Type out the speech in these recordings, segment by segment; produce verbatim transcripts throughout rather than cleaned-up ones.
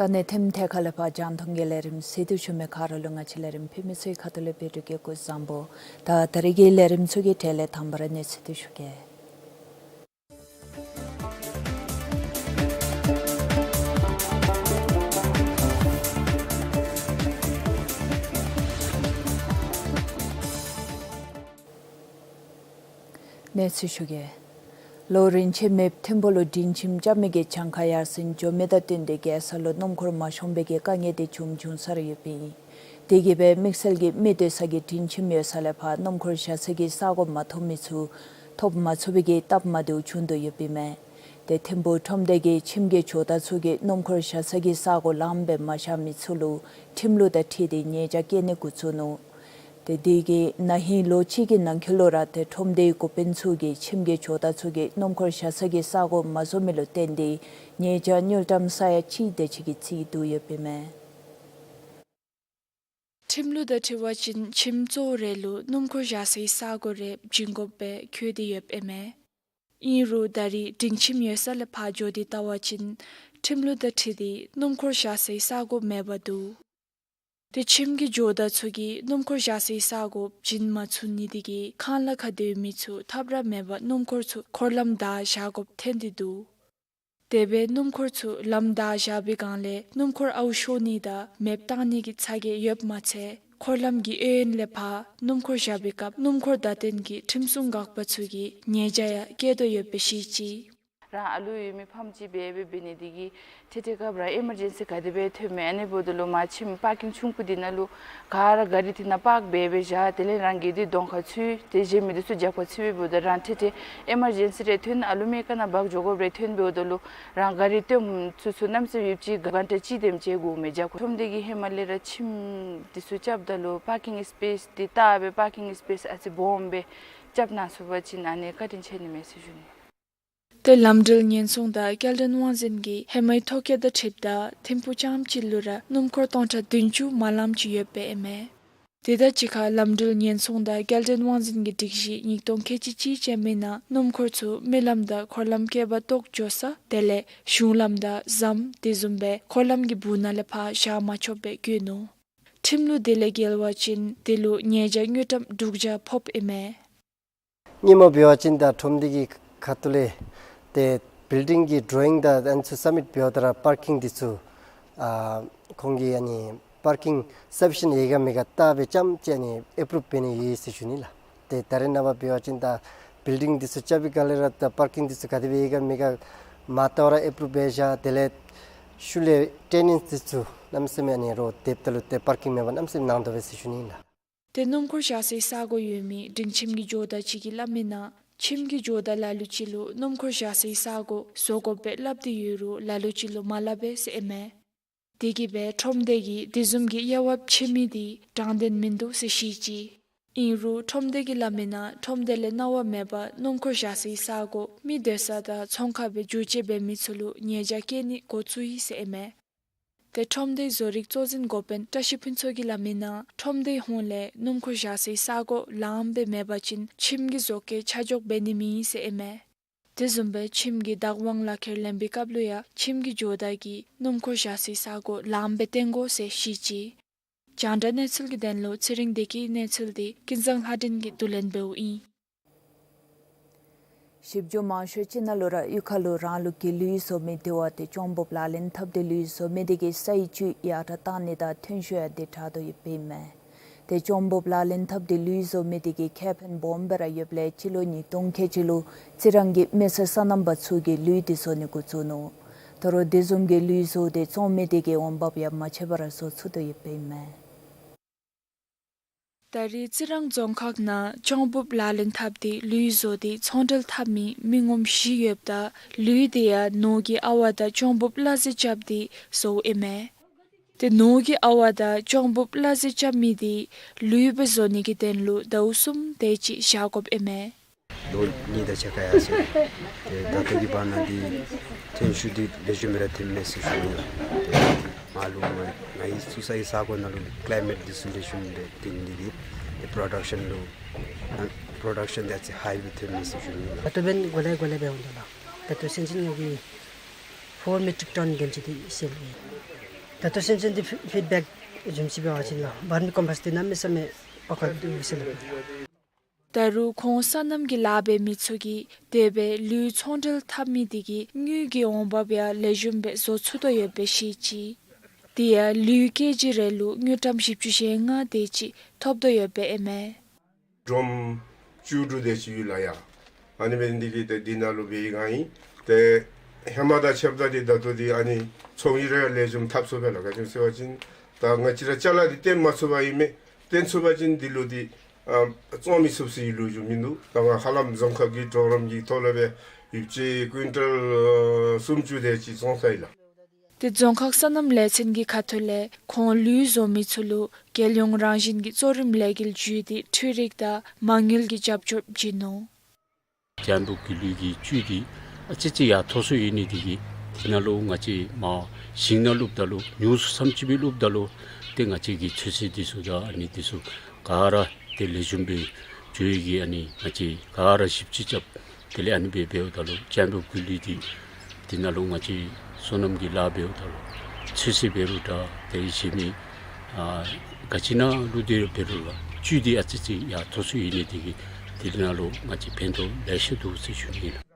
ད་གནས་ཐིམ་ཐད་ཁ་ལས་ཕར་རྒྱང་མཐོང་གི་ལས་རིམ་གཟིགས་ཏེ་བཞུགས་མི་ག་ར་ལུ་ང་བཅས་ལས་རིམ་ཕུལ་མི་ཚུ་གི་ཁ་ཐུག་ལས་འབད་རུང་བཀྲ་ཤིས་བཟང་པོ། ད་ད་རིས་ཀྱི་ལས་རིམ་ཚུ་གི་གྲས་ལས་དང་པ་ར་གནས་ཚུལ་འདི་ཞུ་གེ། གནས་ཚུལ་ཞུ་གེ། ལོ་རིམ་ཆད་མེདཔ་ཐིམ་ཕུག་ལུ་སྒྲིང་ཁྱིམ་རྐྱབ་མི་གི་གྱངས་ཁ་ཡར་སེང་འགྱོ་མི་དང་བསྟུན་ཏེ་རྒྱལ་ས་ལུ་སྣུམ་འཁོར་མ་ཤོང་པའི་གི་དཀའ་ངལ་འདི་བྱུང་བྱུང་ས་ར་ཡོདཔ་ཨིན། དེ་གིས་སྦེ་དམིགས་བསལ་གྱི་མི་སྡོད་ས་གི་སྒྲིང་ཁྱིམ་ཡོད་ས་ལས་ཕར་སྣུམ་འཁོར་བཞག་ས་གི་ས་གོ་མ་ཐོབ་མི་ཚུ་ཐོབ་མ་ཚུགས་པའི་གི་སྟབས་མ་བདེཝ་བྱུང་དོ་ཡོདཔ་ཨིན་མས། ཏེ་ཐིམ་ཕུག་ཁྲོམ་སྡེ་གིས་ཁྱིམ་གྱི་ཇོ་བདག་ཚུ་གིས་སྣུམ་འཁོར་བཞག་ས་གི་ས་གོ་ལངམ་སྦེ་མ་བཞག་མི་ཚུ་ལུ་ཁྲིམས་ལུགས་དང་འཁྲིལ་ཏེ་ཉེས་བྱ་བཀལ་ནི་འགོ་བཙུགས་ནུག། ཏེ་དེ་གིས་ན་ཧིང་ལོ་གཅིག་གི་ནང་འཁོད་ལུ་ར་ཏེ་ཁྲོམ་སྡེའི་འགོ་དཔོན་ཚུ་གིས་ཁྱིམ་གྱི་ཇོ་བདག་ཚུ་གིས་སྣུམ་འཁོར་བཞག་ས་གི་ས་གོ་མ་བཟོ་མི་ལུ་བརྟེན་ཏེ་ཉེས་བྱ་དངུལ་ཀྲམ་ས་ཡ་གཅིག་དེ་ཅིག་གི་རྩིས་བསྡུ་ཡོདཔ་ཨིན་མས། ཁྲིམས་ལུགས་དང་འཁྲིལ་བ་ཅིན་ཁྱིམ་གཙོ་བོ་རེ་ལུ་སྣུམ་འཁོར་བཞག་སའི་ས་གོ་རེ་བྱིན་དགོཔ་སྦེ་བཀོད་དེ་ཡོདཔ་ཨིན་མས། ཨིན་རུང་ད་རིས་སྒྲིང་ཁྱིམ་ཡོད་ས་ལས་ཕར་འགྱོ་སྟེ་བལྟ་བ་ཅིན་ཁྲིམས་ལུགས་དང་འཁྲིལ་ཏེ་སྣུམ་འཁོར་བཞག་སའི་ས་གོ་མེདཔ་འདུག། ཏེ་ཁྱིམ་གྱི་ཇོ་བདག་ཚུ་གིས་སྣུམ་འཁོར་བཞག་སའི་ས་གོ་བྱིན་མ་ཚུགས་ནི་དེ་གིས་ཁང་གླ་ཁར་སྡོད་མི་ཚུ་ཐབས་ར་མེད་པར་སྣུམ་འཁོར་ཚུ་འཁོར་ལམ་བདའ་བཞག་དགོཔ་ཐོན་ཏེ་འདུག། དེ་སྦེ་སྣུམ་འཁོར་ཚུ་ལམ་བདའ་བཞག་པའི་སྒང་ལས་སྣུམ་འཁོར་ཨརཝ་ཤོར་ནི་དང་མེདཔ་བཏང་ནི་གི་ཚ་གྱང་ཡོདཔ་མ་ཚད་འཁོར་ལམ་གྱི་གཡས་གཡོན་ལས་ཕར་སྣུམ་འཁོར་བཞག་པའི་སྐབས་སྣུམ་འཁོར་བདའ་སྟོན་གྱི་ཁྲིམས་སྲུང་འགག་པ་ཚུ་གིས་ཉེས་བྱ་ཡང་བཀལ་དོ་ཡོདཔ་སྦེ་བཤད་ཅི། རང་ཨ་ལུ་ཡོད་མི་ཕམ་ཅིག་འབད་འབད་འབད་ནི་དེ་གིས་ཐེ་ཐེ་སྐབས་ར་ཨི་མར་ཇེན་སི་ག་དེ་སྦེ་ཐོནམ་མས། ཨ་ནི་འབདཝ་ད་ལུ་མར་ཁྱིམ་པར་ཀིང་ཆུང་ཀུ་དེ་ནང་ལུ་ག་ར་ག་རི་དེ་ནང་པརཀ་འབད་འབད་བཞག། དེ་ལས་རང་གིས་དེ་གདོང་ཁར་ཚུད་དེ་གཞན་མི་དེ་ཚུ་རྒྱབ་ཁར་ཚུད་སྦེ་འབདཝ་ད་རང་ཐེ་ཐེ་ཨི་མར་ཇེན་སི་རེ་ཐོན་ཨ་ལུ་མི་ཁ་ནང་འབག་འགྱོ་དགོཔ་རེ་ཐོན་འབདཝ་ད་ལུ་རང་ག་རི་སྟོནམ་ཚུན་ཚོད་གནམ་མེད་ས་མེད་ཡོདཔ་ཅིག་གྷན་ཊ་གཅིག་དེམ་ཅིག་འགོརཝ་མས། རྒྱབ་ཁར་ཁྲོམ་སྡེ་གིས་ཧེ་མ་ལས་ར་ཁྱིམ་དེ་ཚུ་རྐྱབ་ད་ལུ་པར་ཀིང་སི་པེསི་དེ་བལྟ་སྦེ་པར་ཀིང་སི་པེསི་ཨ་ཙི་སྦོམ་སྦེ་རྐྱབ་གནང་ཚུགས་པ་ཅིན་ཨ་ནི་བཀའ་དྲིན་ཆེ་ནི་མས་ཟེར་ཞུ་ནི། ཏེ་ལམ་འགྲུལ་ཉེན་སྲུང་དང་སྐྱེལ་འདྲེན་དབང་འཛིན་གྱིས་ཧེ་མའི་ཐོ་བཀོད་དང་འཁྲིལཝ་ད་ཐིམ་ཕུག་རྐྱངམ་གཅིག་ལུ་ར་སྣུམ་འཁོར་སྟོང་ཕྲག་བདུན་ཅུ་མ་ལངམ་ཅིག་ཡོདཔ་ཨིན་མས། དེ་དང་གཅིག་ཁར་ལམ་འགྲུལ་ཉེན་སྲུང་དང་སྐྱེལ་འདྲེན་དབང་འཛིན་གྱི་སྒྲིག་གཞི་ཉིས་སྟོང་ཁལ་གཅིག་གཅིག་ཅན་མའི་ནང་སྣུམ་འཁོར་ཚུ་རྨི་ལམ་དང་འཁོར་ལམ་བཀལ་བར་གཏོགས་འགྱོ་ས་དེ་ལས་གཞུང་ལམ་དང་ཟམ་དེ་བཟུམ་སྦེ་འཁོར་ལམ་གྱི་སྦུག་ནང་ལས་ཕར་བཞག་མ་ཆོགཔ་སྦེ་བཀོད་ནུག། ཁྲིམས་ལུགས་དེ་ལས་འགལ་བ་ཅིན་དེ་ལུ་ཉེས་བྱ་དངུལ་ཀྲམ་དྲུག་བརྒྱ་ཕོགཔ་ཨིན་མས། སྔོན་མ་འབད་བ་ཅིན་ད་ཁྲོམ་སྡེ་གི་ཁ་ཐུག་ལས་ཏེ་བིལ་ཌིང་གི་ཌོ་རོ་ཡིང་དང་ཨ་ནི་ཚུ་སབ་མིཊ་འབདཝ་ད་ར་པར་ཀིང་འདི་ཚུ་ཨ་ཁོང་གིས་ཨ་ནི་པར་ཀིང་སབ་ཕི་ཤེནཊ་ཡོད་ག་མེད་ག་བལྟ་སྦེ་རྐྱངམ་ཅིག་ཨ་ནི་ཨེ་པུ་རུབ་འབད་ནི་ཡོད་ཟེར་ཞུ་ནི་ལགས། ཏེ་ད་རེས་ནངས་པ་འབད་བ་ཅིན་ད་བིལ་ཌིང་འདི་ཚུ་རྐྱབ་པའི་སྒང་ལས་ར་ད་པར་ཀིང་འདི་ཚུ་ག་དེ་སྦེ་ཡོད་ག་མེད་ག་མ་བལྟ་བར་ཨེ་པུ་རུབ་འབད་བཞག། དེ་ལས་ཤུལ་ལས་ཊེ་ནེནཊསི་འདི་ཚུ་གནམ་མེད་ས་མེད་ཨ་ནི་རོགས་སྡོདཔ་ད་ལུ་ཏེ་པར་ཀིང་མེད་པར་གནམ་མེད་ས་མེད་གནང་དོ་པས་ཟེར་ཞུ་ནི་ལགས། ཏེ་སྣུམ་འཁོར་བཞག་སའི་ས་གོ་ཡོད་མི་སྒྲིང་ཁྱིམ་གྱི་ཇོ་བདག་ཅིག་གིས་སླབ་མི་ནང་ཁྱིམ་གྱི་ཇོ་བདག་ལ་ལུ་ཅིག་ལུ་སྣུམ་འཁོར་བཞག་སའི་ས་གོ་བཟོ་དགོཔ་སྦེ་སླབ་སྟེ་ཡོད་རུང་ལ་ལུ་ཅིག་ལུ་མ་སླབ་པས་ཟེར་ཨིན་མས། དེ་གིས་སྦེ་ཁྲོམ་སྡེ་གིས་དེ་བཟུམ་གྱི་དབྱེ་བ་ཕྱེ་མི་དེ་དྲང་བདེན་མིན་འདུག་ཟེར་བཤད་ཅི། ཨིན་རུང་ཁྲོམ་སྡེ་གིས་སླབ་མི་ནང་ཁྲོམ་སྡེ་ལས་གནང་བ་མེད་པར་སྣུམ་འཁོར་བཞག་སའི་ས་གོ་མི་སྡོད་ས་དང་ཚོང་ཁང་སྦེ་བསྒྱུར་བཅོས་འབད་མི་ཚུ་ལུ་ཉེས་བྱ་བཀལ་ནི་འགོ་བཙུགས་ཡི་ཟེར་ཨིན་མས། ཏེ་ཁྲོམ་སྡེའི་བཟོ་རིག་གཙོ་འཛིན་འགོ་དཔོན་བཀྲ་ཤིས་ཕུན་ཚོགས་ཀྱིས་སླབ་མི་ནང་ཁྲོམ་སྡེའི་ཧོངས་ལས་སྣུམ་འཁོར་བཞག་སའི་ས་གོ་ལངམ་སྦེ་མེད་པ་ཅིན་ཁྱིམ་གྱི་བཟོ་བཀོད་ཆ་འཇོག་འབད་ནི་མེད་ཟེར་ཨིན་མས། དེ་བཟུམ་སྦེ་ཁྱིམ་གྱི་བདག་དབང་ལག་ཁྱེར་ལེན་པའི་སྐབས་ལུ་ཡང་ཁྱིམ་གྱི་ཇོ་བདག་གིས་སྣུམ་འཁོར་བཞག་སའི་ས་གོ་ལངམ་སྦེ་སྟོན་དགོ་ཟེར་བཤད་ཅི། རྒྱང་བསྒྲགས་གནས་ཚུལ་གྱི་དོན་ལུ་ཚེ་རིང་བདེ་སྐྱིད་གནས་ཚུལ་དེ་ཀུན་བཟང་ལྷ་སྒྲོན་གྱིས་བསྡུ་ལེན་འབདཝ་ཨིན། གཞིས་བྱེས་མང་ཤོས་ཅིག་ནང་ལུ་ར་གཡུས་ཁ་ལུ་རང་ལུགས་ཀྱི་ལུད་བཟོ་མི་དེ་བ་ཏེ་ཅོང་འབུཔ་ལག་ལེན་འཐབ་སྟེ་ལུད་བཟོ་མི་དེ་གིས་སའི་ཅུ་ཡར་དྲག་བཏང་ནི་དང་ཐོན་ཤུགས་ཡང་ཏེ་དྲག་དོ་ཡོདཔ་ཨིན་མས། ཏེ་ཅོང་འབུཔ་ལག་ལེན་འཐབ་སྟེ་ལུད་བཟོ་མི་དེ་གིས་ཁེ་ཕན་སྦོམ་སྦེ་ར་ཡོདཔ་ལས་སྤྱི་ལོ་ཉིས་སྟོང་ཁལ་གཅིག་ལུ་རྩི་རང་གི་མི་སེར་སོ་ནམ་པ་ཚུ་གིས་ལུད་དེ་བཟོ་ནི་འགོ་བཙུགས་ནུག། ད་རུང་དེ་བཟུམ་གྱི་ལུད་བཟོ་སྟེ་བཙོང་མི་དེ་གིས་འོང་འབབ་ཡང་མ་ཆད་པར་བཟོ་ཚུགས་དོ་ཡོདཔ་ཨིན་མས། ད་རེས་རྩི་རང་རྫོང་ཁག་ནང་ཅོང་འབུཔ་ལག་ལེན་འཐབ་སྟེ་ལུད་བཟོ་སྟེ་ཚོང་འབྲེལ་འཐབ་མི་མི་ངོམ་བཞི་ཡོདཔ་ད་ལུད་དེ་ཡང་ནོར་གྱི་ཨ་ཝ་དང་ཅོང་འབུཔ་སླ་བསྲེ་རྐྱབ་སྟེ་བཟོཝ་ཨིན་མས། ཏེ་ནོར་གྱི་ཨ་ཝ་དང་ཅོང་འབུཔ་སླ་བསྲེ་རྐྱབ་མི་དེ་ལུད་སྦེ་བཟོ་ནི་གི་དོན་ལུ་ཟླཝ་གསུམ་དེ་ཅིག་བཞག་དགོཔ་ཨིན་མས། ལོ་གཉིས་དང་ཕྱེད་ཀ་ཡར་སོང་། ཏེ་ད་ལྟོ་གི་བར་ན་འདི་ཐོན་ཤུགས་འདི་ལེགས་ཤོམ་སྦེ་ར་ཐོནམ་མས་ཟེར་ཞུ་ནི་ལགས། ཏེ་མར་ལུ་ང་ང་བཅས་ཚུ་ས་གི་ས་གོ་ནང་ལུ་ཀ་ལའི་མེཊ་འདི་ཚུ་ལེགས་ཤོམ་སྦེ་ཐོན་ནི་འདི་གིས་ཏེ་པྲོ་ཌག་ཤཱན་ལུ་ཨ་པྲོ་ཌག་ཤཱན་འདི་ཨ་ཙི་ཧའི་སྦེ་ཐོནམ་མས་ཟེར་ཞུ་ནི་ལགས། ད་ལྟོ་འབདན་གོ་ལེ་གོ་ལེ་སྦེ་འོང་དོ་ལགས། ད་ལྟོ་སེམས་ཅན་ཉོ་གི་ཕོར་མེ་ཊིག་ཊོན་དེམ་ཅིག་འདི་སེལ་ཡི། ད་ལྟོ་སེམས་ཅན་འདི་ཕི་ཕིཌ་བེཀ་བཟུམ་ཅིག་འབད་བ་ཅིན་ལགས་བར་མི་ཀམ་པོསཊ་འདི་གནམ་མེད་ས་མེད་དཔའ་ཁག་འདུག་ཟེར་ལགས། ད་རུང་ཁོང་སོ་ནམ་གྱི་ལཱ་འབད་མི་ཚུ་གིས་དེ་སྦེ་ལུད་ཚོང་འབྲེལ་འཐབ་མི་དེ་གིས་དངུལ་གྱི་འོང་འབབ་ཡང་ལེགས་ཤོམ་སྦེ་བཟོ་ཚུགས་དོ་ཡོདཔ་སྦེ་བཤད་ཅི། དེ་ཡང་ལུད་ཀེ་ཇི་རེ་ལུ་དངུལ་ཀྲམ་བཞི་བཅུ་ཞེ་ལྔ་དེ་ཅིག་ཐོབ་དོ་ཡོདཔ་སྦེ་ཨིན་མས། སྒྲོམ་བཅུ་དྲུག་དེ་ཅིག་ཡོད་ལགས་ཡ། ཨ་ནི་འབད་ནི་དེ་གིས་ཏེ་འདི་ནང་ལུ་འབད་བའི་སྒང་ཨིན། ཏེ་ཧེ་མ་དང་ཕྱདཔ་ད་འདི་ད་ལྟོ་འདི་ཨ་ནི་ཚོང་གི་རེ་ལེགས་ཤོམ་འཐབ་ཚུགས་པས་ལགས། ག་ཅི་སྨོ་ཟེར་བ་ཅིན་ད་ང་བཅས་ར་ཅ་ལ་འདི་བཏོན་མ་ཚུགས་པ་ཨིན་མས། བཏོན་ཚུགས་པ་ཅིན་འདི་ལུ་འདི་ཨ་བཙོང་མི་ཚུགས་སའི་ལོ་རྒྱུས་མིན་འདུག། ད་ང་ཧ་ལམ་རྫོང་ཁག་གི་གྲོགས་རམ་གྱི་ཐོག་ལས་སྦེ་ཡོདཔ་ཅིག་ཀུན་ཊལ་ཨ་སུམ་ཅུ་དེ་ཅིག་བཙོང་ཚར་ཡི་ལགས། ཏེ་རྫོང་ཁག་སོ་ནམ་ལས་ཚན་གྱི་ཁ་ཐུག་ལས་ཁོང་ལུད་བཟོ་མི་ཚུ་ལུ་རྒྱལ་ཡོངས་རང་བཞིན་གྱི་གཙོ་རིམ་ལས་འགུལ་བརྒྱུད་དེ་འཕྲུལ་རིག་དང་མ་དངུལ་གྱི་རྒྱབ་སྐྱོར་བྱིན་ནུག། རྒྱལ་ཡོངས་ཀྱི་ལུད་ཀྱི་བཅུད་འདི་ཨ་ཙི་ཙི་ཡར་མཐོ་སུ་ཡོད་ནི་དེ་གིས་དེ་ནང་ལུ་ང་བཅས་མར་ཞིང་ནང་བླུགསཔ་ད་ལུ་ཉུང་སུ་ཙམ་ཅིག་སྦེ་བླུགསཔ་ད་ལུ་ཏེ་ང་བཅས་ཀྱི་ཚོད་བསྲེ་འདི་ཚུ་དང་ཨ་ནི་འདི་ཚུ་ག་ར་ཏེ་ལེགས་ཤོམ་སྦེ་འགྱོ་ཡི་གི་ཨ་ནི་ང་བཅས་ག་ར་ཞིབ་དཔྱད་རྐྱབ། དེ་ལས་ཨ་ནི་སྦེ་འབདཝ་ད་ལུ་རྒྱལ་ཡོངས་ཀྱི་ལུད་འདི་དེ་ནང་ལུ་ང་བཅས་སོ་ནམ་གྱི་ལཱ་འབདཝ་ད་ལུ་ཚོད་བསྲེ་འབད་རུང་འདྲ་ཏེ་གཞན་མི་ཨ་ག་ཅི་ནང་བླུགས་ཏེ་འབད་རུང་ལགས་བཅུད་འདི་ཨ་ཙི་ཙི་ཡར་མཐོ་སུ་ཡོད་ནི་དེ་གིས་དེ་ནང་ལུ་ང་བཅས་ཕན་ཐོགས་ལེ་ཤ་འདུག་ཟེར་ཞུ་ནི་ཨིན་ལགས།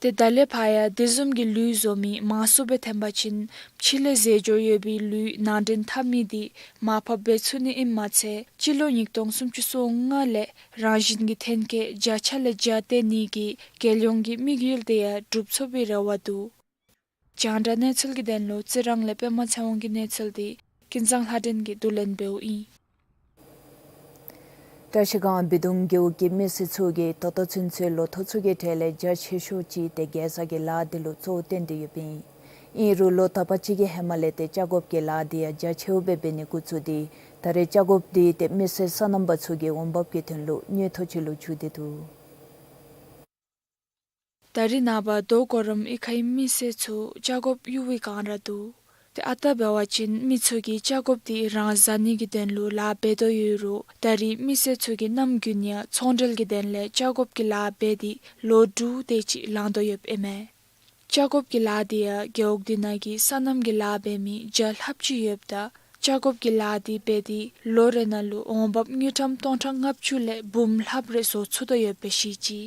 ཏེ་ད་ལས་ཕར་ཡང་དེ་བཟུམ་གྱི་ལུད་བཟོ་མི་མང་སུ་སྦེ་ཐོན་པ་ཅིན་ཕྱི་ལས་རྫས་སྦྱོར་ཡོད་པའི་ལུད་ནང་འདྲེན་འཐབ་མི་འདི་མར་ཕབ་འབད་ཚུགས་ནི་ཨིནམ་མ་ཚད་སྤྱི་ལོ་ཉིས་སྟོང་སུམ་ཅུ་སོ་ལྔ་ལས་རང་བཞིན་གྱི་ཐོན་སྐྱེད་བརྒྱ་ཆ་ལས་བརྒྱ་བཏོན་ནི་གི་རྒྱལ་ཡོངས་ཀྱི་དམིགས་ཡུལ་དེ་ཡང་འགྲུབ་ཚུགས་པའི་རེ་བ་འདུག། རྒྱང་བསྒྲགས་གནས་ཚུལ་གྱི་དོན་ལུ་རྩི་རང་ལས་པདྨ་ཚེ་དབང་གི་གནས་ཚུལ་འདི་ཀུན་བཟང་ལྷ་སྒྲོན་གྱིས་བསྡུ་ལེན་འབདཝ་ཨིན། བཀྲ་ཤིས་སྒང་བི་དུང་རྒེད་འོག་གི་མི་སེར་ཚུ་གིས་ད་ལྟོ་ཚུན་ཚོད་ལོ་ཐོག་ཚུ་གི་གྲས་ལས་རྒྱ་ཆེ་ཤོས་ཅིག་ཏེ་གེ་ཛ་གི་ལཱ་འདི་ལུ་གཙོ་བོ་བཏོན་ཏེ་ཡོདཔ་ཨིན། ཨིན་རུང་ལོ་དག་པ་ཅིག་གི་ཧེ་མ་ལས་ཏེ་ཅ་རྐོབ་ཀྱི་ལཱ་འདི་ཡང་རྒྱ་ཆེཝ་སྦེ་འབད་ནི་འགོ་བཙུགས་ཏེ་ད་རེས་ཅ་རྐོབ་འདི་ཏེ་མི་སེར་སོ་ནམ་པ་ཚུ་གི་འོང་འབབ་ཀྱི་དོན་ལུ་དངུལ་ཐོག་ཅིག་ལུ་གྱུར་ཏེ་འདུག། ད་རེས་ནངས་པ་མདོ་གོ་རམ་གཡུས་ཁའི་མི་སེར་ཚུ་ཅ་རྐོབ་གཡུག་པའི་སྒང་ར་འདུག། ཏེ་ཨ་རྟག་འབད་བ་ཅིན་མི་ཚུ་གིས་ཅ་རྐོབ་འདི་རང་བཟའ་ནི་གི་དོན་ལུ་ལཱ་འབད་དོ་ཡོད་རུང་ད་རེས་མི་སེར་ཚུ་གིས་ནམ་རྒྱུན་ཡང་ཚོང་འབྲེལ་གྱི་དོན་ལས་ཅ་རྐོབ་ཀྱི་ལཱ་འབད་དེ་ལོ་དྲུག་དེ་ཅིག་ལང་དོ་ཡོདཔ་ཨིན་མས། ཅ་རྐོབ་ཀྱི་ལཱ་འདི་ཡང་རྒེད་འོག་འདི་ནང་གི་སོ་ནམ་གྱི་ལཱ་འབད་མི་བརྒྱ་ལྷགཔ་ཅིག་ཡོདཔ་ད་ཅ་རྐོབ་ཀྱི་ལཱ་འདི་འབད་དེ་ལོ་རེ་ནང་ལུ་འོང་འབབ་དངུལ་ཀྲམ་སྟོང་ཕྲག་ལྔ་བཅུ་ལས་འབུམ་ལྷགཔ་རེ་བཟོ་ཚུགས་དོ་ཡོདཔ་སྦེ་བཤད་ཅི།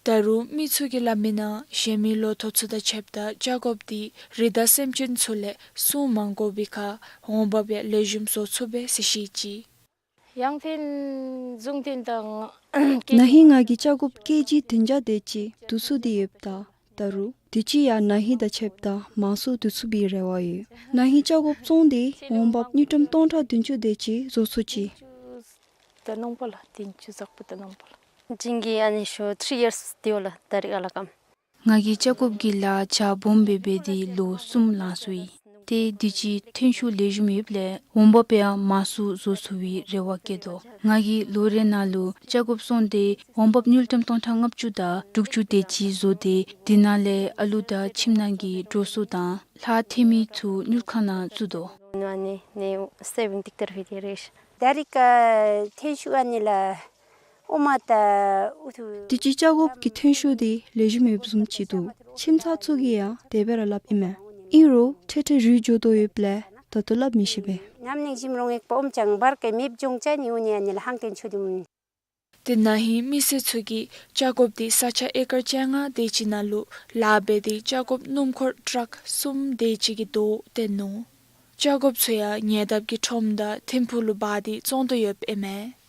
ད་རུང་མི་ཚུ་གིས་སླབ་མིའི་ནང་གཞན་མི་ལོ་ཐོག་ཚུ་དང་ཕྱདཔ་ད་ཅ་རྐོབ་འདི་རི་དྭགས་སེམས་ཅན་ཚུ་ལས་སྲུང་མ་དགོ་པའི་ཁར་འོང་འབབ་ཡང་ལེགས་ཤོམ་བཟོ་ཚུགས་པས་ཟེར་བཤད་ཅི། ཡང་ཐོན་བཟུང་ཐོན་དང་ན་ཧིང་ང་གིས་ཅ་རྐོབ་ཀེ་ཇི་བདུན་བརྒྱ་དེ་ཅིག་བསྡུ་ཚུགས་ཏེ་ཡོདཔ་ད་ད་རུང་དུས་ཅི་ཡང་ན་ཧིང་དང་ཕྱདཔ་ད་མང་སུ་བསྡུ་ཚུགས་པའི་རེ་བ་ཡོད། ན་ཧིང་ཅ་རྐོབ་བཙོང་སྟེ་འོང་འབབ་དངུལ་ཀྲམ་སྟོང་ཕྲག་བདུན་ཅུ་དེ་ཅིག་བཟོ་ཚུགས་ཅི། ད་ནོང་པ་ལགས་བདུན་ཅུ་ཙག་པུ་ད་ནོང་པ་ལགས། ཇིང་གི་ཨ་ནི་ཤོ་ཐི་རི་ཡརསི་དེ་བ་ལགས་ད་རིས་ཨ་ལ་ཀམ། ང་གིས་ཅ་རྐོབ་ཀྱི་ལཱ་རྒྱ་སྦོམ་སྦེ་འབད་དེ་ལོ་གསུམ་ལང་སོ་ཡི། ཏེ་དུས་ཅི་ཐོན་ཤུགས་ལེགས་ཤོམ་ཡོདཔ་ལས་འོང་འབབ་ཡང་མང་སུ་བཟོ་ཚུགས་པའི་རེ་བ་བསྐྱེད་དོ། ང་གིས་ལོ་རེ་ནང་ལུ་ཅ་རྐོབ་བཙོང་སྟེ་འོང་འབབ་དངུལ་ཀྲམ་སྟོང་ཕྲག་ལྔ་བཅུ་དང་དྲུག་ཅུ་དེ་ཅིག་བཟོ་སྟེ་དེ་ནང་ལས་ཨ་ལུ་དང་ཁྱིམ་ནང་གི་འགྲོ་སོང་དང་ལྷག་ཐོན་མི་ཚུ་དངུལ་ཁང་ནང་བཙུགས་དོ། ནི་ནི་སེ་བིང་ཏིག་ཏར་ཕི་ཏི་རེ་ཤ། ད་རིས་ཀ་ཐོན་ཤུགས་ཨ་ནི་ལགས་ཨོ་མ་ད་ཨུ་ཐུ། དུས་ཅི་ཅ་རྐོབ་ཀྱི་ཐོན་ཤུགས་འདི་ལེགས་ཤོམ་ཡོདཔ་བཟུམ་ཅིག་འདུག། ཁྱིམ་ཚང་ཚུ་གིས་ཡང་དེ་སྦེ་ར་སླབ་ཨིན་མས། ཨིན་རུང་ཐེངས་ཐེངས་རུལ་འགྱོ་དོ་ཡོདཔ་ལས་ད་ལྟོ་སླབ་མི་ཤེས་པས། ཉམས་ནི་ཞིམ་རོང་ཡེག་པ་ཨོམ་ཅང་བར་ཀའི་མེདཔ་འགྱོ་ཅ་ནི་ཨུ་ནི་ཨ་ནི་ལགས་ཧང་ཀེན་ཆུ་དུམ། ཏེ་ན་ཧིང་མི་སེར་ཚུ་གིས་ཅ་རྐོབ་འདི་ས་ཆ་ཨེ་ཀར་བཅོ་ལྔ་དེ་ཅིག་ནང་ལུ་ལཱ་འབད་དེ་ཅ་རྐོབ་སྣུམ་འཁོར་ཊཱག་གསུམ་དེ་ཅིག་གི་དོ་བཏོན་ནུག། ཅ་རྐོབ་ཚུ་ཡང་ཉེ་འདབས་ཀྱི་ཁྲོམ་དང་ཐིམ་ཕུག་ལུ་འབག་སྟེ་བཙོང་དོ་ཡོདཔ་ཨིན་མས།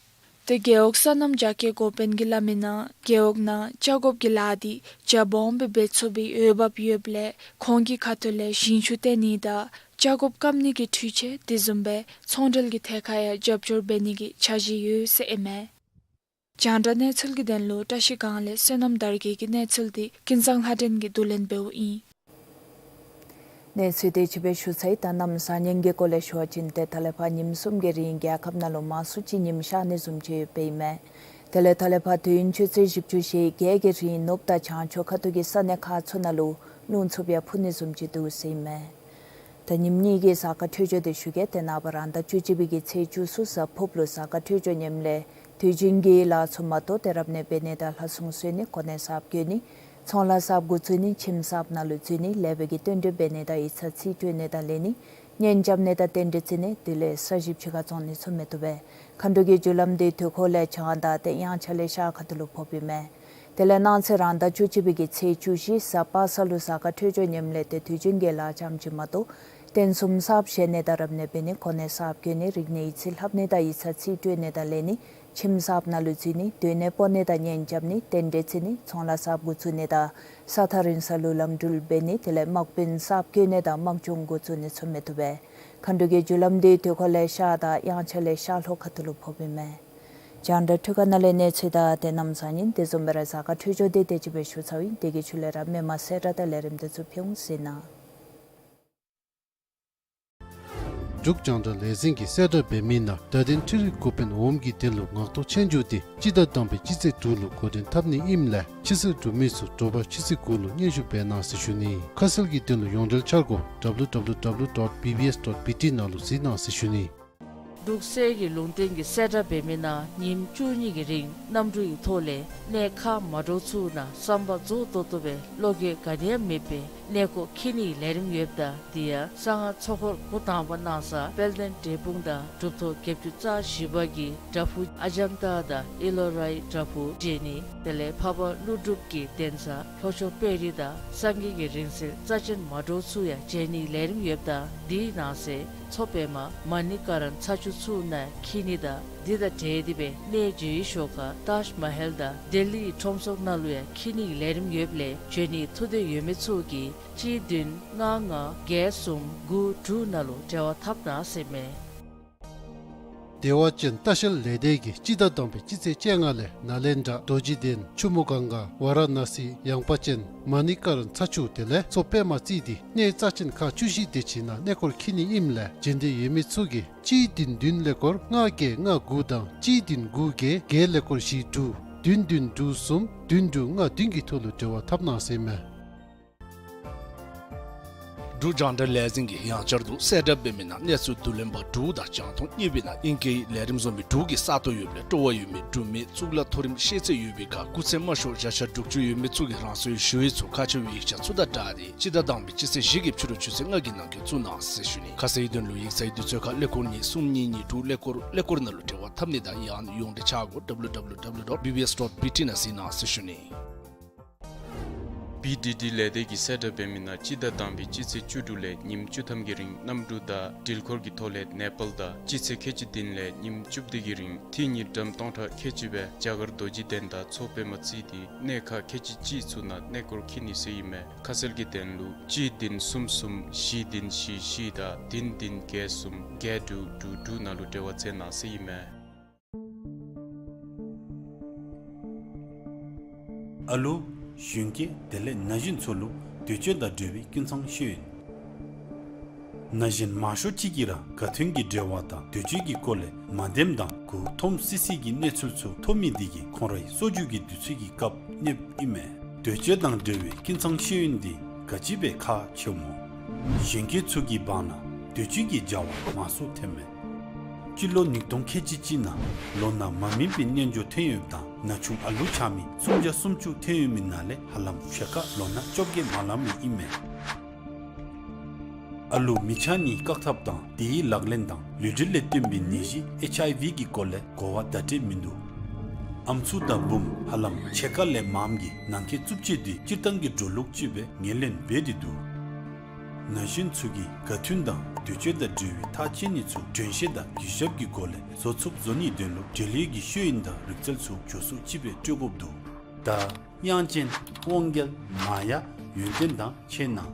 ཏེ་རྒེད་འོག་སོ་ནམ་རྒྱ་སྐྱེད་འགོ་དཔོན་གྱིས་སླབ་མིའི་ནང་རྒེད་འོག་ནང་ཅ་རྐོབ་ཀྱི་ལཱ་འདི་རྒྱ་སྦོམ་སྦེ་འབད་ཚུགས་པའི་འོས་འབབ་ཡོདཔ་ལས་ཁོང་གི་ཁ་ཐུག་ལས་ཞིང་ཆུ་བཏོན་ནི་དང་ཅ་རྐོབ་སྐམ་ནི་གི་འཕྲུལ་ཆས་དེ་བཟུམ་སྦེ་ཚོང་འབྲེལ་གྱི་ཐད་ཁར་ཡང་རྒྱབ་སྐྱོར་འབད་ནི་གི་འཆར་གཞི་ཡོད་ཟེར་ཨིན་མས། རྒྱང་བསྒྲགས་གནས་ཚུལ་གྱི་དོན་ལུ་བཀྲ་ཤིས་སྒང་ལས་བསོད་ནམས་དར་རྒྱས་ཀྱི་གནས་ཚུལ་འདི་ཀུན་བཟང་ལྷ་སྒྲོན་གྱིས་བསྡུ་ལེན་འབདཝ་ཨིན། གནས་ཚུལ་དེ་ཅིག་སྦེ་ཞུ་ཚར་ཡི། ད་གནམ་བཟང་ངན་གྱི་སྐོར་ལས་ཞུ་བ་ཅིན་ཏེ་ད་ལས་ཕར་ཉིནམ་གསུམ་གྱི་རིང་རྒྱལ་ཁབ་ནང་ལུ་མང་སུ་ཅིག་ཉིམ་ཤར་ནི་བཟུམ་ཅིག་ཡོདཔ་ཨིན་མས། དེ་ལས་ད་ལས་ཕར་དུས་ཡུན་ཆུ་ཚོད་བཞི་བཅུ་ཞེ་བརྒྱད་ཀྱི་རིང་ནུབ་དང་བྱང་ཕྱོགས་ཁ་ཐུག་གི་ས་གནས་ཁག་ཚུ་ནང་ལུ་རླུང་འཚུབ་ཡང་འཕུ་ནི་བཟུམ་ཅིག་འདུག་ཟེར་ཨིན་མས། ད་ཉིནམ་གཉིས་ཀྱི་གཟའ་སྐར་འཕྲོད་སྦྱོར་དེ་ཞུ་གེ། ཏེ་ནངས་པ་རང་ཟླ་བཅུ་གཅིག་པའི་གི་ཚེས་བཅུ་གསུམ་གཟའ་ཕུརཔ་ལུ་གཟའ་སྐར་འཕྲོད་སྦྱོར་ངནམ་ལས་དུས་རྒྱུན་གྱི་ལཱ་ཚུ་མ་གཏོགས་ཏེ་རབ་གནས་འབད་ནི་དང་ལྷ་སྲུང་གསོལ་ནི་གོ་གནས་གསརཔ་བསྐོ་ནི་ཚོང་ལཱ་གསརཔ་འགོ་བཙུགས་ནི་ཁྱིམ་གསརཔ་ནང་ལུ་འཛུལ་ནི་ལེགས་པའི་གི་བསྟུན་གྲོས་འབད་ནི་དང་ཡིག་ཚང་རྩིས་སྤྲོད་ནི་དང་ལེན་ནི་ གཉེན་རྐྱབ་ནི་དང་རྟེན་འབྲེལ་བརྩི་ནི་དེ་ལས་ས་གཞི་ཕྱི་ཁར་བཙོང་ནི་ཚུ་མི་བཏུབ་པས། མཁའ་འགྲོ་གི་རྒྱུ་ལམ་འདི་དུས་འཁོར་ལས་བྱང་དང་ཏེ་དབྱངས་འཆར་ལས་ཤར་ཁ་ཐུག་ལུ་ཕོགཔ་ཨིན་མས། དེ་ལས་གནངས་ཚེ་རང་ཟླ་བཅུ་གཅིག་པའི་གི་ཚེས་བཅུ་བཞི་གཟའ་པ་སངས་ལུ་གཟའ་སྐར་འཕྲོད་སྦྱོར་ངནམ་ལས་ཏེ་དུས་རྒྱུན་གྱི་ལཱ་ཙམ་ཅིག་མ་གཏོགས་རྟེན་གསུམ་གསརཔ་བཞེངས་ནི་དང་རབ་གནས་འབད་ནི་གོ་གནས་གསརཔ་བསྐོ་ནི་རིག་གནས་ཡིག་རྩིས་ལྷབ་ནི་དང་ཡིག་ཚང་རྩིས་སྤྲོད་ནི་དང་ལེན་ནི་ཁྱིམ་གསརཔ་ནང་ལུ་འཛུལ་ནི་སྡོད་གནས་སྤོ་ནི་དང་གཉེན་རྐྱབ་ནི་རྟེན་འབྲེལ་བརྩི་ནི་ཚོང་ལཱ་གསརཔ་འགོ་བཙུགས་ནི་དང་ས་ཐག་རིང་ས་ལུ་ལམ་འགྲུལ་འབད་ནི་དེ་ལས་དམག་དཔོན་གསརཔ་བསྐོ་ནི་དང་དམག་སྦྱོང་འགོ་བཙུགས་ནི་ཚུ་མི་བཏུབ་པས། མཁའ་འགྲོ་གི་རྒྱུ་ལམ་འདི་དུས་འཁོར་ལས་ཤར་དང་དབྱངས་འཆར་ལས་ཤར་ལྷོ་ཁ་ཐུག་ལུ་ཕོགཔ་ཨིན་མས། རྒྱང་བསྒྲགས་འཕྲུལ་ཁང་ནང་ལས་གནས་ཚུལ་དང་ཏེ་གནམ་གཤིས་ཨིན། དེ་བཟུམ་སྦེ་ར་གཟའ་སྐར་འཕྲོད་སྦྱོར་འདི་དེ་ཅིག་སྦེ་ཞུ་ཚརཝ་ཨིན། དེ་གི་ཤུལ་ལས་ར་མི་མང་གསལ་བསྒྲགས་དང་ལས་རིམ་འདི་ཚུ་ཕུལ་འོང་ཟེར་ན། འབྲུག་རྒྱང་བསྒྲགས་ལས་འཛིན་གྱིས་གསལ་བསྒྲགས་འབད་མི་ནང་བརྡ་དོན་འཕྲུལ་རིག་འགོ་དཔོན་འོགམ་གྱི་དོན་ལུ་ངག་ཐོག་ཆོས་རྒྱུགས་འདི་སྤྱི་ཟླ་དང་པའི་སྤྱི་ཚེས་དྲུག་ལུ་འགོ་འདྲེན་འཐབ་ནི་ཨིནམ་ལས་ཕྱི་སེལ་འབྲུག་མི་ཚུ་དྲོ་པ་ཆུ་ཚོད་དགུ་ལུ་སྙན་ཞུ་འབད་གནང་ཟེར་ཞུ་ནི། ཁ་གསལ་གྱི་དོན་ལུ་ཡོངས་འབྲེལ་འཆར་སྒོ་W W W dot B B S dot B T ནང་ལུ་གཟིགས་གནང་ཟེར་ཞུ་ནི། འབྲུག་གསེར་གྱི་ལུང་བསྟན་གྱིས་གསལ་བསྒྲགས་འབད་མི་ནང་ཉིནམ་བཅུ་གཉིས་ཀྱི་རིང་གནམ་གྲུ་གི་ཐོག་ལས་གནས་ཁག་མ་འདྲཝ་ཚུ་ནང་བསམ་པ་རྫོགས་ཏོག་ཏོ་སྦེ་བློ་འགྱོད་ག་ནི་ཡང་མེད་པའི་གནས་སྐོར་འཁྱིད་ནིའི་ལས་རིམ་ཡོདཔ་ད་དེ་ཡང་གསང་སྔགས་ཚོགས་འཁོར་འགོ་དང་པ་གནང་ས་དཔལ་ལྡན་འབྲས་སྤུངས་དང་གྲུབ་ཐོབ་བརྒྱད་ཅུ་རྩ་བཞི་པ་གི་བྲག་ཕུག་ཨ་ཛན་ཏ་དང་ཨེ་ལོ་རའི་བྲག་ཕུག་མཇལ་ནི་དེ་ལས་འཕགས་པ་ཀླུ་སྒྲུབ་ཀྱི་གདན་ས་ལྷོ་ཕྱོགས་དཔལ་རི་དང་སངས་རྒྱས་ཀྱི་རིང་བསྲེལ་རྩ་ཆེན་མ་འདྲཝ་ཚུ་ཡང་མཇལ་ནིའི་ལས་རིམ་ཡོདཔ་ད་དེའི་ནང་གསེས་མཚོ་པདྨ་མ་ཎི་ཀ་ར་ཚ་ཆུ་ཚུ་ནང་འཁྱིད་ནི་དང་དེ་དང་འབྲེལ་ཏེ་སྦེ་གནས་མཇལ་བའི་ཞོར་ཁར་ཏཱཇ་མ་ཧལ་དང་ལྡི་ལི་ཁྲོམ་ཚོགས་ནང་ལུ་ཡང་འཁྱིད་ནིའི་ལས་རིམ་ཡོདཔ་ལས་འབྱོན་ནིའི་ཐུགས་འདོད་ཡོད་མི་ཚུ་གིས་གཅིག་བདུན་ལྔ་ལྔ་བརྒྱད་གསུམ་དགུ་དྲུག་ནང་ལུ་འབྲེལ་བ་འཐབ་གནང་ཟེར་མས། བདེ་བ་ཅན་ལྟ་བཤལ་ལས་སྡེ་གིས་སྤྱི་ཟླ་དང་པའི་སྤྱི་ཚེས་བཅོ་ལྔ་ལས་ནཱ་ལེནྡྲ་རྡོ་རྗེ་གདན་ཆུ་མོ་གངྒཱ་ཝཱ་ར་ཎ་སི་ཡངས་པ་ཅན་མ་ཎི་ཀ་ར་ཚ་ཆུ་དེ་ལས་མཚོ་པདྨ་རྩིས་ཏེ་གནས་རྩ་ཆེན་ཁག་བཅུ་བཞི་དེ་ཅིག་ནང་གནས་སྐོར་འཁྱིད་ནི་ཨིནམ་ལས་འབྱོན་འདོད་ཡོད་མི་ཚུ་གིས་གཅིག་བདུན་བདུན་ཀླད་ཀོར་ལྔ་བརྒྱད་ལྔ་དགུ་དང་གཅིག་བདུན་དགུ་བརྒྱད་བརྒྱད་ཀླད་ཀོར་བཞི་དྲུག་བདུན་བདུན་དྲུག་གསུམ་བདུན་དྲུག་ལྔ་བདུན་གྱི་ཐོག་ལུ་འབྲེལ་བ་འཐབ་གནང་ཟེར་མས། འབྲུག་རྒྱང་བསྒྲགས་ལས་འཛིན་གྱིས་ཡང་བསྐྱར་དུ་གསལ་བསྒྲགས་འབད་མི་ནང་གནས་ཚུལ་བསྡུ་ལེན་པ་དྲུག་དང་རྒྱང་མཐོང་གཉིས་པའི་ནང་ཨིང་སྐད་ལས་རིམ་བཟོ་མི་དྲུག་གི་ས་སྟོང་ཡོདཔ་ལས་སྤྲོ་བ་ཡོད་མི་འབྲུག་མི་གཙུག་ལག་མཐོ་རིམ་ཤེས་ཚད་ཡོད་པའི་ཁར་སྐུགས་ཚད་དམའ་ཤོས་བརྒྱ་ཆ་དྲུག་ཅུ་ཡོད་མི་ཚུ་གིས་རང་སོའི་ཞུ་ཡིག་ཚུ་ཁ་ཕྱེ་བའི་ཡིག་ཆ་ཚུ་དང་སྦྲགས་ཏེ་སྤྱི་ཟླ་དང་པའི་སྤྱི་ཚེས་བཞི་གི་ཕྱི་རུ་ཆུ་ཚོད་ལྔ་གི་ནང་འཁོད་བཙུགས་གནང་ཟེར་ཞུ་ནི། ཁ་གསལ་དོན་ལུ་ཡིག་ཚང་དུས་ཚོད་ཁར་ཀླད་ཀོར་གཉིས་གསུམ་གཉིས་གཉིས་དྲུག་ཀླད་ཀོར་ཀླད་ཀོར་ནང་ལུ་འབྲེལ་བ་འཐབ་ནི་དང་ཡང་ཡོངས་འབྲེལ་འཆར་སྒོ་W W W dot B B S dot B T ནང་གཟིགས་གནང་ཟེར་ཞུ་ནི། B D D ལས་སྡེ་གིས་གསལ་བསྒྲགས་འབད་མི་ནང་སྤྱི་ཟླ་དང་པའི་སྤྱི་ཚེས་བཅུ་དྲུག་ལས་ཉིནམ་བཅུ་ཐམ་གྱི་རིང་གནམ་གྲུ་དང་འགྲུལ་འཁོར་གྱི་ཐོག་ལས་ནེ་པཱལ་དང་སྤྱི་ཚེས་ཁལ་གཅིག་བདུན་ལས་ཉིནམ་བཅུ་བདུན་གྱི་རིང་ཐེངས་གཉིས་ཌམ་སྟོང་ཕྲག་ཁལ་གཅིག་སྦེ་རྒྱ་གར་རྡོ་རྗེ་གདན་དང་མཚོ་པདྨ་རྩིས་ཏེ་གནས་ཁག་ཁལ་གཅིག་གཅིག་ཚུ་ནང་གནས་སྐོར་འཁྱིད་ནི་ཟེར་ཨིན་མས། ཁ་གསལ་གྱི་དོན་ལུ་གཅིག་བདུན་གསུམ་གསུམ་བཞི་བདུན་བཞི་བཞི་དང་བདུན་བདུན་བརྒྱད་གསུམ་བརྒྱད་དྲུག་དྲུག་དྲུག་ནང་ལུ་འབྲེལ་བ་འཚོལ་གནང་ཟེར་ཨིན་མས། ཨ་ལུ་གཞོན་སྐྱེས་དེ་ལས་ན་གཞོན་ཚུ་ལུ་འདོད་སྤྱོད་དང་འབྲེལ་བའི་ཀུན་ཚང་ཤེས་ཡོན། ན་གཞོན་མང་ཤོས་ཅིག་གིས་ར་ག་ཐོན་གྱི་འབྲེལ་བ་དང་འདོད་སྤྱོད་ཀྱི་སྐོར་ལས་མ་བདེནམ་དང་མགུ་འཐོམ་སི་སི་གི་གནས་ཚུལ་ཚུ་ཐོབ་མི་འདི་གིས་ཁོང་རའི་གསོ་རྒྱུ་གི་དུས་ཚོད་ཀྱི་སྐབས་གནསཔ་ཨིན་མས། འདོད་སྤྱོད་དང་འབྲེལ་བའི་ཀུན་ཚང་ཤེས་ཡོན་འདི་ག་ཅི་སྦེ་ཁག་ཆེཝ་སྨོ། གཞོན་སྐྱེས་ཚུ་གིས་འབག་ན་འདོད་སྤྱོད་ཀྱི་བྱ་བ་མང་སུ་ཐོནམ་མས། སྤྱི་ལོ་ཉིས་སྟོང་ཁལ་གཅིག་གཅིག་ནང་ལོ་ན་མ་སྨིན་པའི་རྣལ་འབྱོར་ཐོན་ཡོདཔ་དང་ན་ཆུང་ཨ་ལུ་ཆགས་མི་སུམ་བརྒྱ་སུམ་ཅུ་ཐོན་ཡོད་མི་ནང་ལས་ཧ་ལམ་ཕྱེད་ཀ་ལོ་ན་བཅོ་བརྒྱད་མ་ལང་མི་ཨིན་མས། ཨ་ལུ་མི་ཆགས་ནིའི་བཀག་ཐབས་དང་དེའི་ལག་ལེན་དང་ལུས་འབྲེལ་ལས་བརྟེན་པའི་ནད་གཞི་ཨེཆ་ཨའི་ཝི་གི་སྐོར་ལས་གོ་བ་བརྡ་སྤྲོད་མིན་འདུག། ཨམ་སྲུ་དང་བུམོ་ཧ་ལམ་ཕྱེད་ཀ་ལས་མངམ་གིས་ནང་འཁོད་རྩུབ་སྤྱོད་འདི་སྤྱིར་བཏང་གི་འགྲོ་ལུགས་ཅིག་སྦེ་ངོས་ལེན་འབད་དེ་འདུག། ན་གཞོན་ཚུ་གིས་ག་ཐོན་དང་འདོད་སྤྱོད་དང་འབྲེལ་བའི་ཐག་བཅད་ནི་ཚུ་དྲན་ཤེས་དང་གུས་ཞབས་ཀྱི་སྒོ་ལས་བཟོ་ཚུགསཔ་བཟོ་ནིའི་དོན་ལུ་འབྲེལ་ཡོད་ཀྱི་ཤེས་ཡོན་དང་རིག་རྩལ་ཚུ་མགྱོགས་སུ་ཅིག་སྦེ་སྤྲོད་དགོཔ་འདུག། ད་དབྱངས་ཅན་དབང་རྒྱལ་མ་ཡ་ཡོན་ཏན་དང་ཕྱད་གནང་།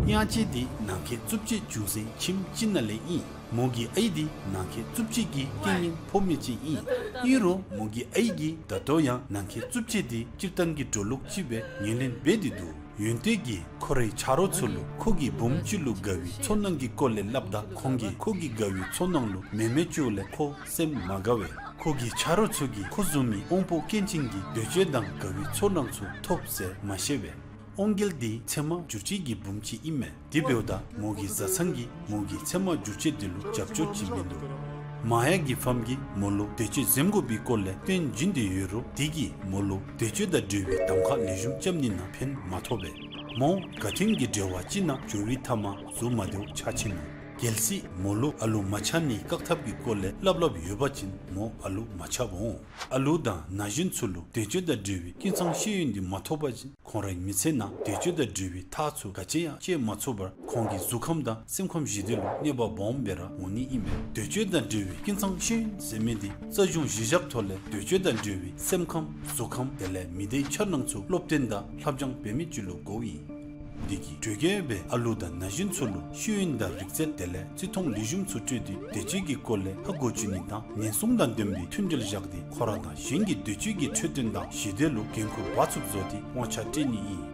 དབྱངས་ཅན་འདི་ནང་འཁོད་རྩུབ་སྤྱོད་བྱུང་སའི་ཁྱིམ་ཅིག་ནང་ལས་ཨིན། མོ་གི་ཨའི་འདི་ནང་འཁོད་རྩུབ་སྤྱོད་ཀྱི་རྐྱེན་ངན་ཕོག་མི་ཅིག་ཨིན། ཨིན་རུང་མོ་གི་ཨའི་གིས་ད་ལྟོ་ཡང་ནང་འཁོད་རྩུབ་སྤྱོད་འདི་སྤྱིར་བཏང་གི་འགྲོ་ལུགས་ཅིག་སྦེ་ངོས་ལེན་འབད་དེ་འདུག། ཡོན་ཏན་གྱིས་ཁོ་རའི་ཆ་རོགས་ཚུ་ལུ་ཁོ་གིས་བུམོ་ཅིག་ལུ་དགའ་བའི་ཚོར་སྣང་གི་སྐོར་ལས་སླབ་ད་ཁོང་གིས་ཁོ་གི་དགའ་བའི་ཚོར་སྣང་ལུ་མེ་མེ་བཙུགས་ལས་ཁོ་སེམས་མ་དགའ་བས། ཁོ་གི་ཆ་རོགས་ཚུ་གིས་ཁོ་བཟུམ་མའི་དབང་པོ་སྐྱོན་ཅན་གྱི་འདོད་སྤྱོད་དང་དགའ་བའི་ཚོར་སྣང་ཚུ་ཐོབ་ཟེར་མ་ཤེས་པས། དབང་རྒྱལ་འདི་ཚེར་མ་འགྱུར་བཅོས་ཀྱི་བུམོ་ཅིག་ཨིན་མས། དེ་འབདཝ་ད་མོ་གི་བཟའ་ཚང་གིས་མོ་གི་ཚེར་མ་འགྱུར་བཅོས་འདི་ལུ་རྒྱབ་སྐྱོར་བྱིན་མིན་འདུག། མ་ཡ་གི་ཕམ་གིས་མོ་ལུ་འདོད་སྤྱོད་འཛེམ་དགོ་པའི་སྐོར་ལས་སྟོན་བྱིན་ཏེ་ཡོད་རུང་དེ་གིས་མོ་ལུ་འདོད་སྤྱོད་དང་འབྲེལ་བའི་གདམ་ཁ་ལེགས་ཤོམ་རྐྱབ་ནི་ནང་ཕན་མ་ཐོགས་པས། མོ་ག་དུས་ཀྱི་འབྲེལ་བ་ཅིག་ནང་འགྱོ་བའི་མཐའ་མ་གཟུགས་མ་བདེཝ་ཆགས་ཆི་ནུག། གལ་སྲིད་མོ་ལུ་ཨ་ལུ་མ་ཆགས་ནིའི་བཀག་ཐབས་ཀྱི་སྐོར་ལས་སླབ་སླབ་ཡོད་པ་ཅིན་མོ་ཨ་ལུ་མ་ཆགསཔ་འོང་། ཨ་ལུ་དང་ན་གཞོན་ཚུ་ལུ་འདོད་སྤྱོད་དང་འབྲེལ་བའི་ཀུན་ཚང་ཤེས་ཡོན་འདི་མ་ཐོབ་པ་ཅིན་ཁོང་རའི་མི་ཚེ་ནང་འདོད་སྤྱོད་དང་འབྲེལ་བའི་ཐག་ཚུ་ག་ཅི་ཡང་བཅད་མ་ཚུགས་པར་ཁོང་གི་གཟུགས་ཁམས་དང་སེམས་ཁམས་ཞི་བདེ་ལུ་གནོད་པ་སྦོམ་སྦེ་ར་འོང་ནི་ཨིན་པས། འདོད་སྤྱོད་དང་འབྲེལ་བའི་ཀུན་ཚང་ཤེས་ཡོན་ཟེར་མི་འདི་རྩ་གཞུང་གཞི་བཞག་ཐོག་ལས་འདོད་སྤྱོད་དང་འབྲེལ་བའི་སེམས་ཁམས་གཟུགས་ཁམས་དེ་ལས་མི་སྡེའི་འཆར་སྣང་ཚུ་སློབ་སྟོན་དང་ལྷབ་སྦྱང་འབད་མི་ཅིག་ལུ་དགོཔ་ཨིན། འདི་གིས་གྲོས་ཀྱི་སྦེ་ཨ་ལུ་དང་ན་གཞོན་ཚུ་ལུ་ཤེས་ཡོན་དང་རིག་རྩལ་དེ་ལས་བརྩི་མཐོང་ལེགས་ཤོམ་ཚུ་སྤྲོད་དེ་འདོད་སྤྱོད་ཀྱི་སྐོར་ལས་ཧ་གོ་བཅུག་ནི་དང་ཉེན་སྲུང་དང་ལྡན་པའི་མཐུན་འབྲེལ་བཞག་སྟེ་ཁོ་ར་དང་གཞན་གྱི་འདོད་སྤྱོད་ཀྱི་འཕྲོད་བསྟེན་དང་ཞི་བདེ་ལུ་འགན་ཁུར་འབག་ཚུགསཔ་བཟོ་སྟེ་དབང་ཆ་སྤྲོད་ནི་ཨིན།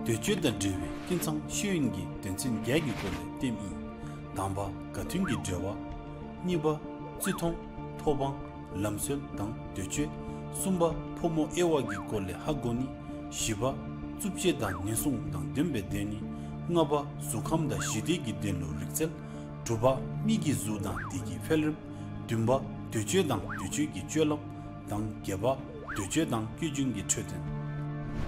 འདོད་སྤྱོད་དང་འབྲེལ་བའི་ཀུན་ཚང་ཤེས་ཡོན་གྱི་དོན་ཚན་བརྒྱད་ཀྱི་སྐོར་ལས་སྟོནམ་ཨིན། དང་པ་ག་དུས་ཀྱི་འབྲེལ་བ། གཉིས་པ་བརྩི་མཐོང་ཐོབ་དབང་ལམ་སྲོལ་དང་འདོད་སྤྱོད། གསུམ་པ་ཕོ་མོ་དབྱེ་བ་གི་སྐོར་ལས་ཧ་གོ་ནི། བཞི་པ་རྩུབ་སྤྱོད་དང་ཉེན་སྲུང་དང་ལྡན་པའི་སྡོད་ནི། ལྔ་པ་གཟུགས་ཁམས་དང་ཞི་བདེ་གི་དོན་ལུ་རིག་རྩལ། དྲུག་པ་མི་གི་གཟུགས་དང་དེ་གི་འཕེལ་རིམ། བདུན་པ་འདོད་སྤྱོད་དང་འདོད་སྤྱོད་ཀྱི་སྤྱོད་ལམ། དང་བརྒྱད་པ་འདོད་སྤྱོད་དང་སྐྱེ་རྒྱུན་གྱི་འཕྲོད་བསྟེན།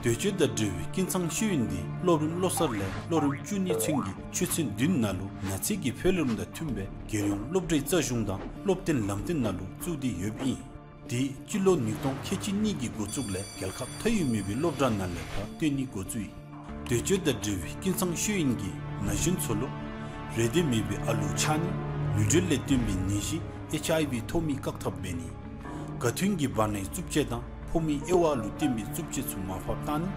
འདོད་སྤྱོད་དང་འབྲེལ་བའི་ཀུན་ཚང་ཤེས་ཡོན་འདི་སློབ་རིམ་བློ་གསར་ལས་སློབ་རིམ་བཅུ་གཉིས་ཚུན་གྱི་ཆོས་ཚན་བདུན་ནང་ལུ་ན་ཚོད་ཀྱི་འཕེལ་རིམ་དང་མཐུན་པའི་རྒྱལ་ཡོངས་སློབ་གྲྭའི་རྩ་གཞུང་དང་སློབ་སྟོན་ལམ་སྟོན་ནང་ལུ་བཙུགས་ཏེ་ཡོདཔ་ཨིན། དེ་སྤྱི་ལོ་ཉིས་སྟོང་ཁལ་གཅིག་གཉིས་ཀྱི་འགོ་བཙུགས་ལས་རྒྱལ་ཁབ་མཐའ་དབུས་མེད་པའི་སློབ་གྲྭ་ནང་ལས་ཕར་སྟོན་ནི་འགོ་བཙུགས་ཡི། འདོད་སྤྱོད་དང་འབྲེལ་བའི་ཀུན་ཚང་ཤེས་ཡོན་གྱིས་ན་གཞོན་ཚུ་ལུ་རེ་འདོད་མེད་པའི་ཨ་ལུ་ཆགས་ནི། ནུས་འབྲེལ་ལས་བརྟེན་པའི་ནད་གཞི་ཨེཆ་ཨའི་ཝི་ཐོབ་མི་བཀག་ཐབས་འབད་ནི། ག་དུས་ཀྱི་བར་ནའི་རྩུབ་སྤྱོད་དང་ཕོ་མོའི་དབྱེ་བ་ལུ་བརྟེན་པའི་རྩུབ་སྤྱོད་ཚུ་མར་ཕབ་བཏང་ནི།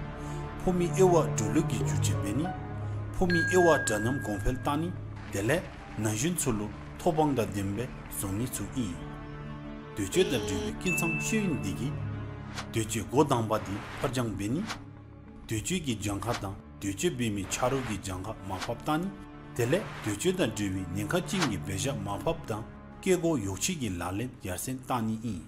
ཕོ་མོའི་དབྱེ་བ་འགྲོ་ལུགས་ཀྱི་འགྱུར་བཅོས་འབད་ནི། ཕོ་མོའི་དབྱེ་བ་འདྲ་མཉམ་གོང་འཕེལ་བཏང་ནི། དེ་ལས་ན་གཞོན་ཚུ་ལུ་ཐོབ་དབང་དང་ལྡན་པའི་བཟོ་ནི་ཚུ་ཨིན། འདོད་སྤྱོད་དང་འབྲེལ་བའི་ཀུན་ཚང་ཤེས་ཡོན་འདི་གིས་འདོད་སྤྱོད་འགོ་དང་པ་འདི་ཕར་འགྱངས་འབད་ནི། འདོད་སྤྱོད་ཀྱི་གྱངས་ཁ་དང་འདོད་སྤྱོད་འབད་མི་ཆ་རོགས་ཀྱི་གྱངས་ཁ་མར་ཕབ་བཏང་ནི། དེ་ལས་འདོད་སྤྱོད་དང་འབྲེལ་བའི་ཉེན་ཁ་ཅན་གྱི་འབད་བཞག་མར་ཕབ་དང་སྐྱེ་སྒོ་ཡོ་བྱད་ཀྱི་ལག་ལེན་ཡར་སེང་བཏང་ནི་ཨིན།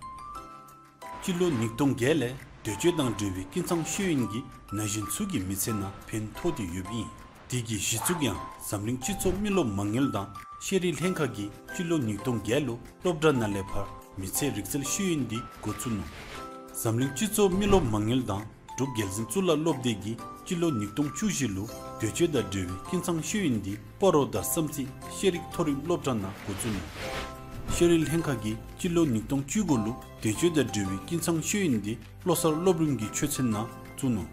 སྤྱི་ལོ་ཉིས་སྟོང་བརྒྱད་ལས་འདོད་སྤྱོད་དང་འབྲེལ་བའི་ཀུན་ཚང་ཤེས་ཡོན་གྱིས་ན་གཞོན་ཚུ་གི་མི་ཚེ་ནང་ཕན་ཐོགས་ཏེ་ཡོདཔ་ཨིན། དེ་གི་གཞི་བཙུགས་ཡང་འཛམ་གླིང་སྤྱི་ཚོགས་མི་རློབས་མ་དངུལ་དང་ཤེས་རིག་ལྷན་ཁག་གིས་སྤྱི་ལོ་ཉིས་སྟོང་བརྒྱད་ལུ་སློབ་གྲྭ་ནང་ལས་ཕར་མི་ཚེའི་རིག་རྩལ་ཤེས་ཡོན་འདི་འགོ་བཙུགས་ནུག། འཛམ་གླིང་སྤྱི་ཚོགས་མི་རློབས་མ་དངུལ་དང་འབྲུག་རྒྱལ་འཛིན་གཙུག་ལག་སློབ་སྡེ་གིས་སྤྱི་ལོ་ཉིས་སྟོང་བཅུ་བཞི་ལུ་འདོད་སྤྱོད་དང་འབྲེལ་བའི་ཀུན་ཚང་ཤེས་ཡོན་འདི་སྤ་རོ་དང་བསམ་རྩེ་ཤེས་རིག་མཐོ་རིམ་སློབ་གྲྭ་ནང་འགོ་བཙུགས་ནུག། ཤེས་རིག་ལྷན་ཁག་གིས་སྤྱི་ལོ་ཉིས་སྟོང་བཅུ་དགུ་ལུ་འདོད་སྤྱོད་དང་འབྲེལ་བའི་ཀུན་ཚང་ཤེས་ཡོན་འདི་བློ་གསར་སློབ་རིམ་གྱི་ཆོས་ཚན་ནང་བཙུགས་ནུག།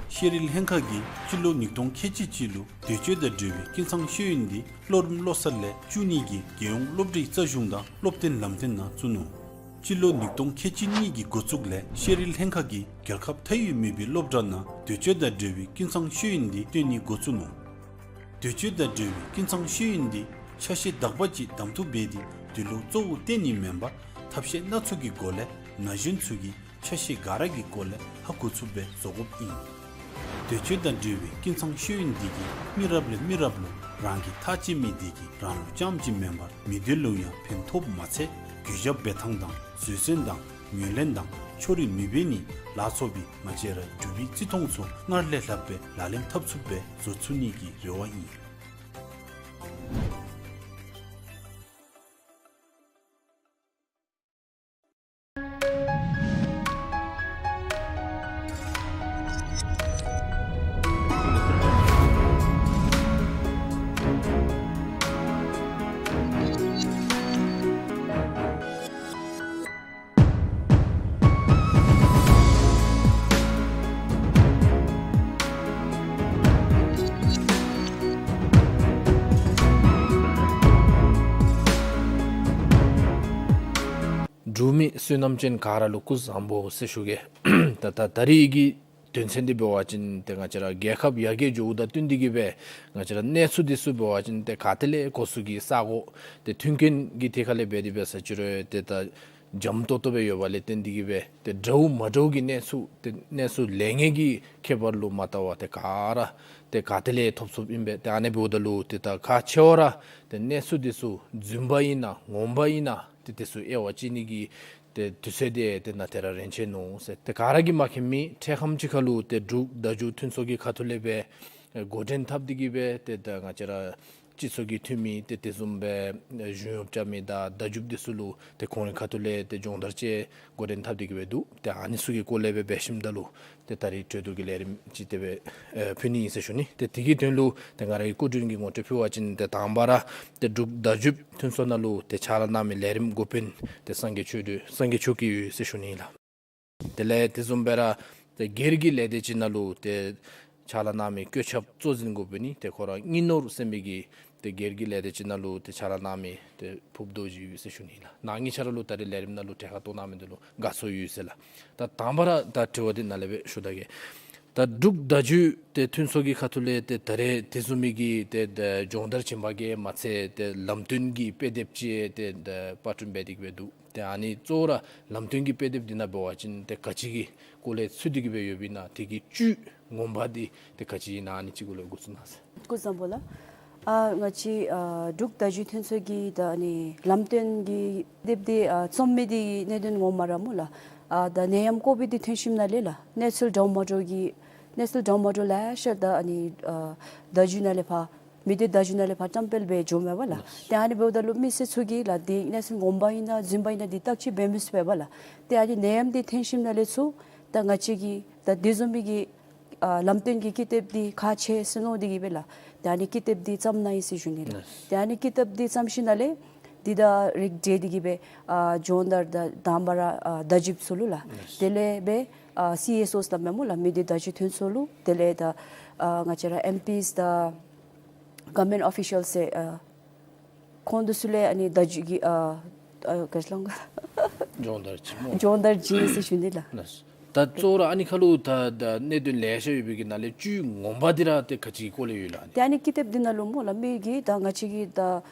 ཤེས་རིག་ལྷན་ཁག་གིས་སྤྱི་ལོ་ཉིས་སྟོང་ཁལ་གཅིག་གཅིག་ལུ་འདོད་སྤྱོད་དང་འབྲེལ་བའི་ཀུན་ཚང་ཤེས་ཡོན་འདི་སློབ་རིམ་བློ་གསར་ལས་བཅུ་གཉིས་ཀྱི་རྒྱལ་ཡོངས་སློབ་གྲྭའི་རྩ་གཞུང་དང་སློབ་སྟོན་ལམ་སྟོན་ནང་བཙུགས་ནུག། སྤྱི་ལོ་ཉིས་སྟོང་ཁལ་གཅིག་གཉིས་ཀྱི་འགོ་བཙུགས་ལས་ཤེས་རིག་ལྷན་ཁག་གིས་རྒྱལ་ཁབ་མཐའ་དབུས་མེད་པའི་སློབ་གྲྭ་ནང་འདོད་སྤྱོད་དང་འབྲེལ་བའི་ཀུན་ཚང་ཤེས་ཡོན་འདི་སྟོན་ནི་འགོ་བཙུགས་ནུག། འདོད་སྤྱོད་དང་འབྲེལ་བའི་ཀུན་ཚང་ཤེས་ཡོན་འདི་ཆ་ཤས་དག་པ་ཅིག་གདམ་འཐུ་འབད་དེ་འདི་ལུ་གཙོ་བོ་བཏོན་ནི་མེན་པར་ཐབས་ཤེས་སྣ་ཚོགས་ཀྱི་སྒོ་ལས་ན་གཞོན་ཚུ་གིས་ཆ་ཤས་ག་ར་གི་སྐོར་ལས་ཧ་གོ་ཚུགསཔ་སྦེ་བཟོ་དགོཔ་ཨིན། འདོད་སྤྱོད་དང་འབྲེལ་བའི་ཀུན་ཚང་ཤེས་ཡོན་འདི་གིས་མི་རབས་ལས་མི་རབས་ལུ་རང་གི་ཐག་བཅད་མི་འདི་གིས་རང་ལུ་རྐྱངམ་གཅིག་མེན་པར་མི་སྡེ་ལུ་ཡང་ཕན་ཐོགསཔ་མ་ཚད་གུས་ཞབས་འབད་ཐངས་དང་བཟོད་བསྲན་དང་ངོས་ལེན་དང་ཕྱོགས་རིས་མི་འབད་ནི་ལ་སོགས་པའི་ང་བཅས་ར་འབྲུག་པའི་བརྩི་མཐོང་ཚུ་སྔར་ལས་ལྷག་པའི་ལག་ལེན་འཐབ་ཚུགསཔ་སྦེ་བཟོ་ཚུགས་ནི་གི་རེ་བ་ཨིན། འབྲུག་མི་བསོད་ནམས་ཅན་ག་ར་ལུ་སྐུ་གཟུགས་བཟང་པོ་ཟེར་ཞུ་གེ། ད་ད་ད་རིས་ཀྱི་དོན་ཚན་འདི་འབད་བ་ཅིན་ཏེ་ང་བཅས་ར་རྒྱལ་ཁབ་ཡར་རྒྱས་འགྱོཝ་དང་བསྟུན་ཏེ་གི་སྦེ་ང་བཅས་ར་གནས་ཚུལ་འདི་ཚུ་འབད་བ་ཅིན་ཏེ་ག་ཏེ་ལས་གོ་ས་གི་ས་གོ་ཏེ་མཐུན་རྐྱེན་གྱི་ཐད་ཁ་ལས་འབད་དེ་འབད་ས་ཅི་རུང་ཏེ་ད་འཇམ་ཏོང་ཏོ་སྦེ་ཡོདཔ་ལས་བརྟེན་ཏེ་གི་སྦེ་ཏེ་འདྲཝ་མ་འདྲཝ་གི་གནས་ཚུལ་ཏེ་གནས་ཚུལ་ལེགས་ཉེས་ཀྱི་ཁྱད་པར་ལུ་མ་བལྟ་བར་ཏེ་ག་ར་ཏེ་ག་ཏེ་ལས་ཐོབ་ཚུགསཔ་ཨིན་པས། ཏེ་ཨ་ནི་འབདཝ་ད་ལུ་ཏེ་ད་ཁག་ཆེ་བ་ར་ཏེ་གནས་ཚུལ་འདི་ཚུ་རྫུན་པ་ཨིན་ན་ངོ་མ་ཨིན་ན་ཏེ་དེ་ཚུ་དབྱེ་བ་དཔྱད་ནི་གི་ཏེ་དུས་ཚོད་འདི་ཏེ་ནཱ་ཏེ་ར་རན་ཆི་ནུག་ཟེར། ཏེ་ག་ར་གིས་མ་མཁྱེན་མི་འཕྲལ་ཁམས་ཅིག་ཁར་ལུ་ཏེ་འབྲུག་བརྡ་བརྒྱུད་མཐུན་ཚོགས་ཀྱི་ཁ་ཐུག་ལས་སྦེ་འགོ་འདྲེན་འཐབ་སྟེ་གི་སྦེ་ཏེ་ད་ང་བཅས་ར་ སྤྱི་ཚོགས་ཀྱི་འཐུས་མི་ཏེ་དེ་བཟུམ་སྦེ་གཞུང་གཡོགཔ་རྐྱབ་མི་དང་བརྡ་བརྒྱུདཔ་འདི་ཚུ་ལུ་ཏེ་ཁོང་རའི་ཁ་ཐུག་ལས་ཏེ་སྦྱོང་བརྡར་ཅིག་འགོ་འདྲེན་འཐབ་སྟེ་གི་སྦེ་འདུག། ཏེ་ཨ་ནི་ཚུ་གི་སྐོར་ལས་སྦེ་འབད་ཞིནམ་ད་ལུ་ཏེ་ད་རིས་གྲོས་བསྡུར་གྱི་ལས་རིམ་ཅིག་དེ་སྦེ་ཨེ་ཕུལ་ནི་ཨིན་ཟེར་ཞུ་ནི། ཏེ་དེ་གི་དོན་ལུ་ཏེ་ང་རའི་སྐུ་མགྲོན་གྱིས་ངོ་སྤྲོད་ཕུལ་བ་ཅིན་ཏེ་དང་པ་ར་ཏེ་འབྲུག་བརྡ་བརྒྱུད་མཐུན་ཚོགས་ནང་ལུ་ཏེ་ཕྱག་ལཱ་གནང་མི་ལས་རིམ་འགོ་དཔོན་ཏེ་སངས་རྒྱས་ཆོས་སྒྲོན་སངས་རྒྱས་ཆོས་སྐྱིད་ཡོད་ཟེར་ཞུ་ནི་ལགས། དེ་ལས་དེ་བཟུམ་སྦེ་ར་ཏེ་སྒེར་གྱི་ལས་སྡེ་ཅིག་ནང་ལུ་ཏེ་ཕྱག་ལཱ་གནང་མི་བཀོད་ཁྱབ་གཙོ་འཛིན་འགོ་དཔོན་ནི་ཏེ་ཁོ་ར་སྙི་ནོར་ཟེར་མི་གི་ཏེ་སྒེར་གྱི་ལས་སྡེ་ཅིག་ནང་ལུ་ཏེ་ཕྱག་ལཱ་གནང་མི་ཏེ་ཕུབ་རྡོ་རྗེ་ཡོད་ཟེར་ཞུ་ནི་ལགས། ནཱ་ཉིད་ཆ་ར་ལུ་ད་རིས་ལས་རིམ་ནང་ལུ་གྲལ་ཁར་གཏོགས་གནང་མི་འདི་ལུ་དགའ་ཚོར་ཡོད་ཟེར་ལགས། ད་དང་པ་ར་ད་དྲི་བ་འདི་ནཱ་ལས་སྦེ་ཞུ་ད་གེ། ད་འབྲུག་བརྡ་བརྒྱུད་ཏེ་མཐུན་ཚོགས་ཀྱི་ཁ་ཐུག་ལས་ཏེ་ད་རིས་དེ་བཟུམ་མའི་གི་ཏེ་ད་སྦྱོང་བརྡར་བྱིན་པ་གིས་མ་ཚད་ཏེ་ལམ་སྟོན་གྱི་དཔེ་དེབ་ཅིག་ཏེ་ད་པར་སྐྲུན་འབད་དེ་གི་སྦེ་འདུག། ཏེ་ཨ་ནི་གཙོ་བོ་ར་ལམ་སྟོན་གྱི་དཔེ་དེབ་འདི་ནང་འབད་བ་ཅིན་ཏེ་ག་ཅི་གི་སྐོར་ལས་ཚུད་དེ་གི་སྦེ་ཡོདཔ་ཨིན་ན། དེ་གི་བཅུད་ངོ་མ་འདི་ཏེ་ག་ཅི་ཨིན་ན་ཨ་ནི་ཅིག་སྐོར་ལས་འགོ་བཙུགས་གནང་ཟེར། སྐུ་གཟུགས་བཟང་པོ་ལགས། ཨ་ང་བཅས་ཨ་འབྲུག་བརྡ་བརྒྱུད་མཐུན་ཚོགས་ཀྱིས་ད་ཨ་ནི་ལམ་སྟོན་གྱི་དེབ་འདི་ཨ་རྩོམ་མི་འདི་གནད་དོན་ངོ་མ་ར་སྨོ་ལགས། ཨ་ད་ནད་ཡམས་ཀོ་བིཌ་འདི་ཐོན་ཞིནམ་ལས་ལགས་གནས་ཚུལ་འདྲཝ་མ་འདྲཝ་གི་གནས་ཚུལ་འདྲཝ་མ་འདྲཝ་ལེ་ཤ་ད་ཨ་ནི་ཨ་བརྡ་བརྒྱུད་ནང་ལས་ཕར་མི་སྡེ་བརྡ་བརྒྱུད་ནང་ལས་ཕར་བཀྲམ་སྤེལ་འབད་འགྱོཝ་མས་པ་ལགས། ཏེ་ཨ་ནི་འབདཝ་ད་ལུ་མི་སེར་ཚུ་གིས་ལགས་འདི་གནས་ཚུལ་ངོ་མ་ཨིན་ན་རྫུན་པ་ཨིན་ན་འདི་བརྟག་དཔྱད་འབད་མི་ཚུགས་པས་པ་ལགས། ཏེ་ཨ་ནི་ནད་ཡམས་འདི་ཐོན་ཞིནམ་ལས་ཚུར་ད་ང་བཅས་ཀྱིས་ད་དེ་བཟུམ་མའི་གི་ཨ་ལམ་སྟོན་གྱི་ཀི་དེབ་འདི་ཁག་ཆེ་ཟེར་མནོ་སྟེ་གི་སྦེ་ལགས་ད་ཨ་ནི་ཀི་དེབ་འདི་བརྩམས་གནང་ཡི་ཟེར་ཞུ་ནི་ལགས། ལགས། ད་ཨ་ནི་ཀི་དེབ་འདི་བརྩམས་ཞིནམ་ལས་འདི་དང་རིགས་བསྒྲེས་ཏེ་གི་སྦེ་ཨ་སྦྱོང་བརྡར་ད་དང་པ་ར་ཨ་བརྡ་བརྒྱུདཔ་ཚུ་ལུ་ལགས། ལགས། དེ་ལས་སྦེ་ཨ་སི་ཨེསི་ཨོ་སླབ་མས་སྨོ་ལགས། མི་སྡེ་བརྡ་བརྒྱུད་མཐུན་ཚོགས་ལུ། དེ་ལས་ད་ཨ་ང་བཅས་ར་ཨེམ་པིས་དང་གོ་ཝརནམེནཊ་ཨོ་ཕི་ཤཱལ་ཟེར་ཨ་ཁོང་འདི་ཚུ་ལས་ཨ་ནི་བརྡ་བརྒྱུད་ཀྱི་ཨ་ཨ་ག་ཅི་ལོ་སྦྱོང་བརྡར་བྱིན་སྨོ། སྦྱོང་བརྡར་བྱིན་ཟེར་ཞུ་ནི་ལགས། ལགས། ད་གཙོ་བོ་ར་ཨ་ནི་ཁར་ལུ་ད་ད་གནད་དོན་ལེ་ཤ་ཡོད་པའི་གི་ནང་ལས་བཅུད་ངོ་མ་འདི་ར་ཏེ་ག་ཅི་གི་སྐོར་ལས་ཡོད་ལགས། ཏེ་ཨ་ནི་ཀི་དེབ་འདི་ནང་ལུ་སྨོ་ལགས་མི་གི་ད་ང་བཅས་ཀྱི་ད་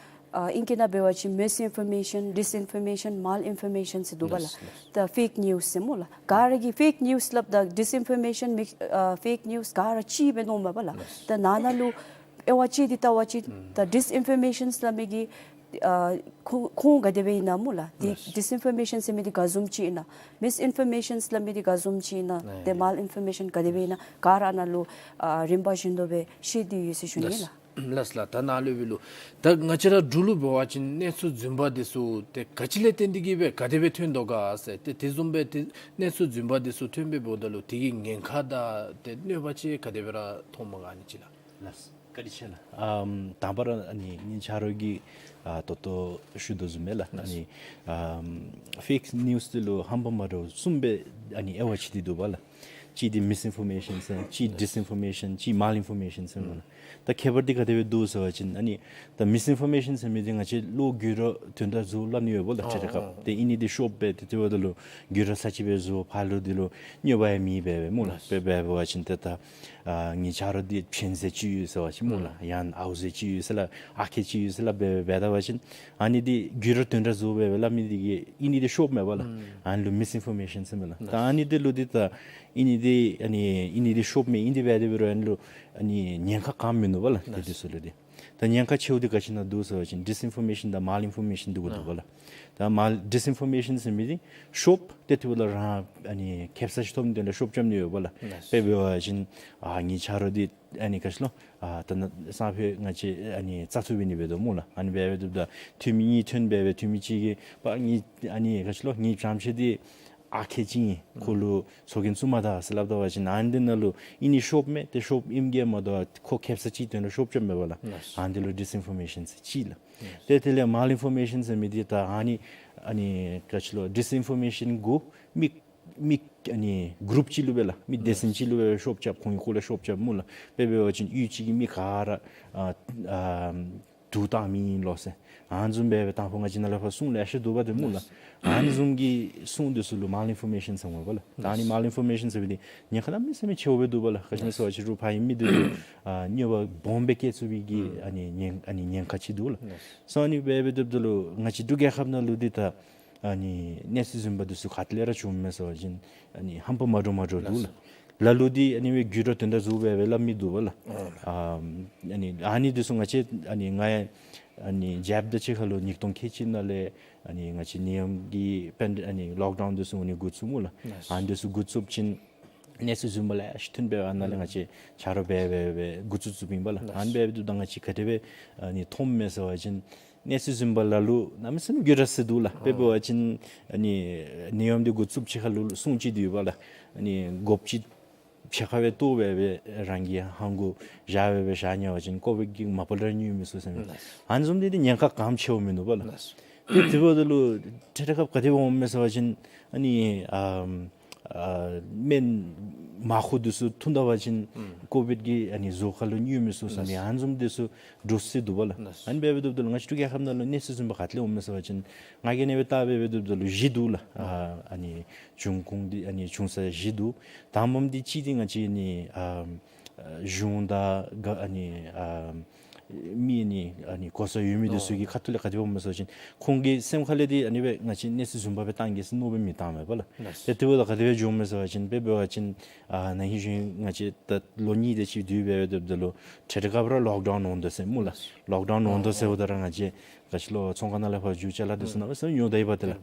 ཨ་ཨིང་སྐད་ནང་འབད་བ་ཅིན་མིས་ཨིན་ཕོར་མེ་ཤཱན་ཌིས་ཨིན་ཕོར་མེ་ཤཱན་མཱལ་ཨིན་ཕོར་མེ་ཤཱན་ཟེར་འདུག་པ་ལགས། ལགས། ད་ཕེཀ་ནིའུསི་ཟེར་སྨོ་ལགས། ག་ར་གིས་ཕེཀ་ནིའུསི་སླབ་ད་ཌིས་ཨིན་ཕོར་མེ་ཤཱན་མི་ཨ་ཕེཀ་ནིའུསི་ག་ར་གཅིག་སྦེ་མནོཝ་མས་པ་ལགས། ལགས། ད་ནང་ན་ལུ་དབྱེ་བ་ཕྱེ་སྟེ་བལྟ་བ་ཅིན་ད་ཌིས་ཨིན་ཕོར་མེ་ཤཱན་སླབ་མི་གི་ཨ་ཁུངས་ཁུངས་ག་དེ་སྦེ་ཨིན་ན་སྨོ་ལགས། ཏེ་ལགས། ཌིས་ཨིན་ཕོར་མེ་ཤཱན་ཟེར་མི་འདི་ག་བཟུམ་ཅིག་ཨིན་ན། མིས་ཨིན་ཕོར་མེ་ཤཱན་སླབ་མི་འདི་ག་བཟུམ་ཅིག་ཨིན་ན། ཨ་ཏེ་མཱལ་ཨིན་ཕོར་མེ་ཤཱན་ག་དེ་སྦེ་ཨིན་ན། ག་ར་ནང་ལུ་ཨ་རིམ་པ་བཞིན་དུ་སྦེ་ཤེས་ཏེ་ཡོད་ཟེར་ཞུ་ནི་ལགས། ལགས་ལགས། ད་ནཱ་ལུ་འབད་རུང་ད་ང་བཅས་ར་འབྲུག་ལུ་འབད་བ་ཅིན་གནས་ཚུལ་རྫུན་པ་འདི་ཚུ་ཏེ་ག་ཅི་ལས་བརྟེན་ཏེ་གི་སྦེ་ག་དེ་སྦེ་ཐོན་དོ་ག་ཟེར། ཏེ་དེ་བཟུམ་སྦེ་ཏེ་གནས་ཚུལ་རྫུན་པ་འདི་ཚུ་ཐོན་སྦེ་འབདཝ་ད་ལུ་དེ་གི་ཉེན་ཁ་དང་ཏེ་གནོད་པ་ཅིག་ག་དེ་སྦེ་ར་མཐོངམ་ག་ཨ་ནི་ཅིག་ལགས། ལགས། བཀའ་དྲིན་ཆེ་ལགས། ཨམ་དང་པ་ར་ཨ་ནི་ངེའི་ཆ་རོགས་ཀྱིས་ཨ་ད་ལྟོ་ཞུ་དོ་བཟུམ་སྦེ་ལགས། ཨ་ནི་ཨམ་ཕེཀ་ནིའུསི་འདི་ལུ་རྣམ་པ་མ་འདྲཝ་གསུམ་སྦེ་ཨ་ནི་དབྱེ་བ་ཕྱེ་སྟེ་འདུག་པ་ལགས། གཅིག་འདི་མིས་ཨིན་ཕོར་མེ་ཤཱན་ཟེར། གཅིག་ཌིས་ཨིན་ཕོར་མེ་ཤཱན། གཅིག་མཱལ་ཨིན་ཕོར་མེ་ཤཱན་ཟེར་སྨོ་ལགས། ད་ཁྱད་པར་འདི་ག་དེ་སྦེ་འདུག་ཟེར་བ་ཅིན་ཨ་ནི་ད་མིས་ཨིན་ཕོར་མེ་ཤཱན་ཟེར་མི་འདི་ང་བཅས་བློ་འགྱུར་ར་དོན་དག་རྫུ་སླབ་ནི་ཡོདཔ་ལགས། ཨ་ཁྲིད་ར་ཨ་སྐབས་ཏེ་ཨིན་ནི་འདི་ཤོབ་སྦེ་ཏེ་དེ་འབདཝ་ད་ལུ་འགྱུར་ར་ཚར་གཅིག་སྦེ་རྫུ་ཕར་ལུ་འདི་ལུ་གནོད་པ་ཡང་མེད་པས་སྨོ་ལགས། ལགས། དཔེ་འབད་བ་ཅིན་ཏེ་ད་ཨ་ངེའི་ཆ་རོགས་འདི་ཕྱེན་ཟེར་ཅིག་ཡོད་ཟེར་བ་ཅིན་སྨོ་ལགས། ཨ་ཡང་ཨའུ་ཟེར་ཅིག་ཡོད་ཟེར་ལགས། ཨ་ཁེ་ཅིག་ཡོད་ཟེར་ལགས། འབད་འབད་འབད་ད་བ་ཅིན་ཨ་ནི་འདི་འགྱུར་ར་དོན་དག་རྫུ་འབད་འབད་སླབ་མི་འདི་གིས་ཨིན་ནི་འདི་ཤོབ་མས་པ་ལགས། ཨ་ནི་ལུ་མིས་ཨིན་ཕོར་མེ་ཤཱན་ཟེར་མས་ལགས། ད་ཨ་ནི་འདི་ལུ་འདི་ད་ཨིན་ནི་འདི་ཨ་ནི་ཨིན་ནི་འདི་ཤོབ་མས། ཨིན་ཏེ་འབད་དེ་འབད་རུང་ཨ་ནི་ལུ་ཨ་ནི་ཉེན་ཁ་ག་མིན་ནུག་པ་ལགས། ཏེ་འདི་ཚུ་ལུ་འདི་ད་ཉེན་ཁ་ཆེཝ་འདི་ག་ཅི་ནང་འདུག་ཟེར་བ་ཅིན་ཌིས་ཨིན་ཕོར་མེ་ཤཱན་དང་མཱལ་ཨིན་ཕོར་མེ་ཤཱན་འདི་གུ་འདུག་པ་ལགས། ད་མཱལ་ཌིས་ཨིན་ཕོར་མེ་ཤཱན་ཟེར་མི་འདི་ཤོབ་ཏེ་དེ་འབདཝ་ད་རང་ཨ་ནི་ཁེབ་ས་ཅིག་ཐོབ་ནི་དོན་ལས་ཤོབ་རྐྱབ་ནི་ཡོད་པ་ལགས། དཔེ་འབད་བ་ཅིན་ཨ་ངེའི་ཆ་རོགས་འདི་ཨ་ནི་ག་ཅི་ལོ་ཨ་ད་ནཱ་སང་ཕོད་ང་བཅས་ཨ་ནི་བཙག་འཐུ་འབད་ནི་འབད་དོ་སྨོ་ལགས། ཨ་ནི་འབད་འབད་དེ་ད་འཐུས་མི་གཉིས་ཐོན་འབད་འབད་འཐུས་མི་གཅིག་གིས་པ་ངེའི་ཨ་ནི་ག་ཅི་ལོ་ངེའི་བྱམས་ཆེ་འདི་ཨ་ཁེ་ཅིག་ཨིན། ཁོ་ལུ་ཚོགས་རྒྱན་བཙུགས་མ་ད་ཟེར་སླབ་ད་བ་ཅིན་ཨ་ནི་འདི་ནང་ལུ་ཨིན་ནི་ཤོབ་མས། ཏེ་ཤོབ་ཨིནམ་གྱིས་མ་དོ་ཁོ་ཁེབ་ས་ཅིག་དོན་ལུ་ཤོབ་རྐྱབ་མས་པ་ལགས། ཨ་ནི་འདི་ལུ་ཌིས་ཨིན་ཕོར་མེ་ཤཱན་ཟེར་ཅི་ལགས། ཏེ་དེ་ལས་མཱལ་ཨིན་ཕོར་མེ་ཤཱན་ཟེར་མི་འདི་ད་ཨ་ནི་ཨ་ནི་ག་ཅི་ལོ་ཌིས་ཨིན་ཕོར་མེ་ཤཱན་གུ་མི་མི་ཨ་ནི་གུ་རུབ་ཅིག་ལུ་སྦེ་ལགས། མི་སྡེ་ཚན་ཅིག་ལུ་སྦེ་ཤོབ་རྐྱབ། ཁོང་གི་སྐོར་ལས་ཤོབ་རྐྱབ་སྨོ་ལགས། དཔེ་འབད་བ་ཅིན་གཡུས་ཅིག་གི་མི་ག་ར་ཨ་ཨ་དུག་བཏང་མི་ཨིན་ལོ་ཟེར། ཨ་ནི་བཟུམ་སྦེ་སྦེ་དང་ཕུ་ང་བཅས་ནཱ་ལས་ཕར་གསུང་ལེ་ཤ་འདུག་པ་ཏེ་སྨོ་ལགས། ཨ་ནི་བཟུམ་གྱི་གསུང་འདི་ཚུ་ལུ་མཱལ་ཨིན་ཕོར་མེ་ཤཱན་ཟེར་སྨོ་པ་ལགས། ད་ཨ་ནི་མཱལ་ཨིན་ཕོར་མེ་ཤཱན་ཟེར་བའི་འདི་ཉེན་ཁ་གནམ་མེད་ས་མེད་ཆེཝ་སྦེ་འདུག་པ་ལགས། ག་ཅི་སྨོ་ཟེར་བ་ཅིན་རུང་ཕར་ཨིན་མི་འདི་ལུ་ཨ་གནོད་པ་སྦོམ་སྦེ་བཀལ་ཚུགས་པའི་གི་ཨ་ནི་ཉེན་ཨ་ནི་ཉེན་ཁ་ཅིག་འདུག་ལགས། སོ་ཨ་ནི་སྦེ་སྦེ་སྡོདཔ་ད་ལུ་ང་བཅས་འབྲུག་རྒྱལ་ཁབ་ནང་ལུ་འདི་ད་ཨ་ནི་གནས་ཚུལ་རྫུན་པ་འདི་ཚུ་ག་ཏེ་ལས་ར་བྱུངམ་མས་ཟེར་བ་ཅིན་ཨ་ནི་རྣམ་པ་མ་འདྲཝ་མ་འདྲཝ་འདུག་ལགས། ལ་ལུ་འདི་ཨ་ནི་སྦེ་འགྱུར་ར་དོན་དག་རྫུ་སྦེ་སྦེ་སླབ་མི་འདུག་པ་ལགས། ཨ་ཨ་ནི་ཨ་ནི་འདི་ཚུ་ང་བཅས་ཨ་ནི་ང་ཡང་ཨ་ནི་ཇབ་དང་གཅིག་ཁར་ལུ་ཉིས་སྟོང་ཁལ་གཅིག་ནང་ལས་ཨ་ནི་ང་བཅས་ནད་ཡམས་ཀྱི་པེན་ཨ་ནི་ལོག་ཌའུན་འདི་ཚུ་ཨ་ནི་འགོ་བཙུགས་སྨོ་ལགས། ཨ་ནི་འདི་ཚུ་འགོ་བཙུགསཔ་ཅིག་ གནས་ཚུལ་རྫུན་མ་ལེ་ཤ་ཐོན་སྦེ་ཨ་ནཱ་ལས་ང་བཅས་ཆ་རོགས་འབད་འབད་འབད་འགོ་བཙུགས་བཙུགསཔ་ཨིན་པ་ལགས། ཨ་ནི་འབད་འབད་དུས་ད་ང་བཅས་ག་དེ་སྦེ་ཨ་ནི་མཐོངམ་མས་ཟེར་བ་ཅིན་གནས་ཚུལ་རྫུན་མ་ལ་ལུ་གནམ་མེད་ས་མེད་འགྱུར་ར་སོ་འདུག་ལགས། དཔེ་འབད་བ་ཅིན་ཨ་ནི་ནད་ཡམས་འདི་འགོ་བཙུགསཔ་ཅིག་ཁར་ལུ་སྲུང་ཅིག་འདུག་པ་ལགས། ཨ་ནི་འགོ་པ་ཅིག་ཕྱེད་ཀ་སྦེ་བཏོག་སྦེ་སྦེ་རང་གི་ཧང་གུ་བཞག་སྦེ་སྦེ་བཞག་ཉལ་བ་ཅིན་ཀོ་བིཌ་ཀྱིས་མ་པ་ལས་ར་ཉུང་མི་ཚུགས་ཟེར་མས། ལགས། ཨ་ནི་བཟུམ་འདི་འདི་ཉེན་ཁ་གངམ་ཆེཝ་མིན་འདུག་པ་ལགས། ལགས། ཏེ་དེ་འབདཝ་ད་ལུ་ཁྲལ་ཁྲལ་ཁ་ག་དེ་སྦེ་འོངམ་མས་ཟེར་བ་ཅིན་ཨ་ནི་ཨ་ཨ་སྨན་མང་ཤོས་འདི་ཚུ་འཐུང་ད་པ་ཅིན་ཨུམ་ཀོ་བིཌ་ཀྱི་ཨ་ནི་གཟུགས་ཁར་ལུ་ཉུང་མི་ཚུགས་ཟེར་མས། ལགས། ཨ་ནི་བཟུམ་འདི་ཚུ་འདྲོག་སྲིད་འདུག་པ་ལགས། ལགས། ཨ་ནི་འབད་འབད་དེ་འབདཝ་ད་ལུ་ང་བཅས་འབྲུག་རྒྱལ་ཁབ་ནང་ལུ་གནས་ཚུལ་རྫུན་མ་ག་ཏེ་ལས་འོངམ་མས་ཟེར་བ་ཅིན་ང་གིས་ཨ་ནི་སྦེ་བལྟ་འབད་འབད་དེ་འབདཝ་ད་ལུ་བཞི་འདུག་ལགས། ཨ་ཨ་ནི་བྱུང་ཁུངས་འདི་ཨ་ནི་བྱུང་ས་བཞི་འདུག། དང་པམ་འདི་གཅིག་འདི་ང་བཅས་ཨ་ནི་ཨ་གཞུང་དང་ག་ཨ་ནི་ཨ་མི་ཨ་ནི་ཨ་ནི་གོ་ས་ཡོད་མི་འདི་ཚུ་གི་ཨོ་ཁ་ཐུག་ལས་ག་དེ་སྦེ་འོངམ་མས་ཟེར་བ་ཅིན་ཁོང་གི་སེམས་ཁ་ལས་འདི་ཨ་ནི་སྦེ་ང་བཅས་གནས་ཚུལ་རྫུན་མ་སྦེ་བཏང་གེ་ཟེར་མནོ་སྦེ་མི་བཏངམ་མས་པ་ལགས། ལགས། ཏེ་དེ་འབདཝ་ད་ག་དེ་སྦེ་བྱུངམ་མས་ཟེར་བ་ཅིན་དཔེ་འབད་བ་ཅིན་ཨ་ན་ཧིང་གཞེས་ནིང་ང་བཅས་ད་ལོ་གཉིས་དེ་ཅིག་དུས་འབད་འབད་དེ་འབདཝ་ད་ལུ་ཁྲལ་ཁྲལ་ཁ་སྦེ་ར་ལོག་ཌའུན་འོང་དོ་ཟེར་སྨོ་ལགས། ལགས། ལོག་ཌའུན་འོང་དོ་ཟེརཝ་ད་ར་ང་བཅས་ག་ཅི་ལོ་ཚོང་ཁང་ནང་ལས་ཕར་འགྱོ་ཅ་ལ་འདི་ཚུ་ཨུམ་གནམ་མེད་ས་མེད་ཉོ་ད་ཡི་པ་ཏེ་ལགས།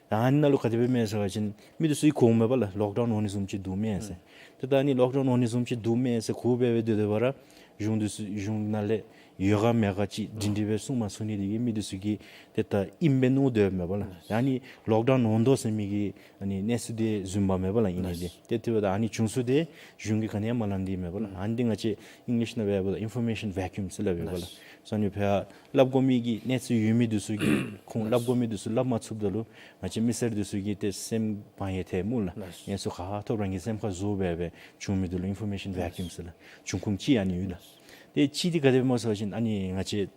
ད་ཨ་ནི་ནང་ལུ་ག་དེ་སྦེ་མས་ཟེར་བ་ཅིན་མི་འདི་ཚུ་གིས་གོཝ་མས་པ་ལགས། ལོག་ཌའུན་འོང་ནི་བཟུམ་ཅིག་འདུག་མས་ཟེར། ཨུམ་ཏེ་ད་ཨ་ནི་ལོག་ཌའུན་འོང་ནི་བཟུམ་ཅིག་འདུག་མས་ཟེར་གོ་སྦེ་སྦེ་སྡོད་སྡོད་པ་ར་གཞུང་འདི་ཚུ་གཞུང་ནང་ལས་ཡོད་ག་མེད་ག་ཅིག་སྒྲིང་སྒྲིང་སྦེ་གསུང་མ་ཚུགས་ནི་འདི་གིས་མི་འདི་ཚུ་གིས་ཏེ་ད་ཨིནམ་སྦེ་མནོ་སྡོདཔ་མས་པ་ལགས། ཨ་ནི་ལོག་ཌའུན་འོང་དོ་ཟེར་མི་གི་ཨ་ནི་གནས་ཚུལ་འདི་རྫུན་མ་མས་པ་ལགས། ཨིན་ནི་འདི་ཏེ་དེ་འབདཝ་ད་ཨ་ནི་བྱུང་ས་འདི་གཞུང་གིས་ག་ནི་ཡང་མ་སླབ་ནི་འདི་མས་པ་ལགས། ཨ་ནི་འདི་ང་བཅས་ཨིང་ལིཤ་ནང་འབད་བ་ཅིན་ཨིན་ཕོར་མེ་ཤཱན་ཝེ་ཀིའུམ་ཟེར་སླབ་ཨིན་པ་ལགས། ལགས། སོ་ཨ་ནི་ཕར་སླབ་དགོ་མི་གི་གནས་ཚུལ་ཡོད་མི་འདི་ཚུ་གིས་ཁོང་སླབ་དགོ་མི་འདི་ཚུ་སླབ་མ་ཚུགསཔ་ད་ལུ་ང་བཅས་མི་སེར་འདི་ཚུ་གིས་ཏེ་སེམས་བག་ཡངས་ཐལ་སྨོ་ལགས། ལགས། གནས་ཚུལ་ག་ཐོབ་རང་གི་སེམས་ཁར་བཟོ་སྦེ་སྦེ་བྱུང་མི་འདི་ལུ་ཨིན་ཕོར་མེ་ཤཱན་ཝེ་ཀིའུམ་ཟེར་ལགས། བྱུང་ཁུངས་ཅིག་ཨ་ནི་ཡོད་ལགས། ཏེ་གཅིག་འདི་ག་དེ་སྨོ་ཟེར་བ་ཅིན་ཨ་ནི་ང་བཅས་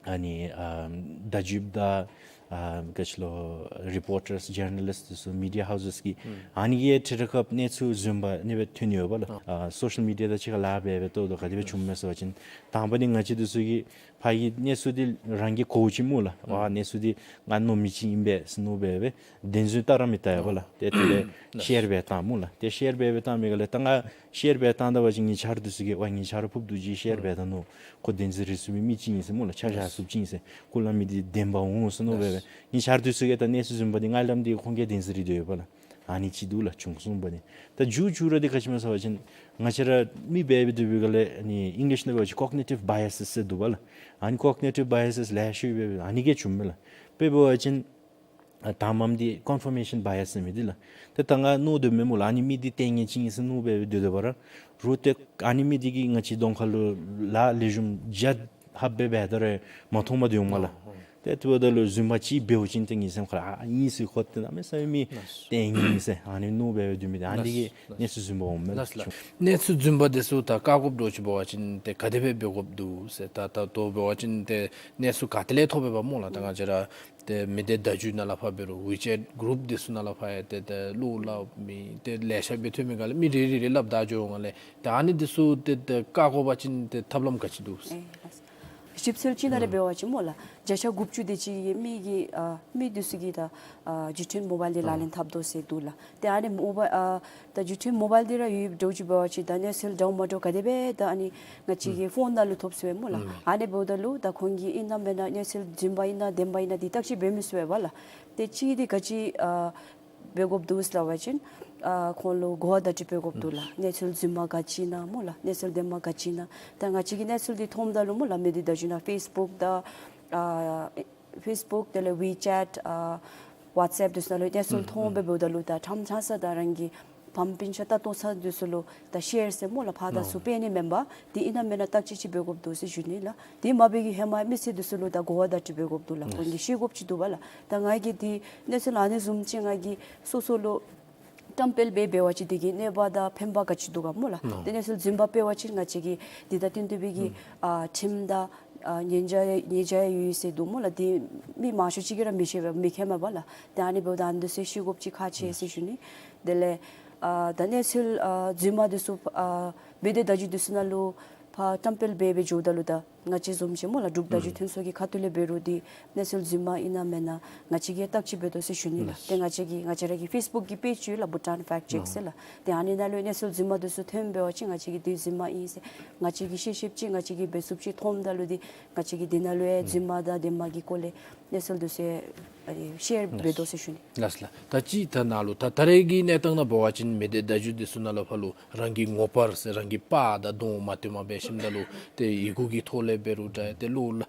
ཨ་ནི་ཨ་བརྡ་བརྒྱུདཔ་དང་ཨ་ག་ཅི་ལོ་རི་པོར་ཊརསི་ཇར་ན་ལིསཊ་འདི་ཚུ་མི་ཌི་ཡ་ཧའུ་སེསི་གིས་ཨུམ་ཨ་ནི་གིས་ཁྲལ་ཁྲལ་ཁ་གནས་ཚུལ་རྫུན་མ་ཨ་ནི་སྦེ་ཐོན་ཡོད་པ་ལགས། ཨ་ཨ་སོ་ཤལ་མི་ཌི་ཡ་དང་གཅིག་ཁར་ལཱ་འབད་འབད་ལྟཝ་ད་ག་དེ་སྦེ་བྱུངམ་མས་ཟེར་བ་ཅིན་དང་པ་འདི་ང་བཅས་འདི་ཚུ་གིས་ཕར་གི་གནས་ཚུལ་འདི་རང་གིས་གོཝ་ཅིག་སྨོ་ལགས། ཨུམ་ཨ་གནས་ཚུལ་འདི་ང་མནོ་མི་ཅིག་ཨིན་པས་ཟེར་མནོ་སྦེ་སྦེ་བདེན་རྫུན་བལྟ་ར་མི་བལྟ་ཡི་པ་ལགས། ཏེ་དེ་ལས་ཨུམ་ཤེར་འབད་བཏང་སྨོ་ལགས། ཏེ་ཤེར་འབད་འབད་བཏང་མི་ག་ལས་ད་ང་ཤེར་འབད་བཏང་ད་པ་ཅིན་ངེའི་ཆ་རོགས་འདི་ཚུ་གིས་ཝའེ་ངེའི་ཆ་རོགས་ཕུརཔ་འདི་ཅིག་ཤེར་འབད་ད་ནུག། ཁོ་བདེན་རྫུན་རེ་ཚུགས་མི་མི་ཅིག་ཨིན་ཟེར་སྨོ་ལགས། ཆ་བཞག་ཚུགསཔ་ཅིག་ཨིན་ཟེར། ཁོ་སླབ་མི་འདི་བདེན་པ་འོང་ཟེར་མནོ་སྦེ་སྦེ་ངེའི་ཆ་རོགས་འདི་ཚུ་གིས་ད་གནས་ཚུལ་རྫུན་མ་འདི་ང་སླབ་མི་འདི་ཁོང་གིས་བདེན་རྫུན་རེ་སྡོད་ཡོད་པ་ལགས། ཨ་ནི་ཅིག་འདུག་ལགས། བྱུང་སོང་པ་འདི་ད་མཇུག་མཇུག་ར་འདི་ག་ཅི་སྨོ་ཟེར་བ་ཅིན་ང་བཅས་ར་མི་འབད་འབད་དེ་འབདཝ་ལས་ཨ་ནི་ཨིང་ལིཤ་ནང་འབད་བ་ཅིན་ཀོག་ནི་ཊིབ་བའི་ཨེ་སེས་ཟེར་འདུག་པ་ལགས། ཨ་ནི་ཀོག་ནི་ཊིབ་བའི་ཨེ་སེས་ལེ་ཤ་ཡོད་པས། ཨ་ནི་གིས་བྱུངམ་མས་ལགས། དཔེ་འབད་བ་ཅིན་ཨ་དང་པམ་འདི་ཀོན་ཕར་མེ་ཤཱན་བའི་ཨེ་སེས་ཟེར་མི་འདི་ལགས། ཏེ་ད་ང་མནོ་སྡོདཔ་མས་སྨོ་ལགས། ཨ་ནི་མི་འདི་ལྟས་ངན་ཅིག་ཨིན་ཟེར་མནོ་སྦེ་སྦེ་སྡོད་སྡོད་པ་ར་རུང་ཏེ་ཨ་ནི་མི་འདི་གིས་ང་བཅས་གདོང་ཁ་ལུ་ལཱ་ལེགས་ཤོམ་རྒྱ་ཧབ་སྦེ་འབད་དེ་ར་མ་མཐོངམ་སྡོད་འོང་མས་ལགས། ཨོ་ཨོ། ཏེ་དེ་འབདཝ་ད་ལུ་རྫུན་མ་ཅིག་འབདཝ་ཅིན་ཏེ་ངེའི་སེམས་ཁར་ཨ་ཨིན་ཟེར། ཁོ་ཏེ་གནམ་མེད་ས་མེད་མི་ལགས། ལྟས་ངན་ཨིན་ཟེར་ཨ་ནི་མནོ་སྦེ་སྦེ་སྡོད་མི་འདི་ཨ་ནི་འདི་གིས་ལགས། གནས་ཚུལ་རྫུན་མ་འོངམ་མས་ལགས། ལགས་ལགས། གནས་ཚུལ་རྫུན་མ་འདི་ཚུ་ད་བཀག་དགོཔ་འདྲཝ་ཅིག་འབད་བ་ཅིན་ཏེ་ག་དེ་སྦེ་འབད་དགོཔ་འདུག་ཟེར། ད་ད་ལྟོ་འབད་བ་ཅིན་ཏེ་གནས་ཚུལ་ག་ཏེ་ལས་ཐོབ་པས་པ་སྨོ་ལགས། ད་ང་བཅས་ར་ཏེ་མི་སྡེ་བརྡ་བརྒྱུད་ནང་ལས་ཕར་འབད་རུང་ཝི་ཅེཊ་གུ་རུཔ་འདི་ཚུ་ནང་ལས་ཕར་ཡང་ཏེ་ཏེ་བློ་སླབ་མི་ཏེ་ལེ་ཤ་སྦེ་ཐོན་མི་ག་ལས་མི་རེ་རེ་རེ་སླབ་ད་འགྱོ་འོང་ལས། ད་ཨ་ནི་འདི་ཚུ་ཏེ་ཏེ་བཀག་དགོ་པ་ཅིན་ཏེ་ཐབས་ལམ་ག་ཅི་འདུག་ཟེར། ཨེ་ལགས། ཞིབ་འཚོལ་ཅིག་ནང་ར་འབད་བ་ཅིན་སྨོ་ལགས། བརྒྱ་ཆ་དགུ་བཅུ་དེ་ཅིག་གིས་མི་གིས་ཨ་མི་འདི་ཚུ་གིས་ད་ཨ་བརྒྱུད་འཕྲིན་མོ་བཱའིལ་འདི་ལག་ལེན་འཐབ་དོ་ཟེར་འདུག་ལགས། ཏེ་ཨ་ནི་མོ་བཱའིལ་ཨ་ད་བརྒྱུད་འཕྲིན་མོ་བཱའིལ་འདི་ར་ཡོདཔ་འདྲཝ་ཅིག་འབད་བ་ཅིན་ད་གནས་ཚུལ་འདྲཝ་མ་འདྲཝ་ག་དེ་སྦེ་ད་ཨ་ནི་ང་བཅས་ཀྱི་ཕོན་ནང་ལུ་ཐོབ་ཚུགས་པས་སྨོ་ལགས། ཨ་ནི་འབདཝ་ད་ལུ་ད་ཁོང་གིས་ཨིན་ན་མེན་ན་གནས་ཚུལ་རྫུན་པ་ཨིན་ན་བདེན་པ་ཨིན་ན་འདི་བརྟག་དཔྱད་འབད་མི་ཚུགས་པས་པ་ལགས། ཏེ་གཅིག་འདི་ག་ཅི་ཨ་འབད་དགོཔ་འདུག་ཟེར་སླབ་པ་ཅིན་ཨ་ཁོང་ལུ་གོ་བ་བརྡ་སྤྲོད་འབད་དགོཔ་འདུག་ལགས། གནས་ཚུལ་རྫུན་མ་ག་ཅི་ཨིན་ན་སྨོ་ལགས། གནས་ཚུལ་བདེན་པ་ག་ཅི་ཨིན་ན། ད་ང་བཅས་ཀྱིས་གནས་ཚུལ་འདི་མཐོངམ་ད་ལུ་སྨོ་ལགས་མི་སྡེ་བརྡ་བརྒྱུད་ནང་ཕེསི་བུཀ་དང་ཨ་ཕེསི་བུཀ་དེ་ལས་ཝི་ཅེཊ་ཨ་ཝཊས་ཨེཔ་འདི་ཚུ་ནང་ལུ་གནས་ཚུལ་མཐོང་སྦེ་འབདཝ་ད་ལུ་ད་ཕྲང་ཕྲང་ས་ད་རང་གི་ཕམ་སྤུན་ཆ་ལྟ་མཐོང་ས་འདི་ཚུ་ལུ་ད་ཤེར་ཟེར་སྨོ་ལགས་ཕར་དང་ཚུར་སྤེལ་ནི་མེན་པར་འདི་ཨིན་ན་མེན་ན་བརྟག་དཔྱད་ཅིག་འབད་དགོཔ་འདུག་ཟེར་ཞུ་ནི་ལགས། དེ་མ་འབད་བའི་ཧེ་མ་མི་སེར་འདི་ཚུ་ལུ་ད་གོ་བ་བརྡ་སྤྲོད་འབད་དགོཔ་འདུག་ལགས། ཁོང་གིས་ཤེས་དགོཔ་ཅིག་འདུག་པ་ལགས། ད་ང་གིས་འདི་གནས་ཚུལ་ཨ་ནི་བཟུམ་ཅིག་ང་གིས་སོ་སོ་ལུ་བཀྲམ་སྤེལ་འབད་འབད་བ་ཅིན་དེ་གིས་གནོད་པ་དང་ཕན་པ་ག་ཅི་འདུག་ག་སྨོ་ལགས། ཨོ། ཏེ་གནས་ཚུལ་རྫུན་པ་སྤེལ་བ་ཅིན་ང་བཅས་ཀྱི་འདི་ད་བསྟུན་ཏེ་སྦེ་གི་ཨ་ཁྲིམས་དང་ཨ་ཉེས་བྱ་ཉེས་བྱ་ཡོད་ཟེར་འདུག་སྨོ་ལགས། དེ་མི་མང་ཤོས་ཅིག་གིས་ར་མི་ཤེས་པས་མི་མཁྱེནམ་མས་པ་ལགས། ཏེ་ཨ་ནི་འབདཝ་ད་ཨ་ནི་འདི་ཚུ་ཤེས་དགོཔ་ཅིག་ཁག་ཆེ་ཟེར་ཞུ་ནི། དེ་ལས་ཨ་ད་གནས་ཚུལ་ཨ་རྫུན་མ་འདི་ཚུ་ཨ་མི་སྡེ་བརྡ་བརྒྱུད་འདི་ཚུ་ནང་ལུ་ཕར་བཀྲམ་སྤེལ་འབད་འབད་འགྱོཝ་ད་ལུ་ད་ ང་བཅས་བཟུམ་ཅིག་སྨོ་ལགས་འབྲུག་བརྡ་བརྒྱུད་ཐོན་ཚོགས་ཀྱི་ཁ་ཐུག་ལས་འབད་རུང་འདི་གནས་ཚུལ་རྫུན་མ་ཨིན་ན་མེན་ན་ང་བཅས་ཀྱིས་བརྟག་དཔྱད་འབད་དོ་ཟེར་ཞུ་ནི་ལགས། ལགས། ཏེ་ང་བཅས་ཀྱི་ང་བཅས་ར་གི་ཕེསི་བུཀ་གི་པེཇ་ཡོད་ལགས། Bhutan Fact Check ཨ་ཟེར་ལགས། ཏེ་ཨ་ནི་ནང་ལུ་གནས་ཚུལ་རྫུན་མ་འདི་ཚུ་ཐོན་འབད་བ་ཅིན་ང་བཅས་ཀྱིས་འདི་རྫུན་མ་ཨིན་ཟེར་ང་བཅས་ཀྱིས་ཤེས་ཤེསཔ་ཅིག་ང་བཅས་ཀྱིས་འབད་ཚུགསཔ་ཅིག་མཐོངམ་ད་ལུ་འདི་ང་བཅས་ཀྱིས་འདི་ནང་ལུ་ཡང་རྫུན་མ་དང་བདེན་པ་གི་སྐོར་ལས་གནས་ཚུལ་འདི་ཚུ་ཡང་ཨ་ནི་ཤེར་འབད་དོ་ཟེར་ཞུ་ནི། ལགས་ལགས། ད་ཅི་ད་ནཱ་ལུ་ད་ད་རེས་ཀྱི་གནས་སྟངས་ནང་འབད་བ་ཅིན་མི་སྡེ་བརྡ་བརྒྱུད་འདི་ཚུ་ནང་ལུ་ཕར་ལུ་རང་གི་ངོ་པར་ཟེར་རང་གི་པར་དང་གདོང་མ་བཏོན་པར་འབད་ཞིནམ་ད་ལུ་ཏེ་ཡི་གུ་གི་ཐོག་ལས་འབད་རུང་འདྲ་ཏེ་གློག་ལ་ཨ་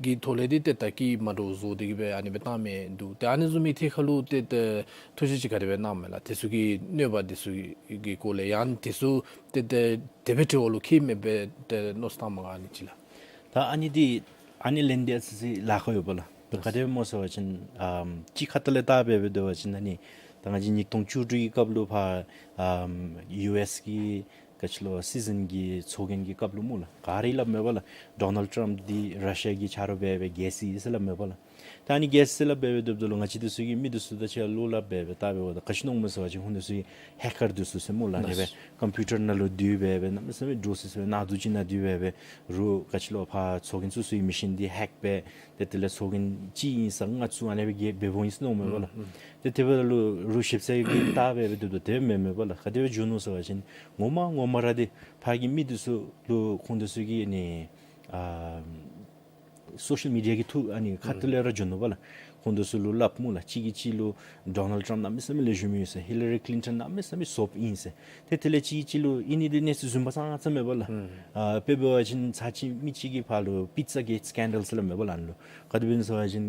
གི་ཐོག་ལས་འདི་ཏེ་ད་གི་མ་འདྲཝ་བཟོ་སྟེ་གི་སྦེ་ཨ་ནི་སྦེ་བཏང་མི་འདུག། ཏེ་ཨ་ནི་བཟུམ་མའི་ཐད་ཁར་ལུ་ཏེ་ཏེ་ཐུགས་བཞེད་ཅིག་ག་དེ་སྦེ་གནངམ་མས་ལགས། དེ་ཚུ་གི་གནོད་པ་འདི་ཚུ་གི་སྐོར་ལས་ཡང་དེ་ཚུ་ཏེ་ཏེ་དེ་སྦེ་དྲི་བ་ལུ་ཁེལ་མེད་པའི་ཏེ་མནོ་བསམ་བཏངམ་ག་ཨ་ནི་ཅིག་ལགས། ད་ཨ་ནི་འདི་ཨ་ནི་ལན་འདི་ཨ་ཙི་ཅིག་ལཱ་ཁག་ཡོདཔ་ལགས། ད་ག་དེ་སྦེ་སྨོ་ཟེར་བ་ཅིན་ཨམ་གཅིག་ཁ་ཐུག་ལས་བལྟ་སྦེ་འབད་བ་ཅིན་ཨ་ནི་ད་ང་བཅས་ཉིས་སྟོང་བཅུ་དྲུག་གི་སྐབས་ལུ་ཕར་ཨམ་ཡུ་ཨེསི་གི་ག་ཅི་ལོ་སི་ཛིན་གྱི་ཚོགས་རྒྱན་གྱི་སྐབས་ལུ་སྨོ་ལགས། ག་ར་སླབ་མས་པ་ལགས། ཌོ་ནལཌ་ཊམཔ་འདི་ར་ཤི་ཡ་གི་ཆ་རོགས་འབད་སྦེ་རྒྱལ་སྲིད་ཟེར་སླབ་མས་པ་ལགས། ད་ཨ་ནི་རྒྱལ་སྲིད་ལགས་འབད་སྦེ་སྡོདཔ་ད་ལུ་ང་བཅས་འདི་ཚུ་གིས་མི་འདི་ཚུ་དང་གཅིག་ཁར་བློ་སླབ་འབད་སྦེ་བལྟ་འབདཝ་ད་ག་ཅི་མནོཝ་སྨོ་ཟེར་བ་ཅིན་ཁོང་འདི་ཚུ་གིས་ཧེ་ཀར་འདི་ཚུ་ཟེར་སྨོ་ལགས། ཨ་ནི་སྦེ་ཀམ་པིའུ་ཊར་ནང་ལུ་བསྡུ་སྦེ་སྦེ་གནམ་མེད་ས་མེད་འདྲོག་སི་སི་སྦེ་གནག་དུང་ཅིག་ནང་བསྡུ་སྦེ་སྦེ་རུང་ག་ཅི་ལོ་ཕར་ཚོགས་རྒྱན་སོ་སོའི་མི་ཤིན་འདི་ཧེཀ་འབད་ཏེ་དེ་ལས་ཚོགས་རྒྱན་གཅིག་ཨིན་ས་ལྔ་དྲུག་ཨ་ནི་སྦེ་གི་འབད་འབདཝ་ཨིན་ཟེར་མནོཝ་མས་པ་ལགས། ཨུམ་ཨུམ། ཏེ་དེ་འབདཝ་ད་ལུ་རུང་ཞིབ་འཚོལ་གྱིས་བལྟ་སྦེ་སྦེ་སྡོདཔ་ད་དེ་སྦེ་མེན་མས་པ་ལགས། ག་དེ་སྦེ་བྱུང་ནུག་ཟེར་བ་ཅིན་ངོ་མ་ངོ་མ་ར་འདི་ཕར་གྱི་མི་འདི་ཚུ་ལུ་ཁོང་འདི་ཚུ་གིས་ཨ་ནི་ཨ་སོ་ཤལ་མི་ཌི་ཡ་གི་ཐོག་ཨ་ནི་ཁ་ཐུག་ལས་ར་བྱུང་ནུག་པ་ལགས། ཁོང་འདི་ཚུ་ལུ་སླབ་སྨོ་ལགས། གཅིག་གིས་གཅིག་ལུ་ཌོ་ནལཌ་ཊམཔ་གནམ་མེད་ས་མེད་ལེགས་ཤོམ་ཡོད་ཟེར། ཧི་ལ་རི་ཀི་ལིན་ཊོན་གནམ་མེད་ས་མེད་ཟོགཔ་ཨིན་ཟེར། ཏེ་དེ་ལས་གཅིག་གིས་གཅིག་ལུ་ཨིན་ནི་འདི་གནས་ཚུལ་རྫུན་པ་ཙང་ཙང་མས་པ་ལགས། ཨ་དཔེ་འབད་བ་ཅིན་ཚར་གཅིག་མི་གཅིག་གིས་ཕར་ལུ་པི་ཛ་གེཊ་སི་ཀེན་ཌལ་ཟེར་སླབ་མས་པ་ལགས་ཨ་ནི་ལུ། ག་དེ་སྦེ་ཨིན་ཟེར་བ་ཅིན་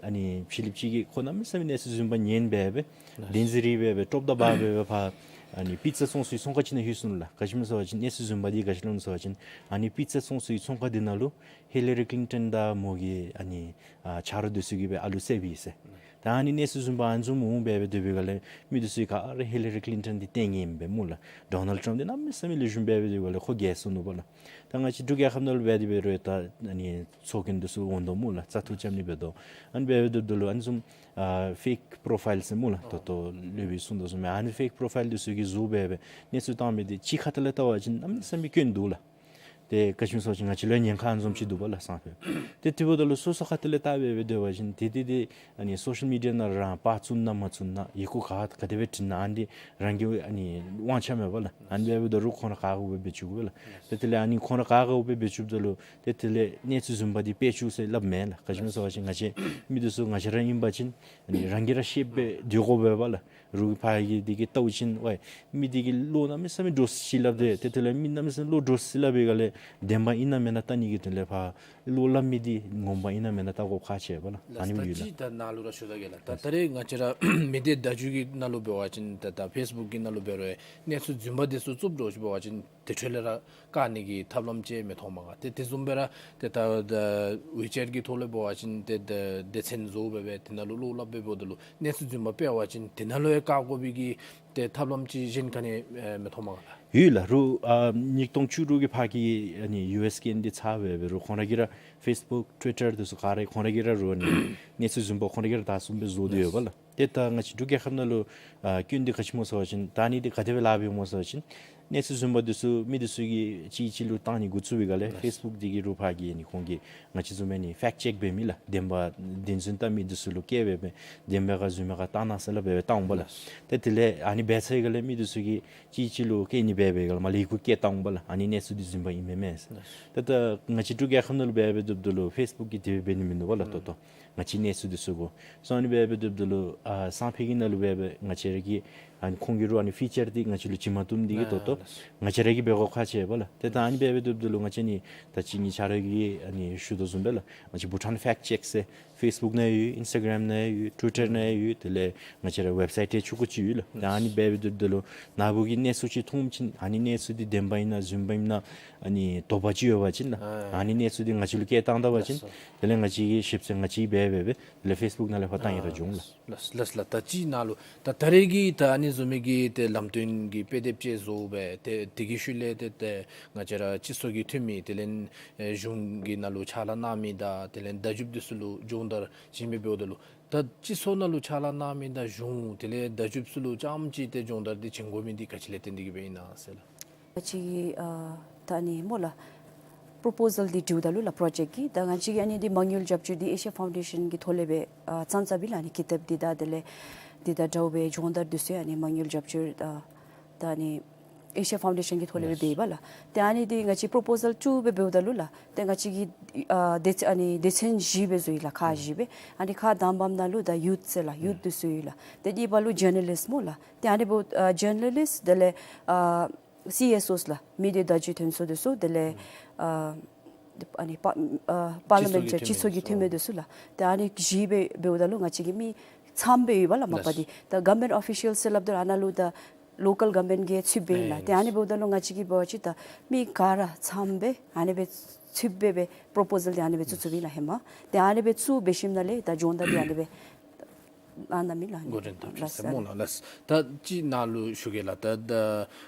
ཨ་ནི་ཕི་ལིཔ་ཅིག་གིས་ཁོ་གནམ་མེད་ས་མེད་གནས་ཚུལ་རྫུན་པ་ཉན་སྦེ་སྦེ་བདེན་རྫུན་ར་འབད་སྦེ་ཀྲོབ་དང་འབག་སྦེ་སྦེ་ཕར་ཨ་ནི་པི་ཛ་བཙོང་སའི་ཚོང་ཁང་ཅིག་ནང་ལྷོད་སོང་ནུག་ལགས། ག་ཅི་སྨོ་ཟེར་བ་ཅིན་གནས་ཚུལ་རྫུན་པ་འདི་ག་ཅི་སླབ་ནུག་ཟེར་བ་ཅིན་ཨ་ནི་པི་ཛ་བཙོང་སའི་ཚོང་ཁང་འདི་ནང་ལུ་ཧི་ལ་རི་ཀི་ལིན་ཊོན་དང་མོ་གི་ཨ་ནི་ཨ་ཆ་རོགས་འདི་ཚུ་གིས་སྦེ་ཨ་ལུ་བསདཔ་ཨིན་ཟེར། ད་ཨ་ནི་གནས་ཚུལ་རྫུན་པ་ཨ་ནི་བཟུམ་འོང་སྦེ་སྦེ་སྡོད་པའི་སྒང་ལས་མི་འདི་ཚུ་གིས་ག་ར་ཧི་ལ་རི་ཀི་ལིན་ཊོན་འདི་བསྟེན་ནི་ཨིན་པས་སྨོ་ལགས། ཌོ་ནལཌ་ཊམཔ་འདི་གནམ་མེད་ས་མེད་ལེགས་ཤོམ་སྦེ་སྦེ་སྡོད་པའི་སྒང་ལས་ཁོ་རྒྱལ་སོང་ནུག་པ་ལགས། ད་ང་བཅས་འབྲུག་རྒྱལ་ཁབ་ནང་ལུ་འབད་དེ་འབད་རུང་ད་ཨ་ནི་ཚོགས་རྒྱན་འདི་ཚུ་འོང་དོ་སྨོ་ལགས། བཙག་འཐུ་རྐྱབ་ནི་འབད་དོ། ཨ་ནི་འབད་སྦེ་སྡོདཔ་ད་ལུ་ཨ་ནི་བཟུམ་ཨ་ཕེཀ་པོརོ་ཕའིལ་ཟེར་སྨོ་ལགས། ད་ལྟོ་སློབ་དཔོན་གསུང་དོ་བཟུམ་སྦེ་ཨ་ནི་ཕེཀ་པོརོ་ཕའིལ་འདི་ཚུ་གིས་བཟོ་སྦེ་སྦེ་གནས་ཚུལ་བཏང་མི་འདི་གཅིག་ཁ་ཐུག་ལས་བལྟ་བ་ཅིན་གནམ་མེད་ས་མེད་སྐྱོན་འདུག་ལགས། ཏེ་ག་ཅི་སྨོ་ཟེར་བ་ཅིན་ང་བཅས་ལུ་ཉེན་ཁ་ཨ་ནི་བཟུམ་ཅིག་འདུག་པ་ལགས་སང་ཕོད། ཏེ་དེ་འབདཝ་ད་ལུ་སོ་སོ་ཁ་ཐུག་ལས་བལྟ་སྦེ་སྦེ་སྡོད་པ་ཅིན་ཏེ་ཏེ་ཏེ་ཨ་ནི་སོ་ཤལ་མི་ཌི་ཡ་ནང་རང་པར་བཙུགས་ན་མ་བཙུགས་ན་ཡི་གུ་ག་ག་དེ་སྦེ་བྲིས་ན་ཨ་ནི་རང་གི་ཨ་ནི་དབང་ཆ་མས་པ་ལགས། ཨ་ནི་འབདཝ་ད་རུང་ཁོང་ར་ག་དགོ་སྦེ་འབད་བཅུག་པས་ལགས། ཏེ་དེ་ལས་ཨ་ནི་ཁོང་ར་ག་དགོ་སྦེ་འབད་བཅུགཔ་ད་ལུ་ཏེ་དེ་ལས་གནས་ཚུལ་རྫུན་པ་འདི་སྤེལ་བཅུག་ཟེར་སླབ་མས་ལགས། ག་ཅི་སྨོ་ཟེར་བ་ཅིན་ང་བཅས་མི་འདི་ཚུ་ང་བཅས་ར་ཨིན་པ་ཅིན་ཨ་ནི་རང་གིས་ར་ཤེས་སྦེ་སྡོད་དགོ་པས་པ་ལགས། རུང་ཕར་གྱི་འདི་གིས་བལྟཝ་ཅིན་ཝའི་མི་འདི་གིས་བློ་གནམ་མེད་ས་མེད་འདྲོག་སི་སླབ་སྟེ་ཏེ་དེ་ལས་མི་གནམ་མེད་ས་མེད་བློ་འདྲོག་སི་སླབ་པའི་སྒང་ལས་བདེན་པ་ཨིན་ན་མེན་ན་བལྟ་ནི་གི་དོན་ལས་ཕར་བློ་སླབ་མི་འདི་ངོ་མ་ཨིན་ན་མེན་ན་བལྟ་དགོཔ་ཁག་ཆེ་བས་ལགས། ཨ་ནི་སྦེ་ཡོད་ལགས། ད་ཅི་ད་ནཱ་ལུ་ར་ཞུ་ད་གེ་ལགས། ད་ད་རེས་ང་བཅས་ར་མི་སྡེ་བརྡ་བརྒྱུད་ཀྱི་ནང་ལུ་འབད་བ་ཅིན་ད་ད་ཕེསི་བུཀ་གི་ནང་ལུ་འབད་རུང་གནས་ཚུལ་རྫུན་པ་འདི་ཚུ་བཙུགས་འདྲཝ་ཅིག་འབད་བ་ཅིན་དེ་འཕྲོ་ལས་ར་བཀག་ནི་གི་ཐབས་ལམ་ཅིག་མི་མཐོངམ་ག། ཏེ་དེ་བཟུམ་སྦེ་ར་ཏེ་ད་ད་ཝི་ཅེཊ་གི་ཐོག་ལས་འབད་བ་ཅིན་ཏེ་ད་སྡེ་ཚན་བཟོ་སྦེ་སྦེ་དེ་ནང་ལུ་བློ་སླབ་སྦེ་འབདཝ་ད་ལུ་གནས་ཚུལ་རྫུན་པ་སྤེལ་བ་ཅིན་དེ་ནང་ལུ་ཡང་བཀག་དགོ་པའི་གི་ཏེ་ཐབས་ལམ་ཅིག་གཞན་ག་ནི་ཨེ་མི་མཐོངམ་ག་ལགས། ཡོད་ལགས། རུང་ཨ་ཉིས་སྟོང་བཅུ་དྲུག་གི་ཕར་གྱི་ཨ་ནི་ཡུ་ཨེསི་གི་འདི་ཚར་སྦེ་འབད་རུང་ཁོང་ར་གིས་ར་ཕེསི་བུཀ་ཊུ་ཝི་ཊར་འདི་ཚུ་ག་ར་ཁོང་ར་གིས་ར་རུང་ཨ་ནི་གནས་ཚུལ་རྫུན་པ་ཁོང་ར་གིས་ར་དར་སོང་སྦེ་བཟོ་སྟེ་ཡོད་པ་ལགས། ཏེ་ད་ང་བཅས་འབྲུག་རྒྱལ་ཁབ་ནང་ལུ་ཨ་སྐྱོན་འདི་ག་ཅི་སྨོ་ཟེར་བ་ཅིན་ད་ཨ་ནི་འདི་ག་དེ་སྦེ་ལཱ་འབདཝ་སྨོ་ཟེར་བ་ཅིན་གནས་ཚུལ་རྫུན་པ་འདི་ཚུ་མི་འདི་ཚུ་གིས་གཅིག་གིས་གཅིག་ལུ་བཏང་ནི་འགོ་བཙུགས་པའི་སྒང་ལས་ཕེསི་བུཀ་འདི་གིས་རུང་ཕར་གྱི་ཨ་ནི་ཁོང་གིས་ང་བཅས་བཟུམ་ཨ་ནི་ཕེཀཊ་ཅེཀ་འབད་མི་ལགས། བདེན་པ་བདེན་རྫུན་བལྟ་མི་འདི་ཚུ་ལུ་བཀལ་སྦེ་སྦེ་བདེན་པས་ག་རྫུན་མས་ག་བལྟ་གནང་ཟེར་སླབ་སྦེ་སྦེ་བཏང་འོང་པ་ལགས། ཏེ་དེ་ལས་ཨ་ནི་འབད་ཚར་བའི་སྒང་ལས་མི་འདི་ཚུ་གིས་གཅིག་གིས་གཅིག་ལུ་བཀལ་ནི་འབད་བའི་སྒང་ལས་མར་ལས་ཡི་གུ་བཀལ་བཏང་འོང་པ་ལགས། ཨ་ནི་གནས་ཚུལ་འདི་རྫུན་པ་ཨིན་མས་མས་ཟེར། ཏེ་ད་ང་བཅས་འབྲུག་རྒྱལ་ཁབ་ནང་ལུ་འབད་སྦེ་སྡོདཔ་ད་ལུ་ཕེསི་བུཀ་གིས་དེ་སྦེ་འབད་ནི་མིན་འདུག་པ་ལགས། ཏོག་ཏོ་ང་བཅས་གནས་ཚུལ་འདི་ཚུ་གོ་སོང་ཨ་ནི་འབད་སྦེ་སྡོདཔ་ད་ལུ་ཨ་སང་ཕོད་ཀྱི་ནང་ལུ་འབད་སྦེ་ང་བཅས་ར་གི་ཨ་ནི་ཁོང་གིས་རུང་ཨ་ནི་ཕི་ཅར་འདི་ང་བཅས་ལུ་བྱིན་མ་བཏུབ་མི་འདི་གིས་ཏོག་ཏོ་ང་བཅས་ར་གིས་འབད་དགོཔ་ཁག་ཆེ་བས་ལགས། ཏེ་ད་ཨ་ནི་འབད་སྦེ་སྡོདཔ་ད་ལུ་ང་བཅས་ཨ་ནི་ད་ཅི་ངེའི་ཆ་རོགས་ཀྱིས་ཨ་ནི་ཞུ་དོ་བཟུམ་སྦེ་ལགས། ང་བཅས་བྷུ་ཊཱན་ཕེཀཊ་ཅེཀ་ཟེར་ཕེསི་བུཀ་ནང་ཡོད། ཨིནསི་ཊ་གརམ་ནང་ཡོད། ཊུ་ཝི་ཊར་ནང་ཡོད། དེ་ལས་ང་བཅས་ར་ཝེབ་སའིཊ་ཡང་ཆུང་ཀུ་ཅིག་ཡོད་ལགས། ད་ཨ་ནི་འབད་སྦེ་སྡོདཔ་ད་ལུ་ནཱ་བུ་གིས་གནས་ཚུལ་ཅིག་མཐོངམ་ཅིག་ཨ་ནི་གནས་ཚུལ་འདི་བདེན་པ་ཨིན་ན་རྫུན་པ་ཨིན་ན་ཨ་ནི་དོགས་པ་ཅིག་ཡོད་པ་ཅིན་ལགས། ཨ་ཨ་ནི་གནས་ཚུལ་འདི་ང་བཅས་ལུ་བཀལ་བཏང་ད་པ་ཅིན་ལགས་སོ། དེ་ལས་ང་བཅས་ཀྱིས་ཞིབ་འཚོལ་ང་བཅས་འབད་སྦེ་སྦེ་དེ་ལས་ཕེསི་བུཀ་ནང་ལས་ཕར་བཏང་ཡི་ར་འགྱོ་འོང་ལགས། ལགས་ལགས་ལགས། ད་ཅི་ནཱ་ལུ་ད་ད་རེས་ཀྱི་ད་ཨ་ནི་བཟུམ་མའི་གི་ཏེ་ལམ་སྟོན་གྱི་དཔེ་དེབ་ཅིག་བཟོ་སྦེ་ཏེ་དེ་གི་ཤུལ་ལས་ཏེ་ཏེ་ང་བཅས་ར་སྤྱི་ཚོགས་ཀྱི་འཐུས་མི་དེ་ལས་ཨེ་གཞུང་གི་ནང་ལུ་ཕྱག་ལཱ་གནང་མི་དང་དེ་ལས་བརྡ་བརྒྱུདཔ་འདི་ཚུ་ལུ་སྦྱོང་བརྡར་བྱིན་སྦེ་འབདཝ་ད་ལུ་ད་སྤྱི་ཚོགས་ནང་ལུ་ཕྱག་ལཱ་གནང་མི་དང་གཞུང་དེ་ལས་བརྡ་བརྒྱུདཔ་ཚུ་ལུ་རྐྱངམ་ཅིག་ཏེ་སྦྱོང་བརྡར་འདི་བྱིན་དགོ་མི་འདི་ག་ཅི་ལས་བརྟེན་ཏེ་གི་སྦེ་ཨིན་ན་ཟེར་ལགས། ང་བཅས་ཀྱིས་ཨ་ད་ཨ་ནི་སྨོ་ལགས། པོརོ་པོ་ཟལ་འདི་འབྲིཝ་ད་ལུ་ལགས་པོརོ་ཇེཀཊ་ཀྱི་ད་ང་བཅས་ཀྱིས་ཨ་ནི་འདི་མ་དངུལ་རྒྱབ་སྐྱོར་འདི་ཨེ་ཤི་ཡ་ཕའུན་ཌེ་ཤཱན་གྱི་ཐོག་ལས་སྦེ་ཨ་བརྩམས་བརྩམསཔ་ཨིན་ལགས། ཨ་ནི་ཀི་ཏབ་འདི་དང་དེ་ལས་འདི་དང་འདྲཝ་སྦེ་སྦྱོང་བརྡར་འདི་ཚུ་ཡང་ཨ་ནི་མ་དངུལ་རྒྱབ་སྐྱོར་ཨ་ད་ཨ་ནི་ཨེ་ཤི་ཡ་ཕའུན་ཌེ་ཤཱན་གྱི་ཐོག་ལས་སྦེ་ལགས། འབད་ཡི་པ་ལགས། ཏེ་ཨ་ནི་འདི་ང་བཅས་པོརོ་པོ་ཟལ་བཙུགས་སྦེ་འབདཝ་ད་ལུ་ལགས། ཏེ་ང་བཅས་ཀྱིས་ཨ་སྡེ་ཚན་ཨ་ནི་སྡེ་ཚན་བཞི་སྦེ་བཟོ་ཡི་ལགས། ཁག་ཨུམ་བཞི་སྦེ། ཨ་ནི་ཁག་དང་པམ་ནང་ལུ་ད་ཡུཐ་ཟེར་ལགས། ཡུཐ་ཨུམ་འདི་ཚུ་ཡོད་ལགས། ཏེ་གཉིས་པ་ལུ་ཇར་ན་ལིསཊ་སྨོ་ལགས། ཏེ་ཨ་ནི་འབདཝ་ཨ་ཇར་ན་ལིསཊ་དེ་ལས་ཨ་སི་ཨེསི་ཨོསི་ལགས། མི་སྡེ་བརྡ་བརྒྱུད་ཐོན་ས་འདི་ཚུ་དེ་ལས་ཨུམ་ཨ་ཨ་ནི་པ་ཨ་པར་ལི་མེནཊ་སྤྱི་ཚོགས་ཀྱི་འཐུས་མི་འདི་ཚུ་ལགས། ཏེ་ཨ་ནི་བཞི་སྦེ་འབདཝ་ད་ལུ་ང་བཅས་ཀྱི་མི་ཚངམ་སྦེ་ཡོད་པ་ལགས། མ་པ་འདི་ད་གཱ་མེནཊ་ཨོ་ཕི་ཤཱལ་ཟེར་སླབ་ད་ཨ་ནཱ་ལུ་ད་ལོ་ཀཱལ་གཱར་མེནཊ་གིས་ཚུདཔ་ཨིན་ལགས། ཏེ་ཨ་ནི་འབདཝ་ད་ལུ་ང་བཅས་ཀྱིས་འབད་བ་ཅིན་ད་མི་ག་ར་ཚངམ་སྦེ་ཨ་ནི་སྦེ་ཚུདཔ་སྦེ་སྦེ་པོརོ་པོ་ཟལ་འདི་ཨ་ནི་སྦེ་བཙུགས་བཙུགསཔ་ཨིན་ལགས་ཧེ་མ། ཏེ་ཨ་ནི་སྦེ་བཙུགས་འབད་ཞིནམ་ལས་ད་སྦྱོང་བརྡར་འདི་ཨ་ནི་སྦེ་ཨ་ནི་མི་ལགས། འགོ་འདྲེན་འཐབ་ཅི་ཟེར་སྨོ་ལགས། ལགས། ད་ཅིག་ནཱ་ལུ་ཞུ་གེ་ལགས། ད་ད་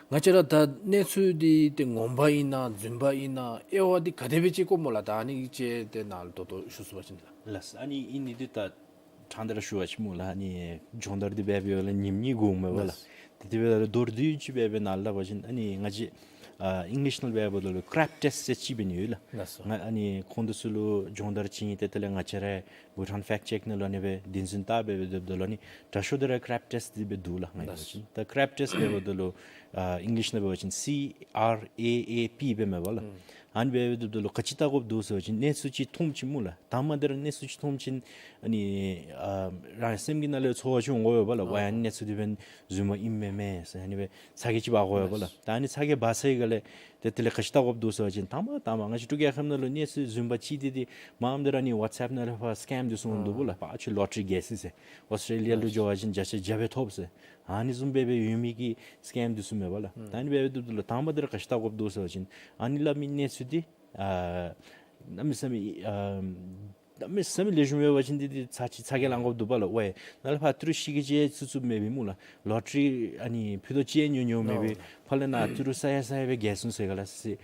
ང་བཅས་ར་ད་གནས་ཚུལ་འདི་ཏེ་ངོ་མ་ཨིན་ན་རྫུན་པ་ཨིན་ན་དབྱེ་བ་འདི་ག་དེ་སྦེ་དཔྱད་དགོཔ་སྨོ་ལགས། ད་ཨ་ནི་ཅིག་ཏེ་ནཱ་ལུ་ད་ལྟོ་ཞུ་ཚུགས་པ་ཅིན་ལགས། ལགས། ཨ་ནི་ཨིན་ནི་འདི་ད་ཕྲང་སྟེ་ར་ཞུ་བ་ཅིན་སྨོ་ལགས། ཨ་ནི་སྦྱོང་བརྡར་འདི་འབད་འབདཝ་ལས་ཉིནམ་གཉིས་འགོརཝ་མས་པ་ལགས། ལགས། ཏེ་དེ་འབདཝ་ད་ལུ་མདོར་བསྡུས་ཅིག་སྦེ་འབད་ནཱ་ལུ་སླབ་པ་ཅིན་ཨ་ནི་ང་བཅས་ཨ་ཨིང་ལིཤ་ནང་ལུ་འབདཝ་ད་ལུ་ཀྲེཀ་ཊེསཊ་ཟེར་ཅིག་འབད་ནི་ཡོད་ལགས། ལགས་སོ། ང་ཨ་ནི་ཁོང་འདི་ཚུ་ལུ་སྦྱོང་བརྡར་བྱིན་ཏེ་དེ་ལས་ང་བཅས་ར་བྷུ་ཊཱན་ཕེཀཊ་ཅེཀ་ནང་ལུ་ཨ་ནི་སྦེ་བདེན་རྫུན་བལྟ་སྦེ་འབད་སྡོདཔ་ད་ལུ་ཨ་ནི་དྲག་ཤོས་འདི་ར་ཀྲེཀ་ཊེསཊ་འདི་སྦེ་འདུག་ལགས། ང་ལགས་འབད་བ་ཅིན་ད་ཀྲེཀ་ཊེསཊ་འབདཝ་ད་ལུ་ཨ་ཨིང་ལིཤ་ནང་འབད་བ་ཅིན་སི་ཨར་ཨེ་ཨེ་པི་འབདཝ་མས་པ་ལགས། ཨུམ་ཨ་ནི་སྦེ་འབད་སྡོདཔ་ད་ལུ་ག་ཅི་བལྟ་དགོཔ་འདུག་ཟེར་བ་ཅིན་གནས་ཚུལ་ཅིག་མཐོངམ་ཅིག་སྨོ་ལགས། དང་པ་འདི་ར་གནས་ཚུལ་ཅིག་མཐོངམ་ཅིག་ཨ་ནི་ཨ་རང་སེམས་ཀྱི་ནང་ལས་ཚོར་བ་ཅིག་འོང་དགོ་པས་ལགས། ཨོ་ཝའི་ཨ་ནི་གནས་ཚུལ་འདི་འབདན་རྫུན་མ་ཨིན་མས་མས་ཟེར་ཨ་ནི་སྦེ་ཚ་གྱང་ཅིག་འབག་དགོ་པས་ལགས། ད་ཨ་ནི་ཚ་གྱང་འབག་ཚར་བའི་སྒང་ལས་ཏེ་དེ་ལས་ག་ཅི་བལྟ་དགོཔ་འདུག་ཟེར་བ་ཅིན་དང་པ་དང་པ་ང་བཅས་འབྲུག་རྒྱལ་ཁབ་ནང་ལུ་གནས་ཚུལ་རྫུན་པ་ཅིག་འདི་འདི་མངམ་འདི་ར་ཨ་ནི་ཝཊས་ཨེཔ་ནང་ལས་ཕར་སི་ཀེམ་འདི་ཚུ་འོང་འདུག་པ་ལགས། ཕར་ཁྱོད་ལོ་ཊ་རི་རྒྱལ་སོ་ཟེར། ཨོསི་ཊྲེ་ལི་ཡ་ལུ་འགྱོ་བ་ཅིན་བརྒྱ་ཆ་བརྒྱ་སྦེ་ཐོབ་ཟེར། ཨ་ནི་བཟུམ་སྦེ་སྦེ་ཡོད་མི་གི་སི་ཀེམ་འདི་ཚུ་མས་པ་ལགས། ད་ཨ་ནི་སྦེ་འབད་སྡོདཔ་ད་ལུ་དང་པ་འདི་ར་ག་ཅི་བལྟ་དགོཔ་འདུག་ཟེར་བ་ཅིན་ཨ་ནི་སླབ་མི་གནས་ཚུལ་འདི་ཨ་གནམ་མེད་ས་མེད་ཨ་གནམ་མེད་ས་མེད་ལེགས་ཤོམ་ཡོད་པ་ཅིན་འདི་འདི་ཚ་གྱང་ཚ་གྱང་ལང་དགོཔ་འདུག་པ་ལགས། ཝའི་ནཱ་ལས་ཕར་ཏི་རུ་ཤི་གི་ཅིག་ཚུད་ཚུདཔ་མེད་པས་སྨོ་ལགས། ལོ་ཊ་རི་ཨ་ནི་ཕུད་རྡོག་ཅིག་ཉོ་ཉོཝ་མེད་པས། ཨོ་ཕར་ལས་ནཱ་ཏི་རུ་ས་ཡ་ས་ཡ་སྦེ་རྒྱལ་སོང་ཟེར་ག་ལགས་ཟེར་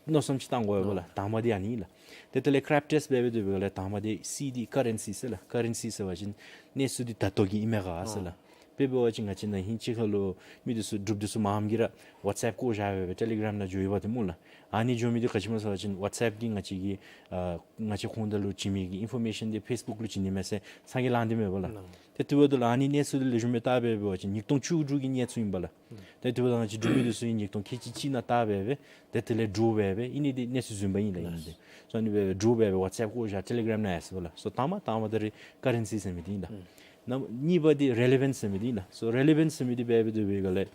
མནོ་བསམ་ཅིག་བཏང་དགོ་པས་ལགས། དང་པ་འདི་ཨ་ནི་ལགས། ཏེ་དེ་ལས་ཀྲེཀ་ཊེསཊ་འབད་འབད་སྡོད་པའི་སྒང་ལས་དང་པ་འདི་སི་འདི་ཀ་རེན་སི་ཟེར་ལགས། ཀ་རེན་སི་ཟེར་བ་ཅིན་གནས་ཚུལ་འདི་ད་ལྟོ་གི་ཨིན་མས་ག་ཟེར་ལགས། དཔེ་འབད་བ་ཅིན་ང་བཅས་ནཱ་ཧིང་ཅིག་ཁ་ལུ་མི་འདི་ཚུ་འབྲུགཔ་འདི་ཚུ་མངམ་གིས་ར་ཝཊས་ཨེཔ་བཀོ་བཞག་སྦེ་སྦེ་ཊེ་ལི་གརམ་ནང་འགྱོ་ཡོདཔ་འདི་སྨོ་ལགས། ཨ་ནི་འགྱོ་མི་འདི་ག་ཅི་སྨོ་ཟེར་བ་ཅིན་ཝཊས་ཨེཔ་གིས་ང་བཅས་ཀྱི་ཨ་ང་བཅས་ཁོང་དང་ལུ་བྱིན་མི་གི་ཨིན་ཕོར་མེ་ཤཱན་འདི་ཕེསི་བུཀ་ལུ་བྱིན་ནི་མས་ཟེར་ཚ་གྱང་ལང་སྟེ་མས་པ་ལགས། ཏེ་དེ་འབདཝ་ད་ལུ་ཨ་ནི་གནས་ཚུལ་འདི་ལེགས་ཤོམ་སྦེ་བལྟ་སྦེ་འབད་བ་ཅིན་ཉིས་སྟོང་བཅུ་དྲུག་གི་གནས་ཚུལ་ཨིན་པ་ལགས། ཏེ་དེ་འབདཝ་ད་ང་བཅས་འབྲུག་མི་འདི་ཚུ་ཨིན་ཉིས་སྟོང་ཁལ་གཅིག་གཅིག་ནང་བལྟ་སྦེ་སྦེ་ཏེ་དེ་ལས་འདྲོག་སྦེ་སྦེ་ཨིན་ནི་འདི་གནས་ཚུལ་རྫུན་པ་ཨིན་ལགས། ཨིན་ནི་འདི་སོ་ཨ་ནི་སྦེ་འདྲོག་སྦེ་སྦེ་ཝཊས་ཨེཔ་བཀོ་བཞག་ཊེ་ལི་གརམ་ནང་ཡར་སོང་ལགས། སོ་དང་པ་དང་པ་འདི་ར་ཀ་རེན་སི་ཟེར་མི་འདི་ཨིན་ལགས། ཨུམ་གནམ་གཉིས་པ་འདི་རི་ལི་ཝེནསི་ཟེར་མི་འདི་ཨིན་ལགས། སོ་རི་ལི་ཝེནསི་ཟེར་མི་འདི་འབད་འབད་སྡོད་པའི་སྒང་ལས་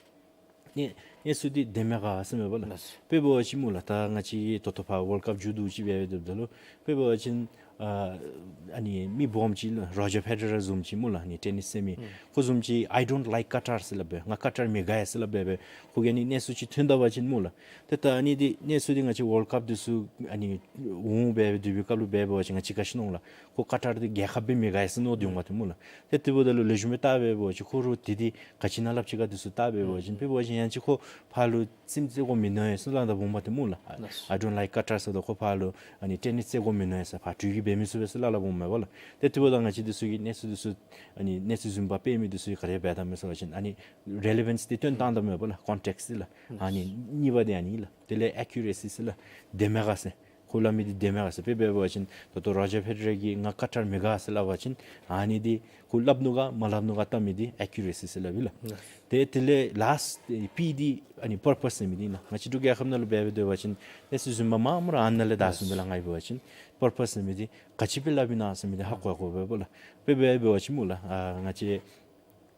གནས་གནས་ཚུལ་འདི་བདེན་མས་ག་ཟེར་མས་པ་ལགས། ལགས། དཔེ་འབད་བ་ཅིན་སྨོ་ལགས། ད་ང་བཅས་ད་ལྟོ་ཕར་ཝཱལཌ་ཀཔ་མཇུག་བསྡུ་ཅིག་འབད་འབད་སྡོདཔ་ད་ལུ་དཔེ་འབད་བ་ཅིན་ཨ་ཨ་ནི་མི་སྦོམ་ཅིག་ལགས་རོ་ཇར་ཕེ་ཌེ་རར་བཟུམ་ཅིག་སྨོ་ལགས། ཨ་ནི་ཊེ་ནིསི་རྩེད་མི་ཨུམ་ཁོ་བཟུམ་ཅིག་I don't like Qatar ཟེར་སླབ་སྦེ་ང་ཀ་ཊར་མི་དགའ་ཡི་ཟེར་སླབ་སྦེ་སྦེ་ཁོ་གིས་ཨ་ནི་གནས་ཚུལ་ཅིག་ཐོན་ད་པ་ཅིན་སྨོ་ལགས། ཏེ་ད་ཨ་ནི་འདི་གནས་ཚུལ་འདི་ང་བཅས་ཝཱལཌ་ཀཔ་འདི་ཚུ་ཨ་ནི་འོང་སྦེ་སྦེ་སྡོད་པའི་སྐབས་ལུ་འབད་འབད་བ་ཅིན་ང་བཅས་ག་ཅི་མནོ་འོང་ལགས། ཁོ་ཀ་ཊར་འདི་རྒྱལ་ཁབ་སྦེ་མི་དགའ་ཡི་ཟེར་མནོ་སྟེ་འོང་པ་ཏེ་སྨོ་ལགས། ཏེ་དེ་འབདཝ་ད་ལུ་ལེགས་ཤོམ་སྦེ་བལྟ་སྦེ་འབད་བ་ཅིན་ཁོ་ར་འདི་འདི་ག་ཅི་ནང་སླབ་ཅི་ག་འདི་ཚུ་བལྟ་སྦེ་འབད་བ་ཅིན་དཔེ་འབད་བ་ཅིན་ཡང་ཅིན་ཁོ་ཕར་ལུ་རྩེདམོ་རྩེ་དགོ་མི་མནོ་ཡི་ཟེར་སླབ་ད་འོང་པ་ཏེ་སྨོ་ལགས། I don't like Qatar ཟེར་ད་ཁོ་ཕར་ལུ་ཨ་ནི་ཊེ་ནིསི་རྩེ་དགོ་མི་མནོ་ཡི་ཟེར་ཕར་འགྲུལ་བསྐྱོད་འབད་མི་ཚུགས་པས་ཟེར་སླབ་སླབ་འོང་མས་པ་ལགས། ཏེ་དེ་འབདཝ་ད་ང་བཅས་འདི་ཚུ་གིས་གནས་ཚུལ་འདི་ཚུ་ཨ་ནི་གནས་ཚུལ་རྫུན་པ་སྤེལ་མི་འདི་ཚུ་གིས་ག་དེ་འབད་ད་མས་ཟེར་བ་ཅིན་ཨ་ནི་རི་ལི་ཝེནསི་འདི་སྟོན་བཏང་ད་མས་པ་ལགས། ཀོན་ཊེཀསི་འདི་ལགས། ཨ་ནི་གཉིས་པ་འདི་ཨ་ནི་ལགས། དེ་ལས་ཨེ་ཀུ་རེ་སི་ཟེར་ལགས། བདེན་མས་ག་ཟེར། ཁོ་སླབ་མི་འདི་བདེན་མས་ག་ཟེར། དཔེ་འབད་བ་ཅིན་ད་ལྟོ་རོ་ཇར་ཕེ་ཌེ་རར་གྱིས་ང་ཀ་ཊར་མི་དགའ་ཟེར་སླབ་པ་ཅིན་ཨ་ནི་འདི་ཁོ་སླབ་ནུག་ག་མ་སླབ་ནུག་ག་བལྟ་མི་འདི་ཨེ་ཀུ་རེ་སི་ཟེར་སླབ་ཨིན་ལགས། ཏེ་དེ་ལས་ལཱསཊ་པི་འདི་ཨ་ནི་པར་པཱསི་ཟེར་མི་འདི་ཨིན་ལགས། ང་བཅས་འབྲུག་རྒྱལ་ཁབ་ནང་ལུ་འབད་འབད་སྡོད་པ་ཅིན་གནས་ཚུལ་རྫུན་པ་མངམ་ར་ཨ་ནཱ་ལས་བདའ་སོང་པས་ལགས། ང་འབད་བ་ཅིན་པར་པཱསི་ཟེར་མི་འདི་ག་ཅི་སྦེ་སླབ་ཨིན་ན་ཟེར་མི་འདི་ཧ་གོ་དགོ་པས་པ་ལགས། དཔེ་འབད་འབད་བ་ཅིན་སྨོ་ལགས། ཨ་ང་བཅས་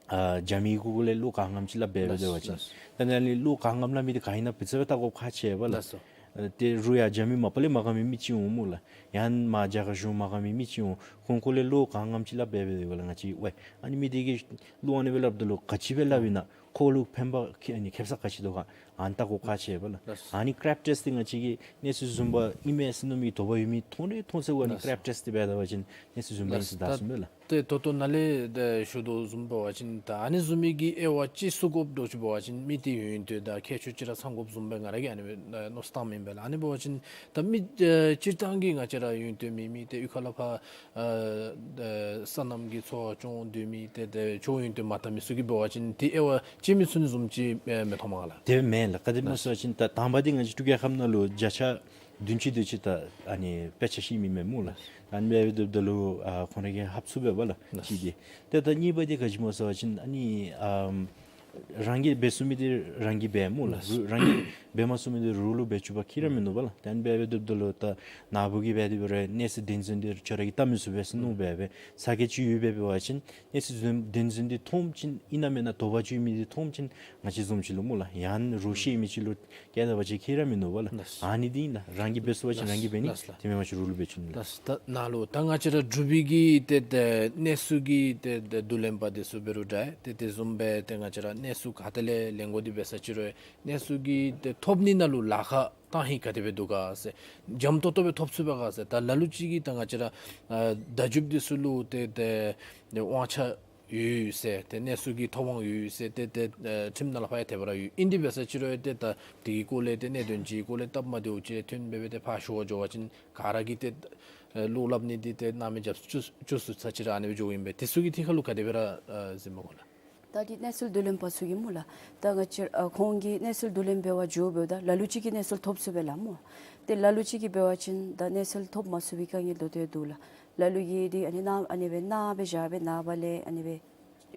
ཨ་རྒྱ་མི་གུ་གུ་ལས་བློ་གང་ངམ་ཅིག་སླབ་འབད་འབད་སྡོད་པ་ཅིན་ད་ཨ་ནི་བློ་གང་ངམ་སླབ་མི་འདི་ག་ཨིན་ན་ཕུལ་ཚར་བའི་ད་གོ་ཁག་ཆེ་བས་ལགས། ལགས་སོ། ཨ་དེ་རུང་ཡང་རྒྱ་མི་མ་པ་ལས་མ་ག་མི་མི་ཅིག་འོང་སྨོ་ལགས། ཡང་མར་རྒྱ་གར་གཞུང་མ་ག་མི་མི་ཅིག་འོང་། ཁོང་ཁོང་ལས་བློ་གང་ངམ་ཅིག་སླབ་འབད་འབད་སྡོད་པ་ལགས། ང་བཅས་ཝའི་ཨ་ནི་མི་འདི་གིས་བློ་ཨ་ནི་སྦེ་སླབ་ད་ལུ་ག་ཅི་སྦེ་སླབ་ཨིན་ན་ཁོ་ལུ་ཕན་པ་ཁེ་ཨ་ནི་ཁེབ་ས་ག་ཅི་འདུག་ག་ཨ་ནི་ད་གོ་ཁག་ཆེ་བས་ལགས། ལགས་སོ། ཨ་ནི་ཀྲེཀ་ཊེསཊ་འདི་ང་བཅས་ཀྱིས་གནས་ཚུལ་རྫུན་པ་ཨིན་མས་ཟེར་མནོ་མི་དོགས་པ་ཡོད་མི་མཐོང་རེ་མཐོང་ཚད་ཨ་ནི་ལགས་སོ། ཀྲེཀ་ཊེསཊ་འདི་འབད་ད་པ་ཅིན་གནས་ཚུལ་རྫུན་པ་ཨིན་ཟེར་ད་གསུངས་པས་ལགས། ཏེ་ད་ལྟོ་ནཱ་ལས་ཏེ་ཞུ་དོ་བཟུམ་འབད་བ་ཅིན་ད་ཨ་ནི་བཟུམ་མའི་གི་དབྱེ་བ་ཅིག་བཟོ་དགོཔ་འདྲཝ་ཅིག་འབད་བ་ཅིན་མི་དེ་ཡོན་ཏན་དང་ཁྱད་ཆོས་ཅིག་ར་ཚང་དགོཔ་བཟུམ་སྦེ་ང་ར་གིས་ཨ་ནི་སྦེ་མནོ་བསམ་བཏངམ་ཨིན་པས་ལགས། ཨ་ནི་འབད་བ་ཅིན་ད་མི་ཨེ་སྤྱིར་བཏང་གི་ང་བཅས་ར་ཡོན་ཏན་མེད་མི་ཏེ་གཡུས་ཁ་ལས་ཕར་ཨ་ཨ་སོ་ནམ་གྱི་འཚོ་བ་སྐྱོང་སྡོད་མི་ཏེ་ཏེ་ཆོས་ཡོན་ཏན་མ་དག་མི་ཚུ་གིས་འབད་བ་ཅིན་ཏེ་དབྱེ་བ་ཕྱེ་མི་ཚུགས་ནི་བཟུམ་ཅིག་ཨེ་མི་མཐོང་མས་ག་ལགས། དེ་མེན་ལགས། ག་དེ་སྨོ་ཟེར་བ་ཅིན་ད་དང་པ་འདི་ང་བཅས་འབྲུག་རྒྱལ་ཁབ་ནང་ལུ་བརྒྱ་ཆ་ བདུན་ཅུ་དེ་ཅིག་ད་ཨ་ནི་དཔེ་ཆ་ཤེས་མི་མེད་སྨོ་ལགས། ཨ་ནི་སྦེ་སྡོདཔ་ད་ལུ་ཨ་ཁོང་ར་གིས་ཧབ་ཚུགསཔ་འབད་བས་ལགས། ལགས། གཅིག་དེ། ཏེ་ད་གཉིས་པ་དེ་ག་ཅི་སྨོ་ཟེར་བ་ཅིན་ཨ་ནི་ཨམ་རང་གིས་འབད་ཚུགས་མི་དེ་རང་གིས་འབད་སྨོ་ལགས། ལགས། རུ་རང་གིས་འབད་མ་ཚུགས་མི་དེ་རོགས་ལུ་འབད་བཅུག་པ་ཁྱད་ར་མིན་འདུག་པ་ལགས། ཏེ་ཨ་ནི་སྦེ་སྡོདཔ་ད་ལུ་ད་ནཱ་བུ་གིས་འབད་དེ་འབད་རུང་གནས་ཚུལ་བདེན་རྫུན་དེ་ཁྱོད་ར་གིས་བལྟ་མི་ཚུགས་པས་ཟེར་མནོ་སྦེ་སྦེ་ས་ག་ཅི་ཡོད་སྦེ་འབད་བ་ཅིན་གནས་ཚུལ་བདེན་རྫུན་དེ་མཐོངམ་ཅིག་ཨིན་ན་མེན་ན་དོགས་པ་ཅིག་ཡོད་མི་དེ་མཐོངམ་ཅིག་ང་བཅས་བཟུམ་ཅིག་ལུ་སྨོ་ལགས། ཡང་རོགས་ཤེས་མི་ཅིག་ལུ་བསྐྱལ་ད་པ་ཅིན་ཁྱད་ར་མིན་འདུག་པ་ལགས། ལགས། ཨ་ནི་དེ་ཨིན་ལགས། རང་གིས་འབད་ཚུགས་པ་ཅིན་རང་གིས་འབད་ནི། ལགས་ལགས། དེ་མེན་པ་ཅིན་རོགས་ལུ་འབད་བཅུག་ནི་ལགས། ལགས། ད་ནཱ་ལུ་ད་ང་བཅས་ར་འབྲུག་པའི་གི་ཏེ་ཏེ་གནས་ཚུལ་གྱི་ཏེ་ཏེ་བསྡུ་ལེན་པ་དེ་ཚུ་འབད་རུང་འདྲ། ཏེ་དེ་བཟུམ་སྦེ་ཏེ་ང་བཅས་ར་གནས་ཚུལ་ག་ཏེ་ལས་ལེན་དགོ་དེ་འབད་ས་ཅིག་རུང་གནས་ཚུལ་གྱི་ཏེ་ཐོབ་ནི་ནང་ལུ་ལཱ་ཁག་གཏང་ནི་ག་དེ་སྦེ་འདུག་ག་ཟེར། འཇམ་ཏོང་ཏོ་སྦེ་ཐོབ་ཚུགས་པས་ག་ཟེར། ད་ལ་ལུ་ཅིག་གིས་ད་ང་བཅས་ར་ཨ་བརྡ་བརྒྱུདཔ་དེ་ཚུ་ལུ་ཏེ་ཏེ་དབང་ཆ་ཡོད་ཟེར། ཏེ་གནས་ཚུལ་གྱི་ཐོབ་དབང་ཡོད་ཟེར། ཏེ་ཏེ་ཨ་ཁྲིམས་ནང་ལུ་ཕར་ཡང་དེ་སྦེ་ར་ཡོད། ཨིན་དེ་འབད་ས་ཅིག་རུང་ཏེ་ད་དེ་གི་སྐོར་ལས་ཏེ་གནད་དོན་ཅིག་སྐོར་ལས་སྟབས་མ་བདེཝ་ཅིག་ཐོན་འབད་སྦེ་ཏེ་ཕར་ཞུ་བར་འགྱོ་བ་ཅིན་ག་ར་གིས་ཏེ་ཨ་བློ་སླབ་ནི་དེ་ཏེ་གནམ་མེད་ས་མེད་བཅུག་བཅུག་ཚུགས་ས་ཅིག་ར་ཨ་ནི་སྦེ་འགྱོཝ་ཨིན་པས། དེ་ཚུ་གི་ཐད་ཁར་ལུ་ག་དེ་སྦེ་ར་ཨ་གཟིགས་མས་གོ་ལགས། ད་འདི་གནས་ཚུལ་བསྡུ་ལེན་པ་ཚུ་གིས་སྨོ་ལགས། ད་ང་བཅས་ཨ་ཁོང་གིས་གནས་ཚུལ་བསྡུ་ལེན་འབད་བར་འགྱོཝ་ད་ལ་ལུ་ཅིག་གིས་གནས་ཚུལ་ཐོབ་ཚུགས་པས་ལགས་སྨོ། ཏེ་ལ་ལུ་ཅིག་གིས་འབད་བ་ཅིན་ད་གནས་ཚུལ་ཐོབ་མ་ཚུགས་པའི་དཀའ་ངལ་ད་ལྟོ་འདུག་ལགས། ལ་ལུ་གིས་འདི་ཨ་ནི་ནཱ་ཨ་ནི་སྦེ་ནཱ་སྦེ་བཞག་སྦེ་ནངས་པ་ལས་ཨ་ནི་སྦེ་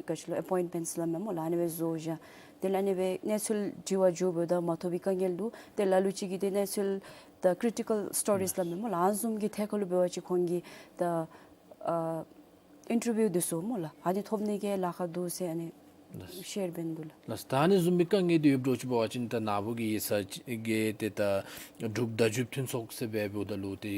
ག་ཅི་ལོ་ཨེ་པོའིནཊ་མེནཊ་སླབ་མས་སྨོ་ལགས། ཨ་ནི་སྦེ་བཟོ་བཞག། དེ་ལས་ཨ་ནི་སྦེ་གནས་ཚུལ་དྲི་བར་འགྱོཝ་ད་མ་ཐོབ་པའི་དཀའ་ངལ་འདུག། ཏེ་ལ་ལུ་ཅིག་གིས་ཏེ་གནས་ཚུལ་ད་ཀི་རི་ཊི་ཀལ་སི་ཊོ་རིསི་སླབ་མས་སྨོ་ལགས། ཨ་ནི་བཟུམ་གྱི་ཐད་ཁར་ལུ་འབད་བ་ཅིན་ཁོང་གིས་ད་ཨ་ཨིན་ཊར་བིའུ་དེ་ཚུ་སྨོ་ལགས། ཨ་ནི་ཐོབ་ནི་གི་ལཱ་ཁག་འདུག་ཟེར་ཨ་ནི་ལགས། ཤེར་འབད་ནི་འདུག་ལགས། ལགས། ད་ཨ་ནི་བཟུམ་མའི་དཀའ་ངལ་དེ་ཡོདཔ་འདྲཝ་ཅིག་འབད་བ་ཅིན་ད་ནཱ་བུ་གི་ཡིག་ཚང་གི་ཏེ་ད་འབྲུག་བརྡ་བརྒྱུདཔ་མཐུན་ཚོགས་ཟེར་སྦེ་འབདཝ་ད་ལུ་ཏེ་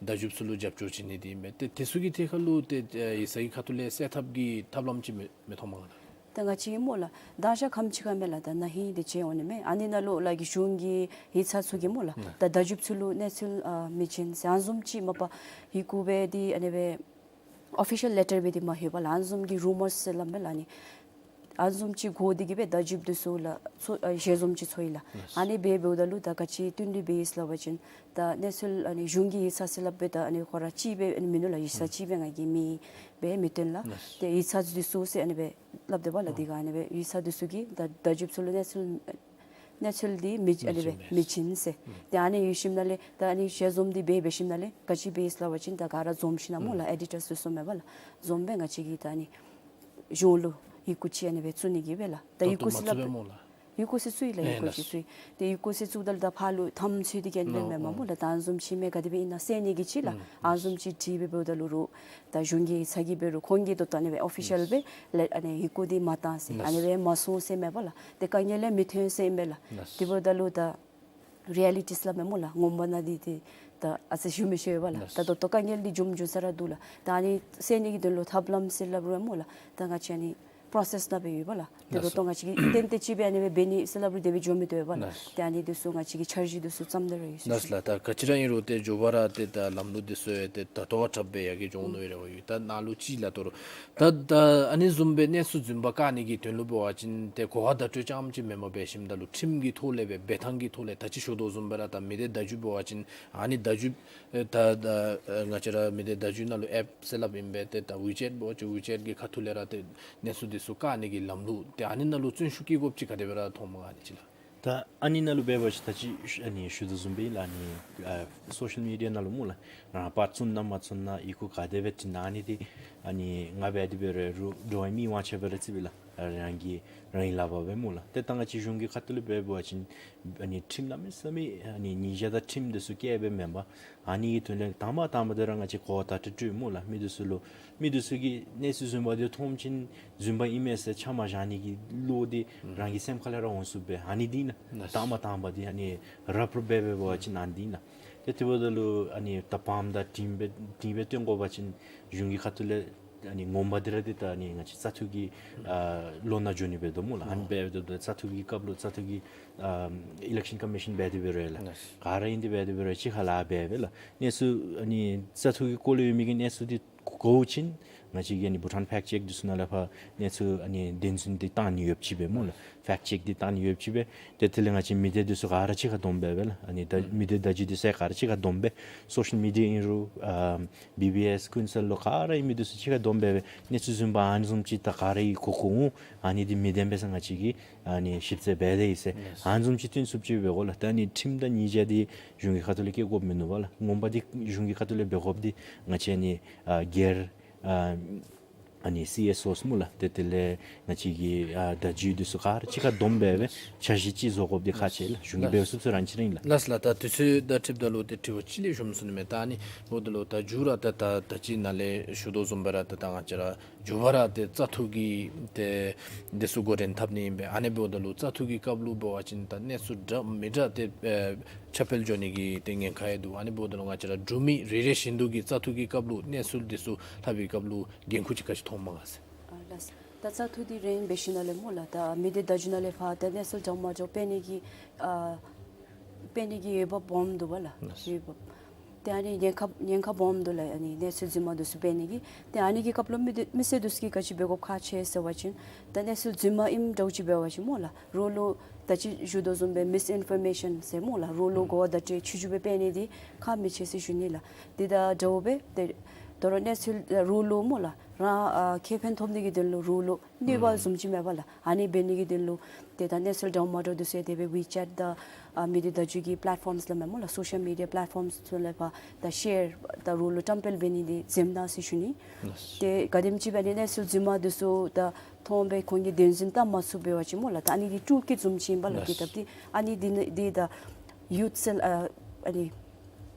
བརྡ་བརྒྱུདཔ་ཚུ་ལུ་རྒྱབ་སྐྱོར་བྱིན་ནི་དེ་ཨིན་པས། ཏེ་དེ་ཚུ་གི་ཐད་ཁར་ལུ་ཏེ་ཡིག་ཚང་གི་ཁ་ཐུག་ལས་སེལ་ཐབས་ཀྱི་ཐབས་ལམ་ཅིག་མི་མི་མཐོངམ་ག་ལགས། ད་ང་བཅས་ཀྱིས་སྨོ་ལགས། ད་ཞག་ཁམས་ཅིག་ཁར་མས་ལགས། ད་ན་ཧིང་དེ་ཅིག་འོང་ནི་མས། ཨ་ནི་ནང་ལུ་ལགས་ཀྱི་གཞུང་གི་ཡིག་ཚང་ཚུ་གིས་སྨོ་ལགས། ད་བརྡ་བརྒྱུདཔ་ཚུ་ལུ་གནས་ཚུལ་ཨ་མི་བྱིན་ཟེར་ཨ་ནི་བཟུམ་ཅིག་མ་པ་ཡི་གུ་སྦེ་འདི་ཨ་ནི་སྦེ་ཨོ་ཕི་ཤལ་ལེ་ཊར་སྦེ་འདི་མ་ལྷོད་པར་ལགས། ཨ་ནི་བཟུམ་གྱི་རུ་མརསི་ཟེར་སླབ་མས་ལགས། ཨ་ནི་ཨ་ནི་བཟུམ་ཅིག་གོ་སྟེ་གིས་སྦེ་བརྡ་བརྒྱུདཔ་དེ་ཚུ་ལགས་ཚོ་ཨ་ཞལ་འཛོམས་ཅིག་ཚོགས་ཡི་ལགས། ཨ་ནི་སྦེ་འབདཝ་ད་ལུ་ད་ག་ཅི་བསྟུན་གྲོས་འབད་ཡི་ཟེར་སླབ་པ་ཅིན་ད་གནས་ཚུལ་ཨ་ནི་གཞུང་གི་ཡིག་ཚང་ཟེར་སླབ་སྦེ་ད་ཨ་ནི་ཁོ་ར་གཅིག་སྦེ་ཨ་ནི་མིན་ནུག་ལགས། ཡིག་ཚང་གཅིག་སྦེ་ང་གིས་མེད་སྦེ་མི་བཏོན་ལགས། ཏེ་ཡིག་ཚང་དེ་ཚུ་ཟེར་ཨ་ནི་སྦེ་སླབ་དེས་པ་ལགས། དེ་ག་ཨ་ནི་སྦེ་ཡིག་ཚང་དེ་ཚུ་གིས་ད་བརྡ་བརྒྱུདཔ་ཚུ་ལུ་གནས་ཚུལ་གནས་ཚུལ་འདི་མི་ཨ་ནི་སྦེ་མི་བྱིན་ཟེར། ཏེ་ཨ་ནི་ཡོད་ཞིནམ་ལས་ད་ཨ་ནི་ཞལ་འཛོམས་འདི་འབད་འབད་ཞིནམ་ལས་ག་ཅི་འབད་ཡི་ཟེར་སླབ་པ་ཅིན་ད་ག་ར་འཛོམས་ཞིནམ་སྨོ་ལགས། ཨེ་ཌི་ཊརསི་དེ་ཚུ་མེན་པ་ལགས། འཛོམས་སྦེ་ང་བཅས་ཀྱིས་ད་ཨ་ནི་གཞུང་ལུ་ཡི་གུ་ཅིག་ཨ་ནི་སྦེ་བཙུགས་ནི་གི་སྦེ་ལགས། ད་ཡི་གུ་ཟེར་སླབ་ཡི་གུ་ཟེར་བཙུགས་ཡི་ལགས། ཡི་གུ་ཟེར་བཙུགས་ཡི། ཏེ་ཡི་གུ་ཟེར་བཙུགསཔ་ད་ལུ་ད་ཕར་ལུ་ཐམ་ཚུ་འདི་གི་ཨ་ནི་སྦེ་མེན་པ་སྨོ་ལགས། ད་ཨ་ནི་བཟུམ་ཅིག་མས་ག་དེ་སྦེ་ཨིན་ན་ཟེར་ནི་གི་ཅིག་ལགས། ཨ་ནི་བཟུམ་ཅིག་དྲི་སྦེ་འབདཝ་ད་ལུ་རུང་ད་གཞུང་གི་ཡིག་ཚང་གིས་འབད་རུང་ཁོང་གིས་ད་ལྟོ་ཨ་ནི་སྦེ་ཨོ་ཕི་ཤལ་སྦེ་ལགས་ཨ་ནི་ཡི་གུ་འདི་མ་བཏང་ཟེར་ཨ་ནི་སྦེ་མ་སོང་ཟེར་མེན་པ་ལགས། ཏེ་དཀའ་ངལ་ལས་མི་ཐོན་ཟེར་ཨིན་པས་ལགས། དེ་འབདཝ་ད་ལུ་ད་རི་ཡ་ལི་ཊི་ཟེར་སླབ་མས་སྨོ་ལགས། ངོ་མ་ནང་འདི་ཏེ་ད་ཨ་ཙི་ཞུ་མི་ཤེས་པས་ལགས། ད་ད་ལྟོ་དཀའ་ངལ་འདི་བྱུང་བྱུང་ས་ར་འདུག་ལགས། ད་ཨ་ནི་སེལ་ནི་གི་དོན་ལུ་ཐབས་ལམ་ཟེར་སླབ་རུང་སྨོ་ལགས། ད་ང་བཅས་ཨ་ནི་པྲོ་སེསི་ནང་སྦེ་ཡོད་པས་ལགས། ཏེ་ད་ལྟོ་ང་བཅས་ཀྱིས་ཏན་ཏན་ཅིག་སྦེ་ཨ་ནི་སྦེ་འབད་ནི་ཟེར་སླབ་རུང་དེ་སྦེ་འགྱོ་མི་བཏུབ་པས་ལགས། ཏེ་ཨ་ནི་དེ་ཚུ་ང་བཅས་ཀྱིས་འཆར་གཞི་དེ་ཚུ་བརྩམ་སྟེ་ར་ཡོད་ཟེར་ཞུ། ལགས་ལགས། ད་ག་ཅི་ར་ཨིན་རུང་ཏེ་མགྱོགས་པ་ར་ཏེ་ད་ལམ་ལུགས་དེ་ཚུ་ཡང་ཏེ་ད་ལྟོ་བ་དྲགཔ་སྦེ་ཡར་རྒྱས་འགྱོ་འོང་མནོ་བའི་རེ་བ་ཡོད། ད་ནཱ་ལུ་ཅིག་ལགས། ད་རུང་ད་ད་ཨ་ནི་བཟུམ་སྦེ་གནས་ཚུལ་རྫུན་པ་བཀག་ནི་གི་དོན་ལུ་འབད་བ་ཅིན་ཏེ་གོ་བ་བརྡ་སྤྲོད་རྐྱངམ་ཅིག་མེན་པར་འབད་ཞིནམ་ད་ལུ་ཁྲིམས་ཀྱི་ཐོག་ལས་སྦེ་འབད་ཐངས་ཀྱི་ཐོག་ལས་ད་ཅི་ཞུ་དོ་བཟུམ་སྦེ་ར་ད་མི་སྡེ་བརྡ་བརྒྱུད་འབད་བ་ཅིན་ཨ་ནི་བརྡ་བརྒྱུད་ཨེ་ད་ད་ཨེ་ང་བཅས་ར་མི་སྡེ་བརྡ་བརྒྱུད་ནང་ལུ་ཨེཔ་ཟེར་སླབ་ཨིན་པས། ཏེ་ད་ཝི་ཅེཊ་འབད་བ་ཅིན་ཝི་ཅེཊ་གི་ཁ་ཐུག་ལས་ར་ཏེ་གནས་ཚུལ་དེ་ཚུ་བཀག་ནི་གི་ལམ་ལུགས་ཏེ་ཨ་ནི་ནང་ལུ་བརྩོན་ཤུགས་བསྐྱེད་དགོཔ་ཅིག་ག་དེ་སྦེ་ར་མཐོངམ་ག་ཨ་ནི་ཅིག་ལགས། ད་ཨ་ནི་ནང་ལུ་འབད་བ་ཅིན་ད་ཅི་ཨ་ནི་ཞུ་དོ་བཟུམ་སྦེ་ལགས། ཨ་ནི་ཨ་སོ་ཤལ་མི་ཌི་ཡ་ནང་ལུ་སྨོ་ལགས། རང་པར་བཙུགས་ན་མ་བཙུགས་ན་ཡི་གུ་ག་དེ་སྦེ་བྲིས་ན་ཨ་ནི་འདི་ཨ་ནི་ང་འབད་དེ་འབད་རུང་འགྲོ་བ་མིའི་དབང་ཆ་སྦེ་ར་བརྩིཝ་ཨིན་ལགས། རང་གི་རང་གི་ལག་པར་སྦེ་སྨོ་ལགས། ཏེ་ད་ང་བཅས་གཞུང་གི་ཁ་ཐུག་ལས་འབད་བ་ཅིན་ཨ་ནི་ཁྲིམས་གནམ་མེད་ས་མེད་ཨ་ནི་ཉེས་བྱ་དང་ཁྲིམས་དེ་ཚུ་བཀལ་སྦེ་མེན་པར་ཨ་ནི་གི་དོན་ལས་དང་པ་དང་པ་དེ་ར་ང་བཅས་གོ་བརྡ་སྤྲོད་སྨོ་ལགས། མི་དེ་ཚུ་ལུ་མི་དེ་ཚུ་གིས་གནས་ཚུལ་རྫུན་པ་དེ་མཐོང་ཞིནམ་རྫུན་པ་ཨིན་མས་ཟེར་ཆ་མ་བཞག་ནི་གི་བློ་དེ་རང་གི་སེམས་ཁ་ལས་ར་འོང་ཚུགསཔ་སྦེ་ཨ་ནི་འདི་ཨིན་ལགས། དང་པ་དང་པ་དེ་ཨ་ནི་ར་སྤྲོད་འབད་འབད་བ་ཅིན་ཨ་ནི་འདི་ཨིན་ལགས། ཏེ་དེ་འབདཝ་ད་ལུ་ཨ་ནི་ད་བམ་དང་དྲིམ་སྦེ་དྲིམ་སྦེ་སྟོན་དགོ་པ་ཅིན་གཞུང་གི་ཁ་ཐུག་ལས་ཨ་ནི་ངོ་མ་འདི་ར་འདི་ད་ཨ་ནི་ང་བཅས་བཙག་འཐུ་གི་ཨ་ལོ་ནང་འགྱོ་ནི་འབད་དོ་སྨོ་ལགས། ཨ་ནི་འབད་འབདཝ་ད་བཙག་འཐུ་གི་སྐབས་ལུ་བཙག་འཐུ་གི་ཨ་ཨི་ལེག་ཤཱན་ཀོ་མི་ཤཱན་འབད་དེ་འབད་རུང་ལགས། ག་ར་ཨིན་དེ་འབད་དེ་འབད་རུང་གཅིག་ཁར་ལཱ་འབད་འབད་ལགས། གནས་ཚུལ་ཨ་ནི་བཙག་འཐུ་གི་སྐོར་ལས་ཡོད་མི་གི་གནས་ཚུལ་འདི་གོ་ཅིན་ ང་བཅས་ཀྱིས་ཨ་ནི་བྷུ་ཊཱན་ཕེཀཊ་ཅེཀ་འདི་ཚུ་ནང་ལས་ཕར་གནས་ཚུལ་ཨ་ནི་བདེན་རྫུན་འདི་བཏང་ནི་ཡོདཔ་ཅིག་སྦེ་སྨོ་ལགས། ཕེཀཊ་ཅེཀ་འདི་བཏང་ནི་ཡོདཔ་ཅིག་སྦེ། ཏེ་དེ་ལས་ང་བཅས་མི་སྡེ་འདི་ཚུ་ག་ར་གཅིག་ཁར་བསྡོམས་སྦེ་སྦེ་ལགས། ཨ་ནི་ད་ཨུམ་མི་སྡེ་བརྡ་བརྒྱུད་འདི་ཚུ་ག་ར་གཅིག་ཁར་བསྡོམས་སྦེ། སོ་ཤལ་མི་ཌི་ཡ་ཨིན་རུང་ཨ་བི་བི་ཨེསི་ཀུན་གསལ་ལོ་ག་ར་ཨིན་མི་འདི་ཚུ་གཅིག་ཁར་བསྡོམས་སྦེ་སྦེ་གནས་ཚུལ་རྫུན་པ་ཨ་ནི་བཟུམ་ཅིག་ད་ག་ར་གིས་གོ་གོཝ་འོང་། ཨ་ནི་འདི་མི་བདེན་པས་ཟེར་ང་བཅས་ཀྱིས་ཨ་ནི་ཞིབ་རྩད་འབད་དེ་ཡི་ཟེར། ཨ་ནི་བཟུམ་ཅིག་བཏོན་ཚུགསཔ་ཅིག་འབད་དགོ་ལགས། ད་ཨ་ནི་ཁྲིམས་དང་ཉེས་བྱ་འདི་གཞུང་གི་ཁ་ཐུག་ལས་བཀལ་དགོཔ་མིན་ནུག་པ་ལགས། ངོ་མ་འདི་གཞུང་གི་ཁ་ཐུག་ལས་འབད་དགོཔ་འདི་ང་བཅས་ཨ་ནི་ཨ་སྒེར་ཨ་ཨ་ནི་སི་ཨེསི་ཨོ་སྨོ་ལགས། ཏེ་དེ་ལས་ང་བཅས་ཀྱི་ཨ་བརྡ་བརྒྱུད་འདི་ཚུ་ག་ར་གཅིག་ཁར་བསྡོམས་སྦེ་སྦེ་འཆར་གཞི་ཅིག་བཟོ་དགོཔ་འདི་ཁག་ཆེ་ལགས། གཞུང་གིས་འབད་ཚུགས་ཚུགས་རང་ཅིག་ར་ཨིན་ལགས། ལགས་ལགས། ད་དུས་ཚོད་དང་འཁྲིལཝ་ད་ལུ་ཏེ་དྲི་བ་གཅིག་ལས་ཞུ་མི་ཚུགས་ནི་མས། ད་ཨ་ནི་འབདཝ་ད་ལུ་ད་མཇུག་ར་ད་ད་ད་ཅི་ནཱ་ལས་ཞུ་དོ་བཟུམ་སྦེ་ར་ད་ད་ང་བཅས་ར་མཇུག་པར་ར་ཏེ་བཙག་འཐུ་གི་ཏེ་འདི་ཚུ་འགོ་འདྲེན་འཐབ་ནི་ཨིན་པས། ཨ་ནི་འབདཝ་ད་ལུ་བཙག་འཐུ་གི་སྐབས་ལུ་འབད་བ་ཅིན་ད་གནས་ཚུལ་འདྲ་མི་འདྲ་ཏེ་ཨེ་ཁྱབ་སྤེལ་འགྱོ་ནི་གི་ཏེ་ཉེན་ཁ་ཡང་འདུག། ཨ་ནི་འབདཝ་ད་ལུ་ང་བཅས་ར་འབྲུག་མི་རེ་རེ་བཞིན་དུ་གིས་བཙག་འཐུ་གི་སྐབས་ལུ་གནས་ཚུལ་འདི་ཚུ་ལྷབ་པའི་སྐབས་ལུ་འགན་ཁུར་ཅིག་ག་ཅི་མཐོངམ་ག་ཟེར། ཨ་ལགས། ད་བཙག་འཐུ་འདི་རན་འབད་ཞིནམ་ལས་སྨོ་ལགས། ད་མི་སྡེ་བརྡ་བརྒྱུད་ནང་ལས་ཕར་ད་གནས་ཚུལ་འདྲཝ་མ་འདྲཝ་སྤེལ་ནི་གི་ཨ་སྤེལ་ནི་གི་འོས་འབབ་སྦོམ་འདུག་པ་ལགས། ལགས། འོས་འབབ། ཏེ་ཨ་ནི་ཉེན་ཁ་ཉེན་ཁ་སྦོམ་འདུག་ལགས། ཨ་ནི་གནས་ཚུལ་རྫུན་མ་འདི་ཚུ་སྤེལ་ནི་གི། ཏེ་ཨ་ནི་གི་སྐབས་ལུ་མི་སྡེ་མི་སེར་འདི་ཚུ་གིས་ག་ཅི་འབད་དགོཔ་ཁག་ཆེ་ཟེར་བ་ཅིན་ད་གནས་ཚུལ་རྫུན་མ་ཨིནམ་འདྲཝ་ཅིག་འབད་བ་ཅིན་སྨོ་ལགས། རོགས་ལུ་ད་ཅི་ཞུ་དོ་བཟུམ་སྦེ་མིསི་ཨིན་ཕོར་མེ་ཤཱན་ཟེར་སྨོ་ལགས། རོགས་ལུ་གོ་བ་བརྡ་སྤྲོད་ཆུང་ཆུང་སྦེ་སྤེལ་ནི་འདི་ཁག་མི་ཆེ་ཟེར་ཞུ་ནི་ལགས། འདི་དང་འདྲཝ་སྦེ་ཏེ་ད་རུང་གནས་ཚུལ་རོགས་ལུ་སྨོ་ལགས། རང་ཨ་ཁེ་ཕན་ཐོབ་ནི་གི་དོན་ལུ་རོགས་ལུ་གནོད་པ་ཨུམ་བཟུམ་ཅིག་མས་པ་ལགས། ཨ་ནི་འབད་ནི་གི་དོན་ལུ་ཏེ་ད་གནས་ཚུལ་འདྲཝ་མ་འདྲཝ་འདི་ཚུ་ཡང་དེ་སྦེ་ཝི་ཅེཊ་དང་ཨ་མི་སྡེ་བརྡ་བརྒྱུད་ཀྱི་པེ་ལེཊ་ཕོརམསི་ལུ་མས་སྨོ་ལགས། སོ་ཤལ་མི་ཌི་ཡ་པེ་ལེཊ་ཕོརམསི་ཚུ་ལས་ཕར་ད་ཤེར་ད་རོགས་ལུ་བཀྲམ་སྤེལ་འབད་ནི་འདི་འཛེམ་གནང་ཟེར་ཞུ་ནི། ལགས། ཏེ་ག་དེམ་ཅིག་སྦེ་ཨ་ནི་གནས་ཚུལ་རྫུན་མ་འདི་ཚུ་ད་མཐོངམ་སྦེ་ཁོང་གིས་བདེན་རྫུན་བལྟ་མ་ཚུགས་འབད་བ་ཅིན་སྨོ་ལགས། ད་ཨ་ནི་འདི་ཊུལ་ཀིཊ་བཟུམ་ཅིག་ཨིན་པ་ལགས། ལགས། འདི་ད་འདི་ཨ་ནི་འདི་ནི་འདི་ད་ཡུཐ་སེལ་ཨ་ཨ་ནི་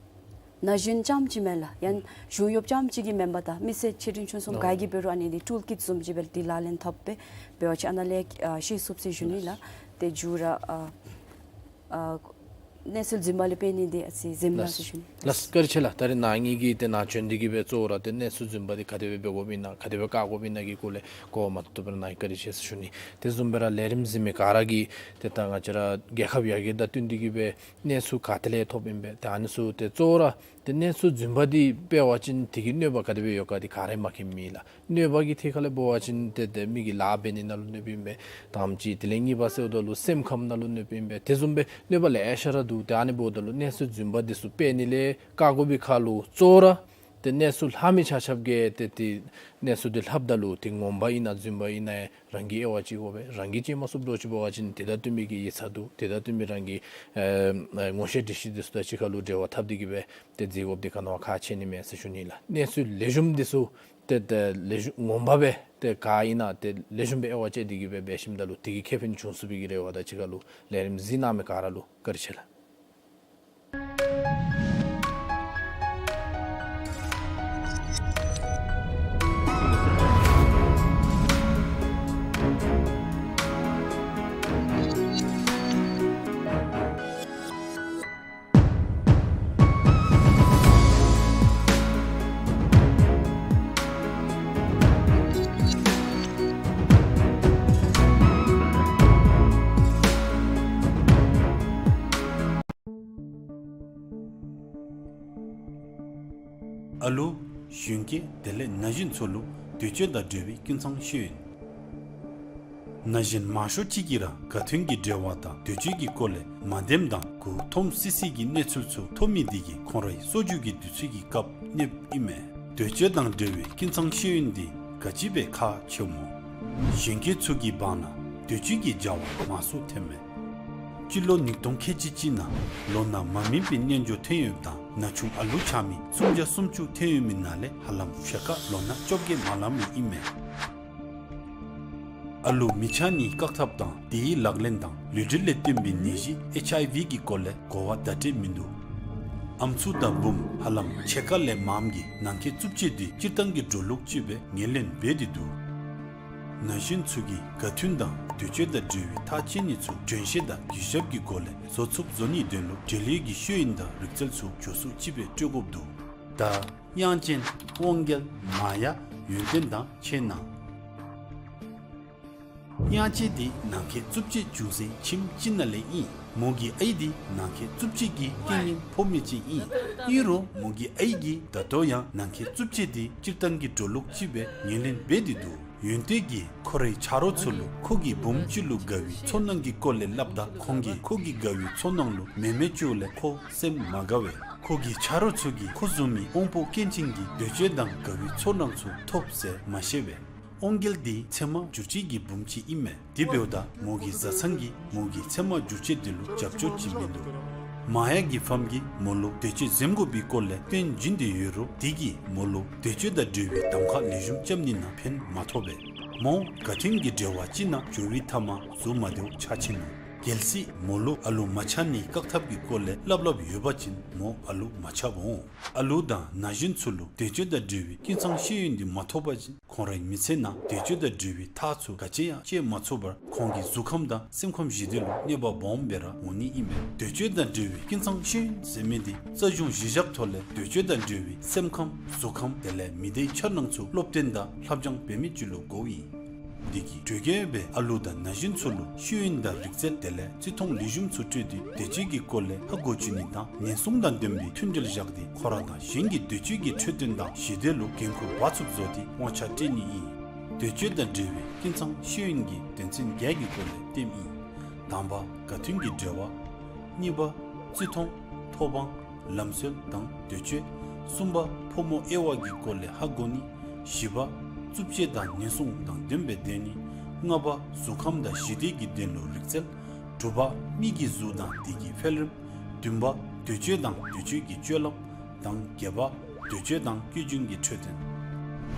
ན་གཞོན་རྐྱངམ་ཅིག་མེན་ལགས། ཡང་གཞུང་གཡོགཔ་རྐྱངམ་ཅིག་གི་མེན་པར་ད་མི་སེར་ཆེ་འབྲིང་ཆུང་གསུམ་ལགས། ག་གིས་འབད་རུང་ཨ་ནི་འདི་ཊུལ་ཀིཊ་བཟུམ་ཅིག་སྦེ་འདི་ལག་ལེན་འཐབ་སྦེ་འབད་བ་ཅིན་ཨ་ནཱ་ལས་ཨ་ཤེས་ཚུགས་ཟེར་ཞུ་ནི་ལགས། ལགས། ཏེ་མཇུག་ར་ཨ་ཨ་གནས་ཚུལ་རྫུན་མ་ལས་སྤེལ་ནི་འདི་ཨ་ཙི་འཛེམ་གནང་ཟེར་ཞུ་ནི། ལགས། བཀའ་དྲིན་ཆེ་ལགས། ད་རེས་ནཱ་ངེ་གི་ཏེ་ནཱ་བྱོན་ཏེ་གིས་སྦེ་གཙོ་བོ་ར་ཏེ་གནས་ཚུལ་རྫུན་པ་འདི་ག་དེ་སྦེ་འབད་དགོཔ་ཨིན་ན་ག་དེ་སྦེ་བཀག་དགོཔ་ཨིན་ན་གི་སྐོར་ལས་གོ་བ་མ་ཐོབ་ཐོབ་པར་ནཱ་བཀའ་དྲིན་ཆེ་ཟེར་ཞུ་ནི། དེ་བཟུམ་སྦེ་ར་ལས་རིམ་གཟིགས་མི་ག་ར་གིས་ཏེ་ད་ང་བཅས་ར་རྒྱལ་ཁབ་ཡར་རྒྱས་དང་བསྟུན་ཏེ་གིས་སྦེ་གནས་ཚུལ་ག་ཏེ་ལས་ཐོབ་ཨིན་པས། ཏེ་ཨ་ནི་ཚུ་ཏེ་གཙོ་བོ་ར་ཏེ་གནས་ཚུལ་རྫུན་པ་འདི་སྤེལ་བ་ཅིན་དེ་གི་གནོད་པ་ག་དེ་སྦེ་ཡོད་ག་འདི་ག་ར་མ་མཁྱེནམ་མེད་ལགས། གནོད་པ་གི་ཐད་ཁ་ལས་འབད་བ་ཅིན་ཏེ་ཏེ་མི་གི་ལཱ་འབད་ནི་ནང་ལུ་གནོདཔ་ཨིན་པས། དང་པ་ཅིག་དེ་ལས་གཉིས་པ་ཟེརཝ་ད་ལུ་སེམས་ཁམས་ནང་ལུ་གནོདཔ་ཨིན་པས། དེ་བཟུམ་སྦེ་གནོད་པ་ལེ་ཤ་ར་འདུག། ཏེ་ཨ་ནི་འབདཝ་ད་ལུ་གནས་ཚུལ་རྫུན་པ་འདི་ཚུ་སྤེལ་ནི་ལས་བཀག་དགོ་པའི་ཁར་ལུ་གཙོ་བོ་ར་ཏེ་གནས་ཚུལ་ལྷབ་མི་ཆ་ཁྱབ་ཀྱིས་ཏེ་ཏེ་གནས་ཚུལ་འདི་ལྷབ་ད་ལུ་ཏེ་ངོ་མ་ཨིན་ན་རྫུན་པ་ཨིན་ན་རང་གིས་དབྱེ་བ་དཔྱད་དགོ་པས། རང་གིས་དཔྱད་མ་ཚུགསཔ་འདྲཝ་ཅིག་འབད་བ་ཅིན་དེ་དང་བསྟུན་མི་གི་ཡིག་ཚང་འདུག། དེ་དང་བསྟུན་མི་རང་གི་ཨེ་ངོ་ཤེས་འདྲིས་ཤེས་འདི་ཚུ་དང་གཅིག་ཁར་ལུ་འབྲེལ་བ་འཐབ་སྟེ་གིས་སྦེ་ཏེ་གཟིགས་དགོཔ་འདི་ག་ནི་བ་ཁག་ཆེ་ནི་མས་ཟེར་ཞུ་ནི་ལགས། གནས་ཚུལ་ལེགས་ཤོམ་འདི་ཚུ་ཏེ་ཏེ་ལེགས་ཤོམ་ངོ་མ་སྦེ་ཏེ་ག་ཨིན་ན་ཏེ་ལེགས་ཤོམ་སྦེ་དབྱེ་བ་དཔྱད་དེ་གིས་སྦེ་འབད་ཞིནམ་ད་ལུ་དེ་གིས་ཁེ་ཕན་བྱུང་ཚུགས་པའི་གི་རེ་བ་དང་གཅིག་ཁར་ལུ་ལས་རིམ་གཟིགས་གནང་མི་ག་ར་ལུ་བཀའ་དྲིན་ཆེ་ལགས། ཨ་ལོ། གཞོན་སྐྱེས་དེ་ལས་ན་གཞོན་ཚུ་ལུ་འདོད་སྤྱོད་དང་འབྲེལ་བའི་ཀུན་ཚང་ཤེས་ཡོན། ན་གཞོན་མང་ཤོས་ཅིག་གིས་ར་དགའ་མཐུན་གྱི་འབྲེལ་བ་དང་འདོད་སྤྱོད་ཀྱི་སྐོར་ལས་མ་བདེནམ་དང་མགུ་འཐོམ་སི་སི་གི་གནས་ཚུལ་ཚུ་ཐོབ་མི་འདི་གིས་ཁོང་རའི་སྲོལ་རྒྱུན་གྱི་དུས་ཚོད་ཀྱི་སྐབས་གནོདཔ་ཨིན་མས། འདོད་སྤྱོད་དང་འབྲེལ་བའི་ཀུན་ཚང་ཤེས་ཡོན་འདི་ག་ཅི་སྦེ་ཁག་ཆེཝ་སྨོ། གཞོན་སྐྱེས་ཚུ་གི་བར་ན་འདོད་སྤྱོད་ཀྱི་འབྱར་བ་མང་སུ་ཐོནམ་མས། སྤྱི་ལོ་ཉིས་སྟོང་ཁལ་གཅིག་གཅིག་ནང་ལོ་ན་མ་སྨིན་པའི་རྣལ་འབྱོར་ཐོན་ཡོདཔ་དང་ན་ཆུང་ཨ་ལུ་ཆགས་མི་སུམ་བརྒྱ་སུམ་ཅུ་ཐོན་ཡོད་མི་ནང་ལས་ཧ་ལམ་ཕྱེད་ཀ་ལོ་ན་བཅོ་བརྒྱད་མ་ལང་མི་ཨིན་མས། ཨ་ལུ་མི་ཆགས་ནིའི་བཀག་ཐབས་དང་དེའི་ལག་ལེན་དང་ལུས་འབྲེལ་ལས་བརྟེན་པའི་ནད་གཞི་ཨེཆ་ཨའི་ཝི་གི་སྐོར་ལས་གོ་བ་བརྡ་སྤྲོད་མིན་འདུག། ཨམ་སྲུ་དང་བུམོ་ཧ་ལམ་ཕྱེད་ཀ་ལས་མངམ་གིས་ནང་འཁོད་རྩུབ་སྤྱོད་འདི་སྤྱིར་བཏང་གི་འགྲོ་ལུགས་ཅིག་སྦེ་ངོས་ལེན་འབད་དེ་འདུག། ན་གཞོན་ཚུ་གིས་དགའ་མཐུན་དང་འདོད་སྤྱོད་དང་འབྲེལ་བའི་ཐག་བཅད་ནི་ཚུ་དྲན་ཤེས་དང་གུས་ཞབས་ཀྱི་སྒོ་ལས་བཟོ་ཚུགསཔ་བཟོ་ནིའི་དོན་ལུ་འབྲེལ་ཡོད་ཀྱི་ཤེས་ཡོན་དང་རིག་རྩལ་ཚུ་མགྱོགས་སུ་ཅིག་སྦེ་སྤྲོད་དགོཔ་འདུག། ད་དབྱངས་ཅན་དབང་རྒྱལ་མ་ཡ་ཡོན་ཏན་དང་ཆེ་གནང་། དབྱངས་ཅན་འདི་ནམ་མཁའི་གཙུག་ཕྱད་འབྱུང་གནས་ཁྱིམ་ཅིག་ནང་ལས་ཨིན། མོ་གི་ཨའི་འདི་ནམ་མཁའི་གཙུག་ཕྱད་ཀྱི་རྐྱེན་ངན་ཕོ་མོ་ཅིག་ཨིན། ཨིན་རུང་མོ་གི་ཨའི་གིས་ད་ལྟོ་ཡང་ནམ་མཁའི་གཙུག་ཕྱད་འདི་སྤྱིར་བཏང་གི་འགྲོ་ལུགས་ཅིག་སྦེ་ངོས་ལེན་འབད་དེ་འདུག། ཡོན་ཏན་གྱིས་ཁོ་རའི་ཆ་རོགས་ཚུ་ལུ་ཁོ་གི་བུམོ་ཅིག་ལུ་དགའ་བའི་ཚོར་སྣང་གི་སྐོར་ལས་སླབ་ད་ཁོང་གིས་ཁོ་གི་དགའ་བའི་ཚོར་སྣང་ལུ་མེད་མི་ཅིག་ལས་ཁོ་སེམས་མ་དགའ་བས། ཁོ་གི་ཆ་རོགས་ཚུ་གིས་ཁོ་བཟུམ་མའི་དབང་པོ་སྐྱོན་ཅན་གྱི་འདོད་སྤྱོད་དང་དགའ་བའི་ཚོར་སྣང་ཚུ་ཐོབ་ཟེར་མ་ཤེས་པས། དབང་རྒྱལ་འདི་ཚད་མ་འགྱུར་བཅོས་ཀྱི་བུམོ་ཅིག་ཨིན་མས། དེ་འབདཝ་ད་མོ་གི་བཟའ་ཚང་གིས་མོ་གི་ཚད་མ་འགྱུར་བཅོས་འདི་ལུ་རྒྱབ་སྐྱོར་བྱིན་མི་འདུག། མ་ཡ་གི་ཕམ་གིས་མོ་ལུ་འདོད་སྤྱོད་འཛེམ་དགོ་པའི་སྐོར་ལས་སྟོན་བྱིན་ཏེ་ཡོད་རུང་དེ་གིས་མོ་ལུ་འདོད་སྤྱོད་དང་འབྲེལ་བའི་གདམ་ཁ་ལེགས་ཤོམ་རྐྱབ་ནི་ནང་ཕན་མ་ཐོགས་པས། མོ་དགའ་མཐུན་གྱི་འབྲེལ་བ་ཅིག་ནང་འགྱོ་བའི་མཐའ་མ་གཟུགས་མ་བདེཝ་ཆགས་ཆི་ནུག། གལ་སྲིད་མོ་ལུ་ཨ་ལུ་མ་ཆགས་ནིའི་བཀག་ཐབས་ཀྱི་སྐོར་ལས་སླབ་སླབ་ཡོད་པ་ཅིན་མོ་ཨ་ལུ་མ་ཆགསཔ་འོང་། ཨ་ལུ་དང་ན་གཞོན་ཚུ་ལུ་འདོད་སྤྱོད་དང་འབྲེལ་བའི་ཀུན་ཚང་ཤེས་ཡོན་འདི་མ་ཐོབ་པ་ཅིན་ཁོང་རའི་མི་ཚེ་ནང་འདོད་སྤྱོད་དང་འབྲེལ་བའི་ཐག་ཚུ་ག་ཅི་ཡང་བཅད་མ་ཚུགས་པར་ཁོང་གི་གཟུགས་ཁམས་དང་སེམས་ཁམས་ཞི་བདེ་ལུ་གནོད་པ་སྦོམ་སྦེ་ར་འོང་ནི་ཨིན་པས། འདོད་སྤྱོད་དང་འབྲེལ་བའི་ཀུན་ཚང་ཤེས་ཡོན་ཟེར་མི་འདི་རྩ་གཞུང་གཞི་བཞག་ཐོག་ལས་འདོད་སྤྱོད་དང་འབྲེལ་བའི་སེམས་ཁམས་གཟུགས་ཁམས་དེ་ལས་མི་སྡེའི་འཆར་སྣང་ཚུ་སློབ་སྟོན་དང་སླབ་སྦྱང་འབད་མི་ཅིག་ལུ་དགོཔ་ཨིན། འདི་གིས་གྲོས་འགོ་སྦེ་ཨ་ལུ་དང་ན་གཞོན་ཚུ་ལུ་ཤེས་ཡོན་དང་རིག་རྩལ་དེ་ལས་བརྩི་མཐོང་ལེགས་ཤོམ་ཚུ་སྤྲོད་དེ་འདོད་སྤྱོད་ཀྱི་སྐོར་ལས་ཧ་གོ་བཅུག་ནི་དང་ཉེན་སྲུང་དང་ལྡན་པའི་མཐུན་འབྲེལ་བཞག་སྟེ་ཁོ་ར་དང་གཞན་གྱི་འདོད་སྤྱོད་ཀྱི་འཕྲོད་བསྟེན་དང་ཞི་བདེ་ལུ་འགན་ཁུར་འབག་ཚུགསཔ་བཟོ་སྟེ་དབང་ཆ་སྤྲོད་ནི་ཨིན། འདོད་སྤྱོད་དང་འབྲེལ་བའི་ཀུན་ཚང་ཤེས་ཡོན་གྱི་དོན་ཚན་བརྒྱད་ཀྱི་སྐོར་ལས་སྟོནམ་ཨིན། དང་པ་དགའ་མཐུན་གྱི་འབྲེལ་བ། གཉིས་པ་བརྩི་མཐོང་། ཐོབ་དབང་། ལམ་སྲོལ་དང་འདོད་སྤྱོད། གསུམ་པ་ཕོ་མོ་དབྱེ་བ་གི་སྐོར་ལས་ཧ་གོ་ནི། བཞི་པ་རྩུབ་སྤྱོད་དང་ཉེན་སྲུང་དང་ལྡནམ་སྦེ་སྡོད་ནི། ལྔ་པ་གཟུགས་ཁམས་དང་ཞི་བདེ་གི་དོན་ལུ་རིག་རྩལ། དྲུག་པ་མི་གི་གཟུགས་དང་དེ་གི་འཕེལ་རིམ། བདུན་པ་འདོད་སྤྱོད་དང་འདོད་སྤྱོད་ཀྱི་སྤྱོད་ལམ། དང་བརྒྱད་པ་འདོད་སྤྱོད་དང་བཀོལ་སྦྱོང་གི་འཕྲོད་བསྟེན།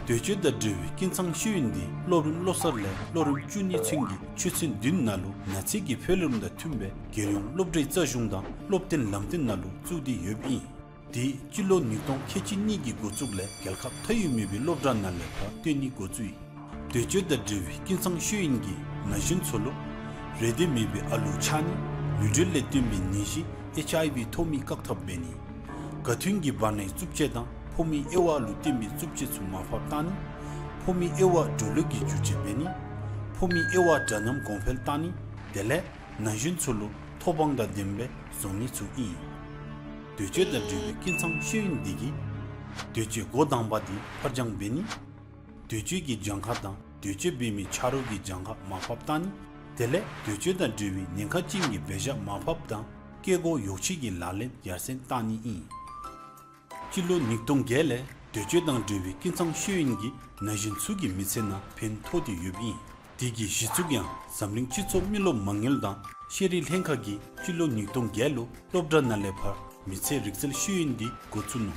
འདོད་སྤྱོད་དང་འབྲེལ་བའི་ཀུན་ཚང་ཤེས་ཡོན་འདི་སློབ་རིམ་བློ་གསར་ལས་སློབ་རིམ་བཅུ་གཉིས་ཚུན་གྱི་ཆོས་ཚན་བདུན་ནང་ལུ་ན་ཚོད་ཀྱི་འཕེལ་རིམ་དང་མཐུནམ་སྦེ་རྒྱལ་ཡོངས་སློབ་གྲྭའི་རྩ་གཞུང་དང་སློབ་སྟོན་ལམ་སྟོན་ནང་ལུ་བཙུགས་ཏེ་ཡོདཔ་ཨིན། དེ་སྤྱི་ལོ་ཉིས་སྟོང་ཁལ་གཅིག་གཉིས་ཀྱི་འགོ་བཙུགས་ལས་རྒྱལ་ཁབ་མཐའ་དབུས་མེད་པའི་སློབ་གྲྭ་ནང་ལས་ཕར་སྟོན་ནི་འགོ་བཙུགས་ཡི། འདོད་སྤྱོད་དང་འབྲེལ་བའི་ཀུན་ཚང་ཤེས་ཡོན་གྱིས་ན་གཞོན་ཚུ་ལུ་རེ་འདོད་མེད་པའི་ཨ་ལུ་ཆགས་ནི། ནུས་འབྲེལ་ལས་བརྟེན་པའི་ནད་གཞི་ཨེཆ་ཨའི་ཝི་ཐོབ་མི་བཀག་ཐབས་འབད་ནི། དགའ་མཐུན་གྱི་བར་ནའི་རྩུབ་སྤྱོད་དང་ཕོ་མོའི་དབྱེ་བ་ལུ་བརྟེན་པའི་རྩུབ་སྤྱོད་ཚུ་མར་ཕབ་བཏང་ནི། ཕོ་མོའི་དབྱེ་བ་འགྲོ་ལུགས་ཀྱི་འགྱུར་བཅོས་འབད་ནི། ཕོ་མོའི་དབྱེ་བ་འདྲ་མཉམ་གོང་འཕེལ་བཏང་ནི། དེ་ལས་ན་གཞོན་ཚུ་ལུ་ཐོབ་དབང་དང་ལྡནམ་སྦེ་བཟོ་ནི་ཚུ་ཨིན། འདོད་སྤྱོད་དང་འབྲེལ་བའི་ཀུན་ཚང་ཤེས་ཡོན་འདི་གིས་འདོད་སྤྱོད་འགོ་དང་པ་འདི་ཕར་འགྱངས་འབད་ནི། འདོད་སྤྱོད་ཀྱི་གྱངས་ཁ་དང་འདོད་སྤྱོད་འབད་མི་ཆ་རོགས་ཀྱི་གྱངས་ཁ་མར་ཕབ་བཏང་ནི། དེ་ལས་འདོད་སྤྱོད་དང་འབྲེལ་བའི་ཉེན་ཁ་ཅན་གྱི་འབད་བཞག་མར་ཕབ་དང་སྐྱེ་སྒོ་ཡོག་ཆེ་གི་ལག་ལེན་ཡར་སེང་བཏང་ནི་ཨིན། སྤྱི་ལོ་ཉིས་སྟོང་བརྒྱད་ལས་འདོད་སྤྱོད་དང་འབྲེལ་བའི་ཀུན་ཚང་ཤེས་ཡོན་གྱིས་ན་གཞོན་ཚུ་གི་མི་ཚེ་ནང་ཕན་ཐོགས་ཏེ་ཡོདཔ་ཨིན། དེ་གི་གཞི་བཙུགས་ཡང་འཛམ་གླིང་སྤྱི་ཚོགས་མི་རློབས་མ་དངུལ་དང་ཤེས་རིག་ལྷན་ཁག་གིས་སྤྱི་ལོ་ཉིས་སྟོང་བརྒྱད་ལུ་སློབ་གྲྭ་ནང་ལས་ཕར་མི་ཚེ་རིག་རྩལ་ཤེས་ཡོན་འདི་འགོ་བཙུགས་ནུག།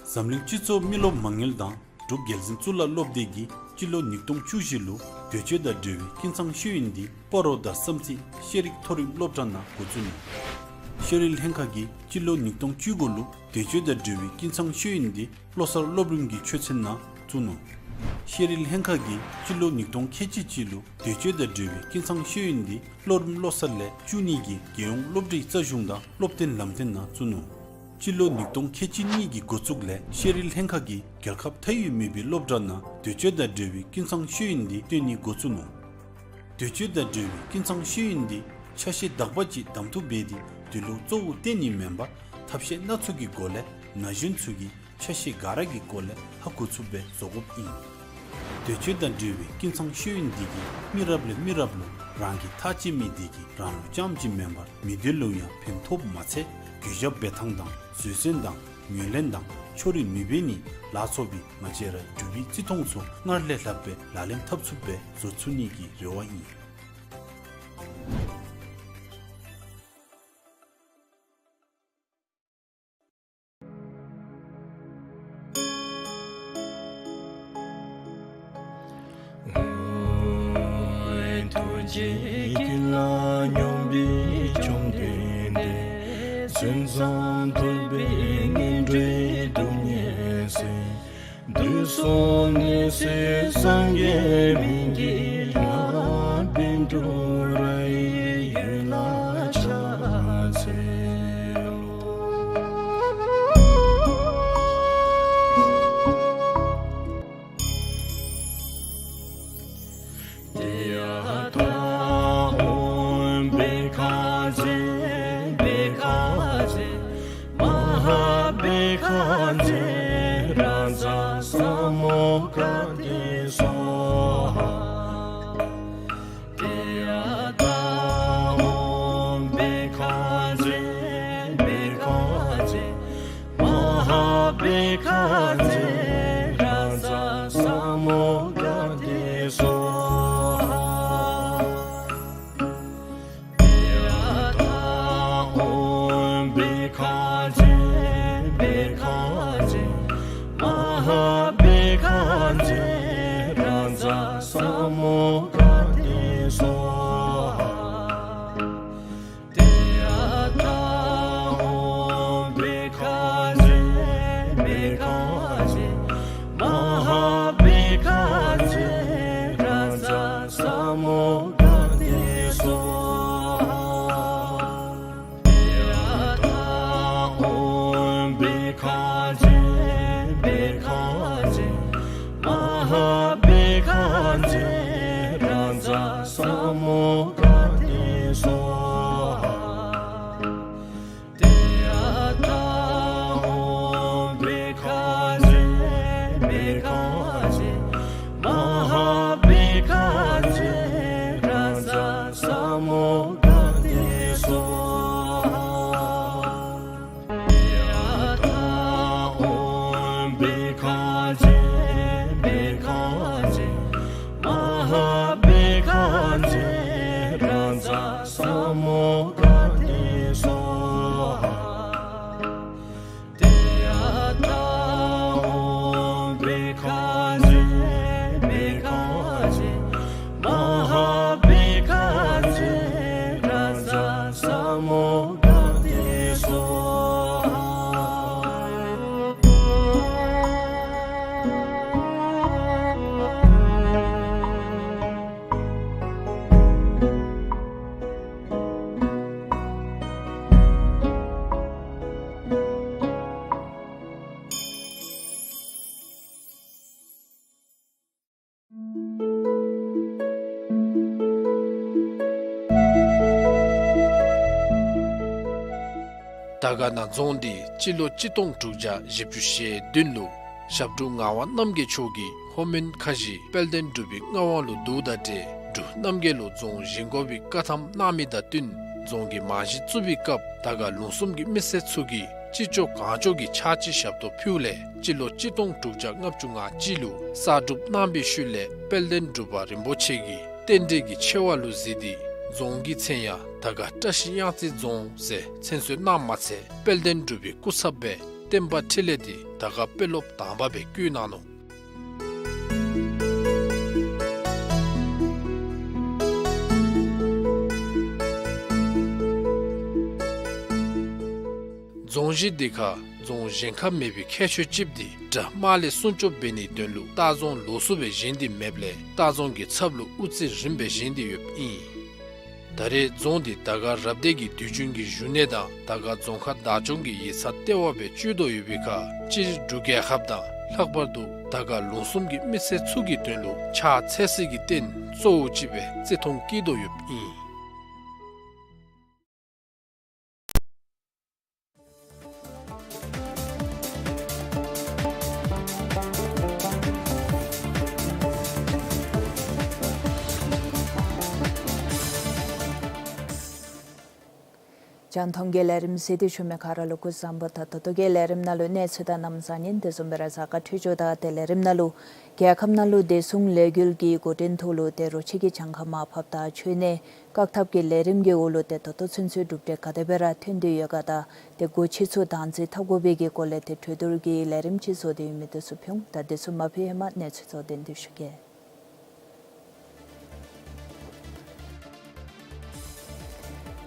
འཛམ་གླིང་སྤྱི་ཚོགས་མི་རློབས་མ་དངུལ་དང་འབྲུག་རྒྱལ་འཛིན་གཙུག་ལག་སློབ་སྡེ་གིས་སྤྱི་ལོ་ཉིས་སྟོང་བཅུ་བཞི་ལུ་འདོད་སྤྱོད་དང་འབྲེལ་བའི་ཀུན་ཚང་ཤེས་ཡོན་འདི་སྤ་རོ་དང་བསམ་རྩེ་ཤེས་རིག་མཐོ་རིམ་སློབ་གྲྭ་ནང་འགོ་བཙུགས་ནུག། ཤེས་རིག་ལྷན་ཁག་གིས་སྤྱི་ལོ་ཉིས་སྟོང་བཅུ་དགུ་ལུ་འདོད་སྤྱོད་དང་འབྲེལ་བའི་ཀུན་ཚང་ཤེས་ཡོན་འདི་བློ་གསར་སློབ་རིམ་གྱི་ཆོས་ཚན་ནང་བཙུགས་ནུག། ཤེས་རིག་ལྷན་ཁག་གིས་སྤྱི་ལོ་ཉིས་སྟོང་ཁལ་གཅིག་གཅིག་ལུ་འདོད་སྤྱོད་དང་འབྲེལ་བའི་ཀུན་ཚང་ཤེས་ཡོན་འདི་སློབ་རིམ་བློ་གསར་ལས་བཅུ་གཉིས་ཀྱི་རྒྱལ་ཡོངས་སློབ་གྲྭའི་རྩ་གཞུང་དང་སློབ་སྟོན་ལམ་སྟོན་ནང་བཙུགས་ནུག། སྤྱི་ལོ་ཉིས་སྟོང་ཁལ་གཅིག་གཉིས་ཀྱི་འགོ་བཙུགས་ལས་ཤེས་རིག་ལྷན་ཁག་གིས་རྒྱལ་ཁབ་མཐའ་དབུས་མེད་པའི་སློབ་གྲྭ་ནང་འདོད་སྤྱོད་དང་འབྲེལ་བའི་ཀུན་ཚང་ཤེས་ཡོན་འདི་སྟོན་ནི་འགོ་བཙུགས་ནུག། འདོད་སྤྱོད་དང་འབྲེལ་བའི་ཀུན་ཚང་ཤེས་ཡོན་འདི་ཆ་ཤས་དག་པ་ཅིག་གདམ་འཐུ་འབད་དེ་དེ་ལུ་གཙོ་བོ་བསྟེན་ནི་མེན་པར་ཐབས་ཤེས་སྣ་ཚོགས་ཀྱི་སྒོ་ལས་ན་གཞོན་ཚུ་གིས་ཆ་ཤས་ག་ར་གི་སྐོར་ལས་ཧ་གོ་ཚུགསཔ་སྦེ་བཟོ་དགོཔ་ཨིན། འདོད་སྤྱོད་དང་འབྲེལ་བའི་ཀུན་ཚང་ཤེས་ཡོན་འདི་གིས་མི་རབས་ལས་མི་རབས་ལུ་རང་གི་ཐག་བཅད་མི་འདི་གིས་རང་ལུ་རྐྱངམ་གཅིག་མེན་པར་མི་སྡེ་ལུ་ཡང་ཕན་ཐོགསཔ་མ་ཚད་གུས་ཞབས་འབད་ཐངས་དང་བཟོད་བསྲན་དང་ངོས་ལེན་དང་ཕྱོགས་རིས་མི་འབད་ནི་ལ་སོགས་པའི་ང་བཅས་ར་འབྲུག་པའི་བརྩི་མཐོང་ཚུ་སྔར་ལས་ལྷགཔ་སྦེ་ལག་ལེན་འཐབ་ཚུགསཔ་སྦེ་བཟོ་ཚུགས་ནི་གི་རེ་བ་ཨིན། ཐུགས་རྗེ་ཀུན་ལ་སྙོམས་པའི་བཅོམ་ལྡན་འདས། མཚན་བཟང་ཐོབ་པའི་ངན་འགྲོའི་སྡུག་བསྔལ་སེལ། དུས་གསུམ་ནད་སེལ་སངས་རྒྱས་སྨན་གྱི་བླ། བཻ་ཌཱུརྱ་ཡི་འོད་ལ་ཕྱག་འཚལ་ལོ། དེ་ཡང་ སྭཱ་ཧཱ། ཏདྱ་ཐཱ། ཨོཾ་བྷཻ་ཥ་ཛྱེ་བྷཻ་ཥ་ཛྱེ་མ་ཧཱ་བྷཻ་ཥ་ཛྱེ་རཱ་ཛ་ས་མུདྒ་ཏེ་སྭཱ་ཧཱ། ཏདྱ་ཐཱ། ཨོཾ་བྷཻ་ཥ་ཛྱེ་བྷཻ་ཥ་ཛྱེ་མ་ཧཱ་བྷཻ་ཥ་ཛྱེ་རཱ་ཛ་ས་མུདྒ་ཏེ་སྭཱ་ཧཱ། ཏདྱ་ཐཱ། ཨོཾ་བྷཻ་ཥ་ཛྱེ་བྷཻ་ཥ་ཛྱེ་མ་ཧཱ་བྷཻ་ཥ་ཛྱེ་རཱ་ཛ་ས་མུདྒ་ཏེ་སྭཱ་ཧཱ། དར་དཀར་ན་རྫོང་འདི་སྤྱི་ལོ་གཅིག་སྟོང་དྲུག་བརྒྱ་བཞི་བཅུ་ཞེ་བདུན་ལུ་ཞབས་དྲུང་ངག་དབང་རྣམ་རྒྱལ་མཆོག་གིས་ལྷོ་མོན་ཁ་བཞི་དཔལ་ལྡན་འབྲུག་པའི་མངའ་དབང་ལུ་བསྡུཝ་དང་འབྲེལ་འབྲུག་རྣམ་རྒྱལ་ལུ་རྫོང་བཞེངས་དགོ་པའི་བཀའ་ཐམ་གནང་མི་དང་བསྟུན་རྫོང་གི་རྨང་གཞི་བཙུགས་པའི་སྐབས་དར་དཀར་ལུང་གསུམ་གྱི་མི་སེར་ཚུ་གིས་ཅི་ལྕོགས་གང་ལྕོགས་ཀྱི་ཕྱག་ཕྱི་ཞབས་ཏོག་ཕུལཝ་ལས་སྤྱི་ལོ་གཅིག་སྟོང་དྲུག་བརྒྱ་ལྔ་བཅུ་ང་གཅིག་ལུ་གསར་སྒྲུབ་གནང་བའི་ཤུལ་ལས་དཔལ་ལྡན་འབྲུག་པ་རིན་པོ་ཆེ་གིས་རྟེན་འབྲེལ་གྱི་ཆེ་བ་ལུ་གཟིགས་ཏེ་རྫོང་གི་མཚན་ཡང་དར་དཀར་བཀྲ་ཤིས་གཡང་རྩེ་རྫོང་ཟེར་མཚན་གསོལ་གནངམ་མ་ཚད་དཔལ་ལྡན་འབྲུག་པའི་སྐུ་ཚབ་སྦེ་བསྟན་པ་འཕྲིན་ལས་འདི་དར་དཀར་དཔོན་སློབ་དང་པ་སྦེ་བསྐོ་གནང་ནུག། རྫོང་གཞི་འདི་ཁར་རྫོང་གཞན་ཁར་མེད་པའི་ཁྱད་ཆོས་ཅིག་འདི་དགྲ་དམག་ལས་སྲུང་སྐྱོབ་འབད་ནིའི་དོན་ལུ་ལྟ་རྫོང་ལོགས་སུ་སྦེ་བཞེངས་ཏེ་མེདཔ་ལས་ལྟ་རྫོང་གི་ཚབ་ལུ་དབུ་རྩེ་རིམ་སྦེ་བཞེངས་ཏེ་ཡོདཔ་ཨིན། ད་རེས་རྫོང་འདི་དར་དཀར་རབ་སྡེ་གི་དུས་རྒྱུན་གྱི་བཞུགས་གནས་དང་དར་དཀར་རྫོང་ཁག་བདག་སྐྱོང་གི་ཡིག་ཚང་ལྟེ་བ་སྦེ་སྤྱོད་དོ་ཡོད་པའི་ཁར་སྤྱིར་འབྲུག་རྒྱལ་ཁབ་དང་ལྷག་པར་དུ་དར་དཀར་ལུང་གསུམ་གྱི་མི་སེར་ཚུ་གི་དོན་ལུ་ཕྱག་འཚལ་སའི་རྟེན་གཙོ་བོ་ཅིག་སྦེ་བརྩི་མཐོང་བསྐྱེད་དོ་ཡོདཔ་ཨིན། རྒྱང་མཐོང་གི་ལས་རིམ་གཟིགས་ཏེ་བཞུགས་མི་ག་ར་ལུ་སྐུ་གཟུགས་བཟང་པོ་དང་ད་ལྟོ་གི་ལས་རིམ་ནང་ལུ་གནས་ཚུལ་དང་གནམ་གཤིས་ཉིན་དེ་བཟུམ་སྦེ་ར་གཟའ་སྐར་འཕྲོད་སྦྱོར་དང་དེ་ལས་རིམ་ནང་ལུ་རྒྱལ་ཁབ་ནང་ལུ་བདེ་སྲུང་ལས་འགུལ་གྱི་འགོ་འདྲེན་ཐོག་ལུ་ཏེ་རོ་ཁྱི་གི་གྱངས་ཁ་མར་ཕབ་དང་ཆོས་གནས་བཀག་ཐབས་ཀྱི་ལས་རིམ་གྱི་འོག་ལུ་ཏེ་ད་ལྟོ་ཚུན་ཚོད་གྲུབ་འབྲས་ག་དེ་སྦེ་ར་ཐོན་ཏེ་ཡོད་ག་དང་ཏེ་སྒོ་ཁྱི་ཚུ་དམ་འཛིན་འཐབ་དགོ་པའི་གི་སྐོར་ལས་ཏེ་གྲོས་བསྡུར་གྱི་ལས་རིམ་ཅིག་བཟོ་སྟེ་ཡོད་མི་དེ་ཚུ་ཕུལ་འོང་། ད་དེ་ཚུ་མ་ཕུལ་ཧེ་མ་གནས་ཚུལ་ཚུ་སྟོན་ཏེ་ཞུ་གེ།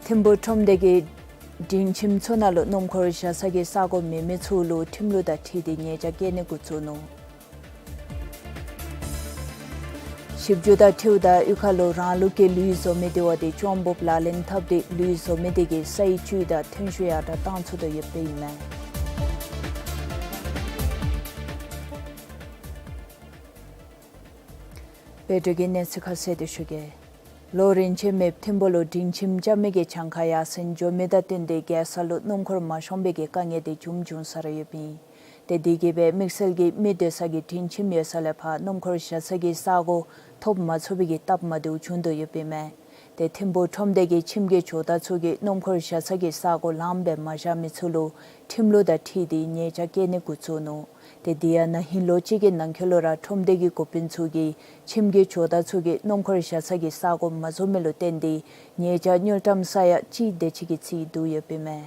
ཐིམ་ཕུ་ཁྲོམ་སྡེ་གིས་སྒྲིང་ཁྱིམ་ཚུ་ནང་ལུ་སྣུམ་འཁོར་བཞག་ས་གི་ས་གོ་མེད་མི་ཚུ་ལུ་ཁྲིམས་ལུགས་དང་འཁྲིལ་ཏེ་ཉེས་ཆད་བཀལ་ནི་འགོ་བཙུགས་ནུག། ཞིབ་འཇུག་དང་འཁྲིལཝ་ད་གཡུས་ཁ་ལུ་རང་ལུགས་ཀྱི་ལུད་བཟོ་མི་དེ་བ་དེ་བཅོམ་སྤོབས་ལག་ལེན་འཐབ་སྟེ་ལུད་བཟོ་མི་དེ་གིས་སའི་བཅུད་དང་ཐོན་ཤུགས་ཡར་དྲག་བཏང་ཚུགས་དོ་ཡོདཔ་ཨིན་མས། བོད་དོན་གྱི་གནས་ཚུལ་ཁ་གསལ་ཏེ་ཞུ་གེ། ལོ་རིམ་བྱོན་མེདཔ་ཐིམ་ཕུ་ལུ་སྒྲིང་ཁྱིམ་རྐྱབ་མི་གི་གྱངས་ཁ་ཡར་སེང་འགྱོ་མི་དང་བསྟུན་ཏེ་རྒྱལ་ས་ལུ་སྣུམ་འཁོར་མ་ཤོང་པའི་གི་དཀའ་ངལ་དེ་འབྱུང་འབྱུང་ས་ར་ཡོདཔ་ཨིན། ཏེ་དེ་གིས་སྦེ་དམིགས་བསལ་གྱིས་མི་སྡོད་ས་གི་སྒྲིང་ཁྱིམ་ཡོད་ས་ལས་ཕར་སྣུམ་འཁོར་བཞག་ས་གི་ས་གོ་ཐོབ་མ་ཚུགས་པའི་གི་སྟབས་མ་བདེཝ་བྱུང་དོ་ཡོདཔ་ཨིན་མས། ཏེ་ཐིམ་ཕུ་ཁྲོམ་སྡེ་གིས་ཁྱིམ་གྱི་ཇོ་བདག་ཚུ་གིས་སྣུམ་འཁོར་བཞག་ས་གི་ས་གོ་ལངམ་སྦེ་མ་བཞག་མི་ཚུ་ལུ་ཁྲིམས་ལུགས་དང་འཁྲིལ་ཏེ་ཉེས་ཆད་བཀལ་ནི་འགོ་བཙུགས་ནུག། ཏེ་དེ་ཡང་ན་ཧིང་ལོ་གཅིག་གི་ནང་འཁོད་ལུ་ར་ཁྲོམ་སྡེ་གི་འགོ་དཔོན་ཚུ་གིས་ཁྱིམ་གྱི་ཇོ་བདག་ཚུ་གིས་སྣུམ་འཁོར་བཞག་ས་གི་ས་གོ་མ་བཟོ་མི་ལུ་བརྟེན་ཏེ་ཉེས་ཆད་དངུལ་ཀྲམ་ས་ཡ་གཅིག་དེ་ཅིག་གི་རྩིས་བསྡུ་ཡོདཔ་ཨིན་མས།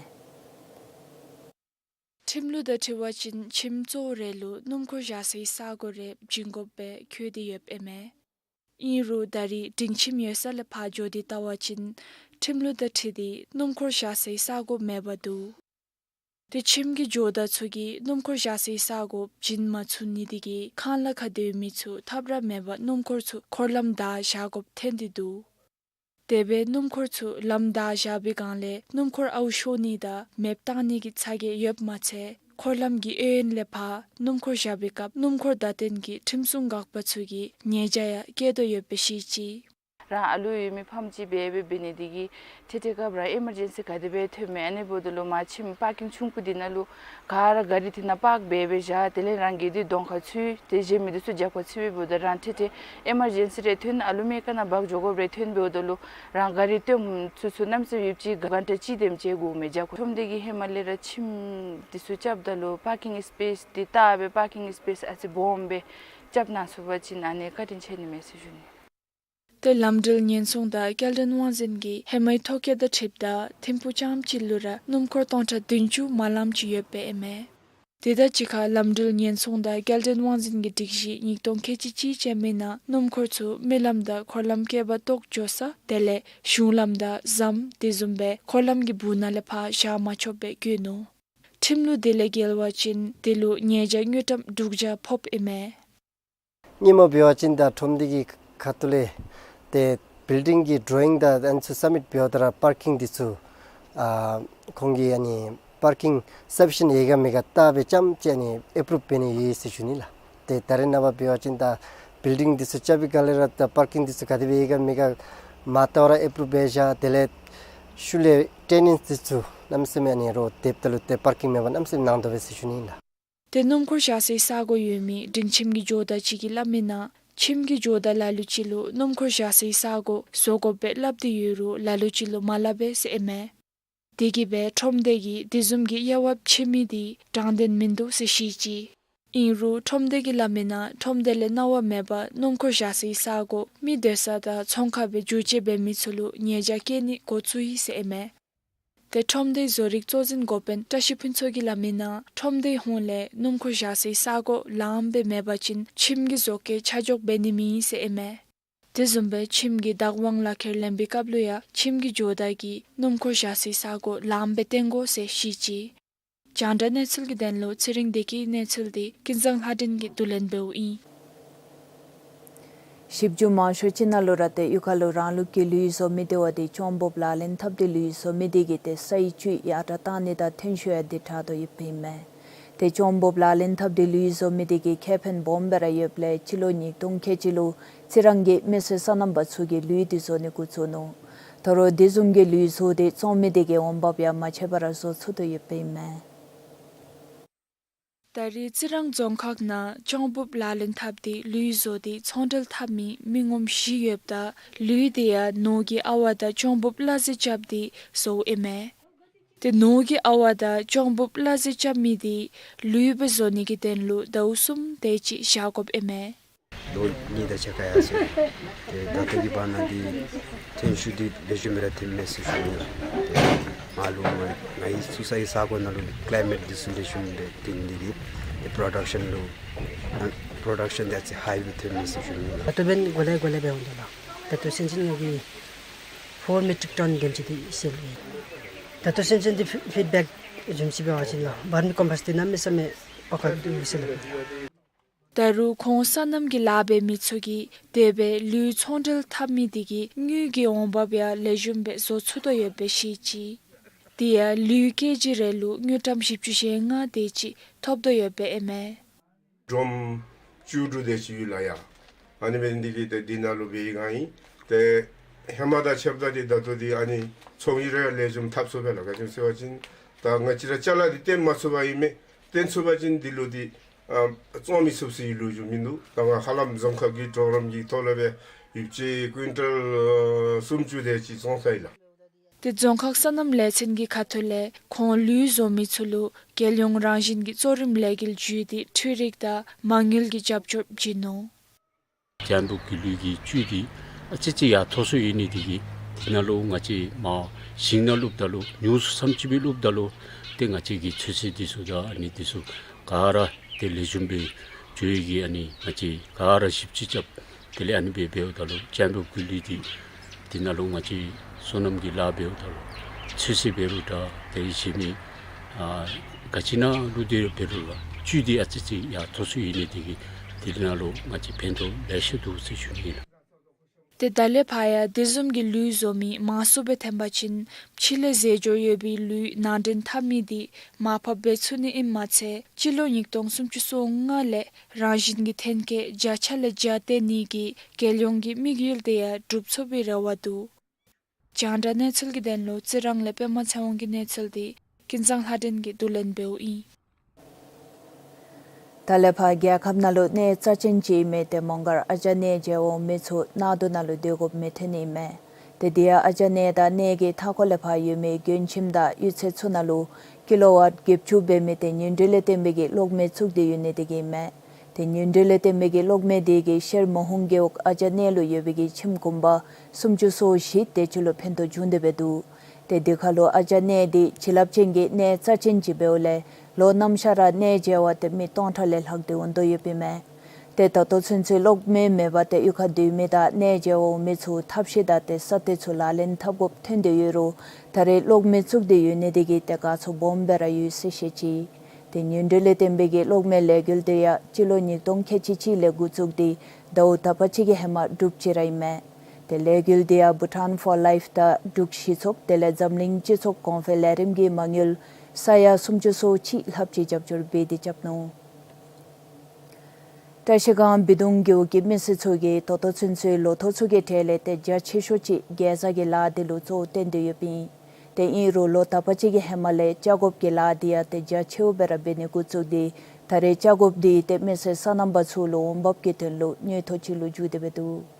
ཁྲིམས་ལུགས་དང་འཁྲིལ་བ་ཅིན་ཁྱིམ་གཙོ་བོ་རེ་ལུ་སྣུམ་འཁོར་བཞག་སའི་ས་གོ་རེ་བྱིན་དགོཔ་སྦེ་བཀོད་དེ་ཡོདཔ་ཨིན་མས། ཨིན་རུང་ད་རེས་སྒྲིང་ཁྱིམ་ཡོད་ས་ལས་ཕར་འགྱོ་སྟེ་བལྟ་བ་ཅིན་ཁྲིམས་ལུགས་དང་འཁྲིལ་ཏེ་སྣུམ་འཁོར་བཞག་སའི་ས་གོ་མེདཔ་འདུག། ཏེ་ཁྱིམ་གྱི་ཇོ་བདག་ཚུ་གིས་སྣུམ་འཁོར་བཞག་སའི་ས་གོ་བྱིན་མ་ཚུགས་ནི་དེ་གིས་ཁང་གླ་ཁར་སྡོད་མི་ཚུ་ཐབས་ར་མེད་པར་སྣུམ་འཁོར་ཚུ་འཁོར་ལམ་བདའ་བཞག་དགོཔ་ཐོན་ཏེ་འདུག། དེ་སྦེ་སྣུམ་འཁོར་ཚུ་ལམ་བདའ་བཞག་པའི་སྒང་ལས་སྣུམ་འཁོར་ཨརཝ་ཤོར་ནི་དང་མེདཔ་བཏང་ནི་གི་ཚ་གྱང་ཡོདཔ་མ་ཚད་འཁོར་ལམ་གྱི་གཡས་གཡོན་ལས་ཕར་སྣུམ་འཁོར་བཞག་པའི་སྐབས་སྣུམ་འཁོར་བདའ་སྟོན་གྱི་ཁྲིམས་སྲུང་འགག་པ་ཚུ་གིས་ཉེས་བྱ་ཡང་བཀལ་དོ་ཡོདཔ་སྦེ་བཤད་ཅི། རང་ཨ་ལུ་ཡོད་མི་ཕམ་ཅིག་སྦེ་སྦེ་འབད་ནི་དེ་གིས་ཏེ་ཏེ་སྐབས་རང་ཨི་མར་ཇེན་སི་ག་དེ་སྦེ་ཐོནམ་མས། ཨ་ནི་འབདཝ་ད་ལུ་མར་ཁྱིམ་པར་ཀིང་ཆུང་ཀུ་འདི་ནང་ལུ་ག་ར་ག་རི་དེ་ནང་པརཀ་འབད་སྦེ་བཞག། དེ་ལས་རང་གི་འདི་གདོང་ཁར་ཚུད། ཏེ་གཞན་མི་འདི་ཚུ་རྒྱབ་ཁར་ཚུད་སྦེ་འབདཝ་ད་རང་ཏེ་ཏེ་ཨི་མར་ཇེན་སི་རེ་ཐོན་ཨ་ལུ་མེ་ཀ་ནང་འབག་འགྱོ་དགོཔ་རེ་ཐོན་འབདཝ་ད་ལུ་རང་ག་རི་སྟོནམ་ཚུན་ཚོད་གནམ་མེད་ས་མེད་ཅིག་གྷན་ཊ་གཅིག་དེམ་ཅིག་འགོརཝ་མས། རྒྱབ་ཁར་ཁྲོམ་སྡེ་གིས་ཧེ་མ་ལས་ར་ཁྱིམ་འདི་ཚུ་རྐྱབ་ད་ལུ་པར་ཀིང་སི་པེསི་འདི་བལྟ་སྦེ་པར་ཀིང་སི་པེསི་ཨ་ཙི་སྦོམ་སྦེ་རྐྱབ་གནང་ཚུགས་པ་ཅིན་ཨ་ནི་བཀའ་དྲིན་ཆེ་ནི་མས་ཟེར་ཞུ་ནི། ཏེ་ལམ་འགྲུལ་ཉེན་སྲུང་དང་སྐྱེལ་འདྲེན་དབང་འཛིན་གྱིས་ཧེ་མའི་ཐོ་བཀོད་དང་འཁྲིལཝ་ད་ཐིམ་ཕུག་རྐྱངམ་གཅིག་ལུ་ར་སྣུམ་འཁོར་སྟོང་ཕྲག་བདུན་ཅུ་མ་ལམ་ཅིག་ཡོདཔ་ཨིན་མས། དེ་དང་གཅིག་ཁར་ལམ་འགྲུལ་ཉེན་སྲུང་དང་སྐྱེལ་འདྲེན་དབང་འཛིན་གྱི་སྒྲིག་གཞི་ཉིས་སྟོང་ཁལ་གཅིག་གཅིག་ཅན་མའི་ནང་སྣུམ་འཁོར་ཚུ་མི་ལམ་དང་འཁོར་ལམ་བཀལ་བར་གཏོགས་འགྱོ་ས་དེ་ལས་གཞུང་ལམ་དང་ཟམ་དེ་བཟུམ་སྦེ་འཁོར་ལམ་གྱི་སྦུག་ནང་ལས་ཕར་བཞག་མ་ཆོགཔ་སྦེ་བཀོད་ནུག། ཁྲིམས་ལུགས་དེ་ལས་འགལ་བ་ཅིན་དེ་ལུ་ཉེས་བྱ་དངུལ་ཀྲམ་དྲུག་བརྒྱ་ཕོགཔ་ཨིན་མས། སྔོན་མ་འབད་བ་ཅིན་ད་ཁྲོམ་སྡེ་གི་ཁ་ཐུག་ལས་ཏེ་བིལ་ཌིང་གི་ཌོ་རོ་ཡིང་དང་ཨ་ནི་ཚུ་སབ་མིཊ་འབདཝ་ད་ར་པར་ཀིང་འདི་ཚུ་ཨ་ཁོང་གིས་ཨ་ནི་པར་ཀིང་སབ་ཕི་ཤེནཊ་ཡོད་ག་མེད་ག་བལྟ་སྦེ་རྐྱངམ་ཅིག་ཨ་ནི་ཨེ་པུ་རུབ་འབད་ནི་ཡོད་ཟེར་ཞུ་ནི་ལགས། ཏེ་ད་རེས་ནངས་པ་འབད་བ་ཅིན་ད་བིལ་ཌིང་འདི་ཚུ་རྐྱབ་པའི་སྒང་ལས་ར་ད་པར་ཀིང་འདི་ཚུ་ག་དེ་སྦེ་ཡོད་ག་མེད་ག་མ་བལྟ་བར་ཨེ་པུ་རུབ་འབད་བཞག། དེ་ལས་ཤུལ་ལས་ཊེ་ནནཊསི་འདི་ཚུ་གནམ་མེད་ས་མེད་ཨ་ནི་རོགས་དེབ་ད་ལུ་ཏེ་པར་ཀིང་མེད་པར་གནམ་མེད་ས་མེད་གནང་དོ་པས་ཟེར་ཞུ་ནི་ལགས། ཏེ་སྣུམ་འཁོར་བཞག་སའི་ས་སྒོ་ཡོད་མི་སྒྲིང་ཁྱིམ་གྱི་ཇོ་བདག་ཅིག་གིས་སླབ་མིའི་ནང་ཁྱིམ་གྱི་ཇོ་བདག་ལ་ལུ་ཅིག་ལུ་སྣུམ་འཁོར་བཞག་སའི་ས་སྒོ་བཟོ་དགོ་པའི་སླབ་སྟེ་ཡོད་རུང་ལ་ལུ་ཅིག་ལུ་མ་སླབ་པས་ཟེར་ཨིན་མས། དེ་གིས་སྦེ་ཁྲོམ་སྡེ་གིས་དེ་བཟུམ་གྱི་དབྱེ་བ་ཕྱེ་མི་འདི་དྲང་བདེན་མིན་འདུག་ཟེར་བཤད་ཅི། ཨིན་རུང་ཁྲོམ་སྡེ་གིས་སླབ་མིའི་ནང་ཁྲོམ་སྡེ་ལས་གནང་བ་མེད་པར་སྣུམ་འཁོར་བཞག་སའི་ས་སྒོ་མི་སྡོད་ས་དང་ཚོང་ཁང་སྦེ་བསྒྱུར་བཅོས་འབད་མི་ཚུ་ལུ་ཉེས་བྱ་བཀལ་ནི་འགོ་བཙུགས་ཡི་ཟེར་ཨིན་མས། ཏེ་ཁྲོམ་སྡེའི་བཟོ་རིག་གཙོ་འཛིན་འགོ་དཔོན་བཀྲ་ཤིས་ཕུན་ཚོགས་ཀྱིས་སླབ་མིའི་ནང་ཁྲོམ་སྡེའི་ཧོངས་ལས་སྣུམ་འཁོར་བཞག་སའི་ས་སྒོ་ལངམ་སྦེ་མེད་པ་ཅིན་ཁྱིམ་གྱི་བཟོ་བཀོད་ཆ་འཇོག་འབད་ནི་མེད་ཟེར་ཨིན་མས། དེ་བཟུམ་སྦེ་ཁྱིམ་གྱི་བདག་དབང་ལག་ཁྱེར་ལེན་པའི་སྐབས་ལུ་ཡང་ཁྱིམ་གྱི་ཇོ་བདག་གིས་སྣུམ་འཁོར་བཞག་སའི་ས་སྒོ་ལངམ་སྦེ་སྟོན་དགོ་ཟེར་བཤད་ཅི། རྒྱང་བསྒྲགས་གནས་ཚུལ་གྱི་དོན་ལུ་ཚེ་རིང་བདེ་སྐྱིད་ཀྱི་གནས་ཚུལ་འདི་ཀུན་བཟང་ལྷ་སྒྲོན་གྱིས་བསྡུ་ལེན་འབདཝ་ཨིན། ཞིབ་འཇུག་མང་ཤོས་ཅིག་ནང་ལུ་ར་ཏེ་གཡུས་ཁ་ལུ་རང་ལུགས་ཀྱི་ལུད་བཟོ་མི་སྡེ་བ་འདི་ཅོང་འབོབ་ལག་ལེན་འཐབ་སྟེ་ལུད་བཟོ་མི་འདི་གིས་ཏེ་སའི་བཅུད་ཡར་དྲག་བཏང་ནི་དང་ཐོན་ཤུགས་ཡང་ལྡིར་དྲག་དོ་ཡོདཔ་ཨིན་མས། ཏེ་ཅོང་འབོབ་ལག་ལེན་འཐབ་སྟེ་ལུད་བཟོ་མི་འདི་གིས་ཁེ་ཕན་སྦོམ་སྦེ་ར་ཡོདཔ་ལས་སྤྱི་ལོ་ཉིས་སྟོང་ཁལ་གཅིག་ལུ་རྩི་རང་གི་མི་སེར་སོ་ནམ་པ་ཚུ་གིས་ལུད་འདི་བཟོ་ནི་འགོ་བཙུགས་ནུག། ད་རུང་དེ་བཟུམ་གྱི་ལུད་བཟོ་སྟེ་བཙོང་མི་འདི་གིས་འོང་འབབ་ཡང་མ་ཆད་པར་བཟོ་ཚུགས་དོ་ཡོདཔ་ཨིན་མས། ད་རེས་རྩི་རང་རྫོང་ཁག་ནང་ཅོང་འབོབ་ལག་ལེན་འཐབ་སྟེ་ལུད་བཟོ་སྟེ་ཚོང་འབྲེལ་འཐབ་མི་མི་ངོམ་བཞི་ཡོདཔ་ད་ལུད་འདི་ཡང་ནོར་གྱི་ཨ་ཝ་དང་ཅོང་འབོབ་གླ་རྩི་རྐྱབ་སྟེ་བཟོཝ་ཨིན་མས། ཏེ་ནོར་གྱི་ཨ་ཝ་དང་ཅོང་འབོབ་གླ་རྩི་རྐྱབ་མི་འདི་ལུད་སྦེ་བཟོ་ནི་གི་དོན་ལུ་ཟླཝ་གསུམ་དེ་ཅིག་བཞག་དགོཔ་ཨིན་མས། ལོ་གཉིས་དང་ཕྱེད་ཀ་ཡར་སོང་། ཏེ་ད་ལྟོ་གི་བར་ན་འདི་ཐོན་ཤུགས་འདི་ལེགས་ཤོམ་སྦེ་ར་ཐོནམ་མས་ཟེར་ཞུ་ནི་ལགས། ཏེ་ང་ལུ་ང་ང་གི་ཚུ་ས་གི་ས་གོ་ནང་ལུ་ཀི་ལའི་མེཊ་འདི་ཚུ་ལེགས་ཤོམ་སྦེ་ཐོན་ནི་འདི་གིས་ཏེ་པྲོ་ཌག་ཤཱན་ལུ་ཨ་པྲོ་ཌག་ཤཱན་འདི་ཨ་ཙི་ཧའི་སྦེ་ཐོནམ་མས་ཟེར་ཞུ་ནི་ལགས། ད་ལྟོ་འབདན་གོ་ལེ་གོ་ལེ་སྦེ་འོང་དོ་ལགས། ད་ལྟོ་སེམས་ཅན་ང་གིས་ཕོར་མེ་ཊིག་ཊོན་དེམ་ཅིག་འདི་སེལ་ཡི། ད་ལྟོ་སེམས་ཅན་འདི་ཕི་ཕིཌ་བེཀ་བཟུམ་ཅིག་འབད་བ་ཅིན་ལགས་བར་མི་ཀོམ་པོསཊ་འདི་གནམ་མེད་ས་མེད་པ་ཁ་འདུག་ཟེར་སླབ་ཡི། ད་རུང་ཁོང་སོ་ནམ་གྱི་ལཱ་འབད་མི་ཚུ་གིས་དེ་སྦེ་ལུད་ཚོང་འབྲེལ་འཐབ་མི་འདི་གིས་དངུལ་གྱི་འོང་འབབ་ཡང་ལེགས་ཤོམ་སྦེ་བཟོ་ཚུགས་དོ་ཡོདཔ་སྦེ་བཤད་ཅི། དེ་ཡང་ལུད་ཀེ་ཇི་རེ་ལུ་དངུལ་ཀྲམ་བཞི་བཅུ་ཞེ་ལྔ་དེ་ཅིག་ཐོབ་དོ་ཡོདཔ་ཨིན་མས། ཌྲམ་བཅུ་དྲུག་དེ་ཅིག་ཡོད་ལགས་ཡ། ཨ་ནི་འབད་ནི་འདི་གིས་ཏེ་འདི་ནང་ལུ་འབད་བའི་སྒང་ཨིན། ཏེ་ཧེ་མ་དང་ཕྱདཔ་ད་འདི་ད་ལྟོ་འདི་ཨ་ནི་ཚོང་གི་རེ་ལེགས་ཤོམ་འཐབ་ཚུགས་པས་ལགས། ག་ཅི་སྨོ་ཟེར་བ་ཅིན་ད་ང་བཅས་ར་ཅ་ལ་འདི་བཏོན་མ་ཚུགས་པ་ཨིན་མས། བཏོན་ཚུགས་པ་ཅིན་འདི་ལུ་འདི་ཨ་བཙོང་མི་ཚུགས་ཟེར་ལུགས་ཅིག་མིན་འདུག། ད་ང་ཧ་ལམ་རྫོང་ཁག་གི་གྲོགས་རམ་གྱི་ཐོག་ལས་སྦེ་ཡོདཔ་ཅིག་ཀུན་ཊལ་ཨ་སུམ་ཅུ་དེ་ཅིག་བཙོང་ཚར་ཡི་ལགས། ཏེ་རྫོང་ཁག་སོ་ནམ་ལས་ཚན་གྱི་ཁ་ཐུག་ལས་ཁོང་ལུད་བཟོ་མི་ཚུ་ལུ་རྒྱལ་ཡོངས་རང་བཞིན་གྱི་གཙོ་རིམ་ལས་འགུལ་བརྒྱུད་དེ་འཕྲུལ་རིག་དང་མ་དངུལ་གྱི་རྒྱབ་སྐྱོར་བྱིན་ནུག། ཅོང་འབོབ་ཀྱི་ལུད་ཀྱི་བཅུད་འདི་ཨ་ཙི་ཅིག་ཡར་མཐོ་སུ་ཡོད་ནི་འདི་གིས་འདི་ནང་ལུ་ང་བཅས་མར་ཞིང་ནང་བླུགསཔ་ད་ལུ་ཉུང་སུ་ཙམ་ཅིག་སྦེ་བླུགསཔ་ད་ལུ་ཏེ་ང་བཅས་ཀྱི་ཚོད་བསྲེ་འདི་ཚུ་དང་ཨ་ནི་འདི་ཚུ་ག་ར་ཏེ་ལེགས་ཤོམ་སྦེ་འགྱོ་ཡི་གི་ཨ་ནི་ང་བཅས་ག་ར་ཞིབ་དཔྱད་རྐྱབ། དེ་ལས་ཨ་ནི་སྦེ་འབདཝ་ད་ལུ་ཅོང་འབོབ་ཀྱི་ལུད་འདི་འདི་ནང་ལུ་ང་བཅས་སོ་ནམ་གྱི་ལཱ་འབདཝ་ད་ལུ་ཚོད་བསྲེ་འབད་རུང་འདྲ་དེ་བཟུམ་མའི་ཨ་ག་ཅི་ནང་བླུགས་ཏེ་འབད་རུང་ར་བཅུད་འདི་ཨ་ཙི་ཅིག་ཡར་མཐོ་སུ་ཡོད་ནི་འདི་གིས་འདི་ནང་ལུ་ང་བཅས་ཕན་ཐོགས་ལེ་ཤ་འདུག་ཟེར་ཞུ་ནི་ཨིན་ལགས། ཏེ་ད་ལས་ཕར་ཡང་དེ་བཟུམ་གྱི་ལུད་བཟོ་མི་མང་སུ་སྦེ་ཐོན་པ་ཅིན་ཕྱི་ལས་རྫས་སྦྱོར་ཡོད་པའི་ལུད་ནང་འདྲེན་འཐབ་མི་འདི་མར་ཕབ་འབད་ཚུགས་ནི་ཨིནམ་མ་ཚད་སྤྱི་ལོ་ཉིས་སྟོང་སུམ་ཅུ་སོ་ལྔ་ལས་རང་བཞིན་གྱི་ཐོན་སྐྱེད་བརྒྱ་ཆ་ལས་བརྒྱ་སྟོན་ནི་གི་རྒྱལ་ཡོངས་ཀྱི་དམིགས་ཡུལ་དེ་ཡང་འགྲུབ་ཚུགས་པའི་རེ་བ་འདུག། རྒྱང་བསྒྲགས་གནས་ཚུལ་གྱི་དོན་ལུ་རྩི་རང་ལས་པདྨ་ཚེ་དབང་གི་གནས་ཚུལ་འདི་ཀུན་བཟང་ལྷ་སྒྲོན་གྱིས་བསྡུ་ལེན་འབདཝ་ཨིན། ད་ལས་ཕར་རྒྱལ་ཁབ་ནང་ལུ་གནས་རྩ་ཅན་ཅིག་ཨིན་མི་ཏེ་མོང་སྒར་ཨ་ཅག་གནས་མཇལ་འོང་མི་ཚུ་གནག་དུང་ནང་ལུ་སྡོད་དགོཔ་མི་ཐོན་ནི་ཨིན་མས། ཏེ་དེ་ཡང་ཨ་ཅག་གནས་དང་གནས་ཀྱི་མཐའ་འཁོར་ལས་ཕར་ཡོད་མི་མགྱོན་ཁྱིམ་དང་གཡུས་ཚན་ཚུ་ནང་ལུ་ཀི་ལོ་ཝཊ་བརྒྱད་ཅུ་འབད་མི་ཏེ་ཉུང་འཕྲི་ལས་བརྟེན་པའི་གི་གློག་མེ་བཙུགས་ཏེ་ཡོད་ནི་དེ་གིས་ཨིན་མས། ཏེ་ཉུང་འཕྲི་ལས་བརྟེན་པའི་གི་གློག་མེ་དེ་གིས་ཤར་མོན་ཧོང་རྒེད་འོག་ཨ་ཅག་གནས་ལུ་ཡོད་པའི་གི་ཁྱིམ་གུང་པ་སུམ་ཅུ་སོ་བཞི་དེ་ཅིག་ལུ་ཕན་ཐོགས་བྱུང་སྟེ་འབད་འདུག། ཏེ་དེ་ཁར་ལུ་ཨ་ཅག་གནས་འདི་བྱིན་རླབས་ཅན་གྱི་གནས་རྩ་ཅན་ཅིག་འབདཝ་ལས་ལོ་ནམ་ཤར་ར་གནས་མཇལ་བར་ཏེ་མི་སྟོང་ཕྲག་ལས་ལྷག་སྟེ་འོང་དོ་ཡོདཔ་ཨིན་མས། ཏེ་ད་ལྟོ་ཚུན་ཚོད་གློག་མེ་མེད་པར་ཏེ་གཡུས་ཁར་སྡོད་མི་དང་གནས་མཇལ་འོང་མི་ཚུ་ཐབས་ཤེས་དང་ཏེ་ས་གཏེར་ཚུ་ལག་ལེན་འཐབ་དགོཔ་ཐོན་ཏེ་ཡོད་རུང་ད་རེས་གློག་མེ་བཙུགས་ཏེ་ཡོད་ནི་དེ་གིས་ཏེ་དགའ་ཚོར་སྦོམ་སྦེ་ར་ཡོད་ཟེར་བཤད་ཅི། ཏེ་ཉུང་འཕྲི་ལས་བརྟེན་པའི་གི་གློག་མེ་ལས་འགུལ་དེ་ཡང་སྤྱི་ལོ་ཉིས་སྟོང་ཁལ་གཅིག་གཅིག་ལས་འགོ་བཙུགས་ཏེ་ཟླཝ་དག་པ་ཅིག་གི་ཧེ་མ་གྲུབ་ཅི་ར་ཨིན་མས། ཏེ་ལས་འགུལ་དེ་ཡང་Bhutan for Life དང་འབྲུག་གཞི་ཚོགས་དེ་ལས་འཛམ་གླིང་སྤྱི་ཚོགས་གོང་འཕེལ་ལས་རིམ་གྱི་མ་དངུལ་ས་ཡ་སུམ་ཅུ་སོ་གཅིག་ལྷགཔ་ཅིག་རྒྱབ་སྐྱོར་འབད་དེ་རྐྱབ་ནུག། བཀྲ་ཤིས་སྒང་སྦིས་གདོང་རྒེད་འོག་གི་མི་སེར་ཚུ་གིས་ད་ལྟོ་ཚུན་ཚོད་ལོ་ཐོག་ཚུ་གི་གྲས་ལས་ཏེ་རྒྱ་ཆེ་ཤོས་ཅིག་གེ་ཛ་གི་ལཱ་དེ་ལུ་གཙོ་བོ་བཏོན་ཏེ་ཡོདཔ་ཨིན། ཏེ་ཨིན་རུང་ལོ་དག་པ་ཅིག་གི་ཧེ་མ་ལས་ཆ་སྒོབ་ཀྱི་ལཱ་དེ་ཡང་ཏེ་རྒྱ་ཆེཝ་སྦེ་ར་འབད་ནི་འགོ་བཙུགས་ཏེ་ད་རེས་ཆ་སྒོབ་དེ་ཏེ་མི་སེར་སོ་ནམ་པ་ཚུ་ལུ་འོང་འབབ་ཀྱི་དོན་ལུ་དངུལ་ཐོག་ཅིག་ལུ་འགྱུར་ཏེ་འབད་འདུག།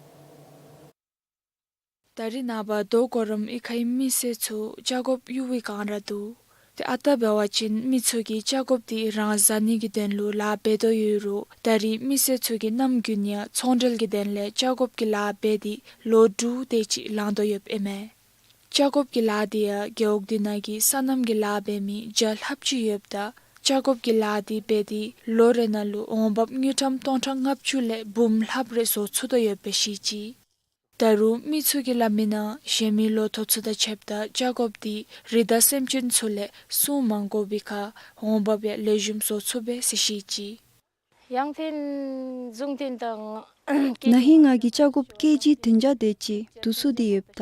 ད་རེས་ནངས་པ་མདོ་གོ་རམ་གཡུས་ཁའི་མི་སེར་ཚུ་ཆ་སྒོབ་གཡུར་བའི་སྒང་ར་འདུག། ཏེ་ཨ་རྟག་འབད་བ་ཅིན་མི་ཚུ་གིས་ཆ་སྒོབ་དེ་རང་བཟའ་ནི་གི་དོན་ལུ་ལཱ་འབད་དོ་ཡོད་རུང་ད་རེས་མི་སེར་ཚུ་གིས་ནམ་རྒྱུན་ཡང་ཚོང་འབྲེལ་གྱི་དོན་ལས་ཆ་སྒོབ་ཀྱི་ལཱ་འབད་དེ་ལོ་དྲུག་དེ་ཅིག་ལང་དོ་ཡོདཔ་ཨིན་མས། ཆ་སྒོབ་ཀྱི་ལཱ་དེ་ཡང་རྒེད་འོག་དེ་ནང་གི་སོ་ནམ་གྱི་ལཱ་འབད་མི་བརྒྱ་ལྷགཔ་ཅིག་ཡོདཔ་ད་ཆ་སྒོབ་ཀྱི་ལཱ་དེ་འབད་དེ་ལོ་རེ་ནང་ལུ་འོང་འབབ་དངུལ་ཀྲམ་སྟོང་ཕྲག་ལྔ་བཅུ་ལས་འབུམ་ལྷགཔ་རེ་བཟོ་ཚུགས་དོ་ཡོདཔ་སྦེ་བཤད་ཅི། ད་རུང་མི་ཚུ་གིས་སླབ་མིའི་ནང་གཞན་མི་ལོ་ཐོག་ཚུ་དང་ཕྱདཔ་ད་ཆ་སྒོབ་དེ་རི་དྭགས་སེམས་ཅན་ཚུ་ལས་སྲུང་མ་དགོ་པའི་ཁར་འོང་འབབ་ཡང་ལེགས་ཤོམ་བཟོ་ཚུགས་པས་ཟེར་བཤད་ཅི། ཡང་ཐོན་བཟུང་ཐོན་དང་ན་ཧིང་ང་གིས་ཆ་སྒོབ་ཀེ་ཇི་བདུན་བརྒྱ་དེ་ཅིག་བསྡུ་ཚུགས་ཏེ་ཡོདཔ་ད་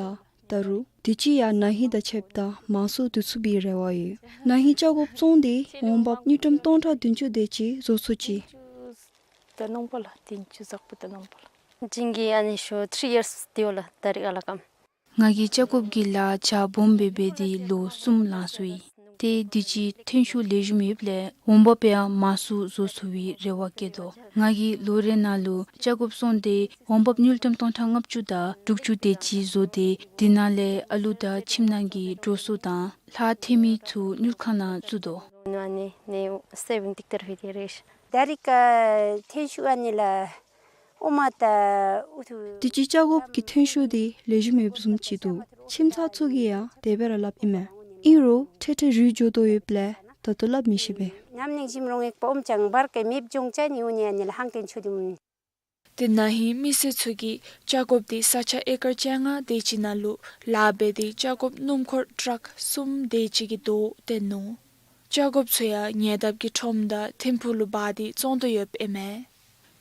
ད་རུང་དུས་ཅི་ཡང་ན་ཧིང་དང་ཕྱདཔ་ད་མང་སུ་བསྡུ་ཚུགས་པའི་རེ་བ་ཡོད། ན་ཧིང་ཆ་སྒོབ་བཙོང་སྟེ་འོང་འབབ་དངུལ་ཀྲམ་སྟོང་ཕྲག་བདུན་ཅུ་དེ་ཅིག་བཟོ་ཚུགས་ཅི། ད་ནོང་པ་ལགས་བདུན་ཅུ་ཙག་པུ་ད་ནོང་པ་ལགས། ཇིང་གི་ཨ་ནི་ཤོ་three years དེ་བ་ལགས་ད་རིས་ཨ་ལ་ཀམ། ང་གིས་ཆ་སྒོབ་ཀྱི་ལཱ་ཆ་སྦོམ་སྦེ་འབད་དེ་ལོ་གསུམ་ལང་སོ་ཡི། ཏེ་དུས་ཅི་ཐོན་ཤུགས་ལེགས་ཤོམ་ཡོདཔ་ལས་འོང་འབབ་ཡང་མང་སུ་བཟོ་ཚུགས་པའི་རེ་བ་བསྐྱེད་དོ། ང་གིས་ལོ་རེ་ནང་ལུ་ཆ་སྒོབ་བཙོང་སྟེ་འོང་འབབ་དངུལ་ཀྲམ་སྟོང་ཕྲག་ལྔ་བཅུ་དང་དྲུག་ཅུ་དེ་ཅིག་བཟོ་སྟེ་དེ་ནང་ལས་ཨ་ལུ་དང་ཁྱིམ་ནང་གི་འགྲོ་སོང་དང་ལྷག་ཐོན་མི་ཚུ་དངུལ་ཁང་ནང་བཙུགས་དོ། ནོ་ཨ་ནི་ནི་སེ་བིང་ཏིག་ཏར་བི་དེ་རེ་ཤ། ད་རིས་ཀ་ཐོན་ཤུགས་ཨ་ནི་ལགས་ཨོ་མ་ད་ཨུ་ཐུ། དུས་ཅི་ཆ་སྒོབ་ཀྱི་ཐོན་ཤུགས་དེ་ལེགས་ཤོམ་ཡོདཔ་བཟུམ་ཅིག་འདུག། ཁྱིམ་ཚང་ཚུ་གིས་ཡང་དེ་སྦེ་ར་སླབ་ཨིན་མས། ཨིན་རུང་ཁྲལ་ཁྲལ་རུལ་འགྱོ་དོ་ཡོདཔ་ལས་ད་ལྟོ་སླབ་མི་ཤེས་པས། ཉམས་ལེན་ཞིམ་རོང་ཡེག་པ་ཨོམ་ཅང་བར་ཀའི་མེདཔ་འགྱོ་ཅ་ནི་ཨུ་ནི་ཨ་ནི་ལགས་ཧང་ཀེན་ཆུ་དུམ། ཏེ་ན་ཧིང་མི་སེར་ཚུ་གིས་ཆ་སྒོབ་དེ་ས་ཆ་ཨེ་ཀར་བཅོ་ལྔ་དེ་ཅིག་ནང་ལུ་ལཱ་འབད་དེ་ཆ་སྒོབ་སྣུམ་འཁོར་ཊཱག་གསུམ་དེ་ཅིག་གི་དོ་བཏོན་ནུག། ཆ་སྒོབ་ཚུ་ཡང་ཉེ་འདབས་ཀྱི་ཁྲོམ་དང་ཐིམ་ཕུག་ལུ་འབག་སྟེ་བཙོང་དོ་ཡོདཔ་ཨིན་མས།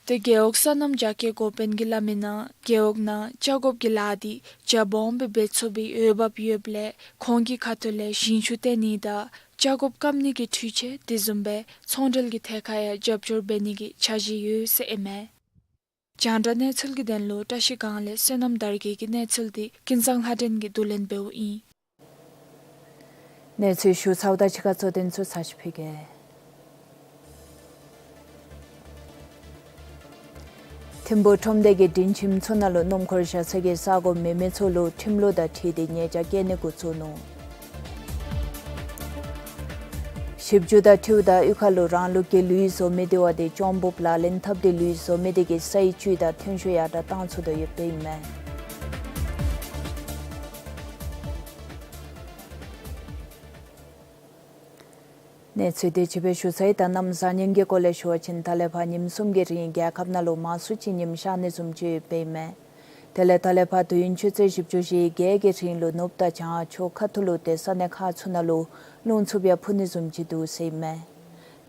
ཏེ་རྒེད་འོག་སོ་ནམ་རྒྱ་སྐྱེད་འགོ་དཔོན་གྱིས་སླབ་མིའི་ནང་རྒེད་འོག་ནང་ཆ་སྒོབ་ཀྱི་ལཱ་དེ་རྒྱ་སྦོམ་སྦེ་འབད་ཚུགས་པའི་འོས་འབབ་ཡོདཔ་ལས་ཁོང་གི་ཁ་ཐུག་ལས་ཞིང་ཆུ་བཏོན་ནི་དང་ཆ་སྒོབ་སྐམ་ནི་གི་འཕྲུལ་ཆས་དེ་བཟུམ་སྦེ་ཚོང་འབྲེལ་གྱི་ཐད་ཁར་ཡང་རྒྱབ་སྐྱོར་འབད་ནི་གི་འཆར་གཞི་ཡོད་ཟེར་ཨིན་མས། རྒྱང་བསྒྲགས་གནས་ཚུལ་གྱི་དོན་ལུ་བཀྲ་ཤིས་སྒང་ལས་བསོད་ནམས་དར་རྒྱས་ཀྱི་གནས་ཚུལ་དེ་ཀུན་བཟང་ལྷ་སྒྲོན་གྱིས་བསྡུ་ལེན་འབདཝ་ཨིན། གནས་ཚུལ་ཞུ་ཚརཝ་དང་གཅིག་ཁར་གཙོ་དོན་ཚུ་ཚར་ཅིག་ཕུལ་གེ། ཐིམ་ཕུག་ཁྲོམ་སྡེ་གིས་སྒྲིང་ཁྱིམ་ཚུ་ནང་ལུ་སྣུམ་འཁོར་བཞག་ས་གི་ས་གོ་མེད་མི་ཚུ་ལུ་ཁྲིམས་ལུགས་དང་འཁྲིལ་ཏེ་ཉེས་བྱ་བཀལ་ནི་འགོ་བཙུགས་ནུག། ཞིབ་འཇུག་དང་འཁྲིལཝ་ད་གཡུས་ཁ་ལུ་རང་ལུགས་ཀྱི་ལུད་བཟོ་མི་དེ་བ་དེ་གཅོང་འབུཔ་ལག་ལེན་འཐབ་སྟེ་ལུད་བཟོ་མི་དེ་གིས་སའི་བཅུད་དང་ཐོན་ཤུགས་ཡར་དྲག་བཏང་ཚུགས་དོ་ཡོདཔ་ཨིན་མས། གནས་ཚུལ་དེ་ཅིག་སྦེ་ཞུ་ཚར་ཡི། ད་གནམ་གཤིས་ཉིནམ་གྱི་སྐོར་ལས་ཞུ་བ་ཅིན་ད་ལས་ཕར་ཉིནམ་གསུམ་གྱི་རིང་རྒྱལ་ཁབ་ནང་ལུ་མང་སུ་ཅིག་ཉིམ་ཤར་ནི་བཟུམ་ཅིག་ཡོདཔ་ཨིན་མས། དེ་ལས་ད་ལས་ཕར་དུས་ཡུན་ཆུ་ཚོད་བཞི་བཅུ་ཞེ་བརྒྱད་ཀྱི་རིང་ལུ་ནུབ་དང་བྱང་ཕྱོགས་ཁ་ཐུག་ལུ་ཏེ་ས་གནས་ཁག་ཚུ་ནང་ལུ་རླུང་འཚུབ་ཡང་འཕུ་ནི་བཟུམ་ཅིག་འདུག་ཟེར་ཨིན་མས།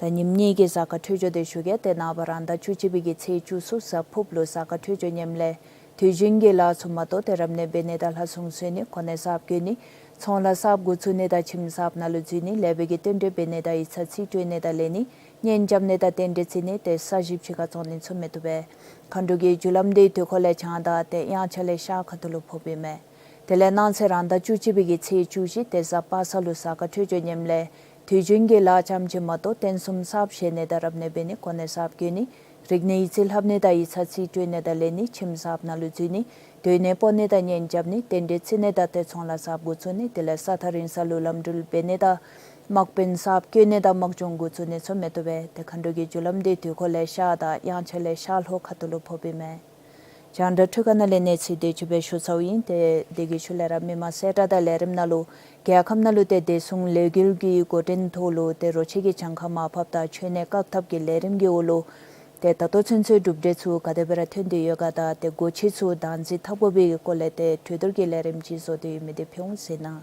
ད་ཉིནམ་གཉིས་ཀྱི་གཟའ་སྐར་འཕྲོད་སྦྱོར་དེ་ཞུ་གེ། ཏེ་ནངས་པ་རང་ཟླ་བཅུ་གཅིག་པའི་གི་ཚེས་བཅུ་གསུམ་གཟའ་ཕུརཔ་ལུ་གཟའ་སྐར་འཕྲོད་སྦྱོར་ཉམས་ལེན་ དུས་རྒྱུན་གྱི་ལཱ་ཚུ་མ་གཏོགས་ཏེ་རབ་གནས་འབད་ནི་དང་ལྷ་སྲུང་གསོལ་ནི་གོ་གནས་གསརཔ་བསྐོ་ནི་ཚོང་ལཱ་གསརཔ་འགོ་བཙུགས་ནི་དང་ཁྱིམ་གསརཔ་ནང་ལུ་འཛུལ་ནི་ལེགས་པའི་གི་རྟེན་འབྲེལ་འབད་ནི་དང་ཡིག་ཚང་རྩིས་སྤྲོད་ནི་དང་ལེན་ནི་གཉེན་རྐྱབ་ནི་དང་རྟེན་འབྲེལ་བརྩི་ནི་ཏེ་ས་གཞི་ཕྱི་ཁར་བཙོང་ནི་ཚུ་མི་བཏུབ་པས། མཁའ་འགྲོ་གི་རྒྱུ་ལམ་འདི་དུས་འཁོར་ལས་བྱང་དང་ཏེ་དབྱངས་འཆར་ལས་ཤར་ཁ་ཐུག་ལུ་ཕོགཔ་ཨིན་མས། དེ་ལས་གནངས་ཚེ་རང་ཟླ་བཅུ་གཅིག་པའི་གི་ཚེས་བཅུ་བཞི་ཏེ་གཟའ་པ་སངས་ལུ་གཟའ་སྐར་འཕྲོད་སྦྱོར་ངནམ་ལས་དུས་རྒྱུན་གྱི་ལཱ་ཙམ་ཅིག་མ་གཏོགས་རྟེན་གསུམ་གསརཔ་བཞེངས་ནི་དང་རབ་གནས་འབད་ནི་གོ་གནས་གསརཔ་བསྐོ་ནི་རིག་གནས་ཡིག་རྩིས་ལྷབ་ནི་དང་ཡིག་ཚང་རྩིས་སྤྲོད་ནི་དང་ལེན་ནི་ཁྱིམ་གསརཔ་ནང་ལུ་འཛུལ་ནི་སྡོད་གནས་སྤོ་ནི་དང་གཉེན་རྐྱབ་ནི་རྟེན་འབྲེལ་བརྩི་ནི་དང་ཏེ་ཚོང་ལཱ་གསརཔ་འགོ་བཙུགས་ནི་དེ་ལས་ས་ཐག་རིང་ས་ལུ་ལམ་འགྲུལ་འབད་ནི་དང་དམག་དཔོན་གསརཔ་བསྐོ་ནི་དང་དམག་སྦྱོང་འགོ་བཙུགས་ནི་ཚུ་མི་བཏུབ་པས། ཏེ་མཁའ་འགྲོ་གི་རྒྱུ་ལམ་འདི་དུས་འཁོར་ལས་ཤར་དང་དབྱངས་འཆར་ལས་ཤར་ལྷོ་ཁ་ཐུག་ལུ་ཕོགཔ་ཨིན་མས། རྒྱང་བསྒྲགས་འཕྲུལ་ཁང་ནང་ལས་གནས་ཚུལ་དེ་ཅིག་སྦེ་ཞུ་ཚརཝ་ཨིན། ཏེ་དེ་གི་ཤུལ་ལས་ར་མི་མང་གསལ་བསྒྲགས་དང་ལས་རིམ་ནང་ལུ་རྒྱལ་ཁབ་ནང་ལུ་ཏེ་བདེ་སྲུང་ལས་འགུལ་གྱི་འགོ་འདྲེན་ཐོག་ལུ་ཏེ་རོ་ཁྱི་གི་གྱངས་ཁ་མར་ཕབ་དང་འཆོལ་ནད་བཀག་ཐབས་ཀྱི་ལས་རིམ་གྱི་འོག་ལུ་ཏེ་ད་ལྟོ་ཚུན་ཚོད་གྲུབ་འབྲས་ཚུ་ག་དེ་སྦེ་ར་ཐོན་ཏེ་ཡོད་ག་དང་ཏེ་སྒོ་ཁྱི་ཚུ་བདག་འཛིན་འཐབ་དགོ་པའི་སྐོར་ལས་ཏེ་གྲོས་བསྡུར་གྱི་ལས་རིམ་ཅིག་བཟོ་སྟེ་ཡོད་མི་དེ་ཕུལ་འོང་ཟེར་ན།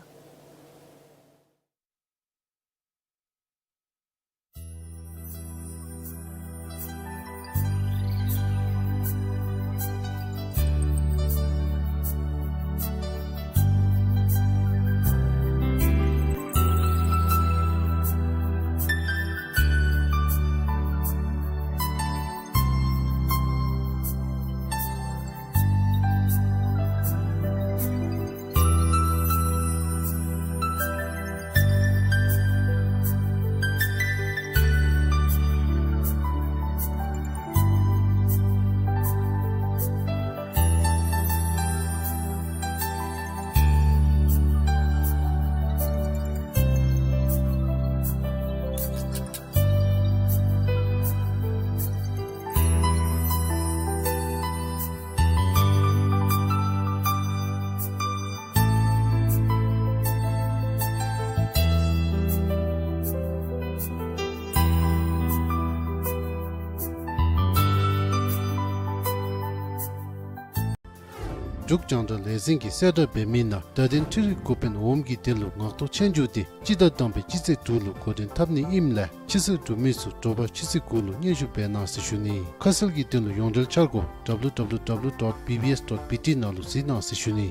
འབྲུག་རྒྱང་བསྒྲགས་ལས་འཛིན་གྱིས་གསལ་བསྒྲགས་འབད་མི་ནང་བརྡ་དོན་འཕྲུལ་རིག་འགོ་དཔོན་འོགམ་གྱི་དོན་ལུ་ངག་ཐོག་ཆོས་རྒྱུགས་འདི་སྤྱི་ཟླ་དང་པའི་སྤྱི་ཚེས་དྲུག་ལུ་འགོ་འདྲེན་འཐབ་ནི་ཨིནམ་ལས་ཕྱི་སེལ་གྲུབ་མི་ཚུ་དྲོ་པ་ཆུ་ཚོད་དགུ་ལུ་སྙན་ཞུ་འབད་གནང་ཟེར་ཞུ་ནི། ཁ་གསལ་གྱི་དོན་ལུ་ཡོངས་འབྲེལ་འཆར་སྒོ་W W W dot B B S dot B T ནང་ལུ་གཟིགས་གནང་ཟེར་ཞུ་ནི།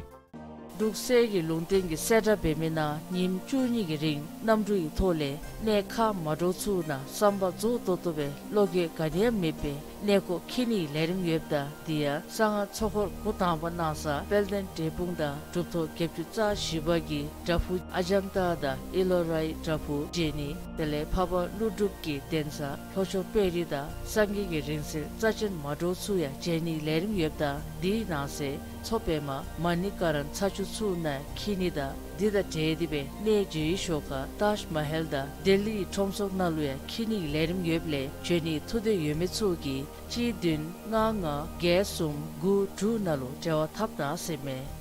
འབྲུག་གསེར་གྱི་ལུང་བསྟན་གྱིས་གསལ་བསྒྲགས་འབད་མི་ནང་ཉིནམ་བཅུ་གཉིས་ཀྱི་རིང་གནམ་གྲུ་གི་ཐོག་ལས་གནས་ཁག་མ་འདྲཝ་ཚུ་ནང་བསམ་པ་རྫོགས་ཏོག་ཏོ་སྦེ་བློ་འགྱོད་ག་ནི་ཡང་མེད་པའི་གནས་སྐོར་འཁྱིད་ནིའི་ལས་རིམ་ཡོདཔ་ད་དེ་ཡང་གསང་སྔགས་ཚོགས་འཁོར་འགོ་དང་པ་གནང་ས་དཔལ་ལྡན་འབྲས་སྤུངས་དང་གྲུབ་ཐོབ་བརྒྱད་ཅུ་རྩ་བཞི་པ་གི་བྲག་ཕུག་ཨ་ཛན་ཏ་དང་ཨི་ལོ་རའི་བྲག་ཕུག་མཇལ་ནི་དེ་ལས་འཕགས་པ་ཀླུ་སྒྲུབ་ཀྱི་གདན་ས་ལྷོ་ཕྱོགས་དཔལ་རི་དང་སངས་རྒྱས་ཀྱི་རིང་བསྲེལ་རྩ་ཆེན་མ་འདྲཝ་ཚུ་ཡང་མཇལ་ནིའི་ལས་རིམ་ཡོདཔ་ད་དེའི་ནང་གསེས་མཚོ་པདྨ་མ་ཎི་ཀ་ར་ཚ་ཆུ་ཚུ་ནང་འཁྱིད་ནི་དང་དེ་དང་འབྲེལ་ཏེ་སྦེ་གནས་མཇལ་བའི་ཞོར་ཁར་ཏཱཇ་མ་ཧལ་དང་ལྡི་ལིའི་ཁྲོམ་ཚོགས་ནང་ལུ་ཡང་འཁྱིད་ནིའི་ལས་རིམ་ཡོདཔ་ལས་འབྱོན་ནིའི་ཐུགས་འདོད་ཡོད་མི་ཚུ་གིས་གཅིག་བདུན་ལྔ་ལྔ་བརྒྱད་གསུམ་དགུ་དྲུག་ནང་ལུ་འབྲེལ་བ་འཐབ་གནང་ཟེར་མས།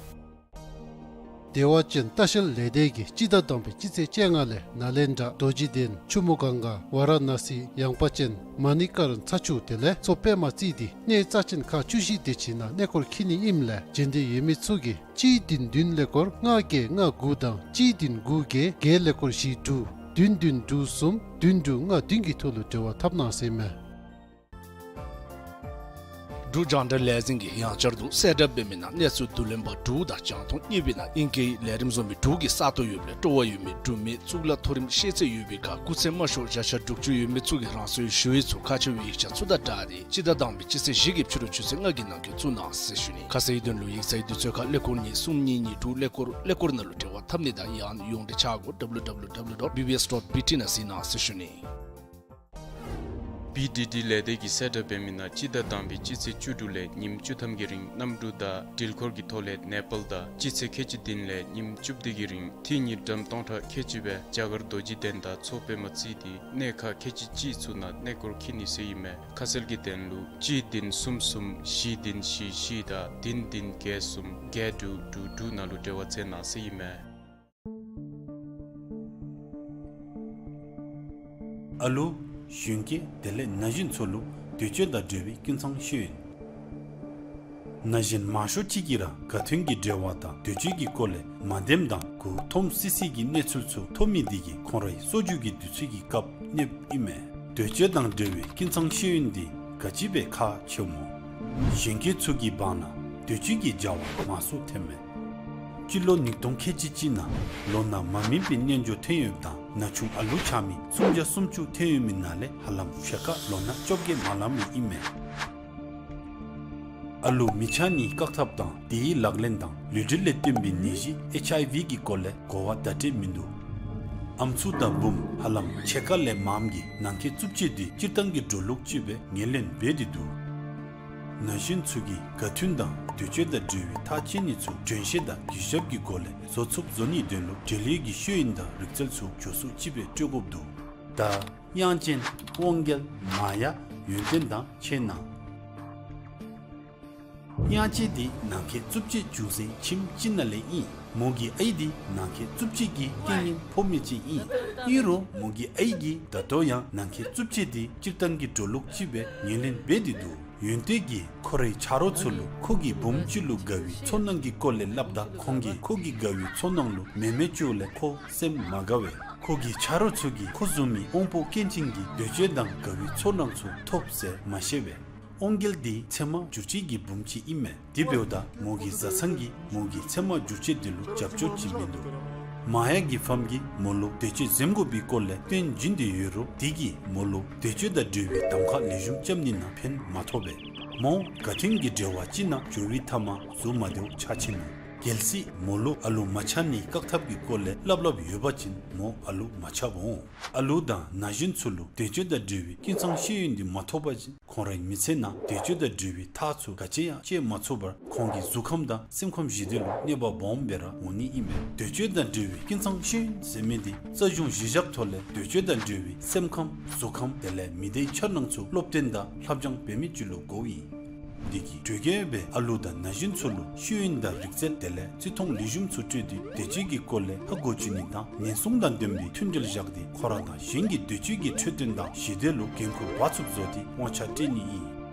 བདེ་བ་ཅན་ལྟ་བཤལ་ལས་སྡེ་གིས་སྤྱི་ཟླ་དང་པའི་སྤྱི་ཚེས་བཅོ་ལྔ་ལས་ནཱ་ལེནྡྲ་རྡོ་རྗེ་གདན་ཆུ་མོ་གངྒཱ་ཝཱ་ར་ཎཱ་སི་ཡངས་པ་ཅན་མ་ཎི་ཀ་ར་ཚ་ཆུ་དེ་ལས་མཚོ་པདྨ་རྩིས་ཏེ་གནས་རྩ་ཆེན་ཁག་བཅུ་བཞི་དེ་ཅིག་ནང་གནས་སྐོར་འཁྱིད་ནི་ཨིནམ་ལས་འབྱོན་འདོད་ཡོད་མི་ཚུ་གིས་གཅིག་བདུན་བདུན་ཀླད་ཀོར་ལྔ་བརྒྱད་ལྔ་དགུ་དང་གཅིག་བདུན་དགུ་བརྒྱད་བརྒྱད་ཀླད་ཀོར་བཞི་དྲུག་བདུན་བདུན་དྲུག་གསུམ་བདུན་དྲུག་ལྔ་བདུན་གྱི་ཐོག་ལུ་འབྲེལ་བ་འཐབ་གནང་ཟེར་མས། འབྲུག་རྒྱང་བསྒྲགས་ལས་འཛིན་གྱིས་ཡང་བསྐྱར་དུ་གསལ་བསྒྲགས་འབད་མི་ནང་གནས་ཚུལ་བསྡུ་ལེན་པ་དྲུག་དང་རྒྱང་མཐོང་གཉིས་པའི་ནང་ཨིང་སྐད་ལས་རིམ་བཟོ་མི་དྲུག་གི་ས་སྟོང་ཡོདཔ་ལས་སྤྲོ་བ་ཡོད་མི་འབྲུག་མི་གཙུག་ལག་མཐོ་རིམ་ཤེས་ཚད་ཡོད་པའི་ཁར་སྐུགས་ཚད་དམའ་ཤོས་བརྒྱ་ཆ་དྲུག་ཅུ་ཡོད་མི་ཚུ་གིས་རང་སོའི་ཞུ་ཡིག་ཚུ་ཁག་ཆེ་བའི་ཡིག་ཆ་ཚུ་དང་སྦྲགས་ཏེ་སྤྱི་ཟླ་དང་པའི་སྤྱི་ཚེས་བཞི་གི་ཕྱི་རུ་ཆུ་ཚོད་ལྔ་གི་ནང་འཁོད་བཙུགས་གནང་ཟེར་ཞུ་ནི། ཁ་གསལ་ཡི་དོན་ལུ་ཡིག་ཚང་གི་དུས་ཚོད་ཁར་ཀླད་ཀོར་གཉིས་གསུམ་གཉིས་གཉིས་དྲུག་ཀླད་ཀོར་ཀླད་ཀོར་ནང་ལུ་འབྲེལ་བ་འཐབ་ནི་དང་ཡང་ན་ཡོངས་འབྲེལ་འཆར་སྒོ་W W W dot B B S dot B T ནང་གཟིགས་གནང་ཟེར་ཞུ་ནི། B D D ལས་སྡེ་གིས་གསལ་བསྒྲགས་འབད་མི་ནང་སྤྱི་ཟླ་དང་པའི་སྤྱི་ཚེས་བཅུ་དྲུག་ལས་ཉིནམ་བཅུ་ཐམ་གྱི་རིང་གནམ་གྲུ་དང་འགྲུལ་འཁོར་གྱི་ཐོག་ལས་ནེ་པཱལ་དང་སྤྱི་ཚེས་ཁལ་གཅིག་བདུན་ལས་ཉིནམ་བཅུ་བདུན་གྱི་རིང་འཐུས་དངུལ་ཀྲམ་སྟོང་ཕྲག་ཁལ་གཅིག་སྦེ་རྒྱ་གར་རྡོ་རྗེ་གདན་དང་མཚོ་པདྨ་རྩིས་ཏེ་གནས་ཁག་ཁལ་གཅིག་གཅིག་ཚུ་ནང་གནས་སྐོར་འཁྱིད་ནི་ཟེར་ཨིན་མས། ཁ་གསལ་གྱི་དོན་ལུ་གཅིག་བདུན་གསུམ་གསུམ་བཞི་བདུན་བཞི་བཞི་དང་བདུན་བདུན་བརྒྱད་གསུམ་བརྒྱད་དྲུག་དྲུག་དྲུག་ནང་ལུ་འབྲེལ་བ་འཚོལ་གནང་ཟེར་ཨིན་མས། ཨ་ལུ་གཞོན་སྐྱེས་དེ་ལས་ན་གཞོན་ཚུ་ལུ་འདོད་སྤྱོད་དང་འབྲེལ་བའི་ཀུན་ཚང་ཤེས་ཡོན། ན་གཞོན་མང་ཤོས་ཅིག་གིས་ར་ག་ཐོན་གྱི་འབྲེལ་བ་དང་འདོད་སྤྱོད་ཀྱི་སྐོར་ལས་མ་བདེནམ་དང་མགུ་འཐོམ་སི་སི་གི་གནས་ཚུལ་ཚུ་ཐོབ་མི་འདི་གིས་ཁོང་རའི་གསོ་རྒྱུ་གི་དུས་ཚོད་ཀྱི་སྐབས་གནོདཔ་ཨིན་མས། འདོད་སྤྱོད་དང་འབྲེལ་བའི་ཀུན་ཚང་ཤེས་ཡོན་འདི་ག་ཅི་སྦེ་ཁག་ཆེཝ་སྨོ། གཞོན་སྐྱེས་ཚུ་གི་བར་ན་ འདོད་སྤྱོད་ཀྱི་བྱ་བ་མང་སུ་ཐོནམ་མས། སྤྱི་ལོ་ཉིས་སྟོང་ཁལ་གཅིག་གཅིག་ནང་ལོ་ན་མ་སྨིན་པའི་རྣལ་འབྱོར་ཐོན་ཡོདཔ་དང་ན་ཆུང་ཨ་ལུ་ཆགས་མི་སུམ་བརྒྱ་སུམ་ཅུ་ཐོན་ཡོད་མི་ནང་ལས་ཧ་ལམ་ཕྱེད་ཀ་ལོ་ན་བཅོ་བརྒྱད་མ་ལང་མི་ཨིན་མས། ཨ་ལུ་མི་ཆགས་ནིའི་བཀག་ཐབས་དང་དེའི་ལག་ལེན་དང་ལུས་འབྲེལ་ལས་བརྟེན་པའི་ནད་གཞི་ཨེཆ་ཨའི་ཝི་གི་སྐོར་ལས་གོ་བ་བརྡ་སྤྲོད་མིན་འདུག། ཨམ་སྲུ་དང་བུམོ་ཧ་ལམ་ཕྱེད་ཀ་ལས་མངམ་གིས་ནང་འཁོད་རྩུབ་སྤྱོད་དེ་སྤྱིར་བཏང་གི་འགྲོ་ལུགས་ཅིག་སྦེ་ངོས་ལེན་འབད་དེ་འདུག། ན་གཞོན་ཚུ་གིས་དགའ་མཐུན་དང་འདོད་སྤྱོད་དང་འབྲེལ་བའི་ཐག་བཅད་ནི་ཚུ་དྲན་ཤེས་དང་གུས་ཞབས་ཀྱི་སྒོ་ལས་བཟོ་ཚུགསཔ་བཟོ་ནིའི་དོན་ལུ་འབྲེལ་ཡོད་ཀྱི་ཤེས་ཡོན་དང་རིག་རྩལ་ཚུ་མགྱོགས་སུ་ཅིག་སྦེ་སྤྲོད་དགོཔ་འདུག། ད་དབྱངས་ཅན་དབང་རྒྱལ་མ་ཡ་ཡོན་ཏན་དང་ཕྱད་གནང་། དབྱངས་ཅན་འདི་ནང་འཁོད་རྩུབ་སྤྱོད་བྱུང་སའི་ཁྱིམ་ཅིག་ནང་ལས་ཨིན། མོ་གི་ཨའི་འདི་ནང་འཁོད་རྩུབ་སྤྱོད་ཀྱི་རྐྱེན་ངན་ཕོག་མི་ཅིག་ཨིན། ཨིན་རུང་མོ་གི་ཨའི་གིས་ད་ལྟོ་ཡང་ནང་འཁོད་རྩུབ་སྤྱོད་འདི་སྤྱིར་བཏང་གི་འགྲོ་ལུགས་ཅིག་སྦེ་ངོས་ལེན་འབད་དེ་འདུག། ཡོན་ཏན་གྱིས་ཁོ་རའི་ཆ་རོགས་ཚུ་ལུ་ཁོ་གི་བུམོ་ཅིག་ལུ་དགའ་བའི་ཚོར་སྣང་གི་སྐོར་ལས་སླབ་ད་ཁོང་གིས་ཁོ་གི་དགའ་བའི་ཚོར་སྣང་ལུ་མེ་མེ་བཙུགས་ལས་ཁོ་སེམས་མ་དགའ་བས། ཁོ་གི་ཆ་རོགས་ཚུ་གིས་ཁོ་བཟུམ་མའི་དབང་པོ་སྐྱོན་ཅན་གྱི་འདོད་སྤྱོད་དང་དགའ་བའི་ཚོར་སྣང་ཚུ་ཐོབ་ཟེར་མ་ཤེས་པས། དབང་རྒྱལ་འདི་ཚེར་མ་འགྱུར་བཅོས་ཀྱི་བུམོ་ཅིག་ཨིན་མས། དེ་འབདཝ་ད་མོ་གི་བཟའ་ཚང་གིས་མོ་གི་ཚེར་མ་འགྱུར་བཅོས་འདི་ལུ་རྒྱབ་སྐྱོར་བྱིན་མིན་འདུག། མ་ཡ་གི་ཕམ་གྱིས་མོ་ལུ་འདོད་སྤྱོད་འཛེམ་དགོ་པའི་སྐོར་ལས་སྟོན་བྱིན་ཏེ་ཡོད་རུང་དེ་གིས་མོ་ལུ་འདོད་སྤྱོད་དང་འབྲེལ་བའི་གདམ་ཁ་ལེགས་ཤོམ་རྐྱབ་ནི་ནང་ཕན་མ་ཐོགས་པས། མོ་དགའ་མཐུན་གྱི་འབྲེལ་བ་ཅིག་ནང་འགྱོ་བའི་མཐའ་མ་གཟུགས་མ་བདེཝ་ཆགས་ཆི་ནུག། གལ་སྲིད་མོ་ལུ་ཨ་ལུ་མ་ཆགས་ནིའི་བཀག་ཐབས་ཀྱི་སྐོར་ལས་སླབ་སླབ་ཡོད་པ་ཅིན་མོ་ཨ་ལུ་མ་ཆགསཔ་འོང་། ཨ་ལུ་དང་ན་གཞོན་ཚུ་ལུ་འདོད་སྤྱོད་དང་འབྲེལ་བའི་ཀུན་ཚང་ཤེས་ཡོན་འདི་མ་ཐོབ་པ་ཅིན་ཁོང་རའི་མི་ཚེ་ནང་འདོད་སྤྱོད་དང་འབྲེལ་བའི་ཐག་ཚུ་ག་ཅི་ཡང་བཅད་མ་ཚུགས་པར་ཁོང་གི་གཟུགས་ཁམས་དང་སེམས་ཁམས་ཞི་བདེ་ལུ་གནོད་པ་སྦོམ་སྦེ་ར་འོང་ནི་ཨིན་མས། འདོད་སྤྱོད་དང་འབྲེལ་བའི་ཀུན་ཚང་ཤེས་ཡོན་ཟེར་མི་འདི་རྩ་གཞུང་གཞི་བཞག་ཐོག་ལས་འདོད་སྤྱོད་དང་འབྲེལ་བའི་སེམས་ཁམས་གཟུགས་ཁམས་དེ་ལས་མི་སྡེའི་འཆར་སྣང་ཚུ་སློབ་སྟོན་དང་སླབ་སྦྱང་འབད་མི་ཅིག་ལུ་དགོཔ་ཨིན། འདི་གིས་གྲོས་ཁྱབ་སྦེ་ཨ་ལུ་དང་ན་གཞོན་ཚུ་ལུ་ཤེས་ཡོན་དང་རིག་རྩལ་དེ་ལས་བརྩི་མཐོང་ལེགས་ཤོམ་ཚུ་སྤྲོད་དེ་འདོད་སྤྱོད་ཀྱི་སྐོར་ལས་ཧ་གོ་བཅུག་ནི་དང་ཉེན་སྲུང་དང་ལྡན་པའི་མཐུན་འབྲེལ་བཞག་སྟེ་ཁོ་ར་དང་གཞན་གྱི་འདོད་སྤྱོད་ཀྱི་འཕྲོད་བསྟེན་དང་ཞི་བདེ་ལུ་འགན་ཁུར་འབག་ཚུགསཔ་བཟོ་སྟེ་དབང་ཆ་སྤྲོད་ནི་ཨིན།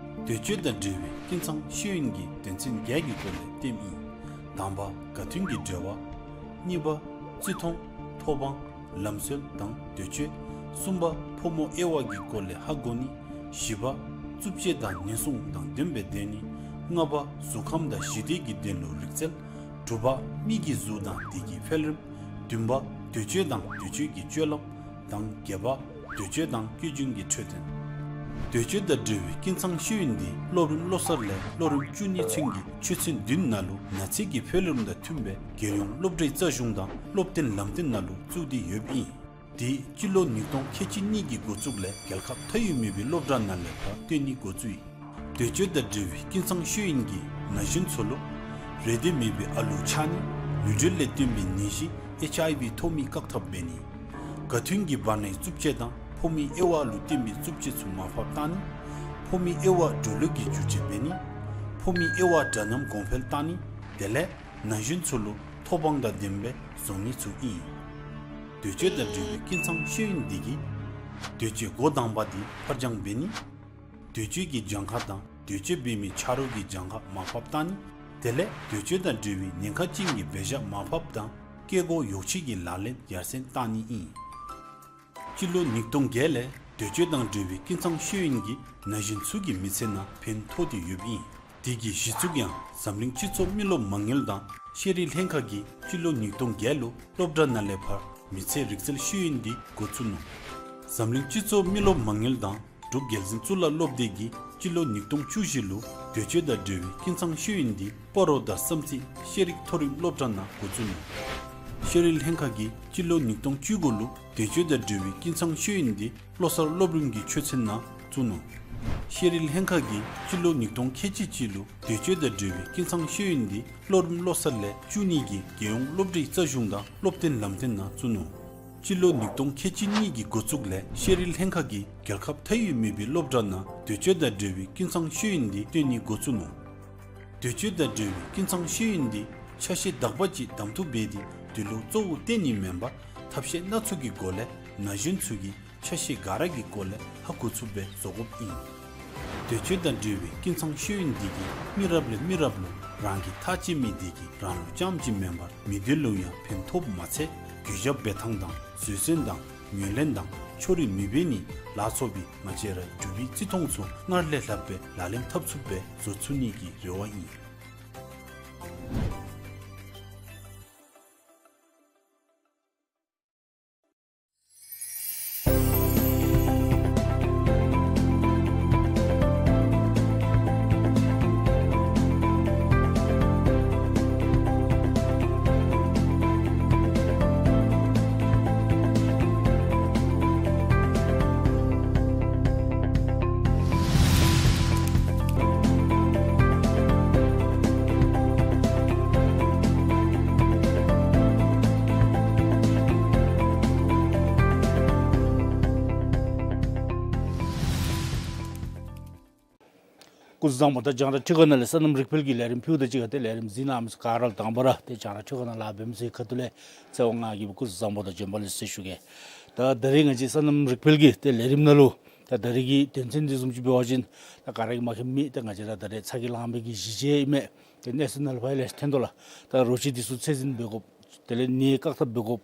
འདོད་སྤྱོད་དང་འབྲེལ་བའི་ཀུན་ཚང་ཤེས་ཡོན་གྱི་དོན་ཚན་བརྒྱད་ཀྱི་སྐོར་ལས་སྟོནམ་ཨིན། དང་པ་དགའ་མཐུན་གྱི་འབྲེལ་བ། གཉིས་པ་བརྩི་མཐོང་ཐོབ་དབང་ལམ་སྲོལ་དང་འདོད་སྤྱོད། གསུམ་པ་ཕོ་མོ་དབྱེ་བ་གི་སྐོར་ལས་ཧ་གོ་ནི། བཞི་པ་རྩུབ་སྤྱོད་དང་ཉེན་སྲུང་དང་ལྡན་པའི་སྡོད་ནི། ལྔ་པ་གཟུགས་ཁམས་དང་ཞི་བདེ་གི་དོན་ལུ་རིག་རྩལ། དྲུག་པ་མི་གི་གཟུགས་དང་དེ་གི་འཕེལ་རིམ། བདུན་པ་འདོད་སྤྱོད་དང་འདོད་སྤྱོད་ཀྱི་སྤྱོད་ལམ་དང་བརྒྱད་པ་འདོད་སྤྱོད་དང་སྐྱོན་བརྗོད་ཀྱི་འཕྲོད་བསྟེན། འདོད་སྤྱོད་དང་འབྲེལ་བའི་ཀུན་ཚང་ཤེས་ཡོན་འདི་སློབ་རིམ་བློ་གསར་ལས་སློབ་རིམ་བཅུ་གཉིས་ཚུན་གྱི་ཆོས་ཚན་བདུན་ནང་ལུ་ན་ཚོད་ཀྱི་འཕེལ་རིམ་དང་མཐུན་པའི་རྒྱལ་ཡོངས་སློབ་གྲྭའི་རྩ་གཞུང་དང་སློབ་སྟོན་ལམ་སྟོན་ནང་ལུ་བཙུགས་ཏེ་ཡོདཔ་ཨིན། དེ་སྤྱི་ལོ་ཉིས་སྟོང་ཁལ་གཅིག་གཉིས་ཀྱི་འགོ་བཙུགས་ལས་རྒྱལ་ཁབ་མཐའ་དབུས་མེད་པའི་སློབ་གྲྭ་ནང་ལས་ཕར་སྟོན་ནི་འགོ་བཙུགས་ཡི། འདོད་སྤྱོད་དང་འབྲེལ་བའི་ཀུན་ཚང་ཤེས་ཡོན་གྱིས་ན་གཞོན་ཚུ་ལུ་རེ་འདོད་མེད་པའི་ཨ་ལུ་ཆགས་ནི། ལུས་འབྲེལ་ལས་བརྟེན་པའི་ནད་གཞི་ཨེཆ་ཨའི་ཝི་ཐོབ་མི་བཀག་ཐབས་འབད་ནི། དགའ་མཐུན་གྱི་བར་ནའི་རྩུབ་སྤྱོད་དང་ཕོ་མོའི་དབྱེ་བ་ལུ་བརྟེན་པའི་རྩུབ་སྤྱོད་ཚུ་མར་ཕབ་བཏང་ནི། ཕོ་མོའི་དབྱེ་བ་འགྲོ་ལུགས་ཀྱི་འགྱུར་བཅོས་འབད་ནི། ཕོ་མོའི་དབྱེ་བ་འདྲ་མཉམ་གོང་འཕེལ་བཏང་ནི། དེ་ལས་ན་གཞོན་ཚུ་ལུ་ཐོབ་དབང་དང་ལྡན་པའི་བཟོ་ནི་ཚུ་ཨིན། འདོད་སྤྱོད་དང་འབྲེལ་བའི་ཀུན་ཚང་ཤེས་ཡོན་འདི་གིས་འདོད་སྤྱོད་འགོ་དང་པ་འདི་ཕར་འགྱངས་འབད་ནི། འདོད་སྤྱོད་ཀྱི་གྱངས་ཁ་དང་འདོད་སྤྱོད་འབད་མི་ཆ་རོགས་ཀྱི་གྱངས་ཁ་མར་ཕབ་བཏང་ནི། དེ་ལས་འདོད་སྤྱོད་དང་འབྲེལ་བའི་ཉེན་ཁ་ཅན་གྱི་འབད་བཞག་མར་ཕབ་དང་སྐྱེ་སྒོ་ཡོ་བྱད་ཀྱི་ལག་ལེན་ཡར་སེང་བཏང་ནི་ཨིན། སྤྱི་ལོ་ཉིས་སྟོང་བརྒྱད་ལས་འདོད་སྤྱོད་དང་འབྲེལ་བའི་ཀུན་ཚང་ཤེས་ཡོན་གྱིས་ན་གཞོན་ཚུ་གི་མི་ཚེ་ནང་ཕན་ཐོགས་ཏེ་ཡོདཔ་ཨིན། དེ་གི་གཞི་བཙུགས་ཡང་འཛམ་གླིང་སྤྱི་ཚོགས་མི་རློབས་མ་དངུལ་དང་ཤེས་རིག་ལྷན་ཁག་གིས་སྤྱི་ལོ་ཉིས་སྟོང་བརྒྱད་ལུ་སློབ་གྲྭ་ནང་ལས་ཕར་མི་ཚེ་རིག་རྩལ་ཤེས་ཡོན་འདི་འགོ་བཙུགས་ནུག། འཛམ་གླིང་སྤྱི་ཚོགས་མི་རློབས་མ་དངུལ་དང་འབྲུག་རྒྱལ་འཛིན་གཙུག་ལག་སློབ་སྡེ་གིས་སྤྱི་ལོ་ཉིས་སྟོང་བཅུ་བཞི་ལུ་འདོད་སྤྱོད་དང་འབྲེལ་བའི་ཀུན་ཚང་ཤེས་ཡོན་འདི་སྤ་རོ་དང་བསམ་རྩེ་ཤེས་རིག་མཐོ་རིམ་སློབ་གྲྭ་ནང་འགོ་བཙུགས་ནུག། ཤེས་རིག་ལྷན་ཁག་གིས་སྤྱི་ལོ་ཉིས་སྟོང་བཅུ་དགུ་ལུ་འདོད་སྤྱོད་དང་འབྲེལ་བའི་ཀུན་ཚང་ཤེས་ཡོན་འདི་བློ་གསར་སློབ་རིམ་གྱི་ཆོས་ཚན་ནང་བཙུགས་ནུག། ཤེས་རིག་ལྷན་ཁག་གིས་སྤྱི་ལོ་ཉིས་སྟོང་ཁལ་གཅིག་གཅིག་ལུ་འདོད་སྤྱོད་དང་འབྲེལ་བའི་ཀུན་ཚང་ཤེས་ཡོན་འདི་སློབ་རིམ་བློ་གསར་ལས་བཅུ་གཉིས་ཀྱི་རྒྱལ་ཡོངས་སློབ་གྲྭའི་རྩ་གཞུང་དང་སློབ་སྟོན་ལམ་སྟོན་ནང་བཙུགས་ནུག། སྤྱི་ལོ་ཉིས་སྟོང་ཁལ་གཅིག་གཉིས་ཀྱི་འགོ་བཙུགས་ལས་ཤེས་རིག་ལྷན་ཁག་གིས་རྒྱལ་ཁབ་མཐའ་དབུས་མེད་པའི་སློབ་གྲྭ་ནང་འདོད་སྤྱོད་དང་འབྲེལ་བའི་ཀུན་ཚང་ཤེས་ཡོན་འདི་སྟོན་ནི་འགོ་བཙུགས་ནུག། འདོད་སྤྱོད་དང་འབྲེལ་བའི་ཀུན་ཚང་ཤེས་ཡོན་འདི་ཆ་ཤས་དག་པ་ཅིག་གདམ་འཐུ་འབད་དེ་དེ་ལུ་གཙོ་བོ་བཏོན་ནི་མེན་པར་ཐབས་ཤེས་སྣ་ཚོགས་ཀྱི་སྒོ་ལས་ན་གཞོན་ཚུ་གིས་ཆ་ཤས་ག་ར་གི་སྐོར་ལས་ཧ་གོ་ཚུགསཔ་སྦེ་བཟོ་དགོཔ་ཨིན། འདོད་སྤྱོད་དང་འབྲེལ་བའི་ཀུན་ཚང་ཤེས་ཡོན་འདི་གིས་མི་རབས་ལས་མི་རབས་ལུ་རང་གི་ཐག་བཅད་མི་འདི་གིས་རང་ལུ་རྐྱངམ་ཅིག་མེན་པར་མི་སྡེ་ལུ་ཡང་ཕན་ཐོགསཔ་མ་ཚད་གུས་ཞབས་འབད་ཐངས་དང་བཟོད་བསྲན་དང་ངོས་ལེན་དང་ཕྱོགས་རིས་མི་འབད་ནི་ལ་སོགས་པའི་ང་བཅས་ར་འབྲུག་པའི་བརྩི་མཐོང་ཚུ་སྔར་ལས་ལྷགཔ་སྦེ་ལག་ལེན་འཐབ་ཚུགསཔ་སྦེ་བཟོ་ཚུགས་ནི་གི་རེ་བ་ཨིན། སྐུ་གཟུགས་བཟང་པོ། ད་རྒྱང་བསྒྲགས་ཁྲི་ཀ་ནང་ལས་སོ་ནམ་རིག་འཕེལ་གྱི་ལས་རིམ་ཕུལཝ་ད་གཅིག་ཁར་ཏེ་ལས་རིམ་གཟིགས་གནང་མི་ཚུ་ག་ར་ལུ་དང་པ་ར་ཏེ་རྒྱང་བསྒྲགས་ཁྲི་ཀ་ནང་ལཱ་འབད་མི་ཚུ་གི་ཁ་ཐུག་ལས་ཚེ་དབང་ང་གིས་སྐུ་གཟུགས་བཟང་པོ་དང་བྱོན་པ་ལེགས་ཟེར་ཞུ་གེ། ད་ད་རེས་ང་བཅས་སོ་ནམ་རིག་འཕེལ་གྱི་ཏེ་ལས་རིམ་ནང་ལུ་ད་ད་རེས་ཀྱི་དོན་ཚན་འདི་བཟུམ་ཅིག་འབད་བ་ཅིན་ད་ག་ར་གིས་མ་མཁྱེན་མི་ད་ང་བཅས་ར་ད་རེས་ཚ་གྱང་ལངས་པའི་གི་གཞི་བྱེས་ཨིན་མས། ཏེ་གནས་ཚུལ་ནང་ལུ་ཕར་ལས་ཐོན་དོ་ལགས། ད་རོ་ཁྱི་འདི་ཚུ་ཚད་འཛིན་འབད་དགོཔ། དེ་ལས་ནད་བཀག་ཐབས་འབད་དགོཔ།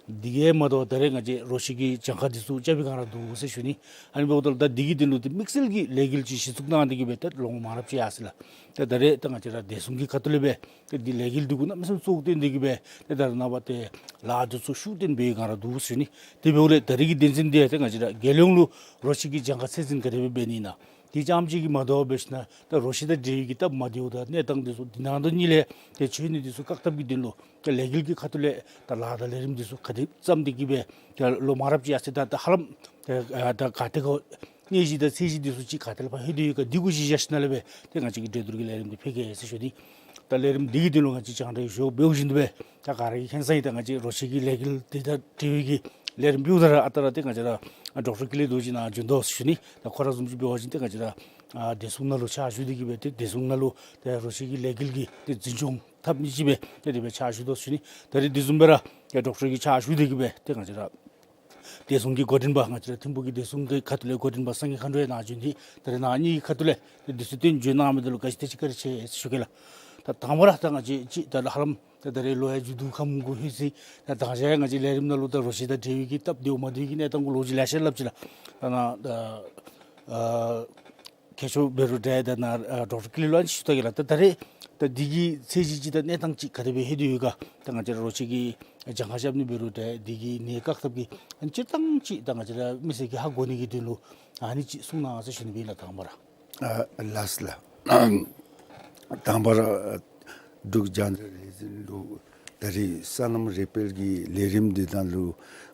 དེ་གིས་མ་དོ་ད་རེས་ང་བཅས་རོ་ཁྱི་གི་གྱངས་ཁ་འདི་ཚུ་རྐྱབ་པའི་སྒང་ར་འདུག་ཟེར་ཞུ་ནི། ཨ་ནི་འབདཝ་ད་ལུ་ད་འདི་གི་དོན་ལུ་ཏེ་དམིགས་བསལ་གྱི་ལས་འགུལ་ཅིག་གཞི་བཙུགས་གནང་སྟེ་གི་སྦེ་ཏེ་ལོ་ངོ་མང་རབས་ཅིག་ཡར་སོ་ཡི་ལགས། ཏེ་ད་རེས་ད་ང་བཅས་ར་བདེ་སྲུང་གི་ཁ་ཐུག་ལས་སྦེ་ཏེ་འདི་ལས་འགུལ་འདི་གུ་གནམ་མེད་ས་མེད་གཙོ་བོ་བཏོན་ཏེ་གི་སྦེ་ཏེ་ད་རེས་ནངས་པ་ཏེ་ལཱ་འདི་ཚུ་ཤུགས་བཏོན་འབད་བའི་སྒང་ར་འདུག་ཟེར་ཞུ་ནི། དེ་འབདཝ་ལས་ད་རེས་ཀྱི་དོན་ཚན་འདི་ཡང་ཏེ་ང་བཅས་ར་རྒྱལ་ཡོངས་ལུ་རོ་ཁྱི་གི་གྱངས་ཁ་ཚད་འཛིན་ག་དེ་སྦེ་འབད་ནི་ཨིན་ན། དེ་རྐྱངམ་ཅིག་གིས་མ་དོ་བར་འབད་ཞིན་ན་ད་རོ་ཁྱི་དང་འབྲེལ་བའི་གི་སྟབས་མ་བདེཝ་དང་གནས་སྟངས་འདི་ཚུ་དེ་ནང་དོན་གཉིས་ལས་ཏེ་འཆོལ་ནི་འདི་ཚུ་བཀག་ཐབས་ཀྱི་དོན་ལུ་ཏེ་ལས་འགུལ་གྱི་ཁ་ཐུག་ལས་ད་ལཱ་དང་ལས་རིམ་འདི་ཚུ་ག་དེ་བརྩམས་ཏེ་གི་སྦེ་ད་ལོ་མང་རབས་ཅིག་ཡར་སོ་ཡི། ད་ད་ཧ་ལམ་ད་ད་ག་ཏེ་གོ་གནས་གཞི་དང་ཚད་གཞི་འདི་ཚུ་ཅིག་ག་ཏེ་ལས་ཕར་ལྷོད་དེ་ཡོད་ག་འདི་གུ་གཞི་བཞག་ཞིནམ་ལས་སྦེ་ཏེ་ང་བཅས་ཀྱིས་གྲོས་བསྡུར་གྱི་ལས་རིམ་འདི་ཕུལ་གེ་ཟེར་ཞུ་ནི། ད་ལས་རིམ་འདི་གི་དོན་ལུ་ང་བཅས་རྒྱང་བསྒྲགས་ཞུ་འབདཝ་བཞིན་དུ་སྦེ་ད་ག་ར་གིས་མཁྱེན་ས་ཨིན། ད་ང་བཅས་རོ་ཁྱི་གི་ལས་འགུལ་འདི་དང་འབྲེལ་བའི་གི་ལས་རིམ་ཕུལཝ་ད་ར་ཨ་རྟག་ར་ཏེ་ང་བཅས་ར་ཨ་ཌོག་ཊར་ཀུན་ལེགས་རྡོ་རྗེ་ནཱ་བྱོན་དོ་ཟེར་ཞུ་ནི། ད་ཁོ་ར་བཟུམ་ཅིག་འབད་བ་ཅིན་ཏེ་ང་བཅས་ར་ཨ་བདེ་སྲུང་ནང་ལུ་ཕྱག་ཞུ་སྟེ་གི་སྦེ་ཏེ་བདེ་སྲུང་ནང་ལུ་ཏེ་རོ་ཁྱི་གི་ལས་འགུལ་གྱི་ཏེ་འཛིན་སྐྱོང་འཐབ་མི་ཅིག་སྦེ་ཏེ་དེ་སྦེ་ཕྱག་ཞུ་དོ་ཟེར་ཞུ་ནི། ད་རེས་དེ་བཟུམ་སྦེ་ར་ཏེ་ཌོག་ཊར་གྱིས་ཕྱག་ཞུ་སྟེ་གི་སྦེ་ཏེ་ང་བཅས་ར་བདེ་སྲུང་གི་འགོ་འདྲེན་པ་ང་བཅས་ར་ཐིམ་ཕུག་གི་བདེ་སྲུང་གི་ཁ་ཐུག་ལས་འགོ་འདྲེན་པ་སངས་རྒྱས་མཁའ་འགྲོ་ཡང་ནཱ་བྱོན་ཏེ་ད་རེས་ནཱ་གཉིས་ཀྱི་ཁ་ཐུག་ལས་ཏེ་འདི་ཚུ་སྟོན་བྱོན་གནང་མི་འདི་ལུ་ག་ཅི་ཏེ་ཅིག་བཀའ་དྲིན་ཆེ་ཟེར་ཞུ་གེ་ལགས། ད་དང་པ་ར་ད་ང་བཅས་ཅིག་ད་ཧ་ལམ་ད་ད་རེས་ལོ་ཡང་མཇུག་བསྡུ་ཁམས་གུ་ལྷོད་ཅི། ད་ད་ཅི་ཡང་ང་བཅས་ལས་རིམ་ནང་ལུ་ད་རོ་ཁྱི་དང་འབྲེལ་བའི་གི་སྟབས་བདེཝ་མ་བདེཝ་གི་གནས་སྟངས་གུ་ལོ་རྒྱུས་ལེ་ཤ་སླབ་ཅི་ལགས། ད་ནཱ་ད་ཨ་མཁས་མཆོག་འབད་རུང་འདྲ་ད་ནཱ་ཨ་ཌོག་ཊར་ཀུན་ལེགས་ལུ་ཨ་ནི་ཞུ་ད་གེ་ལགས། ད་ད་རེས་ད་འདི་གི་ཚད་གཞི་ཅིག་དང་གནས་སྟངས་ཅིག་ག་དེ་སྦེ་ལྷོད་དེ་ཡོད་ག། ད་ང་བཅས་ར་རོ་ཁྱི་གི་གྱངས་ཁ་རྐྱབ་ནི་འབད་རུང་འདྲ་འདི་གི་ནད་བཀག་ཐབས་ཀྱི་ཨ་ནི་སྤྱིར་བཏང་ཅིག་ད་ང་བཅས་ར་མི་སེར་གྱིས་ཧ་གོ་ནི་གི་དོན་ལུ་ཨ་ནི་ཅིག་གསུང་གནང་ཟེར་ཞུ་ནི་སྦེ་ཨིན་ལགས། དང་པ་ར། ཨ་ལགས་ལགས། དང་པ་ར་འབྲུག་རྒྱང་བསྒྲགས་ལས་འཛིན་ལུ་ད་རེས་སོ་ནམ་རིག་འཕེལ་གྱི་ལས་རིམ་འདི་ནང་ལུ་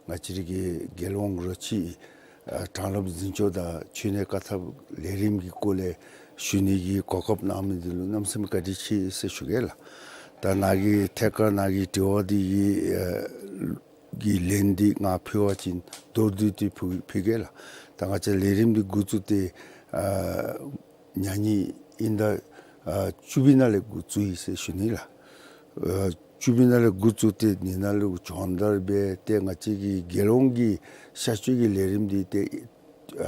ང་བཅས་ར་གི་རྒྱལ་ཡོངས་རོ་ཁྱི་ཨ་དྲང་སློབ་འཛིན་སྐྱོང་དང་འཆོལ་ནད་བཀག་ཐབས་ལས་རིམ་གྱི་སྐོར་ལས་ཞུ་ནི་གི་གོ་སྐབས་གནང་མི་འདི་ལུ་གནམ་མེད་ས་མེད་བཀའ་དྲིན་ཆེ་ཟེར་ཞུ་གེ་ལགས། ད་ནཱ་གི་ཐད་ཀར་ནཱ་གི་དྲི་བ་འདི་གི་ཨ་གི་ལན་འདི་ང་ཕུལ་བ་ཅིན་མདོར་བསྡུས་ཏེ་ཕུལ་ཕུལ་གེ་ལགས། ད་ང་བཅས་ལས་རིམ་འདི་འགོ་བཙུགས་ཏེ་ཨ་ཉ་ཉི་ཨིན་ཟླ་ཨ་བཅུ་པའི་ནང་ལས་འགོ་བཙུགས་ཡི་ཟེར་ཞུ་ནི་ལགས། ཨ་བཅུ་པའི་ནང་ལས་འགོ་བཙུགས་ཏེ་འདི་ནང་ལུ་སྦྱོང་བརྡར་འབད་དེ་ང་བཅས་ཀྱི་རྒྱལ་ཡོངས་ཀྱི་གཤག་བཅོས་ཀྱི་ལས་རིམ་འདི་ཏེ་ཨ་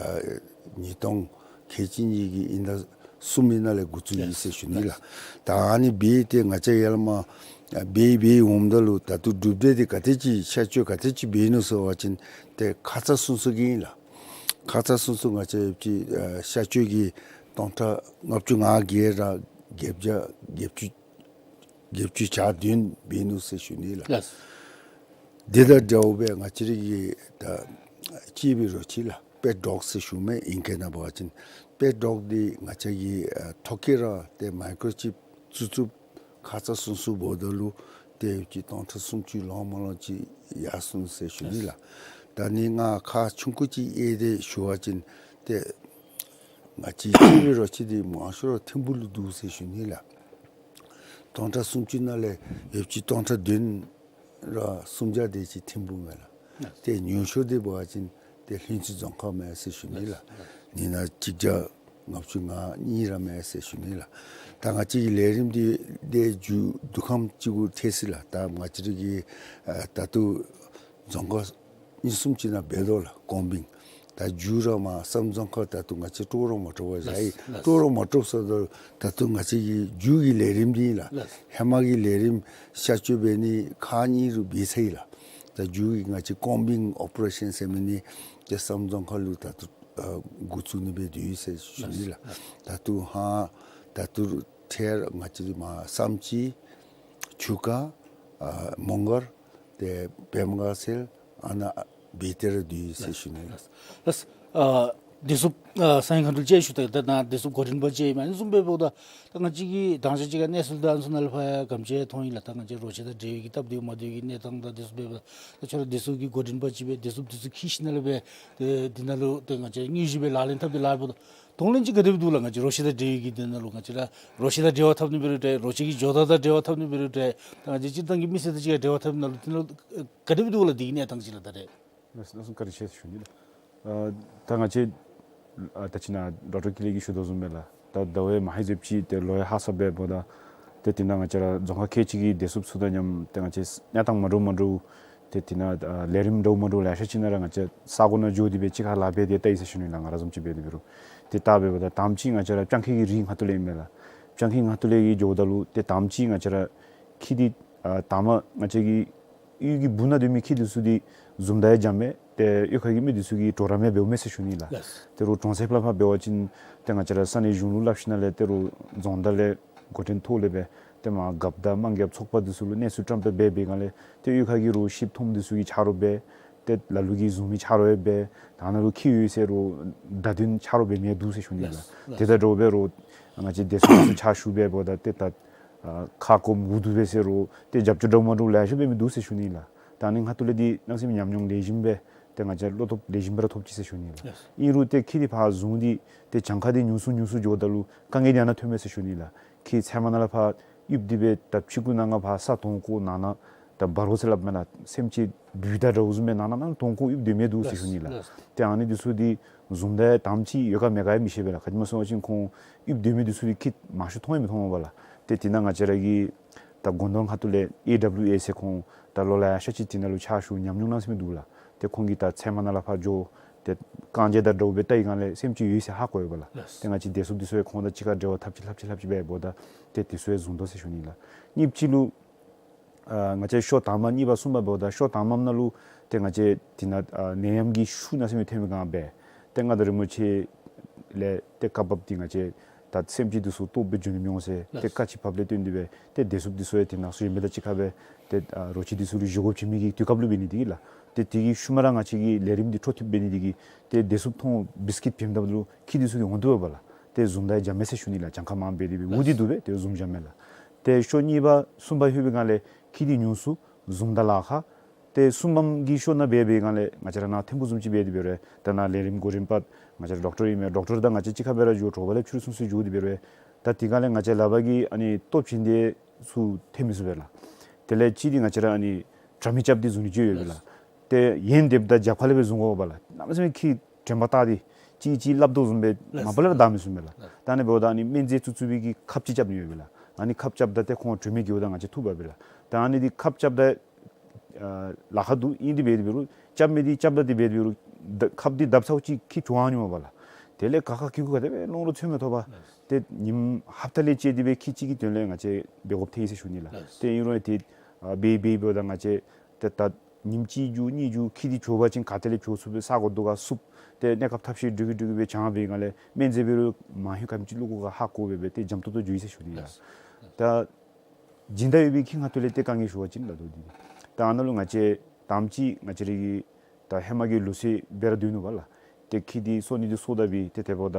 ཉིས་སྟོང་ཁལ་གཅིག་གཉིས་ཀྱི་ཨིན་ཟླ་གསུམ་པའི་ནང་ལས་འགོ་བཙུགས་ཡི་ཟེར་ཞུ་ནི་ལགས། ད་ཨ་ནི་འབད་དེ་ང་བཅས་ཡར་ལས་མར་ཨ་འབད་འབད་འོངམ་ད་ལུ་ད་ལྟོ་གྲུབ་འབྲས་འདི་ག་དེ་ཅིག་གཤག་བཅོས་ག་དེ་ཅིག་འབད་ནུག་ཟེར་བ་ཅིན་ཏེ་ཁ་ཙ་སུན་སུན་གྱི་ཨིན་ལགས། ཁ་ཙ་སུན་སུན་ང་བཅས་ཡོདཔ་ཅིག་ཨ་གཤག་བཅོས་ཀྱི་སྟོང་ཕྲག་ལྔ་བཅུ་ང་བརྒྱད་ར་བརྒྱད་བརྒྱ་བརྒྱད་ཅུ་བརྒྱད་ཅུ་གྱ་བདུན་འབད་ནུག་ཟེར་ཞུ་ནི་ལགས། ལགས། དེ་དང་འདྲཝ་སྦེ་ང་བཅས་ར་གི་ད་གཅེས་པའི་རོ་ཁྱི་ལགས། པེཊ་ཌོག་ཟེར་ཞུཝ་མས་ཨིང་སྐད་ནང་འབད་བ་ཅིན། པེཊ་ཌོག་འདི་ང་བཅས་ཀྱིས་ཨ་ཐོ་བཀོད་ར་ཏེ་མའི་ཀྲོ་ཅིབ་བཙུགས་བཙུགསཔ་ཁ་ཙ་སུན་སུན་འབདཝ་ད་ལུ་ཏེ་ཅིག་སྟོང་ཕྲག་སུམ་ཅུ་ལོངམ་ལོངམ་ཅིག་ཡར་སོང་ཟེར་ཞུ་ནི་ལགས། ད་ནི་ང་ཁག་ཆུང་ཀུ་ཅིག་དབྱེ་སྟེ་ཞུ་བ་ཅིན་ཏེ་ང་བཅས་གཅེས་པའི་རོ་ཁྱི་འདི་མང་ཤོས་ར་ཐིམ་ཕུག་ལུ་འདུག་ཟེར་ཞུ་ནི་ལགས། སྟོང་ཕྲག་སུམ་ཅུ་ནང་ལས་ཡོདཔ་ཅིག་སྟོང་ཕྲག་བདུན་ར་སུམ་བརྒྱ་དེ་ཅིག་ཐིམ་ཕུག་མས་ལགས། ཏེ་ཉུང་ཤོས་འདི་འབད་བ་ཅིན་ཏེ་ལྷུན་རྩེ་རྫོང་ཁག་མས་ཟེར་ཞུ་ནི་ལགས། ནི་ནང་གཅིག་བརྒྱ་ལྔ་བཅུ་ང་གཉིས་ར་མས་ཟེར་ཞུ་ནི་ལགས། ད་ང་བཅས་ཀྱི་ལས་རིམ་འདི་ཏེ་མཇུག་བསྡུ་ཁམས་ཅིག་གུ་ཐལ་ཅི་ལགས། ད་ང་བཅས་ར་གི་ཨ་ད་ལྟོ་རྫོང་ཁག་གཉིས་གསུམ་ཅིག་ནང་འབད་དོ་ལགས་ཀོང་བིང་། ད་མཇུག་ར་མར་བསམ་རྫོང་ཁག་ད་ལྟོ་ང་བཅས་སྤྲོ་རོགས་མ་སྤྲོ་བར་བཞག་ཡི། ལགས། སྤྲོ་རོགས་མ་སྤྲོ་ཟེརཝ་ད་ད་ལྟོ་ང་བཅས་ཀྱི་མཇུག་གི་ལས་རིམ་འདི་ཨིན་ལགས། ལགས། ཧེ་མ་གི་ལས་རིམ་གཤག་བཅོས་འབད་ནི་ཁག་གཉིས་རུ་འབད་ཚར་ཡི་ལགས། ད་མཇུག་གི་ང་བཅས་ཀོང་བིང་ཨོ་པ་རེ་ཤཱན་ཟེར་མི་འདི་ཏེ་བསམ་རྫོང་ཁག་ལུ་ད་ལྟོ་ཨ་འགོ་བཙུགས་ནི་སྦེ་སྡོད་ཡི་ཟེར་ཞུ་ནི་ལགས། ལགས། ད་ལྟོ་ཧ་ད་ལྟོ་ཐད་ང་བཅས་མར་བསམ་སྤྱིལ་ཆུ་ཁ་ཨ་མོང་སྒར་ཏེ་བེམ་དགའ་ཚལ་ཨ་ནཱ་འབད་དེ་ར་སྡོད་ཡི་ཟེར་ཞུ་ནི་ལགས། ལགས། ཨ་བདེ་སྲུང་ཨ་སངས་རྒྱས་མཁའ་འགྲོ་ཅིག་ཞུ་ད་ད་ནཱ་བདེ་སྲུང་འགོ་འདྲེན་པ་ཅིག་ཨིན་མས། ཨ་ནི་བཟུམ་འབདཝ་ད་ད་ང་བཅས་ཀྱིས་དང་ཞག་ཅིག་ཁར་གནས་ཚུལ་དང་ཚུ་ནང་ལས་ཕར་ཡང་ག་དེམ་ཅིག་མཐོང་ཡི་ལགས། ད་ང་བཅས་རོ་ཁྱི་དང་འབྲེལ་བའི་གི་སྟབས་བདེཝ་མ་བདེཝ་གི་གནས་སྟངས་དང་བདེ་སྲུང་འབདཝ་ད་ད་ཁྱོད་ར་བདེ་སྲུང་གི་འགོ་འདྲེན་པ་ཅིག་སྦེ་བདེ་སྲུང་འདི་ཚུ་འཁྱིད་ཞིནམ་ལས་སྦེ་ཏེ་འདི་ནང་ལུ་ཏེ་ང་བཅས་དངོས་གཞི་སྦེ་ལག་ལེན་འཐབ་སྟེ་ལཱ་འབདཝ་ད་གདོང་ལེན་ཅིག་ག་དེ་སྦེ་འདུག་ལགས། ང་བཅས་རོ་ཁྱི་དང་འབྲེལ་བའི་གི་འདི་ནང་ལུ་ང་བཅས་ར་རོ་ཁྱི་དང་འབྲེལ་བ་འཐབ་ནི་འབད་རུང་འདྲ་རོ་ཁྱི་གི་འབྱོར་ཐངས་དང་འབྲེལ་བ་འཐབ་ནི་འབད་རུང་འདྲ་ད་ང་བཅས་སྤྱིར་བཏང་གི་མི་སེར་དང་གཅིག་ཁར་འབྲེལ་བ་འཐབ་ནི་ནང་ལུ་འདི་ནང་ལུ་ག་དེ་སྦེ་འདུག་ལགས། འདི་གི་གནས་སྟངས་ཅིག་ལགས་ད་རེས། ལགས་སོ་ལགས་སོ་བཀའ་དྲིན་ཆེ་ཟེར་ཞུ་ནི་ལགས། ཨ་ད་ང་བཅས་ཨ་ད་ཅི་ནཱ་ཌོག་ཊར་ཀུན་ལེགས་ཀྱིས་ཞུ་དོ་བཟུམ་སྦེ་ལགས། ད་ཟླཝ་མ་ཧེ་ཟེབ་ཅིག་ཏེ་ལོ་ཡང་ཧ་སག་སྦེ་འབདཝ་ད་ཏེ་དེ་ནང་ང་བཅས་ར་རྫོང་ཁག་ཁལ་གཅིག་གི་བདེ་སྲུངཔ་ཚུ་དང་མཉམ་ཏེ་ང་བཅས་གནས་སྟངས་མ་འདྲཝ་མ་འདྲཝ་ཏེ་དེ་ནང་ཨ་ལས་རིམ་འདྲཝ་མ་འདྲཝ་ལེ་ཤ་ཅིག་ནང་ར་ང་བཅས་ས་གོ་ནང་འགྱོ་སྟེ་སྦེ་གཅིག་ཁར་ལཱ་འབད་དེ་བལྟ་ཡི་ཟེར་ཞུ་ནི་ལགས། ང་ར་བཟུམ་ཅིག་འབད་དེ་འབད་རུང་ཏེ་བལྟ་འབདཝ་ད་དང་པ་ཅིག་ང་བཅས་ར་སྤྱང་ཀི་གི་རིགས་ངྷ་ཐུག་ལས་ཨིན་མས་ལགས། སྤྱང་ཀི་ངྷ་ཐུག་ལས་ཀྱི་འགྱོཝ་ད་ལུ་ཏེ་དང་པ་ཅིག་ང་བཅས་ར་ཁྱི་འདི་ཨ་དང་པ་ང་བཅས་ཀྱི་གཡུས་ཀྱི་སྦུག་ན་སྡོད་མི་ཁྱི་འདི་ཚུ་འདི་བཟུམ་ད་ཡང་འཇམ་མས། ཏེ་གཡུས་ཁ་གི་མི་འདི་ཚུ་གིས་གྲོགས་རམ་ཡང་འབདཝ་མས་ཟེར་ཞུ་ནི་ལགས། ལགས། ད་རུང་གྲོང་གསེབ་ལས་ཕར་འབད་བ་ཅིན་ཏེ་ང་བཅས་ར་ས་གནས་གཞུང་ལུ་སླབ་ཞིནམ་ལས་ད་རུང་རྫོང་བདག་ལས་འགོ་འདྲེན་ཐོག་ལས་སྦེ་ཏེ་མར་རྒཔོ་དང་དམངས་རྒཔོ་ཚོགས་པ་འདི་ཚུ་ལུ་གནས་ཚུལ་བཀྲམ་སྦེ་འབད་བའི་སྒང་ལས་ཏེ་གཡུས་ཁ་གི་རོགས་ཤིཝ་མཐོངམ་འདི་ཚུ་གིས་ཆ་རོགས་འབད། ཏེ་ལ་ལུ་གིས་བཟུང་མི་ཆ་རོགས་ཡང་འབད། ད་ནཱ་ལུ་ཁྱི་ཡོད་ཟེར་རུང་བརྡ་དོན་ཆ་རོགས་འབད་མི་ཡང་འདུག་ཟེར་ཞུ་ནི་ལགས། ལགས། ཏེ་ད་དྲོ་འབད་རུང་ང་བཅས་བདེ་སྲུངཔ་ཚུ་ཕྱག་ཞུ་འབདཝ་ད་ཏེ་ད་ཨ་ཁ་སྐོམ་འུ་སྡུག་འབད་ཟེར་རུང་ཏེ་རྒྱབ་སྐྱོར་འདྲཝ་མ་འདྲཝ་ལེ་ཤ་འབད་མི་འདུག་ཟེར་ཞུ་ནི་ལགས། ད་ནི་ངྷ་ཐུག་ལས་འདི་གནམ་མེད་ས་མེད་ཉམས་མྱོང་ལེགས་ཤོམ་སྦེ་ཏེ་ང་བཅས་བློ་སྟོབས་ལེགས་ཤོམ་སྦེ་ར་ཐོབ་ཅི་ཟེར་ཞུ་ནི་ལགས། ལགས། ཨིན་རུང་ཏེ་ཁྱི་འདི་ཕར་བཟུང་སྟེ་ཏེ་གྱངས་ཁ་འདི་ཉུང་སུ་ཉུང་སུ་འགྱོཝ་ད་ལུ་དཀའ་ངལ་འདི་ཨ་ནཱ་ཐོནམ་མས་ཟེར་ཞུ་ནི་ལགས། ཁྱི་ཚལ་མ་ནང་ལས་ཕར་གཡུགས་ཏེ་སྦེ་ད་ཕྱི་ཁུག་ནང་ང་ཕར་ས་དོང་ཁོག་ནང་ན་ད་འབར་བ་ཟེར་སླབ་མས་ལགས། སེམས་ཅན་སྦུལ་དང་འདྲཝ་བཟུམ་སྦེ་ནང་ན་ནང་དོང་ཁོག་གཡུགས་སྡོད་མི་འདུག་ཟེར་ཞུ་ནི་ལགས། ལགས། ཏེ་ཨ་ནི་འདི་ཚུ་འདི་བཟུམ་ད་ཡང་དང་པ་ཅིག་ཡོད་ག་མེད་ག་ཡང་མི་ཤེས་པས་ལགས། ག་ཅི་སྨོ་ཟེར་བ་ཅིན་ཁོང་གཡུགས་སྡོད་མི་འདི་ཚུ་འདི་ཁྱི་མང་ཤོས་མཐོང་ཡང་མི་མཐོང་བས་ལགས། ཏེ་དེ་ནང་ང་བཅས་ར་གི་ད་སྒོ་ནོར་ངྷ་ཐུག་ལས་ཨེ་ཌབ་ལིའུ་ཨེ་ཟེར་ཁོང་ད་ལོ་ལེ་ཤ་ཅིག་དེ་ནང་ལུ་ཕྱག་ཞུ་ཉམས་མྱོང་གནམ་མེད་ས་མེད་འདུག་ལགས། ཏེ་ཁོང་གིས་ད་ཚལ་མ་ནང་ལས་ཕར་འགྱོ་ཏེ་རྐང་རྗེས་དང་འདྲཝ་སྦེ་བལྟ་བའི་སྒང་ལས་སེམས་ཅན་ཡོད་ཟེར་ཧ་གོ་ཡོདཔ་ལགས། ལགས། ཏེ་ང་བཅས་བདེ་སྲུངཔ་འདི་ཚུ་ཡང་ཁོང་དང་གཅིག་ཁར་འབྲེལ་བ་འཐབ་ཅི་འཐབ་ཅི་འཐབ་ཅི་འབདཝ་ད་ཏེ་འདི་ཚུ་ཡང་བཟུང་དོ་ཟེར་ཞུ་ནི་ལགས། གཉིས་པ་ཅིག་ལུ་ཨ་ང་བཅས་ཤོ་དང་པ་གཉིས་པ་གསུམ་པ་འབདཝ་ད་ཤོ་དང་པམ་ནང་ལུ་ཏེ་ང་བཅས་དེ་ནང་ཨ་ནད་ཡམས་ཀྱི་ཤུགས་གནམ་མེད་ས་མེད་ཐོན་པའི་སྒང་སྦེ་ཏེ་མངའ་བདག་རིན་པོ་ཆེ་ལས་ཏེ་བཀའ་བབས་འདི་ང་བཅས་ད་སེམས་ཅན་འདི་ཚུ་ལྟོ་སྦེ་འགྱོ་ནི་མི་འོང་ཟེར་ཏེ་ལགས། བཀའ་ཅིག་བབས་ལས་བརྟེན་ཏེ་སྦེ་ཏེ་བདེ་སྲུངཔ་འདི་ཚུ་ཡང་དེ་ནང་སོ་ཡོད་མི་དང་གཅིག་ཁར་སྦེ་ཏེ་ཨ་རོ་ཁྱི་འདི་ཚུ་ལུ་བཞེས་སྒོ་བྱིན་མི་གི་དུས་སྐབས་ལུ་འབད་ནི་འདི་གིས་ལགས། ཏེ་དེ་གི་ཤུལ་མ་ར་ང་བཅས་ཀྱི་ལས་རིམ་འདི་འཕྲོ་མཐུད་འབད་ནི་འདི་གིས་ཏེ་བདེ་སྲུངཔ་མཐོང་བིསི་ཀིཊ་བྱིནམ་ད་ལུ་ཁྱི་འདི་ཚུ་གིས་འོང་དོ་བས་ལགས། ཏེ་བཟུམ་ད་ཡང་འཇམ་མས་ཟེར་ཞུ་ནི་ལགས། གྱངས་ཁ་མངམ་འབད་དེ་སྦེ་འུ་སྡུག་སྡུག་སྦེ་ཏེ་བཟུམ་འཇམ་མས་ལགས། ཏེ་ཤོ་གཉིས་པ་གསུམ་པ་ལྷོད་པའི་སྒང་ལས་ཁྱི་འདི་ཉུང་སུ་བཟུམ་དང་ལཱ་ཁག། ཏེ་གསུམ་པམ་གྱི་ཤོ་ནང་འབད་བའི་སྒང་ལས་ང་བཅས་ར་ནཱ་ཐིམ་ཕུག་བཟུམ་ཅིག་འབད་དེ་འབད་རུང་ད་ནཱ་ལས་རིམ་འགོ་འདྲེན་པ་ང་བཅས་ར་ཌོག་ཊར་ཨིན་མས། ཌོག་ཊར་དང་ང་བཅས་གཅིག་ཁར་སྦེ་ར་འགྱོ་དྲོ་པ་ལས་ཕྱི་རུ་སོང་སོང་འགྱོ་དེ་འབད་རུང་ད་དེ་སྒང་ལས་ང་བཅས་ལག་པ་གིས་ཨ་ནི་ལྟོ་བྱིན་ཏེ་ཚུར་འཐོན་མི་ཚུགས་པས་ལགས། དེ་ལས་གཅིག་འདི་ང་བཅས་ར་ཨ་ནི་དྲ་མིག་རྐྱབ་སྟེ་བཟུང་ནི་ཅིག་ཡོད་པས་ལགས། ཏེ་ཡན་འདེབས་དང་རྒྱབ་ཁ་ལས་སྦེ་བཟུང་དགོ་པས་ལགས། གནམ་མེད་ས་མེད་ཁྱི་དྲན་པ་བལྟ་སྟེ་གཅིག་གིས་གཅིག་སླབ་དོ་བཟུམ་སྦེ་མ་པ་ལས་ར་བདའ་མི་ཚུགས་པས་ལགས། ད་ཨ་ནི་འབདཝ་ད་ཨ་ནི་སྨན་རྫས་བཙུགས་བཙུགས་པའི་གི་ཁབ་ཅིག་རྐྱབ་ནི་ཡོད་པས་ལགས། ཨ་ནི་ཁབ་རྐྱབ་ད་ཏེ་ཁོང་དྲོད་མེད་འགྱོཝ་ད་ང་བཅས་འཐུ་འབག་པས་ལགས། ད་ཨ་ནི་འདི་ཁབ་རྐྱབ་ད་ཨ་ལཱ་ཁག་འདུག། ཨིན་དེ་འབད་དེ་འབད་རུང་རྐྱབ་མི་འདི་རྐྱབ་ད་དེ་འབད་དེ་འབད་རུང་ད་ཁབ་འདི་བརྡབ་ཚརཝ་ཅིག་ཁྱི་བྱོག་འོང་ནི་མས་པ་ལགས། དེ་ལས་ག་ཁ་ཁྱི་གུ་ག་དེ་སྦེ་ལོང་རུང་ཚོད་མི་ཐོབ་པས། ལགས། ཏེ་ཉིནམ་ཧབ་ཏ་ལས་བཅད་དེ་སྦེ་ཁྱི་གཅིག་གི་དོན་ལས་ང་བཅས་འབད་དགོཔ་ཐལ་ཡི་ཟེར་ཞུ་ནི་ལགས། ལགས། ཏེ་ཨིན་རུང་ཏེ་ཨ་འབད་འབད་འབདཝ་ད་ང་བཅས་ཏེ་ད་ཉིནམ་གཅིག་མཇུག་གཉིས་མཇུག་ཁྱི་འདི་བྱོག་པ་ཅིན་ག་ཏེ་ལས་བྱོག་ཚུགས་པས། ས་གོ་ལྡོག་ག་བསུབ། ཏེ་གནས་སྐབས་ཐབས་ཤེས་འགྲུལ་གྱི་འགྲུལ་གྱི་སྦེ་བྱང་བའི་སྒང་ལས་སྨན་རྫས་འབད་རུང་མང་ཤོས་ག་མི་ཅིག་བླུག་དགོ་ག་ཧ་གོ་སྦེ་སྦེ་ཏེ་འཇམ་ཏོང་ཏོ་འགྱོ་ཡི་ཟེར་ཞུ་ནི་ལགས། ད་སྦྱིན་བདག་ཡོད་པའི་ཁྱི་ངོ་ཐོག་ལས་ཏེ་དཀའ་ངལ་ཞུ་བ་ཅིན་ལ་དོ་འདི་ད་ཨ་ནཱ་ལུ་ང་བཅས་དང་པ་ཅིག་ང་བཅས་ར་གི་ད་ཧེ་མ་གི་ལུགས་སྲོལ་སྦེ་ར་སྡོད་ནུག་པ་ལགས། ཏེ་ཁྱི་འདི་གསོ་ནི་འདི་གསོ་ད་པའི་ཏེ་དེ་འབདཝ་ད་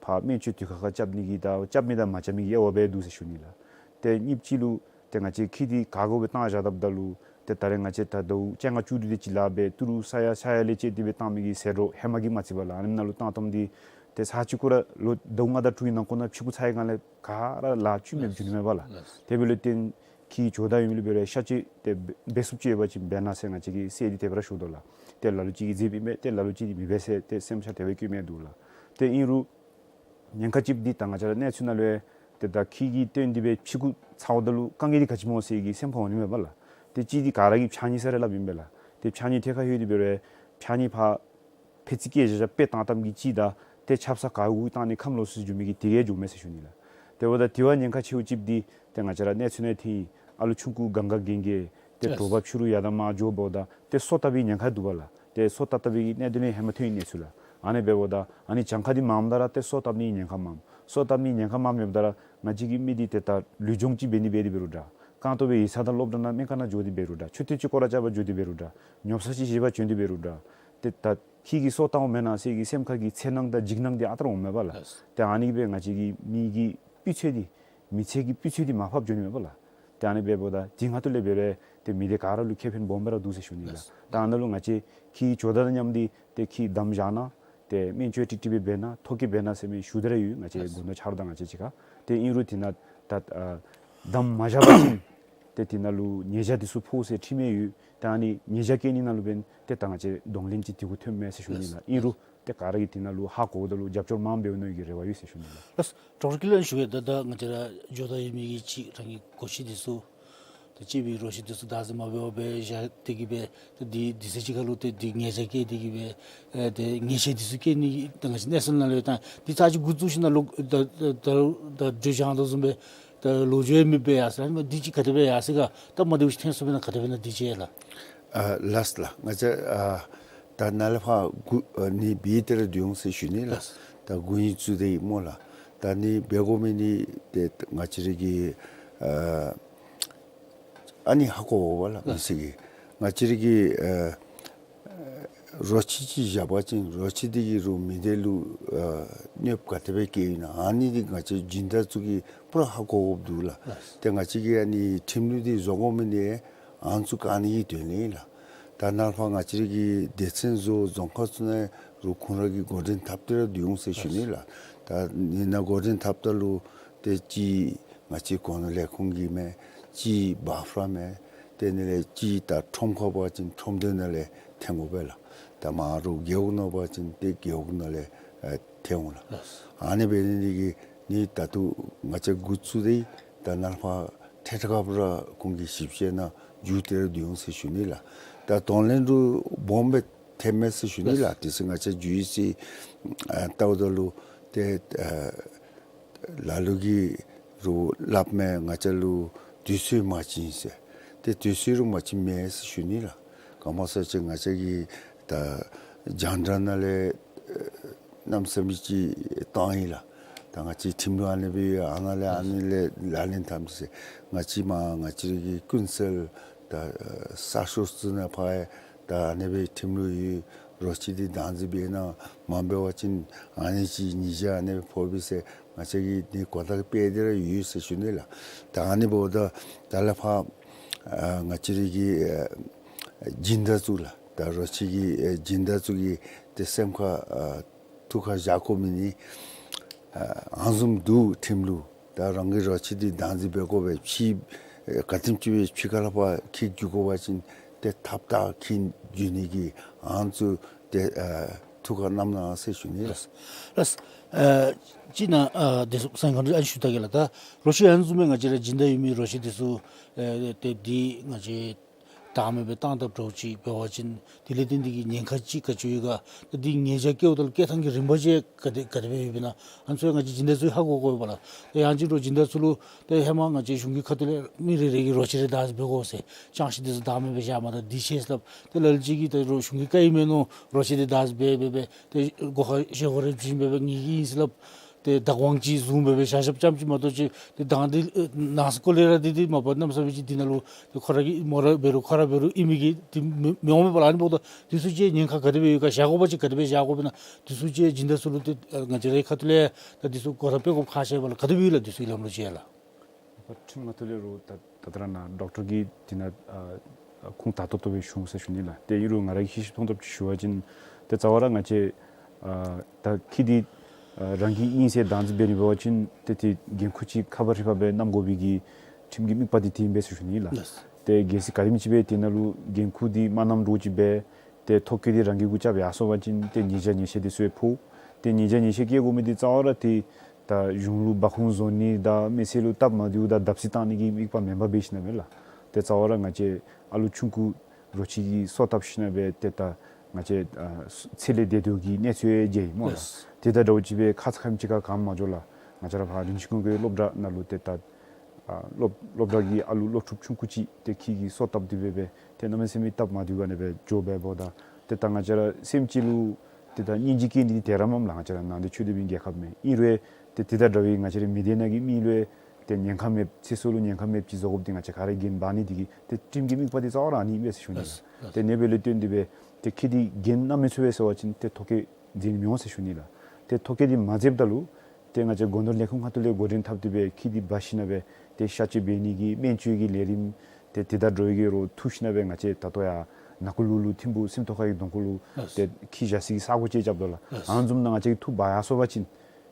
ཕར་སྨན་བཅོས་དུས་ཁ་ཁར་རྐྱབ་ནི་གི་ད་རྐྱབ་མི་དང་མ་རྐྱབ་མི་གི་དབྱེ་བ་སྦེ་འདུག་ཟེར་ཞུ་ནི་ལགས། ཏེ་གཉིས་པ་ཅིག་ལུ་ཏེ་ང་བཅས་ཁྱི་འདི་ག་དགོ་སྦེ་བཏང་བཞག་ད་པ་ད་ལུ་ཏེ་ད་རེས་ང་བཅས་ད་ཟླཝ་བཅོ་ལྔ་བཅུ་དྲུག་དེ་ཅིག་ལཱ་འབད་ཏི་རུ་ས་ཡ་ས་ཡ་ལས་བཅད་དེ་སྦེ་བཏང་མི་གི་ཟད་འགྲོ་ཧེ་མ་གི་མ་བརྩི་བར་ལགས། ཨ་ནི་ནང་ལུ་བཏང་བཏངམ་འདི་ཏེ་ས་གཅིག་ཁར་ར་ལོ་ཟླཝ་ལྔ་དང་དྲུག་གི་ནང་འཁོད་ནང་ཕྱི་གུ་ཚར་བའི་སྒང་ལས་ག་ར་ལཱ་བཅུད་མེདཔ་འགྱོ་ནི་མས་པ་ལགས། ལགས། དེ་འབདཝ་ལས་བརྟེན་ཁྱི་བྱོག་ད་ཡོད་མི་ལུ་འབད་རུང་ཤ་བཅད་དེ་འབད་ཚུགསཔ་ཅིག་ཡོད་པ་ཅིན་འབད་གནང་ཟེར་ང་བཅས་ཀྱིས་གསོལ་འདེབས་དེ་སྦེ་ར་ཞུ་དོ་ལགས། ཏེ་ལ་ལུ་ཅིག་གིས་མཛདཔ་ཨིན་པས། ཏེ་ལ་ལུ་ཅིག་གིས་མི་འབད་ཟེར་ཏེ་སེམས་ཤར་དེ་སྦེ་བཀོད་མི་འདུག་ལགས། ཏེ་ཨིན་རུང་ཉེན་ཁ་ཅིག་འདི་ད་ང་བཅས་ར་གནས་ཚུལ་ནང་ལུ་ཏེ་ད་ཁྱི་གི་དོན་འདི་སྦེ་ཕྱི་གུ་ཚརཝ་ད་ལུ་དཀའ་ངལ་འདི་ག་ཅི་སྨོ་ཟེར་གྱི་སེམས་ཁར་འོང་ནི་མས་པ་ལགས། ཏེ་གཅིག་འདི་ག་ར་གིས་ཕྱགས་སྙིགས་ཟེར་ར་སླབ་ཨིན་པས་ལགས། ཏེ་ཕྱགས་སྙིགས་ཐད་ཁར་ལྷོད་དེ་འབད་རུང་ཕྱགས་སྙིགས་ཕར་ཕད་ཙི་བཀལ་བཞག་བཞག་སྦེ་བཏང་བཏངམ་གི་གཅིག་དང་ཏེ་ཆབ་གསང་ག་གུ་གིས་བཏང་ནི་ཁམས་ལོག་སུ་འགྱོ་མི་གི་དེ་གིས་འགྱོཝ་མས་ཟེར་ཞུ་ནི་ལགས། དེ་འབདཝ་ད་དེ་བ་ཉེན་ཁ་ཆེཝ་ཅིག་འདི་ཏེ་ང་བཅས་ར་གནས་ཚུལ་ནང་ཐོན་ཡི། ཨ་ལུ་ཆུང་ཀུ་གང་ག་གན་གན་ཏེ་ཡེས། དྲོ་པ་ཕྱི་རུ་ཡར་དང་མར་འགྱོཝ་ད་ཏེ་སོ་བཏབ་པའི་ཉེན་ཁ་འདུག་པ་ལགས། ཏེ་སོ་བཏབ་བཏབ་པའི་གནད་དོན་ནི་ཧེ་མ་ཐོན་ཡི་གནས་ཚུལ་ལགས། ཨ་ནི་འབདཝ་ད་ཨ་ནི་གྱངས་ཁ་འདི་མངམ་ད་ར་ཏེ་སོ་བཏབ་ནི་ཉེན་ཁ་མངམ། སོ་བཏབ་ནི་ཉེན་ཁ་མངམ་ཡོདཔ་ད་ར་ང་བཅས་ཀྱི་མི་འདི་ཏེ་ད་ལུས་སྦྱོང་ཅིག་འབད་ནི་འབད་དེ་འབད་རུང་འདྲ། རྐང་སྟོང་སྦེ་ཡིག་ཚང་དང་སློབ་གྲྭ་ནང་སྨན་ཁང་ནང་འགྱོ་སྟེ་འབད་རུང་འདྲ། མཆོད་རྟེན་ཅིག་སྐོར་ར་རྐྱབ་པར་འགྱོ་སྟེ་འབད་རུང་འདྲ། ཉོ་ས་ཅིག་བཞེས་པར་བྱོན་ཏེ་འབད་རུང་འདྲ། ཏེ་ད་ཁྱི་གིས་སོ་བཏངམ་མེན་ན་ཟེར་གྱི་སེམས་ཁར་གྱི་འཚེར་སྣང་དང་འཇིགས་སྣང་འདི་ཨ་རྟག་ར་འོངམ་མས་པ་ལགས། ལགས། ཏེ་ཨ་ནི་གིས་སྦེ་ང་བཅས་ཀྱི་མི་གི་སྤུས་ཚད་འདི་མི་ཚེ་གི་སྤུས་ཚད་འདི་མར་ཕབ་འགྱོ་ནི་མས་པ་ལགས། ཏེ་ཨ་ནི་འབདཝ་ད་དེ་ངོ་ཐོག་ལས་འབད་རུང་ཏེ་མི་སྡེ་ག་ར་ལུ་ཁེ་ཕན་སྦོམ་སྦེ་ར་འདུག་ཟེར་ཞུ་ནི་ལགས། ལགས། ད་ཨ་ནཱ་ལུ་ང་བཅས་ཁྱི་བྱོག་ད་དང་མཉམ་འདི་ཏེ་ཁྱི་བསྡམས་བཞག་གནང་། ཏེ་སྨན་བཅོས་ཀྲིག་ཀྲི་སྦེ་འབད་གནང་། ཐོ་བཀོད་འབད་གནང་ཟེར་མི་ཞུ་སྟེ་ར་ཡོད། ང་བཅས་ལགས། སྒོ་ནོར་ཆ་རོགས་དང་ང་བཅས་གཅིག་ཁར། ཏེ་ཨིན་རུང་དེ་ནང་ད་ཨ་བསྡམས་མ་བཞག་པ་ཅིན་ཏེ་དེ་ནང་ལུ་ཉེས་བྱ་འདི་ཚུ་ཕོག་ཟེར་ཁྲིམས་ཡང་ཡོད། ད་ཨ་ནི་ཉེས་བྱ་བཀལ་ནི་ནང་ལུ་འབདན་ཏེ་ད་ང་བཅས་གདོང་ལེན་ཅིག་དེ་གུ་ཐོནམ་མས་ཟེར་ཞུ་ནི་ལགས། ལགས། ཨིན་རུང་ ཏེ་ག་ར་གིས་དེ་ནང་ལུ་ཧ་གོཝ་ད་ལུ་རྒྱབ་སྐྱོར་མངམ་འབད་འོང་མནོ་བའི་གི་རེ་བ་ཡོད་ཟེར་ཞུ་ནི་ལགས། ལགས། ཌོག་ཊར་ཀུན་ལེགས་ཞུ་བའི་ད་ད་ང་བཅས་ར་འགྱོ་ད་ཡོད་མི་གི་ཅིག་རང་གི་སྒོ་ཁྱི་འདི་ཚུ་ད་གཅེས་པའི་རོ་ཁྱི་འདི་ཚུ་བདག་འཛིན་མ་འབད་བར་སྦེ་བཞག་སྟེ་གི་སྦེ་ད་འདི་འདི་ཚེ་གཅིག་ཁར་ལུ་ཏེ་འདི་ཉེས་བྱ་བཀལ་ཏེ་གི་སྦེ་ཨེ་ཏེ་ཉེས་ཆད་འདི་ཚུ་བཀལ་ནི་གི་ད་ང་བཅས་གནས་ཚུལ་ནང་ལུ་ཡོད། ད་འདི་ཚར་གཅིག་འགོ་བཙུགས་ཞིནམ་ལས་ད་ད་ད་ད་འགྲོས་བྱང་དོ་བཟུམ་སྦེ་ད་ལོག་འགྱོ་ཡང་མི་འབད་ཡར་སོང་། ཨ་ནི་འདི་ཅིག་ག་དེ་སྦེ་ཡར་སོང་ག། ད་མ་བདེཝ་ཅིག་ཐོན་སོང་པས་ན་ག་དེ་སྦེ་ན་འདི་ཅིག་ལགས། ཨ་ལགས་ལགས། ང་བཅས་ཨ་ད་ནཱ་ལས་ཕར་འགོ་ཨ་ནི་འབད་དེ་ར་སྡོད་འོང་ཟེར་ཞུ་ནི་ལགས། ལགས། ད་འགོ་དབྱེ་བཙུགས་ཏེ་སྨོ་ལགས། ད་ནི་འབད་དགོ་མི་ནི་ཏེ་ང་བཅས་ར་གི་ཨ་ཨ་ནི་ཧ་གོ་བ་ལགས། ལགས། མི་སེར་གྱིས་ང་བཅས་ར་གི་ཨ་རོ་ཁྱི་ཅིག་བཞག་པ་ཅིན་རོ་ཁྱི་འདི་གིས་རོགས་མི་སྡེ་ལུ་ཨ་གནོདཔ་ག་དེ་སྦེ་བཀལ་ཡི་ན། ཨ་ནི་འདི་ང་བཅས་སྦྱིན་བདག་ཚུ་གིས་པུ་ར་ཧ་གོ་དགོཔ་འདུག་ལགས། ལགས། ཏེ་ང་བཅས་ཀྱིས་ཨ་ནི་ཁྲིམས་ལུགས་འདི་བཟོ་དགོ་མི་འདི་ཨ་ནི་ཚུ་བཀག་ནི་གི་དོན་ལས་ལགས། ད་ནཱ་ལས་ཕར་ང་བཅས་ར་གི་སྡེ་ཚན་བཟོ་རྫོང་ཁག་ཚུ་ནང་རོགས་ཁོང་ར་གིས་འགོ་འདྲེན་འཐབ་སྟེ་ར་སྡོད་འོང་ཟེར་ཞུ་ནི་ལགས། ད་ཨ་ནི་ནང་འགོ་འདྲེན་འཐབ་ད་ལུ་ཏེ་གཅིག་ང་བཅས་སྒོ་ནོར་ལས་ཁུངས་ཀྱིས་མས། གཅིག་བཱ་ཕ་ར་མས། དེ་ནང་ལས་གཅིག་ད་ཁྲོམ་ཁར་འབད་བ་ཅིན་ཁྲོམ་སྡེ་ནང་ལས་འཐེན་དགོ་པས་ལགས། ད་མ་རོགས་རྒེད་འོག་ནང་འབད་བ་ཅིན་ཏེ་རྒེད་འོག་ནང་ལས་ཨ་འཐེན་འོང་ལགས། ཨ་ནི་འབད་ནི་འདི་གིས་ནི་ད་ལྟོ་ང་བཅས་འགོ་བཙུགས་ཏེ་ད་ནཱ་ལས་ཕར་ཐད་ཀར་སྦེ་ར་ཁོང་གི་ཞིབ་དཔྱད་ནང་འཇུག་སྟེ་ར་སྡོད་འོང་ཟེར་ཞུ་ནི་ལགས། ད་དོན་ལས་འདི་སྦོམ་སྦེ་ཐོནམ་མས་ཟེར་ཞུ་ནི་ལགས། དེ་ཚེ་ང་བཅས་འགྱོ་ཡི་ཟེར་ཨ་བལྟཝ་ད་ལུ་ཏེ་ཨ་ལ་ལུ་གིས་རོགས་སླབ་མས། ང་བཅས་ལུ་དུས་ཚོད་མ་བྱིན་ཟེར། ཏེ་དུས་ཚོད་རོགས་མ་བྱིན་མས་ཟེར་ཞུ་ནི་ལགས། ག་མ་ཚད་ཅིག་ང་བཅས་ཀྱིས་ད་རྒྱང་བསྒྲགས་ནང་ལས་ཨེ་གནམ་མེད་ས་མེད་ཅིག་བཏང་ཡི་ལགས། ད་ང་བཅས་ཁྲིམས་ལུགས་ཨ་ནི་སྦེ་ཨ་ནཱ་ལས་ཨ་ནི་ལས་ལག་ལེན་འཐབ་ཟེར། ང་བཅས་མ་ང་བཅས་ཀྱི་ཀུན་གསལ་ད་ཨེ་ས་ཤོག་ཚུ་ནང་ཕར་ཡང་ད་ཨ་ནི་སྦེ་ཁྲིམས་ལུགས་ཡོད། རོ་ཁྱི་འདི་བདག་འཛིན་འབད་ན་མ་འབད་བ་ཅིན་ཨ་ནི་ཅིག་ཉེས་བྱ་ཨ་ནི་སྦེ་ཕོག་པས་ཟེར་ང་བཅས་ཀྱིས་འདི་གོ་བརྡ་སྤེལ་ཏེ་ར་ཡོད་ཟེར་ཞུ་ནི་ལགས། ད་ཨ་ནི་འབདཝ་ད་ད་ལས་ཕར་ཨ་ང་བཅས་ར་གི་ཨ་སྦྱིན་བདག་ཚུ་ལགས། ད་རོ་ཁྱི་གི་ཨ་སྦྱིན་བདག་ཚུ་གིས་ཏེ་སེམས་ཁར་ཨ་ཐུགས་ཁར་བཞག་དགོ་མི་ནི་ཨ་ཨ་ནི་བཟུམ་འདུག། ཁྲིམས་ལུགས་ད་རང་གི་རོ་ཁྱི་འདི་བདག་འཛིན་འབད་དགོ་པས། ཕྱི་ཨེ་ག་དེམ་ཅིག་སྦེ་ཕྱི་ཁ་ལས་ཕར་འཁྱིད་འགྱོ་དགོ་པ་ཅིན་ཏེ་ཐགཔ་བཏགས་འཁྱིད་འགྱོ་ནི་གི་ཨ་ནི་ཚུ་ཏེ་ཨ་ཐུགས་ཁར་བསྣམ་གནང་ཟེར་ཞུ་ནི་ལགས། ལགས། ཨ་ཅིག་ནཱ་ཨ་དེ་ཚུ་གསན་མཁན་ཨ་ནི་ཞུ་ད་གེ་ལགས། ད་རོ་ཁྱི་ཨ་ནི་བཟུམ་སྦེ་ང་བཅས་ར་སྦྱིན་བདག་ཡོད་མི་རོ་ཁྱི་འདི་ཚུ་ཨེ་ཏེ་འདི་ང་བཅས་བདག་མེད་སྦེ་བཏང་དཔ་འདྲཝ་ཅིག་འབད་བ་ཅིན་དེ་ལས་བརྟེན་ཏེ་གི་ཉེན་ཁ་ཅིག་ག་ཅི་ཡོད་ག། ད་འདི་ཉེས་བྱ་བཀལཝ་ད་ལུ་བཀལ་ཐངས་ཀྱི་རིམ་པ་ཅིག་ག་དེ་ག་དེ་སྦེ་ཡོདཔ་ཨིན་ན། ཨ་ནི་ཚུ་ང་བཅས་སྦྱིན་བདག་ཚུ་ཧ་གོ་དགོ་པས་ལགས། ད་ཡང་ཅིན་རོགས་སྦྱིན་བདག་ཚུ་ལུ་ཏེ་ཧེ་མ་ང་བཅས་གཞུང་གི་ཁ་ཐུག་ལས་མི་རེ་རེ་གིས་རོ་ཁྱི་རེ་བདག་འཛིན་འབད་དགོ་ཟེར། ཅང་ཤེས་འདི་ཚུ་བདག་མེད་སྦེ་བཞག་མ་ད་འདི་ཤེས་སླབ། ཏེ་ལ་ལུ་ཅིག་གིས་ད་རོགས་གཞུང་གི་བཀའ་ཨིན་མས་མནོ་རོ་ཁྱི་འདི་བདག་འཛིན་འབད་འབད་འབད་ཏེ་སྒོ་ཁར་བཞེས་སྒོ་རེ་བྱིན་འབད་འབད་ངེ་གི་ཨིན་ཟེར་སླབ། ཏེ་བདག་དབང་ཅིག་བཟུང་འབད་འབད་བཞག་བཞགཔ་ཙམ་ཅིག་མ་གཏོགས་ཅིག་ཏེ་དང་འདི་ཨེ་ནང་སྐོར་ལས་ར་འདི་འདི་མ་པ་གནམ་མེད་ས་མེད་ཅིག་འདི་ནང་ལུ་ཏེ་ཁོ་ར་གིས་མོ་ར་འབད་རུང་ཁོ་ར་འབད་རུང་ཨིན་མི་གི་འདི་མི་མི་འོང་མས་པ་ལགས། ཨ་ནི་འབདཝ་ད་འདི་ཚུ་ཅིག་ཉེན་ཁ་ག་དེ་སྦེ་ཡོད་ག། བཞག་དགོ་པ་ཅིན་ག་དེ་སྦེ་བཞག་དགོཔ་ཨིན་ན། འདི་ཚུ་ཅིག་སྦྱིན་བདག་ཚུ་ལུ་ཏེ་ཨེ་ང་བཅས་རའི་ཁ་ཐུག་ལས་ད་འདི་ཚུ་གོ་བརྡ་སྤེལ་དགོཔ་ཁག་ཆེ་བས་ལགས། ག་དེ་སྦེ་ཡོད་ལགས་འདི་ཚུ་གི་ལམ་ལུགས་ཅིག་ལགས། ཁྲིམས་ཁ་ཐུག་ལས་རོགས་ད་ད་ལྟོ་ར་ནཱ་ཌོག་ཊར་གྱིས་འདི་ནང་ཨ་ཁུངས་དག་ཏོག་ཏོ་སྦེ་ཞུ་འོང་ཟེར་ཞུ་ནི་ལགས། ཏེ་ཨིན་རུང་ང་ར་གིས་ཤེས་ཤེསཔ་མཐོང་ཐངས་ཅིག་ཞུ་བ་ཅིན་ཏེ་རྩ་བ་ར་ང་བཅས་ཨ་ད་ཁྱི་འདི་ཨ་རང་གི་ཨིན་ཟེར་བདག་འཛིན་འབད་ནི་འབད་བ་ཅིན་ཏེ་ཏེ་འགན་ཁུར་ཅིག་ཁ་བ་རི་བ་སྦེ་བསྣམ་དགོ་པའི་གི་ཁྲིམས་ཀྱི་དམིགས་པ་འདི་དེ་ཨིན་པས་ཟེར་ཞུ་ནི་ལགས། ལགས། ཏེ་གལ་སྲིད་ག་དེམ་ཅིག་སྦེ་དེ་ནང་ལུ་འགན་ཁུར་འདི་མ་བསྣམ་འདྲཝ་ཅིག་སྦེ་ཏེ་ཐོ་བཀོད་འདི་རང་གི་གུ་རྐྱབ་ཡར་སོང་པ་ཅིན་ཏེ་ཉེས་བྱ་ཉེས་ཆད་འདི་ཚུ་ཡང་ཕོག། ཏེ་ཉེས་བྱ་ཉེས་ཆད་བཀལ་དགོ་མི་འདི་རྩ་བ་ར་ཏེ་ད་གཞུང་ལུ་སྦ་ཁུང་བཟོ་ནི་དང་མི་སེར་ལུ་སྟབས་མ་བདེཝ་དང་བརྡབ་གསིག་བཏང་ནི་གི་དམིགས་པ་མེན་པར་འབད་ཞིནམ་ལས་ལགས། ཏེ་རྩ་བ་ར་ང་བཅས་ཨ་ལུ་ཆུང་ཀུ་རོ་ཁྱི་གི་སོ་བཏབ་ཞིནམ་ལས་ཏེ་ད་ང་བཅས་ཨ་ཚེ་ལས་འདས་དོ་གི་གནས་ཚུལ་ཡང་མཇལ་ཡི་སྨོ་ལགས། ལགས། ཏེ་ད་འདྲཝ་ཅིག་སྦེ་ཁ་ཙ་ཁ་ཉིནམ་ཅིག་ཁར་ག་མ་འགྱོ་ལགས། ང་བཅས་ར་ཕར་རིན་ཆེན་ཀུན་དགའ་སློབ་གྲྭ་ནང་ལུ་ཏེ་ད་ཨ་སློབ་སློབ་གྲྭ་གི་ཨ་ལུ་སློབ་ཕྲུག་ཆུང་ཀུ་ཅིག་ཏེ་ཁྱི་གི་སོ་བཏབ་སྟེ་སྦེ་སྦེ་ཏེ་གནམ་མེད་ས་མེད་སྟབས་མ་བདེཝ་ཨ་ནི་སྦེ་འགྱོ་སྦེ་འབདཝ་ད་ཏེ་ད་ང་བཅས་ར་སེམས་ཅན་ལུ་ཏེ་ད་སྙིང་རྗེ་སྐྱེ་ནི་འདི་དེ་ར་མས་ལགས། ང་བཅས་ར་ནང་འདི་ཆོས་ལྡན་པའི་རྒྱལ་ཁབ་མས། ཨིན་རུང་ཏེ་དེ་དང་འདྲ་བའི་ང་བཅས་ར་མི་སྡེ་ནང་གི་མི་ལུ་ཏེ་ཉེན་ཁ་མེདཔ་ཚེ་སྲོག་ལུ་ཉེན་ཁ་མེདཔ་ཅིག་བཟོ་དགོཔ་འདི་ང་བཅས་ག་ར་འགན་འབག་ནི་འདི་གིས་ཏེ་ཁྲིམས་ཀྱི་དམིགས་པ་འདི་རྩ་བ་ར་ཨ་ནི་ཨིན་པས་ཟེར་ཞུ་ནི། ལགས། ལགས། ཏེ་ཨ་ནི་འབདཝ་ལས་བརྟེན་ཏེ་སྦེ་ཏེ་ཁྱི་འདི་འགན་བསྣམ་མི་ཚུགས་པས་ཟེར་བ་ཅིན་ཏེ་ཐོ་བཀོད་མཛད་ནི་མི་འོང་ཟེར་ཞུ་ནི་ལགས། ཏེ་ཐོ་བཀོད་འདི་མ་མཛདཔ་ད་ལུ་ཏེ་ང་བཅས་སྒོ་ནོར་ལས་ཁུངས་ཁ་ཐུག་ལས་འགོ་འདྲེན་འཐབ་སྟེ་སྦེ་ཁྱི་འདི་འབག་ཞིནམ་ལས་ཏེ་གཤག་བཅོས་འབད་ནི་གི་སྨན་བཅོས་ཀྱི་ལས་རིམ་ཏེ་དེ་དང་འདྲ་བའི་གི་རོགས་འཐུ་ཞིནམ་ལས་ང་བཅས་ད་ལྟོ་ཡར་ནང་འཁོད་ལུ་ལུ་ཐིམ་ཕུག་སེམས་རྟོགས་ཁ་གི་གདོང་ཁ་ལུ་ལགས། ཏེ་ཁྱི་བཞག་སའི་གི་ས་གོ་ཅིག་རྐྱབ་དོ་ལགས། ལགས། ཨ་ནི་བཟུམ་ནང་ང་བཅས་ཀྱིས་འཐུ་འབག་ཡར་སོང་པ་ཅིན་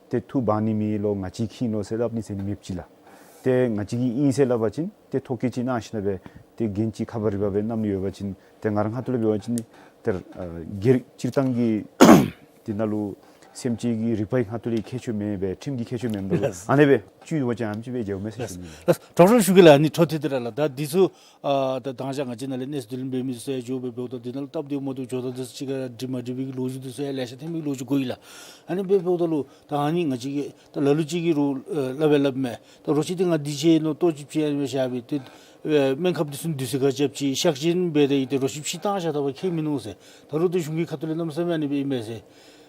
ཏེ་འཐུ་འབག་ནི་མི་ལོ་ང་བཅས་ཁྱི་ལོ་ཟེར་སླབ་ནི་ཟེར་ནི་མེདཔ་ཅིག་ལགས། ཏེ་ང་བཅས་ཀྱི་ཨིན་ཟེར་སླབ་པ་ཅིན་ཏེ་ཐོ་བཀོད་ཅིག་གནང་ཞིནམ་ལས་ཏེ་འགན་ཅིག་ཁ་བ་རི་བ་སྦེ་བསྣམ་ནི་ཡོད་པ་ཅིན་ཏེ་ང་ར་ཁ་ཐུག་ལས་འབད་བ་ཅིན་ཏེ་ཨ་སྒེར་སྤྱིར་བཏང་གི་ དེ་ནང་ལུ་སེམས་ཅན་གྱི་རིག་པའི་ཁ་ཐུག་ལས་ཁྱད་ཆོས་མེད་པའི་ཁྲིམས་ཀྱི་ཁྱད་ཆོས་མེདཔ་ད་ལུ་ལགས། ཨ་ནི་སྦེ་བཅུད་ཡོད་པ་ཅིན་ཨ་ནེམ་ཅིག་སྦེ་མཇལཝ་མས་ཟེར་ཞུ་ནི། ལགས། ཌོག་ཊར་ཞུ་གེ་ལགས། ཨ་ནི་འཕྲོ་མཐུད་དེ་ར་ལགས། ད་འདི་ཚུ་ཨ་ད་དང་ཅ་ང་བཅས་ནཱ་ལས་གནས་ཚུལ་འདི་ལུ་འབད་མི་ཚུ་ཡང་འགྱོ་སྦེ་འབདཝ་ད་འདི་ནང་ལུ་སྟབས་བདེཝ་མ་བདེཝ་འགྱོ་ད་འདི་ཚུ་གཅིག་ཁར་འགྲིག་མ་འགྲིག་པའི་གི་ལོ་རྒྱུས་འདི་ཚུ་ཡང་ལེ་ཤ་ཐོན་མི་གི་ལོ་རྒྱུས་གོ་ཡི་ལགས། ཨ་ནི་སྦེ་འབདཝ་ད་ལུ་ད་ཨ་ནི་ང་བཅས་ཀྱིས་ད་ལ་ལུ་ཅིག་གིས་རུང་ཨ་སླབ་སྦེ་སླབ་མས། ད་རོ་ཁྱི་འདི་ང་འདི་བྱིན་ནུག་ལྟོ་ཅིག་བྱིན་ཨ་ནི་སྦེ་བཞག་སྦེ་ཏེ་ཨེ་སྨན་ཁབ་འདི་ཚུ་འདི་ཚུ་ག་རྐྱབ་ཅི་གཤག་བཅོས་འབད་དེ་ཡི་ཏེ་རོ་ཁྱི་ཕྱིར་བཏང་བཞག་ད་པ་ཁྱད་མིན་ནུག་ཟེར། ད་རུང་ཏེ་གཞུང་གི་ཁ་ཐུག་ལས་གནམ་མེད་ས་མེད་ཨ་ནི་སྦེ་ཨིན་མས་ཟེར།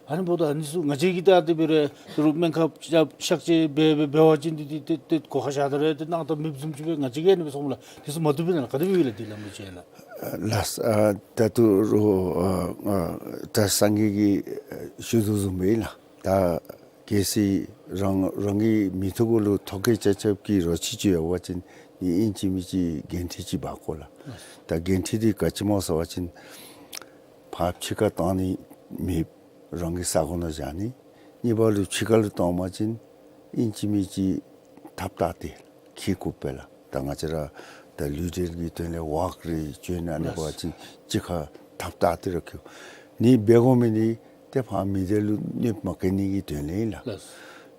ཨ་ནི་འབདཝ་ད་ཨ་ནི་ཚུ་ང་བཅས་ཀྱིས་ད་དེ་སྦེ་ར་ད་རུང་སྨན་ཁབ་གཤག་བཅོས་འབད་འབད་འབད་བ་ཅིན་འདི་འདི་ཏེ་ཏེ་སྒོ་ཁར་བཞག་ད་ར་ཏེ་གནང་ད་མེདཔ་བཟུམ་ཅིག་སྦེ་ང་བཅས་ཀྱིས་ཨ་ནི་སྦེ་སོངམ་ལགས། འདི་ཚུ་མ་བཏུབ་པས་ན་ལགས། ག་དེ་སྦེ་ཡོད་ལགས་འདི་ལམ་ལུགས་ཅིག་ལགས། ལགས། ཨ་ད་ལྟོ་རུང་ཨ་ཨ་གྲྭ་སངས་རྒྱས་ཀྱིས་ཨ་ཞུ་དོ་བཟུམ་སྦེ་ལགས། ད་གལ་སྲིད་རང་རང་གི་མི་ཐོག་གུ་ལུ་ཐོ་བཀོད་རྐྱབ་རྐྱབ་ཀྱི་རོ་ཁྱི་ཅིག་ཡོད་པ་ཅིན་ཨིན་ཅི་མིན་ཅི་འགན་འཁྲི་ཅིག་འབག་དགོ་ལགས། ད་འགན་འཁྲི་འདི་ག་ཅི་སྨོ་ཟེར་བ་ཅིན་ཕར་ཕྱི་ཁར་བཏང་ནི་མེད། རང་གི་ས་གོ་ནང་བཞག་ནི། གཉིས་པ་ལུ་ཕྱི་ཁ་ལུ་བཏང་པ་ཅིན་ཨིན་ཅི་མིན་ཅི་ཐགཔ་བཏགས་ཏེ་འཁྱིད་དགོ་པས་ལགས། ད་ང་བཅས་ར་ད་ལུས་འབྲེལ་གྱི་དོན་ལས་ཝཱཀ་རེ་བྱོན་ཨ་ནི་འབད་བ་ཅིན་གཅིག་ཁར་ཐགཔ་བཏགས་ཏེ་ར་འཁྱིད། ནི་འབད་དགོ་མི་འདི་ཏེ་ཕར་མི་སྡེ་ལུ་གནོདཔ་མ་བཀལ་ནི་གི་དོན་ལས་ཨིན་ལགས། ལགས།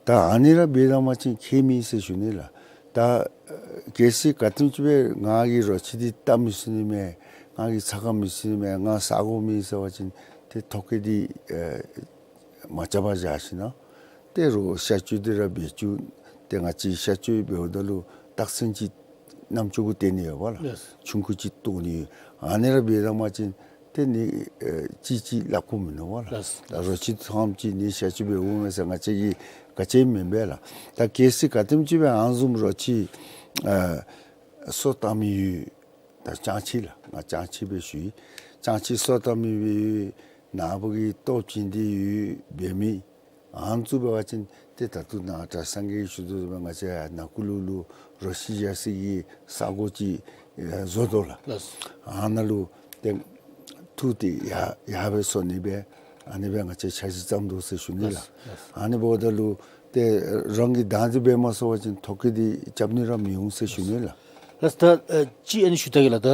ད་ཨ་ནི་ར་འབད་ད་པ་ཅིན་ཁྱད་མེད་ཟེར་ཞུ་ནི་ལགས། ད་གལ་སྲིད་ག་དེམ་ཅིག་སྦེ་ང་གིས་རོ་ཁྱི་འདི་བཏབ་མི་ཚུགས་ནི་མས། ང་གིས་ཚ་ཁ་མི་ཚུགས་ནི་མས། ང་ས་གོ་མེད་ཟེར་བ་ཅིན་ཏེ་ཐོ་བཀོད་འདི་ཨེ་མ་རྐྱབ་པར་བཞག་ཞིན་ན་ཏེ་རོགས་གཤག་བཅོས་འདི་ར་འབད་བཅུག། ཏེ་ང་བཅས་གཤག་བཅོས་འབདཝ་ད་ལུ་རྟགས་མཚན་ཅིག་རྣམ་ཅོ་གུ་སྟོན་ནི་ཡོད་པ་ལགས། ལགས། ཆུང་ཀུ་ཅིག་བཏོག་ནི་ཡོད། ཨ་ནི་ར་འབད་ད་པ་ཅིན་ཏེ་ནི་ཨེ་ཅིག་ཅིག་སླབ་དགོཔ་མིན་ནུག་པ་ལགས། ལགས། ད་རོ་ཁྱི་ཐམས་ཅད་ནི་གཤག་བཅོས་འབདཝ་མས་ཟེར་ང་བཅས་ཀྱིས་ག་ཅི་མེན་པས་ལགས། ད་གལ་སྲིད་ག་དེམ་ཅིག་སྦེ་ཨ་ནི་བཟུམ་རོ་ཁྱི་ཨ་སོ་བཏབ་མི་ཡོད། ད་སྤྱང་ཁྱི་ལགས། ང་སྤྱང་ཁྱི་སྦེ་ཞུ་ཡི། སྤྱང་ཁྱི་སོ་བཏབ་མི་སྦེ་ཡོད། ནཱ་བུ་གིས་ལྟོ་བྱིན་ཏེ་ཡོད་འབད་མི་ཨ་ནི་ཚུ་འབད་བ་ཅིན་ཏེ་ད་ལྟོ་ནཱ་གྲྭ་ཚང་གིས་ཞུ་དོ་བཟུམ་ང་བཅས་ནང་འཁོད་ལུ་ལུ་རོ་ཁྱི་བཞག་སའི་གི་ས་གོ་ཅིག་ཨེ་བཟོ་དོ་ལགས། ལགས། ཨ་ནཱ་ལུ་ཏེ་འཐུ་སྟེ་ཡར་ཡར་སྦེ་སོ་ནི་སྦེ་ཨ་ནི་སྦེ་ང་བཅས་འཆར་གཞི་བརྩམ་དོ་ཟེར་ཞུ་ནི་ལགས། ལགས། ཨ་ནི་འབདཝ་ད་ལུ་ཏེ་རང་གིས་བདག་འཛིན་འབད་མ་ཚུགས་པ་ཅིན་ཐོ་བཀོད་འདི་རྐྱབ་ནི་ར་མི་འོང་ཟེར་ཞུ་ནི་ལགས། ལགས། ད་ཨེ་ཅིག་ཨ་ནི་ཞུ་ད་གེ་ལགས། ད་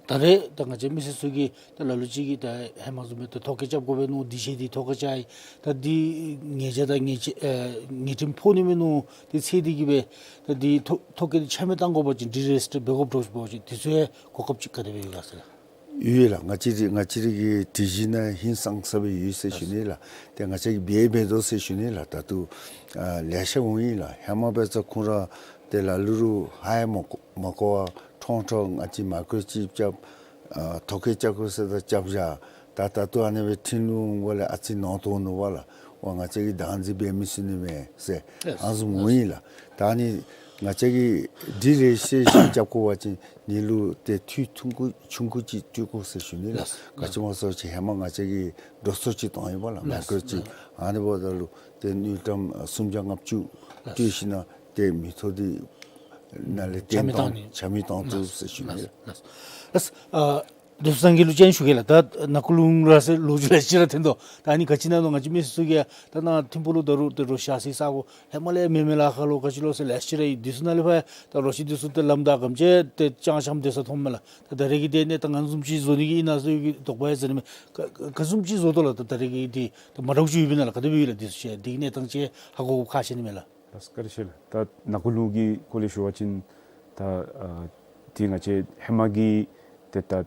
ད་རེས་ད་ང་བཅས་མི་སེར་ཚུ་གིས་ད་ལ་ལུ་ཅིག་གིས་ད་ཧེ་མ་བཟུམ་སྦེ་ད་ཐོ་བཀོད་རྐྱབ་དགོ་པས་མནོ། འདི་ཤེས་ཏེ་ཐོ་བཀོད་རྐྱབ་ཡི། ད་འདི་ཉེས་ཆད་དང་ཉེས་ཆད་ཨེ་ཉེས་ཁྲིམས་ཕོག་ནི་མས་མནོ། དེ་ཚེ་འདི་གིས་སྦེ་ད་འདི་ཐོ་ཐོ་བཀོད་འདི་ཆ་མེད་བཏང་དགོ་པ་ཅིན་ཌི་རེ་ཇི་སི་ཊར་འབད་དགོཔ་འདྲཝ་ཅིག་འབད་བ་ཅིན་དེ་ཚུ་ཡང་གོ་སྐབས་ཅིག་ག་དེ་སྦེ་ཡོད་ག་ཟེར་ལགས། ཡོད་ལགས། ང་བཅས་ར་ང་བཅས་ར་གི་སྒྲིག་གཞི་ནང་ཧིང་སངས་ས་སྦེ་ཡོད་ཟེར་ཞུ་ནི་ལགས། ཏེ་ང་བཅས་ཀྱིས་འབད་འབད་དོ་ཟེར་ཞུ་ནི་ལགས། ད་ལྟོ་ཨ་ལེ་ཤ་འོང་ཡི་ལགས། ཧེ་མ་འབད་ས་ཁོང་ར་ཏེ་ལ་ལུ་རུང་ཧ་ཡང་མ་གོ་མ་གོ་བར་ཁྲོང་ཁྲོང་ང་བཅས་མའི་ཀོརོ་ཅིབ་རྐྱབ་ཨ་ཐོ་བཀོད་རྐྱབ་དགོ་ཟེར་ད་རྐྱབ་བཞག། ད་ད་ལྟོ་ཨ་ནི་སྦེ་ཁྲིམས་ལུ་འོང་དགོཔ་ལས་ཨ་ཙི་ནོར་བཏོན་ནུག་པ་ལགས། འོ་ང་བཅས་ཀྱིས་བདག་འཛིན་འབད་མི་ཚུགས་ནི་མས་ཟེར་ལགས། ཨ་ནི་བཟུམ་འོང་ཡི་ལགས། ད་ཨ་ནི་ང་བཅས་ཀྱིས་ཌི་རེ་ཇི་སི་ཊེ་ཤཱན་རྐྱབ་དགོ་པ་ཅིན་ཨ་ནི་ལུ་ཏེ་འཐུས་ཆུང་ཀུ་ཆུང་ཀུ་ཅིག་སྤྲོད་དགོ་ཟེར་ཞུ་ནི་ལགས། ལགས། ག་ཅི་སྨོ་ཟེར་བ་ཅིན་ཧེ་མ་ང་བཅས་ཀྱིས་འགྲོ་སོང་ཅིག་བཏོན་ཡི་པ་ལགས། ལགས། མའི་ཀོརོ་ཅིབ། ལགས། ཨ་ནི་འབདཝ་ད་ལུ་ཏེ་དངུལ་ཀྲམ་ཨ་སུམ་བརྒྱ་ལྔ་བཅུ་ལགས། སྤྲོད་ཞིན་ན་ཏེ་མི་ཐོབ་འདི་ནང་ལས་ཆ་མེད་བཏང་ནི་ཆ་མེད་བཏང་བཅུག་ལགས། ཟེར་ཞུ་ནི། ལགས། ལགས། ལགས། ཨ་དེ་ཚུ་ཚང་གི་ལུ་ཅིག་ཞུ་གེ་ལགས། ད་ནང་འཁོད་ལུ་ར་ཟེར་ལོ་རྒྱུས་ལེ་ཤ་ར་ཐོན་དོ། ད་ཨ་ནི་ག་ཅི་ཨིན་ན་ལོ་ང་བཅས་མི་སེར་ཚུ་གིས་ཡང་ད་ནཱ་ཐིམ་ཕུག་ལུ་ད་རུང་ཏེ་རོ་ཁྱི་བཞག་སའི་ས་གོ་ཧེ་མ་ལས་མེད་མེད་ལཱ་ཁག་ལོ་ག་ཅི་ལོ་ཟེར་ལེ་ཤ་ར་ཡོད། དེ་ཚུ་ནང་ལས་ཕར་ད་རོ་ཁྱི་དེ་ཚུ་ཏེ་ལམ་བདའ་གམ་ཅིག་ཏེ་ཅང་ཤམ་དེ་ས་མཐོངམ་མས་ལགས། ད་ད་རེས་ཀྱི་དེ་གནས་སྟངས་ག་བཟུམ་ཅིག་བཟོ་ནི་གི་ཨིན་ན་ཟེར་གྱི་དོགས་པ་ཡང་ཟེར་ནི་མས། ག་ག་བཟུམ་ཅིག་བཟོ་དོ་ལགས། ད་ད་རེས་ཀྱི་དེ་ད་མ་འདྲཝ་ཅིག་ཡོདཔ་ཨིན་ན་ལགས། ག་དེ་སྦེ་ཡོད་ལགས། དེ་ཚུ་ཅིག་དེ་གི་གནས་སྟངས་ཅིག་ཧ་གོ་ཁག་ཆེ་ནི་མས་ལགས། ལགས། བཀའ་དྲིན་ཆེ་ལགས། ད་ནང་འཁོད་ལུ་གི་སྐོར་ལས་ཞུ་བ་ཅིན་ད་ཨ་ཏེ་ང་བཅས་ཧེ་མ་གི་ཏེ་ད་ཨ་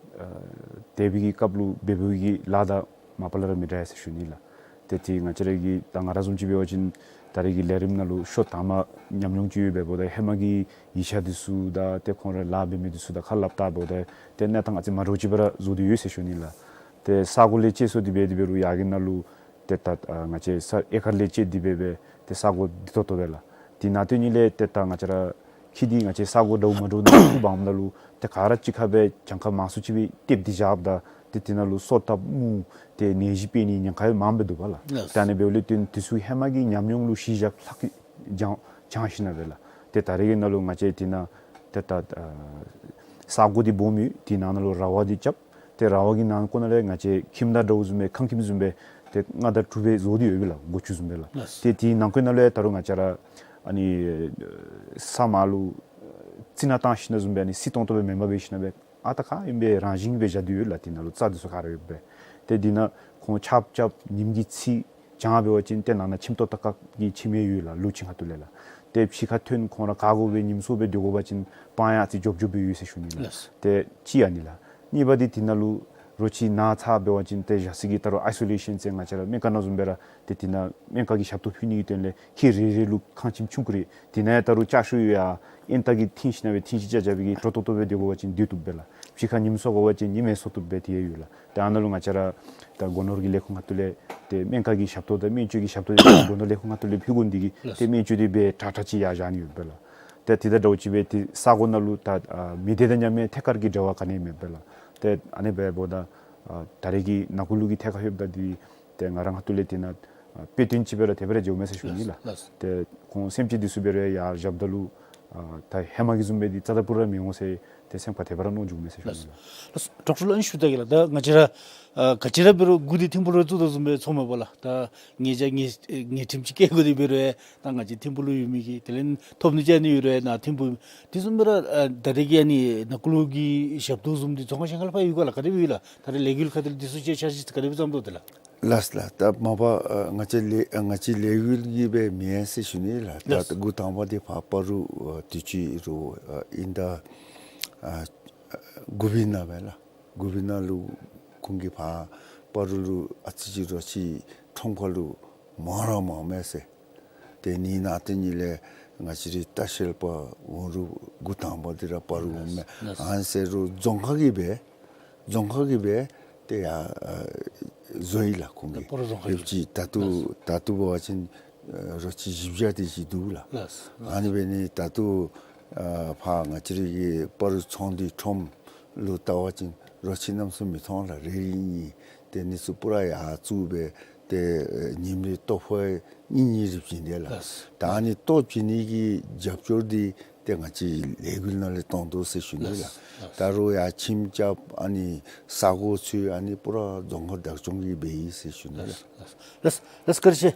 འདས་པའི་གི་སྐབས་ལུ་འབད་བའི་གི་ལཱ་དང་མ་པ་ལས་ར་མི་འདྲ་ཡ་ཟེར་ཞུ་ནི་ལགས། ཏེ་ཏེ་ང་བཅས་ར་གི་ད་ང་ར་བཟུམ་ཅིག་འབད་བ་ཅིན་ད་རེས་ཀྱི་ལས་རིམ་ནང་ལུ་ཤོ་དང་མ་ཉམས་མྱོང་ཅིག་ཡོད་པས། འབདཝ་ད་ཧེ་མ་གི་ཡིག་ཆ་འདི་ཚུ་དང་ཏེ་ཁོང་ར་ལཱ་འབད་མི་འདི་ཚུ་དང་ཁ་སླབ་བལྟཝ་ད་ཏེ་གནས་སྟངས་ཨ་ཙི་མ་འདྲཝ་ཅིག་སྦེ་ར་བཟོ་སྟེ་ཡོད་ཟེར་ཞུ་ནི་ལགས། ཏེ་ས་གོ་ལས་བཅད་སོང་སྟེ་འབད་དེ་འབད་རུང་ཡར་གྱི་ནང་ལུ་ཏེ་ད་ཨ་ང་བཅས་ས་ཨེ་ཀར་ལས་བཅད་དེ་འབད་སྦེ་ཏེ་ས་གོ་བདེ་ཏོག་ཏོ་སྦེ་ལགས། དེ་ནང་དོན་ཉིད་ལས་ཏེ་ད་ང་བཅས་ར་ཁྱི་འདི་ང་བཅས་ས་གོ་འདྲཝ་མ་འདྲཝ་ནང་འཐུ་འབགཔ་ད་ལུ་ཏེ་ག་ར་གཅིག་ཁར་སྦེ་གྱངས་ཁ་མང་སུ་ཅིག་སྦེ་བཏེགས་ཏེ་བཞགཔ་ད་ཏེ་དེ་ནང་ལུ་སོ་བཏབ་མུར་ཏེ་ནད་གཞི་འཕེལ་ནི་ཉེན་ཁ་ཡང་མངམ་སྦེ་འདུག་པ་ལགས། ལགས། ད་ཨ་ནི་འབདཝ་ལས་བརྟེན་དེ་ཚུ་ཧེ་མ་གི་ཉམས་མྱོང་ལུ་གཞི་བཞག་ལྷག་གི་སྦྱང་སྦྱང་ཞིན་ན་སྦེ་ལགས། ཏེ་ད་རེས་ཀྱི་ནང་ལུ་ང་བཅས་དེ་ནང་ཏེ་ད་ཨ་ས་གོ་འདི་སྦོམ་ཡོད། དེ་ནང་ན་ལུ་ར་བ་འདི་རྐྱབ། ཏེ་ར་བ་གི་ནང་འཁོད་ནང་ལས་ང་བཅས་ཁྱིམ་བདག་འདྲཝ་བཟུམ་སྦེ་ཁང་ཁྱིམ་བཟུམ་སྦེ་ཏེ་ལྔ་དང་དྲུག་སྦེ་བཟོ་སྟེ་ཡོད་པས་ལགས། སྒོ་ཅུང་བཟུམ་སྦེ་ལགས། ལགས། ཏེ་དེའི་ནང་འཁོད་ནང་ལས་ད་རུང་ང་བཅས་ར་ཨ་ནི་ས་མར་ལུ་རྩི་ནག་བཏང་ཞིན་ན་བཟུམ་སྦེ་ཨ་ནི་བསིལ་ཏོང་ཏོ་སྦེ་མེན་པར་འབད་ཞིན་ན་སྦེ་ཨ་རྟག་ག་ཨིནམ་སྦེ་རང་བཞིན་སྦེ་བཞག་སྟེ་ཡོད་ལགས། དེ་ནང་ལུ་རྩྭ་འདི་ཚུ་ག་ར་ཡོད་པས། ཏེ་དེ་ནང་ཁོང་ཆརཔ་རྐྱབ་ཉིམ་གིས་འཚིག་ བྱང་འབད་བ་ཅིན་ཏེ་ནང་ན་ཁྱིམ་ཏོག་ཏ་ཀ་གི་ཁྱིམ་ཡང་ཡོད་ལགས། ལུ་ཅིག་ཁ་ཐུག་ལས་ལགས། ཏེ་ཕྱི་ཁར་ཐོན་ཁོང་ར་ག་དགོ་པའི་ཉིམ་སྲོ་སྦེ་སྡོད་དགོ་པ་ཅིན་སྤང་ཡང་ཨ་ཙི་འཇོབ་འཇོབ་སྦེ་ཡོད་ཟེར་ཞུ་ནི་ལགས། ལགས། ཏེ་གཅིག་ཨ་ནི་ལགས། གཉིས་པ་འདི་དེ་ནང་ལུ་རོ་ཁྱི་ན་ཚ་འབད་བ་ཅིན་ཏེ་ཞག་སི་གི་ད་རུང་ཨའི་སོ་ལེ་ཤཱན་ཟེར་ང་བཅས་ར་སྨན་ཁང་ནང་བཟུམ་སྦེ་ར་ཏེ་དེ་ནང་སྨན་ཁང་གི་ཞབས་ཏོག་ཕུལ་ནི་གི་དོན་ལས་ཁྱི་རེ་རེ་ལུ་ཁང་ཁྱིམ་ཆུང་ཀུ་རེ་དེ་ནང་ཡང་ད་རུང་ལྕགས་ཤོག་ཡང་ཨེན་ཏ་གིས་ཐིང་ཞིནམ་སྦེ་ཐིང་ཞིང་ཅ་ཅ་སྦེ་གི་དྲོ་ཏོག་ཏོ་སྦེ་སྡོད་དགོ་པ་ཅིན་སྡོད་བཏུབ་པས་ལགས། ཕྱི་ཁར་ཉིམ་སྲོ་དགོ་པ་ཅིན་ཉིམ་ཡང་སྲོ་བཏུབ་པས་དེ་ཡང་ཡོད་ལགས། ཏེ་ཨ་ནཱ་ལུ་ང་བཅས་ར་ད་སྒོ་ནོར་གྱི་ལས་ཁུངས་ཁ་ཐུག་ལས་ཏེ་སྨན་ཁང་གི་ཞབས་ཏོག་དང་སྨན་བཅོས་ཀྱི་ཞབས་ཏོག་ཡང་སྒོ་ནོར་ལས་ཁུངས་ཁ་ཐུག་ལས་ཕུལ་དགོ་ནི་དེ་གིས་ལགས། ཏེ་སྨན་བཅོས་འདི་སྦེ་དྲག་དྲག་ཅིག་ཡང་བཞག་ནི་ཡོད་པས་ལགས། ཏེ་དེ་དང་འདྲཝ་ཅིག་སྦེ་ཏེ་ས་གོ་ནང་ལུ་ད་ཨ་མི་སྡེ་དང་མཉམ་མེད་ཐད་ཀར་གྱི་འབྲེལ་བ་ག་ནི་ཡང་མེད་པས་ལགས། ཏེ་ཨ་ནི་འབདཝ་ད་ཨ་ད་རེས་ཀྱི་ནང་འཁོད་ལུ་གི་ཐད་ཁར་ལྷོདཔ་ད་འདི་ཏེ་ང་ར་ཁ་ཐུག་ལས་དེ་ནང་ཨ་དཔེ་སྟོན་ཅིག་སྦེ་ར་དེ་སྦེ་ར་འགྱོ་མས་ཟེར་ཞུ་ནི་ལགས། ལགས། ཏེ་ཁོང་སེམས་ཅན་འདི་ཚུ་འབད་རུང་ཡར་བཞགཔ་ད་ལུ་ཨ་ད་ཧེ་མ་གི་བཟུམ་སྦེ་འདི་རྩ་དང་པུ་ར་མི་འོང་ཟེར་ཏེ་སེམས་ཁར་དེ་སྦེ་ར་མནོ་འགྱོ་མས་ཟེར་ཞུ་ནི་ལགས། ལགས། ཌོག་ཊར་ལགས་ཨ་ནི་ཞུ་ད་གེ་ལགས། ད་ང་བཅས་ར་ཨ་ག་ཅི་ར་འབད་རུང་མགུ་འདི་ཐིམ་ཕུག་ལུ་བཙུགས་དོ་བཟུམ་སྦེ་ཚོརཝ་མས་པ་ལགས། ད་ངེ་ཅ་ངེ་ངེ་ཁྲིམས་ཅིག་བཀལ་དགོ་དེ་འབད་རུང་ཡང་ད་ང་བཅས་ཐིམ་ཕུག་ལུ་ཡོད་མི་གིས་དེ་ལས་ཐོབ་ནི་ཅིག་ཨ་ནི་ཡོད་རུང་ཡང་ནཱ་ཐིམ་ཕུག་དེ་བཟུམ་སྦེ་ར་ཨ་ད་རེས་ཀྱི་ཨ་ནི་ནང་འཁོད་ལུ་གི་ཞབས་ཏོག་བཟུམ་འདི་རྫོང་ཁག་གཞན་ཁར་ལུ་ཕར་ཡོད་ག་ལགས། ག་དེ་སྦེ་ཡོད་ལགས། ད་རེས་ལས་འགུལ་ཁ་ཐུག་ལས་འདི་ཚུ་ཅིག་འཆར་གཞི་ག་དེ་སྦེ་བརྩམ་དོ་དེ་ལགས། ལགས་ལགས། ད་མ་པ་ཨ་ང་བཅས་ལས་ཨ་ང་བཅས་ལས་འགུལ་གྱི་སྦེ་མེན་ཟེར་ཞུ་ནི་ལགས། ད་ལགས། ད་འགོ་དང་པ་འདི་ཕར་སྤ་རོ་ཨ་དུས་ཅི་རུ་ཨ་ཨིན་ད་ཨ་ཨ་གུ་བི་ན་སྦེ་ལགས། གུ་བི་ན་ལུ་ཁོང་གིས་ཕར་སྤ་རོ་ལུ་ཨ་ཙི་ཅིག་རོ་ཁྱི་ཁྲོམ་ཁ་ལུ་མང་ར་མངམ་མས་ཟེར། ཏེ་ཨ་ནི་ནང་ཏེ་ཨ་ནི་ལས་ང་བཅས་རའི་ལྟ་བཤལ་པ་འོང་རུང་འགོ་དང་པ་འདི་ར་སྤ་རོ་འོངམ་མས། ལགས། ཨ་ནི་ཟེར་རུང་རྫོང་ཁག་གི་སྦེ་རྫོང་ཁག་གི་སྦེ་ཏེ་ཡར་ཨ་བཟོ་ཡི་ལགས་ཁོང་གིས། སྤ་རོ་རྫོང་ཁག་གི། ཡོད་ཅི་ད་ལྟོ། ལགས། ད་ལྟོ་འབད་བ་ཅིན་ཨ་རོ་ཁྱི་བཞི་བརྒྱ་དེ་ཅིག་འདུག་ལགས། ལགས། ཨ་ནི་འབད་ནི་ད་ལྟོ་ཨ་ཕར་ང་བཅས་རའི་གི་སྤ་རོ་ཚོང་འདུས་ཁྲོམ་ལུ་བལྟ་བ་ཅིན་རོ་ཁྱི་གནམ་མེད་ས་མེད་མི་མཐོང་ལགས། རེ་རེ་གཉིས་ཏེ་ཨ་ནི་ཚུ་པུ་ར་ཡར་བཙུགས་སྦེ་ཏེ་ཨ་ཉིནམ་རེ་ལྟོ་ཕོག་གཉིས་གཉིས་རེ་བྱིན་དེས་ལགས། ལགས། ད་ཨ་ནི་ལྟོ་བྱིན་ནི་གི་རྒྱབ་སྐྱོར་འདི་ཏེ་ང་བཅས་ལས་འགུལ་ནང་ལས་གཏང་དོ་ཟེར་ཞུ་ནི་ལགས། ལགས། ད་རུང་ཡར་ཁྱིམ་རྐྱབ་ཨ་ནི་ས་གོ་འཚོལ་ཨ་ནི་པུ་ར་རྫོང་ཁག་བདག་སྐྱོང་གིས་འབད་ཡི་ཟེར་ཞུ་ནི་ལགས། ལགས། ལགས། ལགས་བཀའ་དྲིན་ཆེ།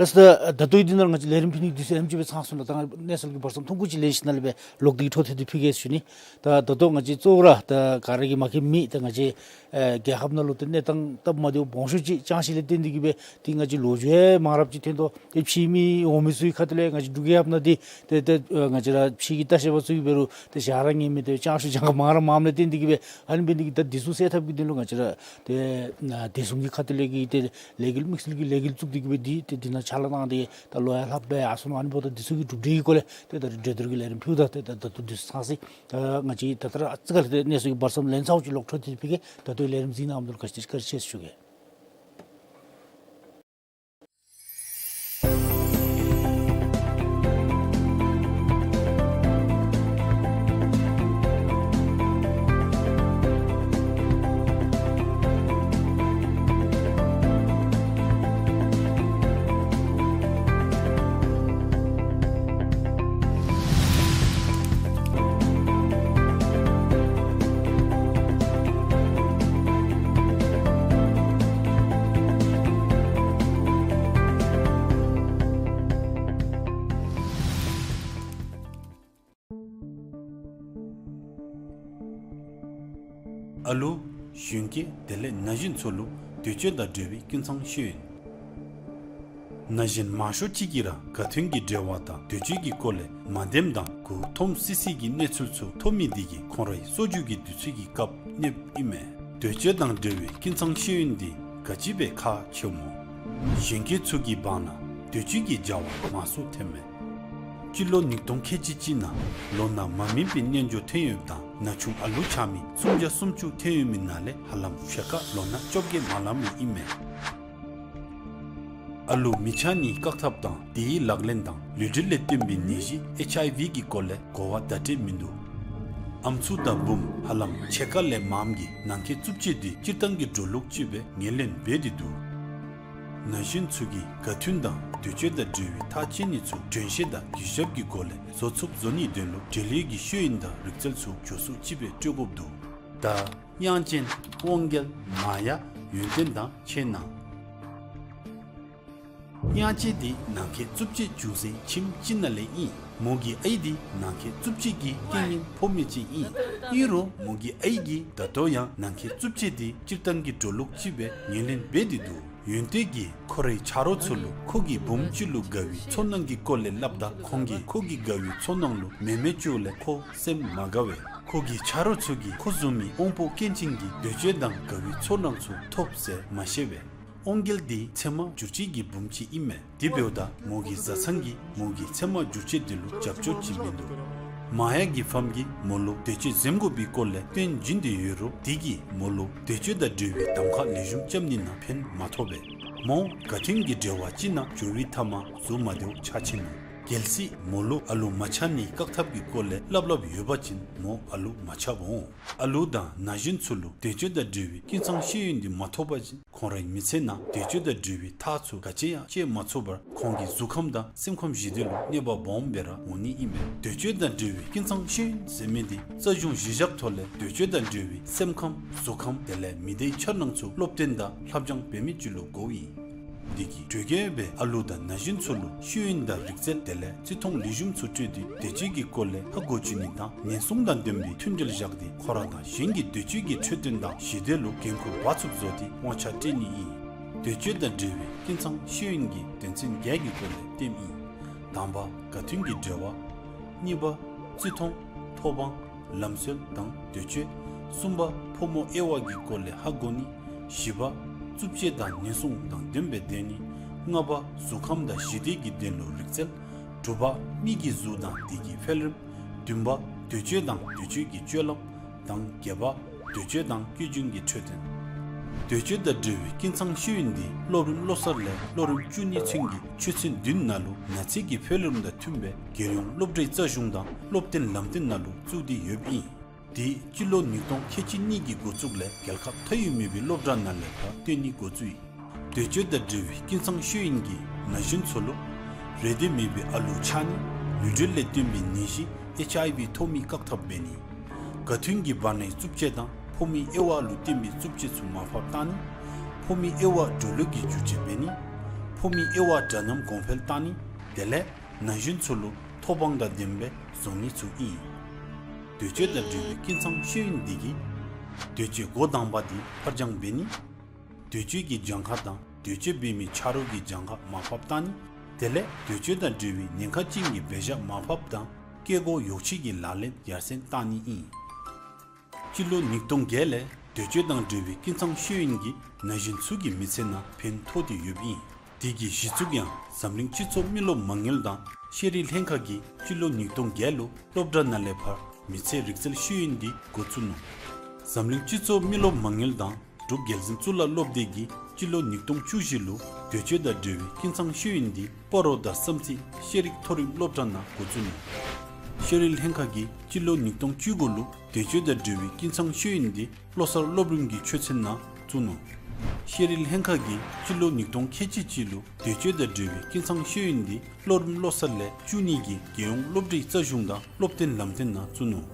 ལགས། ད་ད་ལྟོ་འདི་ནང་ང་བཅས་ལས་རིམ་ཕུལ་ནི་འདི་ཚུ་ཨེམ་ཅིག་སྦེ་ཚང་སོང་ལགས། ད་གནས་ཚུལ་གྱི་བར་མཚམས་ཐུང་ཀུ་ཅིག་ལེན་ཞིནམ་ལས་སྦེ་ལོག་སྟེ་འཕྲོ་མཐུད་དེ་ཕུལ་གེ་ཟེར་ཞུ་ནི། ད་ད་ལྟོ་ང་བཅས་གཙོ་བོ་ར་ད་ག་ར་གིས་མ་མཁྱེན་མི་ད་ང་བཅས་ཨེ་རྒྱལ་ཁབ་ནང་ལུ་ཏེ་གནས་སྟངས་སྟབས་མ་བདེཝ་སྦོམ་ཤོས་ཅིག་ཅང་ཤེས་ལས་བརྟེན་ཏེ་གིས་སྦེ་ཏེ་ང་བཅས་ལོ་རྒྱུས་ཡང་མང་རབས་ཅིག་ཐོན་དོ། ཏེ་ཕྱིའི་མི་འོང་མི་ཚུ་གི་ཁ་ཐུག་ལས་ང་བཅས་འབྲུག་རྒྱལ་ཁབ་ནང་འདི་ཏེ་ཏེ་ཨེ་ང་བཅས་ར་ཕྱི་གི་ལྟ་བཤལ་པ་ཚུ་གིས་འབད་རུང་ཏེ་བཞག་ར་ཉན་མི་ཏེ་ཅང་ཤོས་ཅང་ག་མང་ར་མངམ་ལས་བརྟེན་ཏེ་གིས་སྦེ་ཨ་ནི་འབད་ནི་དེ་གིས་ད་འདི་ཚུ་སེལ་ཐབས་ཀྱི་དོན་ལུ་ང་བཅས་ར་ཏེ་ཨ་བདེ་སྲུང་གི་ཁ་ཐུག་ལས་ཀྱི་ཏེ་ལས་འགུལ་དམིགས་བསལ་གྱི་ལས་འགུལ་བཙུགས་ཏེ་གིས་སྦེ་འདི་ཏེ་འདི་ནང་ཕྱག་ལཱ་གནང་སྟེ་ད་ལོ་ཡང་ལྷགཔ་སྦེ་ཡར་སོང་ནུག། ཨ་ནི་འབདཝ་ད་འདི་ཚུ་གི་གྲུབ་འབྲས་ཀྱི་སྐོར་ལས་ཏེ་ད་རིས་གྲོས་བསྡུར་གྱི་ལས་རིམ་ཕུལཝ་ད་ཏེ་ད་ད་ལྟོ་འདི་ཚུ་ཚང་སོ་ཡི། ད་ང་བཅས་ད་ལྟོ་ར་ཨ་ཙི་ཁ་ལས་ཏེ་གནས་ཚུལ་གྱི་བར་མཚམས་ལན་ཚརཝ་ཅིག་ལོག་འཕྲོ་མཐུད་དེ་ཕུལ་གེ། ད་ལྟོ་ལས་རིམ་གཟིགས་གནང་མི་འདི་ལུ་བཀའ་དྲིན་བཀའ་དྲིན་ཆེ་ཞུ་གེ། ཨ་ལུ་གཞོན་སྐྱེས་དེ་ལས་ན་གཞོན་ཚུ་ལུ་འདོད་སྤྱོད་དང་འབྲེལ་བའི་ཀུན་ཚང་ཤེས་ཡོན། ན་གཞོན་མང་ཤོས་ཅིག་གིས་ར་དགའ་སྟོན་གྱི་འབྲེལ་བ་དང་འདོད་སྤྱོད་ཀྱི་སྐོར་ལས་མ་བདེནམ་དང་མགུ་འཐོམ་སི་སི་གི་གནས་ཚུལ་ཚུ་ཐོབ་མི་འདི་གིས་ཁོང་རའི་གསོ་བཅོས་ཀྱི་དུས་ཚོད་ཀྱི་སྐབས་གནསཔ་ཨིན་མས། འདོད་སྤྱོད་དང་འབྲེལ་བའི་ཀུན་ཚང་ཤེས་ཡོན་འདི་ག་ཅི་སྦེ་ཁག་ཆེཝ་སྨོ། གཞོན་སྐྱེས་ཚུ་གི་བར་ན་འདོད་སྤྱོད་ཀྱི་བྱ་བ་མང་སུ་ཐོནམ་མས། སྤྱི་ལོ་ཉིས་སྟོང་ཁལ་གཅིག་གཅིག་ནང་ལོ་ན་མ་སྨིན་པའི་རྣལ་འབྱོར་ཐོན་ཡོདཔ་དང་ན་ཆུང་ཨ་ལུ་ཆགས་མི་སུམ་བརྒྱ་སུམ་ཅུ་ཐོན་ཡོད་མི་ནང་ལས་ཧ་ལམ་ཕྱེད་ཀ་ལོ་ན་བཅོ་བརྒྱད་མ་ལང་མི་ཨིན་མས། ཨ་ལུ་མི་ཆགས་ནིའི་བཀག་ཐབས་དང་དེའི་ལག་ལེན་དང་ལུས་འབྲེལ་ལས་བརྟེན་པའི་ནད་གཞི་ཨེཆ་ཨའི་ཝི་གི་སྐོར་ལས་གོ་བ་བརྡ་སྤྲོད་མིན་འདུག། ཨམ་སྲུ་དང་བུམོ་ཧ་ལམ་ཕྱེད་ཀ་ལས་མངམ་གིས་ནང་འཁོད་རྩུབ་སྤྱོད་འདི་སྤྱིར་བཏང་གི་འགྲོ་ལུགས་ཅིག་སྦེ་ངོས་ལེན་འབད་དེ་འདུག། ན་གཞོན་ཚུ་གིས་དགའ་སྟོན་དང་འདོད་སྤྱོད་དང་འབྲེལ་བའི་ཐག་བཅད་ནི་ཚུ་དྲན་ཤེས་དང་གུས་ཞབས་ཀྱི་སྒོ་ལས་བཟོ་ཚུགསཔ་བཟོ་ནིའི་དོན་ལུ་འབྲེལ་ཡོད་ཀྱི་ཤེས་ཡོན་དང་རིག་རྩལ་ཚུ་མགྱོགས་སུ་ཅིག་སྦེ་སྤྲོད་དགོཔ་འདུག། ད་དབྱངས་ཅན་དབང་རྒྱལ་མ་ཡ་ཡོན་ཏན་དང་ཕྱད་ན། དབྱངས་ཅན་འདི་ནང་འཁོད་རྩུབ་སྤྱོད་འབྱུང་སའི་ཁྱིམ་ཅིག་ནང་ལས་ཨིན། མོ་གི་ཨའི་འདི་ནང་འཁོད་རྩུབ་སྤྱོད་ཀྱི་རྐྱེན་ངན་ཕོག་མི་ཅིག་ཨིན། ཨིན་རུང་མོ་གི་ཨའི་གིས་ད་ལྟོ་ཡང་ནང་འཁོད་རྩུབ་སྤྱོད་འདི་སྤྱིར་བཏང་གི་འགྲོ་ལུགས་ཅིག་སྦེ་ངོས་ལེན་འབད་དེ་འདུག། ཡོན་ཏན་གྱིས་ཁོ་རའི་ཆ་རོགས་ཚུ་ལུ་ཁོ་གི་བུམོ་ཅིག་ལུ་དགའ་བའི་ཚོར་སྣང་གི་སྐོར་ལས་སླབ་ད་ཁོང་གིས་ཁོ་གི་དགའ་བའི་ཚོར་སྣང་ལུ་མེ་མེ་བཅོ་ལས་ཁོ་སེམས་མ་དགའ་བས། ཁོ་གི་ཆ་རོགས་ཚུ་གིས་ཁོ་བཟུམ་མའི་དབང་པོ་སྐྱོན་ཅན་གྱི་འདོད་སྤྱོད་དང་དགའ་བའི་ཚོར་སྣང་ཚུ་ཐོབ་ཟེར་མ་ཤེས་པས། དབང་རྒྱལ་འདི་ཚད་མ་བསྒྱུར་བཅོས་ཀྱི་བུམོ་ཅིག་ཨིན་མས། དེ་འབདཝ་ད་མོ་གི་བཟའ་ཚང་གིས་མོ་གི་ཚད་མ་བསྒྱུར་བཅོས་འདི་ལུ་རྒྱབ་སྐྱོར་བྱེད་མི་འདུག། མ་ཡ་གི་ཕམ་གྱིས་མོ་ལུ་འདོད་སྤྱོད་འཛེམ་དགོ་པའི་སྐོར་ལས་སྟོན་བྱིན་ཏེ་ཡོད་རུང་དེ་གིས་མོ་ལུ་འདོད་སྤྱོད་དང་འབྲེལ་བའི་གདམ་ཁ་ལེགས་ཤོམ་རྐྱབ་ནི་ནང་ཕན་མ་ཐོགས་པས། མོ་དགའ་མཐུན་གྱི་འབྲེལ་བ་ཅིག་ནང་འགྱོ་བའི་མཐའ་མ་གཟུགས་མ་བདེཝ་ཆགས་ཆི་ནུག། གལ་སྲིད་མོ་ལུ་ཨ་ལུ་མ་ཆགས་ནིའི་བཀག་ཐབས་ཀྱི་སྐོར་ལས་སླབ་སླབ་ཡོད་པ་ཅིན་མོ་ཨ་ལུ་མ་ཆགསཔ་འོང་། ཨ་ལུ་དང་ན་གཞོན་ཚུ་ལུ་འདོད་སྤྱོད་དང་འབྲེལ་བའི་ཀུན་ཚང་ཤེས་ཡོན་འདི་མ་ཐོབ་པ་ཅིན་ཁོང་རའི་མི་ཚེ་ནང་འདོད་སྤྱོད་དང་འབྲེལ་བའི་ཐག་ཚུ་ག་ཅི་ཡང་བཅད་མ་ཚུགས་པར་ཁོང་གི་གཟུགས་ཁམས་དང་སེམས་ཁམས་ཞི་བདེ་ལུ་གནོད་པ་སྦོམ་སྦེ་ར་འོང་ནི་ཨིན་པས། འདོད་སྤྱོད་དང་འབྲེལ་བའི་ཀུན་ཚང་ཤེས་ཡོན་ཟེར་མི་འདི་རྩ་གཞུང་གཞི་བཞག་ཐོག་ལས་འདོད་སྤྱོད་དང་འབྲེལ་བའི་སེམས་ཁམས་གཟུགས་ཁམས་དེ་ལས་མི་སྡེའི་འཆར་སྣང་ཚུ་སློབ་སྟོན་དང་ལྷབ་སྦྱང་འབད་མི་ཅིག་ལུ་དགོཔ་ཨིན། དེ་གིས་དྲོད་ཁོལ་སྦེ་ཨ་ལུ་དང་ན་གཞོན་ཚུ་ལུ་ཤེས་ཡོན་དང་རིག་རྩལ་དེ་ལས་བརྩི་མཐོང་ལེགས་ཤོམ་ཚུ་སྤྲོད་དེ་འདོད་སྤྱོད་ཀྱི་སྐོར་ལས་ཧ་གོ་བཅུག་ནི་དང་ཉེན་སྲུང་དང་ལྡན་པའི་མཐུན་འབྲེལ་བཞག་སྟེ་ཁོ་ར་དང་གཞན་གྱི་འདོད་སྤྱོད་ཀྱི་འཕྲོད་བསྟེན་དང་ཞི་བདེ་ལུ་འགན་ཁུར་འབག་ཚུགསཔ་བཟོ་སྟེ་དབང་ཆ་སྤྲོད་ནི་ཨིན། འདོད་སྤྱོད་དང་འབྲེལ་བའི་ཀུན་ཚང་ཤེས་ཡོན་གྱི་དོན་ཚན་བརྒྱད་ཀྱི་སྐོར་ལས་སྟོནམ་ཨིན། དང་པ་དགའ་མཐུན་གྱི་འབྲེལ་བ། གཉིས་པ་བརྩི་མཐོང་། ཐོབ་དབང་། ལམ་སྲོལ་དང་འདོད་སྤྱོད། གསུམ་པ་ཕོ་མོ་དབྱེ་བ་གི་སྐོར་ལས་ཧ་གོ་ནི། བཞི་པ་རྩུབ་སྤྱོད་དང་ཉེན་སྲུང་དང་ལྡནམ་སྦེ་སྡོད་ནི། ལྔ་པ་གཟུགས་ཁམས་དང་ཞི་བདེ་གི་དོན་ལུ་རིག་རྩལ། དྲུག་པ་མི་གི་གཟུགས་དང་དེ་གི་འཕེལ་རིམ། བདུན་པ་འདོད་སྤྱོད་དང་འདོད་སྤྱོད་ཀྱི་སྤྱོད་ལམ། དང་བརྒྱད་པ་འདོད་སྤྱོད་དང་སྐྱེ་རྒྱུན་གྱི་འཕྲོད་བསྟེན། འདོད་སྤྱོད་དང་འབྲེལ་བའི་ཀུན་ཚང་ཤེས་ཡོན་འདི་སློབ་རིམ་བློ་གསར་ལས་སློབ་རིམ་བཅུ་གཉིས་ཚུན་གྱི་ཆོས་ཚན་བདུན་ནང་ལུ་ན་ཚོད་ཀྱི་འཕེལ་རིམ་དང་མཐུནམ་སྦེ་རྒྱལ་ཡོངས་སློབ་གྲྭའི་རྩ་གཞུང་དང་སློབ་སྟོན་ལམ་སྟོན་ནང་ལུ་བཙུགས་ཏེ་ཡོདཔ་ཨིན། དེ་སྤྱི་ལོ་ཉིས་སྟོང་ཁལ་གཅིག་གཉིས་ཀྱི་འགོ་བཙུགས་ལས་རྒྱལ་ཁབ་མཐའ་དབུས་མེད་པའི་སློབ་གྲྭ་ནང་ལས་ཕར་སྟོན་ནི་འགོ་བཙུགས་ཡི། འདོད་སྤྱོད་དང་འབྲེལ་བའི་ཀུན་ཚང་ཤེས་ཡོན་གྱིས་ན་གཞོན་ཚུ་ལུ་རེ་འདོད་མེད་པའི་ཨ་ལུ་ཆགས་ནི། ནུས་འབྲེལ་ལས་བརྟེན་པའི་ནད་གཞི་ཨེཆ་ཨའི་ཝི་ཐོབ་མི་བཀག་ཐབས་འབད་ནི། དགའ་མཐུན་གྱི་བར་ནའི་རྩུབ་སྤྱོད་དང་ཕོ་མོའི་དབྱེ་བ་ལུ་བརྟེན་པའི་རྩུབ་སྤྱོད་ཚུ་མར་ཕབ་བཏང་ནི། ཕོ་མོའི་དབྱེ་བ་འགྲོ་ལུགས་ཀྱི་བསྒྱུར་བཅོས་འབད་ནི། ཕོ་མོའི་དབྱེ་བ་འདྲ་མཉམ་གོང་འཕེལ་བཏང་ནི། དེ་ལས་ན་གཞོན་ཚུ་ལུ་ཐོབ་དབང་དང་ལྡནམ་སྦེ་བཟོ་ནི་ཚུ་ཨིན། འདོད་སྤྱོད་དང་འབྲེལ་བའི་ཀུན་ཚང་ཤེས་ཡོན་འདི་གིས་འདོད་སྤྱོད་འགོ་དང་པ་འདི་ཕར་འགྱངས་འབད་ནི། འདོད་སྤྱོད་ཀྱི་གྱངས་ཁ་དང་འདོད་སྤྱོད་འབད་མི་ཆ་རོགས་ཀྱི་གྱངས་ཁ་མར་ཕབ་བཏང་ནི། དེ་ལས་འདོད་སྤྱོད་དང་འབྲེལ་བའི་ཉེན་ཁ་ཅན་གྱི་འབད་བཞག་མར་ཕབ་དང་སྐྱེ་སྒོ་ཡོ་བྱད་ཀྱི་ལག་ལེན་ཡར་སེང་བཏང་ནི་ཨིན། སྤྱི་ལོ་ཉིས་སྟོང་བརྒྱད་ལས་འདོད་སྤྱོད་དང་འབྲེལ་བའི་ཀུན་ཚང་ཤེས་ཡོན་གྱིས་ན་གཞོན་ཚུ་གི་མི་ཚེ་ནང་ཕན་ཐོགས་ཏེ་ཡོདཔ་ཨིན། དེ་གི་གཞི་བཙུགས་ཡང་འཛམ་གླིང་སྤྱི་ཚོགས་མི་རློབས་མ་དངུལ་དང་ཤེས་རིག་ལྷན་ཁག་གིས་སྤྱི་ལོ་ཉིས་སྟོང་བརྒྱད་ལུ་སློབ་གྲྭ་ནང་ལས་ཕར་མི་ཚེ་རིག་རྩལ་ཤེས་ཡོན་འདི་འགོ་བཙུགས་ནུག། འཛམ་གླིང་སྤྱི་ཚོགས་མི་རློབས་མ་དངུལ་དང་འབྲུག་རྒྱལ་འཛིན་གཙུག་ལག་སློབ་སྡེ་གིས་སྤྱི་ལོ་ཉིས་སྟོང་བཅུ་བཞི་ལུ་འདོད་སྤྱོད་དང་འབྲེལ་བའི་ཀུན་ཚང་ཤེས་ཡོན་འདི་སྤ་རོ་དང་བསམ་རྩེ་ཤེས་རིག་མཐོ་རིམ་སློབ་གྲྭ་ནང་འགོ་བཙུགས་ནུག། ཤེས་རིག་ལྷན་ཁག་གིས་སྤྱི་ལོ་ཉིས་སྟོང་བཅུ་དགུ་ལུ་འདོད་སྤྱོད་དང་འབྲེལ་བའི་ཀུན་ཚང་ཤེས་ཡོན་འདི་བློ་གསར་སློབ་རིམ་གྱི་ཆོས་ཚན་ནང་བཙུགས་ནུག། ཤེས་རིག་ལྷན་ཁག་གིས་སྤྱི་ལོ་ཉིས་སྟོང་ཁལ་གཅིག་གཅིག་ལུ་འདོད་སྤྱོད་དང་འབྲེལ་བའི་ཀུན་ཚང་ཤེས་ཡོན་འདི་སློབ་རིམ་བློ་གསར་ལས་བཅུ་གཉིས་ཀྱི་རྒྱལ་ཡོངས་སློབ་གྲྭའི་རྩ་གཞུང་དང་སློབ་སྟོན་ལམ་སྟོན་ནང་བཙུགས་ནུག།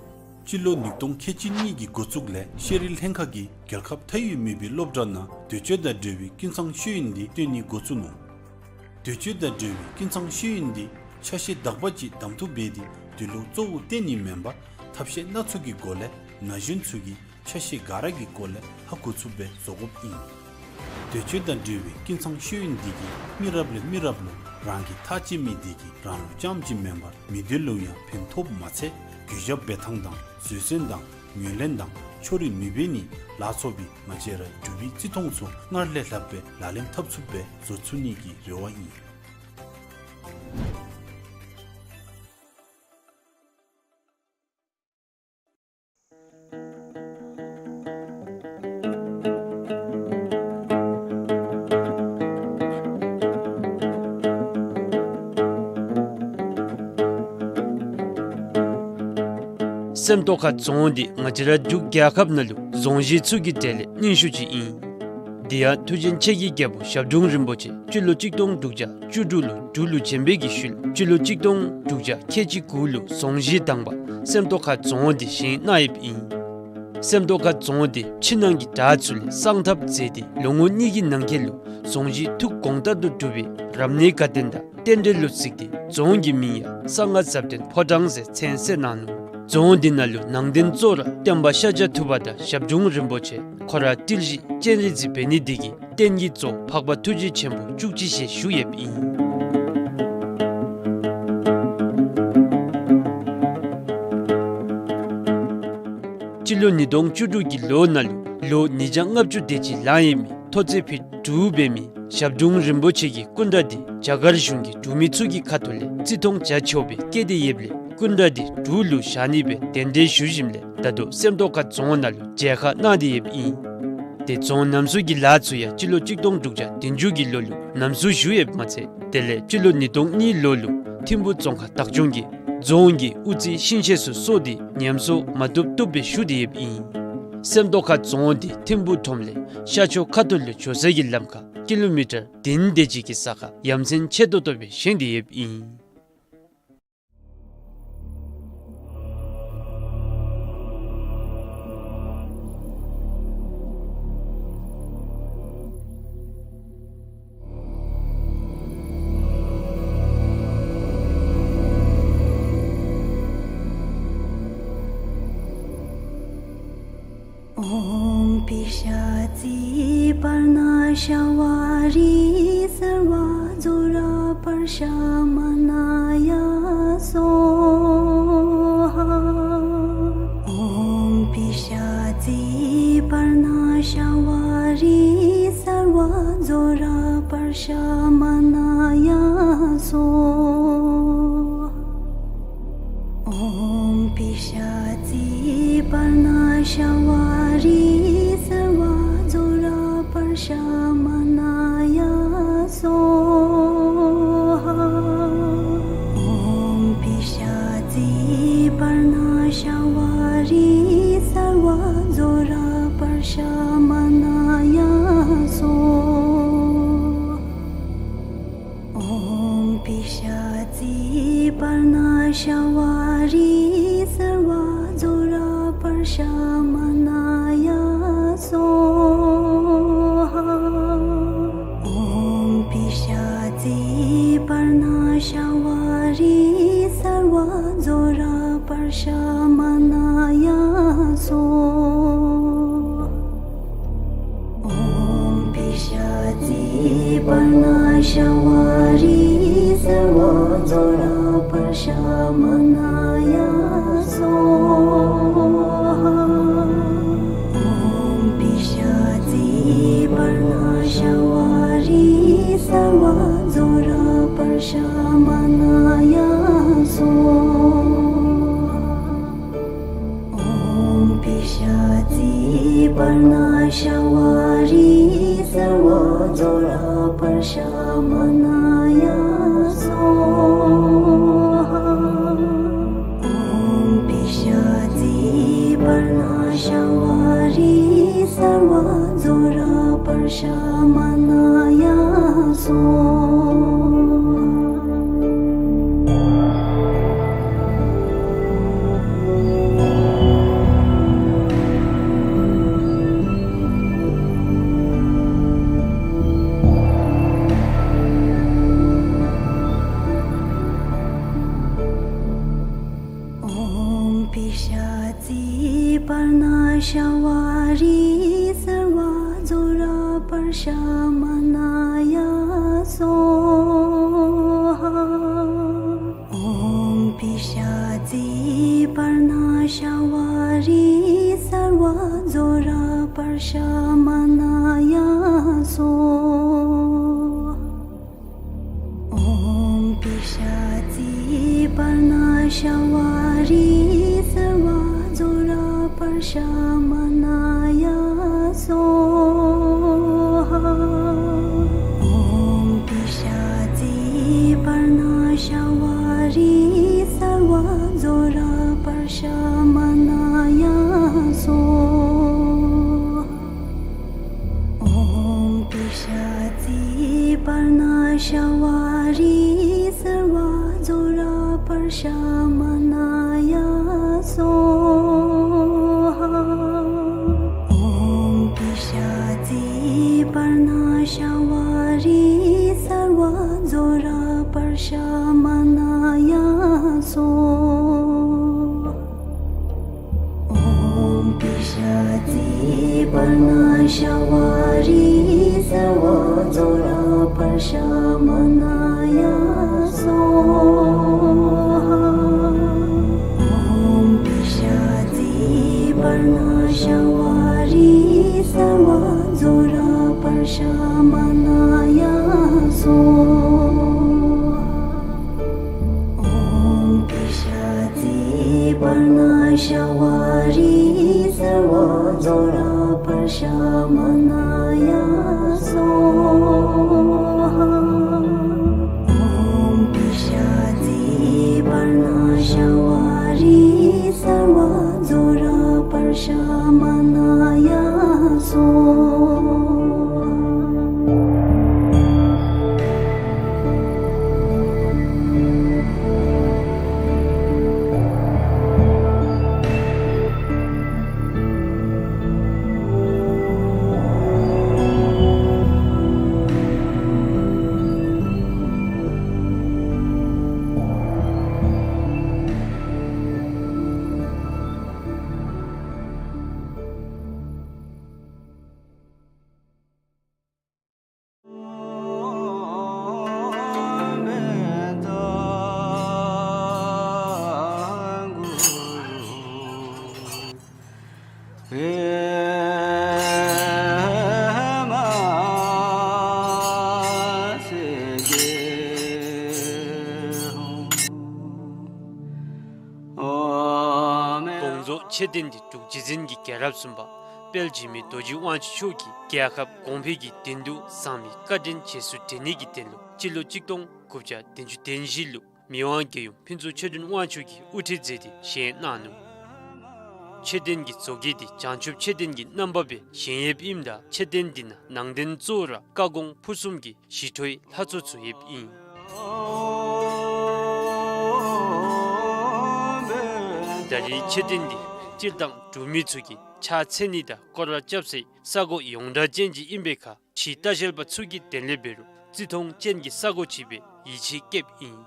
སྤྱི་ལོ་ཉིས་སྟོང་ཁལ་གཅིག་གཉིས་ཀྱི་འགོ་བཙུགས་ལས་ཤེས་རིག་ལྷན་ཁག་གིས་རྒྱལ་ཁབ་མཐའ་དབུས་མེད་པའི་སློབ་གྲྭ་ནང་འདོད་སྤྱོད་དང་འབྲེལ་བའི་ཀུན་ཚང་ཤེས་ཡོན་འདི་སྟོན་ནི་འགོ་བཙུགས་ནུག། འདོད་སྤྱོད་དང་འབྲེལ་བའི་ཀུན་ཚང་ཤེས་ཡོན་འདི་ཆ་ཤས་དག་པ་ཅིག་གདམ་འཐུ་འབད་དེ་དེ་ལུ་གཙོ་བོ་བསྟེན་ནི་མེན་པར་ཐབས་ཤེས་སྣ་ཚོགས་ཀྱི་སྒོ་ལས་ན་གཞོན་ཚུ་གིས་ཆ་ཤས་ག་ར་གི་སྐོར་ལས་ཧ་གོ་ཚུགསཔ་སྦེ་བཟོ་དགོཔ་ཨིན། འདོད་སྤྱོད་དང་འབྲེལ་བའི་ཀུན་ཚང་ཤེས་ཡོན་འདི་གིས་མི་རབས་ལས་མི་རབས་ལུ་རང་གི་ཐག་བཅད་མི་འདི་གིས་རང་ལུ་རྐྱངམ་གཅིག་མེན་པར་མི་སྡེ་ལུ་ཡང་ཕན་ཐོགསཔ་མ་ཚད་གུས་ཞབས་འབད་ཐངས་དང་བཟོད་བསྲན་དང་ངོས་ལེན་དང་ཕྱོགས་རིས་མི་འབད་ནི་ལ་སོགས་པའི་ང་བཅས་ར་འབྲུག་པའི་བརྩི་མཐོང་ཚུ་སྔར་ལས་ལྷགཔ་སྦེ་ལག་ལེན་འཐབ་ཚུགསཔ་སྦེ་བཟོ་ཚུགས་ནི་གི་རེ་བ་ཨིན། སེམས་རྟོགས་ཁ་རྫོང་འདི་ང་བཅས་ར་འབྲུག་རྒྱལ་ཁབ་ནང་ལུ་རྫོང་གཞི་ཚུ་གི་གྲས་ལས་རྙིང་ཤོས་ཅིག་ཨིན། དེ་ཡང་མཐུ་ཆེན་ཆེ་གི་རྒྱལ་པོ་ཞབས་དྲུང་རིན་པོ་ཆེ་སྤྱི་ལོ་གཅིག་སྟོང་དྲུག་བརྒྱ་བཅུ་དྲུག་ལུ་འབྲུག་ལུ་བྱོན་པའི་གི་ཤུལ་སྤྱི་ལོ་གཅིག་སྟོང་དྲུག་བརྒྱ་ཁལ་གཅིག་དགུ་ལུ་རྫོང་གཞི་དང་པ་སེམས་རྟོགས་ཁ་རྫོང་འདི་བཞེངས་གནང་ཡོདཔ་ཨིན། སེམས་རྟོགས་ཁ་རྫོང་འདི་ཕྱི་ནང་གི་དགྲ་ཚུ་ལས་གསང་ཐབས་མཛད་དེ་ལོ་ངོ་གཉིས་ཀྱི་ནང་འཁོད་ལུ་རྫོང་གཞི་ཐུགས་དགོངས་ལྟར་དུ་གྲུབ་པའི་རབ་གནས་དགའ་སྟོན་དང་རྟེན་འབྲེལ་ལུ་གཟིགས་ཏེ་རྫོང་གི་མིང་ཡང་གསང་སྔགས་ཟབ་དོན་ཕོ་བྲང་ཟེར་མཚན་གསོལ་གནང་ནུག། རྫོང་འདི་ནང་ལུ་ནང་རྟེན་གཙོ་བོ་ར་སྟོན་པ་ཤཱཀྱ་ཐུབ་པ་དང་ཞབས་དྲུང་རིན་པོ་ཆེ་ཁོ་ར་ཏིལ་བཞི་སྤྱན་རས་གཟིགས་འབད་ནི་འདི་གིས་རྟེན་གྱི་གཙོ་འཕགས་པ་ཐུགས་རྗེ་ཆེན་པོ་བཅུ་གཅིག་ཞལ་བཞུགས་ཡོདཔ་ཨིན། སྤྱི་ལོ་ཉིས་སྟོང་བཅུ་དྲུག་གི་ལོ་ནང་ལུ་ལོ་ཉིས་བརྒྱ་ལྔ་བཅུ་དེ་ཅིག་ལང་ཡོད་མི་མཐོ་ཚད་ཕིཊ་དྲུག་འབད་མི་ཞབས་དྲུང་རིན་པོ་ཆེ་གི་སྐུ་འདྲ་འདི་རྒྱ་གར་གཞུང་གི་འབྲུག་མི་ཚུ་གི་ཁ་ཐུག་ལས་བརྩི་མཐོང་བྱ་ཆོག་པའི་བཀོད་དེ་ཡོདཔ་ལས་སྐུ་འདྲ་འདི་འབྲུག་ལུ་བཞག་ནི་སྦེ་གདན་འདྲེན་ཞུ་ཞིནམ་ལས་ད་ལྟོ་སེམས་རྟོགས་ཁ་རྫོང་ནང་ལུ་མཇལ་ཁ་གནང་སྟེ་ཡོདཔ་ཨིན། ཏེ་རྫོང་རྣམ་གསུམ་གྱི་ལཱ་ཚུ་ཡང་སྤྱི་ལོ་གཅིག་སྟོང་དྲུག་བརྒྱ་བདུན་ཅུ་གི་ལོ་ལུ་ཉམས་གསོ་ཞུ་ཡོདཔ་མ་ཚད་དེ་ལས་སྤྱི་ལོ་ཉིས་སྟོང་གཉིས་ལོ་ལུ་ཐིམ་ཕུ་རྫོང་ཁག་བདག་སྐྱོང་གིས་རྫོང་གི་དབུ་རྩེ་ཤིང་ཤེད་ཚུ་སོར་ཏེ་ཉམས་གསོ་མ་བཏུབ་བཏུབ་སྦེ་ཞུ་སྟེ་ཡོདཔ་ཨིན། སེམས་རྟོགས་ཁ་རྫོང་འདི་ཐིམ་ཕུ་ཁྲོམ་ལས་ཤར་ཕྱོགས་ཁ་ཐུག་ལུ་འགྱོ་ས་གི་ལམ་ཁར་ཀི་ལོ་མི་ཊར་བདུན་དེ་ཅིག་གི་ས་ཁར་ཡ་མཚན་ཆེ་ཏོག་ཏོ་སྦེ་བཞེངས་ཏེ་ཡོདཔ་ཨིན། ཨོཾ་པི་ཤ་ཙི་པརྞ་ཤ་ཝ་རི་སརྦ་ཛྭ་ར་པརྞ་ཤ་མ་ན་ཡ་སྭཱ་ཧཱ། ཨོཾ་པི་ཤ་ཙི་པརྞ་ཤ་ཝ་རི་སརྦ་ཛྭ་ར་པརྞ་ཤ་མ་ན་ཡ་སྭཱ་ཧཱ། ཨོཾ་པི་ཤ་ཙི་པརྞ་ཤ་ཝ་རི་སརྦ་ཛྭ་ར་པརྞ་ཤ་མ་ན་ཡ་སྭཱ་ཧཱ། ཨོཾ་པི་ཤ་ཙི་པརྞ་ཤ་ཝ་རི་སརྦ་ཛྭ་ར་པརྞ་ཤ་མ་ན་ཡ་སྭཱ་ཧཱ། ཨོཾ་པི་ཤ་ཙི་པརྞ་ཤ་ཝ་རི་སརྦ་ཛྭ་ར་པརྞ་ཤ་མ་ན་ཡ་སྭཱ་ཧཱ། ཨོཾ་པི་ཤ་ཙི་པརྞ་ཤ་ཝ་རི་སརྦ་ཛྭ་ར་པརྞ་ཤ་མ་ན་ཡ་སྭཱ་ཧཱ། ཨོཾ་པི་ཤ་ཙི་པརྞ་ཤ་ཝ་རི་སརྦ་ཛྭ་ར་པརྞ་ཤ་མ་ན་ཡ་སྭཱ་ཧཱ། ཨོཾ་པི་ཤ་ཙི་པརྞ་ཤ་ཝ་རི་སརྦ་ཛྭ་ར་པརྞ་ཤ་མ་ན་ཡ་སྭཱ་ཧཱ། ཨོཾ་པི་ཤ་ཙི་པརྞ་ཤ་ཝ་རི་སརྦ་ཛྭ་ར་པརྞ་ཤ་མ་ན་ཡ་སྭཱ་ཧཱ། ཨོཾ་པི་ཤ་ཙི་པརྞ་ཤ་ཝ་རི་སརྦ་ཛྭ་ར་པརྞ་ཤ་མ་ན་ཡ་སྭཱ་ཧཱ། ཨོཾ་པི་ཤ་ཙི་པརྞ་ཤ་ཝ་རི་སརྦ་ཛྭ་ར་པརྞ་ཤ་མ་ན་ཡ་སྭཱ་ཧཱ། ཨོཾ་པི་ཤ་ཙི་པརྞ་ཤ་ཝ་རི་སརྦ་ཛྭ་ར་པརྞ་ཤ་མ་ན་ཡ་སྭཱ་ཧཱ། ཨོཾ་པི་ཤ་ཙི་པརྞ་ཤ་ཝ་རི་སརྦ་ཛྭ་ར་པརྞ་ཤ་མ་ན་ཡ་སྭཱ་ཧཱ། ཨོཾ་པི་ཤ་ཙི་པརྞ་ཤ་ཝ་རི་སརྦ་ཛྭ་ར་པརྞ་ཤ་མ་ན་ཡ་སྭཱ་ཧཱ། ཨོཾ་པི་ཤ་ཙི་པརྞ་ཤ་ཝ་རི་སརྦ་ཛྭ་ར་པརྞ་ཤ་མ་ན་ཡ་སྭཱ་ཧཱ། ཤ་བ་རི་སརྦ་ཛྭ་ར་པྲ་ཤ་མ་ན་ཡ་སྭཱ་ཧཱ། ཨོཾ་པི་ཤ་ཙི་པརྞ་ཤ་བ་རི་སརྦ་ཛྭ་ར་པྲ་ཤ་མ་ན་ཡ་སྭཱ་ཧཱ། ཨོཾ་པི་ཤ་ཙི་པརྞ་ཤ་བ་རི་སརྦ་ཛྭ་ར་པྲ་ཤ་མ་ན་ཡ་སྭཱ་ཧཱ། ཨོཾ་པི་ཤ་ཙི་པརྞ་ཤ་བ་རི་སརྦ་ཛྭ་ར་པྲ་ཤ་མ་ན་ཡ་སྭཱ་ཧཱ། ཨོཾ་པི་ཤ་ཙི་པརྞ་ཤ་བ་རི་སརྦ་ཛྭ་ར་པྲ་ཤ་མ་ན་ཡ་སྭཱ་ཧཱ། དགོངས་རྫོགས་མཆོད་རྟེན་འདི་འབྲུག་རྗེ་བཙུན་གྱི་རྒྱལ་རབས་གསུམ་པ་དཔལ་འཇིགས་མེད་རྡོ་རྗེ་དབང་ཕྱུག་མཆོག་གིས་རྒྱལ་ཁབ་གོང་འཕེལ་གྱི་དོན་དུ་གསང་བའི་བཀའ་དྲིན་རྗེས་སུ་དྲན་ནི་གི་དོན་ལུ་སྤྱི་ལོ་གཅིག་སྟོང་དགུ་བརྒྱ་བདུན་ཅུ་དོན་བཞི་ལུ་མི་དབང་རྒྱལ་ཡུམ་ཕུན་ཚོགས་ཆོས་སྒྲོན་དབང་ཕྱུག་གིས་དབུ་ཁྲིད་མཛད་དེ་བཞེངས་གནང་ནུག། མཆོད་རྟེན་གྱི་བཟོ་བཀོད་འདི་བྱང་ཆུབ་མཆོད་རྟེན་གྱི་རྣམ་པ་སྦེ་བཞེངས་ཡོདཔ་ཨིནམ་ད་མཆོད་རྟེན་འདི་ནང་ནང་རྟེན་གཙོ་བོ་ར་བཀའ་དགོངས་ཕུར་གསུམ་གྱི་ཞི་ཁྲོའི་ལྷ་ཚོགས་བཙུགས་ཡོདཔ་ཨིན། ད་རེས་མཆོད་རྟེན་འདི་སྤྱིར་བཏང་འབྲུག་མི་ཚུ་གིས་ཕྱག་འཚལ་ནི་དང་སྐོར་ར་རྐྱབ་སའི་ས་གོ་ཡོངས་གྲགས་ཅན་ཅིག་ཨིན་པའི་ཁར་ཕྱི་ལྟ་བཤལ་པ་ཚུ་གི་དོན་ལས་འབད་རུང་བརྩི་མཐོང་ཅན་གྱི་ས་གོ་ཅིག་སྦེ་ཡིད་ཆེས་བསྐྱེདཔ་ཨིན།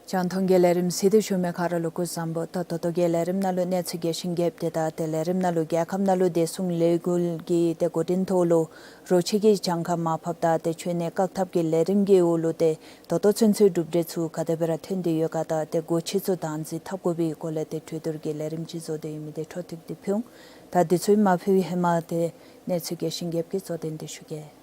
རྒྱང་མཐོང་གི་ལས་རིམ་གཟིགས་ཏེ་བཞུགས་མི་ག་ར་ལུ་སྐུ་གཟུགས་བཟང་པོ། ད་ད་ལྟོ་གི་ལས་རིམ་ནང་ལུ་གནས་ཚུལ་རྒྱས་ཤིང་རྒྱསཔ་དེ་དང་དེ་ལས་རིམ་ནང་ལུ་རྒྱལ་ཁབ་ནང་ལུ་བདེ་སྲུང་ལས་འགུལ་གྱི་ཏེ་འགོ་འདྲེན་ཐོག་ལུ་རོ་ཁྱི་གི་གྱངས་ཁ་མར་ཕབ་ད་ཏེ་འཕྱོན་ནི་བཀག་ཐབས་ཀྱི་ལས་རིམ་གྱི་འོག་ལུ་ཏེ་ད་ལྟོ་ཚུན་ཚོད་གྲུབ་འབྲས་ཚུ་ག་དེ་སྦེ་ར་ཐོན་ཏེ་ཡོད་ག་དང་ཏེ་སྒོ་ཕྱེ་ཚུ་བདག་འཛིན་འཐབ་དགོ་པའི་སྐོར་ལས་ཏེ་གྲོས་བསྡུར་གྱི་ལས་རིམ་ཅིག་བཟོ་སྟེ་ཡོད་མི་དེ་འཕྲོ་མཐུད་དེ་ཕུལ་འོང་། ད་དེ་ཚུ་མ་ཕུལ་བའི་ཧེ་མ་ཏེ་གནས་ཚུལ་རྒྱས་ཤིང་རྒྱསཔ་གི་གཙོ་དོན་དེ་ཞུ་གེ།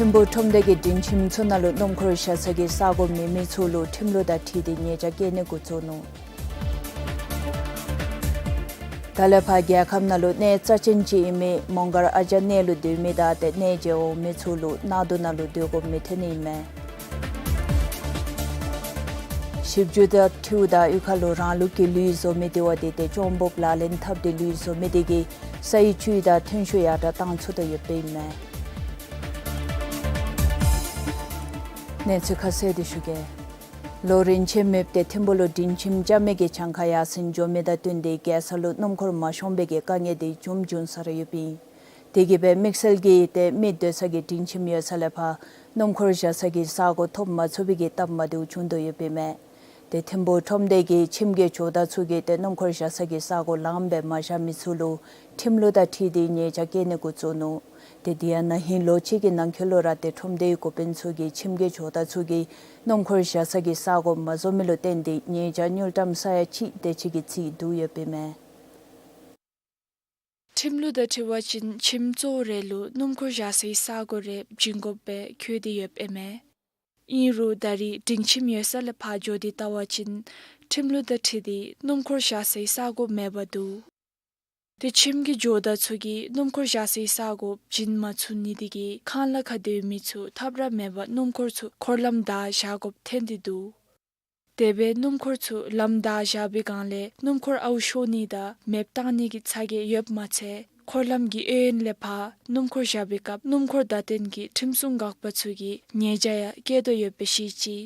ཐིམ་ཕུག་ཁྲོམ་སྡེ་གིས་སྒྲིང་ཁྱིམ་ཚུ་ནང་ལུ་སྣུམ་འཁོར་བཞག་ས་གི་ས་གོ་མེད་མི་ཚུ་ལུ་ཁྲིམས་ལུགས་དང་འཁྲིལ་ཏེ་ཉེས་བྱ་བཀལ་ནི་འགོ་བཙུགས་ནུག། ད་ལས་ཕར་རྒྱལ་ཁབ་ནང་ལུ་གནས་རྩ་ཅན་ཅིག་ཨིན་མི་མོང་སྒར་ཨ་ཅག་གནས་ལུ་སྡོད་མི་དང་ཏེ་གནས་མཇལ་འོང་མི་ཚུ་ལུ་གནག་དུང་ནང་ལུ་སྡོད་དགོཔ་མི་ཐོན་ནི་ཨིན་མས། ཞིབ་འཇུག་དང་འཁྲིལཝ་ད་གཡུས་ཁ་ལུ་རང་ལུགས་ཀྱི་ལུས་བཟོ་མི་དེ་བ་དེ་ཏེ་གཅོང་བུབ་ལག་ལེན་འཐབ་སྟེ་ལུས་བཟོ་མི་དེ་གིས་སའི་ཆུ་དང་ཐོན་ཤུགས་ཡར་དྲག་བཏང་ཚུགས་ཏེ་ཡོདཔ་ཨིན་མས། གནས་ཚུལ་ཁ་གསལ་དེ་ཞུ་གེ། ལོ་རིམ་ཆད་མེདཔ་ཏེ་ཐིམ་ཕུག་ལུ་སྒྲིང་ཁྱིམ་རྐྱབ་མི་གི་གྱངས་ཁ་ཡར་སེང་འགྱོ་མི་དང་བསྟུན་ཏེ་རྒྱལ་ས་ལུ་སྣུམ་འཁོར་མ་ཤོང་པའི་གི་དཀའ་ངལ་དེ་འབྱུང་འབྱུང་ས་ར་ཡོདཔ་ཨིན། དེ་གིས་སྦེ་དམིགས་བསལ་གྱིས་ཏེ་མི་སྡོད་ས་གི་སྒྲིང་ཁྱིམ་ཡོད་ས་ལས་ཕར་སྣུམ་འཁོར་བཞག་ས་གི་ས་གོ་ཐོབ་མ་ཚུགས་པའི་གི་སྟབས་མ་བདེཝ་བྱུང་དོ་ཡོདཔ་ཨིན་མས། ཏེ་ཐིམ་ཕུག་ཁྲོམ་སྡེ་གིས་ཁྱིམ་གྱི་ཇོ་བདག་ཚུ་གིས་ཏེ་སྣུམ་འཁོར་བཞག་ས་གི་ས་གོ་ལངམ་སྦེ་མ་བཞག་མི་ཚུ་ལུ་ཁྲིམས་ལུགས་དང་འཁྲིལ་ཏེ་ཉེས་བྱ་བཀལ་ནི་འགོ་བཙུགས་ནུག། ཏེ་དེ་ཡང་ན་ཧིང་ལོ་གཅིག་གི་ནང་འཁོད་ལུ་ར་ཏེ་ཁྲོམ་སྡེའི་འགོ་དཔོན་ཚུ་གིས་ཁྱིམ་གྱི་ཇོ་བདག་ཚུ་གིས་སྣུམ་འཁོར་བཞག་ས་གི་ས་གོ་མ་བཟོ་མི་ལུ་བརྟེན་ཏེ་ཉེས་བྱ་དངུལ་ཀྲམ་ས་ཡ་གཅིག་དེ་ཅིག་གི་རྩིས་བསྡུ་ཡོདཔ་ཨིན་མས། ཁྲིམས་ལུགས་དང་འཁྲིལ་བ་ཅིན་ཁྱིམ་གཙོ་བོ་རེ་ལུ་སྣུམ་འཁོར་བཞག་སའི་ས་གོ་རེ་བྱིན་དགོཔ་སྦེ་འཁོད་དེ་ཡོདཔ་ཨིན་མས། ཨིན་རུང་ད་རེས་སྒྲིང་ཁྱིམ་ཡོད་ས་ལས་ཕར་འགྱོ་སྟེ་བལྟ་བ་ཅིན་ཁྲིམས་ལུགས་དང་འཁྲིལ་ཏེ་སྣུམ་འཁོར་བཞག་སའི་ས་གོ་མེད་པར་འདུག། ཏེ་ཁྱིམ་གྱི་ཇོ་བདག་ཚུ་གིས་སྣུམ་འཁོར་བཞག་སའི་ས་གོ་བྱིན་མ་ཚུགས་ནི་དེ་གིས་ཁང་གླ་ཁར་སྡོད་མི་ཚུ་ཐབས་ར་མེད་པར་སྣུམ་འཁོར་ཚུ་འཁོར་ལམ་བདའ་བཞག་དགོཔ་ཐོན་ཏེ་འདུག། དེ་སྦེ་སྣུམ་འཁོར་ཚུ་ལམ་བདའ་བཞག་པའི་སྒང་ལས་སྣུམ་འཁོར་ཨརཝ་ཤོར་ནི་དང་མེདཔ་བཏང་ནི་གི་ཚ་གྱང་ཡོདཔ་མ་ཚད་འཁོར་ལམ་གྱི་གཡས་གཡོན་ལས་ཕར་སྣུམ་འཁོར་བཞག་པའི་སྐབས་སྣུམ་འཁོར་བདའ་སྟོན་གྱི་ཁྲིམས་སྲུང་འགག་པ་ཚུ་གིས་ཉེས་བྱ་ཡང་བཀལ་དོ་ཡོདཔ་སྦེ་བཤད་ཅི།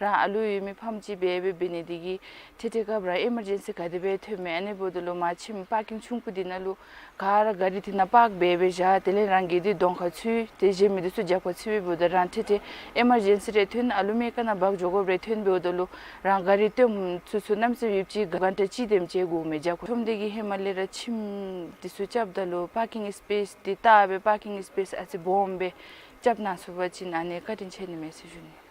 རང་ཨ་ལུ་ཡོད་མི་ཕམ་ཅིག་སྦེ་འབད་ནི་དེ་གིས་ཐེངས་ཐེངས་སྐབས་རང་ཨི་མར་ཇེན་སི་ག་དེ་སྦེ་ཐོནམ་མས། ཨ་ནི་འབདཝ་ད་ལུ་མར་ཁྱིམ་པར་ཀིང་ཆུང་ཀུ་འདི་ནང་ལུ་ག་ར་ག་རི་དེ་ནང་པཱརཀ་འབད་སྦེ་བཞག། དེ་ལས་རང་གིས་འདི་གདོང་ཁར་ཚུད། ཏེ་གཞན་མི་འདི་ཚུ་རྒྱབ་ཁར་ཚུད་སྦེ་འབདཝ་ད་རང་ཐེངས་ཐེངས་ཨི་མར་ཇེན་སི་རེ་ཐོན་ཨ་ལུ་མེ་ཀ་ནང་འབག་འགྱོ་དགོཔ་རེ་ཐོན་འབདཝ་ད་ལུ་རང་ག་རི་སྟོནམ་ཚུ་ཚུ་གནམ་མེད་ས་མེད་ཡོདཔ་ཅིག་གྷན་ཊ་གཅིག་དེམ་ཅིག་འགོརཝ་མས། རྒྱབ་ཁར་ཁྲོམ་སྡེ་གིས་ཧེ་མ་ལས་ར་ཁྱིམ་འདི་ཚུ་རྐྱབ་ད་ལུ་པར་ཀིང་སི་པེསི་འདི་བལྟ་སྦེ་པར་ཀིང་སི་པེསི་ཨ་ཙི་སྦོམ་སྦེ་རྐྱབ་གནང་ཚུགས་པ་ཅིན་ཨ་ནི་བཀའ་དྲིན་ཆེ་ནི་མས་ཟེར་ཞུ་ནི།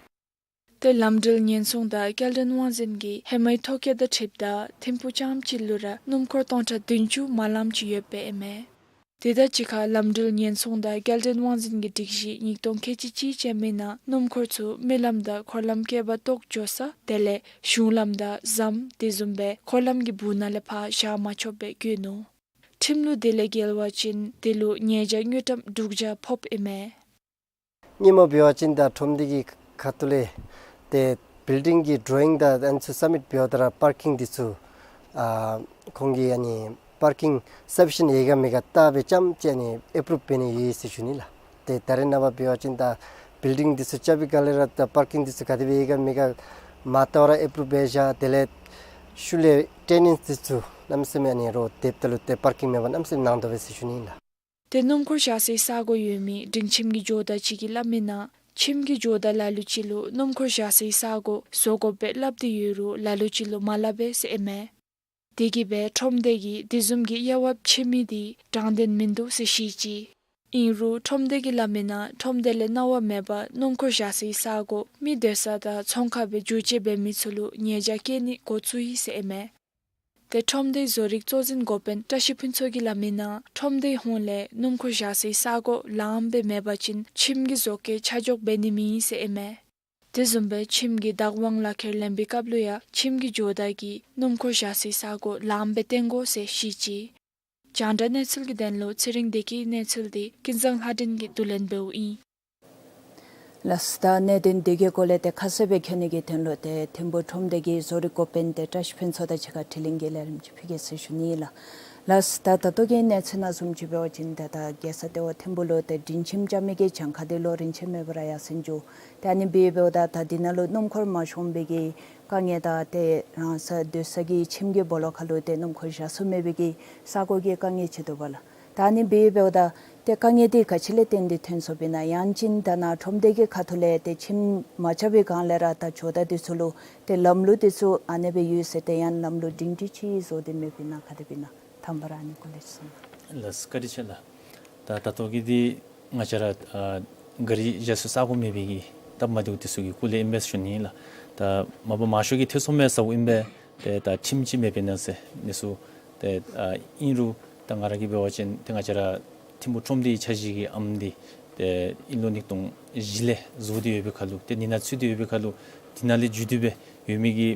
ཏེ་ལམ་འགྲུལ་ཉེན་སྲུང་དང་སྐྱེལ་འདྲེན་དབང་འཛིན་གྱིས་ཧེ་མའི་ཐོ་བཀོད་དང་འཁྲིལཝ་ད་ཐིམ་ཕུག་རྐྱངམ་གཅིག་ལུ་ར་སྣུམ་འཁོར་སྟོང་ཕྲག་བདུན་ཅུ་མ་ལངམ་ཅིག་ཡོདཔ་སྦེ་ཨིན་མས། དེ་དང་གཅིག་ཁར་ལམ་འགྲུལ་ཉེན་སྲུང་དང་སྐྱེལ་འདྲེན་དབང་འཛིན་གྱི་སྒྲིག་གཞི་ཉིས་སྟོང་ཁལ་གཅིག་གཅིག་ཅན་མའི་ནང་སྣུམ་འཁོར་ཚུ་མི་ལམ་དང་འཁོར་ལམ་བཀལ་བར་གཏོགས་འགྱོ་ས་དེ་ལས་གཞུང་ལམ་དང་ཟམ་དེ་བཟུམ་སྦེ་འཁོར་ལམ་གྱི་སྦུག་ནང་ལས་ཕར་བཞག་མ་ཆོགཔ་སྦེ་བཀོད་ནུག། ཁྲིམས་ལུགས་དེ་ལས་འགལ་བ་ཅིན་དེ་ལུ་ཉེས་བྱ་དངུལ་ཀྲམ་དྲུག་བརྒྱ་ཕོགཔ་ཨིན་མས། སྔོན་མ་འབད་བ་ཅིན་ད་ཁྲོམ་སྡེ་གི་ཁ་ཐུག་ལས་ཏེ་བིལ་ཌིང་གི་ཌོ་རོ་ཡིང་དང་ཨ་ནི་ཚུ་སབ་མིཊ་འབདཝ་ད་ར་པར་ཀིང་འདི་ཚུ་ཨ་ཁོང་གིས་ཨ་ནི་པར་ཀིང་སབ་ཕི་ཤེནཊ་ཡོད་ག་མེད་ག་བལྟ་སྦེ་རྐྱངམ་གཅིག་ཨ་ནི་ཨེ་པུ་རུབ་འབད་ནི་ཡོད་ཟེར་ཞུ་ནི་ལགས། ཏེ་ད་རེས་ནངས་པ་འབད་བ་ཅིན་ད་བིལ་ཌིང་འདི་ཚུ་རྐྱབ་པའི་སྒང་ལས་ར་ད་པར་ཀིང་འདི་ཚུ་ག་དེ་སྦེ་ཡོད་ག་མེད་ག་མ་བལྟ་བར་ཨེ་པུ་རུབ་འབད་བཞག། དེ་ལས་ཤུལ་ལས་ཊེ་ནེནཊ་འདི་ཚུ་གནམ་མེད་ས་མེད་ཨ་ནི་རོགས་འདེབས་ད་ལུ་ཏེ་པར་ཀིང་མེད་པར་གནམ་མེད་ས་མེད་ནང་དོག་པས་ཟེར་ཞུ་ནི་ཨིན་ལགས། ཏེ་སྣུམ་འཁོར་བཞག་སའི་ས་གོ་ཡོད་མི་སྒྲིང་ཁྱིམ་གྱི་ཇོ་བདག་ཅིག་གིས་སླབ་མིའི་ནང་ཁྱིམ་གྱི་ཇོ་བདག་ལ་ལུ་ཅིག་ལུ་སྣུམ་འཁོར་བཞག་སའི་ས་གོ་བཟོ་དགོཔ་སྦེ་སླབ་སྟེ་ཡོད་རུང་ལ་ལུ་ཅིག་ལུ་མ་སླབ་པས་ཟེར་ཨིན་མས། དེ་གིས་སྦེ་ཁྲོམ་སྡེ་གིས་དེ་བཟུམ་གྱི་དབྱེ་བ་ཕྱེ་མི་དེ་དྲང་བདེན་མིན་འདུག་ཟེར་བཤད་ཅི། ཨིན་རུང་ཁྲོམ་སྡེ་གིས་སླབ་མིའི་ནང་ཁྲོམ་སྡེ་ལས་གནང་བ་མེད་པར་སྣུམ་འཁོར་བཞག་སའི་ས་གོ་མི་སྡོད་ས་དང་ཚོང་ཁང་སྦེ་བསྒྱུར་བཅོས་འབད་མི་ཚུ་ལུ་ཉེས་བྱ་བཀལ་ནི་འགོ་བཙུགས་ཡི་ཟེར་ཨིན་མས། ཏེ་ཁྲོམ་སྡེའི་བཟོ་རིག་གཙོ་འཛིན་འགོ་དཔོན་བཀྲ་ཤིས་ཕུན་ཚོགས་ཀྱིས་སླབ་མིའི་ནང་ཁྲོམ་སྡེའི་ཧོངས་ལས་སྣུམ་འཁོར་བཞག་སའི་ས་གོ་ལངམ་སྦེ་མེད་པ་ཅིན་ཁྱིམ་གྱི་བཟོ་བཀོད་ཆ་འཇོག་འབད་ནི་མེད་ཟེར་ཨིན་མས། དེ་བཟུམ་སྦེ་ཁྱིམ་གྱི་བདག་དབང་ལག་ཁྱེར་ལེན་པའི་སྐབས་ལུ་ཡང་ཁྱིམ་གྱི་ཇོ་བདག་གིས་སྣུམ་འཁོར་བཞག་སའི་ས་གོ་ལངམ་སྦེ་སྟོན་དགོ་ཟེར་བཤད་ཅི། རྒྱང་བསྒྲགས་གནས་ཚུལ་གྱི་དོན་ལུ་ཚེ་རིང་བདེ་སྐྱིད། གནས་ཚུལ་དེ་ཀུན་བཟང་ལྷ་སྒྲོན་གྱིས་བསྡུ་ལེན་འབདཝ་ཨིན། ལགས་སོ། ད་གནད་དོན་དེ་གི་སྐོར་ལས་ཏེ་ཁ་གསལ་སྦེ་མཁྱེན་ནི་གི་དོན་ལུ་ཏེ་ཐིམ་ཕུག་ཁྲོམ་སྡེ་གི་བཟོ་རིག་འགོ་དཔོན་ཏེ་བཀྲ་ཤིས་ཕུན་ཚོགས་དང་གཅིག་ཁར་དྲི་ལན་གྱི་ལས་རིམ་ཅིག་ཕུལ་གེ་ཟེར་ཞུ་ནི་ལགས། ལགས་སོ། ད་ད་ལྟོ་གི་གནས་ཚུལ་ནང་བཟུམ་ཅིག་འབད་བ་ཅིན་ད་ད་རྒྱལ་ས་ལྟེ་བ་ཐིམ་ཕུག་ལུ་ཏེ་སྒྲིང་ཁྱིམ་རྐྱབ་མི་གི་གྱངས་ཁ་འདི་ལོ་རིམ་བཞིན་མེད་པར་ཡར་སེང་འགྱོ། ཏེ་ཨ་ནི་སྦེ་འབདཝ་ད་ད་འདི་ནང་ལུ་སྣུམ་འཁོར་མ་ཤོང་པའི་གི་དཀའ་ངལ་དང་ཏེ་རང་སོ་སྡོད་ས་གི་ཁྱིམ་གྱི་སྦོ་ལོགས་ཁར་ལུ་ཏེ་སྣུམ་འཁོར་བཞག་ཚུགས་མེད་པའི་གི་ས་གོ་གི་དཀའ་ངལ་ཅིག་འདུག་པ་ལགས། ད་ཨ་ནི་སྦེ་འབདཝ་ད་ཏེ་དཀའ་ངལ་འདི་ག་ཅི་ལས་བརྟེན་ཏེ་ཐོན་སོཔ་ཨིན་ན། ཡང་ཅིན་ད་ནཱ་ཁྲོམ་སྡེ་གི་ཁ་ཐུག་ལས་ཏེ་ཁྱིམ་མ་རྐྱབ་པའི་སྒང་ལས་ར་ད་ཇོ་བདག་འདི་ཚུ་ལུ་ཏེ་ལམ་ལུགས་འདི་ཚུ་ཨ་ནེ་སྦེ་ཡོད་ཟེར་ཏེ་ཡང་ལམ་ལུགས་སྒྲིང་སྒྲི་ཅིག་བཟོ་སྟེ་མེདཔ་ཨིན་ན་ག་དེ་སྦེ་ཨིན་ན། དང་པ་ར་ཨ་ནི་སྐོར་ལས་གསུང་། ལགས་སོ། བཀའ་དྲིན་ཆེ་ལགས། ད་ད་ལྟོ་གི་འདི་ང་བཅས་ར་ཨ་ག་རི་བཞག་སའི་ས་གོ་མེད་པའི་གི་སྟབས་མ་བདེཝ་འདི་ཚུ་གི་སྐོར་ལས་ཨིན་པས་ཞུ་ནི་ལགས། ད་མ་པ་མང་ཤོས་ཀྱིས་ཐོས་སོང་མས་ཟེརཝ་ཨིན་པས། ཏེ་ད་ཁྱིམ་ཅིག་མེདཔ་ཨིན་ན་ཟེར་འདི་ཚུ། ཏེ་ཨ་ཨིན་རུང་ད་ང་ར་གིས་འབད་བ་ཅིན་ཏེ་ང་བཅས་ར་ཐིམ་ཕུག་ཁྲོམ་སྡེའི་འཆར་གཞི་གི་ཨམ་འདི་ཏེ་དབྱིན་ལོ་ཉིས་སྟོང་བཞི་ལས་བཟོ་སྟེ་ཡོད་པའི་ཁར་ལུ་ཏེ་འདི་ནང་ཚུད་དེ་ཡོད་པའི་ཁར་ལུ་འདི་ནང་ལས་བརྒྱུད་དེ་སྦེ་ཡོད་མི་གི་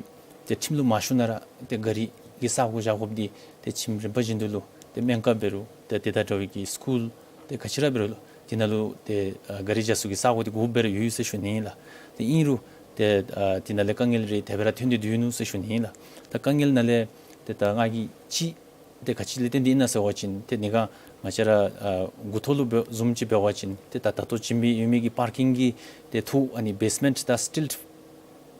ཏེ་ཁྱིམ་ལུ་མ་ཤོང་ན་ར་ཏེ་ག་རི་གི་ས་གོ་བཞག་དགོཔ་འདི་ཏེ་ཁྱིམ་རིམ་པ་བཞིན་དུ་ལུ་ཏེ་སྨན་ཁང་འབད་རུང་ཏེ་དེ་དང་འདྲ་བའི་གི་སི་ཀུལ་ཏེ་ག་ཅི་ར་འབད་རུང་ལུ་འདི་ནང་ལུ་ཏེ་ཨ་ག་རི་བཞག་སའི་གི་ས་གོ་འདི་དགོཔ་སྦེ་ར་ཡོད་ཟེར་ཞུ་ནི་ལགས། ཏེ་ཨིན་རུང་ཏེ་ཨ་འདི་ནང་ལས་དཀའ་ངལ་རེ་དེ་སྦེ་ར་ཐོན་ཏེ་སྡོད་ནུག་ཟེར་ཞུ་ནི་ལགས། ད་དཀའ་ངལ་ནང་ལས་ཏེ་ད་ང་གིས་ཅིག་ཏེ་ག་ཅི་ལས་བརྟེན་ཏེ་ཨིན་ན་ཟེར་བ་ཅིན་ཏེ་ནི་ག་ང་བཅས་ར་ཨ་མགུ་ཐོག་ལུ་འབད་བཟུམ་ཅིག་འབད་བ་ཅིན་ཏེ་ད་ད་ལྟོ་བྱིན་པའི་ཡོད་མི་གི་པར་ཀིང་གི་ཏེ་ཐོག་ཨ་ནི་བེསི་མེནཊ་དང་སི་ཊིལ་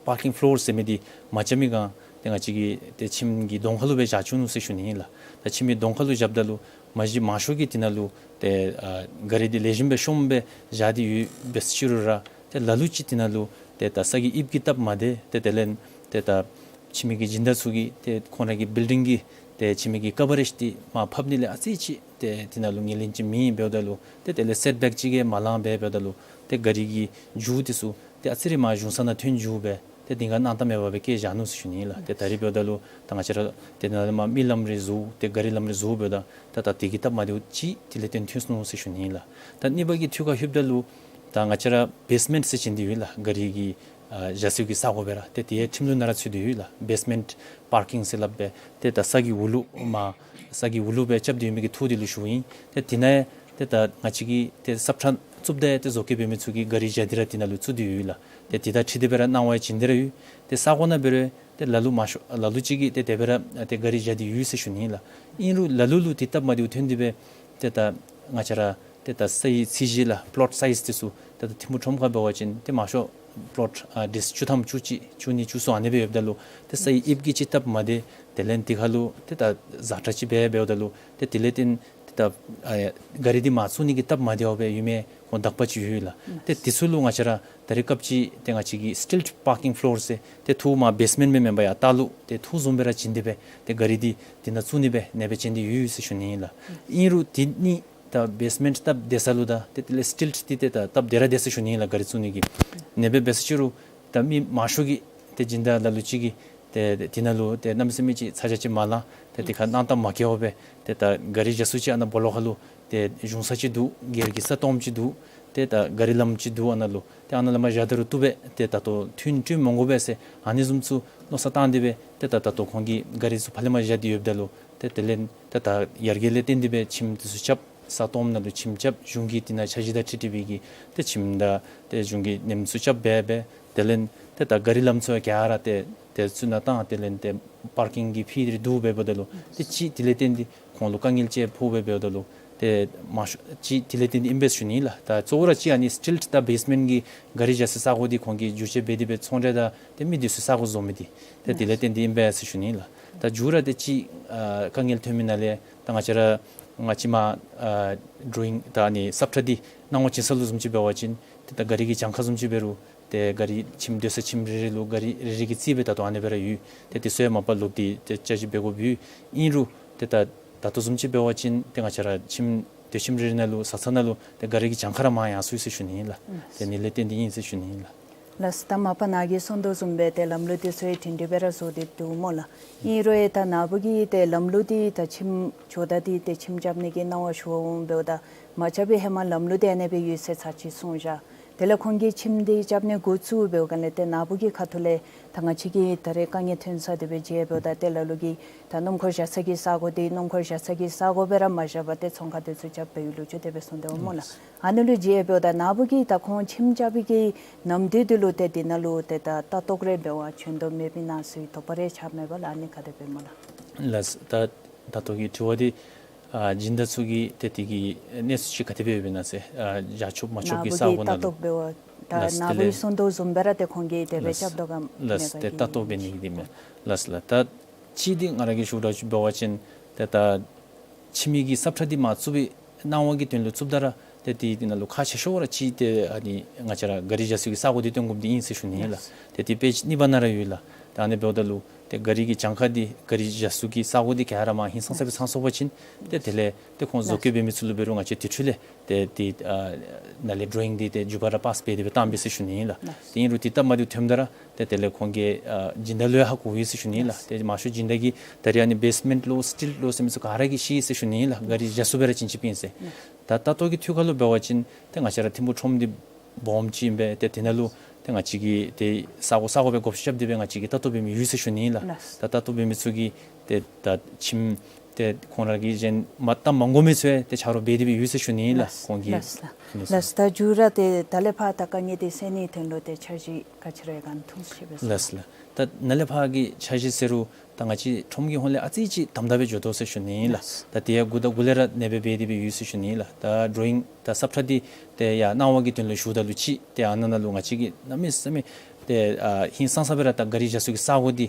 པར་ཀིང་ཕི་ལོར་ཟེར་མི་འདི་མ་རྐྱབ་མི་སྒང་ཏེ་ང་བཅས་ཀྱིས་ཏེ་ཁྱིམ་གྱི་གདོང་ཁ་ལུ་སྦེ་བཞག་བཅུག་ནུག་ཟེར་ཞུ་ནི་ཨིན་ལགས། ད་ཁྱིམ་གྱི་གདོང་ཁ་ལུ་བཞགཔ་ད་ལུ་མ་གཞི་མང་ཤོས་ཀྱིས་འདི་ནང་ལུ་ཏེ་ཨ་ག་རི་འདི་ལེགས་ཤོམ་སྦེ་ཤོངམ་སྦེ་བཞག་སྟེ་ཡོད་པས་ཟེར་རུང་ར་ཏེ་ལ་ལུ་ཅིག་འདི་ནང་ལུ་ཏེ་ད་ས་གི་དབྱིབས་ཀྱི་སྟབས་མ་བདེ་ཏེ་དེ་ལས་ཏེ་ད་ཁྱིམ་གྱི་སྦྱིན་བདག་ཚུ་གིས་ཏེ་ཁོང་ར་གི་བིལ་ཌིང་གི་ཏེ་ཁྱིམ་གྱི་ཀ་བ་རེཇ་འདི་མར་ཕབ་ནི་ལས་ཨ་ཙི་ཅིག་ཏེ་འདི་ནང་ལུ་ངོས་ལེན་ཅིག་མེད་འབདཝ་ད་ལུ་ཏེ་དེ་ལས་སེཊ་བེཀ་ཅིག་གིས་མ་ལང་པས་འབདཝ་ད་ལུ་ཏེ་ག་རི་གི་མཇུག་འདི་ཚུ་ཏེ་ཨ་ཙི་རེ་མར་གཞུང་ས་ནང་ཐོན་འགྱོ་སྦེ་ཏེ་འདི་ཁར་གནང་སྟངས་མེད་པར་སྦེ་བསྐྱལ་བཞག་ནུག་ཟེར་ཞུ་ནི་ཨིན་ལགས། ཏེ་ད་རེས་འབདཝ་ད་ལུ་ད་ང་བཅས་ར་ཏེ་ནཱ་ལས་མར་མི་ལམ་རེ་བཟོ་ཏེ་ག་རི་ལམ་རེ་བཟོ་འབདཝ་ད་ད་ད་དེ་གི་སྟབས་མ་བདེཝ་ཅིག་དེ་ལས་བརྟེན་ཐོན་སོང་ནུག་ཟེར་ཞུ་ནི་ཨིན་ལགས། ད་གཉིས་པ་གི་ཐད་ཁར་ལྷོདཔ་ད་ལུ་ད་ང་བཅས་ར་བེསི་མེནཊ་ཟེར་བྱིན་ཏེ་ཡོད་ལགས། ག་རི་གི་ ཨ་བཞག་སའི་གི་ས་གོ་སྦེ་ར་ཏེ་དེ་ཡང་ཁྲིམས་ལུ་ནང་ར་ཚུད་དེ་ཡོད་ལགས། བེསི་མེནཊ་པར་ཀིང་ཟེར་སླབ་སྦེ་ཏེ་ད་ས་གི་འོག་ལུ་མར་ས་གི་འོག་ལུ་སྦེ་རྐྱབ་སྟེ་ཡོད་མི་གི་ཐོག་དེ་ལུ་ཞུཝ་ཨིན། ཏེ་དེ་ནང་ཏེ་ད་ང་བཅས་ཀྱིས་ཏེ་སབ་ཁྲ་བཙུགསཔ་ད་ཏེ་བཟོ་བཀོད་འབད་མི་ཚུ་གིས་གཱ་རི་བཞག་སྟེ་ར་དེ་ནང་ལུ་བཙུགས་ཏེ་ཡོད་ལགས། ཏེ་དེ་དང་འཁྲིལ་ཏེ་སྦེ་ར་གནང་བ་ཡང་བྱིན་ཏེ་ར་ཡོད། ཏེ་ས་གོ་ནང་འབད་རུང་ཏེ་ལ་ལུ་མང་ཤོས་ལ་ལུ་ཅིག་གིས་ཏེ་དེ་སྦེ་ར་ཏེ་གཱ་རི་བཞག་སྟེ་ཡོད་ཟེར་ཞུ་ནི་ཨིན་ལགས། ཨིན་རུང་ལ་ལུ་ལུ་ཏེ་སྟབས་མ་བདེཝ་ཐོན་ཏེ་སྦེ་ཏེ་ད་ང་བཅས་ར་ཏེ་ད་སའི་ཚད་གཞི་ལགས་པློཊ་སའིཛ་དེ་ཚུ་ཏེ་ད་ཐིམ་ཕུག་ཁྲོམ་ཁར་འབད་བ་ཅིན་ཏེ་མང་ཤོས་པློཊ་ཨ་ཏིས་བཅུ་ཐམ་བཅུ་གཅིག་བཅུ་གཉིས་བཅུ་གསུམ་ཨ་ནི་སྦེ་ཡོདཔ་ད་ལུ་ཏེ་སའི་དབྱིབས་ཀྱི་ཅིག་སྟབས་མ་བདེ། དེ་ལས་དེ་ཁར་ལུ་ཏེ་ད་ཛ་དྲག་ཅིག་འབད་འབདཝ་ད་ལུ་ཏེ་དེ་ལས་བརྟེན་ཏེ་ད་ཨ་གཱ་རི་འདི་མར་བཙུགས་ནི་གི་སྟབས་མ་བདེཝ་སྦེ་ཡོད་མི་ཁོང་དག་པ་ཅིག་ཡོད་ལགས། ཏེ་དེ་ཚུ་ལུ་ང་བཅས་ར་ད་རེས་སྐབས་ཅིག་ཏེ་ང་བཅས་ཀྱིས་སི་ཊིལཊ་པར་ཀིང་ཕློར་ཟེར་ཏེ་ཐོག་མར་བེསི་མེནཊ་མེན་མེན་པར་ཡར་ལྟག་ལུ་ཏེ་ཐོག་བཟུམ་སྦེ་ར་བྱིན་ཏེ་སྦེ་ཏེ་གཱ་རི་འདི་དེ་ནང་བཙུགས་ནི་སྦེ་ཨ་ནེ་སྦེ་བྱིན་ཏེ་ཡོད་ཟེར་ཞུ་ནི་ཨིན་ལགས། ཨིན་རུང་དེ་ནི་ད་བེསི་མེནཊ་སྟབས་བདེ་ས་ལུ་ད་ཏེ་དེ་ལས་སི་ཊིལཊ་འདི་ཏེ་ད་སྟབས་བདེ་ར་བདེ་ཟེར་ཞུ་ནི་ཨིན་ལགས། གཱ་རི་བཙུགས་ནི་གི་ཨ་ནེ་སྦེ་འབད་ས་ཅི་རུང་ད་མི་མང་ཤོས་ཀྱིས་ཏེ་སྦྱིན་བདག་ལ་ལུ་ཅིག་གིས་ཏེ་དེ་ནང་ལུ་ཏེ་གནམ་མེད་ས་མེད་ཅིག་ཚ་གྱང་ཅིག་མ་ལང་། ཏེ་དེ་ཁར་སྣང་དག་མ་བསྐྱེད་པར་སྦེ་ཏེ་ད་གཱ་རི་བཞག་ས་ཅིག་ཨ་ནཱ་སྦོ་ལོགས་ཁར་ལུ་ཏེ་གཞུང་ས་ཅིག་འདུག། སྒེར་གྱི་ས་སྟོངམ་ཅིག་འདུག། ཏེ་ད་གཱ་རི་ལམ་ཅིག་འདུག། ཨ་ནཱ་ལུ་ཏེ་ཨ་ནཱ་ལས་མར་བཞག་ད་རུང་བཏུབ་པས། ཏེ་ད་ལྟོ་ཐོན་ཐོན་མི་དགོ་པས་ཟེར་ཨ་ནི་བཟུམ་ཚུ་མནོ་བསམ་བཏང་སྟེ་སྦེ་ཏེ་ད་ད་ལྟོ་ཁོང་གིས་གཱ་རི་ཚུ་ཕར་ལས་མར་བཞག་སྟེ་ཡོདཔ་ད་ལུ་ཏེ་དེ་ལས་ཏེ་ད་ཡར་རྒྱས་ལས་བརྟེན་ཏེ་སྦེ་ཁྱིམ་དེ་ཚུ་རྐྱབ། ས་སྟོངམ་ནང་ལུ་ཁྱིམ་རྐྱབ། གཞུང་གི་དེ་ནང་འཆར་གཞི་དང་འཁྲིལ་ཏེ་སྦེ་གི་ཏེ་ཁྱིམ་དང་ཏེ་གཞུང་གི་ཉམས་ཚུ་རྐྱབ་འབད་འབད། དེ་ལས་ཏེ་ད་གཱ་རི་ལམ་ཚུ་ཡང་ག་ར་ཏེ་ཏེ་ཚུ་ནང་བཏང་། དེ་ལས་ཏེ་པར་ཀིང་གི་ཕི་དེ་ར་བསྡུ་འབདཝ་ད་ལུ་ཏེ་ཅིག་དེ་ལས་བརྟེན་ཏེ་ཁོང་ལུ་དཀའ་ངལ་ཅིག་ཕོག་འབདཝ་ད་ལུ་ཏེ་མང་ཤོས་ཅིག་དེ་ལས་བརྟེན་ཏེ་ཨིན་པས་ཟེར་ཞུ་ནི་ཨིན་ལགས། ད་གཙོ་བོ་ར་ཅིག་ཨ་ནི་སི་ཊིལཊ་དང་བེསི་མེནཊ་གི་གཱ་རི་བཞག་སའི་ས་གོ་འདི་ཁོང་གིས་བསྒྱུར་བཅོས་འབད་དེ་སྦེ་ཚོང་འབྲེལ་དང་ཏེ་མི་སྡོད་སའི་ས་གོ་བཟོ་མི་འདི་ཏེ་དེ་ལས་བརྟེན་ཏེ་ཨིན་པས་ཟེར་ཞུ་ནི་ཨིན་ལགས། ད་མཇུག་ར་ཏེ་ཅིག་ཨ་དཀའ་ངལ་ཐོན་མི་ནང་ལས་ད་ང་བཅས་ར་ང་བཅས་མར་ཨ་ཌོ་རོ་ཨིང་ད་ཨ་ནི་སབ་ཁྲ་འདི་གནང་བ་བྱིན་ས་ལུ་བཟུམ་ཅིག་འབད་བ་ཅིན་ཏེ་ད་གཱ་རི་གི་གྱངས་ཁ་བཟུམ་ཅིག་འབད་རུང་ཏེ་གཱ་རི་ཁྱིམ་སྡོད་ས་ཁྱིམ་རེ་རེ་ལུ་གཱ་རི་རེ་རེ་གི་རྩིས་སྦེ་ད་ལྟོ་ཨ་ནི་སྦེ་ར་ཡོད། ཏེ་དེ་ཚུ་ཡང་མ་པ་ལོག་སྟེ་ཏེ་ཅ་ཅིག་འབད་དགོཔ་ཡོད། ཨིན་རུང་ཏེ་ད་ད་ལྟོ་བཟུམ་ཅིག་འབད་བ་ཅིན་ཏེ་ང་བཅས་ར་ཁྱིམ་སྡོད་ཁྱིམ་རེ་རེ་ནང་ལུ་ས་ཚ་ནང་ལུ་ཏེ་གཱ་རི་གི་གྱངས་ཁ་ར་མར་ཡར་སོང་ཡི་ཟེར་ཞུ་ནི་ཨིན་ལགས། ཏེ་ཨ་ནི་ལས་བརྟེན་ཏེ་ཨིན་ཟེར་ཞུ་ནི་ཨིན་ལགས། ལགས་སོ། ད་མ་པ་ནཱ་གིས་གསུངས་དོ་བཟུམ་སྦེ་ཏེ་ལམ་ལུགས་དེ་ཚུ་ཡང་སྒྲིང་སྒྲི་སྦེ་ར་བཟོ་སྟེ་འདུག་སྨོ་ལགས། ཨིན་རུང་ཡང་ད་ནཱ་བུ་གིས་ཏེ་ལམ་ལུགས་འདི་ད་ཁྱིམ་ཇོ་བདག་འདི་ཏེ་ཁྱིམ་རྐྱབ་ནི་གི་གནང་བ་ཞུ་བ་འོང་འབདཝ་ད་མ་རྐྱབ་པའི་ཧེ་མ་ལམ་ལུགས་འདི་ཨ་ནེ་སྦེ་ཡོད་ཟེར་ཚར་ཅིག་གསུངས་བཞག། དེ་ལས་ཁོང་གིས་ཁྱིམ་འདི་རྐྱབ་ནི་འགོ་བཙུགས་འབདཝ་ག་ལས་ཏེ་ནཱ་བུ་གི་ཁ་ཐུག་ལས་ད་ང་བཅས་ཀྱིས་ད་རེས་དཀའ་ངལ་ཐོན་ས་དེ་སྦེ་མཇལ་འབདཝ་ད་ཏེ་ལ་ལུ་གིས་ད་སྣུམ་འཁོར་བཞག་ས་གི་ས་གོ་འདི་སྣུམ་འཁོར་བཞག་ས་གི་ས་གོ་སྦེ་ར་མ་བཞག་པར་ཏེ་ཚོང་ཁང་དེ་ཚུ་རྐྱབ་པའི་ལོ་རྒྱུས་དེ་སྦེ་གསུངས་ཏེ་འོང་སྨོ་ལགས། ཨ་ནི་ལུ་མཇལ་འབདཝ་ད་ནཱ་བུ་གིས་ད་ཁོང་ཁྱིམ་རྐྱབ་པའི་གི་ནམ་དུས་འདི་ལུ་ཏེ་འདི་ནང་ལུ་ཏེ་ད་ལྟ་རྟོག་རེ་འབད་བར་བྱོན་དོ་མེད་པའི་ནང་སུ་དོགས་པ་རེ་ཆགས་མེད་པ་ལགས། ཨ་ནི་ག་དེ་སྦེ་སྨོ་ལགས། ལགས་སོ། ད་ད་ལྟོ་གི་དྲི་བ་འདི་ཨ་སྦྱིན་བདག་ཚུ་གིས་ཏེ་དེ་གི་གནས་ཚུལ་ཅིག་ག་དེ་སྦེ་ཡོདཔ་ཨིན་ན་ཟེར་ཨ་བཞག་ཆོག་མ་ཆོག་གི་ས་གོ་ནང་ལུ། ནཱ་བུ་གིས་ལྟ་རྟོག་འབད་བར་ད་ལགས་སོ། ནཱ་བུ་གིས་གསུངས་དོ་བཟུམ་སྦེ་ར་ཏེ་ཁོང་གིས་དེ་སྦེ་ལགས་སོ། རྐྱབ་དོ་ག་ལགས་སོ། མེད་པ་ཏེ་ལྟ་རྟོག་འབད་ནི་གི་འདི་མས། ལགས་སོ་ལགས། ད་ཅིག་འདི་ང་ར་གིས་ཞུ་དགོཔ་འབད་བ་ཅིན་ཏེ་ད་ཁྱིམ་གྱི་སབ་ཁྲ་འདི་མར་བཙུགས་པའི་གནང་བ་གི་དོན་ལུ་བཙུགསཔ་ད་ར་ཏེ་དེ་དེ་ནང་ལུ་ཁག་ཆེ་ཤོས་ར་ཅིག་ཏེ་ཨ་ནི་ང་བཅས་ར་གཱ་རི་བཞག་ས་གི་ས་གོ་འདི་སྟོན་དགོཔ་འདི་ཨིན་ཟེར་ཞུ་ནི་ཨིན་ལགས། ཏེ་དེ་པེཇ་གཉིས་པ་ནང་ར་ཡོད་ལགས། ད་ཨ་ནི་འབདཝ་ད་ལུ་ཏེ་གཱ་རི་གི་གྱངས་ཁ་འདི་གཱ་རི་བཞག་ས་གི་ས་གོ་འདི་ག་ར་མར་ཧིང་སངས་ས་སྦེ་ཚང་སོང་པ་ཅིན་ཏེ་དེ་ལས་ཏེ་ཁོང་བཟོ་བཀོད་འབད་མི་ཚུ་ལུ་འབད་རུང་ང་བཅས་དེ་འཕྲོ་ལས་ཏེ་དེ་ཨ་ནཱ་ལས་ཌོ་རོ་ཨིང་འདི་ཏེ་མཇུག་པ་ར་པཱསི་འབད་དེ་སྦེ་བཏངམ་ཨིན་ཟེར་ཞུ་ནི་ཨིན་ལགས། ཏེ་ཨིན་རུང་དེ་སྟབས་མ་བདེཝ་ཐོནམ་ད་ར་ཏེ་དེ་ལས་ཁོང་གིས་ཨ་སྦྱིན་བདག་ལུ་ཡང་ཧ་གོ་ཡི་ཟེར་ཞུ་ནི་ཨིན་ལགས། ཏེ་མང་ཤོས་སྦྱིན་བདག་གིས་ད་རེས་ཨ་ནི་བེསི་མེནཊ་ལོ་སི་ཊིལཊ་ལོ་ཟེར་མི་ཚུ་ག་ར་གིས་ཤེས་ཟེར་ཞུ་ནི་ཨིན་ལགས། གཱ་རི་བཞག་ས་སྦེ་ར་བྱིན་ཅི་པིན་ཟེར། ད་ལྟ་རྟོག་གི་ཐོག་ཁ་ལུ་འབད་བ་ཅིན་ཏེ་ང་བཅས་ར་ཐིམ་ཕུག་ཁྲོམ་འདི་སྦོམ་ཅིག་ཨིན་པས། ཏེ་དེ་ནང་ལུ་ཏེ་ང་བཅས་ཀྱིས་ཏེ་ས་གོ་ས་གོ་སྦེ་བགོ་བཤའ་རྐྱབ་སྟེ་སྦེ་ང་བཅས་ཀྱིས་ལྟ་རྟོག་འབད་མི་ཡོད་ཟེར་ཞུ་ནི་ཨིན་ལགས། ལགས། ད་ལྟ་རྟོག་འབད་མི་ཚུ་གིས་ཏེ་ད་ཁྱིམ་ཏེ་ཁོང་ར་གིས་གཞན་མ་ལྟ་མ་དགོ་མི་ཚུ་ཡང་ཏེ་ཆ་རོགས་འབད་དེ་སྦེ་ཡོད་ཟེར་ཞུ་ནི་ཨིན་ལགས། ལགས། ཁོང་གིས། ལགས་ལགས། ལགས། ད་མཇུག་ར་ཏེ་ད་ལས་ཕར་ད་དཀའ་ངལ་འདི་སེལ་ནིའི་དོན་ལུ་ཏེ་འཆར་གཞི་ག་ཅི་ར་ཡོད་ག་ཐུང་ཅིག་སྦེ་གསུངས། ལགས་ལགས། ད་ནཱ་ལས་ཕར་གྱི་འཆར་གཞི་ཟེར་རུང་ད་ང་བཅས་ཁྲོམ་གྱི་ཧོངས་ལས་ཨ་ཙི་ཅིག་དམ་དམ་སྦེ་འགྱོ་དོ་ཟེར་ཞུ་ནི་ཨིན་ལགས། ལགས། ད་དེ་ཡང་འགོ་དང་འགོ་ལས་ར་ཨ་ནེ་སྦེ་འབད་དེ་སྦེ་ཡོད་ཟེར་ཞུ་ནི་ཨིན་ལགས། ད་ཌོ་རོ་ཨིང་ད་སབ་ཁྲ་འདི་ཏེ་ཡར་གནང་བ་གི་དོན་ལུ་ཞུཝ་ད་ལུ་ཅིག་ཏེ་ཨ་ནཱ་ནང་ལུ་ང་བཅས་ཀྱིས་གནམ་མེད་ས་མེད་ཏེ་ཨ་ཧིང་སངས་ས་སྦེ་ར་ད་གཱ་རི་བཞག་ས་གི་ས་གོ་འདི་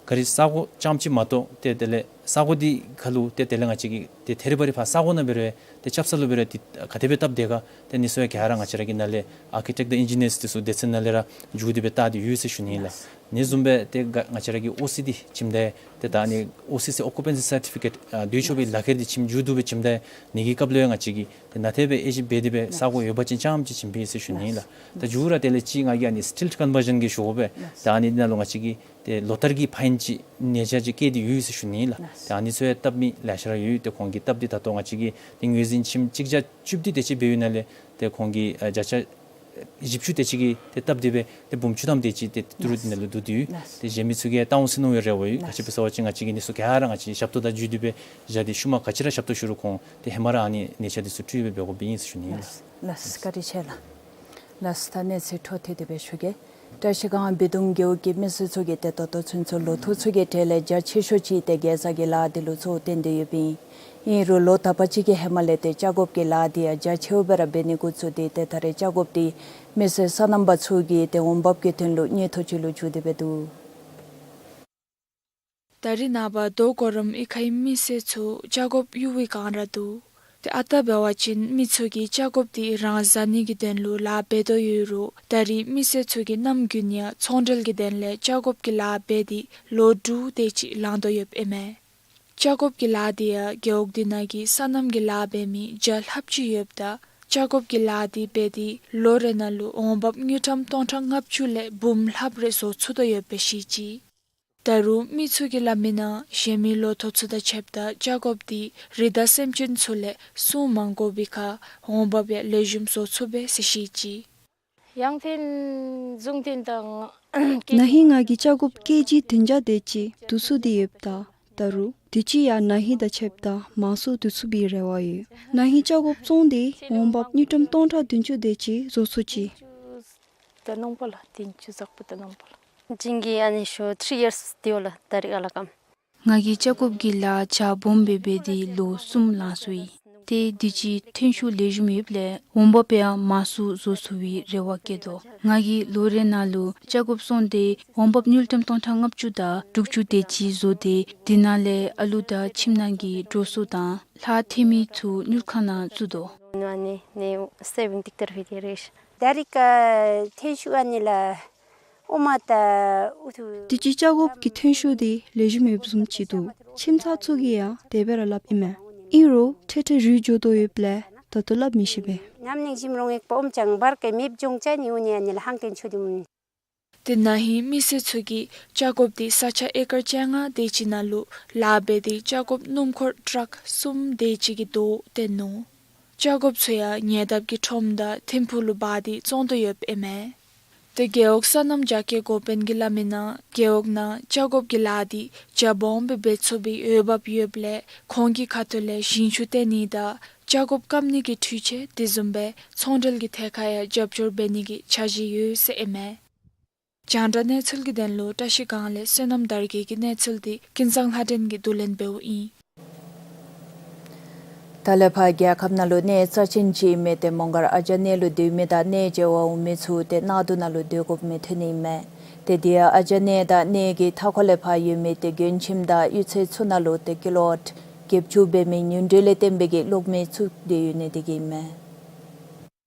གཱ་རི་ས་གོ་རྐྱངམ་ཅིག་མ་གཏོགས་ཏེ་དེ་ལས་ས་གོ་འདི་ཁ་ལུ་ཏེ་དེ་ལས་ང་བཅས་ཀྱིས་ཏེ་ཐད་རི་བ་རི་ཕར་ས་གོ་ནང་འབད་རུང་ཏེ་རྐྱབ་ས་ལུ་འབད་རུང་ཏེ་ག་དེ་སྦེ་སྟབས་བདེ་ག་ཏེ་ཨ་ནི་ཚུ་ཡང་ག་ར་ང་བཅས་ར་གི་ནཱ་ལས་ཨར་ཀི་ཊེཀཊ་དང་ཨིན་ཇི་ནིརསི་འདི་ཚུ་སྡེ་ཚན་ནང་ལས་ར་མཇུག་སྡེ་སྦེ་བལྟ་སྟེ་ཡོད་ཟེར་ཞུ་ནི་ཨིན་ལགས། ཨ་ནི་བཟུམ་སྦེ་ཏེ་ག་ང་བཅས་ར་གི་ཨོ་སི་འདི་བྱིནམ་ད་ཏེ་ད་ཨ་ནི་ཨོ་སི་ཟེར་ཨོ་ཀུ་པེན་སི་སར་ཊི་ཕི་ཀེཊ་ཨ་སྡོད་ཆོག་པའི་ལག་ཁྱེར་འདི་བྱིན་མཇུག་བསྡུ་སྦེ་བྱིནམ་ད་ཨ་ནི་གི་སྐབས་ལུ་ཡང་ང་བཅས་ཀྱིས་ཏེ་ནཱ་ཏེ་སྦེ་ཨེ་ཅིག་འབད་དེ་སྦེ་ས་གོ་ཡོད་པ་ཅིན་རྐྱངམ་ཅིག་བྱིན་པས་ཟེར་ཞུ་ནི་ཨིན་ལགས། ད་མཇུག་ར་དེ་ལས་ཅིག་ང་གིས་ཨ་ནི་སི་ཊིལཊ་ཀོན་བར་ཤཱན་གྱི་ཞུ་དགོ་པས། ད་ཨ་ནི་ནང་ལུ་ང་བཅས་ཀྱིས་ཏེ་ལོ་ལྟར་གྱི་ཕ་ཡིན་ཅིག་ཉེས་བྱ་ཅིག་བཀལ་ཏེ་ཡོད་ཟེར་ཞུ་ནི་ཨིན་ལགས། ད་ཨ་ནི་ཚུ་ཡང་བཏབ་མི་ལེ་ཤ་ར་ཡོད། ཏེ་ཁོང་གིས་བཏབ་སྟེ་ད་ལྟོ་ང་བཅས་ཀྱིས་ཏེ་ངོས་འཛིན་ཁྱིམ་གཅིག་བརྒྱ་བཅུ་བདུན་དེ་ཅིག་འབད་བའི་ནང་ལས་ཏེ་ཁོང་གིས་ཨ་བརྒྱ་ཆ་ བཞི་བཅུ་དེ་ཅིག་གིས་ཏེ་བཏབ་སྟེ་སྦེ་ཏེ་འབུམ་བཅུ་ཐམ་དེ་ཅིག་ཏེ་ཏི་རུ་འདི་ནང་ལུ་བསྡུ་སྟེ་ཡོད། ལགས། ཏེ་གཞན་མི་ཚུ་གིས་བལྟ་འོང་ཟེར་མནོ་བའི་རེ་བ་ཡོད། ལགས། ག་ཅི་སྦེ་ཟེར་བ་ཅིན་ང་བཅས་ཀྱི་འདི་ཚུ་ག་ར་ང་བཅས་ཞབས་ཏོག་དང་བརྒྱུད་དེ་སྦེ་བཞག་སྟེ་ཤུལ་མ་ག་ཅི་ར་ཞབས་ཏོག་ཞུ་རུང་ཁོང་ཏེ་ཧེ་མ་ར་ཨ་ནི་ཉེས་ཆད་འདི་ཚུ་འཁྲུལ་སྦེ་འབད་དགོཔ་ཨིན་ཟེར་ཞུ་ནི་ཨིན་ལགས། ལགས། བཀའ་དྲིན་ཆེ་ལགས། ལགས། ད་གནས་ཚུལ་འཕྲོ་མཐུད་དེ་སྦེ་ཞུ་གེ། བཀྲ་ཤིས་སྒང་བི་དུང་རྒེད་འོག་གི་མི་སེར་ཚུ་གིས་ཏེ་ད་ལྟོ་ཚུན་ཚོད་ལོ་ཐོག་ཚུ་གི་གྲས་ལས་རྒྱ་ཆེ་ཤོས་ཅིག་ཏེ་གེ་ཟ་གི་ལཱ་འདི་ལུ་གཙོ་བོ་བཏོན་ཏེ་ཡོདཔ་ཨིན། ཨིན་རུང་ལོ་དག་པ་ཅིག་གི་ཧེ་མ་ལས་ཏེ་ལྕགས་ཀོབ་ཀྱི་ལཱ་འདི་ཡང་རྒྱ་ཆེཝ་སྦེ་ར་འབད་ནི་འགོ་བཙུགས་ཏེ་ཏེ་ད་རེས་ལྕགས་ཀོབ་འདི་མི་སེར་སོ་ནམ་པ་ཚུ་གི་ཏེ་འོང་འབབ་ཀྱི་དོན་ལུ་དངུལ་ཐོགས་ཅིག་ལུ་གྱུར་ཏེ་སྦེ་འདུག། ད་རེས་ནངས་པ་མདོ་སྒོ་རམ་གཡུས་ཁའི་མི་སེར་ཚུ་ལྕགས་ཀོབ་གཡུག་པའི་བསྒང་ར་འདུག། ཏེ་ཨ་རྟག་འབད་བ་ཅིན་མི་ཚུ་གིས་ལྕགས་ཀོབ་འདི་རང་བཟའ་ནི་གི་དོན་ལུ་ལཱ་འབད་དོ་ཡོད་རུང་ད་རེས་མི་སེར་ཚུ་གིས་ནམ་རྒྱུན་ཡང་ཚོང་འབྲེལ་གྱི་དོན་ལས་ལྕགས་ཀོབ་ཀྱི་ལཱ་འབད་དེ་ལོ་དྲུག་དེ་ཅིག་ལང་དོ་ཡོདཔ་ཨིན་མས། ལྕགས་ཀོབ་ཀྱི་ལཱ་འདི་ཡང་རྒེད་འོག་འདི་ནང་གི་སོ་ནམ་གྱི་ལཱ་འབད་མི་བརྒྱ་ལྷགཔ་ཅིག་ཡོདཔ་ད་ལྕགས་ཀོབ་ཀྱི་ལཱ་འདི་འབད་དེ་ལོ་རེ་ནང་ལུ་འོང་འབབ་དངུལ་ཀྲམ་སྟོང་ཕྲག་ལྔ་བཅུ་ལས་འབུམ་ལྷགཔ་རེ་བཟོ་ཚུགས་དོ་ཡོདཔ་སྦེ་བཤད་ཅི། ད་རུང་མི་ཚུ་གིས་སླབ་མི་ནང་གཞན་མི་ལོ་ཐོག་ཚུ་དང་ཕྱདཔ་ད་ལྕགས་ཀོབ་འདི་རི་དྭགས་སེམས་ཅན་ཚུ་ལས་སྲུང་མ་དགོ་པའི་ཁར་འོང་འབབ་ཡང་ལེགས་ཤོམ་བཟོ་ཚུགས་པས་ཟེར་བཤད་ཅི། ཡང་ཐོན་བཟུང་ཐོན་དང་ན་ཧིང་ང་གིས་ལྕགས་ཀོབ་ཀེ་ཇི་བདུན་བརྒྱ་དེ་ཅིག་བསྡུ་ཚུགས་ཏེ་ཡོདཔ་ད་ད་རུང་དུས་ཅི་ཡང་ན་ཧིང་དང་ཕྱདཔ་ད་མང་སུ་བསྡུ་ཚུགས་པའི་རེ་བ་ཡོད། ན་ཧིང་ལྕགས་ཀོབ་བཙོང་སྟེ་འོང་འབབ་དངུལ་ཀྲམ་སྟོང་ཕྲག་བདུན་ཅུ་དེ་ཅིག་བཟོ་ཚུགས་ཅི། ད་ནོང་པ་ལགས། བདུན་ཅུ་ཙག་པུ་ད་ནོང་པ་ལགས། ཇིང་གི་ཨ་ནི་ཤོ་three years དེ་བ་ལགས། ད་རིས་ཨ་ལ་ཀམ། ང་གིས་ལྕགས་ཀོབ་ཀྱི་ལཱ་རྒྱ་སྦོམ་སྦེ་འབད་དེ་ལོ་གསུམ་ལང་སོ་ཡི། ཏེ་དུས་ཅི་ཐོན་ཤུགས་ལེགས་ཤོམ་ཡོདཔ་ལས་འོང་འབབ་ཡང་མང་སུ་བཟོ་ཚུགས་པའི་རེ་བ་བསྐྱེད་དོ། ང་གིས་ལོ་རེ་ནང་ལུ་ལྕགས་ཀོབ་བཙོང་སྟེ་འོང་འབབ་དངུལ་ཀྲམ་སྟོང་ཕྲག་ལྔ་བཅུ་དང་དྲུག་ཅུ་དེ་ཅིག་བཟོ་སྟེ་དེ་ནང་ལས་ཨ་ལུ་དང་ཁྱིམ་ནང་གི་འགྲོ་སོང་དང་ལྷག་ཐལ་མི་ཚུ་དངུལ་ཁང་ནང་བཙུགས་དོ། ནི་ནི་སེ་བིང་ཏིག་ཏར་ཕི་ཏི་རེ་ཤ། ད་རིས་ཀ་ཐོན་ཤུགས་ཨ་ནི་ལགས། ཨོ་མ་ད་ཨུ་ཐུ། དུས་ཅི་ལྕགས་ཀོབ་ཀྱི་ཐོན་ཤུགས་འདི་ལེགས་ཤོམ་ཡོདཔ་བཟུམ་ཅིག་འདུག། ཁྱིམ་ཚང་ཚུ་གིས་ཡང་དེ་སྦེ་ར་སླབ་ཨིན་མས། ཨིན་རུང་ཁྲལ་ཁྲལ་རུལ་འགྱོ་དོ་ཡོདཔ་ལས་ད་ལྟོ་སླབ་མི་ཤེས་པས། ནམ་ནིང་ཞིམ་རོང་ཡེག་པ་ཨོམ་ཅང་བར་ཀེ་མེདཔ་འགྱོ་ཅ་ནི་ཨུ་ནི་ཨ་ནི་ལགས་ཧང་ཀེན་ཆུ་དུམ། ཏེ་ན་ཧིང་མི་སེར་ཚུ་གིས་ལྕགས་ཀོབ་འདི་ས་ཆ་ཨེ་ཀར་བཅོ་ལྔ་དེ་ཅིག་ནང་ལུ་ལཱ་འབད་དེ་ལྕགས་ཀོབ་སྣུམ་འཁོར་ཊཱག་གསུམ་དེ་ཅིག་གི་དོ་བཏོན་ནུག། ལྕགས་ཀོབ་ཚུ་ཡང་ཉེ་འདབས་ཀྱི་ཁྲོམ་དང་ཐིམ་ཕུག་ལུ་འབག་སྟེ་བཙོང་དོ་ཡོདཔ་ཨིན་མས། ཏེ་རྒེད་འོག་སོ་ནམ་རྒྱ་སྐྱེད་འགོ་དཔོན་གྱིས་སླབ་མི་ནང་རྒེད་འོག་ནང་ལྕགས་ཀོབ་ཀྱི་ལཱ་འདི་རྒྱ་སྦོམ་སྦེ་འབད་ཚུགས་པའི་འོས་འབབ་ཡོདཔ་ལས་ཁོང་གི་ཁ་ཐུག་ལས་ཞིང་ཆུ་བཏོན་ནི་དང་ལྕགས་ཀོབ་སྐམ་ནི་གི་འཕྲུལ་ཆས་དེ་བཟུམ་སྦེ་ཚོང་འབྲེལ་གྱི་ཐད་ཁར་ཡང་རྒྱབ་སྐྱོར་འབད་ནི་གི་འཆར་གཞི་ཡོད་ཟེར་ཨིན་མས། རྒྱང་བསྒྲགས་གནས་ཚུལ་གྱི་དོན་ལུ་བཀྲ་ཤིས་སྒང་ལས་བསོད་ནམས་དར་རྒྱས་ཀྱི་གནས་ཚུལ་འདི་ཀུན་བཟང་ལྷ་སྒྲོན་གྱིས་བསྡུ་ལེན་འབདཝ་ཨིན། ད་ལས་ཕར་རྒྱལ་ཁབ་ནང་ལུ་གནས་རྩ་ཅན་ཅིག་ཨིན་མི་ཏེ་མོང་སྒར་ཨ་ཇ་གནས་ལུ་སྡོད་མི་དང་གནས་མཇལ་བར་འོང་མི་ཚུ་ཏེ་གནག་དུང་ནང་ལུ་སྡོད་དགོ་མི་ཐོན་ནི་ཨིན་མས། ཏེ་དེ་ཡང་ཨ་ཇ་གནས་དང་གནས་ཀྱི་མཐའ་འཁོར་ལས་ཕར་ཡོད་མི་ཏེ་མགྱོན་ཁྱིམ་དང་གཡུས་ཚན་ཚུ་ནང་ལུ་ཏེ་ཀི་ལོ་ཝཊ་བརྒྱད་ཅུ་འབད་མི་ཉུང་འཕྲི་ལས་བརྟེན་པའི་གི་གློག་མེ་ཚུད་དེ་ཡོད་ནི་དེ་གིས་ཨིན་མས།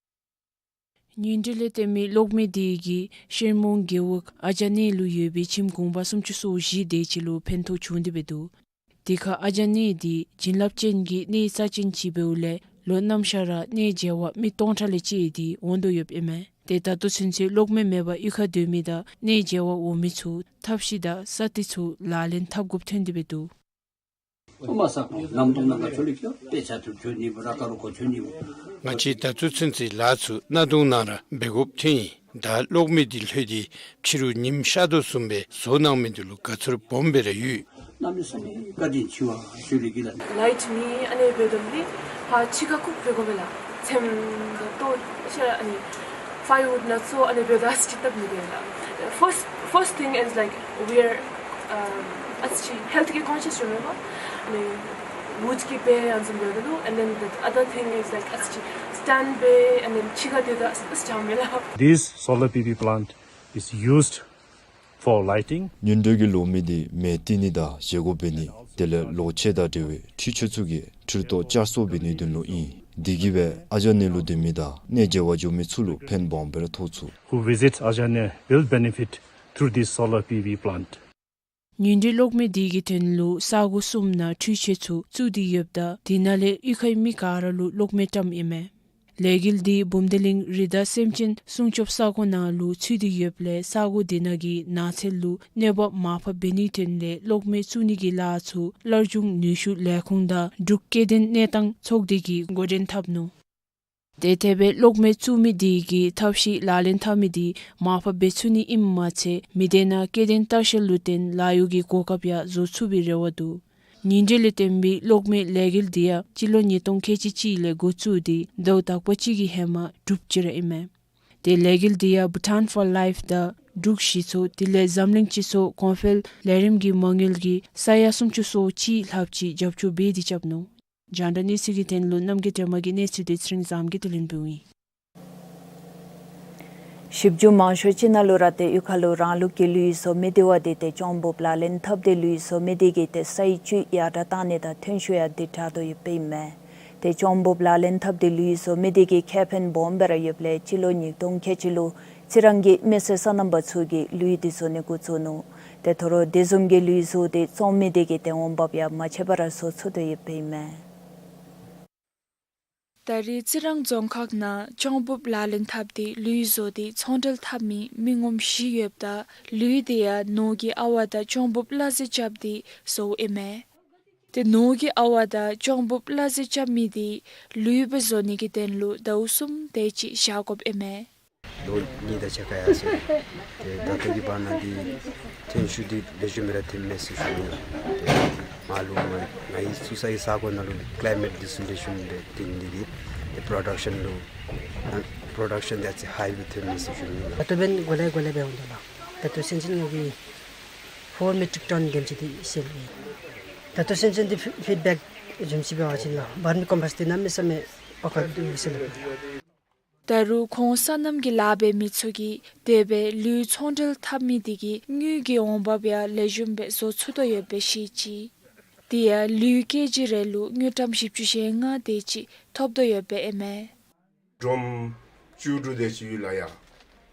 ཉུང་འཕྲི་ལས་བརྟེན་མི་གློག་མེ་དེ་གིས་ཤེར་མོང་རྒེད་འོག་ཨ་ཇ་གནས་ལུ་ཡོད་པའི་ཁྱིམ་གུང་པ་སུམ་ཅུ་སོ་བཞི་དེ་ཅིག་ལུ་ཕན་ཐོགས་བྱུང་སྟེ་འབད་འདུག། དེ་ཁར་ཨ་ཇ་གནས་འདི་བྱིན་རླབས་ཅན་གྱི་གནས་རྩ་ཅན་ཅིག་འབདཝ་ལས་ལོ་གནམ་ཤར་ར་གནས་མཇལ་བར་མི་སྟོང་ཕྲག་ལས་བཅད་དེ་འོང་དོ་ཡོདཔ་ཨིན་མས། ཏེ་ད་ལྟོ་ཚུན་ཚོད་གློག་མེ་མེད་པར་གཡུས་ཁར་སྡོད་མི་དང་གནས་མཇལ་བར་འོང་མི་ཚུ་ཐབས་ཤེས་དང་ས་གཏེར་ཚུ་ལག་ལེན་འཐབ་དགོཔ་ཐོན་ཏེ་འབད་འདུག། ཨོ་མ་ས་ཁོང་གནམ་དུང་ནང་ག་ཚོད་ལུ་ཁྱོད་དཔེ་ཆ་ཐུབ་ཁྱོད་ནི་བུ་ར་ཀ་རུ་ཁོ་ཁྱོད་ནི་བུ། ང་བཅས་ད་ལྟོ་ཚུན་ཚོད་ལཱ་ཚུ་གནག་དུང་ནང་ར་འབད་དགོཔ་ཐོན་ཡི། ད་གློག་མེ་འདི་ལྷོད་དེ་ཕྱི་རུ་ཉིམ་ཤར་དོ་བཟུམ་སྦེ་བཟོ་གནང་མི་འདི་ལུ་དགའ་ཚོར་སྦོམ་སྦེ་ར་ཡོད། གནམ་མེད་ས་མེད་བཀའ་དྲིན་ཆེ་བ་ཞུ་ལེ་གི་ལ། ལའིཊ་མེ་ཨ་ནི་འབད་དོ་ལས་ཕར་ཕྱི་ཁར་ཁུག་འབད་དགོ་པས་ལགས། ཚེམ་དང་ལྟོ་ཤ་ཨ་ནི་ཕའི་ཝུཌ་ནང་ཚུ་ཨ་ནི་འབདཝ་ད་ཨ་ཙི་ཅིག་སྟབས་མི་བདེ་ལགས། First, first thing is like we are, um, ཨ་ཙི་ཅིག་ཧེལཐ་གི་ཀོན་ཤཱསི་ཡོད་མེན་པ། ཨ་ནི་ཝུཌ་གི་པེ་ཡང་ཙམ་འབདཝ་ད་ལུ། And then the other thing is like ཨ་ཙི་ཅིག་སི་ཊེན་པེ་and then ཕྱི་ཁར་སྡོདཔ་ད་ཨ་ཙི་ཅིག་ཧ་མི་ལགས། This solar P V plant is used for lighting. ཉུང་འཕྲི་གི་གློག་མེ་འདི་མེ་བཏེག་ནི་དང་བཞེས་སྒོ་འབད་ནི་དེ་ལས་ལོ་ཕྱེད་དང་འབྲེལ་བའི་འཕྲུལ་ཆས་ཚུ་གི་འཕྲུལ་ཐོག་བསྐྱར་གསོ་འབད་ནིའི་དོན་ལུ་ཨིན། དེ་གིས་སྦེ་ཨ་ཇ་གནས་ལུ་སྡོད་མི་དང་གནས་མཇལ་བར་འགྱོ་མི་ཚུ་ལུ་ཕན་སྦོམ་སྦེ་ར་ཐོགས་ཚུགས། Who visits Ajane will benefit through this solar P V plant. ཉུང་འཕྲི་གློག་མེ་འདི་གི་དོན་ལུ་ས་གོ་གསུམ་ནང་འཕྲུལ་ཆས་ཚུ་བཙུགས་ཏེ་ཡོདཔ་ད་དེ་ནང་ལས་གཡུས་ཁའི་མི་ག་ར་ལུ་གློག་མེ་བཀྲམ་ཨིན་མས། ལས་འགུལ་འདི་བུམ་སྡེ་གླིང་རི་དྭགས་སེམས་ཅན་སྲུང་སྐྱོབ་ས་གོ་ནང་ལུ་ཚུད་དེ་ཡོདཔ་ལས་ས་གོ་འདི་ནང་གི་ནགས་ཚལ་ལུ་གནོད་པ་མར་ཕབ་འབད་ནིའི་དོན་ལས་གློག་མེ་བཙུགས་ནི་གི་ལཱ་ཚུ་སླར་འབྱུང་ནུས་ཤུགས་ལས་ཁུངས་དང་འབྲུག་སྐྱེ་ལྡན་གནས་སྟངས་ཚོགས་སྡེ་གིས་འགོ་འདྲེན་འཐབ་ནུག། ཏེ་དེ་སྦེ་གློག་མེ་བཙུགས་མི་དེ་གིས་ཐབས་ཤེས་ལག་ལེན་འཐབ་མི་དེ་མར་ཕབ་འབད་ཚུགས་ནི་ཨིནམ་མ་ཚད་མི་སྡེ་ནང་སྐྱེ་ལྡན་ལྟ་བཤལ་ལུ་བརྟེན་ལཱ་གཡོག་གི་གོ་སྐབས་ཡང་བཟོ་ཚུགས་པའི་རེ་བ་འདུག། ཉིང་ཁྲི་ལས་བརྟེན་པའི་གློག་མེ་ལས་འགུལ་དེ་ཡང་སྤྱི་ལོ་ཉིས་སྟོང་ཁལ་གཅིག་གཅིག་ལས་འགོ་བཙུགས་ཏེ་ཟླཝ་དག་པ་གཅིག་གི་ཧེ་མ་གྲུབ་ཅི་ར་ཨིན་མས། ཏེ་ལས་འགུལ་དེ་ཡང་བྷུ་ཊཱན་ཕོར་ལའིཕ་དང་འབྲུག་གཞི་ཚོགས་དེ་ལས་འཛམ་གླིང་སྤྱི་ཚོགས་གོང་འཕེལ་ལས་རིམ་གྱི་མ་དངུལ་གྱི་ས་ཡ་སུམ་ཅུ་སོ་གཅིག་ལྷགཔ་ཅིག་རྒྱབ་སྐྱོར་འབད་དེ་རྐྱབ་ནུག། རྒྱང་བསྒྲགས་གནས་ཚུལ་གྱི་དོན་ལུ་རྣམ་རྒྱལ་སྒྲོལ་མ་གི་གནས་ཚུལ་དེ་ཚེ་རིང་བཟངམོ་གིས་བསྡུ་ལེན་འབདཝ་ཨིན། ཞིབ་འཇུག་མང་ཤོས་ཅིག་ནང་ལུ་ར་ཏེ་གཡུས་ཁ་ལུ་རང་ལུགས་ཀྱི་ལུད་བཟོ་མི་དེ་བ་དེ་ཏེ་ཅོང་འབུཔ་ལག་ལེན་འཐབ་སྟེ་ལུད་བཟོ་མི་དེ་གིས་ཏེ་ས་ཡི་བཅུད་ཡར་དྲག་བཏང་ནི་དང་ཐོན་ཤུགས་ཡང་དྲག་དོ་ཡོདཔ་ཨིན་མས། ཏེ་ཅོང་འབུཔ་ལག་ལེན་འཐབ་སྟེ་ལུད་བཟོ་མི་དེ་གིས་ཁེ་ཕན་སྦོམ་སྦེ་ར་ཡོདཔ་ལས་སྤྱི་ལོ་ཉིས་སྟོང་ཁལ་གཅིག་ལུ་རྩི་རང་གི་མི་སེར་སོ་ནམ་པ་ཚུ་གིས་ལུད་དེ་བཟོ་ནི་འགོ་བཙུགས་ནུག། ཏེ་ད་རུང་དེ་བཟུམ་གྱི་ལུད་བཟོ་སྟེ་བཙོང་མི་དེ་གིས་ཏེ་འོང་འབབ་ཡང་མ་ཆད་པར་བཟོ་ཚུགས་དོ་ཡོདཔ་ཨིན་མས། ད་རེས་རྩི་རང་རྫོང་ཁག་ནང་ཅོང་འབུཔ་ལག་ལེན་འཐབ་སྟེ་ལུད་བཟོ་སྟེ་ཚོང་འབྲེལ་འཐབ་མི་མི་ངོམ་བཞི་ཡོདཔ་ད་ལུད་དེ་ཡང་ནོར་གྱི་ཨ་ཝ་དང་ཅོང་འབུཔ་གླ་རྩི་རྐྱབ་སྟེ་བཟོཝ་ཨིན་མས། ཏེ་ནོར་གྱི་ཨ་ཝ་དང་ཅོང་འབུཔ་གླ་རྩི་རྐྱབ་མི་དེ་ལུད་སྦེ་བཟོ་ནི་གི་དོན་ལུ་ཟླཝ་གསུམ་དེ་ཅིག་བཞག་དགོཔ་ཨིན་མས། ལོ་གཉིས་དང་ཕྱེད་ཀ་ཡར་སོ་ཡི། ཏེ་ད་ལྟོ་གི་བར་ན་འདི་ཐོན་ཤུགས་འདི་ལེགས་ཤོམ་སྦེ་ར་ཐོནམ་མས་ཟེར་ཞུ་ནི་ལགས། ཏེ་ང་ལུ་ང་ང་བཅས་ཚུ་ས་གི་ས་གོ་ནང་ལུ་ཀི་ལའི་མེཊ་འདི་ཚུ་ལེགས་ཤོམ་སྦེ་ཐོན་ནི་འདི་གིས་ཏེ་པྲོ་ཌག་ཤཱན་ལུ་ཨ་པྲོ་ཌག་ཤཱན་འདི་ཨ་ཙི་ཧའི་སྦེ་ཐོནམ་མས་ཟེར་ཞུ་ནི་ལགས། ད་ལྟོ་འབདན་གོ་ལེ་གོ་ལེ་སྦེ་འོང་དོ་ལགས། ད་ལྟོ་སེམས་ཅན་ཡོད་པའི་ཕོར་མེ་ཊིག་ཊོན་དེམ་ཅིག་འདི་སེལ་ཡི། ད་ལྟོ་སེམས་ཅན་འདི་ཕི་ཕིཌ་བེཀ་བཟུམ་ཅིག་འབད་བ་ཅིན་ལགས་བར་མི་ཀོམ་པོསཊ་འདི་གནམ་མེད་ས་མེད་ཨོ་ཁ་འདི་སེལ་ཡི། ད་རུང་ཁོང་སོ་ནམ་གྱི་ལཱ་འབད་མི་ཚུ་གིས་དེ་སྦེ་ལུད་ཚོང་འབྲེལ་འཐབ་མི་དེ་གིས་དངུལ་གྱི་འོང་འབབ་ཡང་ལེགས་ཤོམ་སྦེ་བཟོ་ཚུགས་དོ་ཡོདཔ་སྦེ་བཤད་ཅི། དེ་ཡང་ལུད་ཀེ་ཇི་རེ་ལུ་དངུལ་ཀྲམ་བཞི་བཅུ་ཞེ་ལྔ་དེ་ཅིག་ཐོབ་དོ་ཡོདཔ་ཨིན་མས། ཌོམ་བཅུ་དྲུག་དེ་ཅིག་ཡོད་ལགས་ཡ།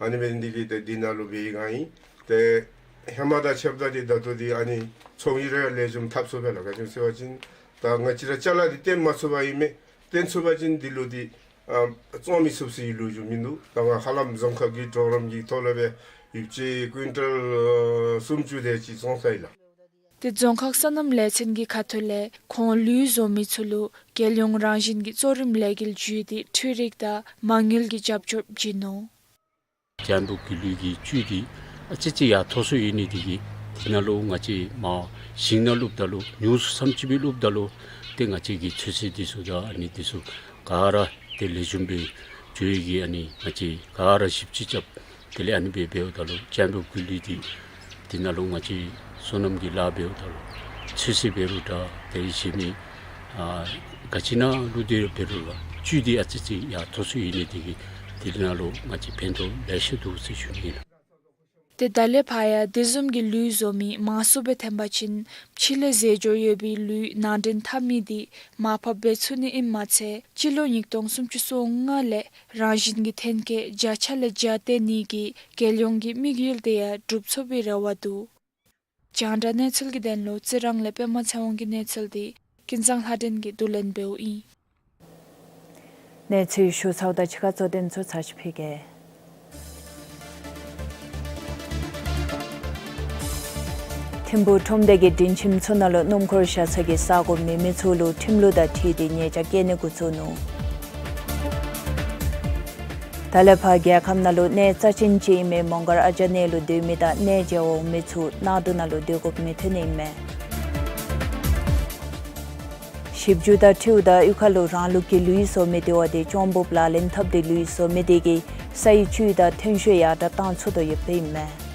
ཨ་ནི་འབད་ནི་དེ་གིས་ཏེ་འདི་ནང་ལུ་འབད་བའི་སྒང་ཨིན། ཏེ་ཧེ་མ་དང་ཕྱདཔ་ད་ཏེ་ད་ལྟོ་འདི་ཨ་ནི་ཚོང་གི་རེ་ལེགས་ཤོམ་འཐབ་ཚུགས་པས་ལགས། ག་ཅི་སྨོ་ཟེར་བ་ཅིན་ད་ང་བཅས་ར་ཅ་ལ་འདི་བཏོན་མ་ཚུགས་པ་ཨིན་མས། བཏོན་ཚུགས་པ་ཅིན་འདི་ལུ་འདི་ཨ་བཙོང་མི་ཚུགས་ཟེར་བའི་ལོ་རྒྱུས་མིན་འདུག། ད་ང་ཧ་ལམ་རྫོང་ཁག་གི་གྲོགས་རམ་གྱི་ཐོག་ལས་སྦེ་ཡོདཔ་ཅིག་ཀུན་ཊལ་ཨ་སུམ་ཅུ་དེ་ཅིག་བཙོང་ཚར་ཡི་ལགས། ཏེ་རྫོང་ཁག་སོ་ནམ་ལས་ཚན་གྱི་ཁ་ཐུག་ལས་ཁོང་ལུད་བཟོ་མི་ཚུ་ལུ་རྒྱལ་ཡོངས་རང་བཞིན་གྱི་གཙོ་རིམ་ལས་འགུལ་བརྒྱུད་དེ་འཕྲུལ་རིག་དང་མ་དངུལ་གྱི་རྒྱབ་སྐྱོར་བྱིན་ནུག། ཅོང་འབུཔ་གི་ལུད་ཀྱི་བཅུད་འདི་ཨ་ཙི་ཅིག་ཡར་མཐོ་སུ་ཡོད་ནི་དེ་གིས་དེ་ནང་ལུ་ང་བཅས་མར་ཞིང་ནང་བླུགཔ་ད་ལུ་ཉུང་སུ་ཙམ་ཅིག་སྦེ་བླུགཔ་ད་ལུ་ཏེ་ང་བཅས་ཀྱི་ཚོད་བསྲེ་འདི་ཚུ་དང་ཨ་ནི་འདི་ཚུ་ག་ར་ཏེ་ལེགས་ཤོམ་སྦེ་འགྱོ་ཡི་གི་ཨ་ནི་ང་བཅས་ག་ར་ཞིབ་དཔྱད་རྐྱབ། དེ་ལས་ཨ་ནི་སྦེ་འབདཝ་ད་ལུ་ཅོང་འབུཔ་གི་ལུད་འདི་དེ་ནང་ལུ་ང་བཅས་སོ་ནམ་གྱི་ལཱ་འབདཝ་ད་ལུ་ཚོད་བསྲེ་འབད་རུང་འདྲ་དེ་བཟུམ་མའི་ཨ་ག་ཅི་ནང་བླུགས་ཏེ་འབད་རུང་ར་བཅུད་འདི་ཨ་ཙི་ཅིག་ཡར་མཐོ་སུ་ཡོད་ནི་དེ་གིས་དེ་ནང་ལུ་ང་བཅས་ཕན་ཐོགས་ལེ་ཤ་འདུག་ཟེར་ཞུ་ནི་ཨིན་ལགས། ཏེ་ད་ལས་ཕར་ཡང་དེ་བཟུམ་གྱི་ལུད་བཟོ་མི་མང་སུ་སྦེ་ཐོན་པ་ཅིན་ཕྱི་ལས་རྫས་སྦྱོར་ཡོད་པའི་ལུད་ནང་འདྲེན་འཐབ་མི་དེ་མར་ཕབ་འབད་ཚུགས་ནི་ཨིནམ་མ་ཚད་སྤྱི་ལོ་ཉིས་སྟོང་སུམ་ཅུ་སོ་ལྔ་ལས་རང་བཞིན་གྱི་ཐོན་སྐྱེད་བརྒྱ་ཆ་ལས་བརྒྱ་བཏོན་ནི་གི་རྒྱལ་ཡོངས་ཀྱི་དམིགས་ཡུལ་དེ་ཡང་འགྲུབ་ཚུགས་པའི་རེ་བ་འདུག། རྒྱང་བསྒྲགས་གནས་ཚུལ་གྱི་དོན་ལུ་རྩི་རང་ལས་པདྨ་ཚེ་དབང་གི་གནས་ཚུལ་དེ་ཀུན་བཟང་ལྷ་སྒྲོན་གྱིས་བསྡུ་ལེན་འབདཝ་ཨིན། གནས་ཚུལ་ཞུ་ཚརཝ་དང་གཅིག་ཁར་གཙོ་དོན་ཚུ་ཚར་ཅིག་ཕུལ་གེ། ཐིམ་ཕུག་ཁྲོམ་སྡེ་གི་མགྲིན་ཁྱིམ་ཚུ་ནང་ལུ་སྣུམ་འཁོར་བཞག་ས་གི་ས་གོ་མེད་མི་ཚུ་ལུ་ཁྲིམས་ལུགས་དང་འཁྲིལ་ཏེ་ཉེས་བྱ་བཀལ་ནི་འགོ་བཙུགས་ནུག། ད་ལས་ཕར་རྒྱལ་ཁབ་ནང་ལུ་གནས་རྩ་ཅན་ཅིག་ཨིན་མི་མོང་སྒར་ཨ་ཇ་གནས་ལུ་སྡོད་མི་དང་གནས་མཇལ་བར་འོང་མི་ཚུ་གནག་དུང་ནང་ལུ་སྡོད་དགོཔ་མི་ཐོན་ནི་ཨིན་མས། ཞིབ་འཇུག་དང་འཁྲིལཝ་ད་གཡུས་ཁ་ལུ་རང་ལུགས་ཀྱི་ལུད་བཟོ་མི་དེ་བ་དེ་ཅོང་འབུཔ་ལག་ལེན་འཐབ་སྟེ་ལུད་བཟོ་མི་དེ་གིས་ས་ཡི་བཅུད་དང་ཐོན་ཤུགས་ཡར་དྲག་བཏང་ཚུགས་དོ་ཡོདཔ་ཨིན་མས།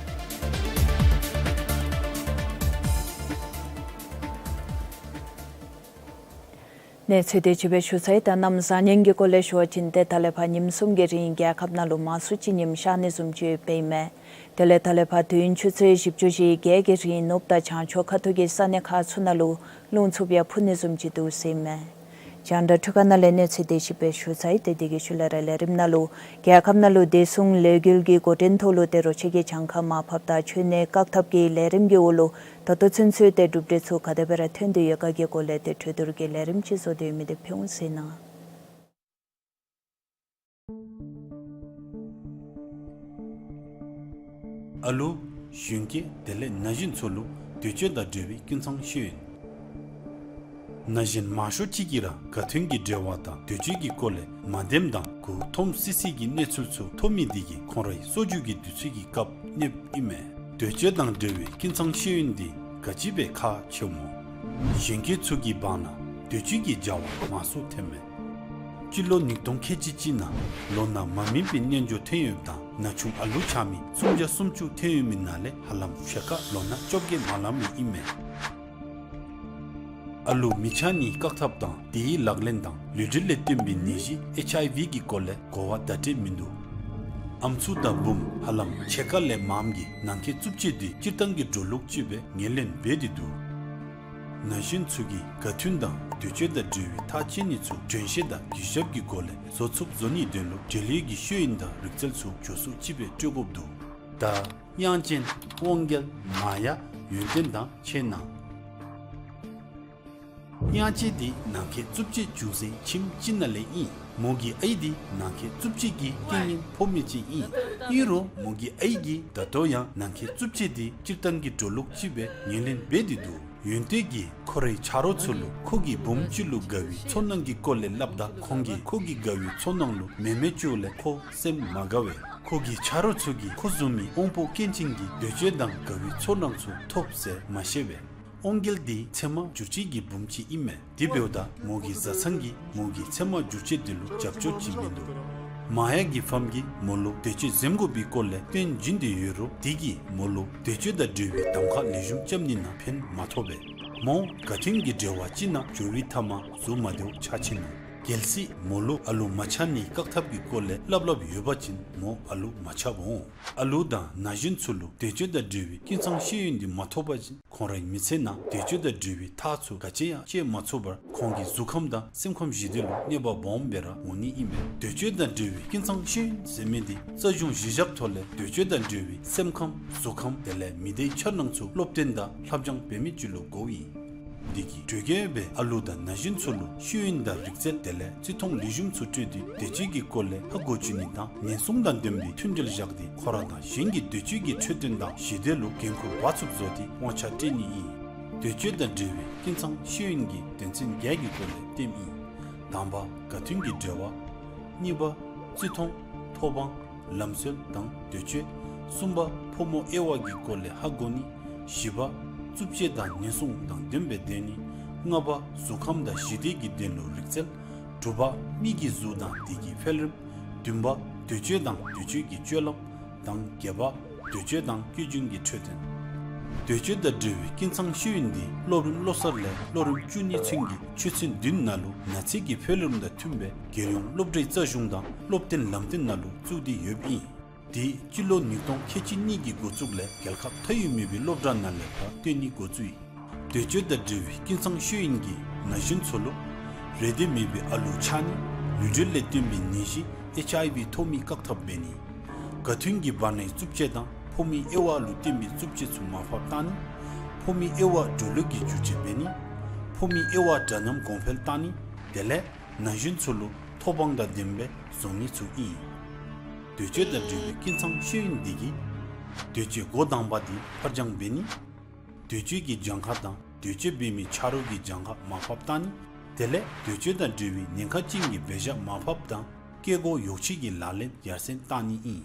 གནས་ཚུལ་དེ་ཅིག་སྦེ་ཞུ་ཚར་ཡི། ད་གནམ་བཟང་ངན་གྱི་སྐོར་ལས་ཞུ་བ་ཅིན་ཏེ་ད་ལས་ཕར་ཉིནམ་གསུམ་གྱི་རིང་རྒྱལ་ཁབ་ནང་ལུ་མང་སུ་ཅིག་ཉིམ་ཤར་ནི་བཟུམ་ཅིག་ཡོདཔ་ཨིན་མས། དེ་ལས་ད་ལས་ཕར་དུས་ཡུན་ཆུ་ཚོད་བཞི་བཅུ་ཞེ་བརྒྱད་ཀྱི་རིང་ནུབ་དང་བྱང་ཕྱོགས་ཁ་ཐུག་གི་ས་གནས་ཁག་ཚུ་ནང་ལུ་རླུང་འཚུབ་ཡང་འཕུ་ནི་བཟུམ་ཅིག་འདུག་ཟེར་ཨིན་མས། རྒྱང་བསྒྲགས་འཕྲུལ་ཁང་ནང་ལས་གནས་ཚུལ་དེ་ཅིག་སྦེ་ཞུ་ཚར་ཡི། ཏེ་དེ་གི་ཤུལ་ལས་ར་ལས་རིམ་ནང་ལུ་རྒྱལ་ཁབ་ནང་ལུ་བདེ་སྲུང་ལས་འགུལ་གྱི་འགོ་འདྲེན་ཐོག་ལུ་ཏེ་རོ་ཁྱི་གི་གྱངས་ཁ་མར་ཕབ་དང་འཕྱོག་གནས་བཀག་ཐབས་ཀྱི་ལས་རིམ་གྱི་འོག་ལུ་ད་ལྟོ་ཚུན་ཚོད་ཏེ་གྲུབ་འབྲས་ཚུ་ག་དེ་སྦེ་ར་ཐོན་ཏེ་ཡོད་ག་གི་སྐོར་ལས་ཏེ་གྲོས་བསྡུར་གྱི་ལས་རིམ་ཅིག་བཟོ་སྟེ་ཡོད་མི་དེ་ཕུལ་འོང་ཟེར་ཨིན་ན། ཨ་ལོ། གཞོན་སྐྱེས་དེ་ལས་ན་གཞོན་ཚུ་ལུ་དུས་ཚོད་དང་འབྲེལ་བའི་ཀུན་ཚང་ཞུ་ཡི། ན་གཞོན་མང་ཤོས་ཅིག་གིས་ར་ག་དོན་གྱི་འབྲེལ་བ་དང་དུས་ཚོད་ཀྱི་སྐོར་ལས་མ་འདེམ་དང་ མགུ་འཐོམ་སི་སི་གི་གནས་ཚུལ་ཚུ་ཐོབ་མི་དེ་གིས་ཁོང་རའི་སྲོག་རྒྱུན་གྱི་དུས་ཚོད་ཀྱི་སྐབས་གནསཔ་ཨིན་མས། དོས་སྤྱོད་དང་འབྲེལ་བའི་ཀུན་ཚང་ཤེས་ཡོན་དེ་ག་ཅི་སྦེ་ཁག་ཆེཝ་སྨོ། གཞོན་སྐྱེས་ཚུ་གི་བར་ན་དོས་སྤྱོད་ཀྱི་བྱ་བ་མང་སུ་ཐོནམ་མས། སྤྱི་ལོ་ཉིས་སྟོང་ཁལ་གཅིག་གཅིག་ནང་ལོ་ན་མ་སྨིན་པའི་རྣལ་འབྱོར་ཐོན་ཡོདཔ་དང་ན་ཆུང་ཨ་ལུ་ཆ་མི་སུམ་བརྒྱ་སུམ་ཅུ་ཐོན་ཡོད་མི་ནང་ལས་ཧ་ལམ་ཕྱེད་ཀ་ལོ་ན་བཅོ་བརྒྱད་མ་ལང་མི་ཨིན་མས། ཨ་ལུ་མི་ཆ་གཉིས་བཀག་ཐབས་དང་དེའི་ལག་ལེན་དང་ལུས་འབྲེལ་ལས་བརྟེན་པའི་ནད་གཞི་ཨེཆ་ཨའི་ཝི་གི་སྐོར་ལས་གོ་བ་བརྡ་སྤྲོད་མིན་འདུག། ཨམ་སྲུ་དང་བུམོ་ཧ་ལམ་ཕྱེད་ཀ་ལས་མངམ་གིས་ནང་འཁོད་རྩུབ་སྤྱོད་དེ་སྤྱིར་བཏང་གི་འགྲོ་ལུགས་ཅིག་སྦེ་ངོས་ལེན་འབད་དེ་འདུག། ན་གཞོན་ཚུ་གིས་དགའ་མཐུན་དང་དོས་སྤྱོད་དང་འབྲེལ་བའི་ཐག་བཅད་ནི་ཚུ་དྲན་ཤེས་དང་གུས་ཞབས་ཀྱི་སྒོ་ལས་བཟོ་ཚུགསཔ་བཟོ་ནིའི་དོན་ལུ་འབྲེལ་ཡོད་ཀྱི་ཤེས་ཡོན་དང་རིག་རྩལ་ཚུ་མགྱོགས་སུ་ཅིག་སྦེ་སྤྲོད་དགོཔ་འདུག། ད་དབྱངས་ཅན་དབང་རྒྱལ་མ་ཡ་ཡོན་ཏན་དང་ཆེ་ན། དབྱངས་ཅན་དེ་ནང་འཁོད་རྩུབ་སྤྱོད་བྱུང་སའི་ཁྱིམ་ཅིག་ནང་ལས་ཨིན། མོ་གི་ཨའི་དེ་ནང་འཁོད་རྩུབ་སྤྱོད་ཀྱི་རྐྱེན་ངན་ཕོག་མི་ཅིག་ཨིན། ཨིན་རུང་མོ་གི་ཨའི་གིས་ད་ལྟོ་ཡང་ནང་འཁོད་རྩུབ་སྤྱོད་དེ་སྤྱིར་བཏང་གི་འགྲོ་ལུགས་ཅིག་སྦེ་ངོས་ལེན་འབད་དེ་འདུག། ཡོན་ཏན་གྱིས་ཁོ་རའི་ཆ་རོགས་ཚུ་ལུ་ཁོ་གི་བུམོ་ཅིག་ལུ་དགའ་བའི་ཚོར་སྣང་གི་སྐོར་ལས་སླབ་ད་ཁོང་གིས་ཁོ་གི་དགའ་བའི་ཚོར་སྣང་ལུ་མེ་མེ་བཅོ་ལས་ཁོ་སེམས་མ་དགའ་བས། ཁོ་གི་ཆ་རོགས་ཚུ་གིས་ཁོ་བཟུམ་མའི་དབང་པོ་སྐྱོན་ཅན་གྱི་དོས་སྤྱོད་དང་དགའ་བའི་ཚོར་སྣང་ཚུ་ཐོབ་ཟེར་མ་ཤེས་པས། དབང་རྒྱལ་དེ་ཚེར་མ་འགྱུར་བཅོས་ཀྱི་བུམོ་ཅིག་ཨིན་མས། དེ་འབདཝ་ད་མོ་གི་བཟའ་ཚང་གིས་མོ་གི་ཚེར་མ་འགྱུར་བཅོས་དེ་ལུ་རྒྱབ་སྐྱོར་བྱིན་མིན་འདུག། མ་ཡ་གི་ཕམ་གིས་མོ་ལུ་དོས་སྤྱོད་འཛེམ་དགོ་པའི་སྐོར་ལས་སྟོན་བྱིན་ཏེ་ཡོད་རུང་དེ་གིས་མོ་ལུ་དོས་སྤྱོད་དང་འབྲེལ་བའི་གདམ་ཁ་ལེགས་ཤོམ་རྐྱབ་ནི་ནང་ཕན་མ་ཐོགས་པས། མོ་དགའ་མཐུན་གྱི་འབྲེལ་བ་ཅིག་ནང་འགྱོ་བའི་མཐའ་མ་གཟུགས་མ་བདེཝ་ཆགས་ཆི་ནུག། གལ་སྲིད་མོ་ལུ་ཨ་ལུ་མ་ཆགས་ནིའི་བཀག་ཐབས་ཀྱི་སྐོར་ལས་སླབ་སླབ་ཡོད་པ་ཅིན་མོ་ཨ་ལུ་མ་ཆགསཔ་འོང་། ཨ་ལུ་དང་ན་གཞོན་ཚུ་ལུ་དོས་སྤྱོད་དང་འབྲེལ་བའི་ཀུན་ཚང་ཤེས་ཡོན་དེ་མ་ཐོབ་པ་ཅིན་ཁོང་རའི་མི་ཚེ་ནང་དོས་སྤྱོད་དང་འབྲེལ་བའི་ཐག་ཚུ་ག་ཅི་ཡང་བཅད་མ་ཚུགས་པར་ཁོང་གི་གཟུགས་ཁམས་དང་སེམས་ཁམས་ཞི་བདེ་ལུ་གནོད་པ་སྦོམ་སྦེ་ར་འོང་ནི་ཨིན་མས། དོས་སྤྱོད་དང་འབྲེལ་བའི་ཀུན་ཚང་ཤེས་ཡོན་ཟེར་མི་དེ་རྩ་གཞུང་གཞི་བཞག་ཐོག་ལས་དོས་སྤྱོད་དང་འབྲེལ་བའི་སེམས་ཁམས་གཟུགས་ཁམས་དེ་ལས་མི་སྡེའི་འཆར་སྣང་ཚུ་སློབ་སྟོན་དང་ལྷབ་སྦྱང་འབད་མི་ཅིག་ལུ་དགོཔ་ཨིན། དེ་གིས་དོ་རྒྱལ་སྦེ་ཨ་ལུ་དང་ན་གཞོན་ཚུ་ལུ་ཤེས་ཡོན་དང་རིག་རྩལ་དེ་ལས་བརྩི་མཐོང་ལེགས་ཤོམ་ཚུ་སྤྲོད་དེ་དོས་སྤྱོད་ཀྱི་སྐོར་ལས་ཧ་གོ་བཅུག་ནི་དང་ཉེན་སྲུང་དང་ལྡན་པའི་མཐུན་འབྲེལ་བཞག་སྟེ་ཁོ་ར་དང་གཞན་གྱི་དོས་སྤྱོད་ཀྱི་འཕྲོད་བསྟེན་དང་ཞི་བདེ་ལུ་འགན་ཁུར་འབག་ཚུགསཔ་བཟོ་སྟེ་དབང་ཆ་སྤྲོད་ནི་ཨིན། དོས་སྤྱོད་དང་འབྲེལ་བའི་ཀུན་ཚང་ཤེས་ཡོན་གྱི་དོན་ཚན་བརྒྱད་ཀྱི་སྐོར་ལས་སྟོནམ་ཨིན། དང་པ་དགའ་མཐུན་གྱི་འབྲེལ་བ། གཉིས་པ་བརྩི་མཐོང་ཐོབ་དབང་ལམ་སྲོལ་དང་དོས་སྤྱོད། གསུམ་པ་ཕོ་མོ་དབྱེ་བ་གི་སྐོར་ལས་ཧ་གོ་ནི། བཞི་པ་རྩུབ་སྤྱོད་དང་ཉེན་སྲུང་དང་ལྡནམ་སྦེ་སྡོད་ནི། ལྔ་པ་གཟུགས་ཁམས་དང་ཞི་བདེ་གི་དོན་ལུ་རིག་རྩལ། དྲུག་པ་མི་གི་གཟུགས་དང་དེ་གི་འཕེལ་རིམ། བདུན་པ་དོས་སྤྱོད་དང་དོས་སྤྱོད་ཀྱི་སྤྱོད་ལམ་དང་བརྒྱད་པ་དོས་སྤྱོད་དང་སྐྱོན་བརྗོད་ཀྱི་འཕྲོད་བསྟེན། དོས་སྤྱོད་དང་འབྲེལ་བའི་ཀུན་ཚང་ཤེས་ཡོན་དེ་སློབ་རིམ་བློ་གསར་ལས་སློབ་རིམ་བཅུ་གཉིས་ཚུན་གྱི་ཆོས་ཚན་བདུན་ནང་ལུ་ན་ཚོད་ཀྱི་འཕེལ་རིམ་དང་མཐུནམ་སྦེ་རྒྱལ་ཡོངས་སློབ་གྲྭའི་རྩ་གཞུང་དང་སློབ་སྟོན་ལམ་སྟོན་ནང་ལུ་བཙུགས་ཏེ་ཡོདཔ་ཨིན། དེ་སྤྱི་ལོ་ཉིས་སྟོང་ཁལ་གཅིག་གཉིས་ཀྱི་འགོ་བཙུགས་ལས་རྒྱལ་ཁབ་མཐའ་དབུས་མེད་པའི་སློབ་གྲྭ་ནང་ལས་ཕར་སྟོན་ནི་འགོ་བཙུགས་ཡི། དོས་སྤྱོད་དང་འབྲེལ་བའི་ཀུན་ཚང་ཤེས་ཡོན་གྱིས་ན་གཞོན་ཚུ་ལུ་རེ་འདོད་མེད་པའི་ཨ་ལུ་ཆགས་ནི། ལུས་འབྲེལ་ལས་བརྟེན་པའི་ནད་གཞི་ཨེཆ་ཨའི་ཝི་ཐོབ་མི་བཀག་ཐབས་འབད་ནི། དགའ་མཐུན་གྱི་བར་ནའི་རྩུབ་སྤྱོད་དང་ཕོ་མོའི་དབྱེ་བ་ལུ་བརྟེན་པའི་རྩུབ་སྤྱོད་ཚུ་མར་ཕབ་བཏང་ནི། ཕོ་མོའི་དབྱེ་བ་འགྲོ་ལུགས་ཀྱི་འགྱུར་བཅོས་འབད་ནི། ཕོ་མོའི་དབྱེ་བ་འདྲ་མཉམ་གོང་འཕེལ་བཏང་ནི། དེ་ལས་ན་གཞོན་ཚུ་ལུ་ཐོབ་དབང་དང་ལྡནམ་སྦེ་བཟོ་ནི་ཚུ་ཨིན། དོས་སྤྱོད་དང་འབྲེལ་བའི་ཀུན་ཚང་ཤེས་ཡོན་དེ་གིས་དོས་སྤྱོད་འགོ་དང་པ་དེ་ཕར་འགྱངས་འབད་ནི། དོས་སྤྱོད་ཀྱི་གྱངས་ཁ་དང་དོས་སྤྱོད་འབད་མི་ཆ་རོགས་ཀྱི་གྱངས་ཁ་མར་ཕབ་བཏང་ནི། དེ་ལས་དོས་སྤྱོད་དང་འབྲེལ་བའི་ཉེན་ཁ་ཅན་གྱི་འབད་བཞག་མར་ཕབ་དང་སྐྱེ་སྒོ་ཡོ་བྱད་ཀྱི་ལག་ལེན་ཡར་སེང་བཏང་ནི་ཨིན།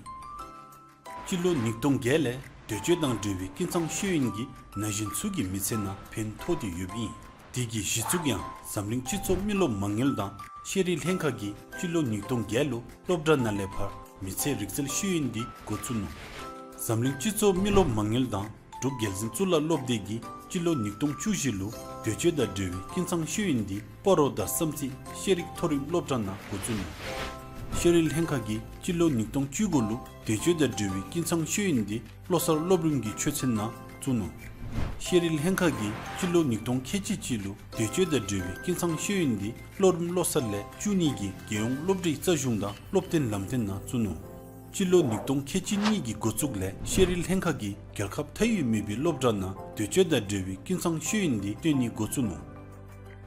སྤྱི་ལོ་ཉིས་སྟོང་བརྒྱད་ལས་དོས་སྤྱོད་དང་འབྲེལ་བའི་ཀུན་ཚང་ཤེས་ཡོན་གྱིས་ན་གཞོན་ཚུ་གི་མི་ཚེ་ནང་ཕན་ཐོགས་ཏེ་ཡོདཔ་ཨིན། དེ་གི་གཞི་བཙུགས་ཡང་འཛམ་གླིང་སྤྱི་ཚོགས་མི་རློབས་མ་དངུལ་དང་ཤེས་རིག་ལྷན་ཁག་གིས་སྤྱི་ལོ་ཉིས་སྟོང་བརྒྱད་ལུ་སློབ་གྲྭ་ནང་ལས་ཕར་མི་ཚེ་རིག་རྩལ་ཤེས་ཡོན་འདི་འགོ་བཙུགས་ནུག། འཛམ་གླིང་སྤྱི་ཚོགས་མི་རློབས་མ་དངུལ་དང་འབྲུག་རྒྱལ་འཛིན་གཙུག་ལག་སློབ་སྡེ་གིས་སྤྱི་ལོ་ཉིས་སྟོང་བཅུ་བཞི་ལུ་དོས་སྤྱོད་དང་འབྲེལ་བའི་ཀུན་ཚང་ཤེས་ཡོན་འདི་སྤ་རོ་དང་བསམ་རྩེ་ཤེས་རིག་མཐོ་རིམ་སློབ་གྲྭ་ནང་འགོ་བཙུགས་ནུག། ཤེས་རིག་ལྷན་ཁག་གིས་སྤྱི་ལོ་ཉིས་སྟོང་བཅུ་དགུ་ལུ་དོས་སྤྱོད་དང་འབྲེལ་བའི་ཀུན་ཚང་ཤེས་ཡོན་འདི་བློ་གསར་སློབ་རིམ་གྱི་ཆོས་ཚན་ནང་བཙུགས་ནུག། ཤེས་རིག་ལྷན་ཁག་གིས་སྤྱི་ལོ་ཉིས་སྟོང་ཁལ་གཅིག་གཅིག་ལུ་དོས་སྤྱོད་དང་འབྲེལ་བའི་ཀུན་ཚང་ཤེས་ཡོན་འདི་སློབ་རིམ་བློ་གསར་ལས་བཅུ་གཉིས་ཀྱི་རྒྱལ་ཡོངས་སློབ་གྲྭའི་རྩ་གཞུང་དང་སློབ་སྟོན་ལམ་སྟོན་ནང་བཙུགས་ནུག། སྤྱི་ལོ་ཉིས་སྟོང་ཁལ་གཅིག་གཉིས་ཀྱི་འགོ་བཙུགས་ལས་ཤེས་རིག་ལྷན་ཁག་གིས་རྒྱལ་ཁབ་མཐའ་དབུས་མེད་པའི་སློབ་གྲྭ་ནང་དོས་སྤྱོད་དང་འབྲེལ་བའི་ཀུན་ཚང་ཤེས་ཡོན་འདི་སྟོན་ནི་འགོ་བཙུགས་ནུག།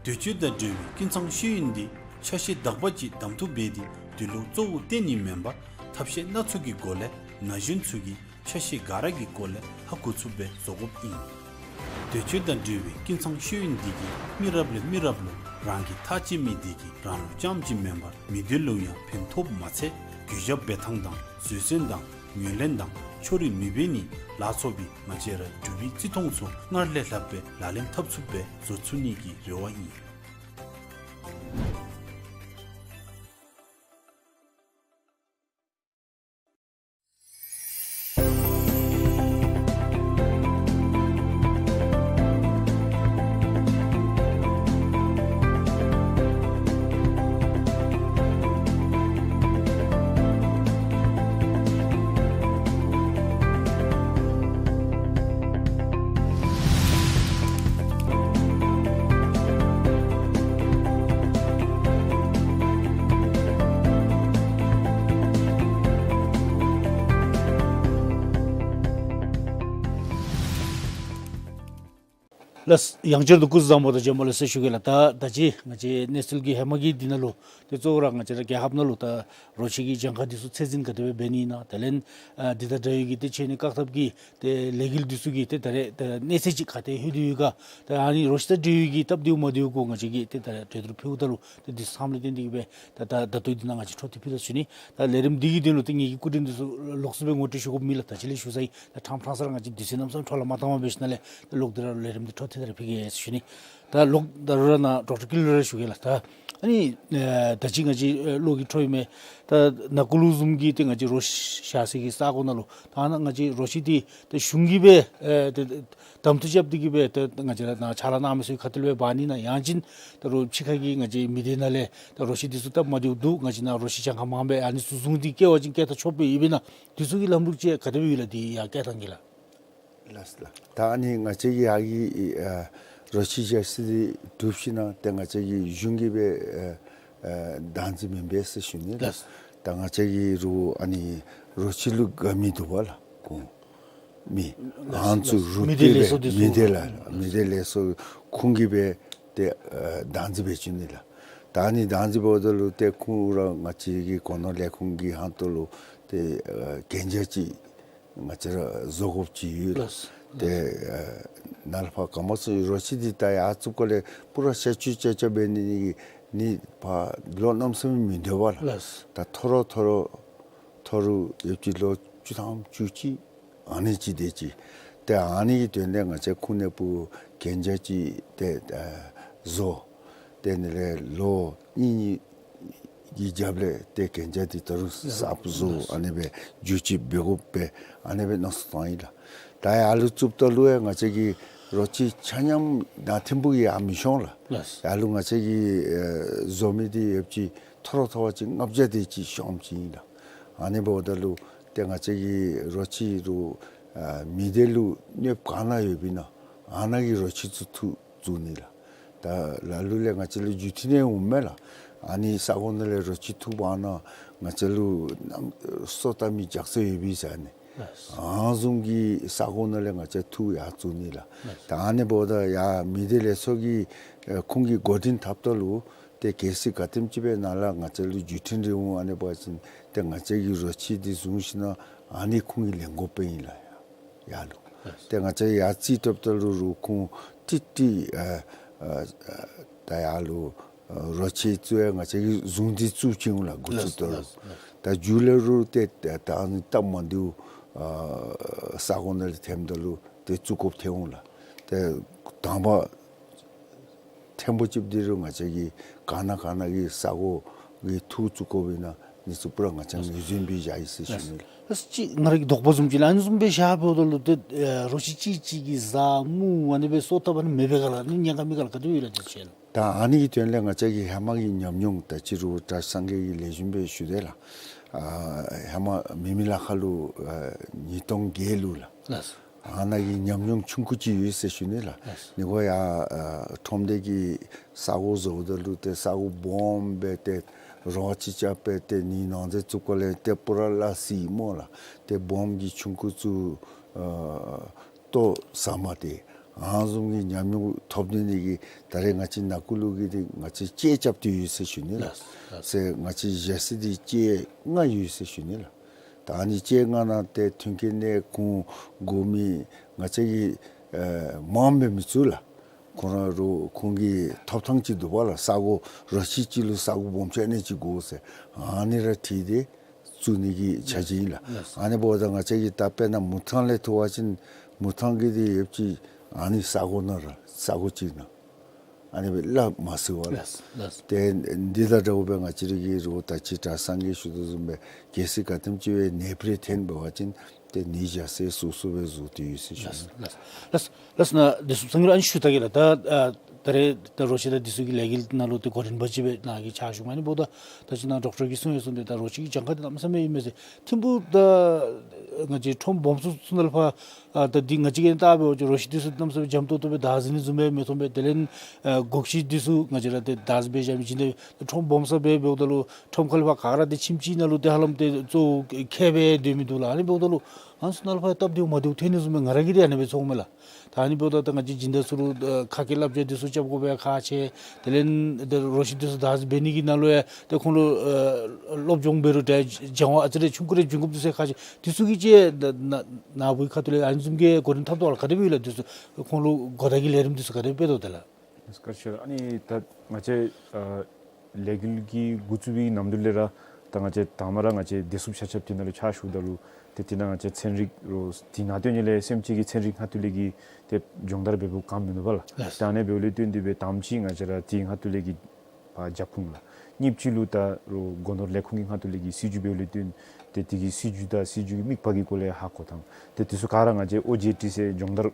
དོས་སྤྱོད་དང་འབྲེལ་བའི་ཀུན་ཚང་ཤེས་ཡོན་འདི་ཆ་ཤས་དག་པ་ཅིག་གདམ་འཐུ་འབད་དེ་དེ་ལུ་གཙོ་བོ་བཏོན་ནི་མེན་པར་ཐབས་ཤེས་སྣ་ཚོགས་ཀྱི་སྒོ་ལས་ན་གཞོན་ཚུ་གིས་ཆ་ཤས་ག་ར་གི་སྐོར་ལས་ཧ་གོ་ཚུགསཔ་སྦེ་བཟོ་དགོཔ་ཨིན། འདོད་སྤྱོད་དང་འབྲེལ་བའི་ཀུན་ཚང་ཤེས་ཡོན་འདི་གིས་མི་རབས་ལས་མི་རབས་ལུ་རང་གི་ཐག་བཅད་མི་འདི་གིས་རང་ལུ་རྐྱངམ་གཅིག་མེན་པར་མི་སྡེ་ལུ་ཡང་ཕན་ཐོགསཔ་མ་ཚད་གུས་ཞབས་འབད་ཐངས་དང་བཟོད་བསྲན་དང་ངོས་ལེན་དང་ཕྱོགས་རིས་མེད་པའི་ནི་ལཱ་ཚོགས་པའི་ང་བཅས་ར་འབྲུག་པའི་བརྩི་མཐོང་ཚུ་སྔར་ལས་ལྷག་པའི་ལག་ལེན་འཐབ་ཚུགསཔ་སྦེ་བཟོ་ཚུགས་ནི་གི་རེ་བ་ཨིན། ལགས། ཡང་བསྐྱར་དུ་སྐུ་གཟུགས་བཟང་པོ་དང་བྱོན་པ་ལེགས་སོ་ཞུ་གེ་ལགས། ད་ད་ཅི་ང་བཅས་གནས་ཚུལ་གྱི་ཧེ་མ་གི་འདི་ནང་ལུ་ཏེ་གཙོ་བོ་ར་ང་བཅས་ར་རྒྱལ་ཁབ་ནང་ལུ་ད་རོ་ཁྱི་གི་གྱངས་ཁ་འདི་ཚུ་ཚད་འཛིན་ག་དེ་སྦེ་འབད་ནི་ཨིན་ན། དེ་ལས་ཨ་འདི་དང་འདྲ་བའི་གི་ཏེ་ཆེ་ནི་བཀག་ཐབས་ཀྱི་ཏེ་ལས་འགུལ་འདི་ཚུ་གི་ཏེ་ད་རེས་ད་གནས་ཚད་ཅིག་ག་ཏེ་ལྷོད་དེ་ཡོད་ག། ད་ཨ་ནི་རོ་ཁྱི་དང་འབྲེལ་བའི་གི་སྟབས་བདེཝ་མ་བདེཝ་གུ་ང་བཅས་ཀྱིས་ཏེ་ད་རེས་གྲོས་བསྡུར་ཕུལཝ་ད་ལུ་ཏེ་འདི་ཚུ་ཚངམ་ལས་བརྟེན་ཏེ་གིས་སྦེ་ད་ད་ད་ལྟོ་འདི་ནང་ང་བཅས་འཕྲོ་མཐུད་ཕུལ་དོ་ཟེར་ཞུ་ནི། ད་ལས་རིམ་འདི་གི་དོན་ལུ་ཏེ་ངེ་གི་སྐུ་མགྲོན་འདི་ཚུ་ལོགས་སུ་སྦེ་ངོ་སྤྲོད་ཞུ་དགོཔ་མེད་ལགས། ད་ཅི་ལས་ཞུ་ས་ཨིན། ད་ཕྲང་ཕྲང་ས་ར་ང་བཅས་དུས་ཚོད་གནམ་མེད་ས་མེད་འཕྲོ་བརླག་མ་བཏང་བར་འབད་ཞིནམ་ལས་ད་ལོག་སྟེ་ར་ལས་རིམ་འདི་འཕྲོ་མཐུད་དེ་ར་ཕུལ་གེ་ཟེར་ཞུ་ནི། ད་ལོག་ད་རུང་ར་ནཱ་ཌོག་ཊར་ཀུན་ལེགས་ལུ་ར་ཞུ་གེ་ལགས། ད་ཨ་ནི་ཨེ་ད་ཅི་ང་བཅས་ཨེ་བློ་གི་འཕྲོ་ཡོད་མི་ད་ནང་འཁོད་ལུ་བཟུམ་གྱི་ཏེ་ང་བཅས་རོ་ཁྱི་བཞག་ས་གི་ས་གོ་ནང་ལུ་ད་ནཱ་ང་བཅས་རོ་ཁྱི་འདི་ཏེ་གཞུང་གིས་སྦེ་ཨེ་ཏེ་གདམ་འཐུ་རྐྱབ་སྟེ་གིས་སྦེ་ཏེ་ང་བཅས་ར་ནཱ་ཕྱག་ལཱ་གནང་མི་ཚུ་གི་ཁ་ཐུག་ལས་སྦེ་འབག་ནི་ཨིན་ན། ཡང་ཅིན་ད་རུང་ཕྱི་ཁ་གི་ང་བཅས་མི་སྡེ་ནང་ལས་ད་རོ་ཁྱི་འདི་ཚུ་སྟབས་མ་བདེཝ་འདུག། ང་བཅས་ནཱ་རོ་ཁྱི་གྱངས་ཁ་མངམ་སྦེ་ཨ་ནི་ཚུ་བཟུང་སྟེ་བསྐྱལ་བ་ཅིན་བསྐྱལ་ད་ཆོགཔ་སྦེ་ཡོདཔ་ཨིན་ན། འདི་ཚུ་གི་ལམ་ལུགས་ཅིག་ག་དེ་སྦེ་ཡོད་ལགས། འདི་ཡང་བསྐྱལ་ཐངས་ཅིག་ལགས། ལགས་ལགས། ད་ཨ་ནི་ང་བཅས་ཀྱི་ཡར་གྱི་ཨ་རོ་ཁྱི་བཞག་ས་འདི་གྲུབ་ཞིན་ན་ཏེ་ང་བཅས་ཀྱི་གཞུང་གིས་སྦེ་ཨ་ཨ་བདག་འཛིན་མེན་པས་ཟེར་ཞུ་ནི་ལགས། ལགས། ད་ང་བཅས་ཀྱི་རོགས་ཨ་ནི་རོ་ཁྱི་ལུ་དགའ་མི་འདུག་པ་ལགས། ཁོང་མི་ལགས་ཨ་ནི་ཚུ་ལགས། རོགས་མི་སྡེ་ལས་ཏེ་ཚོགས་འདི་ཚུ་མི་སྡེ་ལགས། མི་སྡེ་ལས་ཚོགས་ཁོང་གིས་སྦེ་ཏེ་ཨ་བདག་འཛིན་འབད་བཅུག་ནི་ལགས། ད་ཨ་ནི་བདག་འཛིན་འབདཝ་ད་ལུ་ཏེ་ཁོང་ར་ང་བཅས་ཀྱི་གོ་ནོར་ལས་ཁུངས་ཀྱི་ཧོངས་ལུ་ཏེ་ཨ་གན་རྒྱ་ཅིག་ང་བཅས་ར་བཟོ་དགོཔ་ཅིག་ཡོད་ལགས། ལགས། ཏེ་ཨ་ནཱ་ལས་ཕར་ག་མ་ཚུགས་རོ་ཁྱི་འདི་ད་ཡར་བཙུགསཔ་ག་ལས་པུ་ར་ཤ་བཅུད་ཅ་ཅ་འབད་ནི་ནི་ནི་ཕར་ལོ་གནམ་མེད་ས་མེད་མི་སྡོད་པས་ལགས། ལགས། ད་ཐོ་རོ་ཐོ་རོ་ཐོ་རུ་ཡོདཔ་ཅིག་ལོ་བཅུ་ཐམ་བཅུ་གཅིག་ཨ་ནི་ཅིག་དེ་ཅིག། ཏེ་ཨ་ནི་གི་དོན་ལས་ང་བཅས་ཁོང་ནང་ཕར་གན་རྒྱ་ཅིག་ཏེ་ཨ་བཟོ། དེ་ནང་ལས་ལོ་གཉིས་གཉིས་ཀྱི་རྒྱབ་ལས་ཏེ་གན་རྒྱ་འདི་ད་རུང་གསརཔ་བཟོ། ཨ་ནི་སྦེ་བསྒྱུར་བཅོས་འབད་དགོ་པས། ཨ་ནི་སྦེ་མནོ་བསམ་བཏང་ཡི་ལགས། ད་ཡར་ལུ་བཙུགསཔ་ད་ལུ་ཡང་ང་བཅས་ཀྱི་རོ་ཁྱི་ཆ་མཉམ་ནཱ་ཐིམ་ཕུག་གི་ཡར་མི་ཤོང་ལགས། ལགས། ཡར་ལུ་ང་བཅས་ཀྱིས་ཨེ་བཟོ་མི་འདི་ཡོདཔ་ཅིག་ཐོ་རོ་ཐོ་བ་ཅིག་ལྔ་བརྒྱ་དེ་ཅིག་ཤོངམ་ཅིག་ཨིན་ལགས། ཨ་ནི་འབདཝ་ད་ལུ་ཏེ་ང་བཅས་ཀྱི་རོ་ཁྱི་རུ་ཨ་མི་སྡེ་ལུ་གནོདཔ་ག་ནི་ཡོདཔ་ཨིན་ན་ཨ་ནཱ་གི་རོ་ཁྱི་ཚུ་འཐུ་བཙུགས་ནི་ལགས། ད་ལ་ལུ་ལས་ང་བཅས་ལུ་བརྒྱུད་འཕྲིན་ཡང་འོང་མས་ལགས། ཨ་ནི་ས་གོ་ནང་ལས་རོ་ཁྱི་འཐུ་འབག་ན་ང་བཅས་ལུ་ནམ་སོ་བཏབ་མི་ཇག་རྩལ་ཡོདཔ་ཨིན་ཟེར་ཨ་ནི། ལགས། ཨ་ནི་བཟུམ་གྱི་ས་གོ་ནང་ལས་ང་བཅས་འཐུ་ཡར་བཙུགས་ནི་ལགས། ལགས། ད་ཨ་ནི་འབདཝ་ད་ཡར་མི་སྡེ་ལས་ཚོགས་ཀྱིས་ཨེ་ཁོང་གིས་འགོ་འདྲེན་འཐབ་ད་ལུ་ཏེ་གལ་སྲིད་ག་དེམ་ཅིག་སྦེ་ནཱ་ལས་ང་བཅས་ལུ་བརྒྱུད་འཕྲིན་རེ་འོང་ཨ་ནི་འབད་བ་ཅིན་ཏེ་ང་བཅས་ཀྱིས་རོ་ཁྱི་འདི་བཟུང་ཞིན་ན་ཨ་ནི་ཁོང་གིས་ལེན་དགོཔ་ཨིན་ལགས། ཡར་ལུ། ལགས། ཏེ་ང་བཅས་ཡར་རྩིས་སྤྲོདཔ་ད་ལུ་རུང་ཁོང་ཏིག་ཏིག་ཨ་ཨ་ཨ་ད་ཡར་ལུ་ཨ་རོ་ཁྱི་ཚུ་ཡང་ང་བཅས་ཀྱིས་བཟུང་སྟེ་བཙུགས་ཅི་འོང་ལགས། འགོ་བཙུགསཔ་ད་ལུ། ལགས། ལགས། ད་མཇུག་ལས་རུང་ཏེ་ད་ཨ་ནི་སྟབས་མ་བདེཝ་ཨ་ས་གོ་ནང་ལས་ཐོནམ་ད་ལུ་ཏེ་བཙུགས་དགོཔ་ཐོན་འོང་ལགས། ཏེ་དང་པ་ཐེངས་པོ་ཅིག་འདི་རུང་ང་བཅས་ཀྱིས་ག་ནི་ག་ནི་གི་ས་གོ་གི་འཐུ་བཙུགས་དགོཔ་ཨིན་ན་འདི་ཚུ་པུ་ར་ང་བཅས་ངོས་འཛིན་འབད་བཞག་ཡི་ཟེར་ཞུ་ནི། ཨ་ཙི་ང་ར་གི་དོགས་པ་བཟུམ་ཅིག་ལགས། ཨ་ནི་བཟུམ་སྦེ་བཞག་འབདཝ་ད་ལུ་ཏེ་ཨེ་རོ་ཁྱི་གཅིག་གཅིག་གིས་བཟའ་མུར་ཨ་ནི་སྦེ་སོ་བཏབ་ཨ་ནི་མེད་པས་ག་ལགས། ཨ་ནི་ཉེན་ཁ་མེད་ག་ལགས། ག་དེ་སྦེ་ཡོད་ལགས་དེ་ཅིག་ལགས། ད་ཨ་ནི་གི་དོན་ལས་ང་བཅས་ཀྱིས་ཧེ་མ་གི་ཉམས་མྱོང་ད་ཅི་རུང་གྲྭ་ཚང་གི་ལེགས་ཤོམ་སྦེ་ཞུ་དེས་ལགས། ཨ་ཧེ་མ་མེ་མེ་ལ་ཁ་ལུ་ཨ་ཉིས་སྟོང་བརྒྱད་ལུ་ལགས། ལགས། ཨ་ནཱ་གི་ཉམས་མྱོང་ཆུང་ཀུ་ཅིག་ཡོད་ཟེར་ཞུ་ནི་ལགས། ལགས། ཨ་ནི་གོ་ཡར་ཨ་ཁྲོམ་སྡེ་གི་ས་གོ་བཟོཝ་ད་ལུ་ཏེ་ས་གོ་སྦོམ་སྦེ་ཏེ་རོ་ཁྱི་རྐྱབ་སྦེ་ཏེ་ནི་ནང་འཛུལ་བཙུགས་པ་ལས་ཏེ་པུ་ར་སླ་བསྲེ་སྨོ་ལགས། ཏེ་སྦོམ་གྱི་ཆུང་ཀུ་ཚུ་ཨ་ལྟོ་ཟ་མ་སྟེར། ཨ་ནི་བཟུམ་གྱི་ཉམས་མྱོང་ཐོབ་ནི་ནི་གི་ད་རེས་ང་བཅས་ནང་འཁོད་ལུ་གི་འདི་ང་བཅས་ལྕེ་རྐྱབ་སྟེ་ཡོད་ཟེར་ཞུ་ནི་ལགས། ལགས། ལགས། ཟེར་ང་བཅས་བཞག་ས་འདི་ལྕེ་ལྔ་ཡོད་ཟེར་ཞུ་ནི་ལགས། ད་ཨ་ནི་ལྕེ་ལྔ་ནང་ཏེ་མཐུན་རྐྱེན་གནས་ཁུངས་དགོ་མི་ང་བཅས་ཀྱི་ ཨེ་མངམ་སྦེ་མི་བཙུགས་ལགས། ཁོང་ར་རོགས་ཁོང་གི་ཐོབ་ཐང་ཅིག་འདུག་པ་ལགས། ས་གོ་རོ་ཁྱི་གཅིག་ལུ་ས་གོ་སྦོམ་ཆུང་ཨ་ནི་ཅིག་དགོ་ཟེར། ཨ་ནི་ར་འཁྲིལ་ཏེ་བཙུགས་ནི་གི་ཆ་རྐྱེན་ཨིན་ལགས། ལགས། ཨ་ནི་འབདཝ་ད་ང་བཅས་ཀྱིས་ད་དཔེར་ན་མུ་ཐང་ལས་ཐོན་པ་ཅིན་མུ་ཐང་གི་དེ་ཡོདཔ་ཅིག་ཨ་ནི་ས་གོ་ནང་ར་ས་གོ་གཅིག་ནང་ཨ་ནི་སྦེ་སླབ་མ་ཚུགས་པ་ལགས། ལགས་ལགས། ཏེ་འདི་དང་འདྲཝ་སྦེ་ང་བཅས་ར་གི་རོགས་ད་ཅི་དྲག་སངས་རྒྱས་ཞུ་དོ་བཟུམ་སྦེ་གལ་སྲིད་ག་དེམ་ཅིག་སྦེ་ནད་པ་རེ་ཐོན་འབད་བ་ཅིན་ཏེ་ནད་བཞག་ས་སོ་སོ་སྦེ་བཟོ་སྟེ་ཡོད་ཟེར་ཞུ་ནི། ལགས་ལགས་ལགས་ལགས། ན་བདེ་སྲུངཔ་སངས་རྒྱས་ལུ་ཨ་ནི་ཞུ་ད་གེ་ལགས། ད་ཨ་ད་རེས་ད་རོ་ཁྱི་དང་འདི་ཚུ་གི་ལས་འགུལ་ནང་ལུ་ཏེ་འགོ་འདྲེན་པ་ཅིག་སྦེ་ནཱ་གིས་ཕྱག་ཞུ་མི་ཨ་ནི་འབདཝ་ད་ད་ཅི་ནཱ་ཌོག་ཊར་གྱིས་གསུངས་ཡོད་བཟུམ་སྦེ་ད་རོ་ཁྱི་གི་གྱངས་ཁ་འདི་གནམ་མེད་ས་མེད་ཨིན་མས་ཟེར། ཐིམ་ཕུག་ད་ང་བཅས་ཁྲོམ་སྦོམ་ཤོས་ཚུ་ནང་ལུ་ཕར་ཨ་ད་འདི་ང་བཅས་ཀྱིས་བལྟ་བའི་འོག་ཅིག་རོ་ཁྱི་འདི་ཚུ་གནམ་མེད་ས་མེད་འཇམ་ཏོང་ཏོ་སྦེ་བདའ་ཟུན་ནི་བཟུམ་སྦེ་མི་མཐོང་པས། དེ་ལས་ཨ་སྒོག་ཁྱི་འདི་ཚུ་ང་བཅས་ར་ཏེ་བདའ་ཟུན་སྦེ་འཇམ་སྦེ་བྱིན་ཏེ་ཁྲོམ་སྦོམ་ས་སྦེ་འབདཝ་ད་ལུ་ཁྲོམ་ཁ་ལས་ཕར་ག་ར་ཏེ་ཁྱིམ་གཅིག་ནང་ལུ་ཏེ་ཧ་ལམ་ཏེ་གཙོ་བོ་ཁྱི་སྦེ་སྡོད་མི་འདུག་ལགས། ཨ་ནི་འབདཝ་ད་ལུ་ཨ་ནི་ཚུ་ནང་ལུ་ཕར་སྟབས་བདེཝ་མ་བདེཝ་ཐོན་ནི་བཟུམ་སྦེ་ང་ར་གིས་ཏེ་ཨ་ནི་སྦེ་ཚོརཝ་མས་ལགས། ད་ཨ་ནི་འབདཝ་ད་ད་ང་བཅས་སྦྱིན་བདག་ཚུ་ལུ་ཨ་ཁ་སྐད་བསླབ་བྱ་འདི་ཚུ་རྐྱབ་དགོ་པའི་ཁག་ཆེ། དེ་ལས་ཏེ་རོ་ཁྱི་འདི་ཚུ་བདའ་ཟུན་འབད་ནི་གི་ནང་ལུ་ཡང་ཏེ་ཁོང་ལུ་ཨ་སློབ་སྦྱོང་འབད་རུང་ཏེ་སྦྱང་བ་ཨ་ཙི་རེ་ཆུང་ཀུ་རེ་བྱིན་དགོཔ་འདུག་ཟེར་ཁག་ཆེ། འདི་ཚུ་གི་ཅིག་ནཱ་ནཱ་བུའི་ཁ་ཐུག་ལས་ཨ་ནི་བཟུམ་གྱི་འགོ་འདྲེན་འཐབ་དོ་ལགས། ག་དེ་སྦེ་ཡོད་ལགས། འདི་ཚུ་ཁོང་ལུ་གོ་བརྡ་གི་ལས་རིམ་འདི་ཚུ་ག་དེ་སྦེ་སྤེལ་དོ་ཏེ་ལགས། སྐར་ཆ་ཨ་ནི་ད་ང་བཅས་ཨ་ལས་འགུལ་གྱི་འགོ་བཙུགས་པའི་ནམ་དུས་ལས་ར་ད་ང་བཅས་དང་པ་ར་ང་བཅས་བདེ་སྲུངཔ་ཆ་ཁྱབ་དེ་ནང་ལུ་ཕྱག་ཞུཝ་ད་ལུ་ཏེ་དེ་ནང་ང་བཅས་ཚན་རིག་རོགས་དེ་ནང་དོན་ལས་སེམས་ཅན་གྱི་ཚན་རིག་ཁ་ཐུག་ལས་ཀྱི་ཏེ་སྦྱོང་བརྡར་འབད་འབདཝ་ག་མིན་འདུག་པ་ལགས། ལགས། ད་ཨ་ནི་འབདཝ་ལས་བརྟེན་ཏེ་སྦེ་དང་པ་ཅིག་ང་བཅས་ར་དེ་ཁ་ཐུག་ལས་ཀྱི་ཕར་རྒྱབ་ཁུངས་ལགས། གཉིས་པ་ཅིག་ལུ་ད་རོགས་སྒོ་ནོར་ལས་ཁུངས་ཀྱི་ཁ་ཐུག་ལས་ཀྱི་སྲིད་བྱུས་འབདཝ་ལས་བརྟེན་ཏེ་དེ་གི་སྲིད་བྱུས་དང་སྲིད་བྱུས་ཀྱི་དམིགས་པ་གི་སྐོར་ལས་ཧ་གོ་ཐངས་ཏེ་དེ་ཚུ་ག་ར་ང་བཅས་ཨོ་ཇེ་ཊི་ཟེར་སྦྱོང་བརྡར་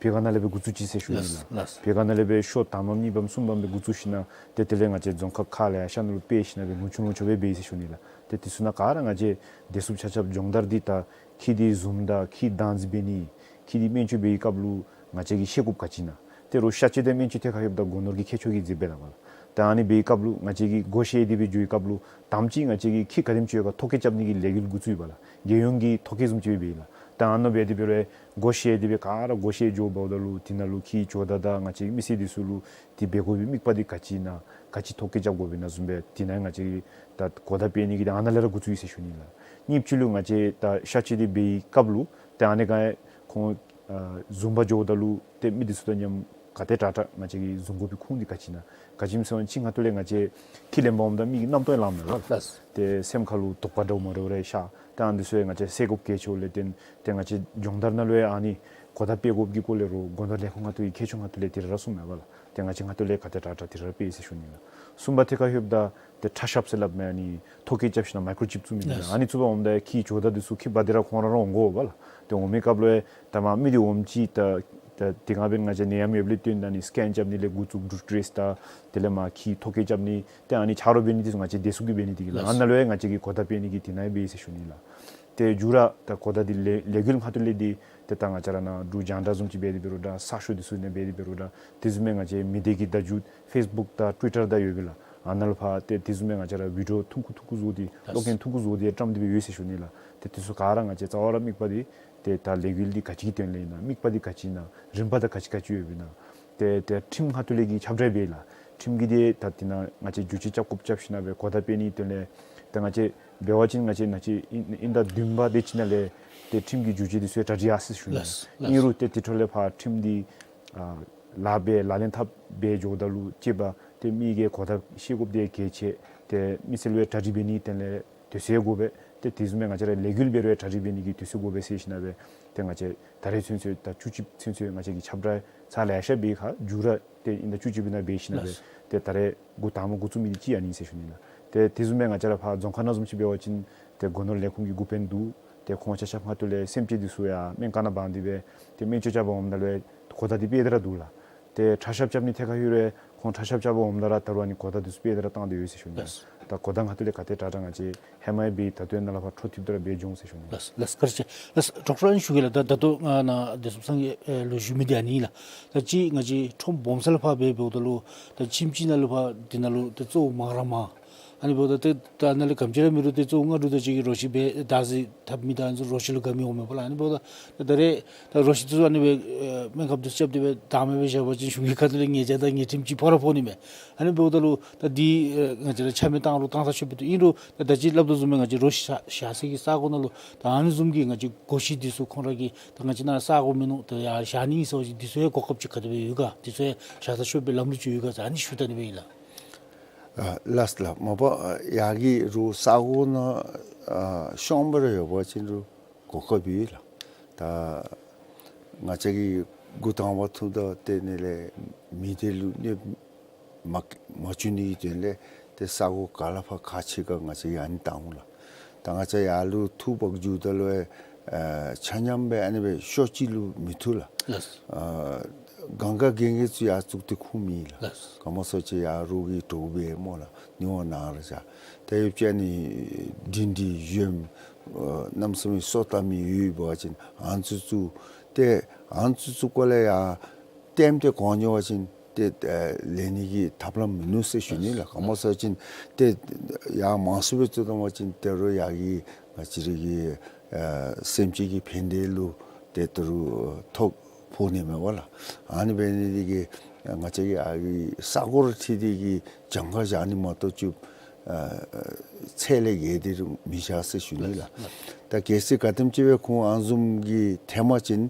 ཕར་ཁ་ནང་ལས་སྦེ་འགོ་བཙུགས་ཅི་ཟེར་ཞུ་ནི་ལགས། ལགས་ལགས། ཕར་ཁ་ནང་ལས་སྦེ་ཤོ་དང་པམ་གཉིས་པམ་གསུམ་པམ་སྦེ་འགོ་བཙུགས་ཞིནམ་ཏེ་དེ་ལས་ང་བཅས་རྫོང་ཁག་ཁག་ལས་ཡར་ཤར་ནང་ལུ་སྤེལ་ཞིནམ་སྦེ་ལོ་ཆུང་ལོ་ཆུང་སྦེ་འབད་ཡི་ཟེར་ཞུ་ནི་ལགས། ཏེ་དེ་ཚུ་ནང་ག་ར་ང་བཅས་བདེ་སྲུངཔ་ཆ་ཁྱབ་སྦྱོང་བརྡར་འདི་ད་ཁྱི་འདི་བཟུངམ་ད་ཁྱི་འདི་སྨན་བཅོས་འབད་བའི་སྐབས་ལུ་ང་བཅས་ཀྱིས་ཤེས་དགོཔ་ག་ཅི་ཨིན་ན། ཏེ་རོགས་གཤག་བཅོས་དང་སྨན་བཅོས་ཐད་ཁར་ཡོདཔ་ད་སྒོ་ནོར་གྱི་མཁས་མཆོག་གིས་མཛད་པས་ལགས། ད་ཨ་ནི་འབད་བའི་སྐབས་ལུ་ང་བཅས་ཀྱིས་སྒོ་ཕྱེ་སྟེ་སྦེ་འགྱོ་བའི་སྐབས་ལུ་དང་པ་ཅིག་ང་བཅས་ཀྱིས་ཁྱི་ག་དེམ་ཅིག་ཡོད་ག་ཐོ་བཀོད་རྐྱབ་ནི་གི་ལས་འགུལ་འགོ་བཙུགས་ཡི་པ་ལགས། རྒྱལ་ཡོངས་ཀྱི་ཐོ་བཀོད་བཟུམ་ཅིག་སྦེ་འབད་ཡི་ལགས། ད་ཨ་ནཱ་འབད་དེ་འབད་རུང་སྒོ་ཕྱེ་སྟེ་སྦེ་ག་ར་སྒོ་ཕྱེ་འགྱོ་འབདཝ་ད་ལུ་དེ་ནང་ལུ་ཁྱི་ཇོ་བདག་དང་ང་བཅས་མི་སེར་འདི་ཚུ་ལུ་དེ་འབད་དགོ་པའི་དམིགས་པ་འདི་ག་ཅི་ཨིན་ན། ག་ཅི་ཐོ་བཀོད་རྐྱབ་དགོཔ་ཨིན་ན་བཟུམ་སྦེ་དེ་ནང་ང་བཅས་ཀྱིས་ད་གོ་བརྡ་སྤེལ་ནི་གི་ད་ཨ་ནཱ་ལས་ར་འགོ་བཙུགས་ཡི་ཟེར་ཞུ་ནི་ལགས། གཉིས་པ་ཅིག་ལུ་ང་བཅས་ད་གཤག་བཅོས་འདི་འབད་བའི་སྐབས་ལུ་ད་ཨ་ནི་ག་ཁོང་ཨ་བཟུང་པར་འགྱོཝ་ད་ལུ་ཏེ་མི་འདི་ཚུ་དང་མཉམ་ག་དེ་དྲག་དྲག་ང་བཅས་ཀྱིས་བཟུང་དགོ་པའི་ཁུངས་འདི་ག་ཅི་ཨིན་ན། ག་ཅི་སྨོ་ཟེར་བ་ཅིན་ཁ་ཐུག་ལས་ང་བཅས་ཁྱི་ལེན་པར་འོངམ་ད་མི་གི་རྣམ་རྟོག་ལངམ་མས་ལགས། ལགས། ཏེ་སེམས་ཁར་ལུ་དོགས་པ་འདྲཝ་མ་འདྲཝ་རེ་ཤར། ད་ཨ་ནི་འདི་ཚུ་ཡང་ང་བཅས་སེལ་དགོཔ་གལ་ཆེཝ་ལས་བརྟེན་ཏེ་ང་བཅས་སྦྱོང་བརྡར་ནང་ལུ་ཡང་ཨ་ནི་གོ་བརྡ་སྤེལ་དགོཔ་གི་སྐོར་ལས་རོགས་སྒོ་ནོར་ལས་ཁུངས་ཁ་ཐུག་གི་མཁས་མཆོག་ཁ་ཐུག་ལས་དེ་ར་གསུངམ་མས་པ་ལགས། ཏེ་ང་བཅས་ཁ་ཐུག་ལས་ག་དེ་དྲག་དྲག་དེ་ར་སྤེལ་ཡི་ཟེར་ཞུ་ནི་ལགས། གསུམ་པ་ཐད་ཁར་ལྷོདཔ་ད་ཏེ་ཁྲག་ཤབ་ཟེར་སླབ་མི་ཨ་ནི་ཐོ་བཀོད་རྐྱབ་ཞིནམ་མའི་ཀོརོ་ཅིབ་བཙུགས་མི་འདི་ལགས། ཨ་ནི་བཙུགས་པར་འོངམ་ད་ཁྱི་ཇོ་བདག་འདི་ཚུ་ཁྱི་འབག་སྟེ་ར་ཁོང་ར་ར་འོང་དགོ་པ་ལགས། ཏེ་འོང་མི་སྐབས་ལུ་ཡང་ད་མ་མི་འདི་འོངམ་ཅིག་ད་ད་དེ་སྒང་འབདན་ང་བཅས་ནད་ཡམས་ཡོདཔ་ལས་བརྟེན་ད་ཨ་ནི་སི་ཀེན་རྐྱབ་ནི་ལས་འགོ་བཙུགས་བུ་རུཊ་རེསི་དང་དེ་ལས་མ་ཁྱི་ཐོ་བཀོད་རྐྱབ་ནི་ཏེ་ཨ་ནི་ཆ་རོགས་འབད་ནི་འདི་ཚུ་ང་བཅས་བདེ་སྲུང་གིས་འབད་ནི་འདི་གིས་ལགས། ལགས། ཨ་ནཱ་ལུ་ཡང་ང་བཅས་ཀྱིས་གོ་བརྡ་སྤེལ་ནི་གི་དེ་ནང་འབད་ཡི་ཟེར་ཞུ་ནི་ལགས། ཏེ་མཇུག་ར་ད་གོ་བརྡ་འདི་ལས་ལས་འགུལ་ཁ་ཐུག་ལས་འདི་ཏེ་ད་ང་བཅས་ར་ནཱ་འབྲུག་རྒྱང་བསྒྲགས་བཟུམ་ཅིག་འབད་དེ་འབད་རུང་འདྲ་གསར་ཤོག་འདི་ཚུ་ནང་འབད་དེ་འབད་རུང་འདྲ་དེ་བཟུམ་སྦེ་ང་བཅས་མི་སྡེ་གི་བརྡ་བརྒྱུད་ཕེསི་བུཀ་དང་ཊུ་ཝི་ཊར་དང་ཡོད་པས་ལགས། ཨ་ནཱ་ལུ་ཕར་ཏེ་དེ་བཟུམ་སྦེ་ང་བཅས་ར་བི་ཌི་ཡོ་ཐུང་ཀུ་ཐུང་ཀུ་བཟོ་སྟེ་ལགས། གློག་རྒྱན་ཐུང་ཀུ་བཟོ་སྟེ་བཀྲམ་སྟེ་སྦེ་ཡོད་ཟེར་ཞུ་ནི་ལགས། ཏེ་དེ་ཚུ་ག་ར་ང་བཅས་རྩ་བ་ར་དམིགས་པ་འདི་ཏེ་ད་ལས་འགུལ་འདི་ག་ཅི་གི་དོན་ལས་ཨིན་ན་དམིགས་པ་འདི་ག་ཅི་ཨིན་ན་རིམ་པ་དང་ག་ཅི་ག་ཅི་ཡོདཔ་ཨིན་ན། ཏེ་ཏེ་ཁྲིམས་ཁ་ཐུག་ལས་ཀྱི་ཁྱབ་བསྒྲགས་འབད་ཡི་ལགས། ཁྲིམས་ཀྱི་འདི་ད་དེ་ནང་ང་བཅས་བསྒྱུར་བཅོས་རྐྱབ་དགོཔ་རྐྱབ་ཞིནམ་སྦེ་གོ་བརྡ་སྤེལ་ནི་དོན་ལས་ཏེ་ང་བཅས་འབད་བ་ཅིན་ང་བཅས་ནཱ་ཅིག་ཨིན་ཨིན་ཟླ་བདུན་པ་དེ་ཅིག་ནང་ལས་ཏེ་ཁྲིམས་ཀྱི་བསྒྱུར་བཅོས་འདི་ཚུ་གྲ་སྒྲིག་ཡར་སོང་ཟེར་ཞུ་ནི། ལགས་ལགས། ཨིན་རུང་ཏེ་དེ་འཕྲོ་ལས་ཕར་ཁྲིམས་འདི་ཨ་ལཱ་འབད་ལག་ལེན་འཐབ་འབད་འགྱོཝ་ད་ལུ་ཅིག་འབད་ཏེ་མི་གིས་གོ་བརྡ་ཤེས་དགོཔ་འདི་གལ་ཆེ། ཏེ་མི་སེར་ལུ་ཡང་གྲ་སྒྲིག་འབད་ནི་དོན་ལས་དུས་ཚོད་དགོ་པས། ཏེ་དེ་བཟུམ་སྦེ་ང་བཅས་ར་ལས་འགུལ་འབད་རུང་ཡང་གྲ་སྒྲིག་འབད་ནི་གི་དུས་ཚོད་དགོ་པས་ཟེར་ཞིནམ་སྦེ་ཏེ་ང་བཅས་ད་རེས་ཚུན་ཚོད་ད་བཅུ་གཅིག་ཚུན་ཚོད་ང་བཅས་ཀྱིས་ཁྱབ་བསྒྲགས་ཚར་ལེ་ཤ་འབད་ཁར་མཇུག་ར་ཏེ་ཨིན་ཟླ་བཅུ་གཅིག་པའི་ནང་འབད་ཞིནམ་སྦེ་ལགས། ཏེ་ད་རེས་འགོ་དང་པ་འགོ་བཙུགས་མི་འདི་ཅིག་ཨ་ནི་ཟེར་ཞུ་ནི་ལགས། ཏེ་དེ་བཟུམ་སྦེ་ང་བཅས་ར་ཕར་རྫོང་ཁག་ནང་བཟུམ་ཅིག་འབད་བ་ཅིན་ཏེ་སྒོ་ནོར་ལས་ཁུངས་ཀྱི་འགོ་དཔོན་འདུག། ཏེ་ཁོང་ཆ་ཁྱབ་ཁ་ཐུག་ལས་སེམས་ཅན་འདི་ཚུ་ཡང་སྨན་ཁང་ནང་འབག་སྟེ་སྦེ་ཏེ་སྨན་བཅོས་རྐྱབ་པར་འོངམ་ད་ལུ་གོ་བརྡ་འདི་སྤེལ་ཏེ་ར་འདུག་ལགས། ཏེ་ཁྲག་ཤབ་རྐྱབ་ནི་ཐད་ཁར་ལྷོད་རུང་ཁོང་ཁྲག་ཤབ་རྐྱབ་པར་འོངམ་ད་ར་ད་རུང་ཨ་ནི་གོ་བརྡ་འདི་ཚུ་སྤེལ་ཏེ་ར་བཏང་སྟེ་ཡོད་ཟེར་ཞུ་ནི། ལགས། ད་གོ་བརྡ་ཁ་ཐུག་ལས་ག་དེ་དྲག་དྲག་ང་བཅས་ཧེ་མ་ཡང་འབད་ད་ལྟོ་ནཱ་ལས་ཕར་འཕྲོ་མཐུད་དེ་ར་འབད་འགྱོ་འོང་ཟེར་ཞུ་ནི། ལགས་ལགས། བཀའ་དྲིན་ཆེ། ལགས་ཌོག་ཊར་ཨ་ནི་ཞུ་གེ་ལགས། ད་ད་ལྟོ་ང་ནཱ་བདེ་སྲུངཔ་སངས་རྒྱས་ལུ་ཞུ་མི་འདི་ཨ་ནི་ལགས། ད་ཅི་ང་བཅས་ཁྲོམ་སྦོམ་ས་ལུ་ཕར་འབད་འབདཝ་ད་ལུ་ད་ཁྱིམ་གཅིག་ནང་ལུ་ཕར་འདི་ནང་ལུ་ད་གཙོ་བོ་མང་ར་མང་ ཨ་ནི་འབདཝ་ད་ཏེ་ད་ནཱ་ལས་ག་དེམ་ཅིག་ར་མི་རུང་ཏེ་གཙོ་བོ་ང་འབྲུག་དང་གཅིག་གི་རོ་ཁྱི་སྦེ་བདག་འཛིན་འཐབ་མི་དང་ཨ་ནི་ཚུ་རོ་ཁྱི་ལུ་དགའ་མི་འོང་མས་པ་ལགས། ཨ་ནི་འབདཝ་ད་ད་རེས་ད་རོ་ཁྱི་འདི་ཚུ་ཨ་ནི་སྦེ་ཨེ་སྨན་ཁབ་འདི་ཚུ་རྐྱབ་སྟེ་སྦེ་བདག་མེད་སྦེ་བཞག་པ་ཅིན་གཞུང་གི་ཁ་ཐུག་ལས་ཉེས་བྱ་དང་ཉེས་ཁྲིམས་ཅིག་ཕོག་ར་ཕོག་ནི་མས། ཨ་ནི་འབདཝ་ད་ལུ་ད་འདི་ཨེ་ང་བཅས་ར་ཆ་མེད་བཏང་རུང་བཏང་ཐག་ཆོད་པའི་ཐོག་ཨིན་རུང་ད་ད་ཅི་སླབ་དོ་བཟུམ་སྦེ་ང་བཅས་རོ་ཁྱི་བཞག་ས་གི་ས་གོ་ནང་ལུ་ད་ཨ་ནི་བཟུམ་གྱི་ང་བཅས་སྒོ་ཁྱི་འདི་ཚུ་ཁོང་ར་གིས་ད་ང་བཅས་ནཱ་ས་གོ་མིན་ནུག། ད་ཡར་བཞག་ནི་ཨིན་ཟེར་བ་ཅིན་འདི་ཚུ་ཡང་གོ་སྐབས་ཅིག་ག་དེ་སྦེ་ཡོད་ག། འདི་ཚུ་ཡང་བཞག་ཐག་ཆོད་པའི་ལམ་ལུགས་ཅིག་ཡོད་ག་ཟེར་ཨ་ནི་ཞུ་ད་ནི་སྦེ་ཨིན་ལགས། ཨ་ལགས་ལགས། མ་པ་ཨ་ཡར་གྱི་རོགས་ས་གོ་ནང་ཨ་ཤོང་སྦེ་ར་ཡོད་པ་ཅིན་རོགས་གོ་སྐབས་ཡོད་ལགས། ད་ང་བཅས་ཀྱིས་འགོ་དང་པ་ཐུགཔ་ད་ཏེ་ཨ་ནི་ལས་མི་སྡེ་ལུ་གནོདཔ་མ་མ་བྱུང་ནི་གི་དོན་ལས་ཏེ་ས་གོ་ག་ལས་ཕར་ག་ཅི་ག་ང་བཅས་ཀྱིས་ཨ་ནི་བཏང་འོང་ལགས། ད་ང་བཅས་ཡར་ལུ་འཐུ་འབག་འགྱོཝ་ད་ལུ་ཨེ་ཆ་མཉམ་སྦེ་ཨ་ནི་སྦེ་ཤོག་གཅིག་ལུ་མི་འཐུ་ལགས། ལགས། ཨ་གང་ག་གན་གི་ཚུ་ཡར་བཙུགས་ཏེ་ཁུངས་མེད་ལགས། ལགས། ག་མོ་ཟེར་བ་ཅིན་ཡར་རོགས་ཀྱིས་དོགས་པས་སྨོ་ལགས། ནི་འོ་ནཱ་ར་བཞག། ད་ཡོད་ཅི་ཨ་ནི་འབྲིང་འབྲིང་གཞོནམ་ཨ་གནམ་མེད་ས་མེད་སོ་བཏབ་མི་ཡོད་པ་ཅིན་ཨ་ནི་ཚུ་བཙུགས། ཏེ་ཨ་ནི་ཚུ་བཙུགས་སྐོར་ལས་ཡར་ལྟདམོ་འདི་གོ་མྱོང་བ་ཅིན་ཏེ་ཨེ་ལེན་ནི་གི་ཐབས་ལམ་མིན་ནུག་ཟེར་ཞུ་ནི་ལགས། ག་མོ་ཟེར་བ་ཅིན་ཏེ་ཡར་མང་སུ་སྦེ་བཙུགས་བཏང་བ་ཅིན་ཏེ་རོགས་ཡར་གྱི་ང་བཅས་ར་གི་ཨེ་སེམས་ཅན་གྱི་ཕན་བདེ་ལུ་ཏེ་ད་རུང་ཐོ་ཕོག་ནི་མས་པ་ལགས། ཨ་ནི་འབད་ནི་འདི་གིས་ང་བཅས་ཀྱིས་ཨ་གི་ས་གོ་ར་འཁྲིལ་ཏེ་གིས་གྱངས་ཁ་བཞག་ནི་མ་གཏོགས་ཅིག་ཨ་ཚད་ལས་བརྒལ་ཏེ་ར་མི་བཞག་ཟེར་ཞུ་ནི་ལགས། ད་གལ་སྲིད་ག་དེམ་ཅིག་སྦེ་ཁོང་ཨ་ནི་བཟུམ་གྱི་ཐོན་པ་ཅིན་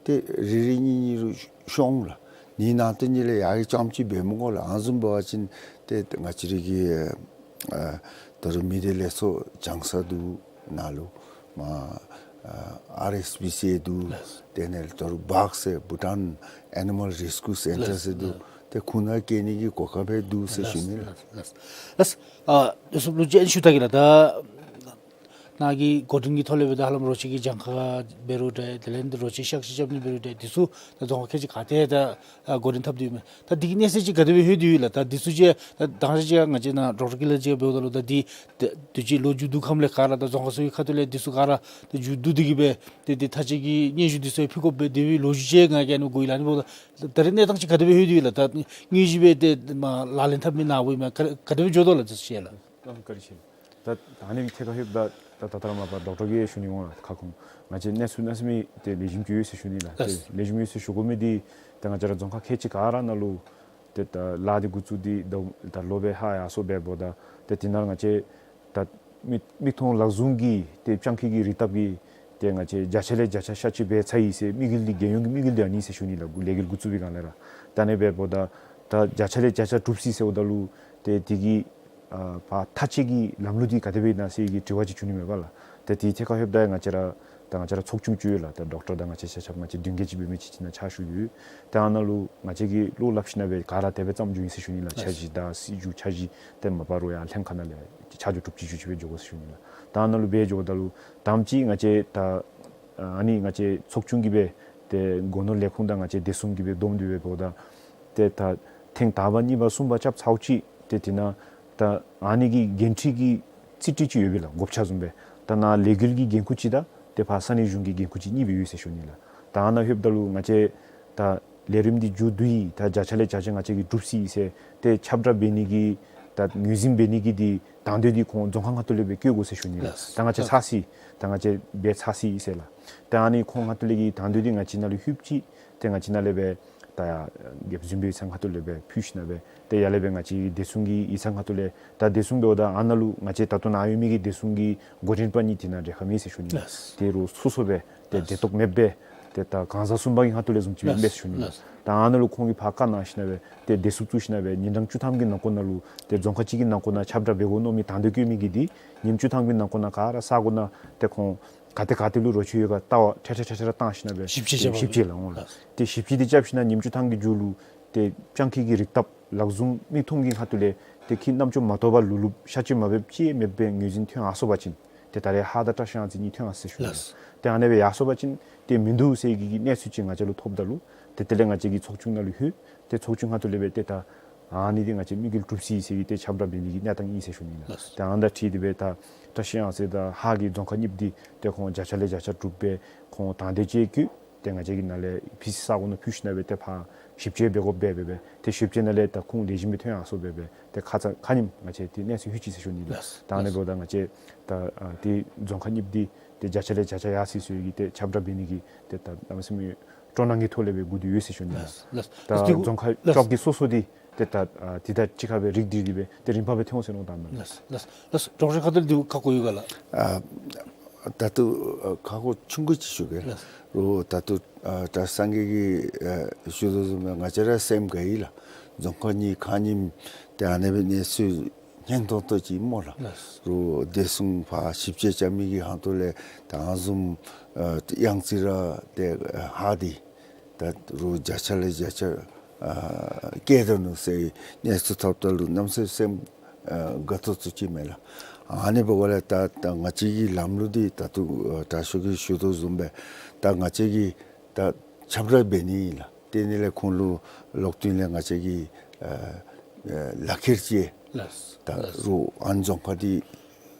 ཏེ་རེ་རེ་གཉིས་གཉིས་རུང་ཤོང་ལགས། ནི་ནང་དོན་གཉིས་ལས་ཡར་གྱི་རྐྱངམ་ཅིག་འབད་མི་དགོ་ལགས། ཨ་ནི་བཟུམ་འབད་བ་ཅིན་ཏེ་ང་བཅས་ར་གི་ཨ་ད་རུང་མི་སྡེ་ལས་ཚོགས་བྱང་ས་འདུག། ནཱ་ལུ་མ་ཨ་ཨར་ཨེསི་པི་སི་ཨེ་འདུག། ལགས། དེ་ལས་ད་རུང་བཱག་ཟེར་བྷུ་ཊཱན་ཨེ་ནི་མཱལ་རེས་ཀིའུ་སེན་ཊར་ཟེར་འདུག། ལགས། ཏེ་ཁོང་ནང་བསྐྱལ་ནི་གི་གོ་སྐབས་འདུག་ཟེར་ཞུ་ནི་ལགས། ལགས། ལགས། ལགས། ཨ་དེ་ཚུ་ལུ་ཅིག་ཞུ་ད་གེ་ལགས། ད་ནཱ་གི་འགོ་འདྲེན་གྱི་ཐོག་ལས་འབད་ད་ཧ་ལམ་རོ་ཁྱི་གི་གྱངས་ཁ་འབད་རུང་འདྲ་དེ་ལས་རོ་ཁྱི་གཤག་བཅོས་རྐྱབ་ནི་འབད་རུང་འདྲ་འདི་ཚུ་ད་རྫོང་ཁག་ཁལ་གཅིག་ག་ཏེ་ད་ཨ་འགོ་འདྲེན་འཐབ་སྟེ་ཡོད་མས། ད་འདི་གི་གནས་ཚད་ཅིག་ག་དེ་སྦེ་ལྷོད་དེ་ཡོད་ལགས། ད་འདི་ཚུ་ཅིག་ད་དང་ཅིག་ང་བཅས་ནཱ་ཌོག་ཊར་ཀི་ལ་ཅིག་འབདཝ་ད་ལུ་ད་འདི་ད་དུས་ཅི་ལོ་མཇུག་བསྡུ་ཁམས་ལས་ག་ར་ད་རྫོང་ཁག་ཚུ་གི་ཁ་ཐུག་ལས་འདི་ཚུ་ག་ར་ད་མཇུག་བསྡུ་སྟེ་གིས་སྦེ་ཏེ་ཏེ་ཐག་གཅོད་ཀྱི་སྙན་ཞུ་འདི་ཚུ་ཕུལ་དགོཔ་སྦེ་དེ་སྦེ་ལོ་རྒྱུས་ཅིག་ང་གིས་ཨ་ནི་གོ་ཡི་ལགས། ཨ་ནི་འབདཝ་ད་ད་རེས་གནས་སྟངས་ཅིག་ག་དེ་སྦེ་ལྷོད་དེ་ཡོད་ལགས། ད་དངོས་གཞི་སྦེ་ཏེ་མར་ལག་ལེན་འཐབ་མི་ནཱ་འབདཝ་ཨིན་མས། ག་ག་དེ་སྦེ་འགྱོ་དོ་ལགས། ཅིག་ཞུ་ལགས། ཨམ་བཀའ་དྲིན་ཆེ། ད་ད་ཨ་ནི་ཐད་ཁར་ལྷོདཔ་ད་ད་ད་ལྟོ་ར་མ་པ་ཌོག་ཊར་གིས་ཞུ་ནི་འོང་ལགས། ཁ་སྐོང་ང་བཅས་གནས་ཚུལ་གནམ་མེད་ས་མེད་ཏེ་ལེགས་ཤོམ་ཅིག་ཡོད་ཟེར་ཞུ་ནི་ལགས། ལགས། ཏེ་ལེགས་ཤོམ་ཡོད་ཟེར་ཞུ་དགོ་མི་འདི་ཏེ་ང་བཅས་ར་རྫོང་ཁག་ཁལ་གཅིག་ག་ར་ནང་ལུ་ཏེ་ད་ལཱ་འདི་འགོ་བཙུགས་ཏེ་ད་ད་ལོ་སྦེ་ཧ་ཡར་སོང་སྦེ་འབདཝ་ད་ཏེ་དེ་ནང་ང་བཅས་ད་མིག་མིག་མཐོང་ལག་བཟུང་གི་ཏེ་སྤྱང་ཀི་གི་རིགས་བཏབ་ཀྱི་ཏེ་ང་བཅས་བརྒྱ་ཆ་ལས་བརྒྱ་ཆ་ཤ་ཅིག་འབད་ཚར་ཡི་ཟེར་དམིགས་ཡུལ་འདི་རྒྱལ་ཡོངས་ཀྱི་དམིགས་ཡུལ་འདི་ཨ་ནི་ཟེར་ཞུ་ནི་ལགས། ལས་འགུལ་འགོ་བཙུགས་པའི་སྒང་ལས་ར། ད་ཨ་ནི་སྦེ་འབདཝ་ད་ད་བརྒྱ་ཆ་ལས་བརྒྱ་ཆ་གྲུབ་སོ་ཡི་ཟེརཝ་ད་ལུ་ཏེ་དེ་གི་ཨ་ཕར་ཐག་གཅོད་ཀྱི་ལམ་ལུགས་འདི་ག་དེ་སྦེ་ཨིན་ན་ཟེར་གྱི་དྲི་བ་ཅིག་བྱུང་ནི་མས་པ་ལགས། ཏེ་དེ་ཐད་ཁར་ལྷོདཔ་ད་ང་བཅས་ར་ད་ང་བཅས་ར་ཚོགས་ཆུང་ཅིག་ཡོད་ལགས། ད་ཌོག་ཊར་དང་ང་བཅས་ཆ་ཁྱབ་ང་བཅས་བདུན་བརྒྱད་ཅིག་འབད་མི་ཅིག་ཅིག་ནང་ཕྱག་ཞུ་ཡོད། ད་ཨ་ནཱ་ལུ་ང་བཅས་ཀྱིས་བློ་སླབ་ཞིན་ན་སྦེ་ག་ར་དེ་སྦེ་བརྩམས་འགྱོ་ཡི་ཟེར་ཞུ་ནི་ལགས། འཆར་གཞི་དང་སྲིད་བྱུས་འཆར་གཞི་ཏེ་མ་པ་རོགས་ཡར་ལྷན་ཁག་ནང་ལས་ཆ་འཇོག་གྲུབ་ཅིག་ཞུ་ཅིག་སྦེ་འགྱོ་དགོ་ཟེར་ཞུ་ནི་ལགས། ད་ཨ་ནཱ་ལུ་སྦེ་འགྱོཝ་ད་ལུ་དང་པ་ཅིག་ང་བཅས་ད་ཨ་ནི་ང་བཅས་ཚོགས་ཆུང་གིས་སྦེ་ཏེ་སྒོ་ནོར་ལས་ཁུངས་དང་ང་བཅས་བདེ་སྲུང་གིས་སྦེ་བསྡོམས་ཏེ་སྦེ་འབདཝ་ད་ཏེ་ད་ཐེངས་དང་པ་གཉིས་པ་གསུམ་པ་རྐྱབ་ཚརཝ་ཅིག་ཏེ་དེ་ནང་ད་ཨ་ནི་གི་འགན་འཁྲི་གི་རྩིས་སྤྲོད་ཅིག་ཡོད་པས་ལགས། བགོ་བཤའ་བཟུམ་སྦེ། ད་ནཱ་ལས་འགུལ་གྱི་འགན་ཁུར་གཅིག་དང་ཏེ་ཕར་ས་གནས་གཞུང་གི་འགན་ཁུར་གཅིག་གཉིས་སྦེ་ཡོད་ཟེར་ཞུ་ནི་ལགས། ད་ཨ་ནཱ་ལྷོདཔ་ད་ལུ་ང་བཅས་ད་ལས་རིམ་འདི་མཇུག་བསྡུ་ཡི། ད་བརྒྱ་ཆ་ལས་བརྒྱ་ཆ་ང་བཅས་ཀྱིས་གྲུབ་སོ་ཡི་ཟེར་ཏེ་ཁྱབ་བསྒྲགས་འབད་ནི་གི་ད་ངོས་འཛིན་འབད་ནི་གི་འདི་དང་འདོད་འདི་ཁོང་རྫོང་ཁག་ཁ་ཐུག་ལས་སྦེ་བཀོད་དགོ་ཟེར་ཞུ་ནི་ལགས། ལགས། ད་ང་བཅས་ཚར་སོ་ཡི། ད་ང་བཅས་འབད་ཚར་སོ་ཡི་ཟེར་ལགས། ད་ཨ་ནི་ཁོང་ཁ་ཐུག་ལས་ཀྱི་དང་འདོད་འདི་ང་བཅས་ནང་ལུ་ལྷོདཔ་ཅིག་ཏེ་ང་བཅས་ནང་ལས་སྦེ་ད་ཡར་རྒྱབ་གཟིམ་པའི་ཡིག་ཚང་ཁ་ཐུག་ལས་སྦེ་ཕུལ་ཞིན་ན་སྦེ་ཏེ་ཡར་ལས་སྦེ་ང་བཅས་བདེ་སྲུང་གི་ཡིག་ཚང་ཁ་ཐུག་ལས་ད་བདེ་སྲུང་འབདཝ་ད་ཨ་ནཱ་ལུ་ང་བཅས་ད་ལྟོ་ནཱ་ཡོད་མི་གི་བདེ་སྲུང་གི་འགོ་འདྲེན་པ་གཉིས་དེ་ནང་གྲལ་ཁར་མེད་ཟེར་ཞུ་ནི། ལགས། དེ་རུང་སོ་སོ་སྦེ་ཏེ་ལགས། བདེ་ཏོག་མེདཔ་སྦེ་ཏེ་ད་གང་ཟག་གསུམ་པ་གི་ཁ་ཐུག་ལས་བཟུམ་ཅིག་སྦེ་ལགས། མེད་ཟེར་ཞུ་ནི། ལགས། ད་ཨ་ནཱ་ལུ་ཁོང་གིས་ཕར་བཀའ་གནང་ཞིན་ན་སྦེ་ཏེ་བདེ་སྲུང་བཙུགས་ཞིན་ན་སྦེ་ཉིན་གྲངས་བཅུ་ཐམ་གྱི་ནང་འཁོད་ནང་ལུ་ཏེ་རྫོང་ཁག་གཅིག་གི་ནང་འཁོད་ནང་ཁྱབ་བསྒྲགས་འབད་དགོ་མནོ་མི་དང་འདོད་བསྐྱེད་མི་གི་འདི་ཉིནམ་བཅུ་ཐམ་གྱི་ནང་འཁོད་ནང་ག་ར་ས་གོ་ནང་ཏེ་ཁོང་ག་ཏེ་ག་ཏེ་ལུ་རོ་ཁྱི་ཡོད་ག་ལྟ་བ་འཕྲལ་འཕྲལ་འཕྲལ་འཕྲལ་བཏང་ཞིན་ན་སྦེ་ཞིབ་དཔྱད་ཏེ་རྐྱབ་པ། ཞིབ་དཔྱད་ལགས་འོང་ལགས། ལགས། ཏེ་ཞིབ་དཔྱད་འདི་རྐྱབ་ཞིན་ན་ཉིནམ་བཅུ་ཐམ་གྱི་མཇུག་ལུ་ཏེ་སྤྱང་ཀི་གི་རིགས་བཏབ་ལག་བཟུང་མིག་མཐོང་གི་ཁ་ཐུག་ལས་ཏེ་ཁྱི་རྣམ་ཅོ་མ་བཏུབ་པར་ལུ་ལུ་ཤ་བཅོས་མ་འབད་ཅིག་མེདཔ་སྦེ་ངོས་འཛིན་ཐོན་ཡར་སོང་པ་ཅིན་ཏེ་ད་རེས་ཧཱ་དང་བཀྲ་ཤིས་གཡང་རྩེ་གཉིས་ཐོན་ཡར་སོང་ཟེར་ཞུ་ནི། ལགས། ཏེ་ཨ་ནེ་སྦེ་ཡར་སོང་པ་ཅིན་ཏེ་མིན་འདུག་ཟེར་གྱི་གནས་ཚུལ་ཅིག་ང་བཅས་ལུ་ཐོབ་ད་ལུ་ཏེ་དེ་ལས་ང་བཅས་ཀྱིས་ཚོགས་ཆུང་ནང་ལུ་ལྷོད། ཏེ་ཚོགས་ཆུང་ཁ་ཐུག་ལས་སྦེ་ཏེ་ད་ཨ་ནི་འདི་ང་བཅས་དམིགས་ཡུལ་གྲུབ་སོ་ཡི་ཟེར་གྱི་ཏེ་ཁྱབ་བསྒྲགས་འབད་ནི་གི་གནས་སྟངས་ཨིན་ཟེར་ཞུ་ནི་ལགས། ལགས། ཏེ་ཨ་ནི་དང་འཁྲིལ་ཏེ་སྦེ་ད་བཀྲ་ཤིས་གཡང་རྩེ་དང་ཧཱ་གི་རྫོང་ཁག་གཉིས་པོ་འདི་ཏེ་ཁོང་བརྒྱ་ཆ་ལས་བརྒྱ་ཆ་གྲུབ་སྦེ་ཁོང་དང་འདོད་བསྐྱེད་བསྐྱེད། ཏེ་ང་བཅས་ཀྱིས་ནཱ་ལས་ཕི་སི་ས་གོ་ནང་ཕུལ་ཞིནམ་སྦེ་ཏེ་ཕར་ཞིབ་དཔྱད་འབད་དགོཔ་འབད་འབད་སྦེ་ཏེ་ཞིབ་དཔྱད་ནང་ལས་ད་ཁུངས་ལེགས་ཤོམ་སྦེ་ཐོན་ཡར་སོང་འབད་སྦེ་ཏེ་ཁ་ཙ་ཁ་ཉིནམ་ང་བཅས་ཏེ་གནས་ཚུལ་ལྷོད་ཅི་ཟེར་ཞུ་ནི་ལགས། ལགས། ད་ཨ་ནི་འབདཝ་ད་ང་བཅས་ད་ཨ་ཏེ་རྫོང་ཁག་གཉིས་པོ་འདི་ཏེ་བརྒྱ་ཆ་ལས་བརྒྱ་ཆ་ཡར་སོང་སོང་གི་ཏེ་ཁྱབ་བསྒྲགས་འབད་ནི་གི་ཏེ་ད་གནམ་མེད་ས་མེད་སྤྲོ་སྣང་གི་ཐོག་ལས་སྦེ་སྒུག་སྟེ་ཡོད་ཟེར་ཞུ་ནི་ལགས། ལགས། ད་ལགས། རྫོང་ཁག་ལགས། བཅོ་བརྒྱད་སོ་སོ་འདི་ཏེ་ད་ཨ་འདི་དང་གཅིག་ཁར་སྦེ་རིགས་བསྒྲིགས་ཏེ་སྦེ་ཏེ་རིམ་པ་སྦེ་ཐོན་འོང་ཟེར་མནོཝ་ད་མས། ལགས། ལགས། ལགས། གྲོང་གསེབ་ཁ་ཐུག་ལས་འདི་ཁག་ཁུར་ཡོད་ག་ལགས། ཨ་ད་ལྟོ་ཨ་ཁག་ཁུར་ཆུང་ཀུ་ཅིག་ཞུ་གེ། ལགས། རོགས་ད་ལྟོ་ཨ་གྲྭ་སངས་རྒྱས་ཀྱིས་ཨ་ཞུ་དོ་བཟུམ་སྦེ་ང་བཅས་ར་སེམས་དགའ་ཡི་ལགས། རྫོང་ཁག་གཉིས་ཁ་ཉིནམ་ཏེ་ཨ་ནེ་སྦེ་གནས་ཚུལ་སྙན་ཏོང་ཏོ་ཅིག་སྨོ་ལགས། ལགས། རོགས་བདེ་སྲུང་ཕར་ཞིབ་དཔྱད་རྐྱབ་མི་གི་ཧོངས་ཏོ་ལས་ད་ཨ་ནི་བཟུམ་ཨ་གཡང་རྩེ་ར་ཏེ་ཨ་ཧ་འདི་ད་རོགས་བརྒྱ་ཆ་ལས་བརྒྱ་ཆ་ཨ་བསྐྱལ་ད་ནུག་ཟེར་གནས་ཚུལ་ཐོབ་ད་ལུ་གནམ་མེད་ས་མེད་སེམས་ཨ་དགའ་ཏོག་ཏོ་ཅིག་མས་ལགས། ཨ་ནི་འབདཝ་ལས་ད་ད་ང་བཅས་ཀྱི་ལམ་ལུགས་འདི་ད་ལྟོ་ཨ་དྲག་ཤོས་ཀྱིས་ཞུ་དོ་བཟུམ་སྦེ་ད་ང་བཅས་ཀྱིས་ད་ཁྱབ་བསྒྲགས་འབད་ནི་ཨིན་ལགས། དེ་ནི་ལས་ཁོང་ལུ་ལོག་དོན་ལས་ང་བཅས་ཀྱིས་ཨ་ཨ་ལག་ཁྱེར་ཅིག་ལགས། ད་ལགས། རོགས་ཨ་ནི་རྫོང་ཁག་འདི་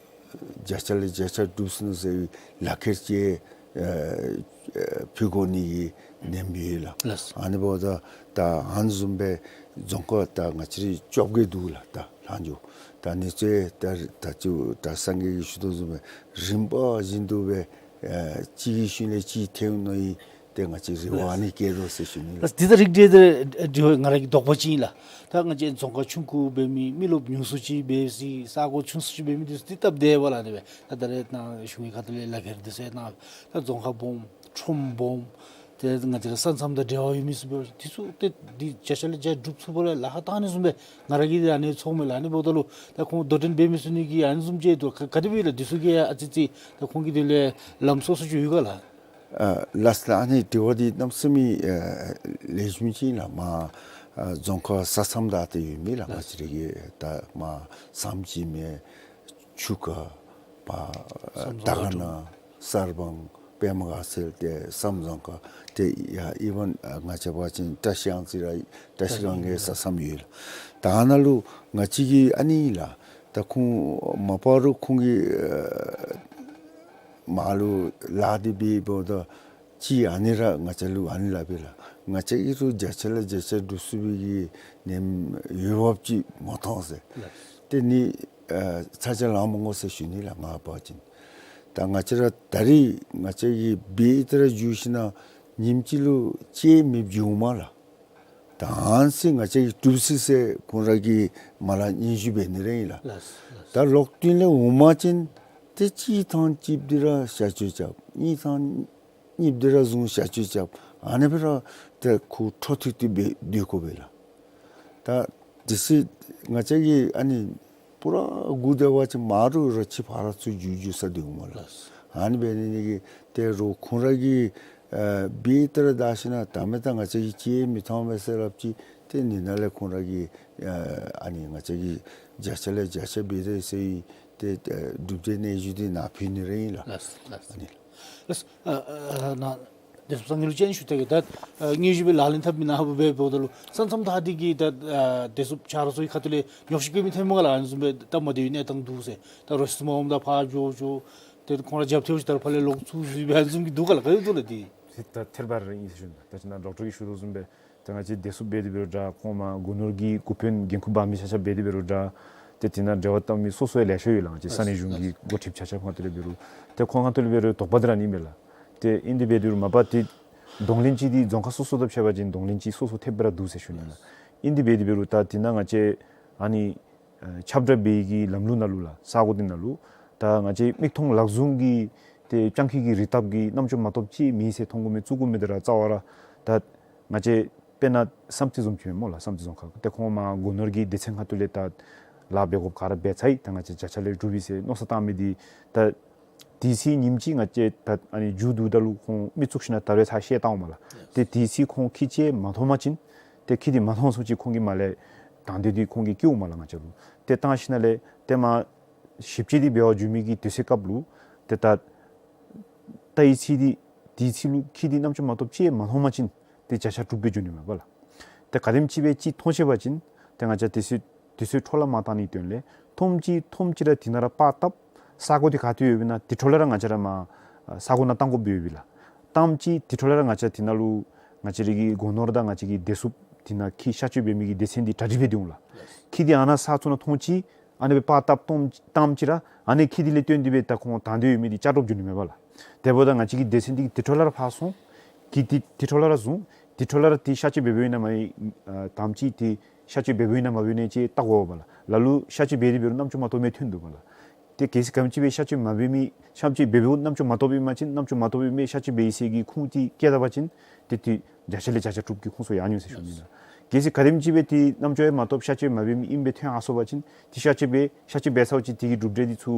བརྒྱ་ཆ་ལས་བརྒྱ་ཆ་གྲུབ་སོང་ནུག་ཟེར་བའི་ལག་ཁྱེར་ཅིག་ཨ་ཨ་ཕུལ་དགོ་ནི་གི་ནེམ་ཡོད་ལགས། ལགས། ཨ་ནི་འབདཝ་ད་ད་ཨ་ནི་བཟུམ་སྦེ་རྫོང་ཁག་ད་ང་བཅས་ར་བཅོ་བརྒྱད་འདུག་ལགས། ད་ལྷག་འགྱོ་ད་ཨ་ནི་ཚུ་ད་ད་ཅི་གྲྭ་སངས་རྒྱས་ཀྱིས་ཞུ་དོ་བཟུམ་སྦེ་རིམ་པ་བཞིན་དུ་སྦེ་ཨ་གཅིག་གི་ཤུལ་ལས་གཅིག་ཐོན་ནི་ཨིན། ཏེ་ང་བཅས་རེ་བ་ཨ་ནི་བསྐྱེད་དོ་ཟེར་ཞུ་ནི་ལགས། ལགས། འདི་ད་རིགས་འགྲེ་འདི་འདི་ང་ར་གི་དོགས་པ་ཅིག་ཨིན་ལགས། ད་ང་བཅས་རྫོང་ཁག་ཆུང་ཀུ་འབད་མི་མི་རློབས་ཉུང་སུ་ཅིག་འབད་ས་ས་གོ་ཆུང་སུ་ཅིག་འབད་མི་འདི་ཚུ་ཏེ་སྟབས་བདེ་བ་ལགས། དེ་སྦེ་ད་ད་རེས་ནཱ་གཞུང་གི་ཁ་ཐུག་ལས་ལག་ཁྱེར་འདི་ཚུ་ནཱ་ད་རྫོང་ཁག་སྦོམ་ཁྲོམ་སྦོམ་ཏེ་ང་བཅས་ར་ས་མཚམས་དང་འབྲེལ་བ་ཡོད་མི་ཚུ་འབད་འདི་ཚུ་ཏེ་འདི་བརྒྱ་ཆ་ལས་བརྒྱ་གྲུབ་ཚུགས་པ་ལས་ལཱ་ཁག་བཏང་ནི་བཟུམ་སྦེ་ང་ར་གིས་ཨ་ནི་ཚོརཝ་མས་ལགས། ཨ་ནི་འབདཝ་ད་ལུ་ད་ཁོང་དོ་འགྲན་འབད་མི་ཚུ་ནི་གི་ཨ་ནི་བཟུམ་ཅིག་འདུག་ག་ག་དེ་སྦེ་ལགས། འདི་ཚུ་གི་ཨ་ཙི་ཙི་ད་ཁོང་གི་དོན་ལས་ལམ་སོ་སོ་ཅིག་ཡོད་ག་ལགས། ཨ་ལགས་ལགས། ཨ་ནི་དྲི་བ་འདི་གནམ་མེད་ས་མེད་ཨ་ལེགས་ཤོམ་ཅིག་ཨིན་ལགས། མར་ཨ་རྫོང་ཁག་ས་མཚམས་དང་ཏེ་ཡོད་མི་ལགས། ང་བཅས་ར་གི་ད་མར་བསམ་སྦྱིས་མས། ཆུ་ཁ་མར་ཨ་བསམ་རྫོང་དར་དཀར་ཁ་ན་གསར་སྤང་པདྨ་དགའ་ཚལ་ཏེ་བསམ་རྫོང་ཁག་ཏེ་ཡ་ཨི་ཝན་ཨ་ང་བཅས་འབད་བ་ཅིན་བཀྲ་ཤིས་གཡང་རྩེ་ར་བཀྲ་ཤིས་སྒང་གའི་ས་མཚམས་ཡོད་ལགས། ད་ཨ་ནཱ་ལུ་ང་བཅས་ཀྱིས་ཨ་ནི་ལགས། ད་ཁོང་མ་པ་རུ་ཁོང་གིས་ཨ་མར་ལུ་ལཱ་འདི་འབད་འབདཝ་ད་ཅིག་ཨ་ནི་ར་ང་བཅས་ལུ་ཨ་ནི་སླབ་པས་ལགས། ང་བཅས་ཀྱིས་རུང་བརྒྱ་ཆ་ལས་བརྒྱ་ཆ་འགྲུབ་ཚུགས་པའི་གི་ནེམ་འོས་འབབ་ཅིག་མ་མཐོང་ཟེར། ལགས། དེ་ནི་ཨ་ཚ་གྱང་ལང་མི་དགོ་ཟེར་ཞུ་ནི་ལགས། ང་འབད་བ་ཅིན་ད་ང་བཅས་ར་ད་རིས་ང་བཅས་ཀྱིས་འབད་དེ་ར་འགྱོ་ཞིན་ན་ཉིནམ་གཅིག་ལུ་ཅིག་མེདཔ་འགྱོཝ་མས་ལགས། ད་ཨ་ནི་ཚུ་ང་བཅས་ཀྱིས་གྲུབ་ཅི་ཟེར་ཁོང་ར་གིས་མ་ལགས་སྙན་ཞུ་འབད་ནི་ར་ཨིན་ལགས། ལགས། ལགས། ད་ལོག་དོན་ལས་འོང་པ་ཅིན་ཏེ་གཅིག་ཐངས་གཅིག་འདི་ར་བཤལ་སྤྱོད་རྐྱབ། གཉིས་ཐངས་གཉིས་འདི་ར་བཟུང་བཤལ་སྤྱོད་རྐྱབ། ཨ་ནི་སྦེ་ར་ཏེ་ཁོ་འཕྲོ་མཐུད་དེ་འབད་སྡོད་དགོ་པས་ལགས། ད་དེ་ཚུ་ང་བཅས་ཀྱིས་ཨ་ནི་པུ་ར་སྒུག་སྡོད་པ་ཅིན་མ་རུ་ར་ཅིག་ཕར་ཚུར་འགྱོ་འགྱོ་ས་སྡོད་འོང་མས་ལགས། ལགས། ཨ་ནི་འབད་ནི་འདི་གིས་ཏེ་རོགས་ཁོང་ར་གིས་ཨ་འབད་དེ་ར་བདའ་ཞིན་ན་ད་མི་ད་ང་བཅས་ཀྱིས་ཅིག་མི་མཐོང་པས་ཟེར་སླབ་ཅི། ཏེ་ཨ་ནི་ནང་ལས་ཁོང་ར་གིས་ཨ་ཨ་ནི་ང་བཅས་ཀྱིས་བརྒྱ་ཆ་ལས་བརྒྱ་ཆ་འབད་དེ་ཟེར་ཏེ་ཨ་གྲུབ་འབྲས་སྙན་ཞུ་འདི་ནཱ་ཕུལ་ནི་ར་ཨིན་ལགས། ལགས། ལགས། ཨ་ནི་ལགས། ལགས། ཨ་ཨ་ནཱ་བདེ་སྲུངཔ་སངས་རྒྱས་ལུ་ཅིག་ཞུ་ད་གེ། ད་ཨ་སྙན་ཞུ་སྦེ་ལག་ལེན་འཐབ་མི་ནང་འབད་འབདཝ་ད་ལུ་ས་མཚམས་ད་འདི་གི་ད་ཨ་བདེ་སྲུངཔ་ཆ་རོགས་ཚུ་གི་ཁ་ཐུག་ལས་ཉོགས་བཤད་བཀོད་མི་ཐོནམ་མས་ག་ལགས། ཨ་ནི་བཟུམ་སྦེ་ད་མ་བདེ་བའི་གནས་སྟངས་འདུག་ཟེར། ད་རོ་ཁྱི་ཚུ་མར་འོངམ་ད་ཕར་འགྱོ་འགྱོ། ཏེ་ཁོང་ར་རྒྱབ་ཐལ་ཞིནམ་ད་ཕར་ལས་ལོག་ཚུར་འཛུལ་འབད་ཨ་ནི་བཟུམ་གྱི་འདུག་ག་ལགས། ག་དེ་འདུག་ལགས། འདི་ཏེ་ད་ཐེར་འབའ་ར་ཨིན་ཟེར་ཞུ་ནི། ད་ཅི་ནཱ་ཌོག་ཊར་གྱིས་ཞུ་དོ་བཟུམ་སྦེ་ད་ང་བཅས་བདེ་སྲུངཔ་འབད་དེ་འབད་རུང་འདྲ། ཁོང་མར་སྒོ་ནོར་གྱི་འགོ་དཔོན་འགན་ཁུར་འབག་མི་ཆ་ཁྱབ་འབད་དེ་འབད་རུང་འདྲ། ཏེ་དེ་ནང་འབྲེལ་བ་བཏང་མི་སོ་སོ་ཡང་ལེ་ཤ་ཡོད་ལགས། ང་བཅས་ས་གནས་གཞུང་གི་འགོ་ཁྲིདཔ་ཆ་ཁྱབ་ཁ་ཐུག་ལས་འབད་རུང་ཏེ་ཁོང་ཁ་ཐུག་ལས་འབད་རུང་དོགས་པ་འདི་ར་ཨ་ནི་མས་ལགས། ཏེ་ཨིན་དེ་འབད་དེ་འབད་རུང་མ་པ་ཏེ་གདོང་ལེན་ཅིག་འདི་རྫོང་ཁག་སོ་སོ་དང་ཕྱད་པ་ཅིན་གདོང་ལེན་ཅིག་སོ་སོ་ཐེབས་སྦེ་ར་འདུག་ཟེར་ཞུ་ནི་ལགས། ཨིན་དེ་འབད་དེ་འབད་རུང་ད་དེ་ནང་ང་བཅས་ཨ་ནི་ཨ་ཁྱབ་བསྒྲགས་འབད་བའི་གི་ལམ་ལུགས་ནང་ལུ་ལགས། ས་གོ་འདི་ནང་ལུ་ད་ང་བཅས་མིག་མཐོང་ལག་བཟུང་གི་ཏེ་སྤྱང་ཀི་གི་རིགས་བཏབ་ཀྱི་རྣམ་ཅོ་མ་གཏོགས་ཅིག་མེད་ཟེར་མཐོང་དགོ་མི་བཙུགས་དགོ་མི་འདི་ར་རྩ་བ་ར་ད་ང་བཅས་དཔེར་ན་བསམ་རྩེ་བཟུམ་ཅིག་སྨོ་ལགས། བསམ་རྩེ་རྫོང་ཁག་ཏེ་ཁོང་མར་སྒོ་ནོར་གྱི་སྡེ་ཚན་ཁ་ཐུག་ལས་ད་ལཱ་འབད་དགོཔ་ག་ར་འབད་ཚར་ཡི། ད་ང་བཅས་བརྒྱ་ཆ་ལས་གྲུབ་ཡི་ཟེར་མནོ་བསམ་བཏང་མི་འདི་ད་དེ་ཚེ་ཉིནམ་གཅིག་ང་བཅས་ད་ཨ་ནི་མཇུག་བསྡུཝ་ད་ལུ་ཁོང་མི་བཙུགས་ཞིན་ན་ད་རེས་ཚར་བཤལ་བཏང་འོང་མས་ལགས། ཏེ་དེ་ཚེ་ཁོང་ཁྱི་ཅིག་མ་མཐོང་པ་ཅིན་ཏེ་ཁྱི་འདི་མ་མཐོང་ཚུན་ཚོད་ཅིག་ཁོང་གིས་མར་ལས་དང་འདོད་འདི་ཁོང་གིས་བསྐྱེདཔ་མས་ལགས། ང་བཅས་ལུ་ཏེ་བཏང་ཞིན་ན་ལས་ཏེ་མར་ཞིབ་དཔྱད་འདི་འབད་བར་འགྱོ་མི་གི་དུས་ཚོད་སྐབས་ལུ་ཏེ་ད་ད་ཨི་ཚེ་འདི་དེ་ཚེ་ལུ་ཁྱི་འདི་རྣམ་ཅོ་མ་གཏོགས་ཅིག་མ་མཐོང་པ་ཅིན་ཏེ་བརྒྱ་ཆ་དྲུག་སྦེ་འགྱོ་ནི་མས་པ་ལགས། ཏེ་ག་དེམ་ཅིག་སྦེ་ཅིག་མཐོང་ཤེས་པ་ཅིན་ཏེ་ང་བཅས་དུས་ཚོད་དུས་ཚོད་འཕྲོ་བརླག་མ་བཏང་ནིའི་དོན་ལས་མཐོངམ་ཅིག་མཐོངམ་ཅིག་ར་དེ་ནང་ར་པར་བཏབ། ས་གོ་འདི་ག་ཏེ་ཡོདཔ་ཨིན་ན་དེ་འཕྲོ་ལས་ར་ང་བཅས་ར་མར་ས་གོ་ནང་བཏང་དགོཔ་ཡོདཔ་ཨིན་ལགས། བཏངམ་ཅིག་དེ་འཕྲོ་ལས་ར་ང་བཅས་དེ་ནང་ལུ་ང་བཅས་ར་གི་སྒོ་ནོར་དང་ང་བཅས་ཀྱི་བདེ་སྲུངཔ་དེ་ནང་འཁྱིད་གཤག་བཅོས་འབད་མི་གི་སྡེ་ཚན་འདི་གྲ་སྒྲིག་འབད་དེ་འོང་ལགས། འཁྱིད་དེ་ཨ་ནཱ་ས་ཚུ་ནང་ཐོན་ཅི། ཨ་ནི་སྦེ་པར་བཏབ་བཏངམ་བཏངམ་ཅིག་ར་ཨ་ནི་འཁྱིད་དེ་ལས་བརྟེན་ཏེ་སྦེ་ད་ཁོང་དང་འདོད་ཡོད་མི་འདི་བཅའ་སྒྲོག་འགྱོ་ནི་མས་པ་ལགས། དེ་འབདཝ་ད་ང་བཅས་ཀྱི་སྡེ་ཚན་འདི་གིས་དེ་འཕྲོ་ལས་ར་ཕར་སོང་། འཁྱིད་དེ་དེ་འཕྲོ་ལས་ར་བཟུང་། དེ་འཕྲོ་ལས་ར་དེ་གཤག་བཅོས་འབད་འབདཝ་ཨིན་ན་མ་ཨིན་ཨ་བཏངམ་ཅིག་དེ་གཤག་བཅོས་འབད་འབདཝ་ཨིན་ན་མ་འབདཝ་ཨིན་ན་ཅིག་བལྟ་དགོ་པ་ལགས། ལ་ལུ་གཤག་བཅོས་འབད་དེ་འབད་རུང་རྣམ་ཅོ་མ་ཐོབ་མི་ཐོན་འདུག་པ་ལགས། ཏེ་གལ་སྲིད་ག་དེམ་ཅིག་སྦེ་གཤག་བཅོས་མ་འབད་མི་གཤག་བཅོས་འབད་འབདཝ་རྣམ་ཅོ་མ་ཐོབ་པའི་མ་ཅིན་རྣམ་ཅོ་མ་ཐོབ་པའི་མི་གཤག་བཅོས་འབད་ཡི་ཟེར་གྱི་ཁུངས་འདི་བཀལ་ད་པ་ཅིན་ཏེ་དེ་བརྒྱ་ཆ་ལས་བརྒྱ་ཆ་དྲུག་གི་ཁོངས་སུ་ཡར་འགྱོ་ཟེར་ཞུ་ནི་ལགས། གལ་སྲིད་ག་དེམ་ཅིག་སྦེ་ཏེ་རྣམ་ཅོ་ཡང་མ་ཐོབ་གཤག་བཅོས་མ་འབད་མི་ཨིནམ་སྦེ་ཐོན་ཡར་སོང་པ་ཅིན་ཏེ་གཤག་བཅོས་འབད་གཤག་བཅོས་འབད་ཚརཝ་ཅིག་དེ་གི་གྲུབ་འབྲས་འདི་ཚུ་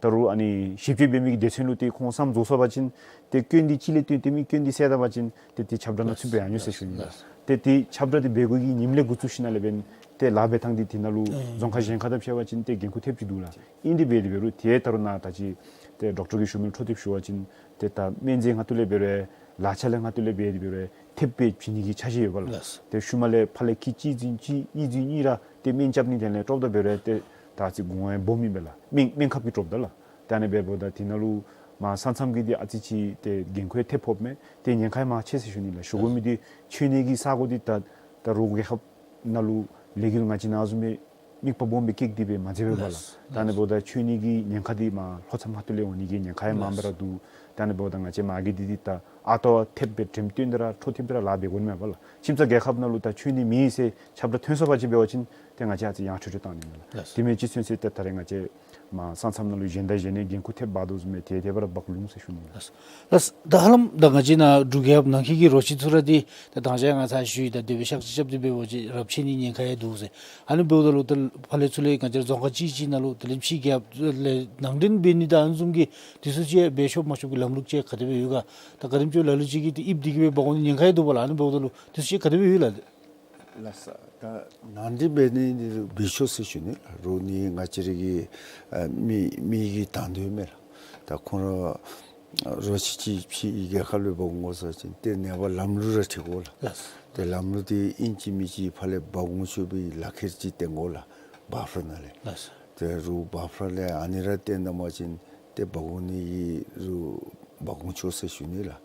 ད་རུང་ཨ་ནི་ཞིབ་དཔྱད་འབད་མི་གི་སྡེ་ཚན་ལུ་ཏེ་ཁོང་བསམ་རྫོགས་སོང་པ་ཅིན་ཏེ་སྐྱོན་འདི་ཅིག་ལས་བརྟེན་ཏེ་མི་སྐྱོན་འདི་བསལ་ད་པ་ཅིན་ཏེ་དེ་ཁྱབ་བསྒྲགས་ནང་ཚུད་པའི་ཡར་འགྱོ་ཟེར་ཞུ་ནི་ལགས། ཏེ་དེ་ཁྱབ་བསྒྲགས་འདི་འབད་དགོ་གི་ཉིནམ་ལས་འགོ་བཙུགས་ཞིནམ་ལས་འབདན་ཏེ་ལཱ་འབད་ཐངས་འདི་དེ་ནང་ལུ་ཨེ་རྫོང་ཁག་གཞན་ཁར་དང་ཕྱད་པ་ཅིན་ཏེ་འགན་ཁུར་ཐེབས་ཅིག་འདུག་ལགས། ཨིན་དེ་འབད་དེ་འབད་རུང་ཏེ་ད་རུང་ནཱ་ད་ཅི་ཏེ་ཌོག་ཊར་གི་ཞུ་མི་ལུ་འཕྲོ་མཐུད་ཞུ་བ་ཅིན་ཏེ་ད་སྨན་རྫས་ཁ་ཐུག་ལས་འབད་རུང་ལག་ཆ་ལས་ཁ་ཐུག་ལས་འབད་དེ་འབད་རུང་ཐེབས་སྦེ་བྱིན་ནི་གི་འཆར་གཞི་ཡོད་པ་ལགས། ལགས། ཏེ་ཤུལ་མ་ལས་ཕར་ལས་ཁལ་གཅིག་བཟུམ་གཅིག་གཉིས་བཟུམ་གཉིས་ར་ཏེ་སྨན་རྐྱབ་ནི་དེ་ལས་ཀྲོབ་ད་འབད་རུང་ཏེ་ད་ཅི་གོང་ཡང་སྦོམ་ཨིན་པས་ལགས། སྨན་སྨན་ཁབ་ཀྱིས་ཀྲོབ་ད་ལགས། ཏེ་ཨ་ནི་འབདཝ་ད་དེ་ནང་ལུ་མར་ས་མཚམས་ཀྱི་འདི་ཨ་ཙི་ཅིག་ཏེ་འགན་ཁུར་ཐེབས་ཕོགཔ་མས། ཏེ་ཉེན་ཁ་ཡང་མར་ཆེ་ཟེར་ཞུ་ནི་ལགས། ཞུ་དགོ་མི་འདི་འཕྱོ་ནི་གི་ས་སྒོ་འདི་ད་ད་རུང་རྒྱལ་ཁབ་ནང་ལུ་ལས་འགུལ་ང་བཅས་ནང་བཟུམ་སྦེ་དམིགས་པ་སྦོམ་སྦེ་བསྐྱེད་དེ་སྦེ་མ་མཛད་པས་པ་ལགས། ལགས། ད་ཨ་ནི་འབདཝ་ད་འཕྱོ་ནི་གི་ཉེན་ཁ་འདི་མར་ལྷོ་མཚམས་ཁ་ཐུག་ལས་འོང་ནི་གི་ཉེན་ཁ་ཡང་མངམ་སྦེ་ར་འདུག། ད་ཨ་ནི་འབདཝ་ད་ང་བཅས་མ་གི་འདི་འདི་ད་ཨ་ཏོ་ཐེབས་སྦེ་འགྲེམས་སྟོན་ཏེ་ར་འཕྲོ་མཐུད་དེ་ར་ལཱ་འབད་དགོ་ནི་མས་པ་ལགས། ཁྱིམ་ཚང་རྒྱལ་ཁབ་ནང་ལུ་ད་འཕྱོ་ནི་མེད་ཟེར་ཁྱབ་བསྒྲགས་ཐོན་སོང་པ་ཅིན་འབད་བ་ཅིན་ཏེ་ང་བཅས་ཨ་ཙི་ཡང་ཁྲོ་ཁྲོ་བཏང་ནི་མས་ལགས། ལགས། དེ་མེན་ཅིག་ཚུན་ཚོད་ཏེ་ད་རེས་ང་བཅས་མར་ས་མཚམས་ནང་ལུ་གཞན་དང་གཞན་ནི་འགན་ཁུར་ཐེབས་འབག་དོ་བཟུམ་སྦེ་དེ་དེ་སྦེ་ར་འབག་ལོང་ཟེར་ཞུ་ནི་ལགས། ལགས། ད་ཧ་ལམ་ད་ང་བཅས་ནཱ་འབྲུག་རྒྱལ་ཁབ་ནང་འཁོད་ཀྱི་རོ་ཁྱི་ཚུ་ར་འདི་ད་དང་ཞག་ང་བཅས་ཞུ་ཡི་ད་དེ་སྦེ་གཤག་བཅོས་རྐྱབ་སྟེ་འབད་བ་ཅིན་རབས་ཆད་ནི་ཉེན་ཁ་ཡང་འདུག་ཟེར། ཨ་ནི་འབདཝ་ད་ལུ་ད་ཕར་ལས་ཚུར་ལས་ང་བཅས་རྫོང་ཁག་གཅིག་གཅིག་ནང་ལུ་ད་ལེན་ཕྱི་རྒྱལ་ཁབ་ལས་ནང་འདྲེན་འབད་ནི་དང་ཨ་ནི་བཟུམ་གྱི་དེ་ཚུ་ཅིག་འབད་ཆོག་མ་ཆོག་གི་ལམ་ལུགས་ཅིག་ག་དེ་སྦེ་ཡོད་ག། ད་ག་དེམ་ཅིག་ལ་ལུ་ཅིག་གིས་ཏེ་ཨིབ་དེ་གིས་སྦེ་འབག་འོང་ནི་ཉེན་ཁ་ཡང་འདུག་པ་ལགས། ཨ་ནི་འབདཝ་ད་ལུ་དེ་ཚུ་ཅིག་ག་དེ་སྦེ་ཡོད་ལགས། ལགས་སོ། ད་ནང་འདྲེན་འབད་ནི་འདི་འབད་ཆོག་ཟེར་ཞུ་ནི་ལགས། རོགས་ནི་ང་བཅས་ར་གི་ཨ་མི་མི་གི་དང་འདོད་མས་ལགས། ད་ཁོང་ར་རོ་ཁྱི་ཅིག་ཕྱི་རྒྱལ་ཁབ་ལུ་འབག་འོང་ཟེར་བ་ཅིན་ཏེ་ནངས་པ་ལམ་ལུགས་ར་འཁྲིལ་དགོ་ལགས། ལགས་སོ། ཏེ་ལམ་ལུགས་འདི་ཨིན་ཅི་མིན་ཅི་ཕར་ལས་འབག་འོང་ཆོག་པའི་ལག་ཁྱེར་ཅིག་བཏོན་དགོ་ལགས། བཱཕ་ལར་ནང་ལས། ལགས་སོ། ཏེ་རོགས་བཱཕ་ལར་ལས་ཨ་ནི་ར་བཏོན་ད་པ་ཅིན་ཏེ་འབག་འོང་ནི་གི་རོགས་འབག་འོང་ཆོག་ཟེར་ཞུ་ནི་ལགས།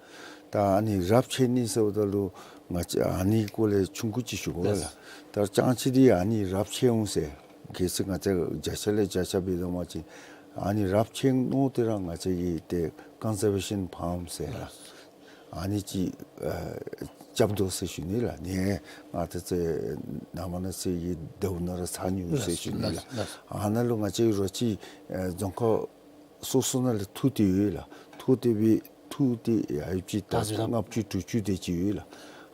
ད་ཨ་ནི་རབས་ཆད་ནི་ཟེརཝ་ད་ལུ་ང་བཅས་ཨ་ནི་སྐོར་ལས་ཆུང་ཀུ་ཅིག་ཞུ་དགོ་ལགས། ལགས། ད་ཅང་ཅི་འདི་ཨ་ནི་རབས་ཆད་འོང་ཟེར། གལ་སྲིད་ང་བཅས་བརྒྱ་ཆ་ལས་བརྒྱ་ཆ་འབད་དོ་པ་ཅིན་ཨ་ནི་རབས་ཆད་མནོ་སྟེ་ར་ང་བཅས་ཀྱིས་ཏེ་ཀོན་ཛར་བེ་ཤཱན་ཕཱརམ་ཟེར་ལགས། ཨ་ནི་ཅིག་ཨ་རྐྱབ་དོ་ཟེར་ཞུ་ནི་ལགས། ནི་ང་བཅས་ཚེ་ནངས་པ་གནངས་ཚེ་གི་ཟླཝ་ནང་ར་ཚར་ནི་ཡོད་ཟེར་ཞུ་ནི་ལགས། ལགས། ཨ་ནཱ་ལུ་ང་བཅས་རོ་ཁྱི་ཨ་རྫོང་ཁག་སོ་སོ་ནང་ལས་འཐུ་སྟེ་ཡོད་ལགས། འཐུ་སྟེ་སྦེ་འཐུ་སྟེ་ཡར་ཡོདཔ་ཅིག་ད་ལྔ་བཅུ་དྲུག་ཅུ་དེ་ཅིག་ཡོད་ལགས།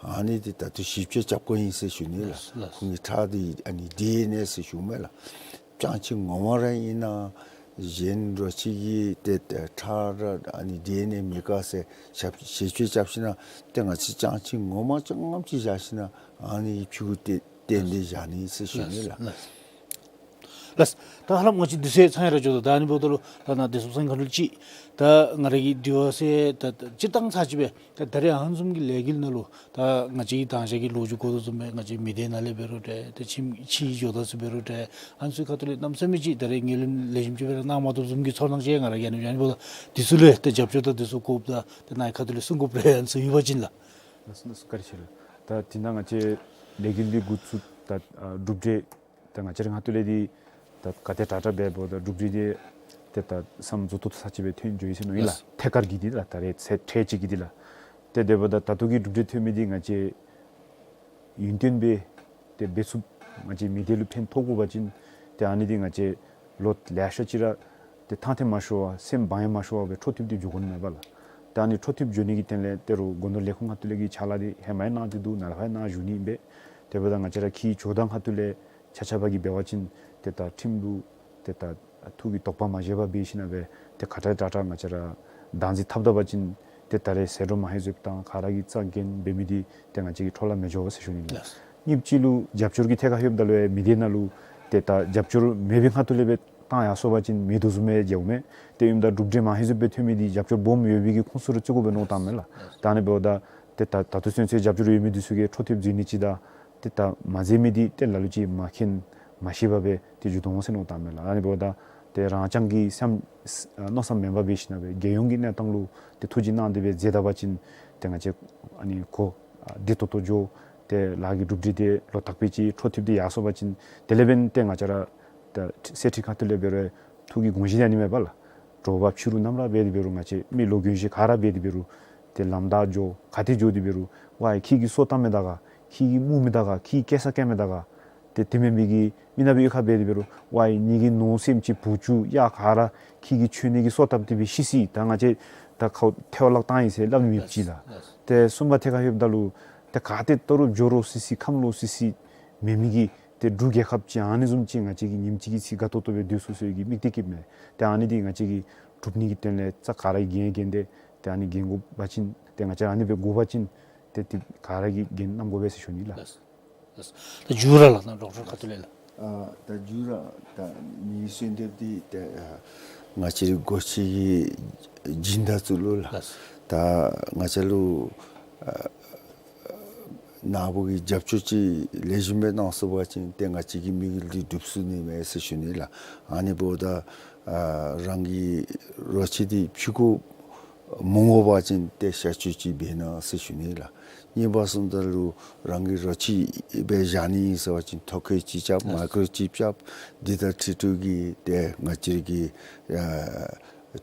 ཨ་ནི་འདི་ད་ལྟོ་ཞིབ་དཔྱད་རྐྱབ་དགོཔ་ཨིན་ཟེར་ཞུ་ནི་ལགས། ལགས། ཁོང་གི་ཁྲག་འདི་ཨ་ནི་ཌི་ཨེན་ཨེ་ཟེར་ཞུཝ་མས་ལགས། ཅང་ཅི་ངོ་མ་ར་ཨིན་ན་གཞན་རོ་ཁྱི་གི་ཏེ་ཏེ་ཁྲག་ར་ཨ་ནི་ཌི་ཨེན་ཨེ་མེད་ག་ཟེར་ཞིབ་ཞིབ་དཔྱད་རྐྱབ་ཞིན་ན་ཏེ་ང་བཅས་ཅང་ཅི་ངོ་མ་ཅང་ངམ་ཅིག་བཞག་ཞིན་ན་ཨ་ནི་ཕྱི་གུ་ཏེ་བཏོན་ཏེ་བཞག་ནི་ཟེར་ཞུ་ནི་ལགས། ལགས། ལགས། ད་ཧ་ལམ་ང་བཅས་དུས་ཚོད་ཚང་ཡར་འགྱོ་དོ། ད་ཨ་ནི་འབདཝ་ད་ལུ་ད་ནཱ་བདེ་སྲུངཔ་ཚང་གི་ཁ་ཐུག་ལས་ཅིག་ད་ང་ར་གིས་དེ་བ་ཟེར་ད་ད་སྤྱིར་བཏང་ཚར་ཅིག་སྦེ་ད་ད་རེས་ཨ་ནི་བཟུམ་གྱི་ལས་འགུལ་ནང་ལུ་ད་ང་བཅས་ཀྱིས་དང་ཞག་གི་ལོ་རྒྱུས་གོ་དོ་བཟུམ་སྦེ་ང་བཅས་མི་སྡེ་ནང་ལས་འབད་རུང་འདྲ་ཏེ་ཁྱིམ་ཕྱི་ཇོ་བདག་ཚུ་འབད་རུང་འདྲ་ཨ་ནི་ཚུ་ཁ་ཐུག་ལས་གནམ་མེད་ས་མེད་ཅིག་ད་རེས་ངོས་ལེན་ལེགས་ཤོམ་ཅིག་སྦེ་ར་གནང་མ་བཏུབ་བཟུམ་གྱི་ཚོར་སྣང་ཅིག་ང་ར་གིས་ཨ་ནི་ཨ་ནི་འབདཝ་ད་དེ་ཚུ་ལུ་ཏེ་རྒྱབ་སྐྱོར་དང་དེ་ཚུ་དགོཔ་དང་ཏེ་ནཱ་ཁ་ཐུག་ལས་གསུང་དགོཔ་རེ་ཨ་ནི་ཚུ་ཡོད་པ་ཅིན་ལགས། ལགས་སོ་ལགས་སོ། བཀའ་དྲིན་ཆེ་ལགས། ད་དེ་ནང་ང་བཅས་ལས་འགུལ་འདི་འགོ་བཙུགས་ད་ཨ་གྲུབ་འབྲས་ད་ང་བཅས་ར་ཁ་ཐུག་ལས་འདི་ད་ག་དེ་དྲག་དྲག་འབད་འབདཝ་ད་གྲུབ་འབྲས་འདི་ཏེ་ད་བསམ་རྫོགས་ཏོག་ཏོ་ཚར་ཅིག་སྦེ་ཐོན་འགྱོ་ཡི་ཟེར་མནོ་ཡི་ལགས། ལགས། ཐད་ཀར་གྱི་འདི་ལགས། ད་རེས་ཚེ་འཕྲལ་ཅིག་གི་འདི་ལགས། ཏེ་དེ་འབདཝ་ད་ད་ལྟོ་གི་གྲུབ་འབྲས་ཐོན་མི་འདི་ང་བཅས་ཡུན་བརྟན་སྦེ་ཏེ་འབད་ཚུགས་ང་བཅས་མི་སྡེ་ལུ་ཕན་ཐོགས་དགོ་པ་ཅིན་ཏེ་ཨ་ནི་འདི་ང་བཅས་ལོ་ལེ་ཤ་ཅིག་ར་ཏེ་ཐང་ཐེངས་མ་ཤོར་བར་སེམས་བག་ཡངས་མ་ཤོར་བར་སྦེ་འཕྲོ་མཐུད་དེ་འགྱོ་དགོ་ནི་མས་པ་ལགས། ད་ཨ་ནི་འཕྲོ་མཐུད་འགྱོ་ནི་གི་དོན་ལས་ཏེ་རོགས་སྒོ་ནོར་ལས་ཁུངས་ཁ་ཐུག་ལས་ཀྱི་ཕྱག་ལཱ་འདི་ཧེ་མ་ཡང་གནང་སྟེ་འདུག། ནཱ་ལས་ཕར་ཡང་གནང་བཞུགས་ནི་ཨིན་པས། དེ་འབདཝ་ད་ང་བཅས་ར་ཁྱིམ་ཇོ་བདག་ཁ་ཐུག་ལས་ཆ་ཁྱབ་ཀྱིས་འབད་བ་ཅིན་ཏེ་ད་ཁྲིམས་ལུ་ཏེ་ད་ཐུགས་ཀྱི་དོགས་པ་མ་བཞེས་པར་འབད་ཞིན་ན་སྦེ་ཏེ་ག་དྲག་དྲག་དྲག་ང་བཅས་ར་བདག་འཛིན་འཐབ་ད་པ་ཅིན་ཏེ་ད་རེས་ཟད་འགྲོ་མ་ཧེ་བཟོཝ་དང་ག་ར་གིས་རྩ་འགེངས་འབད་མི་འདི་ཏེ་ང་བཅས་ཀྱི་འཕྲོ་བརླག་མི་འགྱོ་ཟེར་ཞུ་ནི་ལགས། ལགས། གཉིས་པ་ཅིག་ལུ་རྒྱབ་སྐྱོར་གྱི་ཐད་ཁར་ལྷོདཔ་ད་ལུ་ཡང་མི་སྡེ་ནང་ལུ་ཏེ་ད་རྒྱབ་སྐྱོར་མེད་པའི་ཁ་ཐུག་ལས་སྦེ་བཏང་ཡར་སོང་པ་ཅིན་མེད་དོ་བཟུམ་སྦེ་འགྱོཝ་མས། ཏེ་ཨིནམ་ད་གྲུབ་འབྲས་མ་ཧེ་བཟོཝ་སྦེ་ཐོན་མི་འདི་རྒྱབ་སྐྱོར་སྦོམ་ཡོད་པའི་གི་ཁོངས་སུ་ར་བརྩི་དགོ་པས་མནོ་བཏངམ་མས་ལགས། ད་ཨ་ནི་འབདཝ་ད་ཏེ་ད་ད་ལྟོ་ཚུན་ཚོད་རྒྱབ་སྐྱོར་ཡོད་མི་འདི་ཚུ་གིས་འཕྲོ་མཐུད་མཛད་ནི་ཅིག་དང་ཏེ་ད་མ་མཛད་མི་འདི་ཏེ་ལ་ལུ་ཅིག་མ་མཁྱེན་མ་ཤེས་པར་སྦེ་ཏེ་འགྱོ་དོ་འོང་ཟེར་མནོ་བཏངམ་མས་ལགས། ཨ་ནི་འབདཝ་ད་ ཏེ་རང་རྐྱང་གི་སེམས་མནོ་བསམ་མེན་པར་འབད་ཞིནམ་ལས་རྒྱལ་ཡོངས་ཀྱི་གནས་སྟངས་ལུ་ཏེ་ཐུགས་རྗེ་གནང་སྟེ་སྦེ་མཛད་ད་པ་ཅིན་ཏེ་ང་བཅས་ཨ་ནི་གོ་བདེ་ཏོག་ཏོ་འགྱོ། ཏེ་ལཱ་གི་གྲུབ་འབྲས་དེ་ལོག་ལྟབ་སྤེལ་ཅིག་འཕྲོ་མཐུད་དེ་ཡར་སོང་པ་ཅིན་དེ་ལས་འབདན་ཏེ་ང་བཅས་ར་ད་གསེར་ཁྲི་ཁ་ཐུག་ལས་འབད་རུང་ཐུགས་ཀྱི་དགོངས་བཞེད་ཨ་ནི་མས་པ་ལགས། དྲོ་པ་ཕྱི་རུ་ནམ་ར་འབད་དེ་འབད་རུང་ང་བཅས་མི་ལོ་རྒན་ཤོས་ག་ར་འབད་དེ་འབད་རུང་ཏེ་ལམ་བདའ་འགྱོ་ག་ཏེ་འགྱོ་དེ་འབད་རུང་ཝའི་ཁྱོད་ཀྱིས་སོ་བཏབ་མས་ད་ག། ཁྱོད་ཀྱིས་མུར་མས་ད་ག། ཁྱོད་ཀྱིས་སྐྱེ་ས་བཀལ་མས་ད་ག། ཏེ་དེ་མེན་པའི་གི་མི་ནག་པའི་གཡུས་ཁར་འབད་དེ་འབད་རུང་ཝའི་ངེ་གི་ནོར་སེམས་ཅིག་བུ་ཅིག་གཡག་ག་ར་ཁྱོད་ཀྱིས་ཆོས་ནི་གི་སོ་བཏབ་སྟེ་སྦེ་ཤི་སི། ད་ང་བཅས་ད་ཁ་ཐལ་བ་བརླག་བཏང་ཡི་ཟེར་སླབ་ནི་མེདཔ་ཅིག་ལགས། ཏེ་གསུམ་པ་ཐད་ཁར་ལྷོདཔ་ད་ལུ་ཏེ་ག་ཏེ་ལྟ་རུང་འགྱོ་རུང་སི་སི་ཁམས་ལོག་སི་སི་མེད་མི་གི་ཏེ་འབྲུག་རྒྱལ་ཁབ་ཅིག་ཨ་ནི་བཟུམ་ཅིག་ང་བཅས་ཀྱིས་ཉིནམ་གཅིག་གི་ཚེ་དགའ་ཏོག་ཏོ་སྦེ་སྡོད་ཚུགས་ཚུགས་ཀྱི་དམིགས་གཏད་བསྐྱེདཔ་མས། ཏེ་ཨ་ནི་འདི་ང་བཅས་ཀྱིས་གྲུབ་ནི་གི་དོན་ལས་ཙ་ག་ར་གིས་འགན་འགན་ཏེ་ཏེ་ཨ་ནི་འགན་དགོ་པ་ཅིན་ཏེ་ང་བཅས་ཨ་ནི་སྦེ་དགོ་པ་ཅིན་ཏེ་ཏེ་ག་ར་གིས་འགན་བསྣམ་དགོ་པས་ཟེར་ཞུ་ནི་ལགས། ལགས། ད་མཇུག་ར་ལགས་ནཱ་ཌོག་ཊར་ཁ་ཐུག་ལས་ལགས། ཨ་ད་མཇུག་ར་ད་ངེའི་གསོལ་འདེབས་འདི་ཏེ་ཨ་ང་བཅས་རའི་སྒོ་ཁྱི་གི་སྦྱིན་བདག་ཚུ་ལུ་ལགས། ལགས། ད་ང་བཅས་ལུ་ཨ་ནཱ་བུ་གིས་རྒྱབ་སྐྱོར་ཅིག་ལེགས་ཤོམ་སྦེ་གནང་ཚུགས་པ་ཅིན་ཏེ་ང་བཅས་ཀྱི་དམིགས་ཡུལ་འདི་འགྲུབ་ཚུགས་ནི་མས་ཟེར་ཞུ་ནི་ལགས། ཨ་ནི་འབདཝ་ད་ཨ་རང་གི་རོ་ཁྱི་འདི་ཕྱི་གུ་མ་འོང་པ་ཅིན་ཏེ་ཤ་བཅོས་ཅིག་འབད་གནང་ཟེར་ཞུ་ནི་ལགས། གཉིས་པ་གསུམ་ད་ལུ་རང་གི་རོ་ཁྱི་སྦེ་བཞག་ནི་ཟེར་བ་ཅིན་ཐོ་བཀོད་ཅིག་རྐྱབ་མའི་ཀོརོབ་ཅིག་རྐྱབ་འདི་དང་འཁྲིལ་ཏེ་གིས་ཏེ་ང་བཅས་ཀྱིས་ཨ་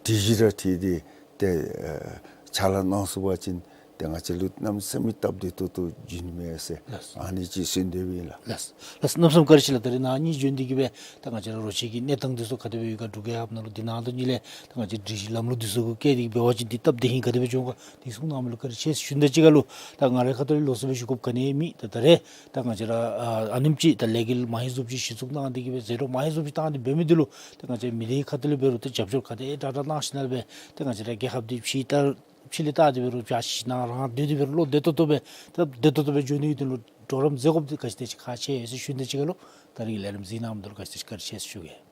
སྒྲིག་གཞི་ར་འཁྲིལ་ཏེ་ཏེ་ཨ་ཕྱག་ལཱ་གནང་ཚུགས་པ་ཅིན་ཏེ་ང་བཅས་ལུ་གནམ་མེད་ས་མེད་སྟབས་བདེ་ཏོག་ཏོ་འགྱོ་ནི་མས་ཟེར་ལགས། ཨ་ནི་ཅིག་གསོལ་འདེབས་ཨིན་ལགས། ལགས། ལགས། གནམ་མེད་ས་མེད་བཀའ་དྲིན་ཆེ་ལགས། ད་རིས་ནཱ་གཉིས་བྱོན་ཏེ་གིས་སྦེ་ད་ང་བཅས་ར་རོ་ཁྱི་གི་གནས་སྟངས་འདི་ཚུ་ག་དེ་སྦེ་ཡོད་ག་འབྲུག་རྒྱལ་ཁབ་ནང་ལུ་འདི་ནང་ལུ་ཉིད་ལས་ད་ང་བཅས་སྒྲིག་གཞི་ལམ་ལུགས་འདི་ཚུ་གུ་བཀལ་ཏེ་འབད་བ་ཅིན་འདི་སྟབས་བདེ་ཧིང་ག་དེ་སྦེ་འགྱོ་ག་འདི་གསུང་གནང་མི་ལུ་བཀའ་དྲིན་ཆེ་ཟེར་ཞུ་ནི་དང་གཅིག་ཁར་ལུ་ད་ང་རའི་ཁ་ཐུག་ལས་ལོགས་སུ་སྦེ་ཞུ་དགོཔ་ག་ནི་མེད། ད་ད་རེས་ད་ང་བཅས་ར་ཨ་ཨ་ནེམ་ཅིག་ད་ལས་འགུལ་མ་ཧེ་བཟུམ་ཅིག་གཞི་བཙུགས་གནང་སྟེ་གིས་སྦེ་ཟད་འགྲོ་མ་ཧེ་བཟུམ་ཅིག་བཏང་སྟེ་འབད་མི་འདི་ལུ་ད་ང་བཅས་མི་སྡེའི་ཁ་ཐུག་ལས་འབད་རུང་ད་རྒྱབ་སྐྱོར་ག་དེ་དྲག་དྲག་གནང་ཞིནམ་ལས་སྦེ་ད་ང་བཅས་ར་རྒྱལ་ཁབ་འདི་ཕྱི་ལྟར་ཕྱི་ལས་བལྟ་སྟེ་འབད་རུང་བྱ་ཞིནམ་རང་སྡོད་དེ་འབད་རུང་བློ་བདེ་ཏོག་ཏོ་སྦེ་ད་བདེ་ཏོག་ཏོ་སྦེ་འགྱོ་ནི་གི་དོན་ལུ་གྲོགས་རམ་མཛད་དགོཔ་འདི་ག་ཅི་དེ་ཅིག་ཁག་ཆེ་ཡོད་ཟེར་ཞུ་ནི་དང་གཅིག་ཁར་ལུ་ད་རིས་ཀྱི་ལས་རིམ་གཟིགས་གནང་མི་འདི་ལུ་ག་ཅི་དེ་ཅིག་བཀའ་དྲིན་ཆེ་ཟེར་ཞུ་གེ།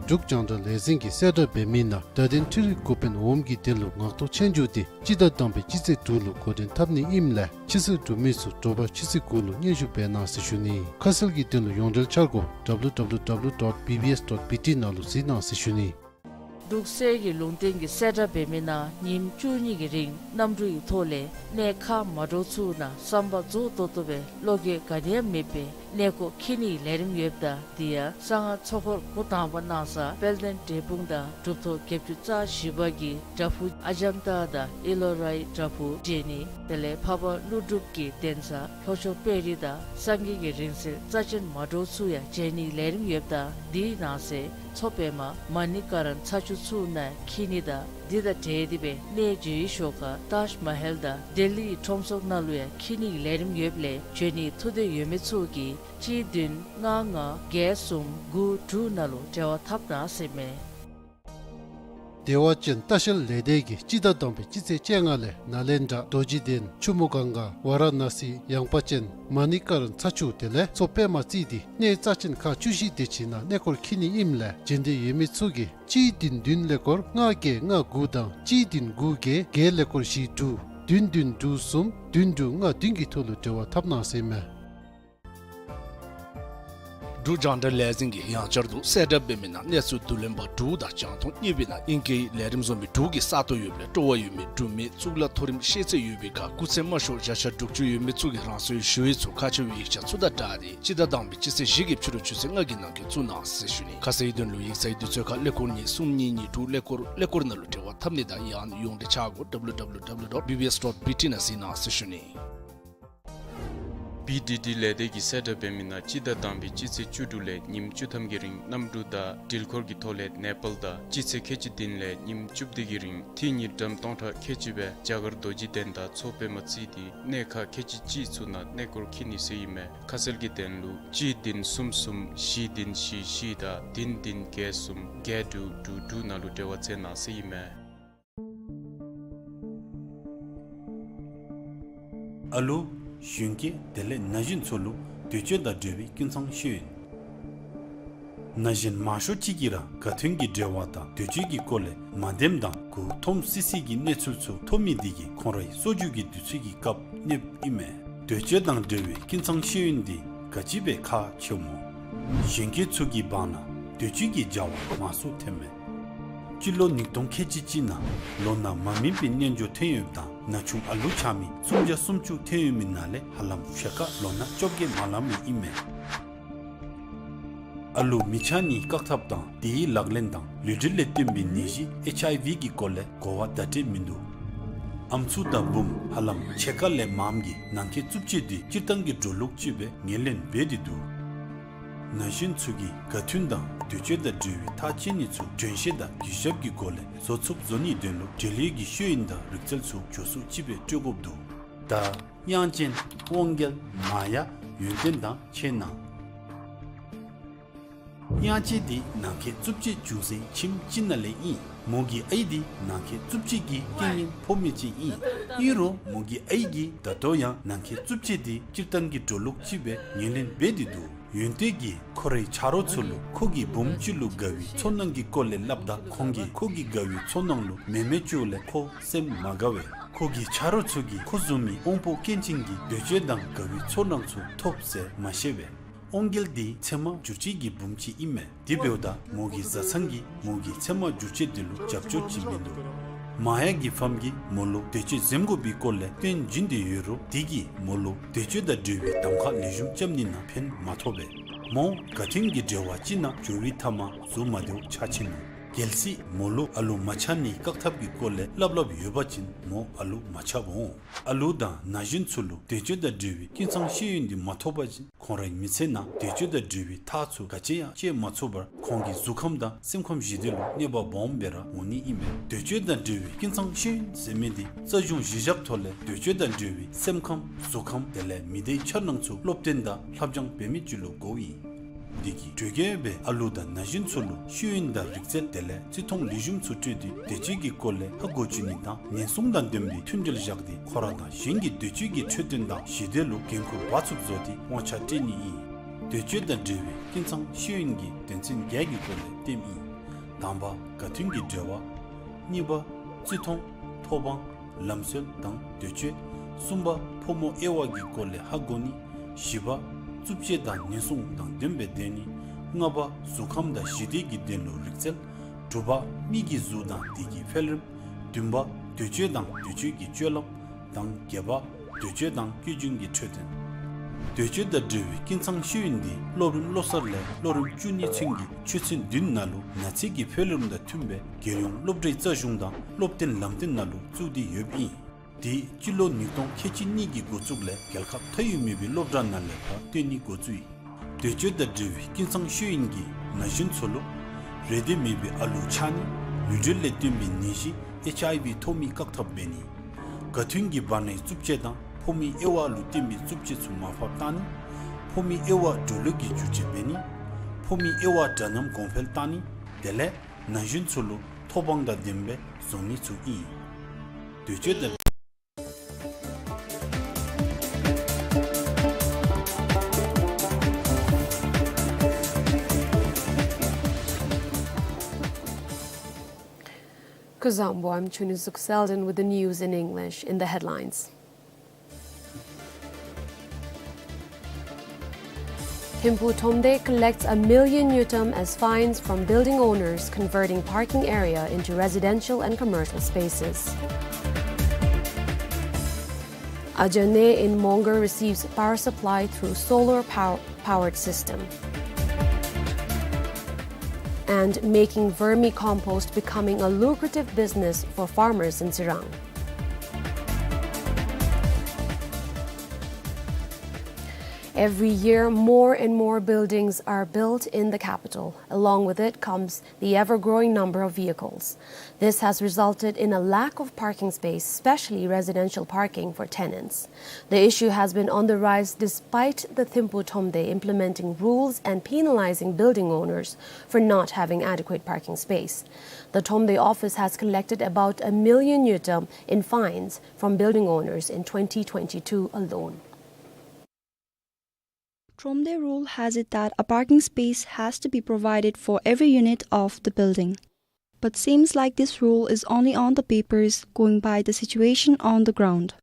འབྲུག་རྒྱང་བསྒྲགས་ལས་འཛིན་གྱིས་གསལ་བསྒྲགས་འབད་མི་ནང་བརྡ་དོན་འཕྲུལ་རིག་འགོ་དཔོན་འོགམ་གྱི་དོན་ལུ་ངག་ཐོག་སྤྱོད་འཇུག་འདི་སྤྱི་ཟླ་དང་པའི་སྤྱི་ཚེས་དྲུག་ལུ་འགོ་འདྲེན་འཐབ་ནི་ཨིནམ་ལས་ཕྱི་ཚུད་འབྲུག་མི་ཚུ་དྲོ་པ་ཕྱི་ཚེས་དགུ་ལུ་སྙན་ཞུ་འབད་གནང་ཟེར་ཞུ་ནི། ཁ་གསལ་གྱི་དོན་ལུ་ཡོངས་འབྲེལ་འཆར་སྒོ་W W W dot B B S dot B T ནང་ལུ་གཟིགས་གནང་ཟེར་ཞུ་ནི། འབྲུག་གསེར་གྱི་ལུང་བསྟན་གྱིས་གསལ་བསྒྲགས་འབད་མི་ནང་ཉིནམ་བཅུ་གཉིས་ཀྱི་རིང་གནམ་གྲུ་ཡི་ཐོག་ལས་གནས་ཁག་མ་འདྲཝ་ཚུ་ནང་བསམ་པ་རྫོགས་ཏོག་ཏོ་སྦེ་བློ་འགྱོད་ག་ནི་ཡང་མེད་པར་གནས་སྐོར་འཁྱིད་ནིའི་ལས་རིམ་ཡོདཔ་ད་འདི་ཡང་གསང་སྔགས་ཚོགས་འཁོར་འགོ་དང་པ་གནང་ས་དཔལ་ལྡན་འབྲས་སྤུངས་དང་གྲུབ་ཐོབ་བརྒྱད་ཅུ་རྩ་བཞི་པ་གི་བྲག་ཕུག་ཨ་ཛམ་ཏ་དང་ཨེ་ལོ་རའི་བྲག་ཕུག་མཇལ་ནི། དེ་ལས་འཕགས་པ་ཀླུ་སྒྲུབ་ཀྱི་གདན་ས་ལྷོ་ཕྱོགས་དཔལ་རི་དང་སངས་རྒྱས་ཀྱི་རིང་བསྲེལ་རྩ་ཆེན་མ་འདྲཝ་ཚུ་ཡང་མཇལ་ནིའི་ལས་རིམ་ཡོདཔ་ད་འདི་ནང་གསེས་མཚོ་པདྨ་མ་ཎི་ཀ་ར་ན་ཚ་ཆུ་ཚུ་ནང་འཁྱིད་ནི་དང་འདི་དང་འབྲེལ་ཏེ་སྦེ་གནས་མཇལ་བའི་ཤོག་ཁ་ཏཱཇ་མ་ཧལ་དང་ལྡི་ལི་ཡི་ཁྲོམ་ཚོགས་ནང་ལུ་ཡང་འཁྱིད་ནིའི་ལས་རིམ་ཡོདཔ་ལས་འབྱོན་ནིའི་ཐུགས་འདོད་ཡོད་མི་ཚུ་གིས་གཅིག་བདུན་ལྔ་ལྔ་བརྒྱད་གསུམ་དགུ་དྲུག་ནང་ལུ་འབྲེལ་བ་འཐབ་གནང་ཟེར་མས། བདེ་བ་ཅན་ལྟ་བཤལ་ལས་སྡེ་གིས་སྤྱི་ཟླ་དང་པའི་སྤྱི་ཚེས་བཅོ་ལྔ་ལས་ནཱ་ལེནྡྲ་རྡོ་རྗེ་གདན་ཆུ་མོ་གངྒཱ་ཝཱ་ར་ཎ་སི་ཡངས་པ་ཅན་མ་ཎི་ཀ་ར་ན་ཚ་ཆུ་དེ་ལས་མཚོ་པདྨ་རྩིས་ཏེ་གནས་རྩ་ཆེན་ཁག་བཅུ་བཞི་དེ་ཅིག་ནང་གནས་སྐོར་འཁྱིད་ནི་ཨིནམ་ལས་འབྱོན་འདོད་ཡོད་མི་ཚུ་གིས་གཅིག་བདུན་བདུན་ཀླད་ཀོར་ལྔ་བརྒྱད་ལྔ་དགུ་དང་གཅིག་བདུན་དགུ་བརྒྱད་བརྒྱད་ཀླད་ཀོར་བཞི་དྲུག་བདུན་བདུན་དྲུག་གསུམ་བདུན་དྲུག་ལྔ་བདུན་གྱི་ཐོག་ལུ་འབྲེལ་བ་འཐབ་གནང་ཟེར་མས། འབྲུག་རྒྱང་བསྒྲགས་ལས་འཛིན་གྱིས་ཡང་བསྐྱར་དུ་གསལ་བསྒྲགས་འབད་མི་ནང་གནས་ཚུལ་བསྡུ་ལེན་པ་དྲུག་དང་རྒྱང་མཐོང་གཉིས་པའི་ནང་ཨིང་སྐད་ལས་རིམ་བཟོ་མི་དྲུག་གི་ས་སྟོང་ཡོདཔ་ལས་སྤྲོ་བ་ཡོད་མི་འབྲུག་མི་གཙུག་ལག་མཐོ་རིམ་ཤེས་ཚད་ཡོད་པའི་ཁར་སྐུགས་ཚད་དམའ་ཤོས་བརྒྱ་ཆ་དྲུག་ཅུ་ཡོད་མི་ཚུ་གིས་རང་སོའི་ཞུ་ཡིག་ཚུ་ཁ་ཕྱེ་བའི་ཡིག་ཆ་ཚུ་དང་སྦྲགས་ཏེ་སྤྱི་ཟླ་དང་པའི་སྤྱི་ཚེས་བཞི་གི་ཕྱི་རུ་ཆུ་ཚོད་ལྔ་གི་ནང་འཁོད་བཙུགས་གནང་ཟེར་ཞུ་ནི། ཁ་གསལ་དོན་ལུ་ཡིག་ཚང་གི་དུས་ཚོད་ཁར་ཀླད་ཀོར་གཉིས་གསུམ་གཉིས་གཉིས་དྲུག་ཀླད་ཀོར་ཀླད་ཀོར་ནང་ལུ་འབྲེལ་བ་འཐབ་ནི་དང་ཡང་ན་ཡོངས་འབྲེལ་འཆར་སྒོ་W W W dot B B S dot B T ནང་གཟིགས་གནང་ཟེར་ཞུ་ནི། བི་ཌི་ཌི་ལས་སྡེ་གིས་གསལ་བསྒྲགས་འབད་མི་ནང་སྤྱི་ཟླ་དང་པའི་སྤྱི་ཚེས་བཅུ་དྲུག་ལས་ཉིནམ་བཅུ་ཐམ་གྱི་རིང་གནམ་གྲུ་དང་འགྲུལ་འཁོར་གྱི་ཐོག་ལས་ནེ་པཱལ་དང་སྤྱི་ཚེས་ཁལ་གཅིག་བདུན་ལས་ཉིནམ་བཅུ་བདུན་གྱི་རིང་ཐིག་ཉིས་ཌམ་སྟོང་ཕྲག་ཁལ་གཅིག་སྦེ་རྒྱ་གར་རྡོ་རྗེ་གདན་དང་མཚོ་པདྨ་རྩེ་ལྡན་གནས་ཁག་ཁལ་གཅིག་གཅིག་ཚུ་ནང་གནས་སྐོར་འཁྱིད་ནི་ཟེར་ཨིན་མས། ཁ་གསལ་གྱི་དོན་ལུ་གཅིག་བདུན་གསུམ་གསུམ་བཞི་བདུན་བཞི་བཞི་དང་བདུན་བདུན་བརྒྱད་གསུམ་བརྒྱད་དྲུག་དྲུག་དྲུག་ནང་ལུ་འབྲེལ་བ་འཚོལ་གནང་ཟེར་ཨིན་མས། ཨ་ལུ་གཞོན་སྐྱེས་དེ་ལས་ན་གཞོན་ཚུ་ལུ་འདོད་སྤྱོད་དང་འབྲེལ་བའི་སྐྱིན་ཚང་ཤེས་ཡོན། ན་གཞོན་མང་ཤོས་ཅིག་གིས་ར་ག་དོན་གྱི་འབྲེལ་བ་དང་འདོད་སྤྱོད་ཀྱི་སྐོར་ལས་མ་བདེནམ་དང་མགུ་འཐོམ་སི་སི་གི་གནས་ཚུལ་ཚུ་ཐོབ་མི་དེ་གིས་ཁོང་རའི་གསོ་རྒྱུ་གི་དུས་ཚོད་ཀྱི་སྐབས་གནསཔ་ཨིན་མས། འདོད་སྤྱོད་དང་འབྲེལ་བའི་སྐྱིན་ཚང་ཤེས་ཡོན་དེ་ག་ཅི་སྦེ་ཁག་ཆེཝ་སྨོ། གཞོན་སྐྱེས་ཚུ་གི་བར་ན་འདོད་སྤྱོད་ཀྱི་བྱ་བ་མང་སུ་ཐོནམ་མས། སྤྱི་ལོ་ཉིས་སྟོང་ཁལ་གཅིག་གཅིག་ནང་ལོ་ན་མ་སྨིན་པའི་རྣལ་འབྱོར་ཐོན་ཡོདཔ་དང་ན་ཆུང་ཨ་ལུ་ཆགས་མི་སུམ་བརྒྱ་སུམ་ཅུ་ཐོན་ཡོད་མི་ནང་ལས་ཧ་ལམ་ཕྱེད་ཀ་ལོ་ན་བཅོ་བརྒྱད་མ་ལང་མི་ཨིན་མས། ཨ་ལུ་མི་ཆགས་ནིའི་བཀག་ཐབས་དང་དེའི་ལག་ལེན་དང་ལུས་འབྲེལ་ལས་ཐོན་པའི་ནད་གཞི་ཨེཆ་ཨའི་ཝི་གི་སྐོར་ལས་གོ་བ་བརྡ་སྤྲོད་མིན་འདུག། ཨམ་སྲུ་དང་བུམོ་ཧ་ལམ་ཕྱེད་ཀ་ལས་མངམ་གིས་ནང་འཁོད་རྩུབ་སྤྱོད་དེ་སྤྱིར་བཏང་གི་འགྲོ་ལུགས་ཅིག་སྦེ་ངོས་ལེན་འབད་དེ་འདུག། ན་གཞོན་ཚུ་གིས་ག་དུས་དང་འདོད་སྤྱོད་དང་འབྲེལ་བའི་ཐག་བཅད་ནི་ཚུ་དྲན་ཤེས་དང་གུས་ཞབས་ཀྱི་སྒོ་ལས་བཟོ་ཚུགསཔ་བཟོ་ནིའི་དོན་ལུ་འབྲེལ་ཡོད་ཀྱི་ཤེས་ཡོན་དང་རིག་རྩལ་ཚུ་མགྱོགས་སུ་ཅིག་སྦེ་སྤྲོད་དགོཔ་འདུག། ད་དབྱངས་ཅན་དབང་རྒྱལ་མ་ཡ་ཡོན་ཏན་དང་ཕྱད་གནང་། དབྱངས་ཅན་དེ་ནང་འཁོད་རྩུབ་སྤྱོད་བྱུང་སའི་ཁྱིམ་ཅིག་ནང་ལས་ཨིན། མོ་གི་ཨའི་དེ་ནང་འཁོད་རྩུབ་སྤྱོད་ཀྱི་རྐྱེན་ངན་ཕོག་མི་ཅིག་ཨིན། ཨིན་རུང་མོ་གི་ཨའི་གིས་ད་ལྟོ་ཡང་ནང་འཁོད་རྩུབ་སྤྱོད་དེ་སྤྱིར་བཏང་གི་འགྲོ་ལུགས་ཅིག་སྦེ་ངོས་ལེན་འབད་དེ་འདུག། ཡོན་ཏན་གྱིས་ཁོ་རའི་ཆ་རོགས་ཚུ་ལུ་ཁོ་གི་བུམོ་ཅིག་ལུ་དགའ་བའི་ཚོར་སྣང་གི་སྐོར་ལས་སླབ་ད་ཁོང་གིས་ཁོ་གི་དགའ་བའི་ཚོར་སྣང་ལུ་མེ་མེ་བཙུགས་ལས་ཁོ་སེམས་མ་དགའ་བས། ཁོ་གི་ཆ་རོགས་ཚུ་གིས་ཁོ་བཟུམ་མའི་དབང་པོ་སྐྱོན་ཅན་གྱི་འདོད་སྤྱོད་དང་དགའ་བའི་ཚོར་སྣང་ཚུ་ཐོབ་ཟེར་མ་ཤེས་པས། དབང་རྒྱལ་དེ་ཚེར་མ་འགྱུར་བཅོས་ཀྱི་བུམོ་ཅིག་ཨིན་མས། དེ་འབདཝ་ད་མོ་གི་བཟའ་ཚང་གིས་མོ་གི་ཚེར་མ་འགྱུར་བཅོས་དེ་ལུ་རྒྱབ་སྐྱོར་བྱིན་མིན་འདུག། མ་ཡ་གི་ཕམ་གྱིས་མོ་ལུ་འདོད་སྤྱོད་འཛེམ་དགོ་པའི་སྐོར་ལས་སྟོན་བྱིན་དེ་ཡོད་རུང་དེ་གིས་མོ་ལུ་འདོད་སྤྱོད་དང་འབྲེལ་བའི་གདམ་ཁ་ལེགས་ཤོམ་རྐྱབ་ནི་ནང་ཕན་མ་ཐོགས་པས། མོ་ག་དོན་གྱི་འབྲེལ་བ་ཅིག་ནང་འགྱོ་བའི་མཐའ་མ་གཟུགས་མ་བདེཝ་ཆགས་ཆི་ནུག། གལ་སྲིད་མོ་ལུ་ཨ་ལུ་མ་ཆགས་ནིའི་བཀག་ཐབས་ཀྱི་སྐོར་ལས་སླབ་སླབ་ཡོད་པ་ཅིན་མོ་ཨ་ལུ་མ་ཆགསཔ་འོང་། ཨ་ལུ་དང་ན་གཞོན་ཚུ་ལུ་འདོད་སྤྱོད་དང་འབྲེལ་བའི་སྐྱིན་ཚང་ཤེས་ཡོན་དེ་མ་ཐོབ་པ་ཅིན་ཁོང་རའི་མི་ཚེ་ནང་འདོད་སྤྱོད་དང་འབྲེལ་བའི་ཐག་ཚུ་ག་ཅི་ཡང་བཅད་མ་ཚུགས་པར་ཁོང་གི་གཟུགས་ཁམས་དང་སེམས་ཁམས་ཞི་བདེ་ལུ་གནོད་པ་སྦོམ་སྦེ་ར་འོང་ནི་ཨིན་མས། འདོད་སྤྱོད་དང་འབྲེལ་བའི་སྐྱིན་ཚང་ཤེས་ཡོན་ཟེར་མི་དེ་རྩ་གཞུང་གཞི་བཞག་ཐོག་ལས་འདོད་སྤྱོད་དང་འབྲེལ་བའི་སེམས་ཁམས་གཟུགས་ཁམས་དེ་ལས་མི་སྡེའི་འཆར་སྣང་ཚུ་སློབ་སྟོན་དང་ལྷབ་སྦྱང་འབད་མི་ཅིག་ལུ་དགོཔ་ཨིན། དེ་གིས་དྲོ་རྒྱལ་སྦེ་ཨ་ལུ་དང་ན་གཞོན་ཚུ་ལུ་ཤེས་ཡོན་དང་རིག་རྩལ་དེ་ལས་བརྩི་མཐོང་ལེགས་ཤོམ་ཚུ་སྤྲོད་དེ་འདོད་སྤྱོད་ཀྱི་སྐོར་ལས་ཧ་གོ་བཅུག་ནི་དང་ཉེན་སྲུང་དང་ལྡན་པའི་མཐུན་འབྲེལ་བཞག་སྟེ་ཁོ་ར་དང་གཞན་གྱི་འདོད་སྤྱོད་ཀྱི་འཕྲོད་བསྟེན་དང་ཞི་བདེ་ལུ་འགན་ཁུར་འབག་ཚུགསཔ་བཟོ་སྟེ་དབང་ཆ་སྤྲོད་ནི་ཨིན། འདོད་སྤྱོད་དང་འབྲེལ་བའི་སྐྱིན་ཚང་ཤེས་ཡོན་གྱི་དོན་ཚན་བརྒྱད་ཀྱི་སྐོར་ལས་སྟོནམ་ཨིན། དང་པ་ག་དོན་གྱི་འབྲེལ་བ། གཉིས་པ་བརྩི་མཐོང་། ཐོབ་དབང་། ལམ་སྲོལ་དང་འདོད་སྤྱོད། གསུམ་པ་ཕོ་མོ་དབྱེ་བ་གི་སྐོར་ལས་ཧ་གོ་ནི། བཞི་པ་རྩུབ་སྤྱོད་དང་ཉེན་སྲུང་དང་ལྡན་པའི་སྡོད་ནི། ལྔ་པ་གཟུགས་ཁམས་དང་ཞི་བདེ་གི་དོན་ལུ་རིག་རྩལ། དྲུག་པ་མི་གི་གཟུགས་དང་དེ་གི་འཕེལ་རིམ། བདུན་པ་འདོད་སྤྱོད་དང་འདོད་སྤྱོད་ཀྱི་སྤྱོད་ལམ་དང་བརྒྱད་པ་འདོད་སྤྱོད་དང་སྐྱེ་རྒྱུན་གྱི་འཕྲོད་བསྟེན། འདོད་སྤྱོད་དང་འབྲེལ་བའི་སྐྱིན་ཚང་ཤེས་ཡོན་དེ་སློབ་རིམ་བློ་གསར་ལས་སློབ་རིམ་བཅུ་གཉིས་ཚུན་གྱི་ཆོས་ཚན་བདུན་ནང་ལུ་ན་ཚོད་ཀྱི་འཕེལ་རིམ་དང་མཐུན་པའི་རྒྱལ་ཡོངས་སློབ་གྲྭའི་རྩ་གཞུང་དང་སློབ་སྟོན་ལམ་སྟོན་ནང་ལུ་བཙུགས་ཏེ་ཡོདཔ་ཨིན། དེ་སྤྱི་ལོ་ཉིས་སྟོང་ཁལ་གཅིག་གཉིས་ཀྱི་འགོ་བཙུགས་ལས་རྒྱལ་ཁབ་མཐའ་དབུས་མེད་པའི་སློབ་གྲྭ་ནང་ལས་ཕར་སྟོན་ནི་འགོ་བཙུགས་ཡི། འདོད་སྤྱོད་དང་འབྲེལ་བའི་སྐྱིན་ཚང་ཤེས་ཡོན་གྱིས་ན་གཞོན་ཚུ་ལུ་རེ་འདོད་མེད་པའི་ཨ་ལུ་ཆགས་ནི། ལུས་འབྲེལ་ལས་ཐོན་པའི་ནད་གཞི་ཨེཆ་ཨའི་ཝི་ཐོབ་མི་བཀག་ཐབས་འབད་ནི། ག་དོན་གྱི་བར་ནའི་རྩུབ་སྤྱོད་དང་ཕོ་མོའི་དབྱེ་བ་ལུ་བརྟེན་པའི་རྩུབ་སྤྱོད་ཚུ་མར་ཕབ་བཏང་ནི། ཕོ་མོའི་དབྱེ་བ་འགྲོ་ལུགས་ཀྱི་བསྒྱུར་བཅོས་འབད་ནི། ཕོ་མོའི་དབྱེ་བ་འདྲ་མཉམ་གོང་འཕེལ་བཏང་ནི། དེ་ལས་ན་གཞོན་ཚུ་ལུ་ཐོབ་དབང་དང་ལྡནམ་སྦེ་བཟོ་ནི་ཚུ་ཨིན། འདོད་སྤྱོད་དང་Kuzuzangpo, I'm Chunizuk Selden with the news in English. In the headlines, Thimphu Thromde collects a million ngultrum as fines from building owners converting parking area into residential and commercial spaces. Ajane in Mongar receives power supply through solar pow-, powered system. And making vermicompost becoming a lucrative business for farmers in Tsirang. Every year, more and more buildings are built in the capital. Along with it comes the ever-growing number of vehicles. This has resulted in a lack of parking space, especially residential parking for tenants. The issue has been on the rise despite the Thimphu Thromde implementing rules and penalizing building owners for not having adequate parking space. The Thromde office has collected about a million ngultrum in fines from building owners in twenty twenty-two alone. Thromde rule has it that a parking space has to be provided for every unit of the building. But seems like this rule is only on the papers, going by the situation on the ground.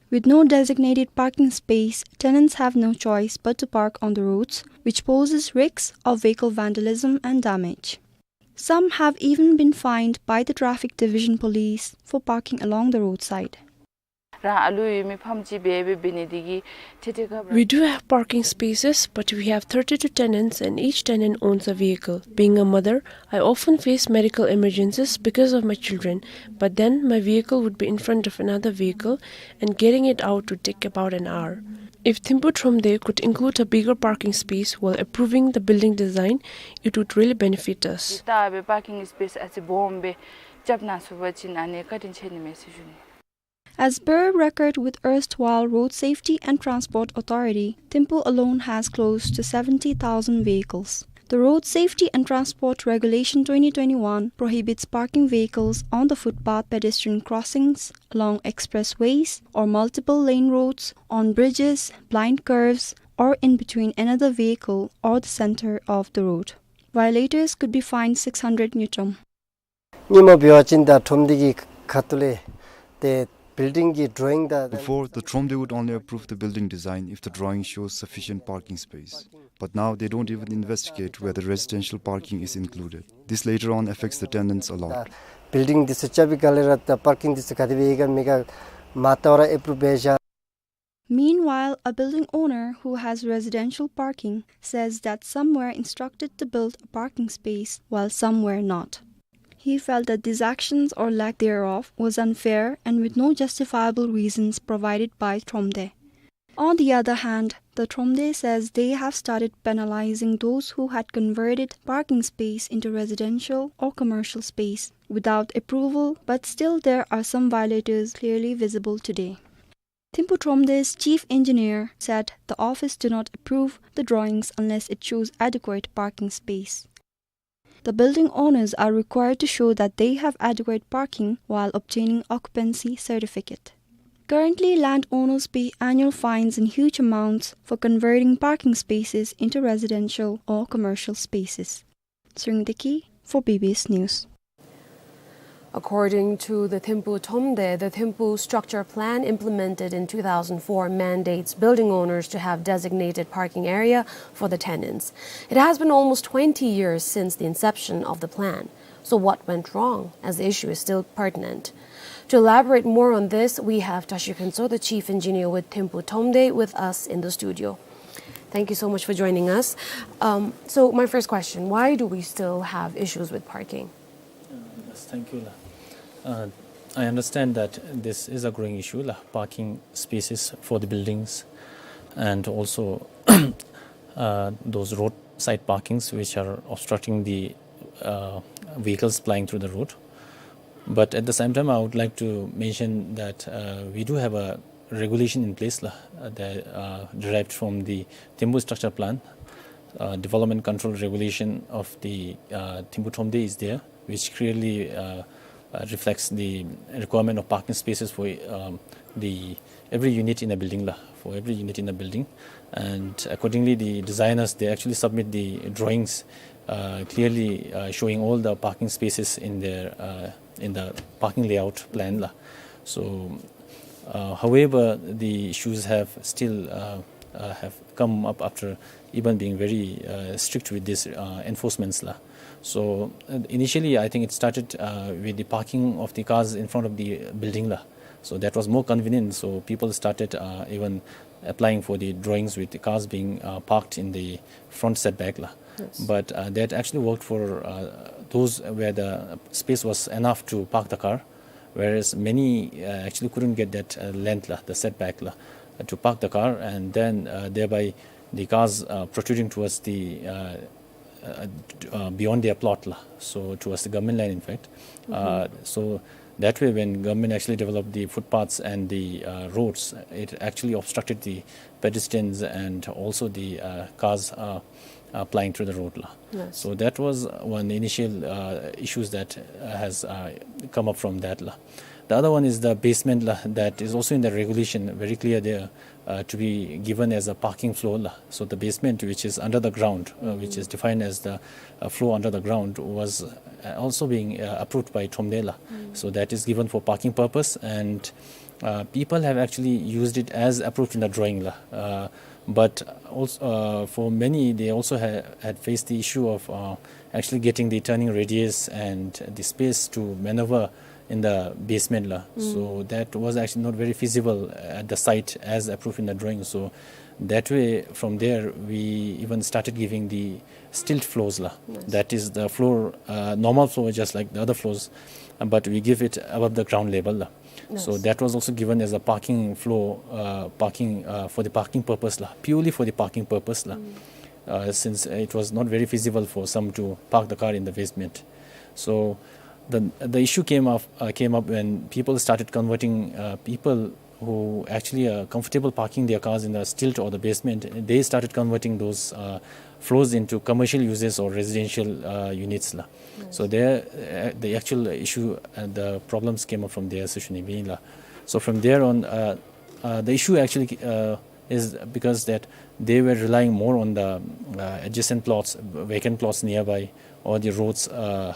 With no designated parking space, tenants have no choice but to park on the roads, which poses risks of vehicle vandalism and damage. Some have even been fined by the Traffic Division Police for parking along the roadside. རང་ཨ་ལུ་ཡོད་མི་ཕམ་ཅིག་སྦེ་འབད་ནི་དེ་གིས་ཏེ་ཏེ་ཁ་བ། We do have parking spaces, but we have thirty-two tenants and each tenant owns a vehicle. Being a mother, I often face medical emergencies because of my children, but then my vehicle would be in front of another vehicle and getting it out would take about an hour. If Thimphu Thromde could include a bigger parking space while approving the building design, it would really benefit us. ད་འབད་པར་ཀིང་སི་པེསི་ཨ་ཙི་སྦོམ་སྦེ་རྐྱབ་གནང་ཚུགས་པ་ཅིན་ཨ་ནི་བཀའ་དྲིན་ཆེ་ནི་མས་ཟེར་ཞུ་ནི། As per record with erstwhile Road Safety and Transport Authority, Thimphu alone has close to seventy thousand vehicles. The Road Safety and Transport Regulation twenty twenty-one prohibits parking vehicles on the footpath, pedestrian crossings, along expressways or multiple lane roads, on bridges, blind curves, or in between another vehicle or the center of the road. Violators could be fined six hundred ngultrum. ཉིནམ་འབད་བ་ཅིན་ད་ཁྲོམ་སྡེ་གི་ཁ་ཐུག་ལས་ཏེ་building གི་drawing དང། Before, the Thromde would only approve the building design if the drawing shows sufficient parking space. But now they don't even investigate whether residential parking is included. This later on affects the tenants a lot. Building འདི་ཚུ་རྐྱབ་པའི་སྒང་ལས་ར་ད་parking འདི་ཚུ་ག་དེ་སྦེ་ཡོད་ག་མེད་ག་མ་བལྟ་བར་approve འབད་བཞག། Meanwhile, a building owner who has residential parking says that some were instructed to build a parking space while some were not. He felt that these actions or lack thereof was unfair and with no justifiable reasons provided by Thromde. On the other hand, the Thromde says they have started penalizing those who had converted parking space into residential or commercial space without approval, but still there are some violators clearly visible today. Thimphu Thromde's chief engineer said the office do not approve the drawings unless it shows adequate parking space. The building owners are required to show that they have adequate parking while obtaining occupancy certificate. Currently, landowners pay annual fines in huge amounts for converting parking spaces into residential or commercial spaces. Tshering Deki for B B S News. According to the Thimphu Thromde, the Thimphu structure plan implemented in two thousand four mandates building owners to have designated parking area for the tenants. It has been almost twenty years since the inception of the plan. So what went wrong, as the issue is still pertinent? To elaborate more on this, we have Tashi Khensho, the chief engineer with Thimphu Thromde, with us in the studio. Thank you so much for joining us. Um, so my first question, why do we still have issues with parking? Uh, yes, thank you, la. Uh, I understand that this is a growing issue, la, parking spaces for the buildings and also, uh, those roadside parkings which are obstructing the, uh, vehicles plying through the road. But at the same time, I would like to mention that, uh, we do have a regulation in place, la, uh, that, uh, derived from the Thimphu Structure Plan. Uh, development control regulation of the, uh, Thimphu Thromde is there, which clearly, uh, uh, reflects the requirement of parking spaces for, um, the every unit in a building, la, for every unit in a building. And accordingly, the designers, they actually submit the drawings, uh, clearly, uh, showing all the parking spaces in their, uh, in the parking layout plan, la. So, uh, however, the issues have still, uh, uh, have come up after even being very, uh, strict with these, uh, enforcements, la. So, uh, initially, I think it started, uh, with the parking of the cars in front of the building, la. So that was more convenient. So people started, uh, even applying for the drawings with the cars being, uh, parked in the front setback, la. Yes. But, uh, that actually worked for, uh, those where the space was enough to park the car, whereas many, uh, actually couldn't get that, uh, length, la, the setback, la. uh, to park the car, and then, uh, thereby the cars, uh, protruding towards the, uh, uh, uh, beyond their plot la. So towards the government land, in fact. Uh, so that way, when government actually developed the footpaths and the, uh, roads, it actually obstructed the pedestrians and also the, uh, cars, uh, uh, plying through the road la. Yes. So that was one initial, uh, issues that, uh, has, uh, come up from that la. The other one is the basement la, that is also in the regulation, very clear there, uh, to be given as a parking floor la. So the basement, which is under the ground, uh, which is defined as the, uh, floor under the ground, was, uh, also being, uh, approved by Thromde la. So that is given for parking purpose, and, uh, people have actually used it as approved in the drawing la. Uh, but also, uh, for many, they also ha- had faced the issue of, uh, actually getting the turning radius and the space to maneuver in the basement la. So that was actually not very feasible at the site as approved in the drawing. So that way, from there, we even started giving the stilt floors la. Yes. That is the floor, uh, normal floor, just like the other floors, uh, but we give it above the ground level la. So yes, that was also given as a parking floor, uh, parking, uh, for the parking purpose la, purely for the parking purpose la. Uh, since it was not very feasible for some to park the car in the basement. So the, the issue came up, uh, came up when people started converting, uh, people who actually are comfortable parking their cars in the stilt or the basement, they started converting those, uh, floors into commercial uses or residential, uh, units la. So there, uh, the actual issue and the problems came up from there, Seshonibin la. So from there on, uh, uh, the issue actually, uh, is because that they were relying more on the, uh, adjacent plots, vacant plots nearby, or the roads, uh,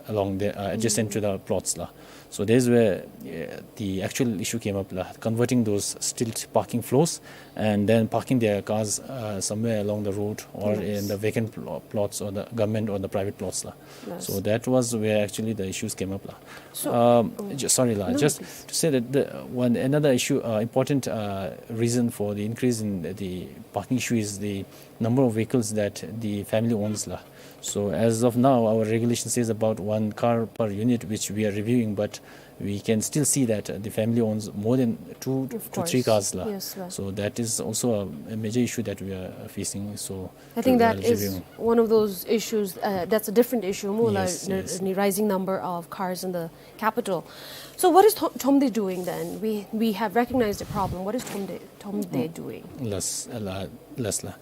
along the, uh, adjacent to the plots la. So there's where, uh, the actual issue came up la, converting those stilt parking floors and then parking their cars, uh, somewhere along the road or in the vacant pl- plots or the government or the private plots la. Yes. So that was where actually the issues came up la. So, um, ju- sorry la, no, just please, to say that the one another issue, uh, important, uh, reason for the increase in the, the parking issue is the number of vehicles that the family owns la. So as of now, our regulation says about one car per unit, which we are reviewing, but we can still see that, uh, the family owns more than two to three cars la. Yes, la. So that is also a, a major issue that we are facing. So I think that is one of those issues, uh, that's a different issue, more like the rising number of cars in the capital. So what is Thom- Thromde doing then? We we have recognized the problem. What is Thromde Thromde doing? Less, uh, la- less la.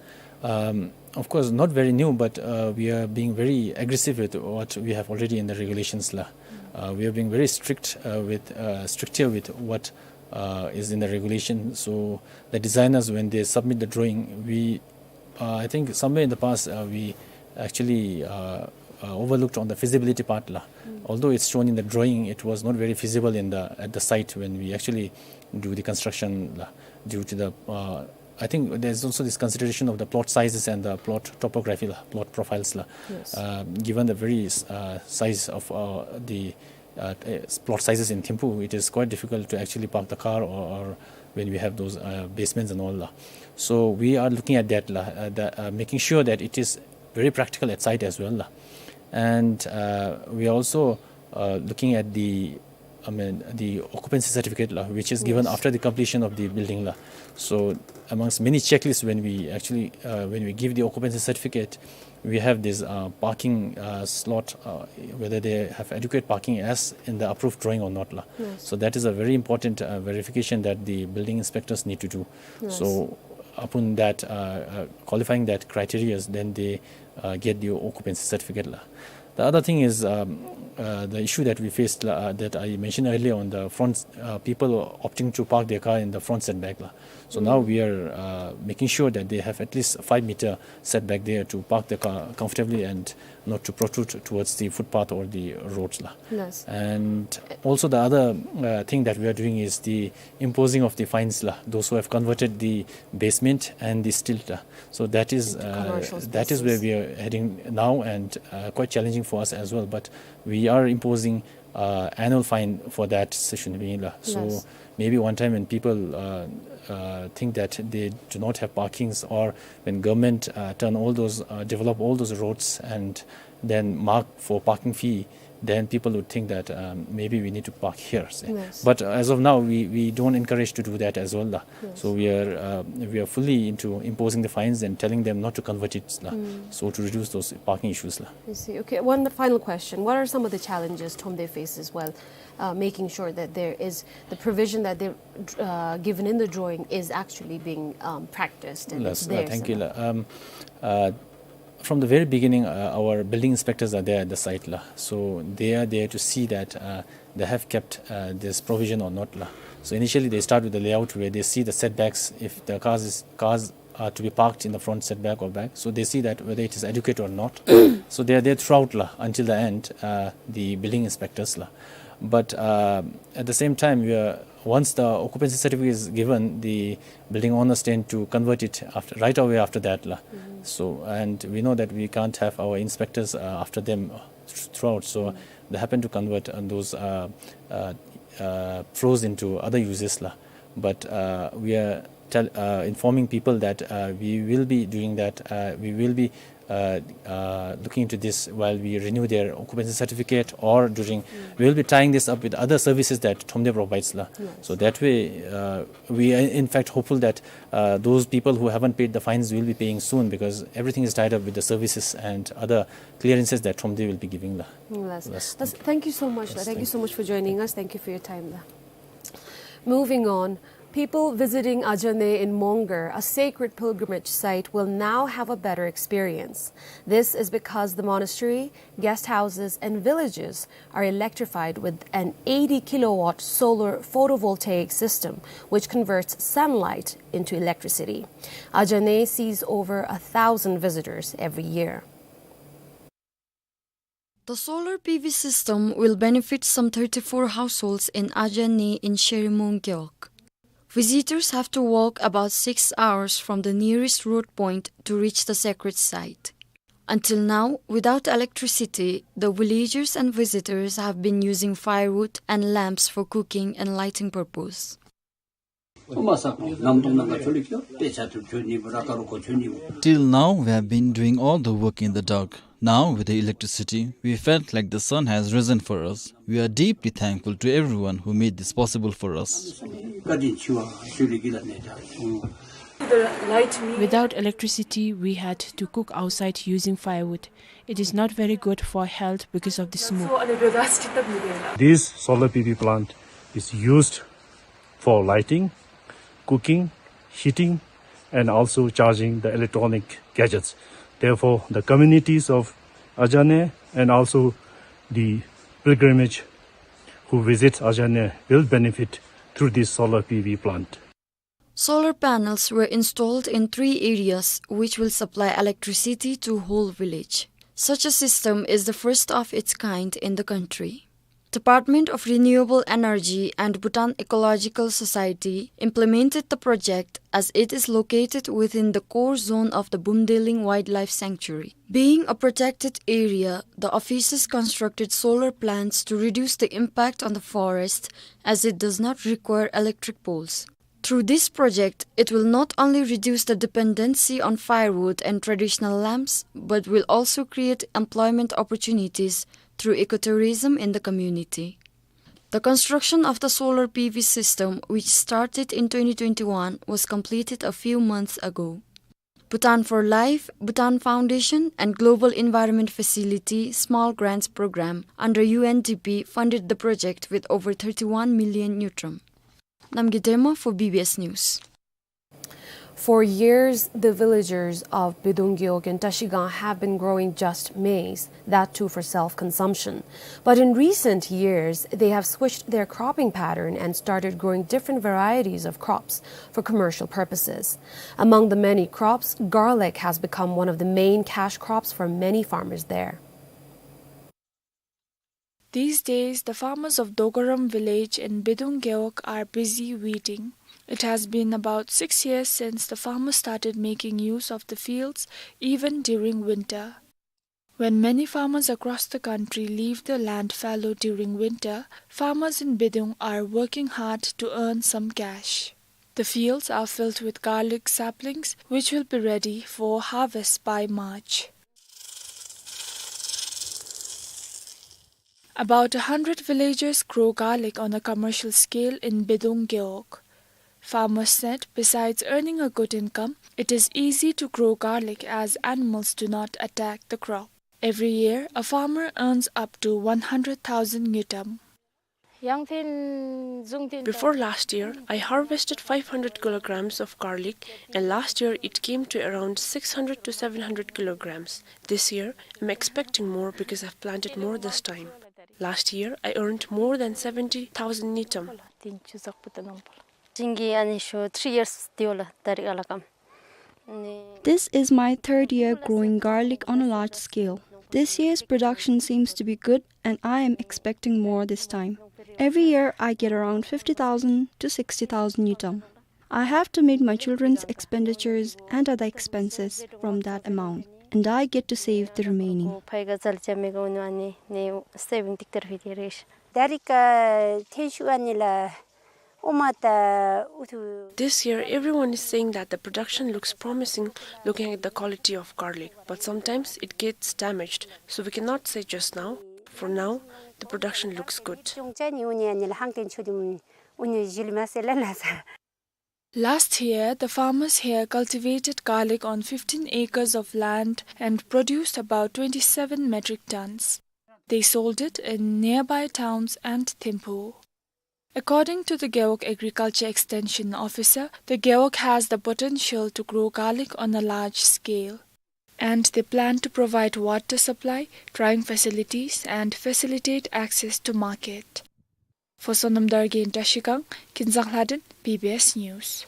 Um, of course, not very new, but, uh, we are being very aggressive with what we have already in the regulations la. Uh, we are being very strict, uh, with, uh, stricter with what, uh, is in the regulation. So the designers, when they submit the drawing, we, uh, I think somewhere in the past, uh, we actually, uh, uh, overlooked on the feasibility part la. Although it's shown in the drawing, it was not very feasible in the at the site when we actually do the construction la, due to the, uh, I think there's also this consideration of the plot sizes and the plot topography la, plot profiles la. Yes. Uh, given the very, uh, size of, uh, the, uh, uh, plot sizes in Thimphu, it is quite difficult to actually park the car or, or when we have those, uh, basements and all la. So we are looking at that la, uh, the, uh, making sure that it is very practical at site as well la. And, uh, we are also, uh, looking at the, I mean, the occupancy certificate la, which is given after the completion of the building la. So amongst many checklists, when we actually, uh, when we give the occupancy certificate, we have this, uh, parking, uh, slot, uh, whether they have adequate parking as in the approved drawing or not la. Yes. So that is a very important, uh, verification that the building inspectors need to do. Yes. So upon that, uh, uh, qualifying that criteria, then they, uh, get the occupancy certificate la. The other thing is, um, uh, the issue that we faced la, uh, that I mentioned earlier on the front, uh, people opting to park their car in the front setback la. So now we are, uh, making sure that they have at least five meter setback there to park the car comfortably and not to protrude towards the footpath or the roads la. Yes. And also the other, uh, thing that we are doing is the imposing of the fines la. Those who have converted the basement and the stilt la. So that is, uh, that is where we are heading now, and, uh, quite challenging for us as well. But we are imposing, uh, annual fine for that, Seshonibin la. So maybe one time when people, uh, uh, think that they do not have parkings, or when government, uh, turn all those, uh, develop all those roads and then mark for parking fee, then people would think that, um, maybe we need to park here, say. Yes. But as of now, we, we don't encourage to do that as well, la. Yes. So we are, uh, we are fully into imposing the fines and telling them not to convert it, la. Mm. So to reduce those parking issues, la. I see. Okay, one final question. What are some of the challenges Thromde faces while, uh, making sure that there is the provision that they, uh, given in the drawing is actually being, um, practiced and it's there somewhere? Yes, uh, thank you, la. Um, uh, from the very beginning, uh, our building inspectors are there at the site, la. So they are there to see that, uh, they have kept, uh, this provision or not, la. So initially they start with the layout where they see the setbacks, if the cars is, cars are to be parked in the front setback or back. So they see that whether it is adequate or not. So they are there throughout, la, until the end, uh, the building inspectors, la. But, uh, at the same time, we are, once the occupancy certificate is given, the building owners tend to convert it after, right away after that, la. Mm-hmm. So, and we know that we can't have our inspectors, uh, after them, uh, th-, throughout. So, mm, they happen to convert, uh, those, uh, uh, uh, floors into other uses, la. But, uh, we are tell-, uh, informing people that, uh, we will be doing that, uh, we will be, uh, uh, looking into this while we renew their occupancy certificate or during, mm, we will be tying this up with other services that Thromde provides, la. Yes. So that way, uh, we are in fact hopeful that, uh, those people who haven't paid the fines will be paying soon, because everything is tied up with the services and other clearances that Thromde will be giving, la. Yes. Yes. Yes, thank you so much, la. Yes, thank you so much for joining us. Thank you for your time, la. Moving on, people visiting Ajane in Mongar, a sacred pilgrimage site, will now have a better experience. This is because the monastery, guest houses, and villages are electrified with an eighty kilowatt solar photovoltaic system, which converts sunlight into electricity. Ajane sees over a thousand visitors every year. The solar P V system will benefit some thirty-four households in Ajane in Shiremong Gewog. Visitors have to walk about six hours from the nearest road point to reach the sacred site. Until now, without electricity, the villagers and visitors have been using firewood and lamps for cooking and lighting purpose. Till now, we have been doing all the work in the dark. Now, with the electricity, we felt like the sun has risen for us. We are deeply thankful to everyone who made this possible for us. Without electricity, we had to cook outside using firewood. It is not very good for health because of the smoke. This solar P V plant is used for lighting, cooking, heating, and also charging the electronic gadgets. Therefore, the communities of Ajane and also the pilgrimage who visit Ajane will benefit through this solar P V plant. Solar panels were installed in three areas, which will supply electricity to whole village. Such a system is the first of its kind in the country. Department of Renewable Energy and Bhutan Ecological Society implemented the project as it is located within the core zone of the Bumdeling Wildlife Sanctuary. Being a protected area, the officers constructed solar plants to reduce the impact on the forest, as it does not require electric poles. Through this project, it will not only reduce the dependency on firewood and traditional lamps, but will also create employment opportunities through ecotourism in the community. The construction of the solar P V system, which started in twenty twenty-one, was completed a few months ago. Bhutan for Life, Bhutan Foundation, and Global Environment Facility Small Grants Program under U N D P funded the project with over thirty-one million ngultrum. Namgay Dema for B B S News. For years, the villagers of Bidung Gewog and Trashigang have been growing just maize, that too for self-consumption. But in recent years, they have switched their cropping pattern and started growing different varieties of crops for commercial purposes. Among the many crops, garlic has become one of the main cash crops for many farmers there. These days, the farmers of Dogaram village in Bidung Gewog are busy weeding. It has been about six years since the farmers started making use of the fields, even during winter. When many farmers across the country leave the land fallow during winter, farmers in Bidung are working hard to earn some cash. The fields are filled with garlic saplings, which will be ready for harvest by March. About a hundred villagers grow garlic on a commercial scale in Bedung Gewog. Farmers said besides earning a good income, it is easy to grow garlic as animals do not attack the crop. Every year, a farmer earns up to one hundred thousand ngultrum. Before last year, I harvested five hundred kilograms of garlic, and last year it came to around six hundred to seven hundred kilograms. This year, I'm expecting more because I've planted more this time. Last year, I earned more than seventy thousand ngultrum. This is my third year growing garlic on a large scale. This year's production seems to be good, and I am expecting more this time. Every year I get around fifty thousand to sixty thousand ngultrum. I have to meet my children's expenditures and other expenses from that amount, and I get to save the remaining. This year, everyone is saying that the production looks promising looking at the quality of garlic, but sometimes it gets damaged, so we cannot say just now. For now, the production looks good. Last year, the farmers here cultivated garlic on fifteen acres of land and produced about twenty-seven metric tons. They sold it in nearby towns and Thimphu. According to the Gewog Agriculture Extension Officer, the Gewog has the potential to grow garlic on a large scale, and they plan to provide water supply, drying facilities, and facilitate access to market. For Sonam Dargay in Trashigang, Kinzang Lhaden, B B S News.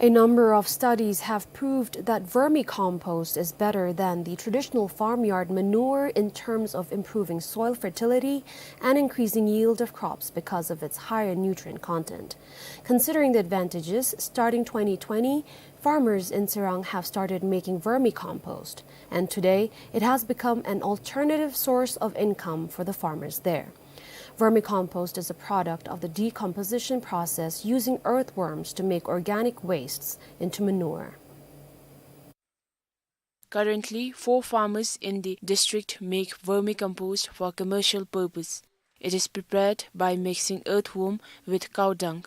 A number of studies have proved that vermicompost is better than the traditional farmyard manure in terms of improving soil fertility and increasing yield of crops because of its higher nutrient content. Considering the advantages, starting twenty twenty, farmers in Tsirang have started making vermicompost, and today it has become an alternative source of income for the farmers there. Vermicompost is a product of the decomposition process using earthworms to make organic wastes into manure. Currently, four farmers in the district make vermicompost for commercial purpose. It is prepared by mixing earthworm with cow dung.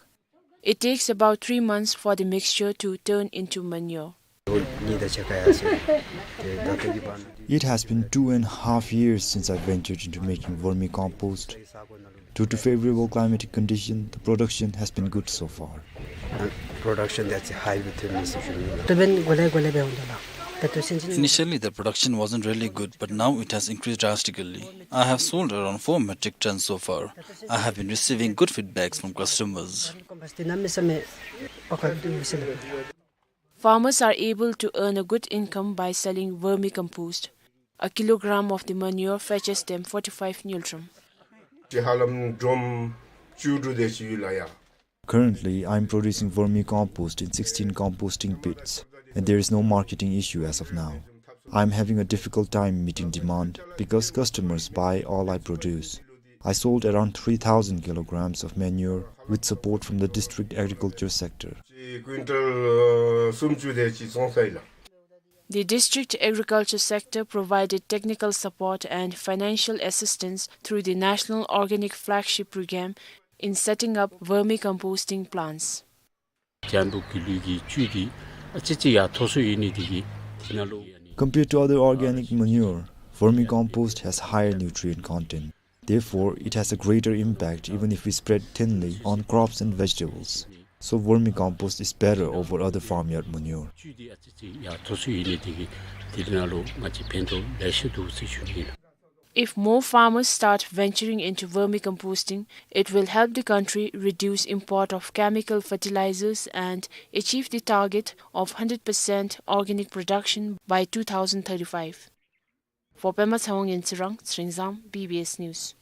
It takes about three months for the mixture to turn into manure. It has been two and a half years since I ventured into making vermicompost. Due to favorable climatic condition, the production has been good so far. Initially, the production wasn't really good, but now it has increased drastically. I have sold around four metric tons so far. I have been receiving good feedbacks from customers. Farmers are able to earn a good income by selling vermicompost. A kilogram of the manure fetches them forty-five ngultrum. Currently, I am producing vermicompost in sixteen composting pits, and there is no marketing issue as of now. I am having a difficult time meeting demand because customers buy all I produce. I sold around three thousand kilograms of manure with support from the district agriculture sector. The district agriculture sector provided technical support and financial assistance through the National Organic Flagship Program in setting up vermicomposting plants. Compared to other organic manure, vermicompost has higher nutrient content. Therefore, it has a greater impact even if we spread thinly on crops and vegetables. So vermicompost is better over other farmyard manure. If more farmers start venturing into vermicomposting, it will help the country reduce import of chemical fertilizers and achieve the target of hundred percent organic production by two thousand thirty-five. For Pema Tshewang in Tsirang, Tsering Zam, B B S News.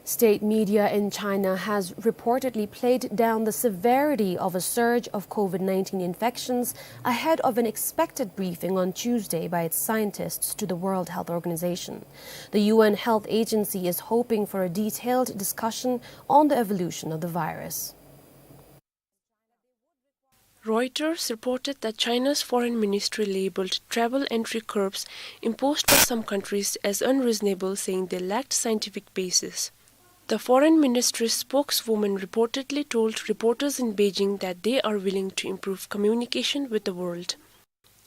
State media in China has reportedly played down the severity of a surge of COVID nineteen infections ahead of an expected briefing on Tuesday by its scientists to the World Health Organization. The U N Health Agency is hoping for a detailed discussion on the evolution of the virus. Reuters reported that China's foreign ministry labeled travel entry curbs imposed by some countries as unreasonable, saying they lacked scientific basis. The foreign ministry's spokeswoman reportedly told reporters in Beijing that they are willing to improve communication with the world.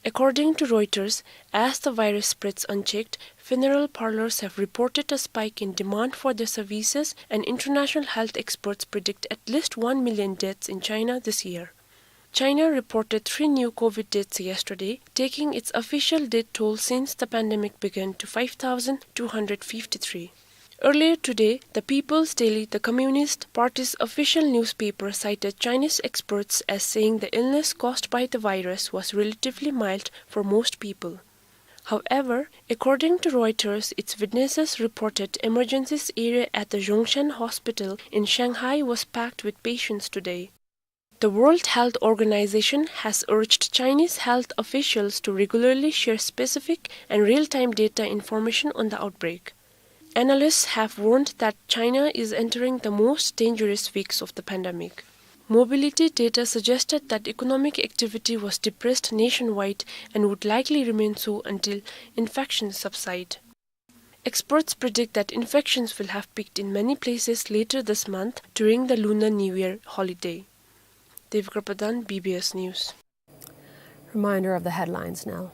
According to Reuters, as the virus spreads unchecked, funeral parlors have reported a spike in demand for their services, and international health experts predict at least one million deaths in China this year. China reported three new COVID deaths yesterday, taking its official death toll since the pandemic began to five thousand two hundred fifty-three. Earlier today, the People's Daily, the Communist Party's official newspaper, cited Chinese experts as saying the illness caused by the virus was relatively mild for most people. However, according to Reuters, its witnesses reported emergencies area at the Zhongshan Hospital in Shanghai was packed with patients today. The World Health Organization has urged Chinese health officials to regularly share specific and real-time data information on the outbreak. Analysts have warned that China is entering the most dangerous weeks of the pandemic. Mobility data suggested that economic activity was depressed nationwide and would likely remain so until infections subside. Experts predict that infections will have peaked in many places later this month during the Lunar New Year holiday. Devi Kripadan, B B S News. Reminder of the headlines now.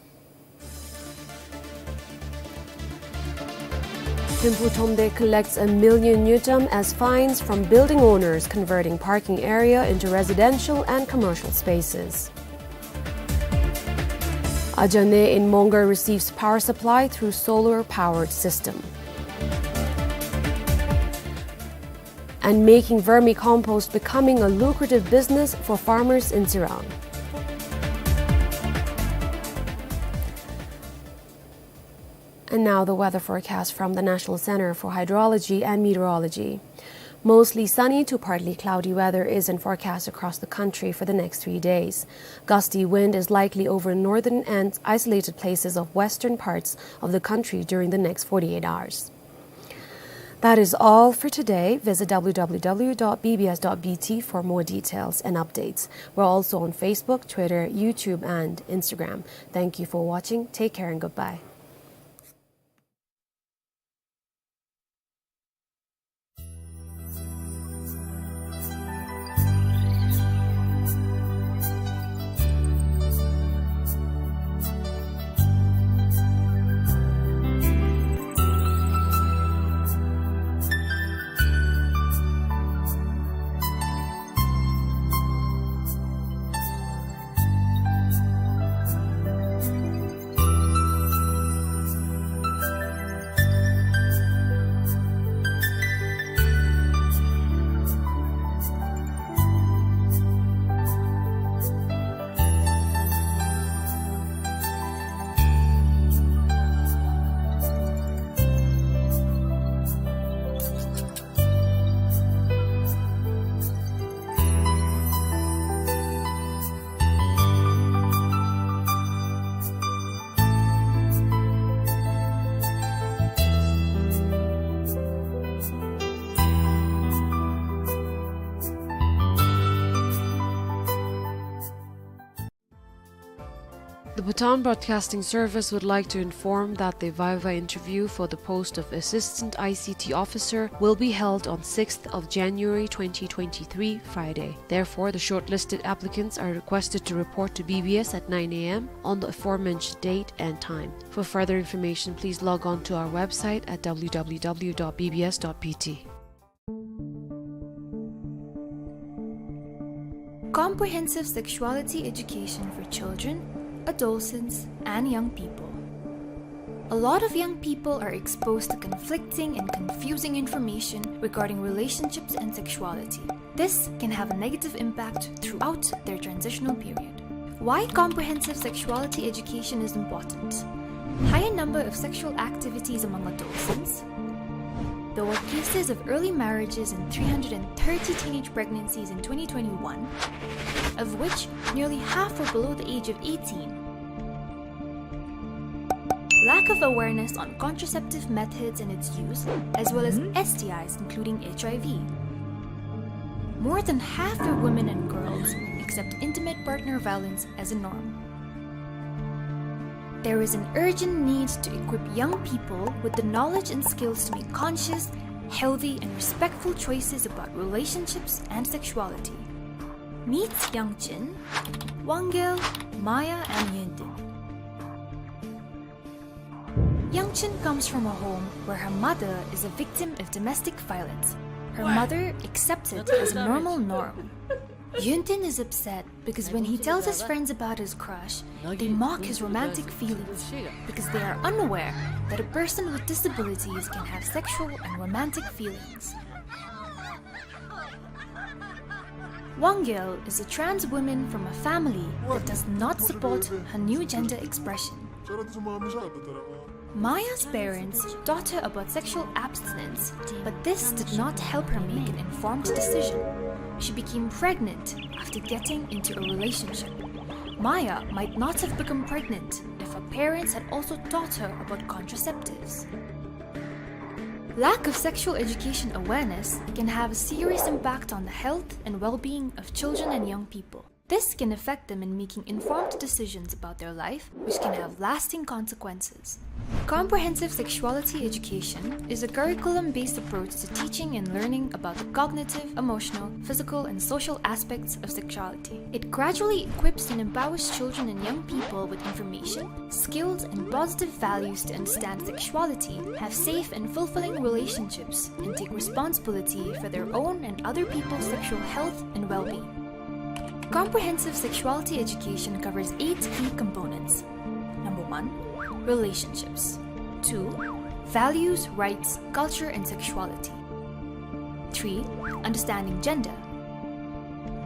Thimphu Thromde collects a million ngultrum as fines from building owners converting parking area into residential and commercial spaces. Ajane in Mongar receives power supply through solar-powered system. And making vermicompost becoming a lucrative business for farmers in Tsirang. And now the weather forecast from the National Center for Hydrology and Meteorology. Mostly sunny to partly cloudy weather is in forecast across the country for the next three days. Gusty wind is likely over northern and isolated places of western parts of the country during the next forty-eight hours. That is all for today. Visit W W W dot B B S dot B T for more details and updates. We're also on Facebook, Twitter, YouTube, and Instagram. Thank you for watching. Take care and goodbye. The Bhutan Broadcasting Service would like to inform that the viva interview for the post of Assistant I C T Officer will be held on sixth of January twenty twenty-three, Friday. Therefore, the shortlisted applicants are requested to report to B B S at nine A M on the aforementioned date and time. For further information, please log on to our website at W W W dot B B S dot B T. Comprehensive sexuality education for children, adolescents, and young people. A lot of young people are exposed to conflicting and confusing information regarding relationships and sexuality. This can have a negative impact throughout their transitional period. Why comprehensive sexuality education is important. Higher number of sexual activities among adolescents. There were cases of early marriages and three hundred and thirty teenage pregnancies in twenty twenty-one, of which nearly half were below the age of eighteen. Lack of awareness on contraceptive methods and its use, as well as S T Is, including H I V. More than half of women and girls accept intimate partner violence as a norm. There is an urgent need to equip young people with the knowledge and skills to make conscious, healthy, and respectful choices about relationships and sexuality. Meet Youngchin, Wanggel, Maya, and Yuntin. Youngchin comes from a home where her mother is a victim of domestic violence. Her mother accepts it as a normal norm. Yuntin is upset because when he tells his friends about his crush, they mock his romantic feelings because they are unaware that a person with disabilities can have sexual and romantic feelings. Wanggel is a trans woman from a family that does not support her new gender expression. Maya's parents taught her about sexual abstinence, but this did not help her make an informed decision. She became pregnant after getting into a relationship. Maya might not have become pregnant if her parents had also taught her about contraceptives. Lack of sexual education awareness can have a serious impact on the health and well-being of children and young people. This can affect them in making informed decisions about their life, which can have lasting consequences. Comprehensive sexuality education is a curriculum-based approach to teaching and learning about the cognitive, emotional, physical, and social aspects of sexuality. It gradually equips and empowers children and young people with information, skills, and positive values to understand sexuality, have safe and fulfilling relationships, and take responsibility for their own and other people's sexual health and well-being. Comprehensive sexuality education covers eight key components. Number one, relationships. Two, values, rights, culture, and sexuality. Three, understanding gender.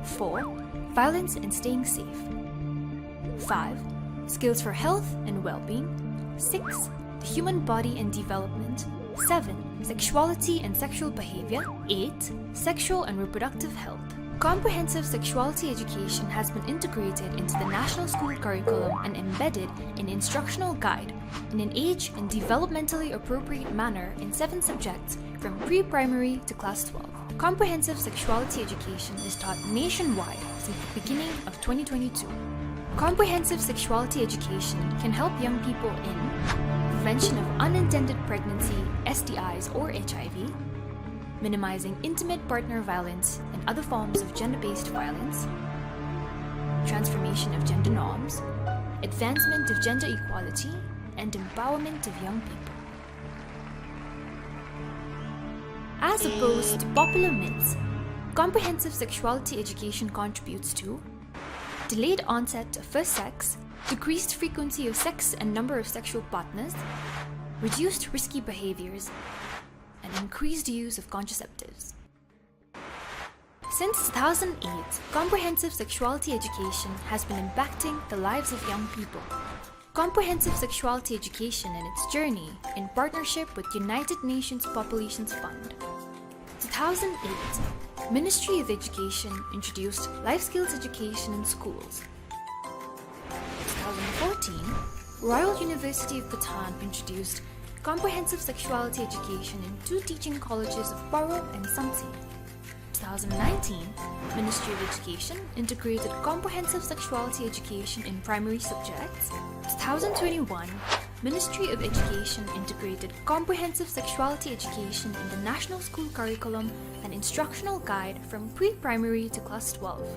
Four, violence and staying safe. Five, skills for health and well-being. Six, the human body and development. Seven, sexuality and sexual behavior. Eight, sexual and reproductive health. Comprehensive sexuality education has been integrated into the national school curriculum and embedded in instructional guide in an age and developmentally appropriate manner in seven subjects from pre-primary to class twelve. Comprehensive sexuality education is taught nationwide since the beginning of twenty twenty-two. Comprehensive sexuality education can help young people in prevention of unintended pregnancy, S T Is, or H I V, minimizing intimate partner violence and other forms of gender-based violence, transformation of gender norms, advancement of gender equality, and empowerment of young people. As opposed to popular myths, comprehensive sexuality education contributes to delayed onset of first sex, decreased frequency of sex and number of sexual partners, reduced risky behaviors, and increased use of contraceptives. Since two thousand eight, comprehensive sexuality education has been impacting the lives of young people. Comprehensive sexuality education and its journey, in partnership with United Nations Populations Fund. Two thousand eight, Ministry of Education introduced life skills education in schools. Two thousand fourteen, Royal University of Bhutan introduced comprehensive sexuality education in two teaching colleges of Paro and Samtse. Two thousand nineteen, Ministry of Education integrated comprehensive sexuality education in primary subjects. Two thousand twenty-one, Ministry of Education integrated comprehensive sexuality education in the national school curriculum and instructional guide from pre-primary to class twelve.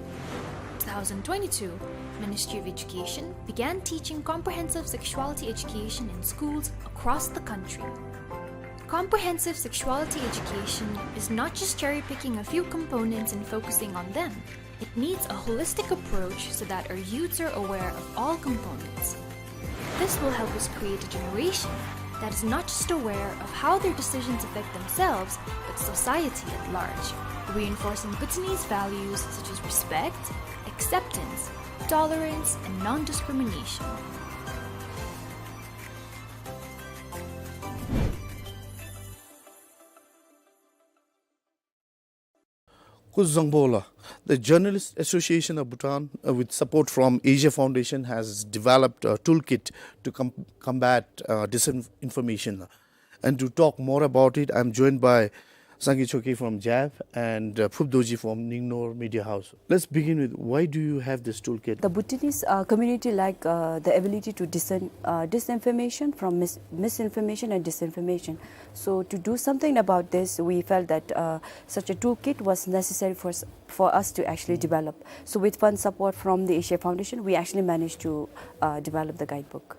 Two thousand twenty-two, Ministry of Education began teaching comprehensive sexuality education in schools across the country. Comprehensive sexuality education is not just cherry-picking a few components and focusing on them. It needs a holistic approach so that our youths are aware of all components. This will help us create a generation that is not just aware of how their decisions affect themselves, but society at large, reinforcing Bhutanese values such as respect, acceptance, tolerance, and non-discrimination. Kuzuzangpo la, the Journalists Association of Bhutan, uh, with support from Asia Foundation, has developed a toolkit to com-, combat, uh, disinformation. And to talk more about it, I'm joined by Sangay Choekyi from JAB and uh, Phup Dorji from Ningnor Media House. Let's begin with, why do you have this toolkit? The Bhutanese uh, community lack uh, the ability to discern uh, disinformation from mis- misinformation and disinformation. So to do something about this, we felt that uh, such a toolkit was necessary for, s- for us to actually develop. So with fund support from the Asia Foundation, we actually managed to uh, develop the guidebook.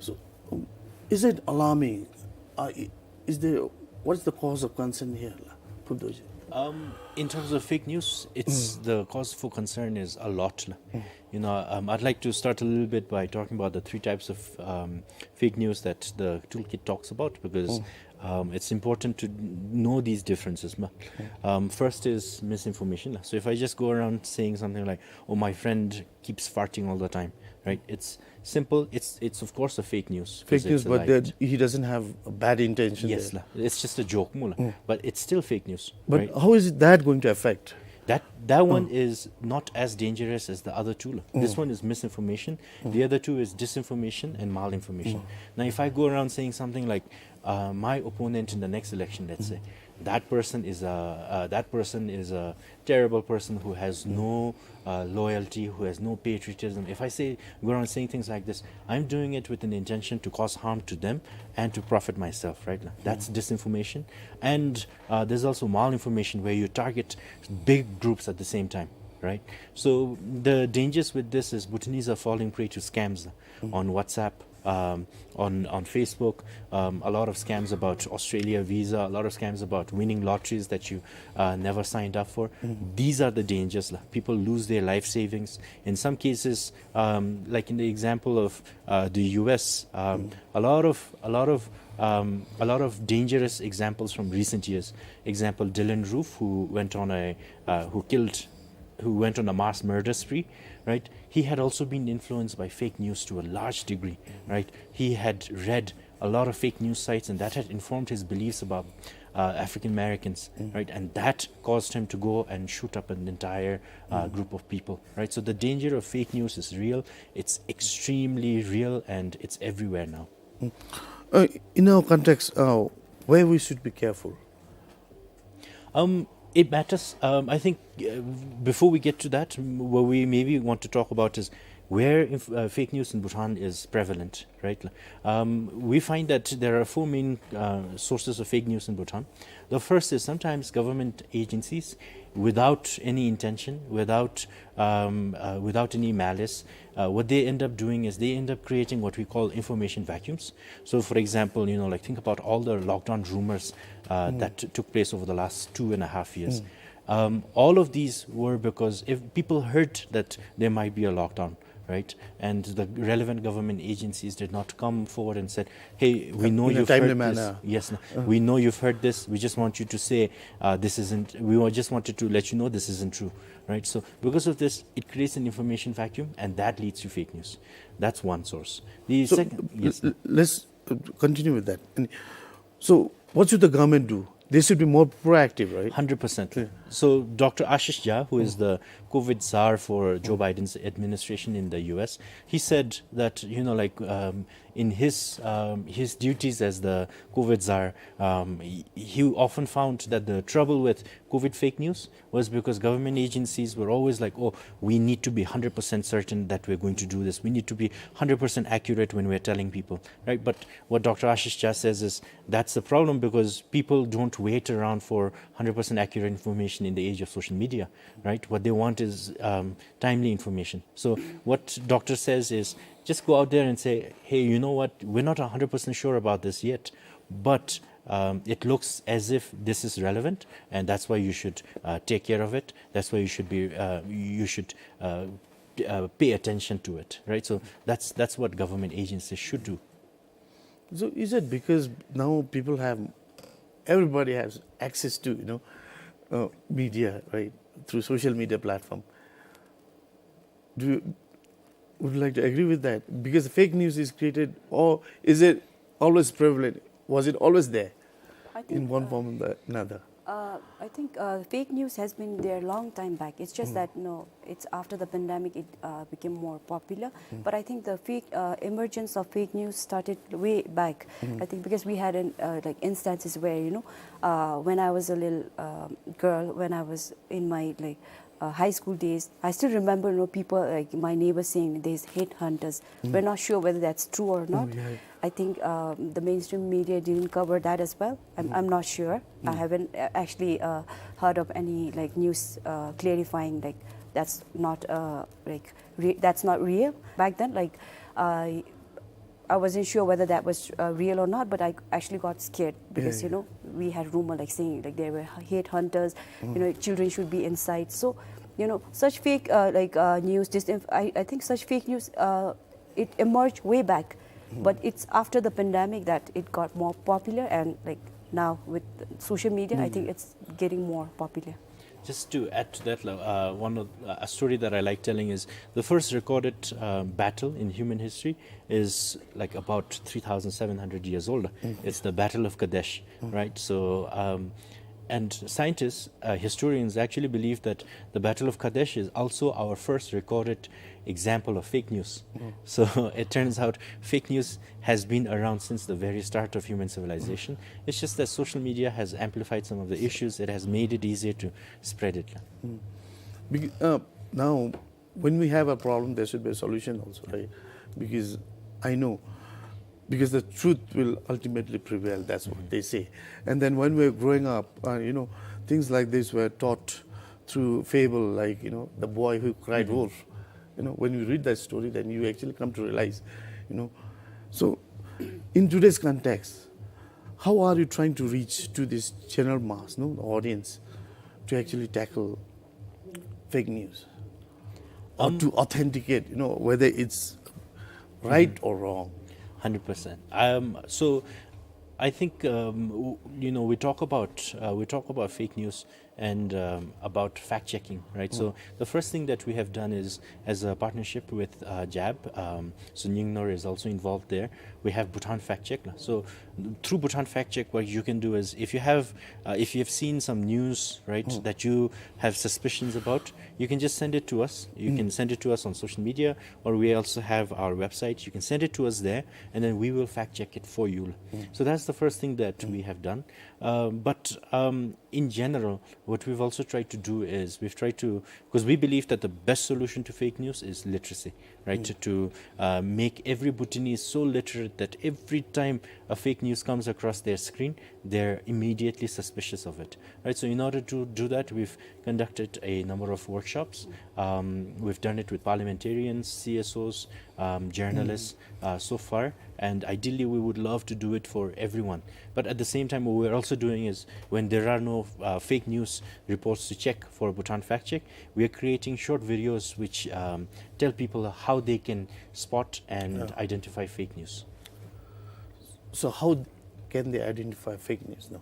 So, um, is it alarming? Uh, i- is there, what is the cause of concern here, la, Phup Dorji? Um, in terms of fake news, it's the cause for concern is a lot. La. You know, um, I'd like to start a little bit by talking about the three types of um, fake news that the toolkit talks about, because um, it's important to know these differences. Ma. Um, first is misinformation. La. So if I just go around saying something like, "Oh, my friend keeps farting all the time," right? It's simple. It's it's of course a fake news. 'Cause Fake news, it's a but lie. That he doesn't have a bad intention. Yes, There. La. It's just a joke, mu la. But it's still fake news. But Right? How is it that going to affect? That that one is not as dangerous as the other two. La. This one is misinformation. The other two is disinformation and malinformation. Now, if I go around saying something like, uh, "My opponent in the next election," let's say, that person is a uh, that person is a terrible person who has no uh, loyalty, who has no patriotism. If I say, go around saying things like this, I'm doing it with an intention to cause harm to them and to profit myself, right? La. That's disinformation. And uh, there's also malinformation, where you target big groups at the same time, right? So the dangers with this is Bhutanese are falling prey to scams on WhatsApp, um, on on Facebook, um, a lot of scams about Australia visa, a lot of scams about winning lotteries that you uh, never signed up for. These are the dangers. La. People lose their life savings. In some cases, um, like in the example of uh, the U S, um, a lot of a lot of um, a lot of dangerous examples from recent years. Example, Dylann Roof, who went on a uh, who killed who went on a mass murder spree, right? He had also been influenced by fake news to a large degree, right? He had read a lot of fake news sites, and that had informed his beliefs about uh, African Americans, right? And that caused him to go and shoot up an entire uh, group of people, right? So the danger of fake news is real. It's extremely real, and it's everywhere now. Uh, in our context, uh, where we should be careful? Um, it matters. Um, I think uh, before we get to that, m- what we maybe want to talk about is where inf- uh, fake news in Bhutan is prevalent, right? Um, we find that there are four main uh, sources of fake news in Bhutan. The first is sometimes government agencies, without any intention, without um, uh, without any malice, uh, what they end up doing is they end up creating what we call information vacuums. So, for example, you know, like, think about all the lockdown rumors uh, that t- took place over the last two and a half years. Um, all of these were because if people heard that there might be a lockdown, right, and the relevant government agencies did not come forward and said, "Hey, we know In a you've timely heard this. Manner. Yes, no. We know you've heard this. We just want you to say uh, this isn't. We wa- just wanted to let you know this isn't true," right? So because of this, it creates an information vacuum, and that leads to fake news. That's one source. The So, second, yes, l- l- let's uh, continue with that. And so, what should the government do? They should be more proactive, right? Hundred percent. So Doctor Ashish Jha, who is the COVID czar for Joe Biden's administration in the U S, he said that, you know, like, um, in his um, his duties as the COVID czar, um, he, he often found that the trouble with COVID fake news was because government agencies were always like, "Oh, we need to be hundred percent certain that we're going to do this. We need to be hundred percent accurate when we're telling people," right? But what Doctor Ashish Jha says is that's the problem, because people don't wait around for hundred percent accurate information in the age of social media, right? What they want is um, timely information. So what doctor says is just go out there and say, "Hey, you know what? We're not hundred percent sure about this yet, but um, it looks as if this is relevant, and that's why you should uh, take care of it. That's why you should be uh, you should uh, uh, pay attention to it," right? So that's that's what government agencies should do. So is it because now people have, everybody has access to, you know, uh, media, right, through social media platform? Do you, would you like to agree with that? Because fake news is created, or is it always prevalent? Was it always there I think, in one uh, form or the another? Uh, I think uh, fake news has been there long time back. It's just that, no, it's after the pandemic it uh, became more popular. But I think the fake uh, emergence of fake news started way back. I think because we had an, uh, like, instances where, you know, uh, when I was a little uh, girl, when I was in my, like, uh, high school days, I still remember, you know, people, like, my neighbors saying there's headhunters. We're not sure whether that's true or not. I think um, the mainstream media didn't cover that as well. I'm, I'm not sure. I haven't uh, actually uh, heard of any, like, news uh, clarifying, like, that's not uh, like re- that's not real. Back then, like, I I wasn't sure whether that was uh, real or not, but I actually got scared because, you know, we had rumor, like, saying, like, there were headhunters, you know, children should be inside. So, you know, such fake uh, like uh, news, disinf- I, I think such fake news uh, it emerged way back, but it's after the pandemic that it got more popular, and, like, now with social media, I think it's getting more popular. Just to add to that, uh, one of uh, a story that I like telling is the first recorded uh, battle in human history is, like, about three thousand seven hundred years old. It's the Battle of Kadesh, right? So, um, and scientists, uh, historians actually believe that the Battle of Kadesh is also our first recorded example of fake news. So it turns out fake news has been around since the very start of human civilization. It's just that social media has amplified some of the issues. It has made it easier to spread it. Bec- uh, now, when we have a problem, there should be a solution also, right? Because I know, because the truth will ultimately prevail. That's what they say. And then when we're growing up, uh, you know, things like this were taught through fable, like, you know, the boy who cried wolf. You know, when you read that story, then you actually come to realize, you know. So, in today's context, how are you trying to reach to this general mass, no, the audience, to actually tackle fake news, or to authenticate, you know, whether it's right or wrong? Hundred percent. Um, so, I think um, w- you know we talk about uh, we talk about fake news and um, about fact checking, right? So the first thing that we have done is as a partnership with uh, JAB. Um, so Nyingner is also involved there. We have Bhutan Fact Check. So through Bhutan Fact Check, what you can do is if you have uh, if you have seen some news, right, that you have suspicions about, you can just send it to us. You can send it to us on social media, or we also have our website. You can send it to us there, and then we will fact check it for you. So that's the first thing that we have done. Um, but um, in general, what we've also tried to do is we've tried to, because we believe that the best solution to fake news is literacy, right? To, to uh, make every Bhutanese so literate that every time a fake news comes across their screen, they're immediately suspicious of it, right? So in order to do that, we've conducted a number of workshops. Um, we've done it with parliamentarians, C S Os, um, journalists uh, so far, and ideally we would love to do it for everyone. But at the same time, what we're also doing is when there are no uh, fake news reports to check for Bhutan Fact Check, we are creating short videos which um, tell people how they can spot and identify fake news. So how can they identify fake news now?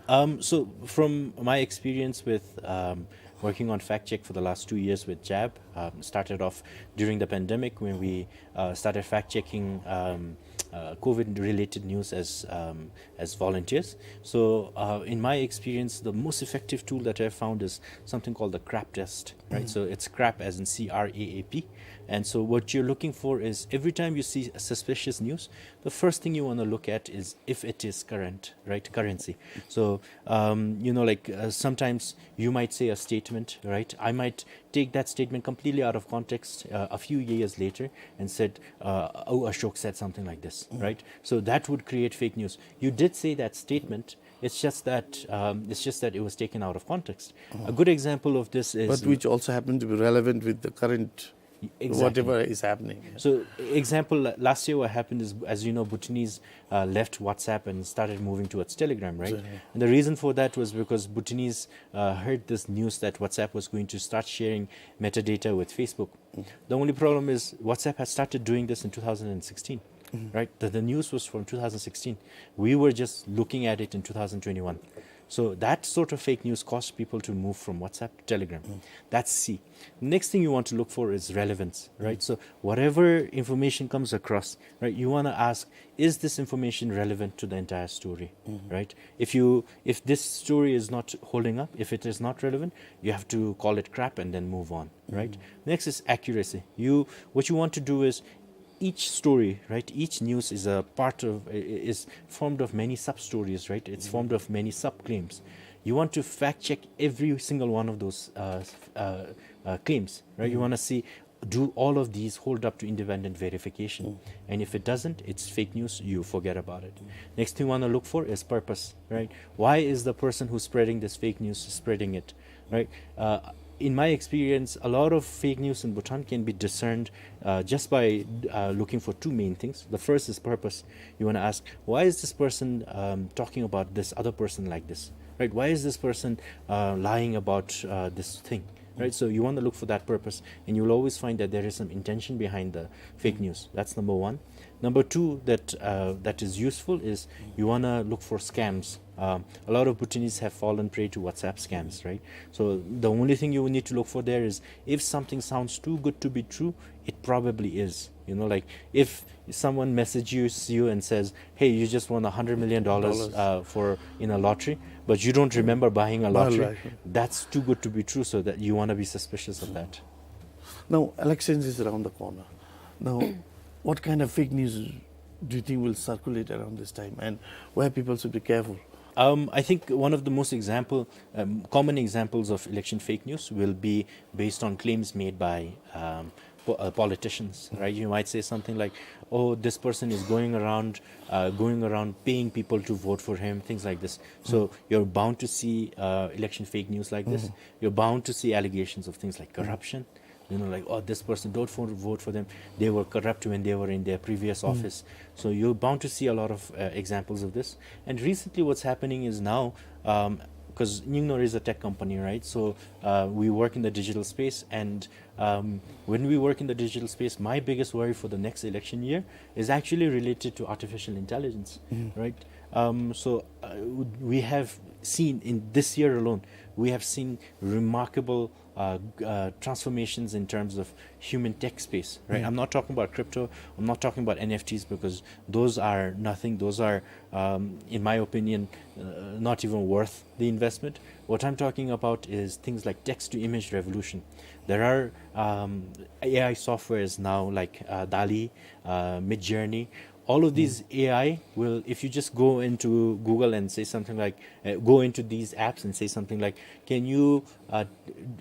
Um, so, from my experience with um, working on fact check for the last two years with JAB, um, started off during the pandemic when we uh, started fact checking um, uh, COVID related news as um, as volunteers. So, uh, in my experience, the most effective tool that I've found is something called the CRAP test, right? So it's CRAP as in C R A A P. And so what you're looking for is every time you see a suspicious news, the first thing you want to look at is if it is current, right? Currency. So, um, you know, like uh, sometimes you might say a statement, right? I might take that statement completely out of context uh, a few years later and said, uh, "Oh, Ashok said something like this," right? So that would create fake news. You did say that statement. It's just that um, it's just that it was taken out of context. A good example of this is But which also happened to be relevant with the current Exactly. Whatever is happening. So, example, last year what happened is, as you know, Bhutanese uh, left WhatsApp and started moving towards Telegram, right? And the reason for that was because Bhutanese uh, heard this news that WhatsApp was going to start sharing metadata with Facebook. The only problem is WhatsApp has started doing this in two thousand sixteen, right? The, the news was from two thousand sixteen. We were just looking at it in two thousand twenty-one. So that sort of fake news caused people to move from WhatsApp to Telegram. That's C. Next thing you want to look for is relevance, right? So whatever information comes across, right, you want to ask, is this information relevant to the entire story, right? If you, if this story is not holding up, if it is not relevant, you have to call it crap and then move on, right? Next is accuracy. You, what you want to do is, each story, right, each news is a part of, i-, i-, is formed of many sub-stories, right? It's formed of many sub-claims. You want to fact check every single one of those, uh, s-, uh, uh, claims, right? You wanna see, do all of these hold up to independent verification? And if it doesn't, it's fake news, you forget about it. Next thing you wanna look for is purpose, right? Why is the person who's spreading this fake news spreading it, right? Uh, in my experience, a lot of fake news in Bhutan can be discerned, uh, just by, uh, looking for two main things. The first is purpose. You wanna ask, why is this person, um, talking about this other person like this, right? Why is this person, uh, lying about, uh, this thing, right? So you wanna look for that purpose, and you'll always find that there is some intention behind the fake news. That's number one. Number two that, uh, that is useful is you wanna look for scams. Um, a lot of Bhutanese have fallen prey to WhatsApp scams, right? So the only thing you need to look for there is, if something sounds too good to be true, it probably is. You know, like, if someone messages you and says, "Hey, you just won a hundred million dollars, uh, for, in a lottery, but you don't remember buying a lottery," that's too good to be true, so that you wanna be suspicious of that. Now, elections is around the corner. Now, what kind of fake news do you think will circulate around this time, and where people should be careful? Um, I think one of the most example, um, common examples of election fake news will be based on claims made by, um, po-, uh, politicians, right? You might say something like, "Oh, this person is going around, uh, going around paying people to vote for him," things like this. So you're bound to see, uh, election fake news like this. You're bound to see allegations of things like corruption. You know, like, "Oh, this person, don't vote, vote for them. They were corrupt when they were in their previous office." So you're bound to see a lot of, uh, examples of this. And recently, what's happening is now, um, 'cause Nyingno is a tech company, right? So, uh, we work in the digital space, and, um, when we work in the digital space, my biggest worry for the next election year is actually related to artificial intelligence, right? Um, so, uh, we have seen in this year alone, we have seen remarkable, uh, g-, uh, transformations in terms of human tech space, right? I'm not talking about crypto. I'm not talking about N F Ts, because those are nothing. Those are, um, in my opinion, uh, not even worth the investment. What I'm talking about is things like text-to-image revolution. There are, um, A I softwares now like, uh, DALL-E, uh, Midjourney. All of these A I will, if you just go into Google and say something like, uh, go into these apps and say something like, "Can you, uh,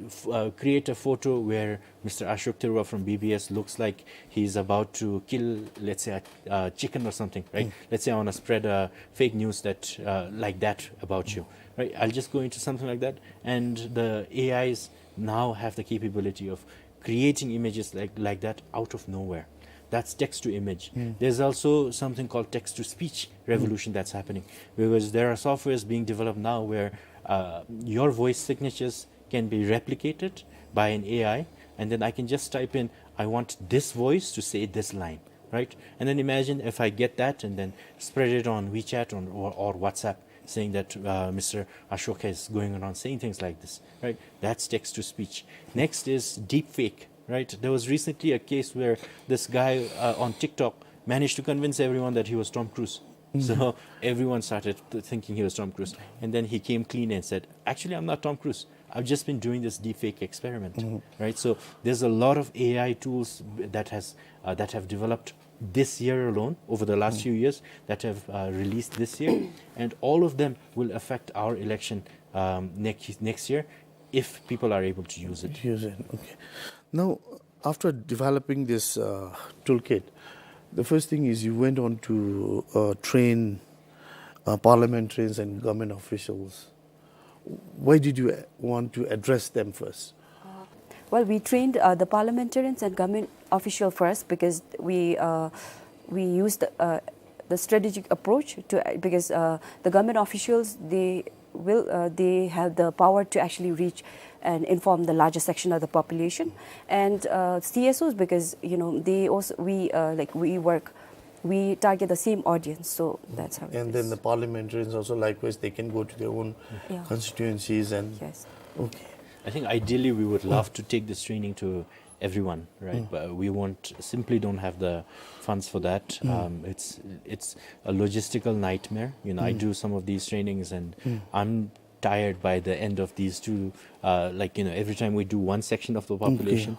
f-, uh, create a photo where Mister Ashok Tharoa from B B S looks like he's about to kill, let's say, a, a chicken or something," right? Let's say I wanna spread a fake news that, uh, like that about you, right? I'll just go into something like that, and the A Is now have the capability of creating images like, like that out of nowhere. That's text to image. There's also something called text to speech revolution that's happening, because there are softwares being developed now where, uh, your voice signatures can be replicated by an A I, and then I can just type in, "I want this voice to say this line," right? And then imagine if I get that and then spread it on WeChat or, or, or WhatsApp, saying that, uh, Mister Ashoka is going around saying things like this, right? That's text to speech. Next is deepfake, right? There was recently a case where this guy, uh, on TikTok managed to convince everyone that he was Tom Cruise. So everyone started th-, thinking he was Tom Cruise. And then he came clean and said, "Actually, I'm not Tom Cruise. I've just been doing this deepfake experiment," right? So there's a lot of A I tools that has, uh, that have developed this year alone, over the last few years, that have, uh, released this year, and all of them will affect our election, um, next, next year, if people are able to use it. Use it. Okay. Now, after developing this, uh, toolkit, the first thing is you went on to, uh, train, uh, parliamentarians and government officials. Why did you, uh, want to address them first? Uh, well, we trained, uh, the parliamentarians and government official first because we, uh, we used, uh, the strategic approach to, uh, because, uh, the government officials, they will, uh, they have the power to actually reach and inform the larger section of the population. And, uh, C S Os, because, you know, they also, we, uh, like, we work we target the same audience. So that's how it is. And then the parliamentarians also, likewise, they can go to their own Yeah. constituencies and Yes. Okay. I think ideally we would love to take this training to everyone, right? But we won't, simply don't have the funds for that. Um, it's, it's a logistical nightmare. You know, I do some of these trainings and I'm tired by the end of these two. Uh, like, you know, every time we do one section of the population,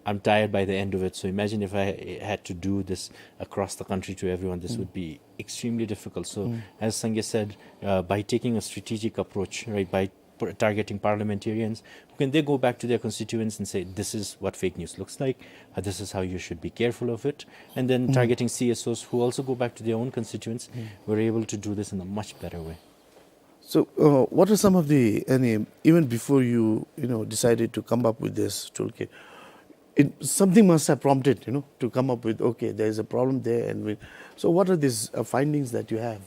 I'm tired by the end of it. So imagine if I had to do this across the country to everyone, this would be extremely difficult. So as Sangay said, uh, by taking a strategic approach, right, by par-, targeting parliamentarians, can they go back to their constituents and say, "This is what fake news looks like, uh, this is how you should be careful of it," and then targeting C S Os who also go back to their own constituents, we're able to do this in a much better way. So, uh, what are some of the, any, even before you, you know, decided to come up with this toolkit, it, something must have prompted, you know, to come up with, okay, there is a problem there, and we, so what are these, uh, findings that you have?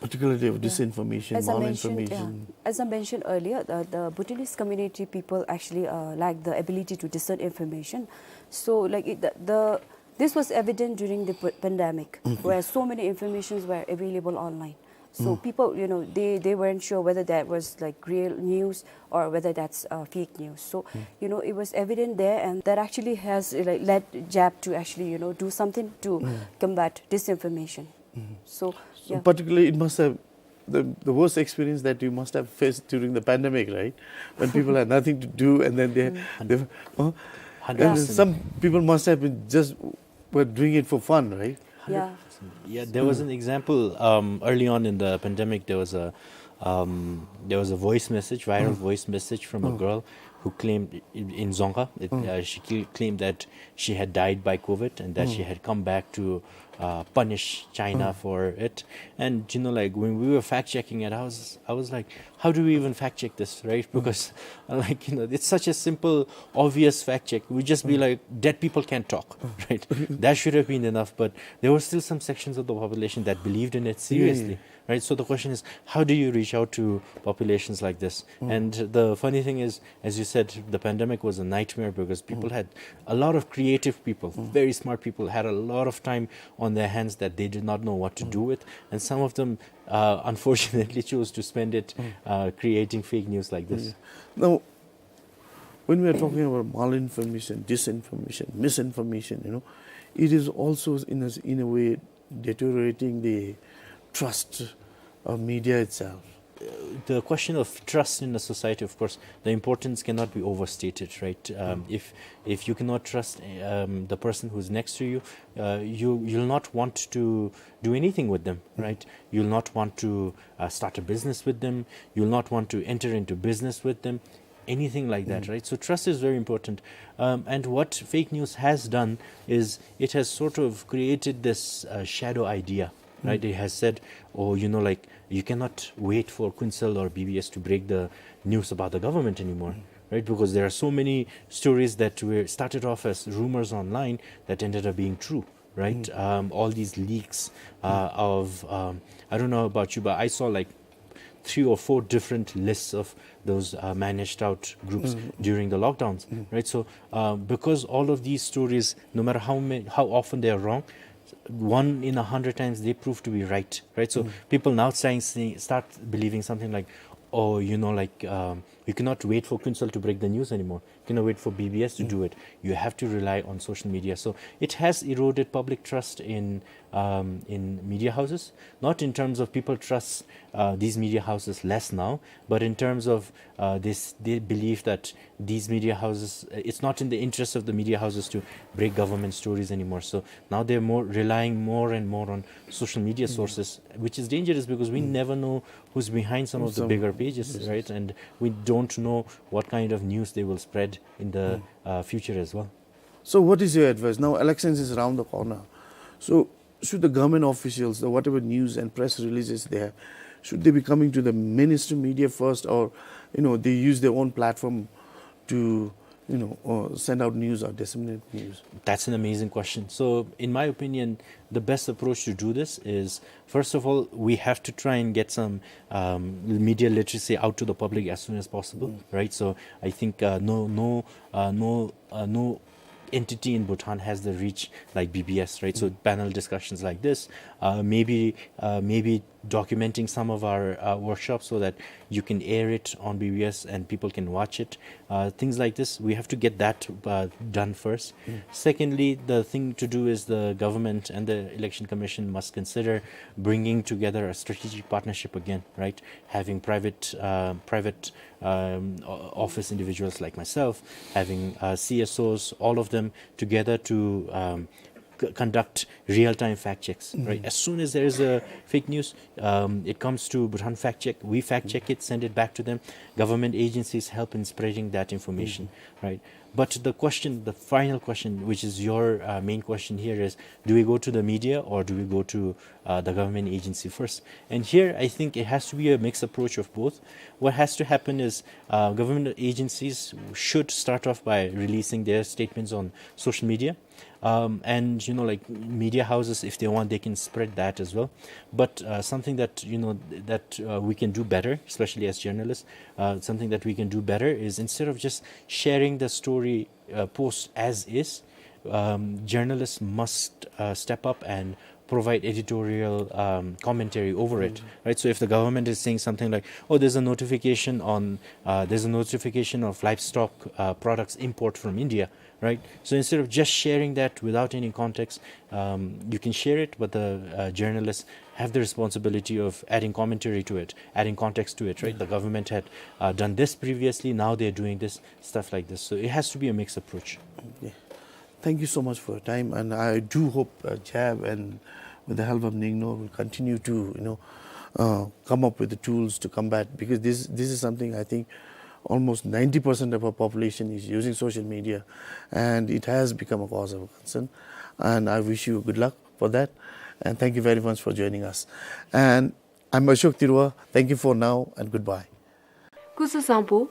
Particularly of Yeah. disinformation, As I mentioned, yeah, malinformation. As I mentioned earlier, the, the Bhutanese community people actually, uh, lack the ability to discern information. So, like, it, the, the, this was evident during the p-, pandemic, where so many informations were available online. So people, you know, they, they weren't sure whether that was, like, real news or whether that's, uh, fake news. So, you know, it was evident there, and that actually has, uh, like, led JAP to actually, you know, do something to combat disinformation. So, So yeah. particularly, it must have the, the worst experience that you must have faced during the pandemic, right? When people had nothing to do, and then they, they, uh, and then Hundred percent. some people must have been just were doing it for fun, right? Yeah. Yeah, there was an example, um, early on in the pandemic. There was a, um, there was a voice message, viral voice message from a girl who claimed in, in Dzongkha, it, uh, she cl-, claimed that she had died by COVID and that she had come back to, uh, punish China for it. And, you know, like, when we were fact checking it, I was, I was like, "How do we even fact check this, right?" Because, uh, like, you know, it's such a simple, obvious fact check. We'd just be like, "Dead people can't talk," right? That should have been enough, but there were still some sections of the population that believed in it seriously, right? So the question is, how do you reach out to populations like this? And the funny thing is, as you said, the pandemic was a nightmare because people had, a lot of creative people, very smart people, had a lot of time on their hands that they did not know what to do with, and some of them, uh, unfortunately, chose to spend it, uh, creating fake news like this. Yeah. Now, when we are talking about malinformation, disinformation, misinformation, you know, it is also in a, in a way deteriorating the trust of media itself. Uh, the question of trust in a society, of course, the importance cannot be overstated, right? Um, if, if you cannot trust, um, the person who's next to you, uh, you, you'll not want to do anything with them, right? You'll not want to, uh, start a business with them. You'll not want to enter into business with them, anything like that, right? So trust is very important. Um, and what fake news has done is it has sort of created this, uh, shadow idea, right? It has said, "Oh, you know, like, you cannot wait for Kuensel or B B S to break the news about the government anymore," right? Because there are so many stories that were started off as rumors online that ended up being true, right? Um, all these leaks, uh, of, um, I don't know about you, but I saw, like, three or four different lists of those, uh, managed out groups during the lockdowns, right? So, uh, because all of these stories, no matter how many, how often they are wrong, one in a hundred times they prove to be right, right? So people now starting seeing, start believing something like, "Oh, you know, like, um, you cannot wait for Kuensel to break the news anymore. You cannot wait for B B S to do it. You have to rely on social media." So it has eroded public trust in, um, in media houses, not in terms of people trust, uh, these media houses less now, but in terms of, uh, this, they believe that these media houses, uh, it's not in the interest of the media houses to break government stories anymore. So now they're more relying more and more on social media sources, which is dangerous because we never know who's behind some of the bigger pages, right? And we don't know what kind of news they will spread in the, uh, future as well. So what is your advice? Now elections is around the corner. So should the government officials, the whatever news and press releases they have, should they be coming to the mainstream media first, or, you know, they use their own platform to, you know, uh, send out news or disseminate news? That's an amazing question. So in my opinion, the best approach to do this is, first of all, we have to try and get some, um, media literacy out to the public as soon as possible, right? So I think, uh, no, no, uh, no, uh, no entity in Bhutan has the reach like B B S, right? So panel discussions like this, uh, maybe, uh, maybe documenting some of our, uh, workshops so that you can air it on B B S and people can watch it. Uh, things like this, we have to get that, uh, done first. Secondly, the thing to do is the government and the Election Commission must consider bringing together a strategic partnership again, right? Having private, uh, private, um, o-, office individuals like myself, having, uh, C S Os, all of them together to, um, c-, conduct real-time fact checks, right? As soon as there is a fake news, um, it comes to Bhutan Fact Check. We fact check it, send it back to them. Government agencies help in spreading that information, right? But the question, the final question, which is your, uh, main question here is, do we go to the media or do we go to, uh, the government agency first? And here, I think it has to be a mixed approach of both. What has to happen is, uh, government agencies should start off by releasing their statements on social media. Um, and, you know, like, media houses, if they want, they can spread that as well. But, uh, something that, you know, that, uh, we can do better, especially as journalists, uh, something that we can do better is, instead of just sharing the story, uh, post as is, um, journalists must, uh, step up and provide editorial, um, commentary over it, right? So if the government is saying something like, "Oh, there's a notification on, uh, there's a notification of livestock, uh, products import from India," right? So instead of just sharing that without any context, um, you can share it, but the, uh, journalists have the responsibility of adding commentary to it, adding context to it, right? The government had, uh, done this previously, now they're doing this, stuff like this. So it has to be a mixed approach. Okay. Thank you so much for your time, and I do hope, uh, JAB and with the help of NIGNOR will continue to, you know, uh, come up with the tools to combat, because this, this is something I think almost ninety percent of our population is using social media, and it has become a cause of concern. And I wish you good luck for that, and thank you very much for joining us. And I'm Ashok Tirua. Thank you for now, and goodbye. སྐུ་གཟུགས་བཟང་པོ།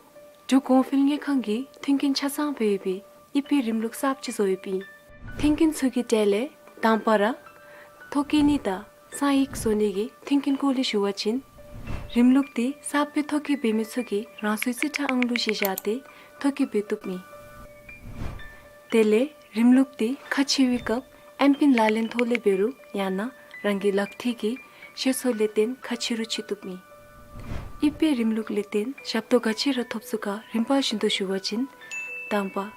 འབྲུག་གོང་འཕེལ་དངུལ་ཁང་གིས་མཐུན་རྐྱེན་ཆ་ཚང་སྦེ་ཡོད་པའི་ཨི་ཕེ་རིམ་ལུགས་གསརཔ་ཅིག་བཟོ་ཡོདཔ་ཨིན། མཐུན་རྐྱེན་ཚུ་གི་གྲས་ལས་དང་པ་ར་ཐོ་བཀོད་ནི་དང་གསང་ཡིག་བཟོ་ནི་གི་མཐུན་རྐྱེན་སྐོར་ལས་ཞུ་བ་ཅིན། རིམ་ལུགས་འདི་གསརཔ་སྦེ་ཐོ་བཀོད་འབད་མི་ཚུ་གིས་རང་སོའི་རྩིས་ཁྲ་ཨང་གླུ་ཅིག་བཞག་སྟེ་ཐོ་བཀོད་འབད་བཏུབ་ཨིན། དེ་ལས་རིམ་ལུགས་འདི་ཁ་ཕྱེ་བའི་སྐབས་ཨེམ་པིན་ལག་ལེན་ཐོག་ལས་འབད་རུང་ཡང་ན་རང་གི་ལག་ཐིག་གི་ཤེས་ཚད་ལས་བརྟེན་ཁ་ཕྱེ་རུང་ཕྱེ་བཏུབ་ཨིན། ཨི་ཕེ་རིམ་ལུགས་ལས་བརྟེན་ཞབས་ཏོག་ག་ཅི་ར་ཐོབ་ཚུགས་ག་རིམ་པ་བཞིན་དུ་ཞུ་བ་ཅིན། དང་པ།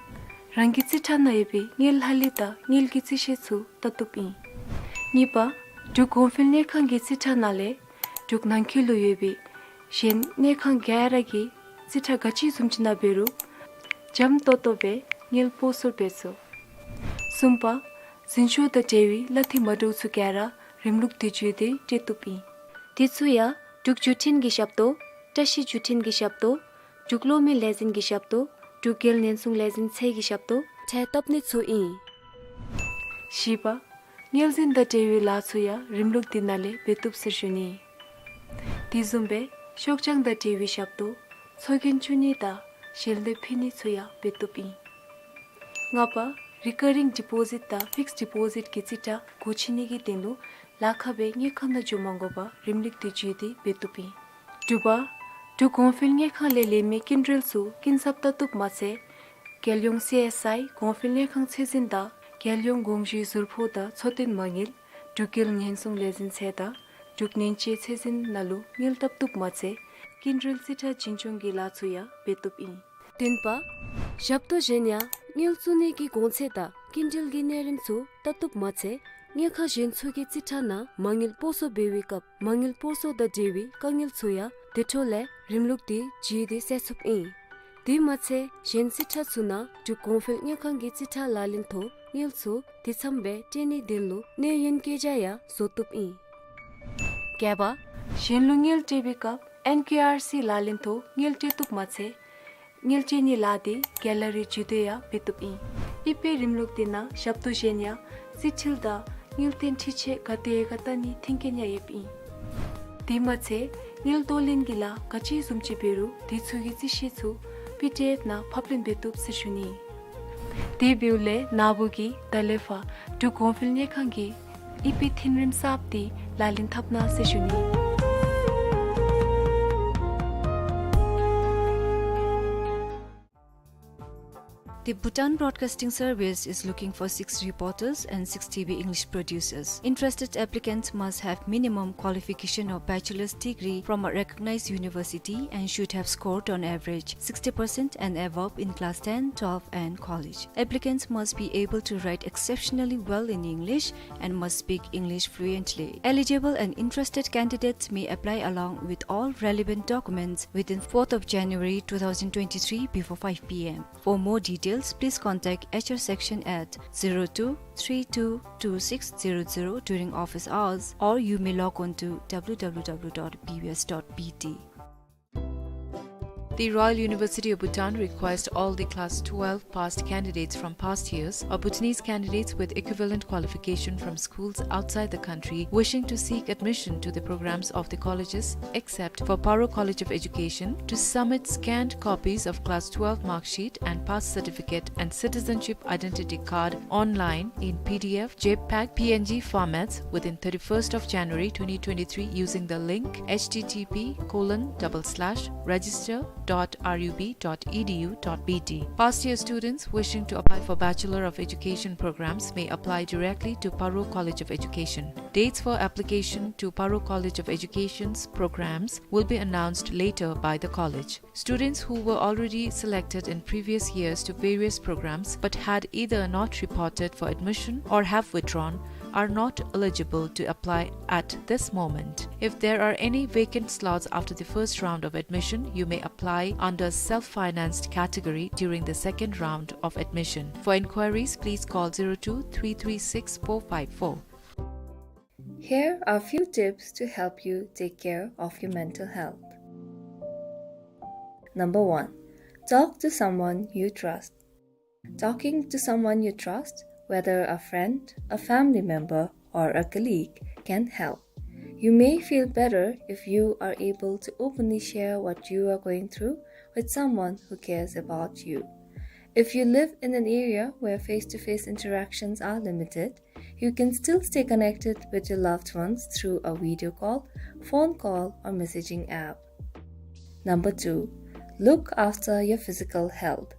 རང་གི་རྩིས་ཁྲ་ནང་ཡོད་པའི་དངུལ་ལྷག་ལུས་དང་དངུལ་གྱི་རྩིས་བཤེར་ཚུ་བལྟ་བཏུབ་ཨིན། གཉིས་པ། འབྲུག་གོང་འཕེལ་དངུལ་ཁང་གི་རྩིས་ཁྲ་ནང་ལས་འབྲུག་ནང་འཁོད་ལུ་ཡོད་པའི་གཞན་དངུལ་ཁང་ག་ར་གི་རྩིས་ཁྲ་ག་ཅི་བཟུམ་ཅིག་ནང་འབད་རུང་འཇམ་ཏོག་ཏོ་སྦེ་དངུལ་སྤོ་སོར་འབད་ཚུགས། གསུམ་པ། འཛིན་སྐྱོང་དང་འབྲེལ་བའི་གླ་འཐུས་མ་འདྲཝ་ཚུ་ག་ར་རིམ་ལུགས་འདི་བརྒྱུད་དེ་སྤྲོད་བཏུབ་ཨིན། དེ་ཚུ་ཡང་འབྲུག་བརྒྱུད་འཕྲིན་གྱི་ཞབས་ཏོག་བཀྲ་ཤིས་བརྒྱུད་འཕྲིན་གྱི་ཞབས་ཏོག་འབྲུག་གློག་མེ་ལས་འཛིན་གྱི་ཞབས་ཏོག་འབྲུག་རྒྱལ་ཉེན་སྲུང་ལས་འཛིན་ཚད་ཀྱི་ཞབས་ཏོག་འཕྲལ་བཏབ་ནི་ཚུ་ཨིན། བཞི་པ། དངུལ་འཛིན་དང་འབྲེལ་བའི་ལཱ་ཚུ་ཡང་རིམ་ལུགས་འདི་ནང་ལས་འབད་བཏུབ་ཟེར་ཞུ་ནི། དེ་བཟུམ་སྦེ་ཤོག་བྱང་དང་འབྲེལ་བའི་ཞབས་ཏོག་ཚོགས་རྒྱན་བཙུགས་ནི་དང་ཞལ་འདེབས་ཕུལ་ནི་ཚུ་ཡང་འབད་བཏུབ་ཨིན། ལྔ་པ། རི་ཀ་རིང་ཌི་པོ་ཟིཊ་དང་ཕིགསཌ་ཌི་པོ་ཟིཊ་གི་རྩིས་ཁྲ་སྒོ་ཕྱེ་ནི་གི་དོན་ལུ་ལཱ་ཁག་སྦེ་དངུལ་ཁང་ནང་འགྱོ་མ་དགོ་པར་རིམ་ལུགས་འདི་བརྒྱུད་དེ་འབད་བཏུབ་ཨིན། དྲུག་པ། འབྲུག་གོང་འཕེལ་དངུལ་ཁང་ལས་ལེན་མི་སྐྱིན་འགྲུལ་ཚུ་སྐྱིན་ཚབ་བལྟ་བཏུབ་མ་ཚད། རྒྱལ་ཡོངས་སི་ཨེསི་ཨའི་གོང་འཕེལ་དངུལ་ཁང་ཚད་འཛིན་དང་རྒྱལ་ཡོངས་དགོངས་ཞུའི་ཟུར་ཕོགས་དང་འཚོ་རྟེན་མ་དངུལ་འབྲུག་རྒྱལ་ཉེན་སྲུང་ལས་འཛིན་ཚད་དང་འབྲུག་ཉེན་བཅོལ་ཚད་འཛིན་ནང་ལུ་དངུལ་བལྟ་བཏུབ་མ་ཚད་སྐྱིན་འགྲུལ་རྩིས་ཁྲ་འཛིན་སྐྱོང་གི་ལཱ་ཚུ་ཡང་འབད་བཏུབ་ཨིན། བདུན་པ། ཞབས་ཏོག་གཞན་ཡང་དངུལ་བཙུགས་ནི་གི་གོང་ཚད་དང་སྐྱིན་འགྲུལ་གྱི་གནས་རིམ་ཚུ་བལྟ་བཏུབ་མ་ཚད་དངུལ་ཁང་གཞན་ཚུ་གི་རྩིས་ཁྲ་ནང་མ་དངུལ་སྤོ་སོར་འབད་བའི་སྐབས་མ་དངུལ་སྤོ་སོར་དང་འབྲེལ་བའི་དཀའ་ངལ་ཚུ་ཡང་དེ་འཕྲོ་ལས་རིམ་ལུགས་འདི་བརྒྱུད་དེ་སེལ་ཚུགསཔ་ཨིན། དེ་མ་ཚད་གཞན་རྩིས་ཁྲ་ཚུ་ནང་འབྲུག་གོང་འཕེལ་དངུལ་ཁང་གི་རྩིས་ཁྲ་ལག་ལེན་ཐོག་དངུལ་ཚུ་དེ་ཚངམ་སྦེ་སྤྲོད་ནིའི་དོན་ལུ་གནས་ཡུན་བཀོད་རྒྱ་ཡང་བཟོ་བཏུབ་ཨིན། བརྒྱད་པ། གཞན་ལུ་དངུལ་སྤྲོད་པའི་སྐབས་ཨེན་ཀེ་ཨར་སི་ལག་ལེན་ཐོག་དངུལ་སྤྲོད་བཏུབ་མ་ཚད་དངུལ་སྤྲོད་ནིའི་ལཱ་འདི་ག་ལ་རི་བརྒྱུད་དེ་ཡང་འབད་བཏུབ་ཨིན། ཨི་ཕེ་རིམ་ལུགས་འདི་ནང་ཞབས་ཏོག་གཞན་ཡང་རྩིས་འཁྲུལ་དང་དངུལ་བརྟན་འཕྲི་ཆད་ག་དེ་ག་བལྟ་ནིའི་མཐུན་རྐྱེན་ཡང་ཡོདཔ་ཨིན། དེ་མ་ཚད་དངུལ་གཏོར་ལེན་གྱི་ལཱ་ག་ཅི་བཟུམ་ཅིག་འབད་རུང་དེ་ཚུ་གི་རྩིས་བཤེར་ཚུ་པི་ཌི་ཨེཕ་ནང་ཕབ་ལེན་འབད་བཏུབ་ཟེར་ཞུ་ནི། དེ་འབདཝ་ལས་ན་བུ་གིས་ད་ལས་ཕར་འབྲུག་གོང་འཕེལ་དངུལ་ཁང་གི་ཨི་ཕེ་མཐུན་རིམ་གསརཔ་འདི་ལག་ལེན་འཐབ་གནང་ཟེར་ཞུ་ནི། The Bhutan Broadcasting Service is looking for six reporters and six T V English producers. Interested applicants must have minimum qualification of bachelor's degree from a recognized university and should have scored on average sixty percent and above in class ten, twelve and college. Applicants must be able to write exceptionally well in English and must speak English fluently. Eligible and interested candidates may apply along with all relevant documents within fourth of January two thousand twenty-three before five P M. For more details, please contact H R section at zero two three two two six zero zero during office hours, or you may log on to W W W dot B B S dot B T. The Royal University of Bhutan requires all the class twelve passed candidates from past years or Bhutanese candidates with equivalent qualification from schools outside the country wishing to seek admission to the programs of the colleges, except for Paro College of Education, to submit scanned copies of class twelve mark sheet and pass certificate and citizenship identity card online in P D F, JPEG, P N G formats within thirty-first of January twenty twenty-three using the link H T T P colon double slash register dot R U B dot E D U dot B T. Past year students wishing to apply for Bachelor of Education programs may apply directly to Paro College of Education. Dates for application to Paro College of Education's programs will be announced later by the college. Students who were already selected in previous years to various programs but had either not reported for admission or have withdrawn are not eligible to apply at this moment. If there are any vacant slots after the first round of admission, you may apply under self-financed category during the second round of admission. For inquiries, please call zero two three three six four five four. Here are few tips to help you take care of your mental health. Number one, talk to someone you trust. Talking to someone you trust, whether a friend, a family member, or a colleague, can help. You may feel better if you are able to openly share what you are going through with someone who cares about you. If you live in an area where face-to-face interactions are limited, you can still stay connected with your loved ones through a video call, phone call, or messaging app. Number two, look after your physical health.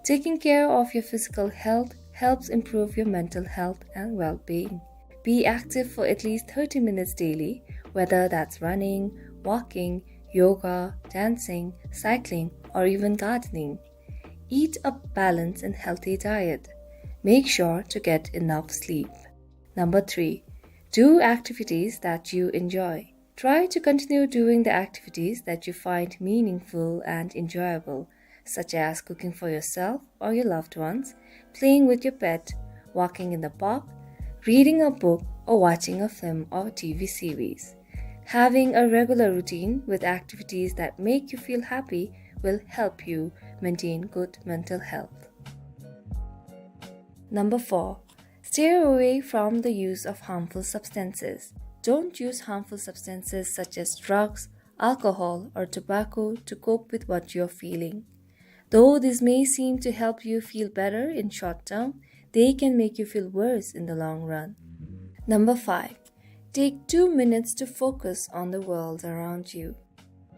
Taking care of your physical health helps improve your mental health and well-being. Be active for at least thirty minutes daily, whether that's running, walking, yoga, dancing, cycling, or even gardening. Eat a balanced and healthy diet. Make sure to get enough sleep. Number three, do activities that you enjoy. Try to continue doing the activities that you find meaningful and enjoyable, such as cooking for yourself or your loved ones, playing with your pet, walking in the park, reading a book, or watching a film or T V series. Having a regular routine with activities that make you feel happy will help you maintain good mental health. Number four, steer away from the use of harmful substances. Don't use harmful substances such as drugs, alcohol, or tobacco to cope with what you're feeling. Though these may seem to help you feel better in short term, they can make you feel worse in the long run. Number five, take two minutes to focus on the world around you.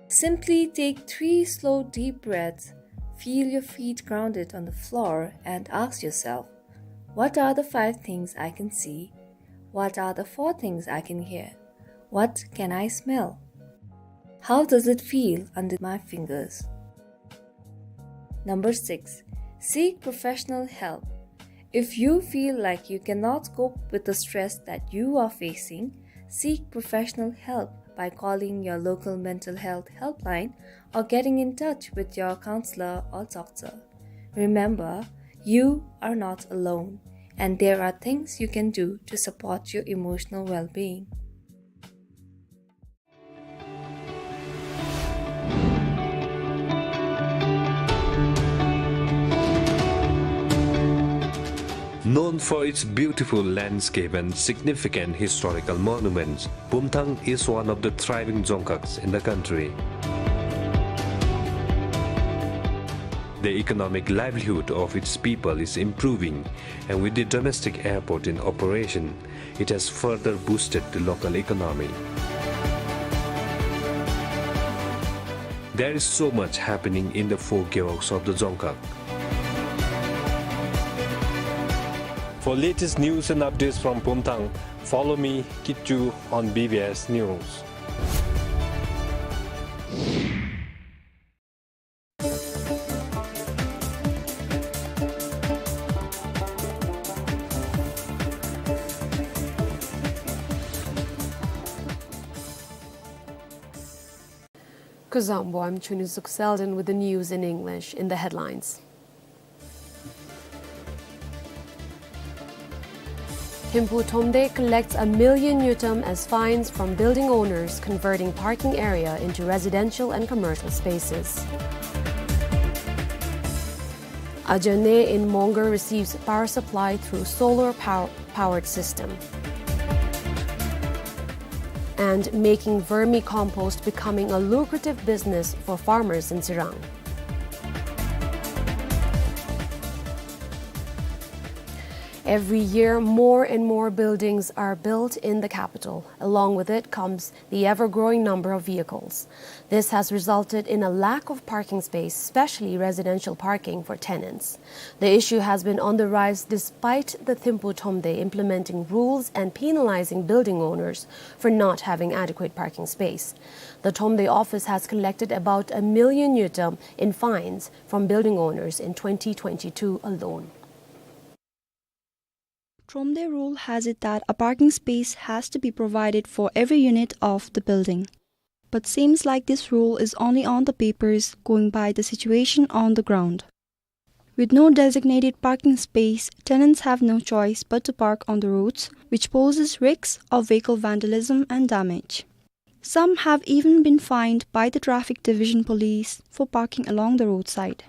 Simply take three slow, deep breaths, feel your feet grounded on the floor, and ask yourself, "What are the five things I can see? What are the four things I can hear? What can I smell? How does it feel under my fingers?" Number six, seek professional help. If you feel like you cannot cope with the stress that you are facing, seek professional help by calling your local mental health helpline or getting in touch with your counselor or doctor. Remember, you are not alone, and there are things you can do to support your emotional well-being. Known for its beautiful landscape and significant historical monuments, Bumthang is one of the thriving dzongkhags in the country. The economic livelihood of its people is improving, and with the domestic airport in operation, it has further boosted the local economy. There is so much happening in the four gewogs of the dzongkhag. For latest news and updates from Pumthang, follow me, Kitchu, on B B S News. Kuzuzangpo, I'm Chunizuk Selden with the news in English. In the headlines, Thimphu Thromde collects a million ngultrum as fines from building owners converting parking area into residential and commercial spaces. Ajane in Mongar receives power supply through solar pow-, powered system. And making vermicompost becoming a lucrative business for farmers in Tsirang. Every year, more and more buildings are built in the capital. Along with it comes the ever-growing number of vehicles. This has resulted in a lack of parking space, especially residential parking for tenants. The issue has been on the rise despite the Thimphu Thromde implementing rules and penalizing building owners for not having adequate parking space. The Thromde office has collected about a million ngultrum in fines from building owners in twenty twenty-two alone. Thromde rule has it that a parking space has to be provided for every unit of the building. But seems like this rule is only on the papers, going by the situation on the ground. With no designated parking space, tenants have no choice but to park on the roads, which poses risks of vehicle vandalism and damage. Some have even been fined by the Traffic Division Police for parking along the roadside.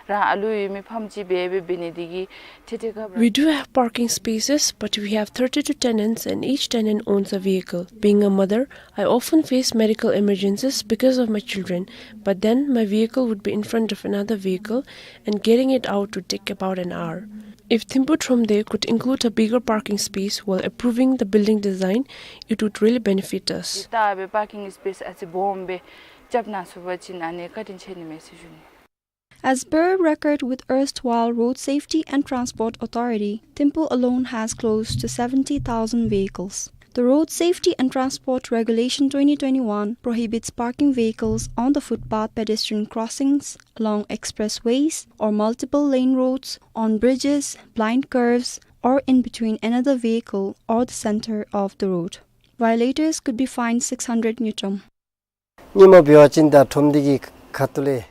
རང་ཨ་ལུ་ཡོད་མི་ཕམ་ཅིག་སྦེ་འབད་ནི་དེ་གིས་ཏེ་ཏེ་ཁ་བར། We do have parking spaces, but we have thirty-two tenants and each tenant owns a vehicle. Being a mother, I often face medical emergencies because of my children, but then my vehicle would be in front of another vehicle and getting it out would take about an hour. If Thimphu Thromde could include a bigger parking space while approving the building design, it would really benefit us. ད་འབད་parking space ཨ་ཙི་སྦོམ་སྦེ་རྐྱབ་གནང་ཚུགས་པ་ཅིན་ཨ་ནི་བཀའ་དྲིན་ཆེ་ནི་མས་ཟེར་ཞུ་ནི། As per record with erstwhile Road Safety and Transport Authority, Thimphu alone has close to seventy thousand vehicles. The Road Safety and Transport Regulation twenty twenty-one prohibits parking vehicles on the footpath, pedestrian crossings, along expressways or multiple lane roads, on bridges, blind curves, or in between another vehicle or the center of the road. Violators could be fined six hundred ngultrum. ཉིནམ་འབད་བ་ཅིན་ད་ཁྲོམ་སྡེ་གི་ཁ་ཐུག་ལས་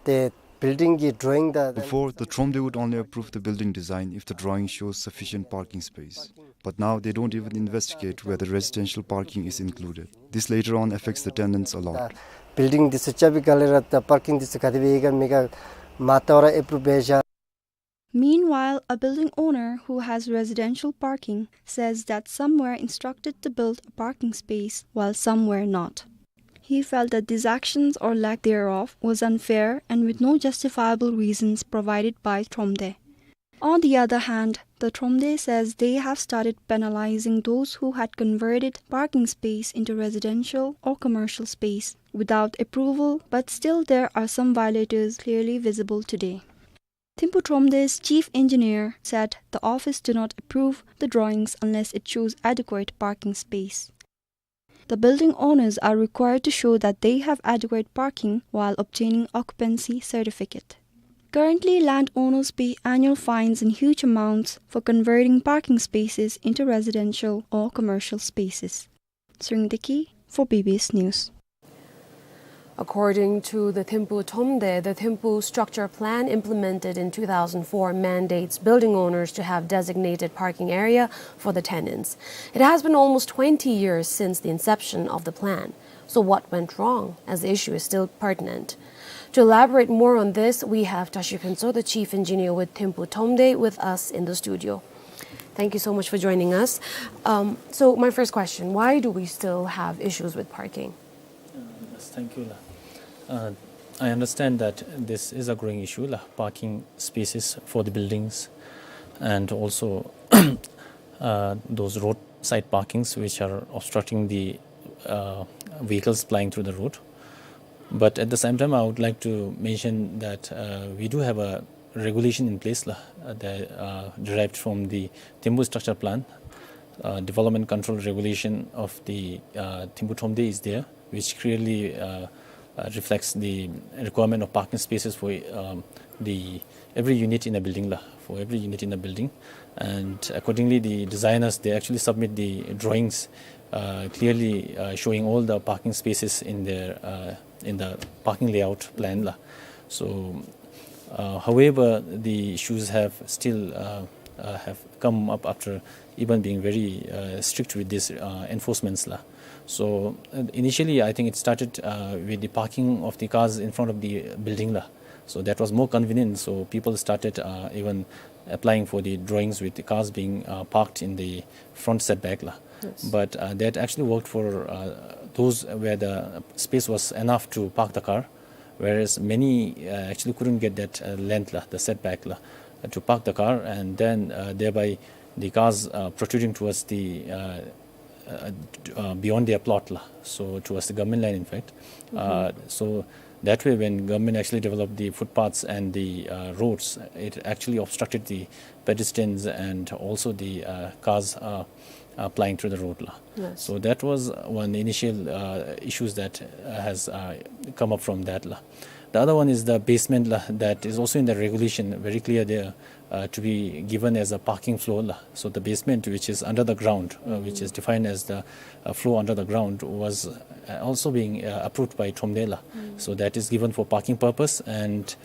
ཏེ་building གི་drawing དང། Before, the Thromde would only approve the building design if the drawing shows sufficient parking space. But now they don't even investigate whether residential parking is included. This later on affects the tenants a lot. Building འདི་ཚུ་རྐྱབ་པའི་སྒང་ལས་ར་ད་parking འདི་ཚུ་ག་དེ་སྦེ་ཡོད་ག་མེད་ག་མ་བལྟ་བར་approve འབད་བཞག། Meanwhile, a building owner who has residential parking says that some were instructed to build a parking space while some were not. He felt that these actions or lack thereof was unfair and with no justifiable reasons provided by Thromde. On the other hand, the Thromde says they have started penalizing those who had converted parking space into residential or commercial space without approval, but still there are some violators clearly visible today. Thimphu Thromde's chief engineer said the office do not approve the drawings unless it shows adequate parking space. The building owners are required to show that they have adequate parking while obtaining occupancy certificate. Currently, landowners pay annual fines in huge amounts for converting parking spaces into residential or commercial spaces. Tshering Deki for B B S News. According to the Thimphu Thromde, the Thimphu structure plan implemented in two thousand four mandates building owners to have designated parking area for the tenants. It has been almost twenty years since the inception of the plan. So what went wrong, as the issue is still pertinent? To elaborate more on this, we have Tashi Phensho, the chief engineer with Thimphu Thromde, with us in the studio. Thank you so much for joining us. Um, so my first question, why do we still have issues with parking? Uh, yes, thank you, la. Uh, I understand that this is a growing issue, la, parking spaces for the buildings and also, uh, those roadside parkings which are obstructing the, uh, vehicles plying through the road. But at the same time, I would like to mention that, uh, we do have a regulation in place la, uh, that, uh, derived from the Thempu Structure Plan. Uh, development control regulation of the, uh, Thempu Thromde is there, which clearly, uh, uh, reflects the requirement of parking spaces for, um, the every unit in a building la, for every unit in a building. And accordingly, the designers, they actually submit the drawings, uh, clearly, uh, showing all the parking spaces in their, uh, in the parking layout plan la. So, uh, however, the issues have still, uh, uh, have come up after even being very, uh, strict with these, uh, enforcements la. So, uh, initially, I think it started, uh, with the parking of the cars in front of the building la. So that was more convenient. So people started, uh, even applying for the drawings with the cars being, uh, parked in the front setback la. Yes. But, uh, that actually worked for, uh, those where the space was enough to park the car, whereas many, uh, actually couldn't get that, uh, length la, the setback la, uh, to park the car, and then, uh, thereby the cars, uh, protruding towards the, uh, uh, d-, uh, beyond their plot la, so towards the government land, in fact. Uh, so that way, when government actually developed the footpaths and the, uh, roads, it actually obstructed the pedestrians and also the, uh, cars, uh, uh, plying through the road la. Yes. So that was one initial, uh, issues that, uh, has, uh, come up from that la. The other one is the basement la, that is also in the regulation, very clear there, uh, to be given as a parking floor la. So the basement, which is under the ground, uh, which is defined as the, uh, floor under the ground, was, uh, also being, uh, approved by Thromde la. So that is given for parking purpose, and,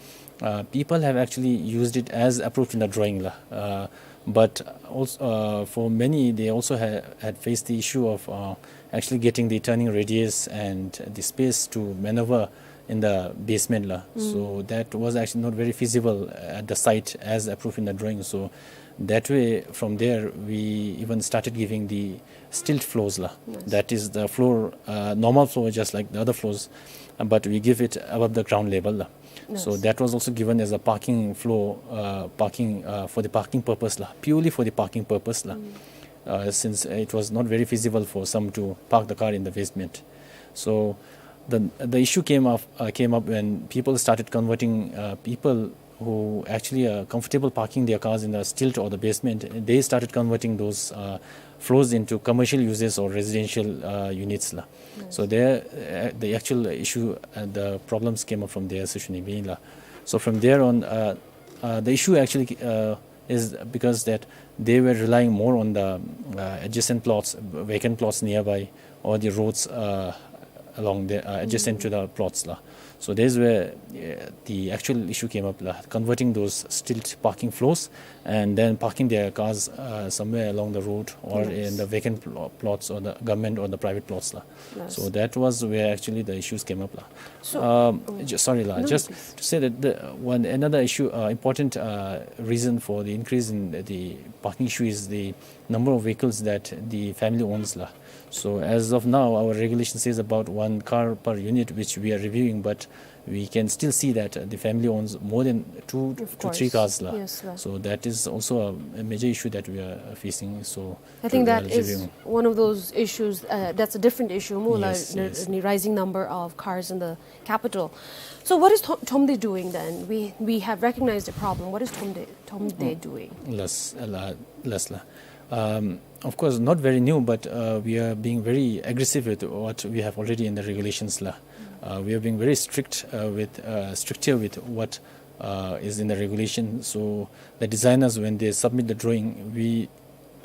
uh, people have actually used it as approved in the drawing la. Uh, but also, uh, for many, they also ha-, had faced the issue of, uh, actually getting the turning radius and the space to maneuver in the basement la. So that was actually not very feasible at the site as approved in the drawing. So that way, from there, we even started giving the stilt floors la. Yes. That is the floor, uh, normal floor, just like the other floors, uh, but we give it above the ground level la. So that was also given as a parking floor, uh, parking, uh, for the parking purpose la, purely for the parking purpose la. Uh, since it was not very feasible for some to park the car in the basement. So the, the issue came up, uh, came up when people started converting, uh, people who actually are comfortable parking their cars in the stilt or the basement, they started converting those, uh, floors into commercial uses or residential, uh, units la. So there, uh, the actual issue and the problems came up from there, session la. So from there on, uh, uh, the issue actually, uh, is because that they were relying more on the, uh, adjacent plots, vacant plots nearby, or the roads, uh, along the, uh, adjacent to the plots la. So there's where, uh, the actual issue came up la, converting those stilt parking floors and then parking their cars, uh, somewhere along the road or in the vacant pl-, plots or the government or the private plots la. Yes. So that was where actually the issues came up la. So, um, ju-, sorry la, no, just please, to say that the one another issue, uh, important, uh, reason for the increase in the parking issue is the number of vehicles that the family owns la. So as of now, our regulation says about one car per unit, which we are reviewing, but we can still see that, uh, the family owns more than two to three cars la. Yes, la. So that is also a, a major issue that we are facing. So I think that is one of those issues, uh, that's a different issue, more like the, the rising number of cars in the capital. So what is Tho-, Thromde doing then? We, we have recognized the problem. What is Thromde, Thromde doing? Less, a lot, less la. Um, of course, not very new, but, uh, we are being very aggressive with what we have already in the regulations la. Uh, we are being very strict, uh, with, uh, stricter with what, uh, is in the regulation. So the designers, when they submit the drawing, we,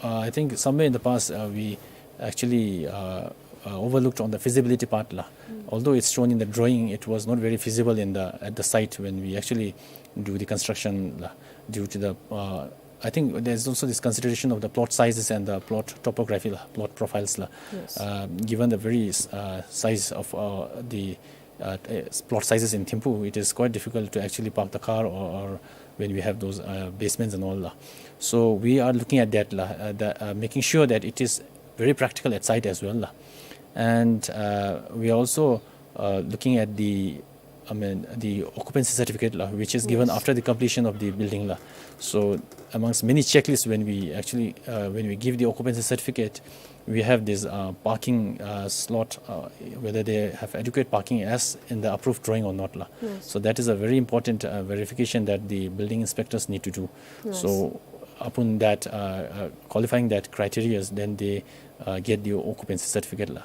uh, I think somewhere in the past, uh, we actually, uh, uh, overlooked on the feasibility part la. Although it's shown in the drawing, it was not very feasible in the, at the site when we actually do the construction la, due to the, uh, I think there's also this consideration of the plot sizes and the plot topography la, plot profiles la. Yes. Uh, given the very, uh, size of, uh, the, uh, uh, plot sizes in Thimphu, it is quite difficult to actually park the car or, or when we have those, uh, basements and all la. So we are looking at that la, uh, the, uh, making sure that it is very practical at site as well la. And, uh, we are also, uh, looking at the I mean, the occupancy certificate la, which is given after the completion of the building la. So amongst many checklists, when we actually, uh, when we give the occupancy certificate, we have this, uh, parking, uh, slot, uh, whether they have adequate parking as in the approved drawing or not la. Yes. So that is a very important, uh, verification that the building inspectors need to do. Yes. So upon that, uh, uh, qualifying that criteria, then they, uh, get the occupancy certificate la.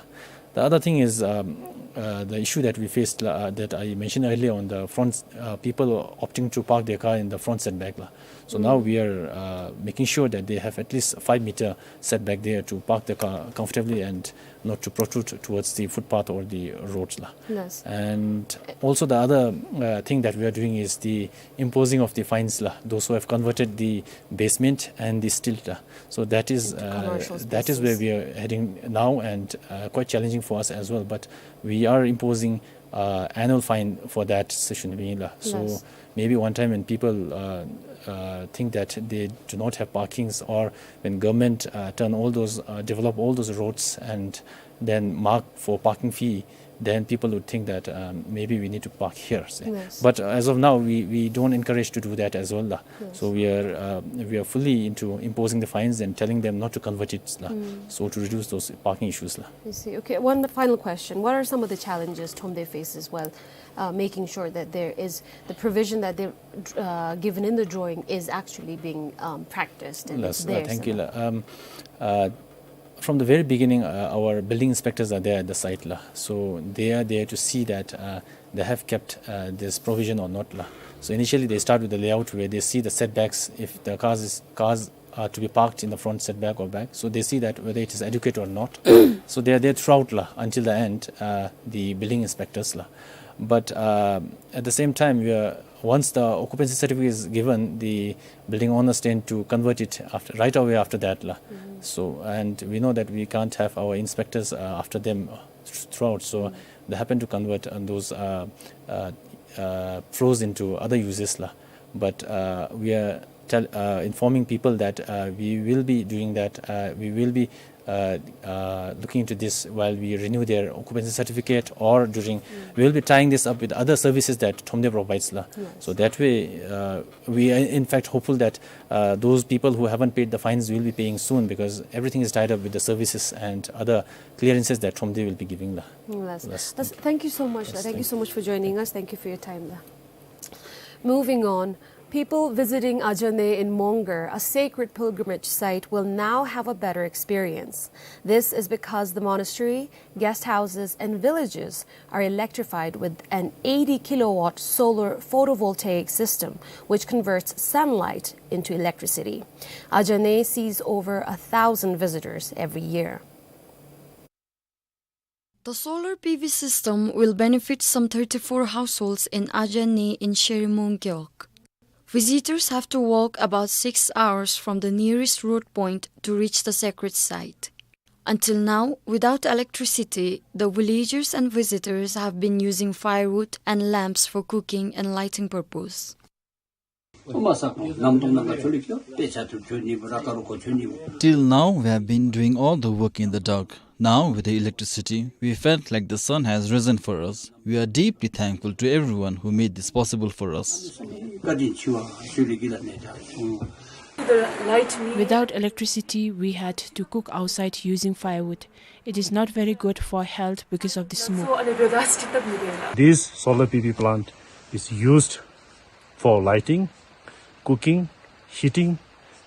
The other thing is, um, uh, the issue that we faced, uh, that I mentioned earlier on the front, uh, people opting to park their car in the front setback la. So now we are, uh, making sure that they have at least five meter setback there to park the car comfortably and not to protrude towards the footpath or the roads la. Yes. And also the other, uh, thing that we are doing is the imposing of the fines la. Those who have converted the basement and the stilt la. So that is, into, uh, commercial spaces. That is where we are heading now, and, uh, quite challenging for us as well. But we are imposing, uh, annual fine for that situation la. So, yes, maybe one time when people, uh, uh, think that they do not have parkings, or when government, uh, turn all those, uh, develop all those roads and then mark for parking fee, then people would think that, um, maybe we need to park here, say. Yes. But as of now, we, we don't encourage to do that as well la. Yes. So we are, uh, we are fully into imposing the fines and telling them not to convert it la. Mm. So to reduce those parking issues la. I see. Okay, one final question. What are some of the challenges Thromde faces while, uh, making sure that there is the provision that they're, uh, given in the drawing is actually being, um, practiced and it's there? Yes, uh, thank you la. Um, uh, from the very beginning, uh, our building inspectors are there at the site la. So they are there to see that, uh, they have kept, uh, this provision or not la. So initially they start with the layout where they see the setbacks. If the cars is, cars are to be parked in the front setback or back, so they see that whether it is adequate or not. So they are there throughout la, until the end, uh, the building inspectors la. But, uh, at the same time, we are, once the occupancy certificate is given, the building owners tend to convert it after, right away after that la. Mm-hmm. So, and we know that we can't have our inspectors, uh, after them, uh, th-, throughout. So, mm, they happen to convert, uh, those, uh, uh, uh, floors into other uses la. But, uh, we are tell-, uh, informing people that, uh, we will be doing that. Uh, we will be, uh, uh, looking into this while we renew their occupancy certificate, or during, mm, we will be tying this up with other services that Thromde provides la. Yes. So that way, uh, we are in fact hopeful that, uh, those people who haven't paid the fines will be paying soon, because everything is tied up with the services and other clearances that Thromde will be giving la. Yes. Yes, thank you. Thank you so much la. Yes, thank you. Thank you so much for joining us. Thank you for your time la. Moving on, people visiting Ajane in Mongar, a sacred pilgrimage site, will now have a better experience. This is because the monastery, guest houses, and villages are electrified with an eighty kilowatt solar photovoltaic system, which converts sunlight into electricity. Ajane sees over a thousand visitors every year. The solar P V system will benefit some thirty-four households in Ajane in Sherimun Gewog. Visitors have to walk about six hours from the nearest road point to reach the sacred site. Until now, without electricity, the villagers and visitors have been using firewood and lamps for cooking and lighting purpose. Till now, we have been doing all the work in the dark. Now, with the electricity, we felt like the sun has risen for us. We are deeply thankful to everyone who made this possible for us. Without electricity, we had to cook outside using firewood. It is not very good for health because of the smoke. This solar P V plant is used for lighting, cooking, heating,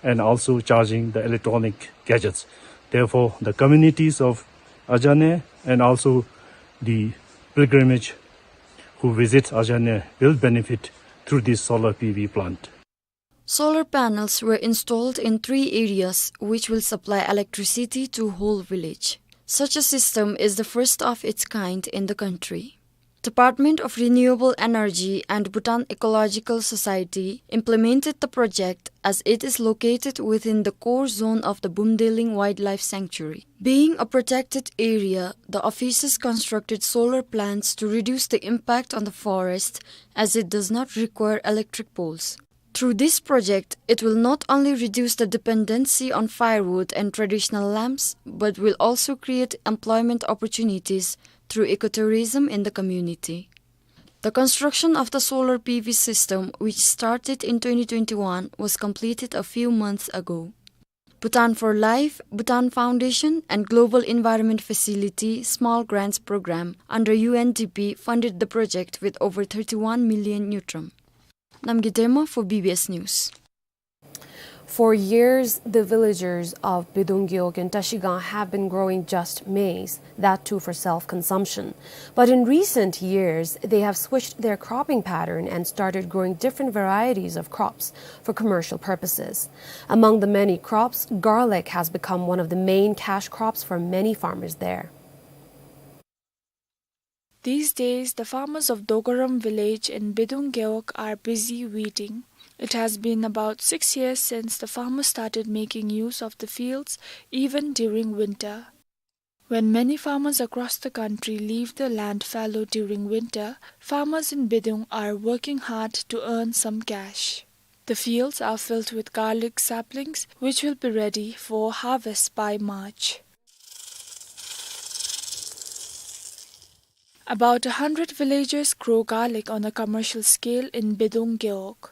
and also charging the electronic gadgets. Therefore, the communities of Ajane and also the pilgrimage who visit Ajane will benefit through this solar P V plant. Solar panels were installed in three areas, which will supply electricity to whole village. Such a system is the first of its kind in the country. Department of Renewable Energy and Bhutan Ecological Society implemented the project as it is located within the core zone of the Bumdeling Wildlife Sanctuary. Being a protected area, the officers constructed solar plants to reduce the impact on the forest, as it does not require electric poles. Through this project, it will not only reduce the dependency on firewood and traditional lamps, but will also create employment opportunities through ecotourism in the community. The construction of the solar P V system, which started in twenty twenty-one, was completed a few months ago. Bhutan for Life, Bhutan Foundation, and Global Environment Facility Small Grants Program under U N D P funded the project with over thirty-one million ngultrum. Namgay Dema for B B S News. For years, the villagers of Bidung Gewog and Trashigang have been growing just maize, that too for self-consumption. But in recent years, they have switched their cropping pattern and started growing different varieties of crops for commercial purposes. Among the many crops, garlic has become one of the main cash crops for many farmers there. These days, the farmers of Dogaram village in Bidung Gewog are busy weeding. It has been about six years since the farmers started making use of the fields, even during winter. When many farmers across the country leave the land fallow during winter, farmers in Bidung are working hard to earn some cash. The fields are filled with garlic saplings, which will be ready for harvest by March. About a hundred villagers grow garlic on a commercial scale in Bidung Gewog.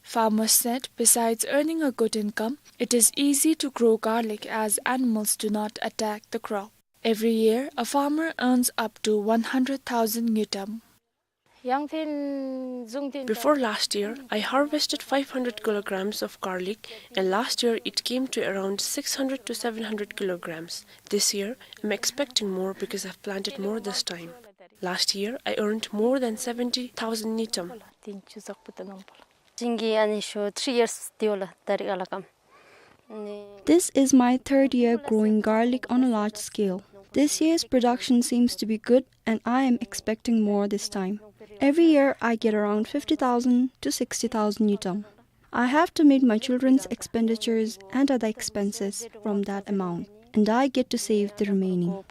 Farmers said besides earning a good income, it is easy to grow garlic as animals do not attack the crop. Every year, a farmer earns up to one hundred thousand ngultrum. Before last year, I harvested five hundred kilograms of garlic, and last year it came to around six hundred to seven hundred kilograms. This year, I'm expecting more because I've planted more this time. Last year, I earned more than seventy thousand ngultrum. Three years dio la, tarik alakam. This is my third year growing garlic on a large scale. This year's production seems to be good, and I am expecting more this time. Every year I get around fifty thousand to sixty thousand ngultrum. I have to meet my children's expenditures and other expenses from that amount, and I get to save the remaining.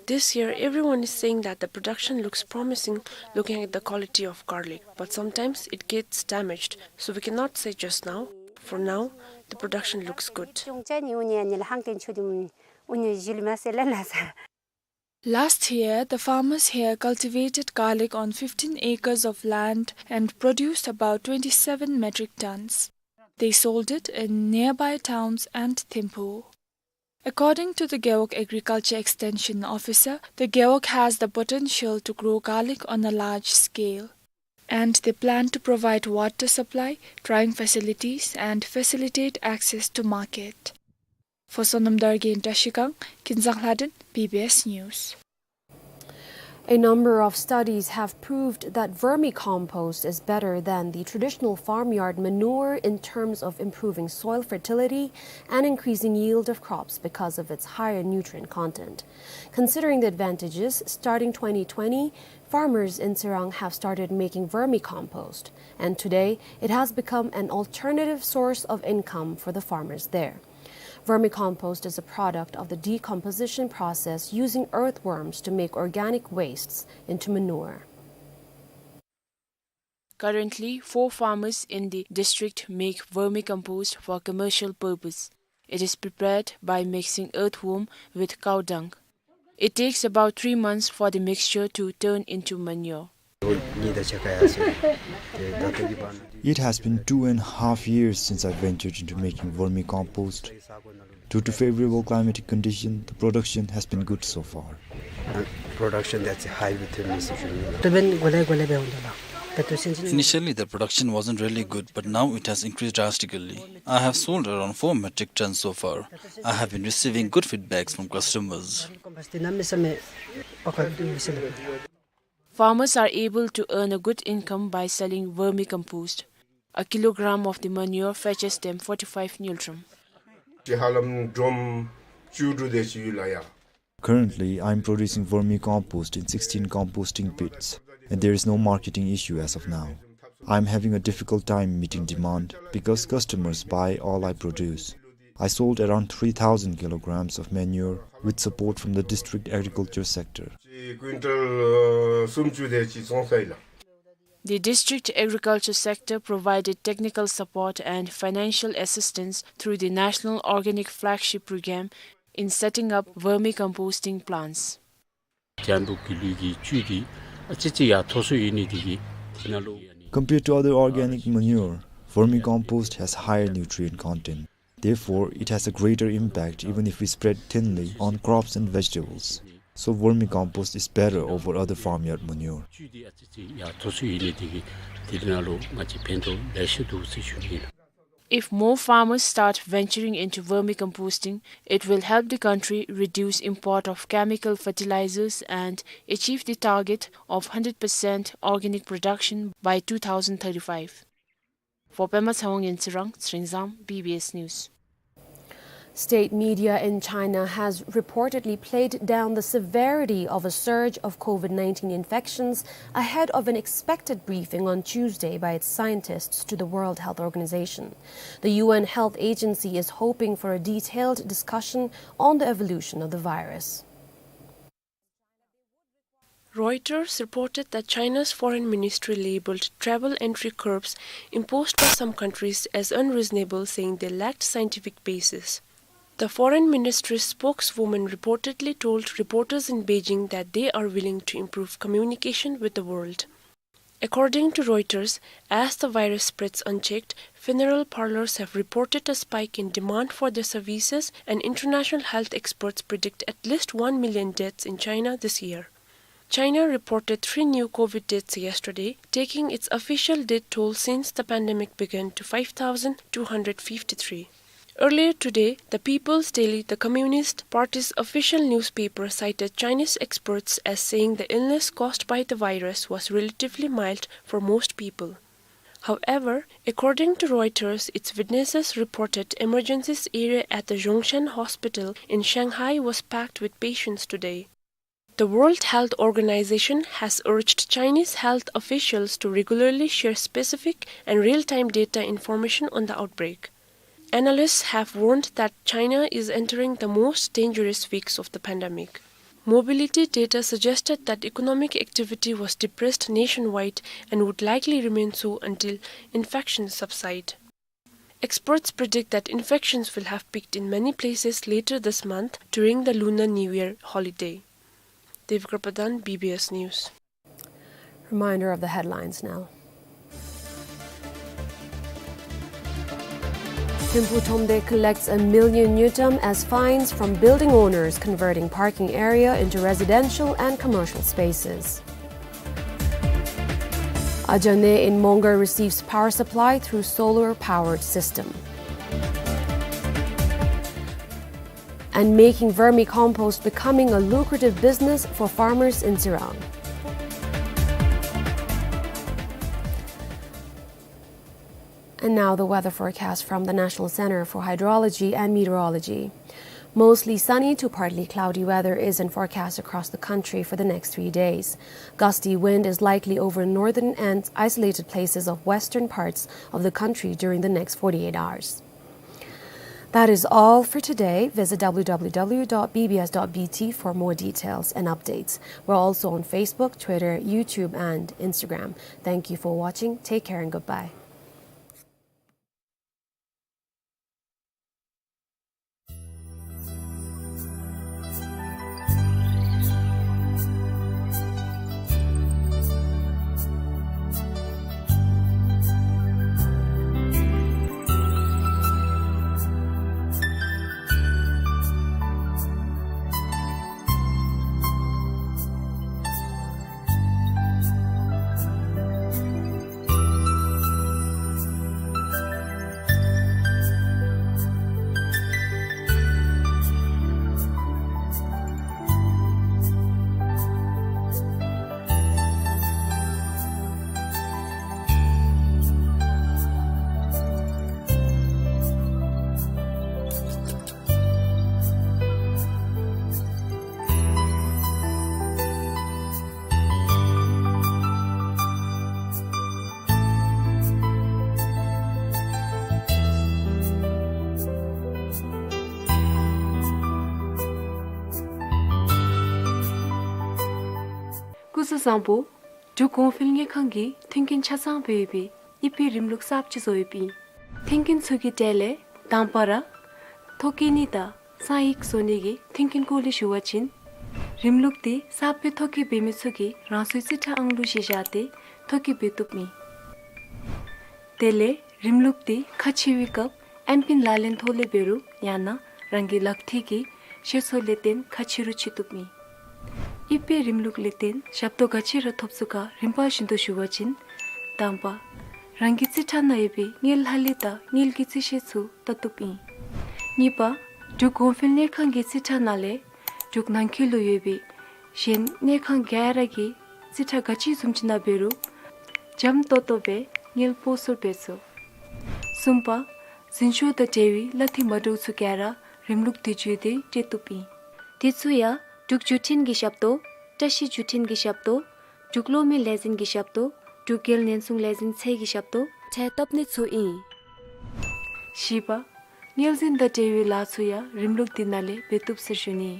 This year, everyone is saying that the production looks promising looking at the quality of garlic, but sometimes it gets damaged, so we cannot say just now. For now, the production looks good. Last year, the farmers here cultivated garlic on fifteen acres of land and produced about twenty-seven metric tons. They sold it in nearby towns and Thimphu. According to the Gewog Agriculture Extension Officer, the Gewog has the potential to grow garlic on a large scale, and they plan to provide water supply, drying facilities, and facilitate access to market. For Sonam Dargay in Trashigang, Kinzang Lhaden, B B S News. A number of studies have proved that vermicompost is better than the traditional farmyard manure in terms of improving soil fertility and increasing yield of crops because of its higher nutrient content. Considering the advantages, starting twenty twenty, farmers in Tsirang have started making vermicompost, and today it has become an alternative source of income for the farmers there. Vermicompost is a product of the decomposition process using earthworms to make organic wastes into manure. Currently, four farmers in the district make vermicompost for commercial purpose. It is prepared by mixing earthworm with cow dung. It takes about three months for the mixture to turn into manure. It has been two and a half years since I ventured into making vermicompost. Due to favorable climatic condition, the production has been good so far. Initially, the production wasn't really good, but now it has increased drastically. I have sold around four metric tons so far. I have been receiving good feedbacks from customers. Farmers are able to earn a good income by selling vermicompost. A kilogram of the manure fetches them forty-five ngultrum. Currently, I'm producing vermicompost in sixteen composting pits, and there is no marketing issue as of now. I'm having a difficult time meeting demand because customers buy all I produce. I sold around three thousand kilograms of manure with support from the district agriculture sector. The district agriculture sector provided technical support and financial assistance through the National Organic Flagship Program in setting up vermicomposting plants. Compared to other organic manure, vermicompost has higher nutrient content. Therefore, it has a greater impact even if we spread thinly on crops and vegetables. So vermicompost is better over other farmyard manure. If more farmers start venturing into vermicomposting, it will help the country reduce import of chemical fertilizers and achieve the target of hundred percent organic production by two thousand thirty-five. For Pema Tshewang in Tsirang, Tsering Zam, B B S News. State media in China has reportedly played down the severity of a surge of COVID nineteen infections ahead of an expected briefing on Tuesday by its scientists to the World Health Organization. The U N Health Agency is hoping for a detailed discussion on the evolution of the virus. Reuters reported that China's foreign ministry labeled travel entry curbs imposed by some countries as unreasonable, saying they lacked scientific basis. The foreign ministry's spokeswoman reportedly told reporters in Beijing that they are willing to improve communication with the world. According to Reuters, as the virus spreads unchecked, funeral parlors have reported a spike in demand for their services, and international health experts predict at least one million deaths in China this year. China reported three new COVID deaths yesterday, taking its official death toll since the pandemic began to five thousand two hundred fifty-three. Earlier today, the People's Daily, the Communist Party's official newspaper, cited Chinese experts as saying the illness caused by the virus was relatively mild for most people. However, according to Reuters, its witnesses reported emergencies area at the Zhongshan Hospital in Shanghai was packed with patients today. The World Health Organization has urged Chinese health officials to regularly share specific and real-time data information on the outbreak. Analysts have warned that China is entering the most dangerous weeks of the pandemic. Mobility data suggested that economic activity was depressed nationwide and would likely remain so until infections subside. Experts predict that infections will have peaked in many places later this month during the Lunar New Year holiday. Devi Kripadan, B B S News. Reminder of the headlines now. Thimphu Thromde collects a million ngultrum as fines from building owners converting parking area into residential and commercial spaces. Ajane in Mongar receives power supply through solar-powered system. And making vermicompost becoming a lucrative business for farmers in Tsirang. And now the weather forecast from the National Center for Hydrology and Meteorology. Mostly sunny to partly cloudy weather is in forecast across the country for the next three days. Gusty wind is likely over northern and isolated places of western parts of the country during the next forty-eight hours. That is all for today. Visit W W W dot B B S dot B T for more details and updates. We're also on Facebook, Twitter, YouTube, and Instagram. Thank you for watching. Take care and goodbye. སྐུ་གཟུགས་བཟང་པོ། འབྲུག་གོང་འཕེལ་དངུལ་ཁང་གིས་མཐུན་རྐྱེན་ཆ་ཚང་སྦེ་ཡོད་པའི་ཨི་པེ་རིམ་ལུགས་གསརཔ་ཅིག་བཟོ་ཡོདཔ་ཨིན། མཐུན་རྐྱེན་ཚུ་གི་གྲས་ལས་དང་པ་ར་ཐོ་བཀོད་ནི་དང་གསང་ཡིག་བཟོ་ནི་གི་མཐུན་རྐྱེན་སྐོར་ལས་ཞུ་བ་ཅིན། རིམ་ལུགས་འདི་གསརཔ་སྦེ་ཐོ་བཀོད་འབད་མི་ཚུ་གིས་རང་སོའི་རྩིས་ཁྲ་ཨང་ལུ་གཞི་བཞག་སྟེ་ཐོ་བཀོད་འབད་བཏུབ་ཨིན། དེ་ལས་རིམ་ལུགས་འདི་ཁ་ཕྱེ་བའི་སྐབས་ཨེམ་པིན་ལག་ལེན་ཐོག་ལས་འབད་རུང་ཡང་ན་རང་གི་ལག་ཐིལ་གྱི་ཤེས་ཚད་ལས་བརྟེན་ཁ་ཕྱེ་རུང་ཕྱེ་བཏུབ་ཨིན། ཨི་པེ་རིམ་ལུགས་ལས་བརྟེན་ཞབས་ཏོག་ག་ཅི་ར་ཐོབ་ཚུགས་ག་རིམ་པ་བཞིན་དུ་ཞུ་བ་ཅིན། དང་པ། རང་གི་རྩིས་ཁྲ་ནང་ཡོད་པའི་དངུལ་ལྷག་ལུས་དང་དངུལ་གྱི་རྩིས་བཤེར་ཚུ་བལྟ་བཏུབ་ཨིན། གཉིས་པ། འབྲུག་གོང་འཕེལ་དངུལ་ཁང་གི་རྩིས་ཁྲ་ནང་ལས་འབྲུག་ནང་འཁོད་ལུ་ཡོད་པའི་གཞན་དངུལ་ཁང་ག་ར་གི་རྩིས་ཁྲ་ག་ཅི་བཟུམ་ཅིག་ནང་འབད་རུང་འཇམ་ཏོང་ཏོ་སྦེ་དངུལ་སྤོ་སོར་འབད་ཚུགས། གསུམ་པ། འཛིན་སྐྱོང་དང་འབྲེལ་བའི་གླ་འཐུས་མ་འདྲཝ་ཚུ་ག་ར་རིམ་ལུགས་འདི་བརྒྱུད་དེ་སྤྲོད་བཏུབ་ཨིན། དེ་ཚུ་ཡང་འབྲུག་བརྒྱུད་འཕྲིན་གྱི་ཞབས་ཏོག། བཀྲ་ཤིས་བརྒྱུད་འཕྲིན་གྱི་ཞབས་ཏོག། འབྲུག་གློག་མེ་ལས་འཛིན་གྱི་ཞབས་ཏོག། འབྲུག་རྒྱལ་ཉེན་སྲུང་ལས་འཛིན་ཚད་ཀྱི་ཞབས་ཏོག་འཕྲལ་བཏབ་ནི་ཚུ་ཨིན། བཞི་པ། དངུལ་འཛིན་དང་འབྲེལ་བའི་ལཱ་ཚུ་ཡང་རིམ་ལུགས་འདི་ནང་ལས་འབད་བཏུབ་ཟེར་ཞུ་ནི།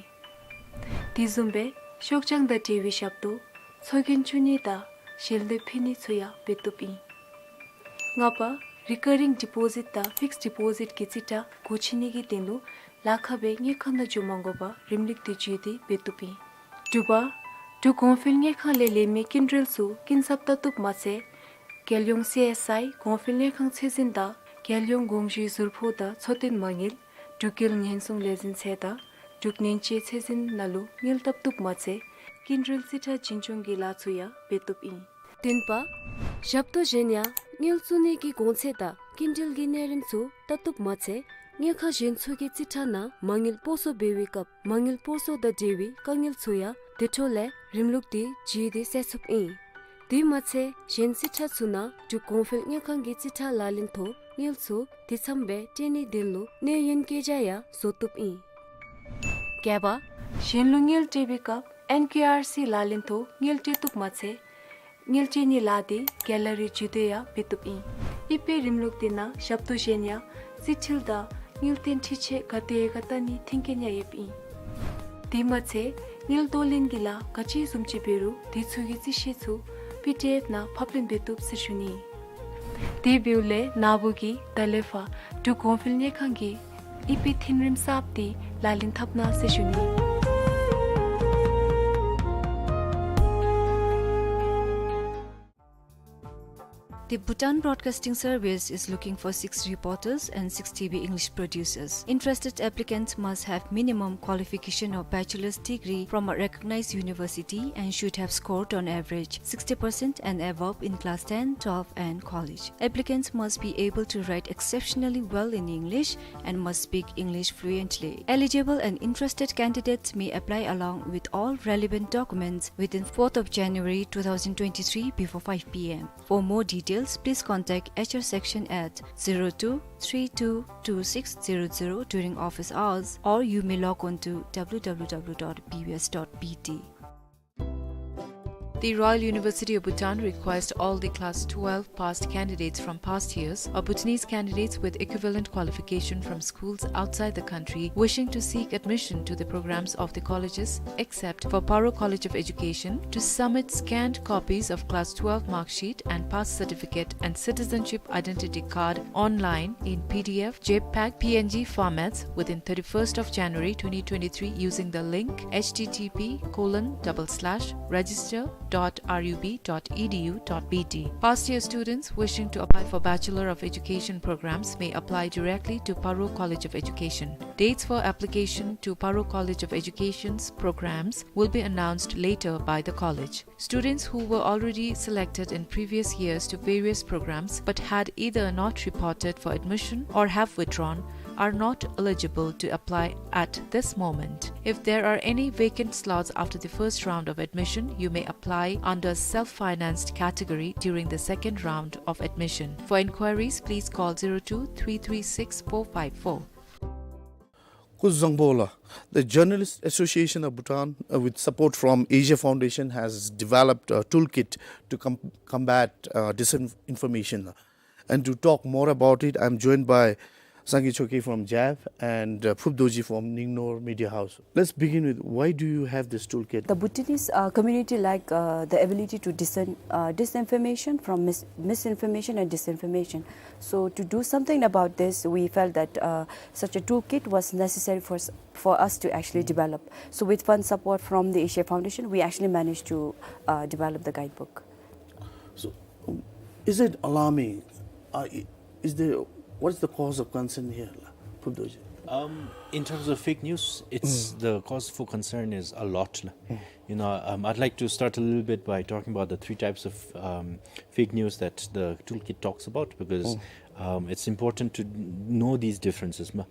དེ་བཟུམ་སྦེ་ཤོག་བྱང་དང་འབྲེལ་བའི་ཞབས་ཏོག། ཚོགས་རྒྱན་བཙུགས་ནི་དང་ཞལ་འདེབས་ཕུལ་ནི་ཚུ་ཡང་འབད་བཏུབ་ཨིན། ལྔ་པ། རི་ཀ་རིང་ཌི་པོ་ཟིཊ་དང་ཕིགསཌ་ཌི་པོ་ཟིཊ་གི་རྩིས་ཁྲ་སྒོ་ཕྱེ་ནི་གི་དོན་ལུ་ལཱ་ཁག་སྦེ་དངུལ་ཁང་ནང་འགྱོ་མ་དགོ་པར་རིམ་ལུགས་འདི་བརྒྱུད་དེ་འབད་བཏུབ་ཨིན། དྲུག་པ། འབྲུག་གོང་འཕེལ་དངུལ་ཁང་ལས་ལེན་མི་སྐྱིན་འགྲུལ་ཚུ་སྐྱིན་ཚབ་བལྟ་བཏུབ་མ་ཚད། རྒྱལ་ཡོངས་སི་ཨེསི་ཨའི་གོང་འཕེལ་དངུལ་ཁང་ཚད་འཛིན་དང་རྒྱལ་ཡོངས་དགོངས་ཞུའི་ཟུར་ཕོགས་དང་འཚོ་རྟེན་མ་དངུལ། འབྲུག་རྒྱལ་ཉེན་སྲུང་ལས་འཛིན་ཚད་དང་འབྲུག་ཉེན་བཅོལ་ཚད་འཛིན་ནང་ལུ་དངུལ་བཏབ་བཏུབ་མ་ཚད། སྐྱིན་འགྲུལ་རྩིས་ཁྲ་བྱིན་སྐྱོང་གི་ལཱ་ཚུ་ཡང་འབད་བཏུབ་ཨིན། བདུན་པ། ཞབས་ཏོག་གཞན་ཡང་དངུལ་བཙུགས་ནི་གི་གོང་ཚད་དང་སྐྱིན་འགྲུལ་གྱི་གནས་རིམ་ཚུ་བལྟ་བཏུབ་མ་ཚད། དངུལ་ཁང་གཞན་ཚུ་གི་རྩིས་ཁྲ་ནང་མ་དངུལ་སྤོ་སོར་འབད་བའི་སྐབས་མ་དངུལ་སྤོ་སོར་དང་འབྲེལ་བའི་དཀའ་ངལ་ཚུ་ཡང་དེ་འཕྲོ་ལས་རིམ་ལུགས་འདི་བརྒྱུད་དེ་སེལ་ཚུགསཔ་ཨིན། དེ་མ་ཚད་གཞན་རྩིས་ཁྲ་ཚུ་ནང་འབྲུག་གོང་འཕེལ་དངུལ་ཁང་གི་རྩིས་ཁྲ་ལག་ལེན་ཐོག་དངུལ་ཚུ་དེ་ཙམ་སྦེ་སྤྲོད་ནིའི་དོན་ལུ་གནས་ཡུན་བཀོད་རྒྱ་ཡང་བཟོ་བཏུབ་ཨིན། བརྒྱད་པ། གཞན་ལུ་དངུལ་སྤྲོད་པའི་སྐབས་ཨེན་ཀེ་ཨར་སི་ལག་ལེན་ཐོག་དངུལ་སྤྲོད་བཏུབ་མ་ཚད། དངུལ་སྤྲོད་ནིའི་ལཱ་འདི་ག་ལ་རི་བརྒྱུད་དེ་ཡང་འབད་བཏུབ་ཨིན། ཨི་པེ་རིམ་ལུགས་འདི་ནང་ཞབས་ཏོག་གཞན་ཡང་རྩིས་འཕྲུལ་དང་དངུལ་རྟེན་འཕྲུལ་ཆས་ག་དེ་ཡོད་ག་བལྟ་ནིའི་མཐུན་རྐྱེན་ཡང་ཡོདཔ་ཨིན། དེ་མ་ཚད་དངུལ་གཏོར་ལེན་གྱི་ལཱ་ག་ཅི་བཟུམ་ཅིག་འབད་རུང་དེ་ཚུ་གི་རྩིས་བཤེར་ཚུ་པི་ཌི་ཨེཕ་ནང་ཕབ་ལེན་འབད་བཏུབ་ཟེར་ཞུ་ནི། དེ་འབདཝ་ལས་ན་བུ་གིས་ད་ལས་ཕར་འབྲུག་གོང་འཕེལ་དངུལ་ཁང་གི་ཨི་པེ་མཐུན་རིམ་གསརཔ་འདི་ལག་ལེན་འཐབ་གནང་ཟེར་ཞུ་ནི། The Bhutan Broadcasting Service is looking for six reporters and six T V English producers. Interested applicants must have minimum qualification of bachelor's degree from a recognized university and should have scored on average sixty percent and above in class ten, twelve and college. Applicants must be able to write exceptionally well in English and must speak English fluently. Eligible and interested candidates may apply along with all relevant documents within fourth of January two thousand twenty-three before five P M. For more details, please contact H R section at zero two three two two six zero zero during office hours, or you may log on to W W W dot B B S dot B T. The Royal University of Bhutan requests all the class twelve passed candidates from past years or Bhutanese candidates with equivalent qualification from schools outside the country wishing to seek admission to the programs of the colleges, except for Paro College of Education, to submit scanned copies of class twelve mark sheet and pass certificate and citizenship identity card online in P D F, JPEG, P N G formats within thirty-first of January twenty twenty-three using the link H T T P colon double slash register dot R U B dot E D U dot B T. Past year students wishing to apply for Bachelor of Education programs may apply directly to Paro College of Education. Dates for application to Paro College of Education's programs will be announced later by the college. Students who were already selected in previous years to various programs but had either not reported for admission or have withdrawn are not eligible to apply at this moment. If there are any vacant slots after the first round of admission, you may apply under self-financed category during the second round of admission. For inquiries, please call zero two three three six four five four. Kuzuzangpo la. The Journalist Association of Bhutan, uh, with support from Asia Foundation, has developed a toolkit to com-, combat, uh, disinformation. And to talk more about it, I'm joined by Sangay Choekyi from JAP and uh, Phup Dorji from Ningnor Media House. Let's begin with, why do you have this toolkit? The Bhutanese uh, community lack uh, the ability to disen- uh, disinformation from mis- misinformation and disinformation. So to do something about this, we felt that uh, such a toolkit was necessary for s- for us to actually develop. So with fund support from the Asia Foundation, we actually managed to uh, develop the guidebook. So, is it alarming? Uh, i- is there, what is the cause of concern here, la, Phup Dorji? Um, in terms of fake news, it's the cause for concern is a lot. La. You know, um, I'd like to start a little bit by talking about the three types of um, fake news that the toolkit talks about, because um, it's important to know these differences. Ma.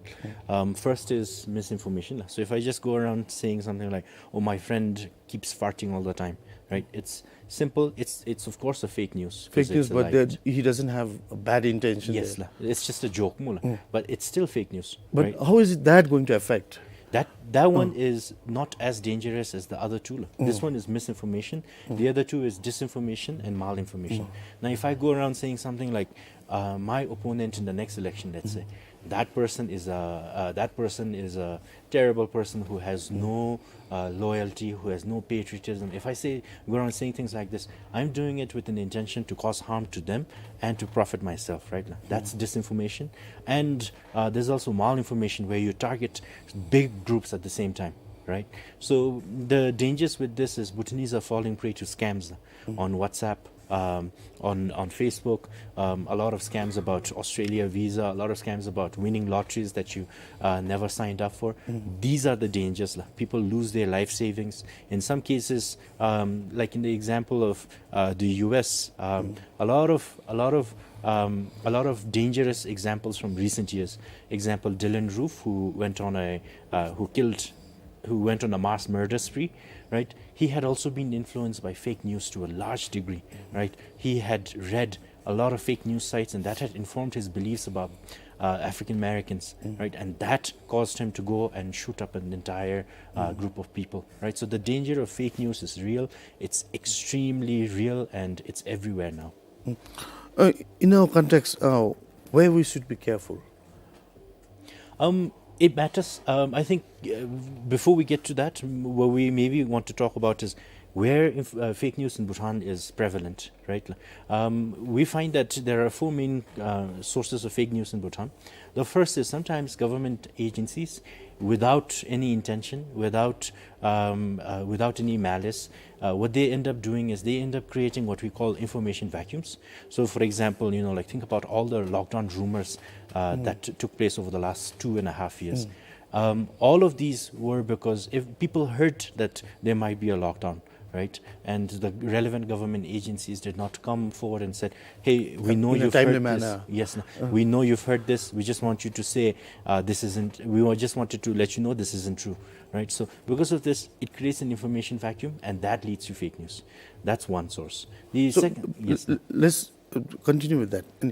Um, first is misinformation. La. So if I just go around saying something like, "Oh, my friend keeps farting all the time," right? It's simple. It's it's of course a fake news. 'Cause Fake news, it's a but lie. That he doesn't have a bad intention. Yes, There. La. It's just a joke, mu la. But it's still fake news. But Right? How is it that going to affect? That that one is not as dangerous as the other two. La. This one is misinformation. The other two is disinformation and malinformation. Now, if I go around saying something like, uh, "My opponent in the next election," let's say, that person is a uh, that person is a terrible person who has no uh, loyalty, who has no patriotism. If I say, go around saying things like this, I'm doing it with an intention to cause harm to them and to profit myself, right? La. That's disinformation. And uh, there's also malinformation, where you target big groups at the same time, right? So the dangers with this is Bhutanese are falling prey to scams on WhatsApp, um, on on Facebook, um, a lot of scams about Australia visa, a lot of scams about winning lotteries that you uh, never signed up for. These are the dangers. La. People lose their life savings. In some cases, um, like in the example of uh, the U S, um, a lot of a lot of um, a lot of dangerous examples from recent years. Example, Dylann Roof, who went on a uh, who killed who went on a mass murder spree, right? He had also been influenced by fake news to a large degree, right? He had read a lot of fake news sites, and that had informed his beliefs about uh, African Americans, right? And that caused him to go and shoot up an entire uh, group of people, right? So the danger of fake news is real. It's extremely real, and it's everywhere now. Uh, in our context, uh, where we should be careful? Um, it matters. Um, I think uh, before we get to that, m- what we maybe want to talk about is where inf- uh, fake news in Bhutan is prevalent, right? Um, we find that there are four main uh, sources of fake news in Bhutan. The first is sometimes government agencies, without any intention, without um, uh, without any malice, uh, what they end up doing is they end up creating what we call information vacuums. So, for example, you know, like, think about all the lockdown rumors uh, that t- took place over the last two and a half years. Um, all of these were because if people heard that there might be a lockdown, right, and the relevant government agencies did not come forward and said, "Hey, we know In a you've timely heard this. Manner. Yes, no. We know you've heard this. We just want you to say uh, this isn't. We wa- just wanted to let you know this isn't true," right? So because of this, it creates an information vacuum, and that leads to fake news. That's one source. The So, second, yes, l- l- let's uh, continue with that. And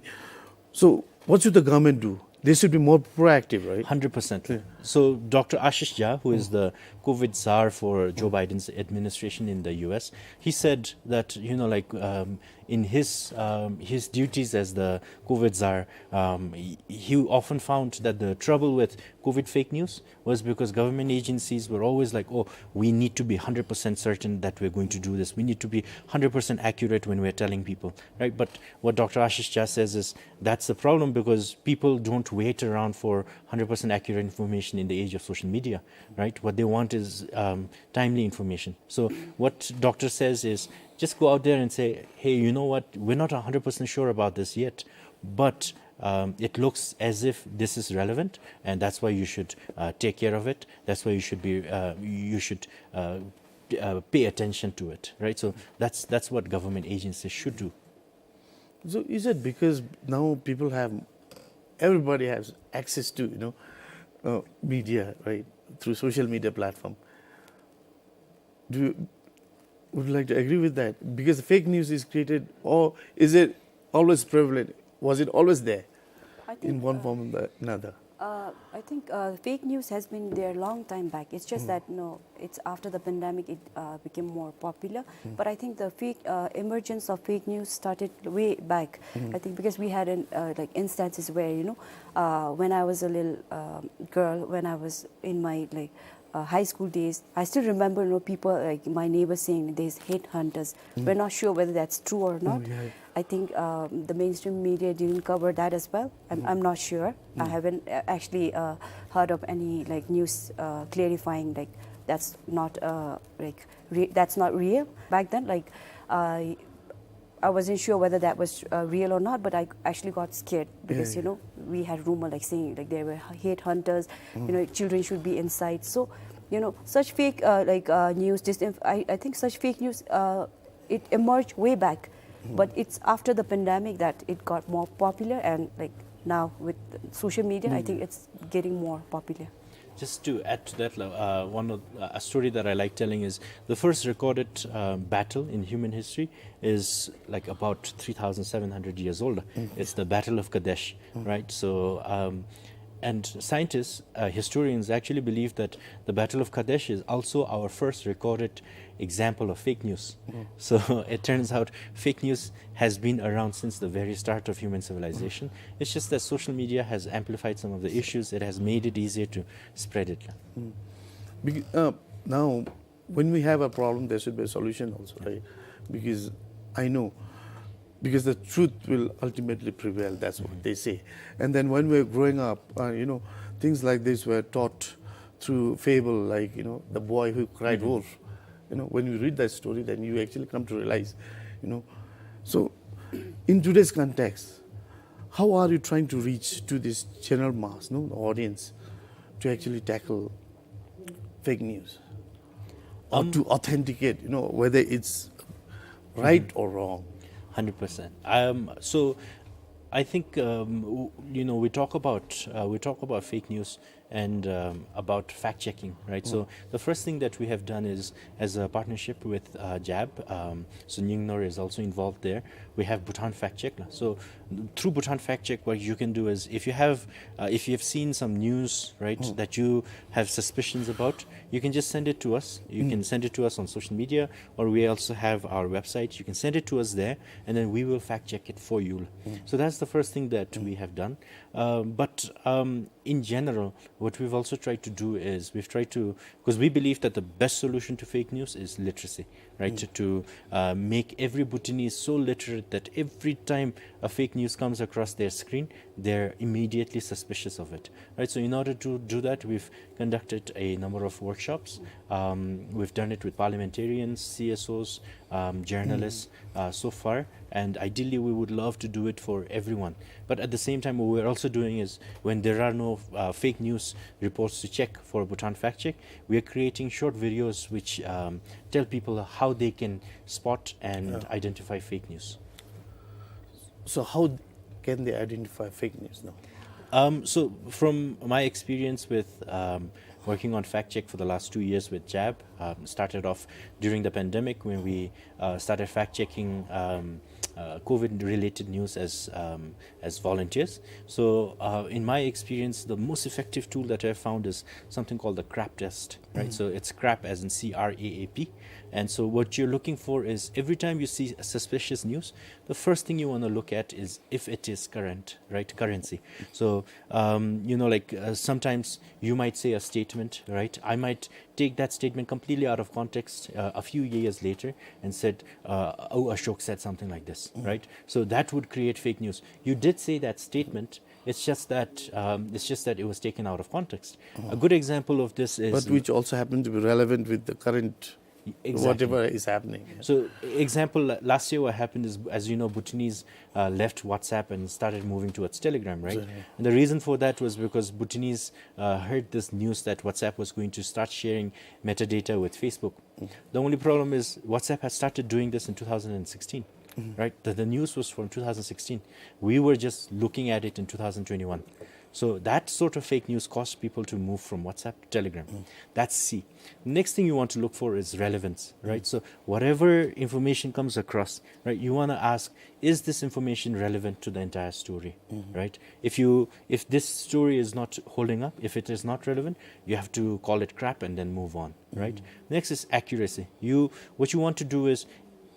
so, what should the government do? They should be more proactive, right? Hundred percent. So Doctor Ashish Jha, who is the COVID czar for Joe Biden's administration in the U S, he said that, you know, like, um, in his um, his duties as the COVID czar, um, he, he often found that the trouble with COVID fake news was because government agencies were always like, "Oh, we need to be hundred percent certain that we're going to do this. We need to be hundred percent accurate when we're telling people," right? But what Doctor Ashish Jha says is that's the problem, because people don't wait around for hundred percent accurate information in the age of social media, right? What they want is um, timely information. So what doctor says is just go out there and say, "Hey, you know what? We're not hundred percent sure about this yet, but um, it looks as if this is relevant, and that's why you should uh, take care of it. That's why you should be uh, you should uh, p- uh, pay attention to it," right? So that's that's what government agencies should do. So is it because now people have, everybody has access to, you know, uh, media, right, through social media platform? Do you, would you like to agree with that? Because fake news is created, or is it always prevalent? Was it always there I in think, one uh, form or the another? Uh, I think uh, fake news has been there long time back. It's just that, no, it's after the pandemic it uh, became more popular. But I think the fake uh, emergence of fake news started way back. I think because we had an, uh, like, instances where, you know, uh, when I was a little um girl, when I was in my, like, uh, high school days, I still remember, you know, people, like, my neighbors saying there's headhunters. We're not sure whether that's true or not. I think um, the mainstream media didn't cover that as well. I'm, I'm not sure. I haven't uh, actually uh, heard of any, like, news uh, clarifying, like, that's not uh, like re- that's not real. Back then, like, I I wasn't sure whether that was uh, real or not, but I actually got scared because, you know, we had rumor, like, saying, like, there were headhunters, you know, children should be inside. So, you know, such fake uh, like uh, news, disinf- I, I think such fake news uh, it emerged way back, but it's after the pandemic that it got more popular, and, like, now with social media, I think it's getting more popular. Just to add to that, uh, one of, uh, a story that I like telling is the first recorded uh, battle in human history is, like, about three thousand seven hundred years old. It's the Battle of Kadesh, right? So, um, and scientists, uh, historians actually believe that the Battle of Kadesh is also our first recorded example of fake news. So it turns out fake news has been around since the very start of human civilization. It's just that social media has amplified some of the issues. It has made it easier to spread it. Bec- uh, now, when we have a problem, there should be a solution also, right? Because I know, because the truth will ultimately prevail. That's what they say. And then when we're growing up, uh, you know, things like this were taught through fable, like, you know, the boy who cried wolf. You know, when you read that story, then you actually come to realize, you know. So, in today's context, how are you trying to reach to this general mass, no, the audience, to actually tackle fake news, or to authenticate, you know, whether it's right or wrong? Hundred percent. Um, so, I think um, w- you know we talk about uh, we talk about fake news and um, about fact checking, right? So the first thing that we have done is as a partnership with uh, JAB. Um, so Nyingner is also involved there. We have Bhutan Fact Check. So through Bhutan Fact Check, what you can do is if you have uh, if you have seen some news, right, that you have suspicions about, you can just send it to us. You can send it to us on social media, or we also have our website. You can send it to us there, and then we will fact check it for you. So that's the first thing that we have done. Um, but um, in general, what we've also tried to do is we've tried to, because we believe that the best solution to fake news is literacy, right? To, to uh, make every Bhutanese so literate that every time a fake news comes across their screen, they're immediately suspicious of it, right? So in order to do that, we've conducted a number of workshops. Um, we've done it with parliamentarians, C S Os, um, journalists uh, so far, and ideally we would love to do it for everyone. But at the same time, what we're also doing is when there are no uh, fake news reports to check for Bhutan Fact Check, we are creating short videos which um, tell people how they can spot and identify fake news. So how can they identify fake news now? Um, so, from my experience with um, working on fact check for the last two years with JAB, um, started off during the pandemic when we uh, started fact checking um, uh, COVID related news as um, as volunteers. So, uh, in my experience, the most effective tool that I've found is something called the CRAP test, right? So it's CRAP as in C R A A P. And so what you're looking for is every time you see a suspicious news, the first thing you want to look at is if it is current, right? Currency. So, um, you know, like uh, sometimes you might say a statement, right? I might take that statement completely out of context uh, a few years later and said, uh, "Oh, Ashok said something like this," right? So that would create fake news. You did say that statement. It's just that um, it's just that it was taken out of context. A good example of this is But which also happened to be relevant with the current Exactly. Whatever is happening. So, example, last year what happened is, as you know, Bhutanese uh, left WhatsApp and started moving towards Telegram, right? And the reason for that was because Bhutanese uh, heard this news that WhatsApp was going to start sharing metadata with Facebook. The only problem is WhatsApp had started doing this in two thousand sixteen, right? The, the news was from two thousand sixteen. We were just looking at it in two thousand twenty-one. So that sort of fake news caused people to move from WhatsApp to Telegram. That's C. Next thing you want to look for is relevance, right? So whatever information comes across, right, you want to ask, is this information relevant to the entire story, right? If you, if this story is not holding up, if it is not relevant, you have to call it crap and then move on, right? Next is accuracy. You, what you want to do is,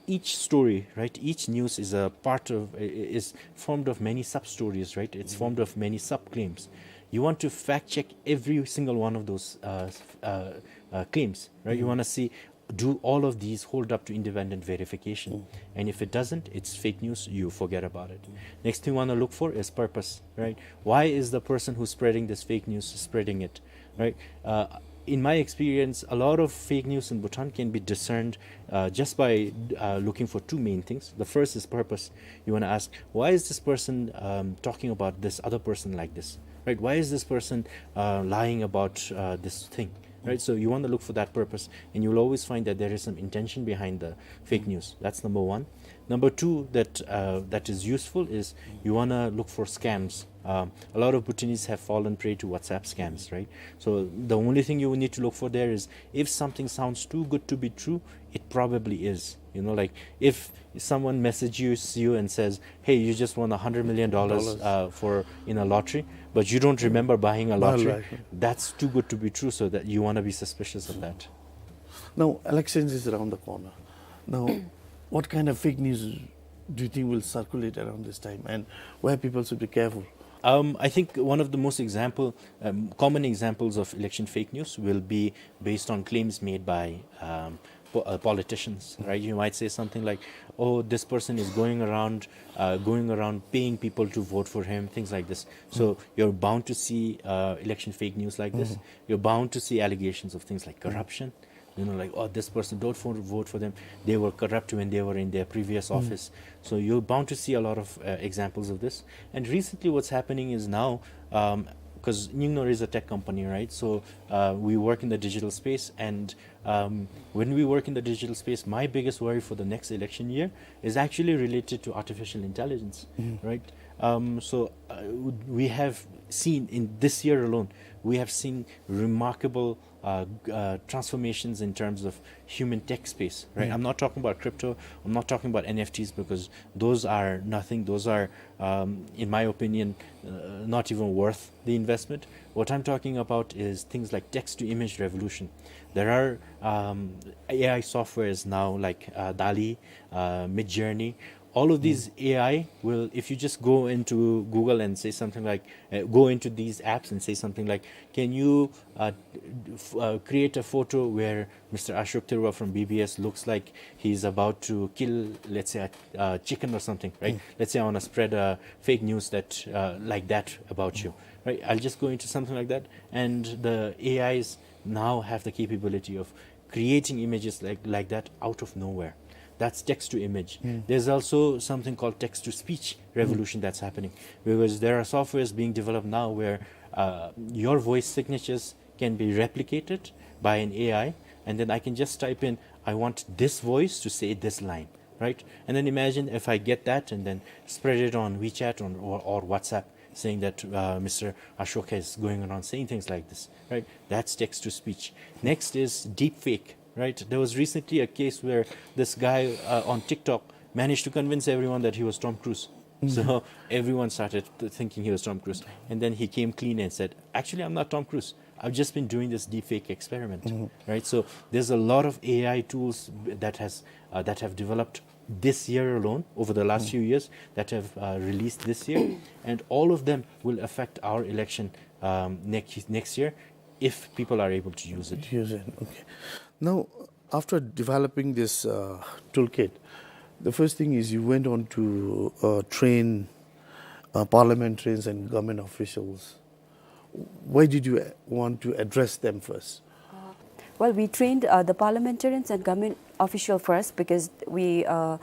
each story, right, each news is a part of, i-, i-, is formed of many sub-stories, right? It's formed of many sub-claims. You want to fact check every single one of those, uh, s-, uh, uh, claims, right? You wanna see, do all of these hold up to independent verification? And if it doesn't, it's fake news, you forget about it. Next thing you wanna look for is purpose, right? Why is the person who's spreading this fake news spreading it, right? Uh, in my experience, a lot of fake news in Bhutan can be discerned, uh, just by, uh, looking for two main things. The first is purpose. You wanna ask, why is this person, um, talking about this other person like this, right? Why is this person, uh, lying about, uh, this thing, right? So you wanna look for that purpose, and you'll always find that there is some intention behind the fake news. That's number one. Number two that, uh, that is useful is you wanna look for scams. Um, a lot of Bhutanese have fallen prey to WhatsApp scams, right? So the only thing you need to look for there is, if something sounds too good to be true, it probably is. You know, like, if someone messages you and says, "Hey, you just won a hundred million dollars, uh, for, in a lottery, but you don't remember buying a lottery," that's too good to be true, so that you wanna be suspicious of that. Now, elections is around the corner. Now, what kind of fake news do you think will circulate around this time, and where people should be careful? Um, I think one of the most example, um, common examples of election fake news will be based on claims made by, um, po-, uh, politicians, right? You might say something like, "Oh, this person is going around, uh, going around paying people to vote for him," things like this. So you're bound to see, uh, election fake news like this. You're bound to see allegations of things like corruption. You know, like, "Oh, this person, don't for, vote for them. They were corrupt when they were in their previous office." So you're bound to see a lot of, uh, examples of this. And recently, what's happening is now, um, 'cause Nyingno is a tech company, right? So, uh, we work in the digital space, and, um, when we work in the digital space, my biggest worry for the next election year is actually related to artificial intelligence, right? Um, so, uh, we have seen in this year alone, we have seen remarkable, uh, g-, uh, transformations in terms of human tech space, right? I'm not talking about crypto. I'm not talking about N F Ts, because those are nothing. Those are, um, in my opinion, uh, not even worth the investment. What I'm talking about is things like text-to-image revolution. There are, um, A I softwares now like, uh, DALL-E, uh, Midjourney. All of these A I will, if you just go into Google and say something like, uh, go into these apps and say something like, "Can you, uh, f-, uh, create a photo where Mister Ashok Tharoa from B B S looks like he's about to kill, let's say, a, a chicken or something," right? Let's say I wanna spread a fake news that, uh, like that about you, right? I'll just go into something like that, and the A Is now have the capability of creating images like, like that out of nowhere. That's text to image. There's also something called text to speech revolution that's happening, because there are softwares being developed now where, uh, your voice signatures can be replicated by an A I, and then I can just type in, "I want this voice to say this line," right? And then imagine if I get that and then spread it on WeChat or, or, or WhatsApp, saying that, uh, Mister Ashok is going around saying things like this, right? That's text to speech. Next is deepfake, right? There was recently a case where this guy, uh, on TikTok managed to convince everyone that he was Tom Cruise. So everyone started th-, thinking he was Tom Cruise. And then he came clean and said, "Actually, I'm not Tom Cruise. I've just been doing this deepfake experiment," right? So there's a lot of A I tools that has, uh, that have developed this year alone, over the last few years, that have, uh, released this year, and all of them will affect our election, um, next, next year, if people are able to use it. Use it. Okay. Now, after developing this, uh, toolkit, the first thing is you went on to, uh, train, uh, parliamentarians and government officials. Why did you, uh, want to address them first? Uh, well, we trained, uh, the parliamentarians and government official first because we, uh,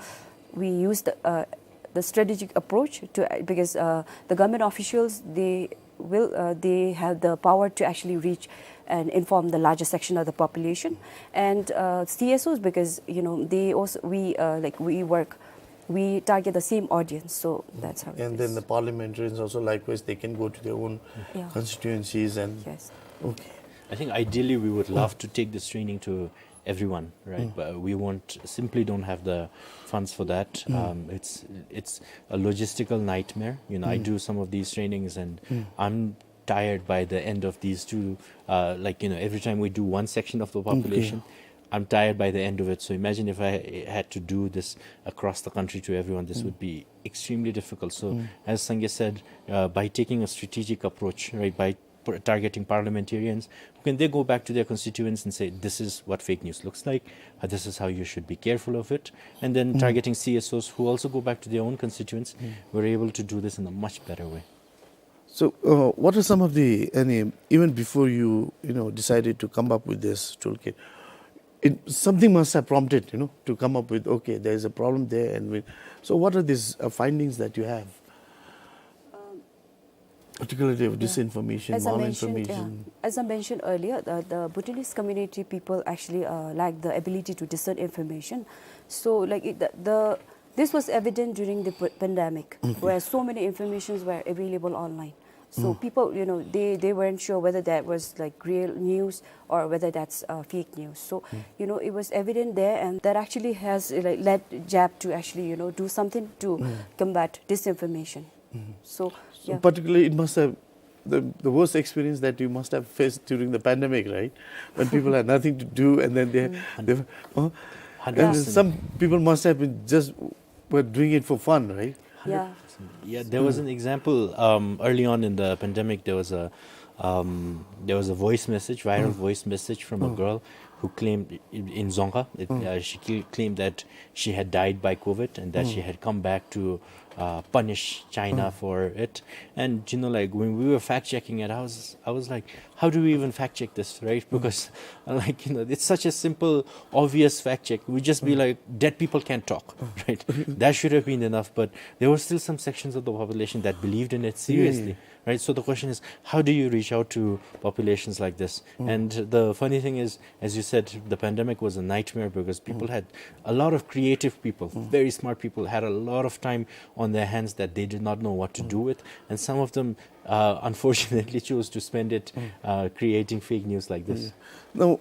we used, uh, the strategic approach to, uh, because, uh, the government officials, they will, uh, they have the power to actually reach and inform the larger section of the population. And, uh, C S Os, because, you know, they also, we, uh, like, we work we target the same audience. So that's how it And then is. the parliamentarians also, likewise, they can go to their own Yeah. constituencies and Yes. Okay. I think ideally we would love to take this training to everyone, right? But we won't, simply don't have the funds for that. Um, it's, it's a logistical nightmare. You know, I do some of these trainings and I'm tired by the end of these two. Uh, like, you know, every time we do one section of the population, I'm tired by the end of it. So imagine if I had to do this across the country to everyone, this would be extremely difficult. So as Sangay said, uh, by taking a strategic approach, right, by par-, targeting parliamentarians, who can they go back to their constituents and say, "This is what fake news looks like, uh, this is how you should be careful of it." And then targeting C S Os who also go back to their own constituents, we're able to do this in a much better way. So, uh, what are some of the, any, even before you, you know, decided to come up with this toolkit, it, something must have prompted, you know, to come up with, okay, there is a problem there, and we, so what are these, uh, findings that you have? Particularly of Yeah. disinformation, As I mentioned, yeah, malinformation. as I mentioned earlier, the, the Bhutanese community people actually, uh, lack the ability to discern information. So, like, it, the, the, this was evident during the p-, pandemic, where so many informations were available online. So people, you know, they, they weren't sure whether that was, like, real news or whether that's, uh, fake news. So, you know, it was evident there, and that actually has, uh, like, led JAP to actually, you know, do something to combat disinformation. So, So yeah. particularly, it must have the, the worst experience that you must have faced during the pandemic, right? When people had nothing to do, and then they, they, uh, and then Hundred percent. some people must have been just were doing it for fun, right? Yeah. Yeah, there was an example, um, early on in the pandemic. There was a, um, there was a voice message, viral voice message from a girl who claimed in, in Dzongkha, it, uh, she cl-, claimed that she had died by COVID and that she had come back to, uh, punish China for it. And, you know, like, when we were fact checking it, I was, I was like, "How do we even fact check this, right?" Because, uh, like, you know, it's such a simple, obvious fact check. We'd just be like, "Dead people can't talk," right? That should have been enough, but there were still some sections of the population that believed in it seriously, right? So the question is, how do you reach out to populations like this? And the funny thing is, as you said, the pandemic was a nightmare because people had, a lot of creative people, very smart people, had a lot of time on their hands that they did not know what to do with, and some of them, uh, unfortunately, chose to spend it, uh, creating fake news like this. Yeah. Now,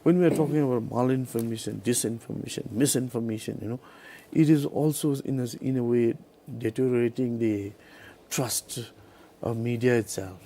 when we are talking about malinformation, disinformation, misinformation, you know, it is also in a, in a way deteriorating the trust of media itself.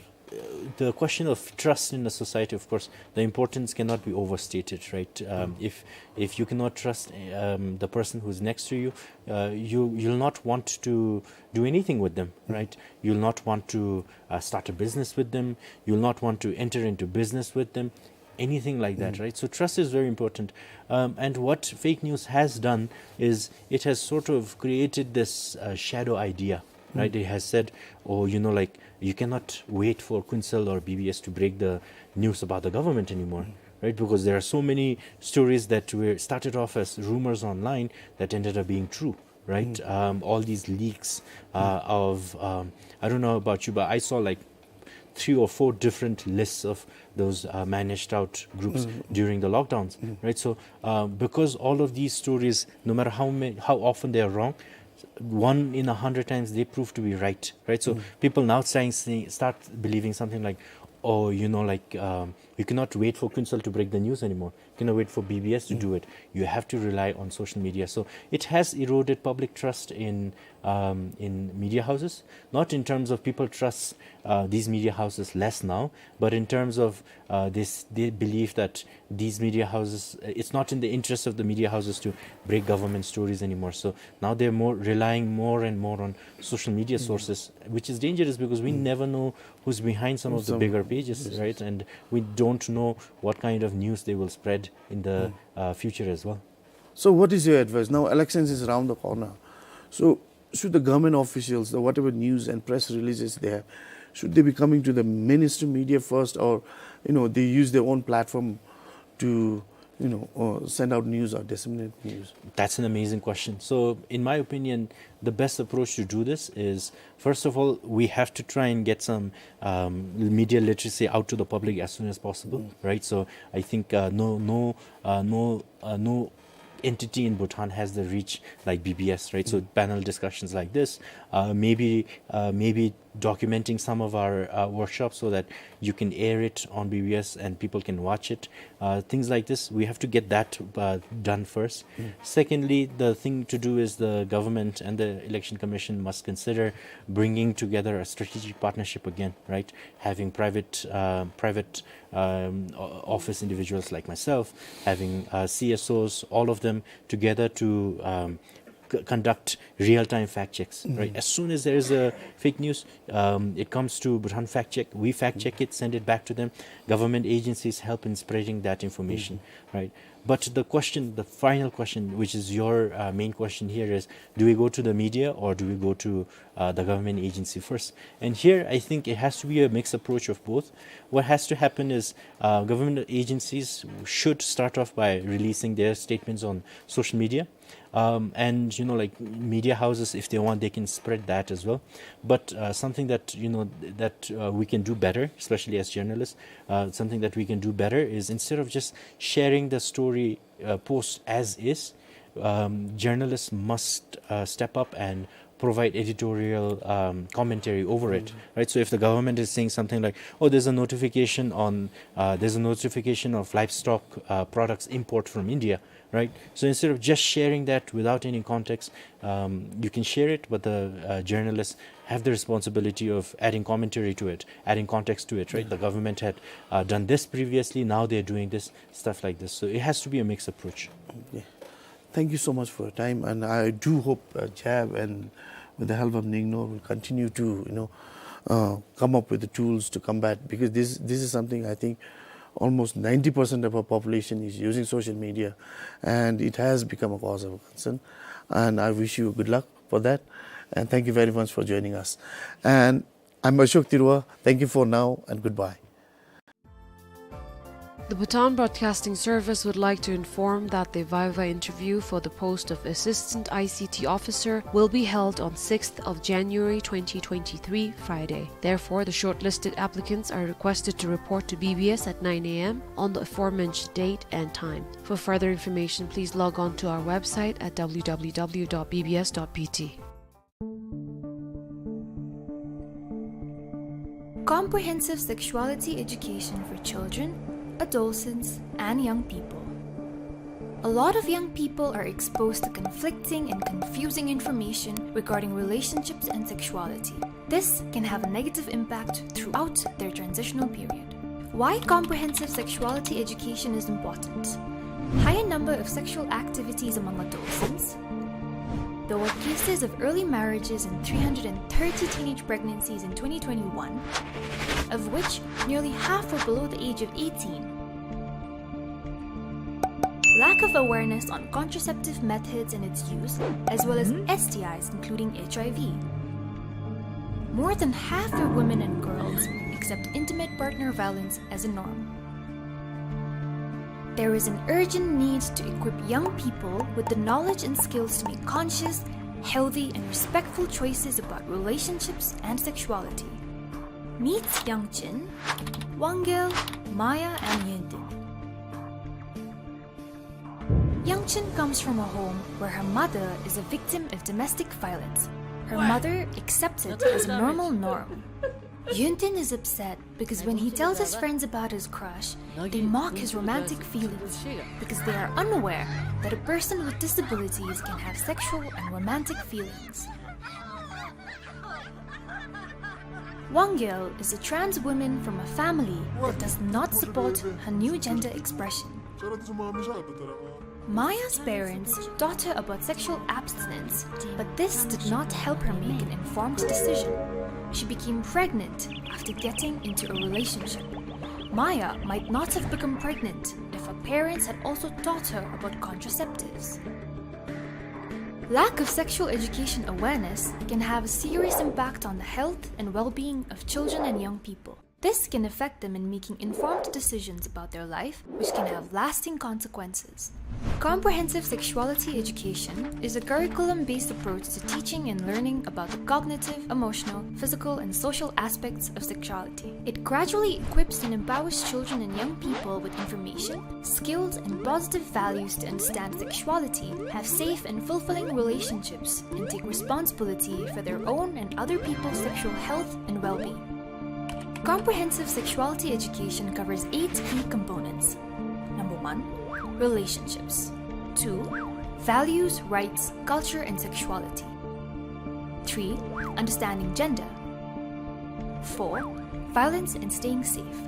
The question of trust in a society, of course, the importance cannot be overstated, right? Um, if, if you cannot trust, um, the person who's next to you, uh, you, you'll not want to do anything with them, right? You'll not want to, uh, start a business with them. You'll not want to enter into business with them, anything like that, right? So trust is very important. Um, and what fake news has done is it has sort of created this, uh, shadow idea, right? It has said, "Oh, you know, like, you cannot wait for Kuensel or B B S to break the news about the government anymore," right? Because there are so many stories that were started off as rumors online that ended up being true, right? Um, all these leaks, uh, of, um, I don't know about you, but I saw, like, three or four different lists of those, uh, managed out groups during the lockdowns, right? So, uh, because all of these stories, no matter how many, how often they are wrong, one in a hundred times they prove to be right, right? So people now starting saying, start believing something like, "Oh, you know, like, um, you cannot wait for Kuensel to break the news anymore. You cannot wait for B B S to do it. You have to rely on social media." So it has eroded public trust in, um, in media houses, not in terms of people trust, uh, these media houses less now, but in terms of, uh, this, they believe that these media houses, uh, it's not in the interest of the media houses to break government stories anymore. So now they're more relying more and more on social media sources, which is dangerous because we never know who's behind some of the bigger pages, right? And we don't know what kind of news they will spread in the, uh, future as well. So what is your advice? Now elections is around the corner. So should the government officials, the whatever news and press releases they have, should they be coming to the mainstream media first, or, you know, they use their own platform to, you know, uh, send out news or disseminate news? That's an amazing question. So in my opinion, the best approach to do this is, first of all, we have to try and get some, um, media literacy out to the public as soon as possible, right? So I think, uh, no, no, uh, no, uh, no entity in Bhutan has the reach like B B S, right? So panel discussions like this, uh, maybe, uh, maybe documenting some of our, uh, workshops so that you can air it on B B S and people can watch it. Uh, things like this, we have to get that, uh, done first. Secondly, the thing to do is the government and the Election Commission must consider bringing together a strategic partnership again, right? Having private, uh, private, um, o-, office individuals like myself, having, uh, C S Os, all of them together to, um, c-, conduct real-time fact checks, right? As soon as there is a fake news, um, it comes to Bhutan Fact Check. We fact check it, send it back to them. Government agencies help in spreading that information, right? But the question, the final question, which is your, uh, main question here is, do we go to the media or do we go to, uh, the government agency first? And here, I think it has to be a mixed approach of both. What has to happen is, uh, government agencies should start off by releasing their statements on social media. Um, and, you know, like, media houses, if they want, they can spread that as well. But, uh, something that, you know, that, uh, we can do better, especially as journalists, uh, something that we can do better is, instead of just sharing the story, uh, post as is, um, journalists must, uh, step up and provide editorial, um, commentary over it, right? So if the government is saying something like, "Oh, there's a notification on, uh, there's a notification of livestock, uh, products import from India," right? So instead of just sharing that without any context, um, you can share it, but the, uh, journalists have the responsibility of adding commentary to it, adding context to it, right? The government had, uh, done this previously, now they're doing this, stuff like this. So it has to be a mixed approach. Okay. Thank you so much for your time, and I do hope, uh, JAB and with the help of NIGNOR will continue to, you know, uh, come up with the tools to combat, because this, this is something I think almost ninety percent of our population is using social media, and it has become a cause of concern. And I wish you good luck for that, and thank you very much for joining us. And I'm Ashok Tirua. Thank you for now, and goodbye. The Bhutan Broadcasting Service would like to inform that the viva interview for the post of Assistant I C T Officer will be held on sixth of January twenty twenty-three, Friday. Therefore, the shortlisted applicants are requested to report to B B S at nine A M on the aforementioned date and time. For further information, please log on to our website at W W W dot B B S dot B T. Comprehensive sexuality education for children, adolescents, and young people. A lot of young people are exposed to conflicting and confusing information regarding relationships and sexuality. This can have a negative impact throughout their transitional period. Why comprehensive sexuality education is important? Higher number of sexual activities among adolescents. There were cases of early marriages and three hundred and thirty teenage pregnancies in twenty twenty-one, of which nearly half were below the age of eighteen. Lack of awareness on contraceptive methods and its use, as well as S T Is, including H I V. More than half of women and girls accept intimate partner violence as a norm. There is an urgent need to equip young people with the knowledge and skills to make conscious, healthy, and respectful choices about relationships and sexuality. Meet Yangchen, Wangel, Maya, and Yuntin. Yangchen comes from a home where her mother is a victim of domestic violence. Her mother accepts it as a normal norm. Yuntin is upset because when he tells his friends about his crush, they mock his romantic feelings because they are unaware that a person with disabilities can have sexual and romantic feelings. Wangel is a trans woman from a family that does not support her new gender expression. Maya's parents taught her about sexual abstinence, but this did not help her make an informed decision. She became pregnant after getting into a relationship. Maya might not have become pregnant if her parents had also taught her about contraceptives. Lack of sexual education awareness can have a serious impact on the health and well-being of children and young people. This can affect them in making informed decisions about their life, which can have lasting consequences. Comprehensive sexuality education is a curriculum-based approach to teaching and learning about the cognitive, emotional, physical, and social aspects of sexuality. It gradually equips and empowers children and young people with information, skills, and positive values to understand sexuality, have safe and fulfilling relationships, and take responsibility for their own and other people's sexual health and well-being. Comprehensive sexuality education covers eight key components. Number one, relationships. Two, values, rights, culture, and sexuality. Three, understanding gender. Four, violence and staying safe.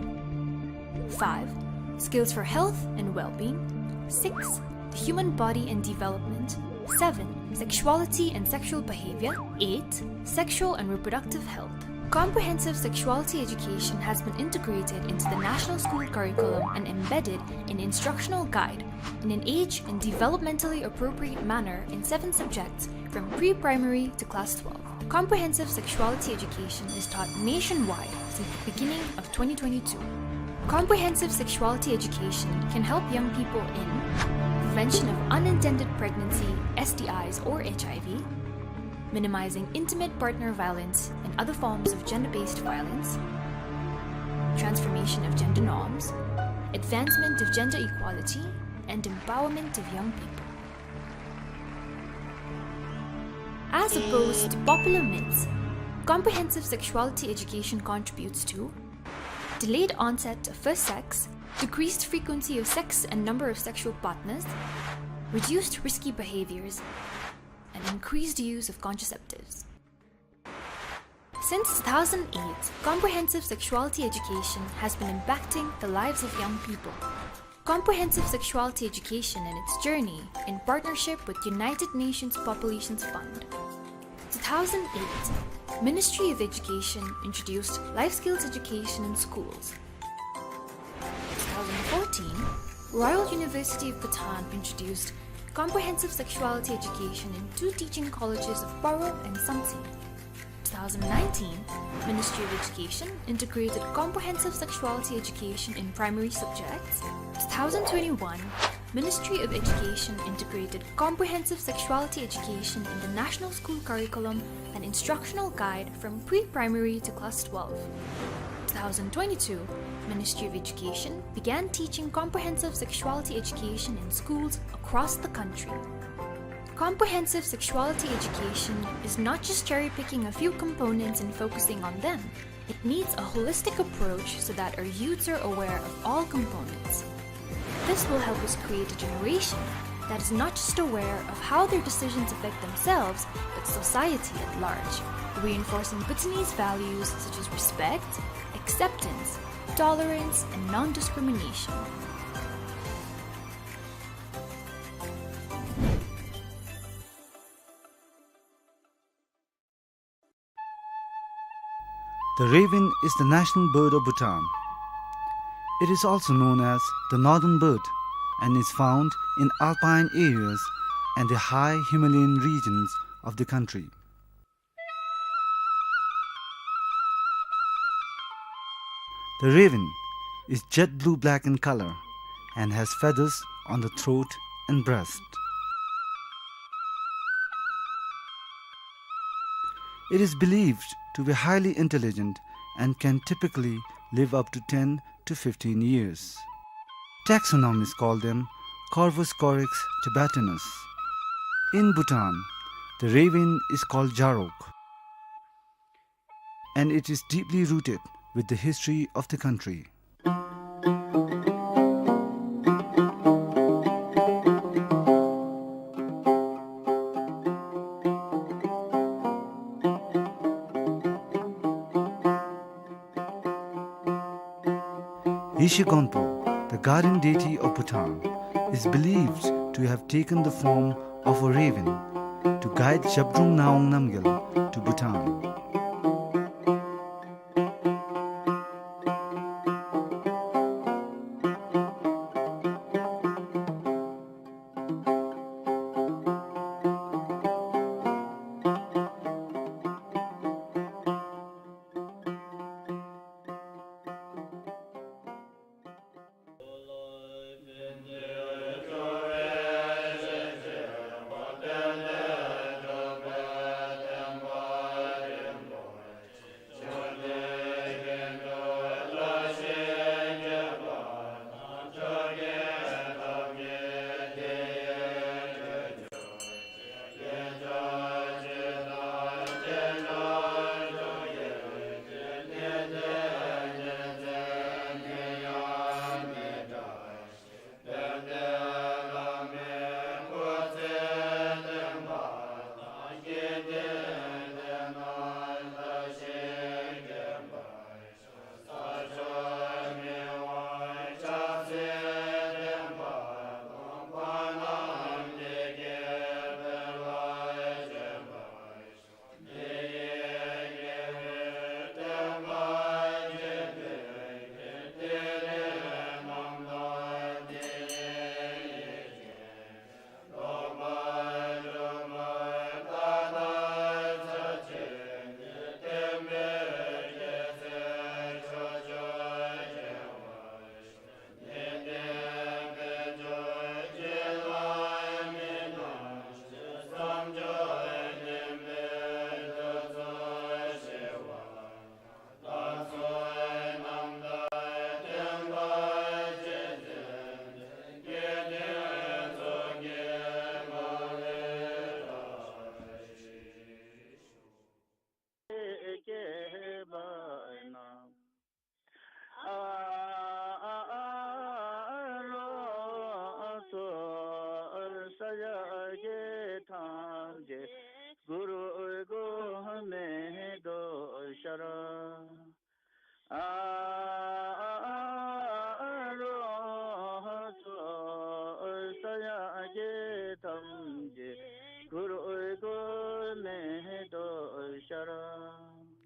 Five, skills for health and well-being. Six, the human body and development. Seven, sexuality and sexual behavior. Eight, sexual and reproductive health. Comprehensive sexuality education has been integrated into the national school curriculum and embedded in instructional guide in an age and developmentally appropriate manner in seven subjects from pre-primary to class twelve. Comprehensive sexuality education is taught nationwide since the beginning of twenty twenty-two. Comprehensive sexuality education can help young people in prevention of unintended pregnancy, S T Is, or H I V, minimizing intimate partner violence and other forms of gender-based violence, transformation of gender norms, advancement of gender equality, and empowerment of young people. As opposed to popular myths, comprehensive sexuality education contributes to delayed onset of first sex, decreased frequency of sex and number of sexual partners, reduced risky behaviors, and increased use of contraceptives. Since two thousand eight, comprehensive sexuality education has been impacting the lives of young people. Comprehensive sexuality education and its journey, in partnership with United Nations Populations Fund. Two thousand eight, Ministry of Education introduced life skills education in schools. Two thousand fourteen, Royal University of Bhutan introduced comprehensive sexuality education in two teaching colleges of Paro and Samtse. Two thousand nineteen, Ministry of Education integrated comprehensive sexuality education in primary subjects. Two thousand twenty-one, Ministry of Education integrated comprehensive sexuality education in the national school curriculum and instructional guide from pre-primary to class twelve. Two thousand twenty-two, Ministry of Education began teaching comprehensive sexuality education in schools across the country. Comprehensive sexuality education is not just cherry-picking a few components and focusing on them. It needs a holistic approach so that our youths are aware of all components. This will help us create a generation that is not just aware of how their decisions affect themselves, but society at large, reinforcing Bhutanese values such as respect, acceptance, tolerance, and non-discrimination. The raven is the national bird of Bhutan. It is also known as the northern bird and is found in alpine areas and the high Himalayan regions of the country. The raven is jet blue-black in color and has feathers on the throat and breast. It is believed to be highly intelligent and can typically live up to ten to fifteen years. Taxonomists call them Corvus corax tibetanus. In Bhutan, the raven is called Jarok, and it is deeply rooted with the history of the country. Yeshe Gonpo, the guardian deity of Bhutan, is believed to have taken the form of a raven to guide Zhabdrung Ngawang Namgyal to Bhutan.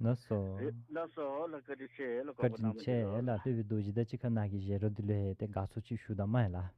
ལགས་སོ། ལགས་སོ་ལགས། བཀའ་དྲིན་ཆེ་ལགས། བཀའ་དྲིན་ཆེ་ལགས། ལྷོད་པའི་རྡོ་རྗེ་དང་གཅིག་ཁར་ནཱ་གི་བཞེས་སྒྲ་འདི་ལུ་ཡང་ཏེ་དགའ་ཚོར་ཅིག་ཞུ་ད་མ་ཡ་ལགས།